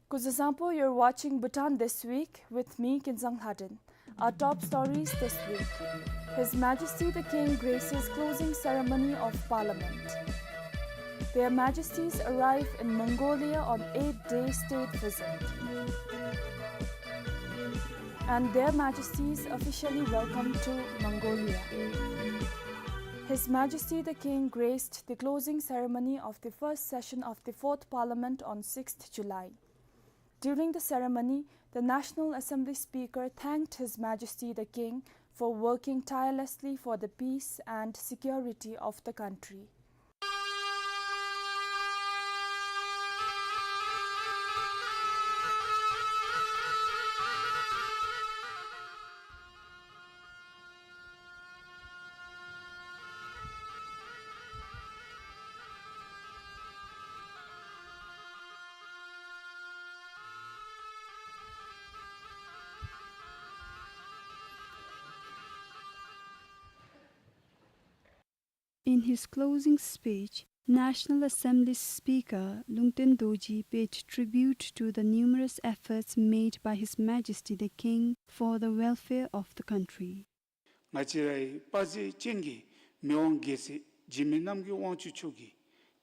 Kuzuzangpo, you're watching Bhutan This Week with me, Kinzang Lhaden. Our top stories this week. His Majesty the King graces closing ceremony of Parliament. Their Majesties arrive in Mongolia on eight-day state visit. And their Majesties officially welcomed to Mongolia. His Majesty the King graced the closing ceremony of the first session of the Fourth Parliament on sixth July. During the ceremony, the National Assembly Speaker thanked His Majesty the King for working tirelessly for the peace and security of the country. In his closing speech, National Assembly Speaker Lungten Dorji paid tribute to the numerous efforts made by His Majesty the King for the welfare of the country. ང་བཅས་རའི་དཔའ་མཛངས་ཅན་གྱི་མི་དབང་རྒྱལ་སྲས་འཇིགས་མེད་རྣམ་རྒྱལ་དབང་ཕྱུག་མཆོག་གིས་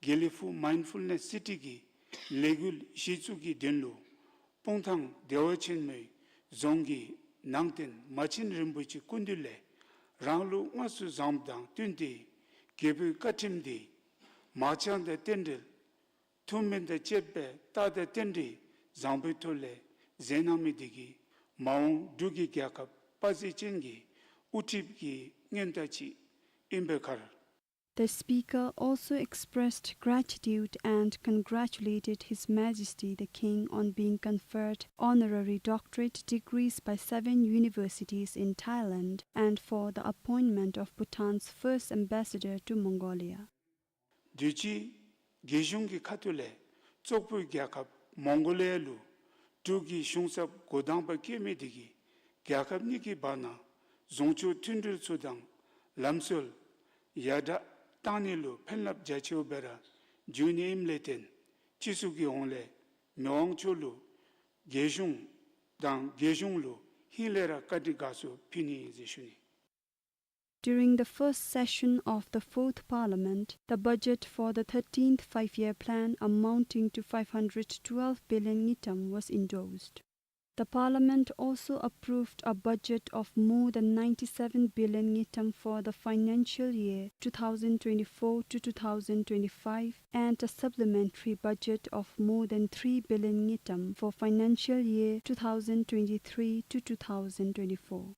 དགེ་ལེགས་ཕུག་མའིནཌ་ཕུལ་ནེསི་སི་ཊི་གི་ལས་འགུལ་གཞི་བཙུགས་ཀྱི་དོན་ལུ་སྤུངས་ཐང་བདེ་བ་ཆེན་མོའི་རྫོང་གི་ནང་རྟེན་མ་ཆེན་རིན་པོ་ཆེ་སྐུ་མདུན་ལས་རང་ལུགས་དངོས་སུ་བཟངམ་དང་བསྟུན་ཏེ་རྒྱལ་པོའི་བཀའ་ཁྲིམས་འདི་མང་སྦྱང་དང་རྟེན་འབྲེལ་ཐུགས་སྨོན་དང་བཅས་པའི་རྟགས་དང་རྟེན་འབྲེལ་བཟང་པོའི་ཐོག་ལས་མཛད་གནང་མི་འདི་གིས་མ་འོངས་འབྲུག་གི་རྒྱལ་ཁབ་དཔའ་མཛངས་ཅན་གྱི་དབུ་ཁྲིདཔ་གི་སྔོན་བརྡ་ཅིག་ཨིན་པའི་ཁར། The speaker also expressed gratitude and congratulated His Majesty the King on being conferred honorary doctorate degrees by seven universities in Thailand and for the appointment of Bhutan's first ambassador to Mongolia. དུས་ཅི་རྒྱལ་གཞུང་གི་ཁ་ཐུག་ལས་བཙོག་པའི་རྒྱལ་ཁབ་མོང་གོ་ལི་ཡ་ལུ་འབྲུག་གི་གཞུང་ཚབ་འགོ་དང་པ་བསྐོས་མི་འདི་གིས་རྒྱལ་ཁབ་གཉིས་ཀྱི་བར་ན་རྫོང་ཕྱོགས་མཐུན་འབྲེལ་ཚུ་དང་ལམ་སྲོལ་ཡར་དྲག་གཏང་ནི་ལུ་ཕན་རླབས་རྒྱ་ཆེཝ་སྦེ་ར་འབྱུང་ནི་ཨིནམ་ལས་བརྟེན་སྤྱི་ཚོགས་ཀྱི་ཧོངས་ལས་མི་དབང་མཆོག་ལུ་རྒྱལ་གཞུང་དང་རྒྱལ་གཞུང་ལུ་ཧིང་ལས་ར་བཀའ་དྲིན་དགའ་ཚོར་ཕུལ་ནི་ཨིན་ཟེར་ཞུ་ནི། During the first session of the Fourth Parliament, the budget for the thirteenth Five-Year Plan amounting to five hundred twelve billion ngultrum was endorsed. The Parliament also approved a budget of more than ninety-seven billion ngultrum for the financial year two thousand twenty-four to two thousand twenty-five and a supplementary budget of more than three billion ngultrum for financial year two thousand twenty-three to two thousand twenty-four.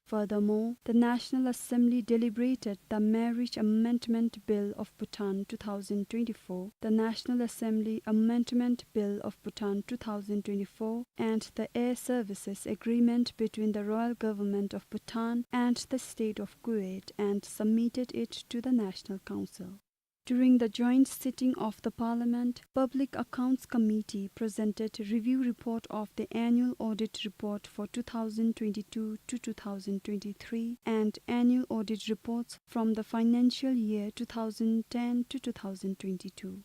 Furthermore, the National Assembly deliberated the Marriage Amendment Bill of Bhutan two thousand twenty-four, the National Assembly Amendment Bill of Bhutan two thousand twenty-four, and the Air Services Agreement between the Royal Government of Bhutan and the State of Kuwait and submitted it to the National Council. During the joint sitting of the Parliament, Public Accounts Committee presented review report of the annual audit report for two thousand twenty-two to two thousand twenty-three and annual audit reports from the financial year two thousand ten to two thousand twenty-two.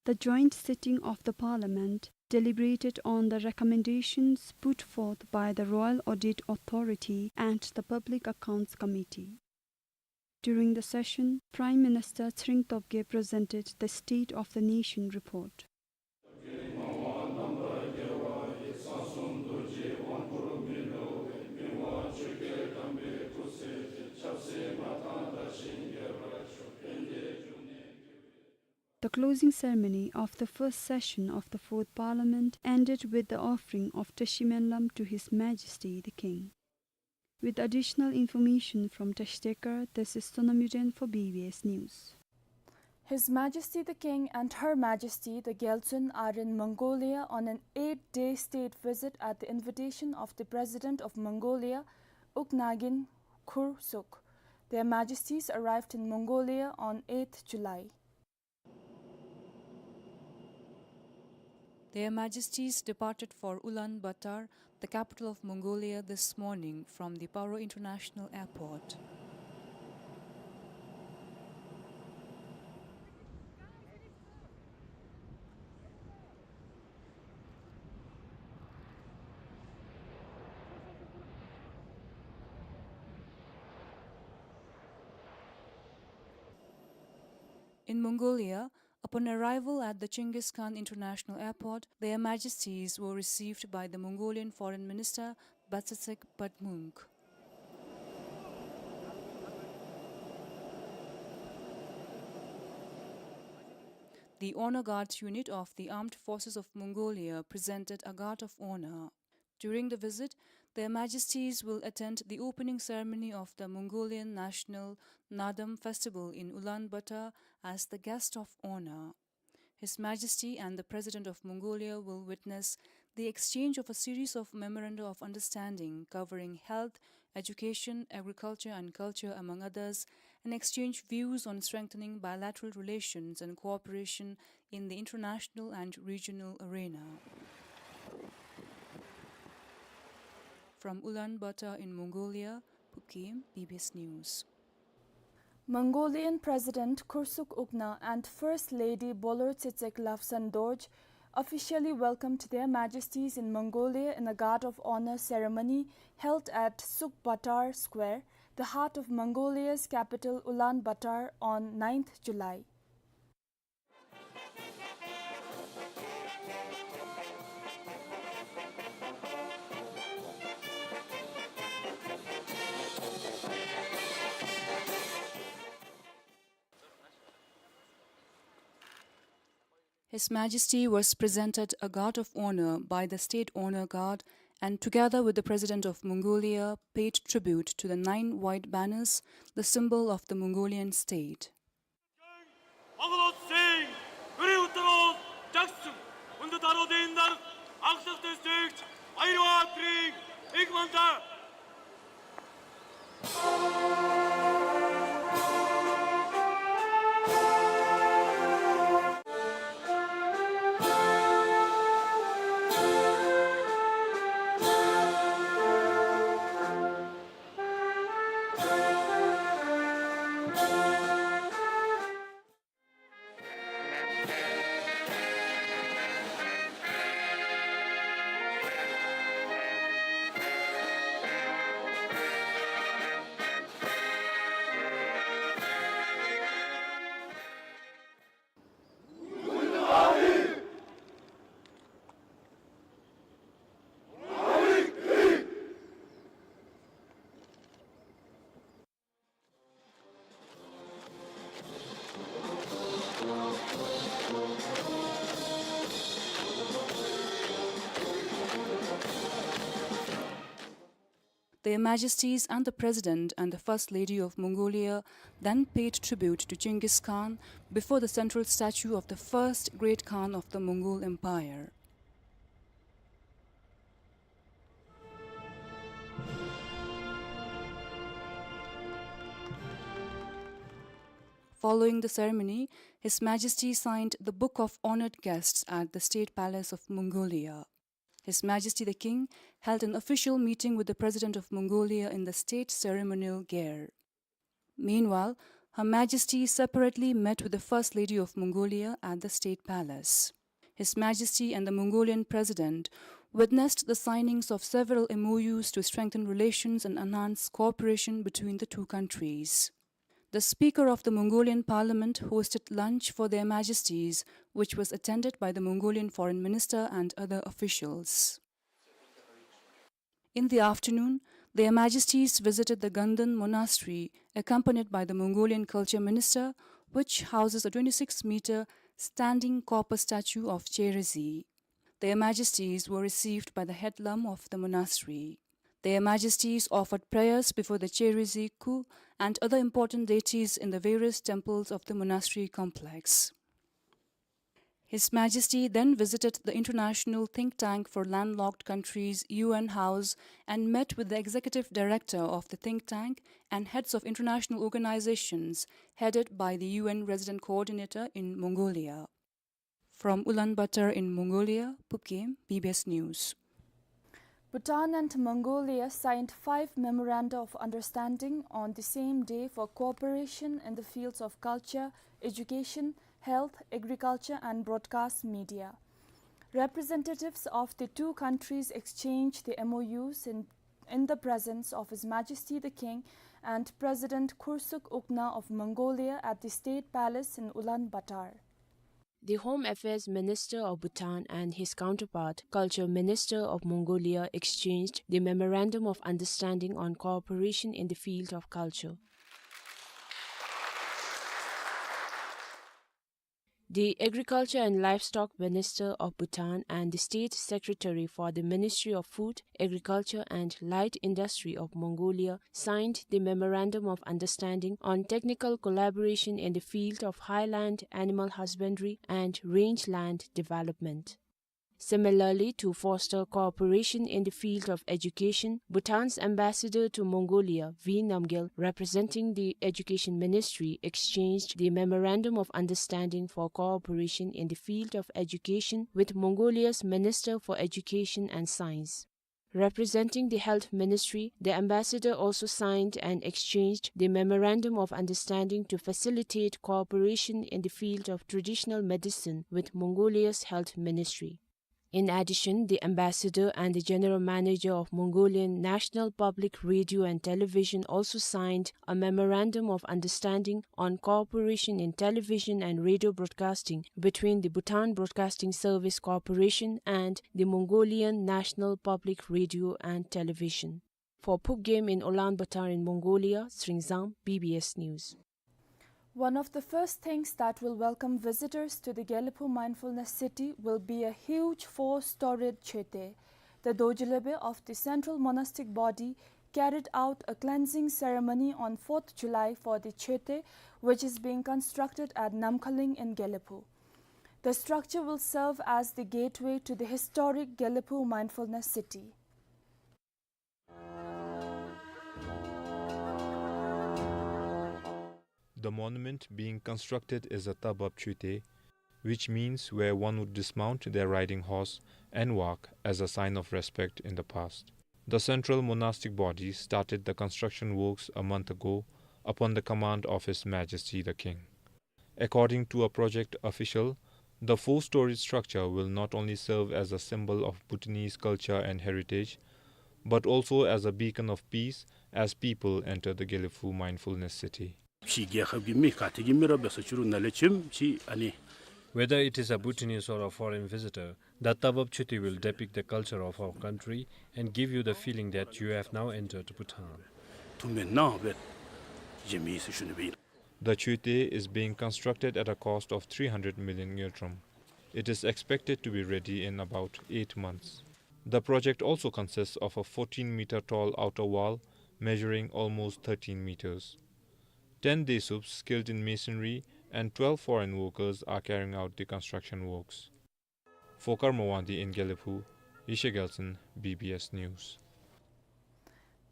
The joint sitting of the Parliament deliberated on the recommendations put forth by the Royal Audit Authority and the Public Accounts Committee. During the session, Prime Minister Tshering Tobgay presented the State of the Nation report. The closing ceremony of the first session of the Fourth Parliament ended with the offering of Tashi Menlam to His Majesty the King. With additional information from Tashi Tekar, this is Sonam Yuden for B B S News. His Majesty the King and Her Majesty the Gyaltsuen are in Mongolia on an eight-day state visit at the invitation of the President of Mongolia, Ukhnagin Khurelsukh. Their Majesties arrived in Mongolia on eighth July. Their Majesties departed for Ulaanbaatar, the capital of Mongolia, this morning from the Paro International Airport. In Mongolia, upon arrival at the Chinggis Khan International Airport, Their Majesties were received by the Mongolian Foreign Minister Batsetsek Badmung. The Honor Guards unit of the Armed Forces of Mongolia presented a guard of honor. During the visit, Their Majesties will attend the opening ceremony of the Mongolian National Naadam Festival in Ulaanbaatar as the guest of honor. His Majesty and the President of Mongolia will witness the exchange of a series of memoranda of understanding covering health, education, agriculture, and culture, among others, and exchange views on strengthening bilateral relations and cooperation in the international and regional arena. From Ulaanbaatar in Mongolia, Pupkim, B B S News. Mongolian President Khursuk Ukna and First Lady Bolor Tsetsek Lawson Dorje officially welcomed Their Majesties in Mongolia in a guard of honor ceremony held at Suk Batar Square, the heart of Mongolia's capital Ulaanbaatar, on ninth July. His Majesty was presented a guard of honor by the State Honor Guard and, together with the President of Mongolia, paid tribute to the nine white banners, the symbol of the Mongolian state. Монгол улсын гэрэл утаруул жагсан хүндэ даргын дарга, ангахатай сэгч Баяр Баатарай эгманда. Their Majesties and the President and the First Lady of Mongolia then paid tribute to Genghis Khan before the central statue of the first great Khan of the Mongol Empire. Following the ceremony, His Majesty signed the Book of Honored Guests at the State Palace of Mongolia. His Majesty the King held an official meeting with the President of Mongolia in the state ceremonial gear. Meanwhile, Her Majesty separately met with the First Lady of Mongolia at the State Palace. His Majesty and the Mongolian President witnessed the signings of several M O Us to strengthen relations and enhance cooperation between the two countries. The Speaker of the Mongolian Parliament hosted lunch for Their Majesties, which was attended by the Mongolian Foreign Minister and other officials. In the afternoon, Their Majesties visited the Gandan Monastery, accompanied by the Mongolian Culture Minister, which houses a twenty-six meter standing copper statue of Cherizi. Their Majesties were received by the head lama of the monastery. Their Majesties offered prayers before the Cherizi Ku and other important deities in the various temples of the monastery complex. His Majesty then visited the International Think Tank for Landlocked Countries U N House and met with the executive director of the think tank and heads of international organizations headed by the U N resident coordinator in Mongolia. From Ulaanbaatar in Mongolia, Pupkim, B B S News. Bhutan and Mongolia signed five memoranda of understanding on the same day for cooperation in the fields of culture, education, health, agriculture, and broadcast media. Representatives of the two countries exchanged the M O Us in, in the presence of His Majesty the King and President Khursuk Ukna of Mongolia at the State Palace in Ulaanbaatar. The Home Affairs Minister of Bhutan and his counterpart, Culture Minister of Mongolia, exchanged the Memorandum of Understanding on Cooperation in the Field of Culture. The Agriculture and Livestock Minister of Bhutan and the State Secretary for the Ministry of Food, Agriculture and Light Industry of Mongolia signed the Memorandum of Understanding on technical collaboration in the field of highland animal husbandry and rangeland development. Similarly, to foster cooperation in the field of education, Bhutan's ambassador to Mongolia, V Namgyel, representing the Education Ministry, exchanged the Memorandum of Understanding for cooperation in the field of education with Mongolia's Minister for Education and Science. Representing the Health Ministry, the ambassador also signed and exchanged the Memorandum of Understanding to facilitate cooperation in the field of traditional medicine with Mongolia's Health Ministry. In addition, the ambassador and the general manager of Mongolian National Public Radio and Television also signed a memorandum of understanding on cooperation in television and radio broadcasting between the Bhutan Broadcasting Service Corporation and the Mongolian National Public Radio and Television. For Phubgem in Ulaanbaatar in Mongolia, Sringzang, B B S News. One of the first things that will welcome visitors to the Gelephu Mindfulness City will be a huge four-storied choetei. The Dorji Lhobe of the Central Monastic Body carried out a cleansing ceremony on fourth July for the choetei, which is being constructed at Namkhaling in Gelephu. The structure will serve as the gateway to the historic Gelephu Mindfulness City. The monument being constructed is a Tabab Choetei, which means where one would dismount their riding horse and walk as a sign of respect in the past. The Central Monastic Body started the construction works a month ago upon the command of His Majesty the King. According to a project official, the four-storied structure will not only serve as a symbol of Bhutanese culture and heritage, but also as a beacon of peace as people enter the Gelephu Mindfulness City. ཕྱི་རྒྱལ་ཁབ་ཀྱི་མི་ག་ཏེ་གི་མི་ར་འབད་སོ་ཅི་རུང་ནཱ་ལས་བྱོནམ་ཅིག་ཨ་ནི། Whether it is a Bhutanese or a foreign visitor, the Tabab Choetei will depict the culture of our country and give you the feeling that you have now entered Bhutan. ཐུགས་སྨོན་གནང་སྦེ་བྱོན་མི་ཟེར་ཞུ་ནི་སྦེ་ཨིན། The choetei is being constructed at a cost of three hundred million ngultrum. It is expected to be ready in about eight months. The project also consists of a fourteen meter tall outer wall measuring almost thirteen meters. Ten Desups skilled in masonry and twelve foreign workers are carrying out the construction works. For Karma Wangdi in Gelephu, Yeshe Gyaltshen, B B S News.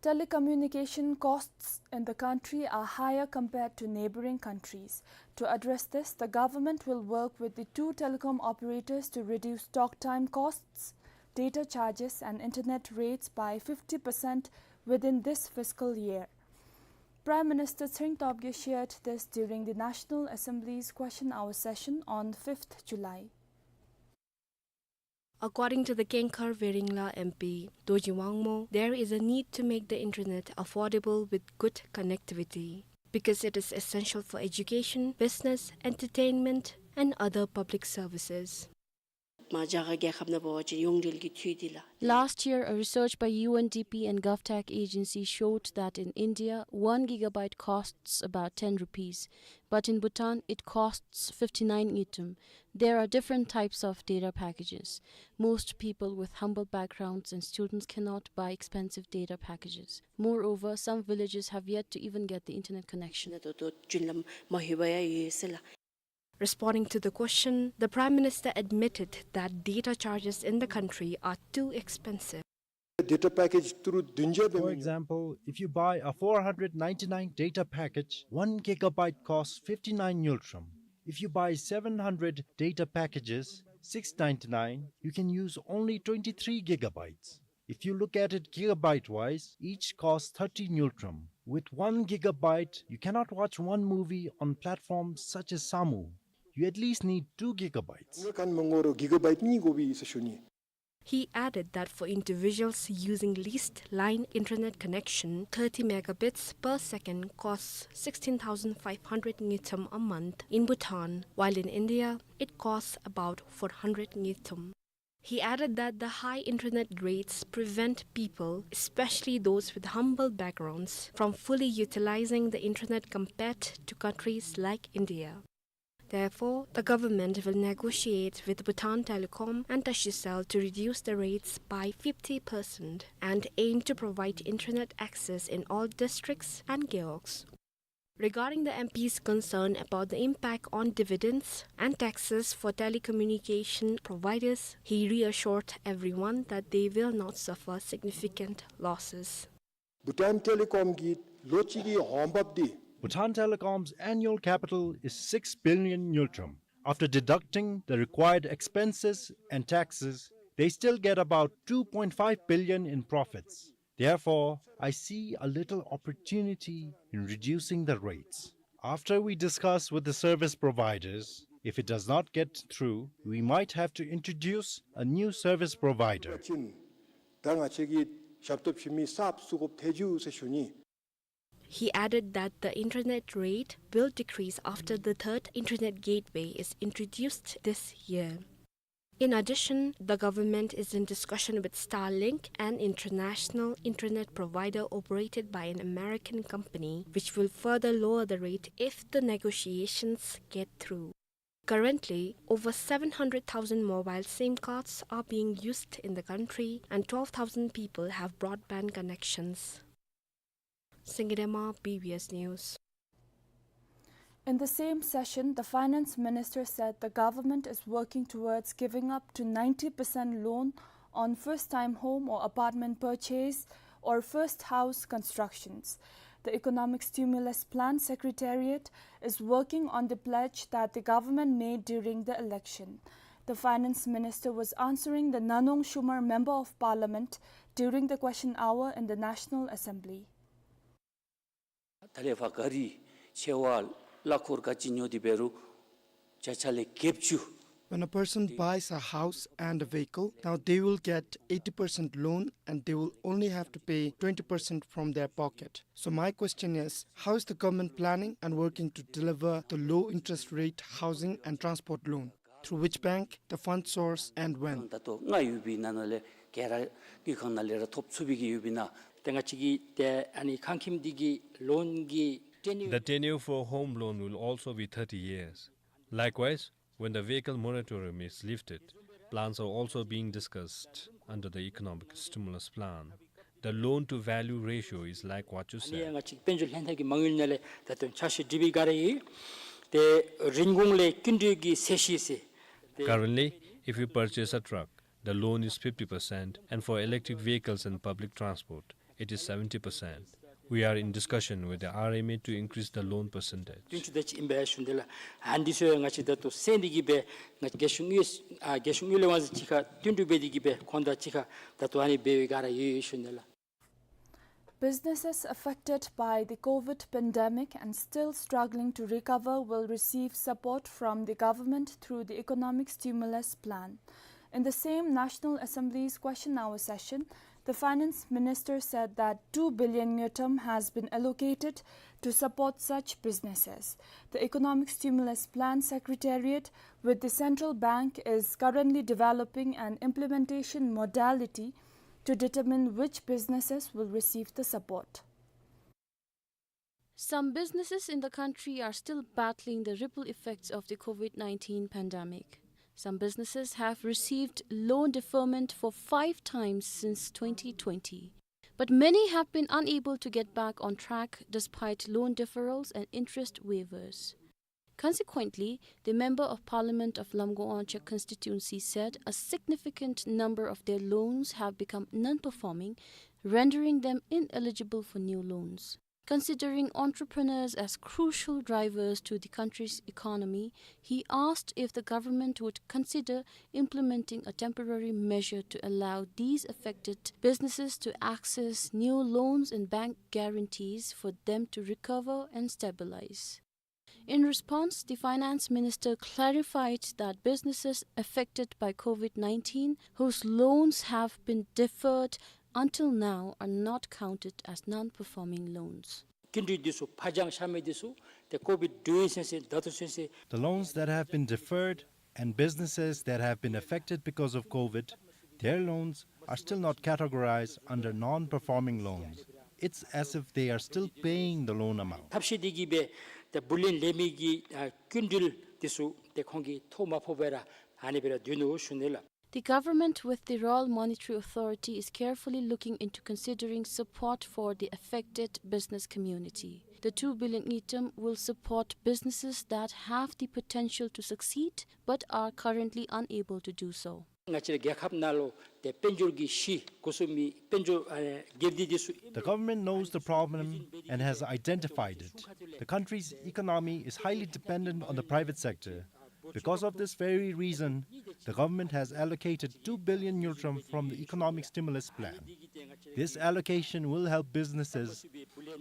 Telecommunication costs in the country are higher compared to neighboring countries. To address this, the government will work with the two telecom operators to reduce talk time costs, data charges and internet rates by fifty percent within this fiscal year. Prime Minister Tshering Tobgay shared this during the National Assembly's Question Hour session on fifth July. According to the Kengkhar Weringla M P, Dorji Wangmo, there is a need to make the internet affordable with good connectivity because it is essential for education, business, entertainment, and other public services. མ་རྒྱ་གར་རྒྱལ་ཁབ་ནང་འབད་བ་ཅིན་ཡོངས་འབྲེལ་གྱི་འཐུས་འདི་ལགས། Last year, a research by U N D P and GovTech Agency showed that in India, one gigabyte costs about ten rupees, but in Bhutan, it costs fifty-nine ngultrum. There are different types of data packages. Most people with humble backgrounds and students cannot buy expensive data packages. Moreover, some villages have yet to even get the internet connection. ནང་ཏོག་ཏོ་རྒྱུན་ལམ་མ་ལྷོད་པར་ཡང་ཡོད་ཟེར་ལགས། Responding to the question, the Prime Minister admitted that data charges in the country are too expensive. Data package ཏི་རུ་བདུན་བརྒྱ་འབད་མི། For example, if you buy a four hundred ninety-nine data package, one gigabyte costs fifty-nine ngultrum. If you buy seven hundred data packages, six ninety-nine, you can use only twenty-three gigabytes. If you look at it gigabyte-wise, each costs thirty ngultrum. With one gigabyte, you cannot watch one movie on platforms such as Samu. You at least need two gigabytes. ང་གན་མ་ངོ་རུང་གི་ག་བའིཊ་གཉིས་དགོ་པས་ཟེར་ཞུ་ནི། He added that for individuals using leased line internet connection, thirty megabits per second costs sixteen thousand five hundred ngultrum a month in Bhutan, while in India, it costs about four hundred ngultrum. He added that the high internet rates prevent people, especially those with humble backgrounds, from fully utilizing the internet compared to countries like India. Therefore, the government will negotiate with Bhutan Telecom and Tashicel to reduce the rates by fifty percent and aim to provide internet access in all districts and gewogs. Regarding the M P's concern about the impact on dividends and taxes for telecommunication providers, he reassured everyone that they will not suffer significant losses. Bhutan Telecom གི་ལོ་གཅིག་གི་འོང་འབབ་འདི། Bhutan Telecom's annual capital is six billion ngultrum. After deducting the required expenses and taxes, they still get about two point five billion in profits. Therefore, I see a little opportunity in reducing the rates. After we discuss with the service providers, if it does not get through, we might have to introduce a new service provider. ད་ང་བཅས་ཀྱིས་ཞབས་ཏོག་ཞུ་མི་གསརཔ་བཙུགས་དགོཔ་ཐལ་འགྱོ་ཟེར་ཞུ་ནི། He added that the internet rate will decrease after the third internet gateway is introduced this year. In addition, the government is in discussion with Starlink, an international internet provider operated by an American company, which will further lower the rate if the negotiations get through. Currently, over seven hundred thousand mobile SIM cards are being used in the country, and twelve thousand people have broadband connections. Singye Dema, B B S News. In the same session, the finance minister said the government is working towards giving up to ninety percent loan on first-time home or apartment purchase or first house constructions. The Economic Stimulus Plan Secretariat is working on the pledge that the government made during the election. The finance minister was answering the Nanong Shumar Member of Parliament during the question hour in the National Assembly. ད་ལས་ཕར་ག་རི་ཆེ་བ་གླ་འཁོར་ག་ཅི་ཉོ་སྟེ་འབད་རུང་བརྒྱ་ཆ་ལས་བརྒྱད་ཅུ། When a person buys a house and a vehicle, now they will get eighty percent loan and they will only have to pay twenty percent from their pocket. So my question is, how is the government planning and working to deliver the low interest rate housing and transport loan? Through which bank, the fund source, and when? ད་ལྟོ་ང་ཡོད་པའི་ནང་ན་ལས་ག་ར་དངུལ་ཁང་ནང་ལས་ར་ཐོབ་ཚུགས་པའི་གི་ཡོད་པའི་ན། ཏེ་ང་བཅས་ཀྱི་ཏེ་ཨ་ནི་ཁང་ཁྱིམ་འདི་གི་ལོན་གྱི་ཏེ་ནི། The tenure for home loan will also be thirty years. Likewise, when the vehicle moratorium is lifted, plans are also being discussed under the economic stimulus plan. The loan to value ratio is like what you said. ཨ་ནི་ང་བཅས་དཔལ་འབྱོར་ལྷན་ཐབས་ཀྱི་མ་དངུལ་ནང་ལས་ད་ལྟོ་འཆར་གཞི་སྒྲིག་པའི་སྒང་ར་ཡོད། ཏེ་རིན་གོང་ལས་སྐྱིན་འགྲུལ་གྱི་ཚད་གཞི་ཟེར། ཏེ། Currently, if you purchase a truck, the loan is fifty percent, and for electric vehicles and public transport, it is seventy percent. We are in discussion with the R M A to increase the loan percentage. བདུན་ཅུ་དེ་ཅིག་ཨིན་པས་ཞུ་ནི་ལགས། ཨ་ནི་ཚུ་ང་བཅས་ད་ལྟོ་སེལ་ནི་གི་སྦེ་ང་བཅས་རྒྱལ་གཞུང་དངུལ་ཨ་རྒྱལ་གཞུང་དངུལ་ལས་དབང་འཛིན་ཅིག་ཁར་བསྟུན་གྲོས་འབད་ནི་གི་སྦེ་ཁོང་དང་ཅིག་ཁར་ད་ལྟོ་ཨ་ནི་འབད་བའི་སྒང་ར་ཡོད་ཡོད་ཞུ་ནི་ལགས། Businesses affected by the COVID pandemic and still struggling to recover will receive support from the government through the economic stimulus plan. In the same National Assembly's question hour session, the finance minister said that two billion ngultrum has been allocated to support such businesses. The Economic Stimulus Plan Secretariat with the central bank is currently developing an implementation modality to determine which businesses will receive the support. Some businesses in the country are still battling the ripple effects of the COVID nineteen pandemic. Some businesses have received loan deferment for five times since twenty twenty. But many have been unable to get back on track despite loan deferrals and interest waivers. Consequently, the Member of Parliament of Lamka Wangchuk constituency said a significant number of their loans have become non-performing, rendering them ineligible for new loans. Considering entrepreneurs as crucial drivers to the country's economy, he asked if the government would consider implementing a temporary measure to allow these affected businesses to access new loans and bank guarantees for them to recover and stabilize. In response, the finance minister clarified that businesses affected by COVID nineteen whose loans have been deferred until now are not counted as non-performing loans. སྐྱིན་འགྲུལ་འདི་ཚུ་ཕར་འགྱངས་བཞག་མི་འདི་ཚུ་ཏེ་ཀོ་བིཌ་འགྲོ་ཡི་ཟེར་ཟེར་ད་ལྟོ་ཚུན་ཚོད། The loans that have been deferred and businesses that have been affected because of COVID, their loans are still not categorized under non-performing loans. It's as if they are still paying the loan amount. ཐབས་ཤེས་འདི་གིས་སྦེ་ཏེ་བུ་ལོན་ལེན་མི་གི་ཨ་སྐྱིན་འགྲུལ་འདི་ཚུ་ཏེ་ཁོང་གིས་ཐོ་མ་ཕོག་པར་ར་ཨ་ནི་སྦེ་ར་སྡོད་ནུག་ཞུ་ནི་ལགས། The government, with the Royal Monetary Authority, is carefully looking into considering support for the affected business community. The two billion ngultrum will support businesses that have the potential to succeed but are currently unable to do so. ང་བཅས་རའི་རྒྱལ་ཁབ་ནང་ལུ་ཏེ་དཔལ་འབྱོར་གྱི་གཞི་འགོ་བཙུགས་མི་དཔལ་འབྱོར་ཨ་འགལ་ཟླ་འདི་ཚུ། The government knows the problem and has identified it. The country's economy is highly dependent on the private sector. Because of this very reason, the government has allocated two billion ngultrum from the economic stimulus plan. This allocation will help businesses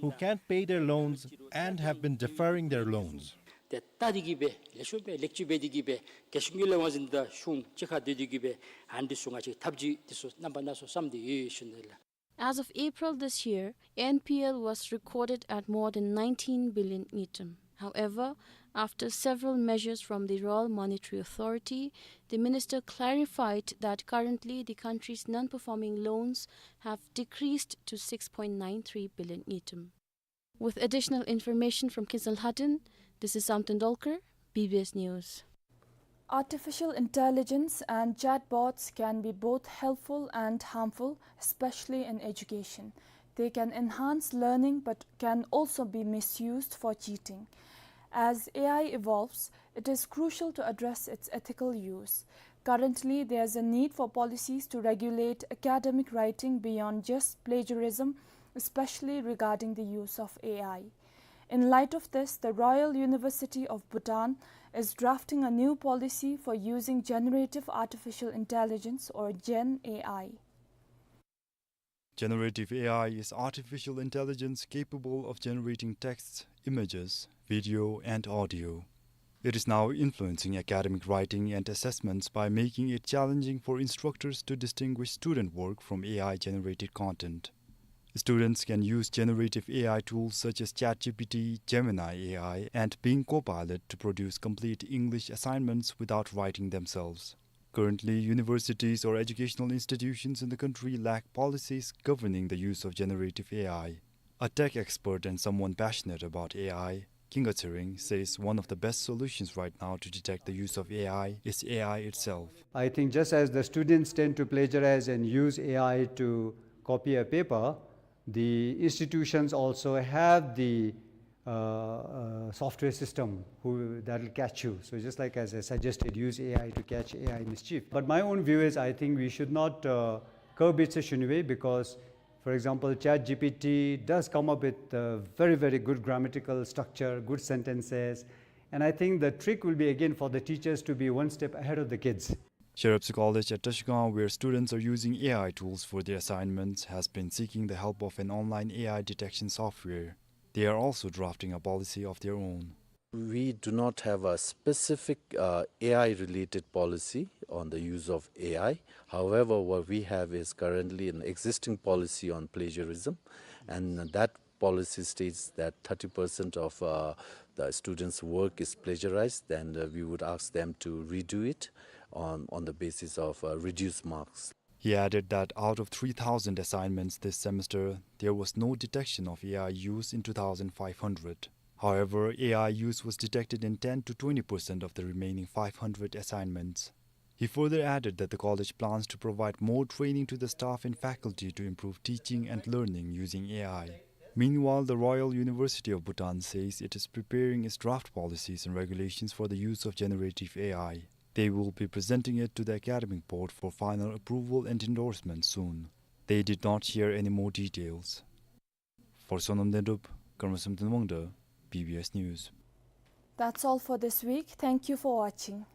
who can't pay their loans and have been deferring their loans. ཏེ་ད་འདི་གིས་སྦེ་ལེགས་ཤོམ་སྦེ་ལེགས་བཅོས་འབད་དེ་གིས་སྦེ་རྒྱལ་སྤྱི་གི་ལས་དབང་འཛིན་དང་གཞུང་གཅིག་ཁར་སྡོད་དེ་གིས་སྦེ་ཨ་ནི་འདི་ཚུ་ང་བཅས་ཐབས་བྱུས་འདི་ཚུ་རྣམ་པ་སྣ་ཚོགས་བསམ་སྟེ་ཡོད་ཞུ་ནི་ལགས། As of April this year, N P L was recorded at more than nineteen billion ngultrum. However, after several measures from the Royal Monetary Authority, the minister clarified that currently the country's non-performing loans have decreased to six point nine three billion ngultrum. With additional information from Kinzua Lhadon, this is Samten Dolkar, B B S News. Artificial intelligence and chatbots can be both helpful and harmful, especially in education. They can enhance learning but can also be misused for cheating. As A I evolves, it is crucial to address its ethical use. Currently, there is a need for policies to regulate academic writing beyond just plagiarism, especially regarding the use of A I. In light of this, the Royal University of Bhutan is drafting a new policy for using generative artificial intelligence, or Gen A I. Generative A I is artificial intelligence capable of generating texts, images, video, and audio. It is now influencing academic writing and assessments by making it challenging for instructors to distinguish student work from A I-generated content. Students can use generative A I tools such as ChatGPT, Gemini A I, and Bing Copilot to produce complete English assignments without writing themselves. Currently, universities or educational institutions in the country lack policies governing the use of generative A I. A tech expert and someone passionate about A I, Kinga Tshering, says one of the best solutions right now to detect the use of A I is A I itself. I think just as the students tend to plagiarize and use A I to copy a paper, the institutions also have the uh, uh, software system who, that will catch you. So just like as I suggested, use A I to catch A I mischief. But my own view is, I think we should not uh, curb it issue anyway, because, for example, ChatGPT does come up with uh, very, very good grammatical structure, good sentences. And I think the trick will be again for the teachers to be one step ahead of the kids. Sherabsi College at Trashigang, where students are using A I tools for their assignments, has been seeking the help of an online A I detection software. They are also drafting a policy of their own. We do not have a specific uh, A I-related policy on the use of A I. However, what we have is currently an existing policy on plagiarism, and that policy states that thirty percent of uh, the students' work is plagiarized, and uh, we would ask them to redo it on, on the basis of uh, reduced marks. He added that out of three thousand assignments this semester, there was no detection of A I use in two thousand five hundred. However, A I use was detected in ten to twenty percent of the remaining five hundred assignments. He further added that the college plans to provide more training to the staff and faculty to improve teaching and learning using A I. Meanwhile, the Royal University of Bhutan says it is preparing its draft policies and regulations for the use of generative A I. They will be presenting it to the academic board for final approval and endorsement soon. They did not share any more details. For Sonam Dendrup, Karmasam Tenwangda, B B S News. That's all for this week. Thank you for watching.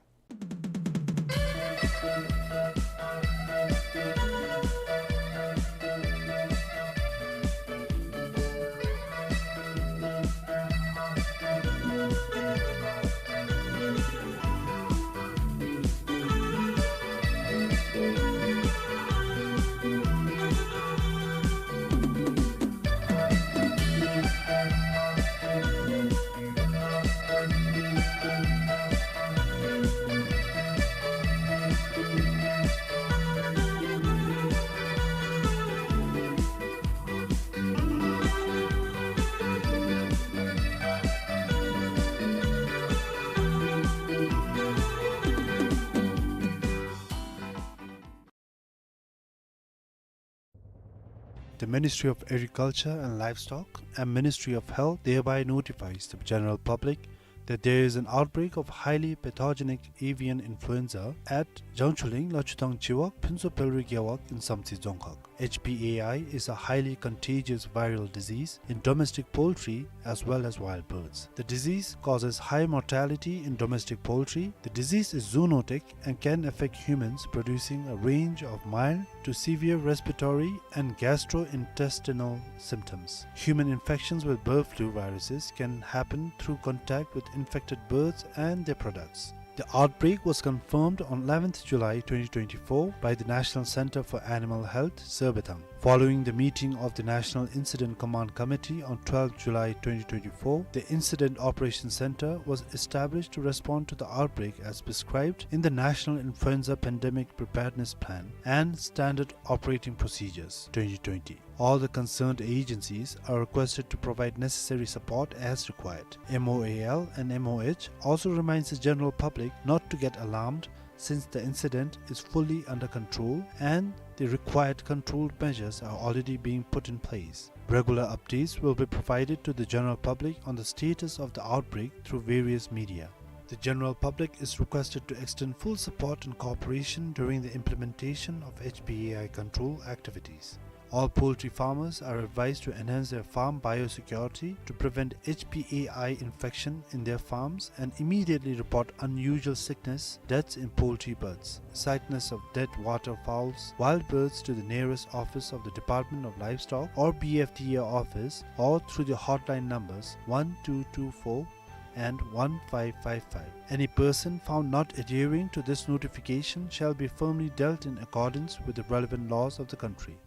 The Ministry of Agriculture and Livestock and Ministry of Health thereby notifies the general public that there is an outbreak of highly pathogenic avian influenza at Jangchuling Lachutang Chiwak Phuntsho Pelri Gewog in Samtse Dzongkhag. H P A I is a highly contagious viral disease in domestic poultry as well as wild birds. The disease causes high mortality in domestic poultry. The disease is zoonotic and can affect humans, producing a range of mild to severe respiratory and gastrointestinal symptoms. Human infections with bird flu viruses can happen through contact with infected birds and their products. The outbreak was confirmed on eleventh July twenty twenty-four by the National Center for Animal Health, Sirbatang. Following the meeting of the National Incident Command Committee on twelfth July twenty twenty-four, the Incident Operations Center was established to respond to the outbreak as prescribed in the National Influenza Pandemic Preparedness Plan and Standard Operating Procedures twenty twenty. All the concerned agencies are requested to provide necessary support as required. M O A L and M O H also reminds the general public not to get alarmed, since the incident is fully under control and the required control measures are already being put in place. Regular updates will be provided to the general public on the status of the outbreak through various media. The general public is requested to extend full support and cooperation during the implementation of H P A I control activities. All poultry farmers are advised to enhance their farm biosecurity to prevent H P A I infection in their farms and immediately report unusual sickness, deaths in poultry birds, sightness of dead waterfowls, wild birds to the nearest office of the Department of Livestock or B F D A office or through the hotline numbers one two two four and one five five five. Any person found not adhering to this notification shall be firmly dealt in accordance with the relevant laws of the country.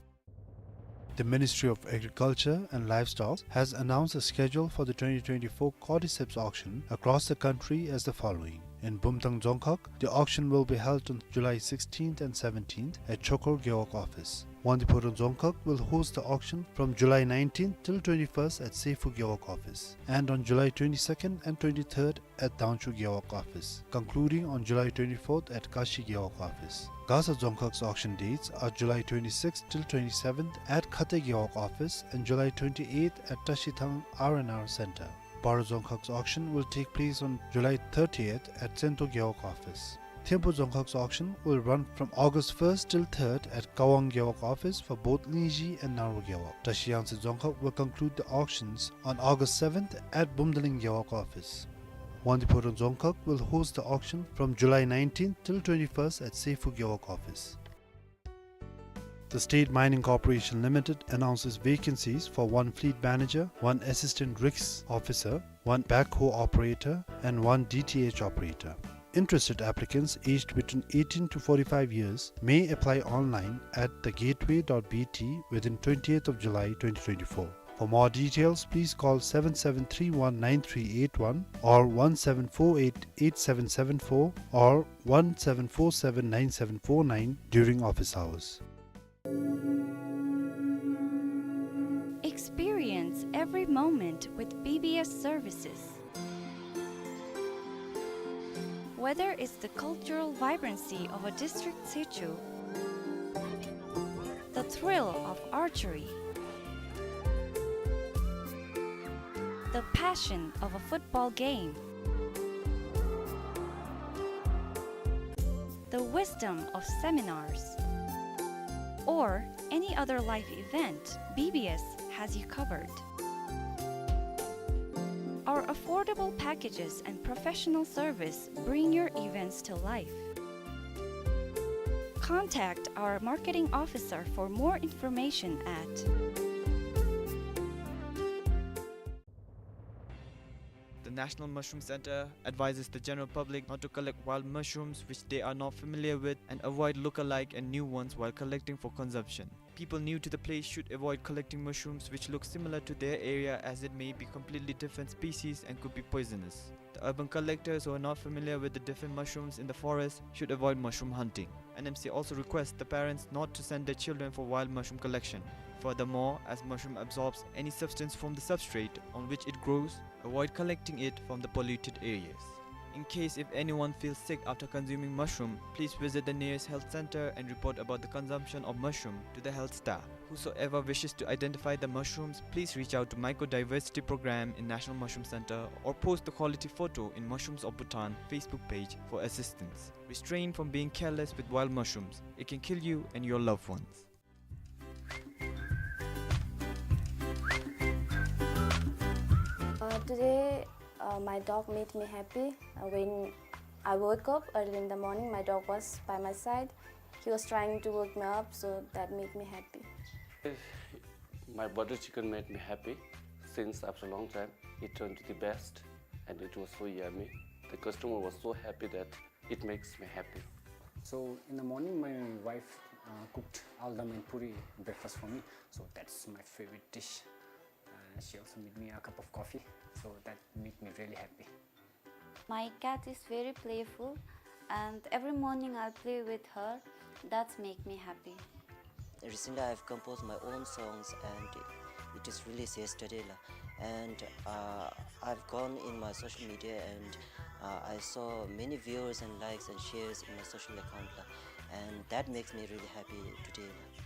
The Ministry of Agriculture and Livestock has announced a schedule for the twenty twenty-four cordyceps auction across the country as the following. In Bumthang Dzongkhag, the auction will be held on July sixteenth and seventeenth at Chokor Gewog office. Wangdue Phodrang Dzongkhag will host the auction from July nineteenth till twenty-first at Seiphur Gewog office, and on July twenty-second and twenty-third at Dangchu Gewog office, concluding on July twenty-fourth at Kashi Gewog office. Gasa Dzongkhag's auction dates are July twenty-sixth till twenty-seventh at Khate Gewog office and July twenty-eighth at Tashithang R and R Center. Paro Dzongkhag's auction will take place on July thirtieth at Tsento Gewog office. Thimphu Dzongkhag's auction will run from August first till third at Kawang Gewog office for both Lingzhi and Naro Gewog. Tashi Yangtse Dzongkhag will conclude the auctions on August seventh at Bumdaling Gewog office. Wangdue Phodrang Dzongkhag will host the auction from July nineteenth till twenty-first at Seiphur Gewog office. The State Mining Corporation Limited announces vacancies for one fleet manager, one assistant risk officer, one backhoe operator, and one D T H operator. Interested applicants aged between eighteen to forty-five years may apply online at the gateway dot B T within twentieth of July twenty twenty-four. For more details, please call seven seven three one nine three eight one or one seven four eight eight seven seven four or one seven four seven nine seven four nine during office hours. Experience every moment with B B S services. Whether it's the cultural vibrancy of a district situ, the thrill of archery, the passion of a football game, the wisdom of seminars, or any other life event, B B S has you covered. Our affordable packages and professional service bring your events to life. Contact our marketing officer for more information at The National Mushroom Center advises the general public not to collect wild mushrooms which they are not familiar with and avoid look-alike and new ones while collecting for consumption. People new to the place should avoid collecting mushrooms which look similar to their area, as it may be completely different species and could be poisonous. The urban collectors who are not familiar with the different mushrooms in the forest should avoid mushroom hunting. N M C also requests the parents not to send their children for wild mushroom collection. Furthermore, as mushroom absorbs any substance from the substrate on which it grows, avoid collecting it from the polluted areas. In case if anyone feels sick after consuming mushroom, please visit the nearest health center and report about the consumption of mushroom to the health staff. Whosoever wishes to identify the mushrooms, please reach out to Mycodiversity Program in National Mushroom Center or post the quality photo in Mushrooms of Bhutan Facebook page for assistance. Restrain from being careless with wild mushrooms. It can kill you and your loved ones. Uh, today, uh, my dog made me happy. Uh, when I woke up early in the morning, my dog was by my side. He was trying to wake me up, so that made me happy. My butter chicken made me happy since after a long time. It turned to the best, and it was so yummy. The customer was so happy that it makes me happy. So in the morning, my wife, uh, cooked aldam and puri breakfast for me. So that's my favorite dish. Uh, she also made me a cup of coffee. So that made me really happy. My cat is very playful, and every morning I play with her. That's make me happy. Recently, I've composed my own songs, and it is released yesterday, la. And, uh, I've gone in my social media, and, uh, I saw many viewers and likes and shares in my social account, la. And that makes me really happy today, la.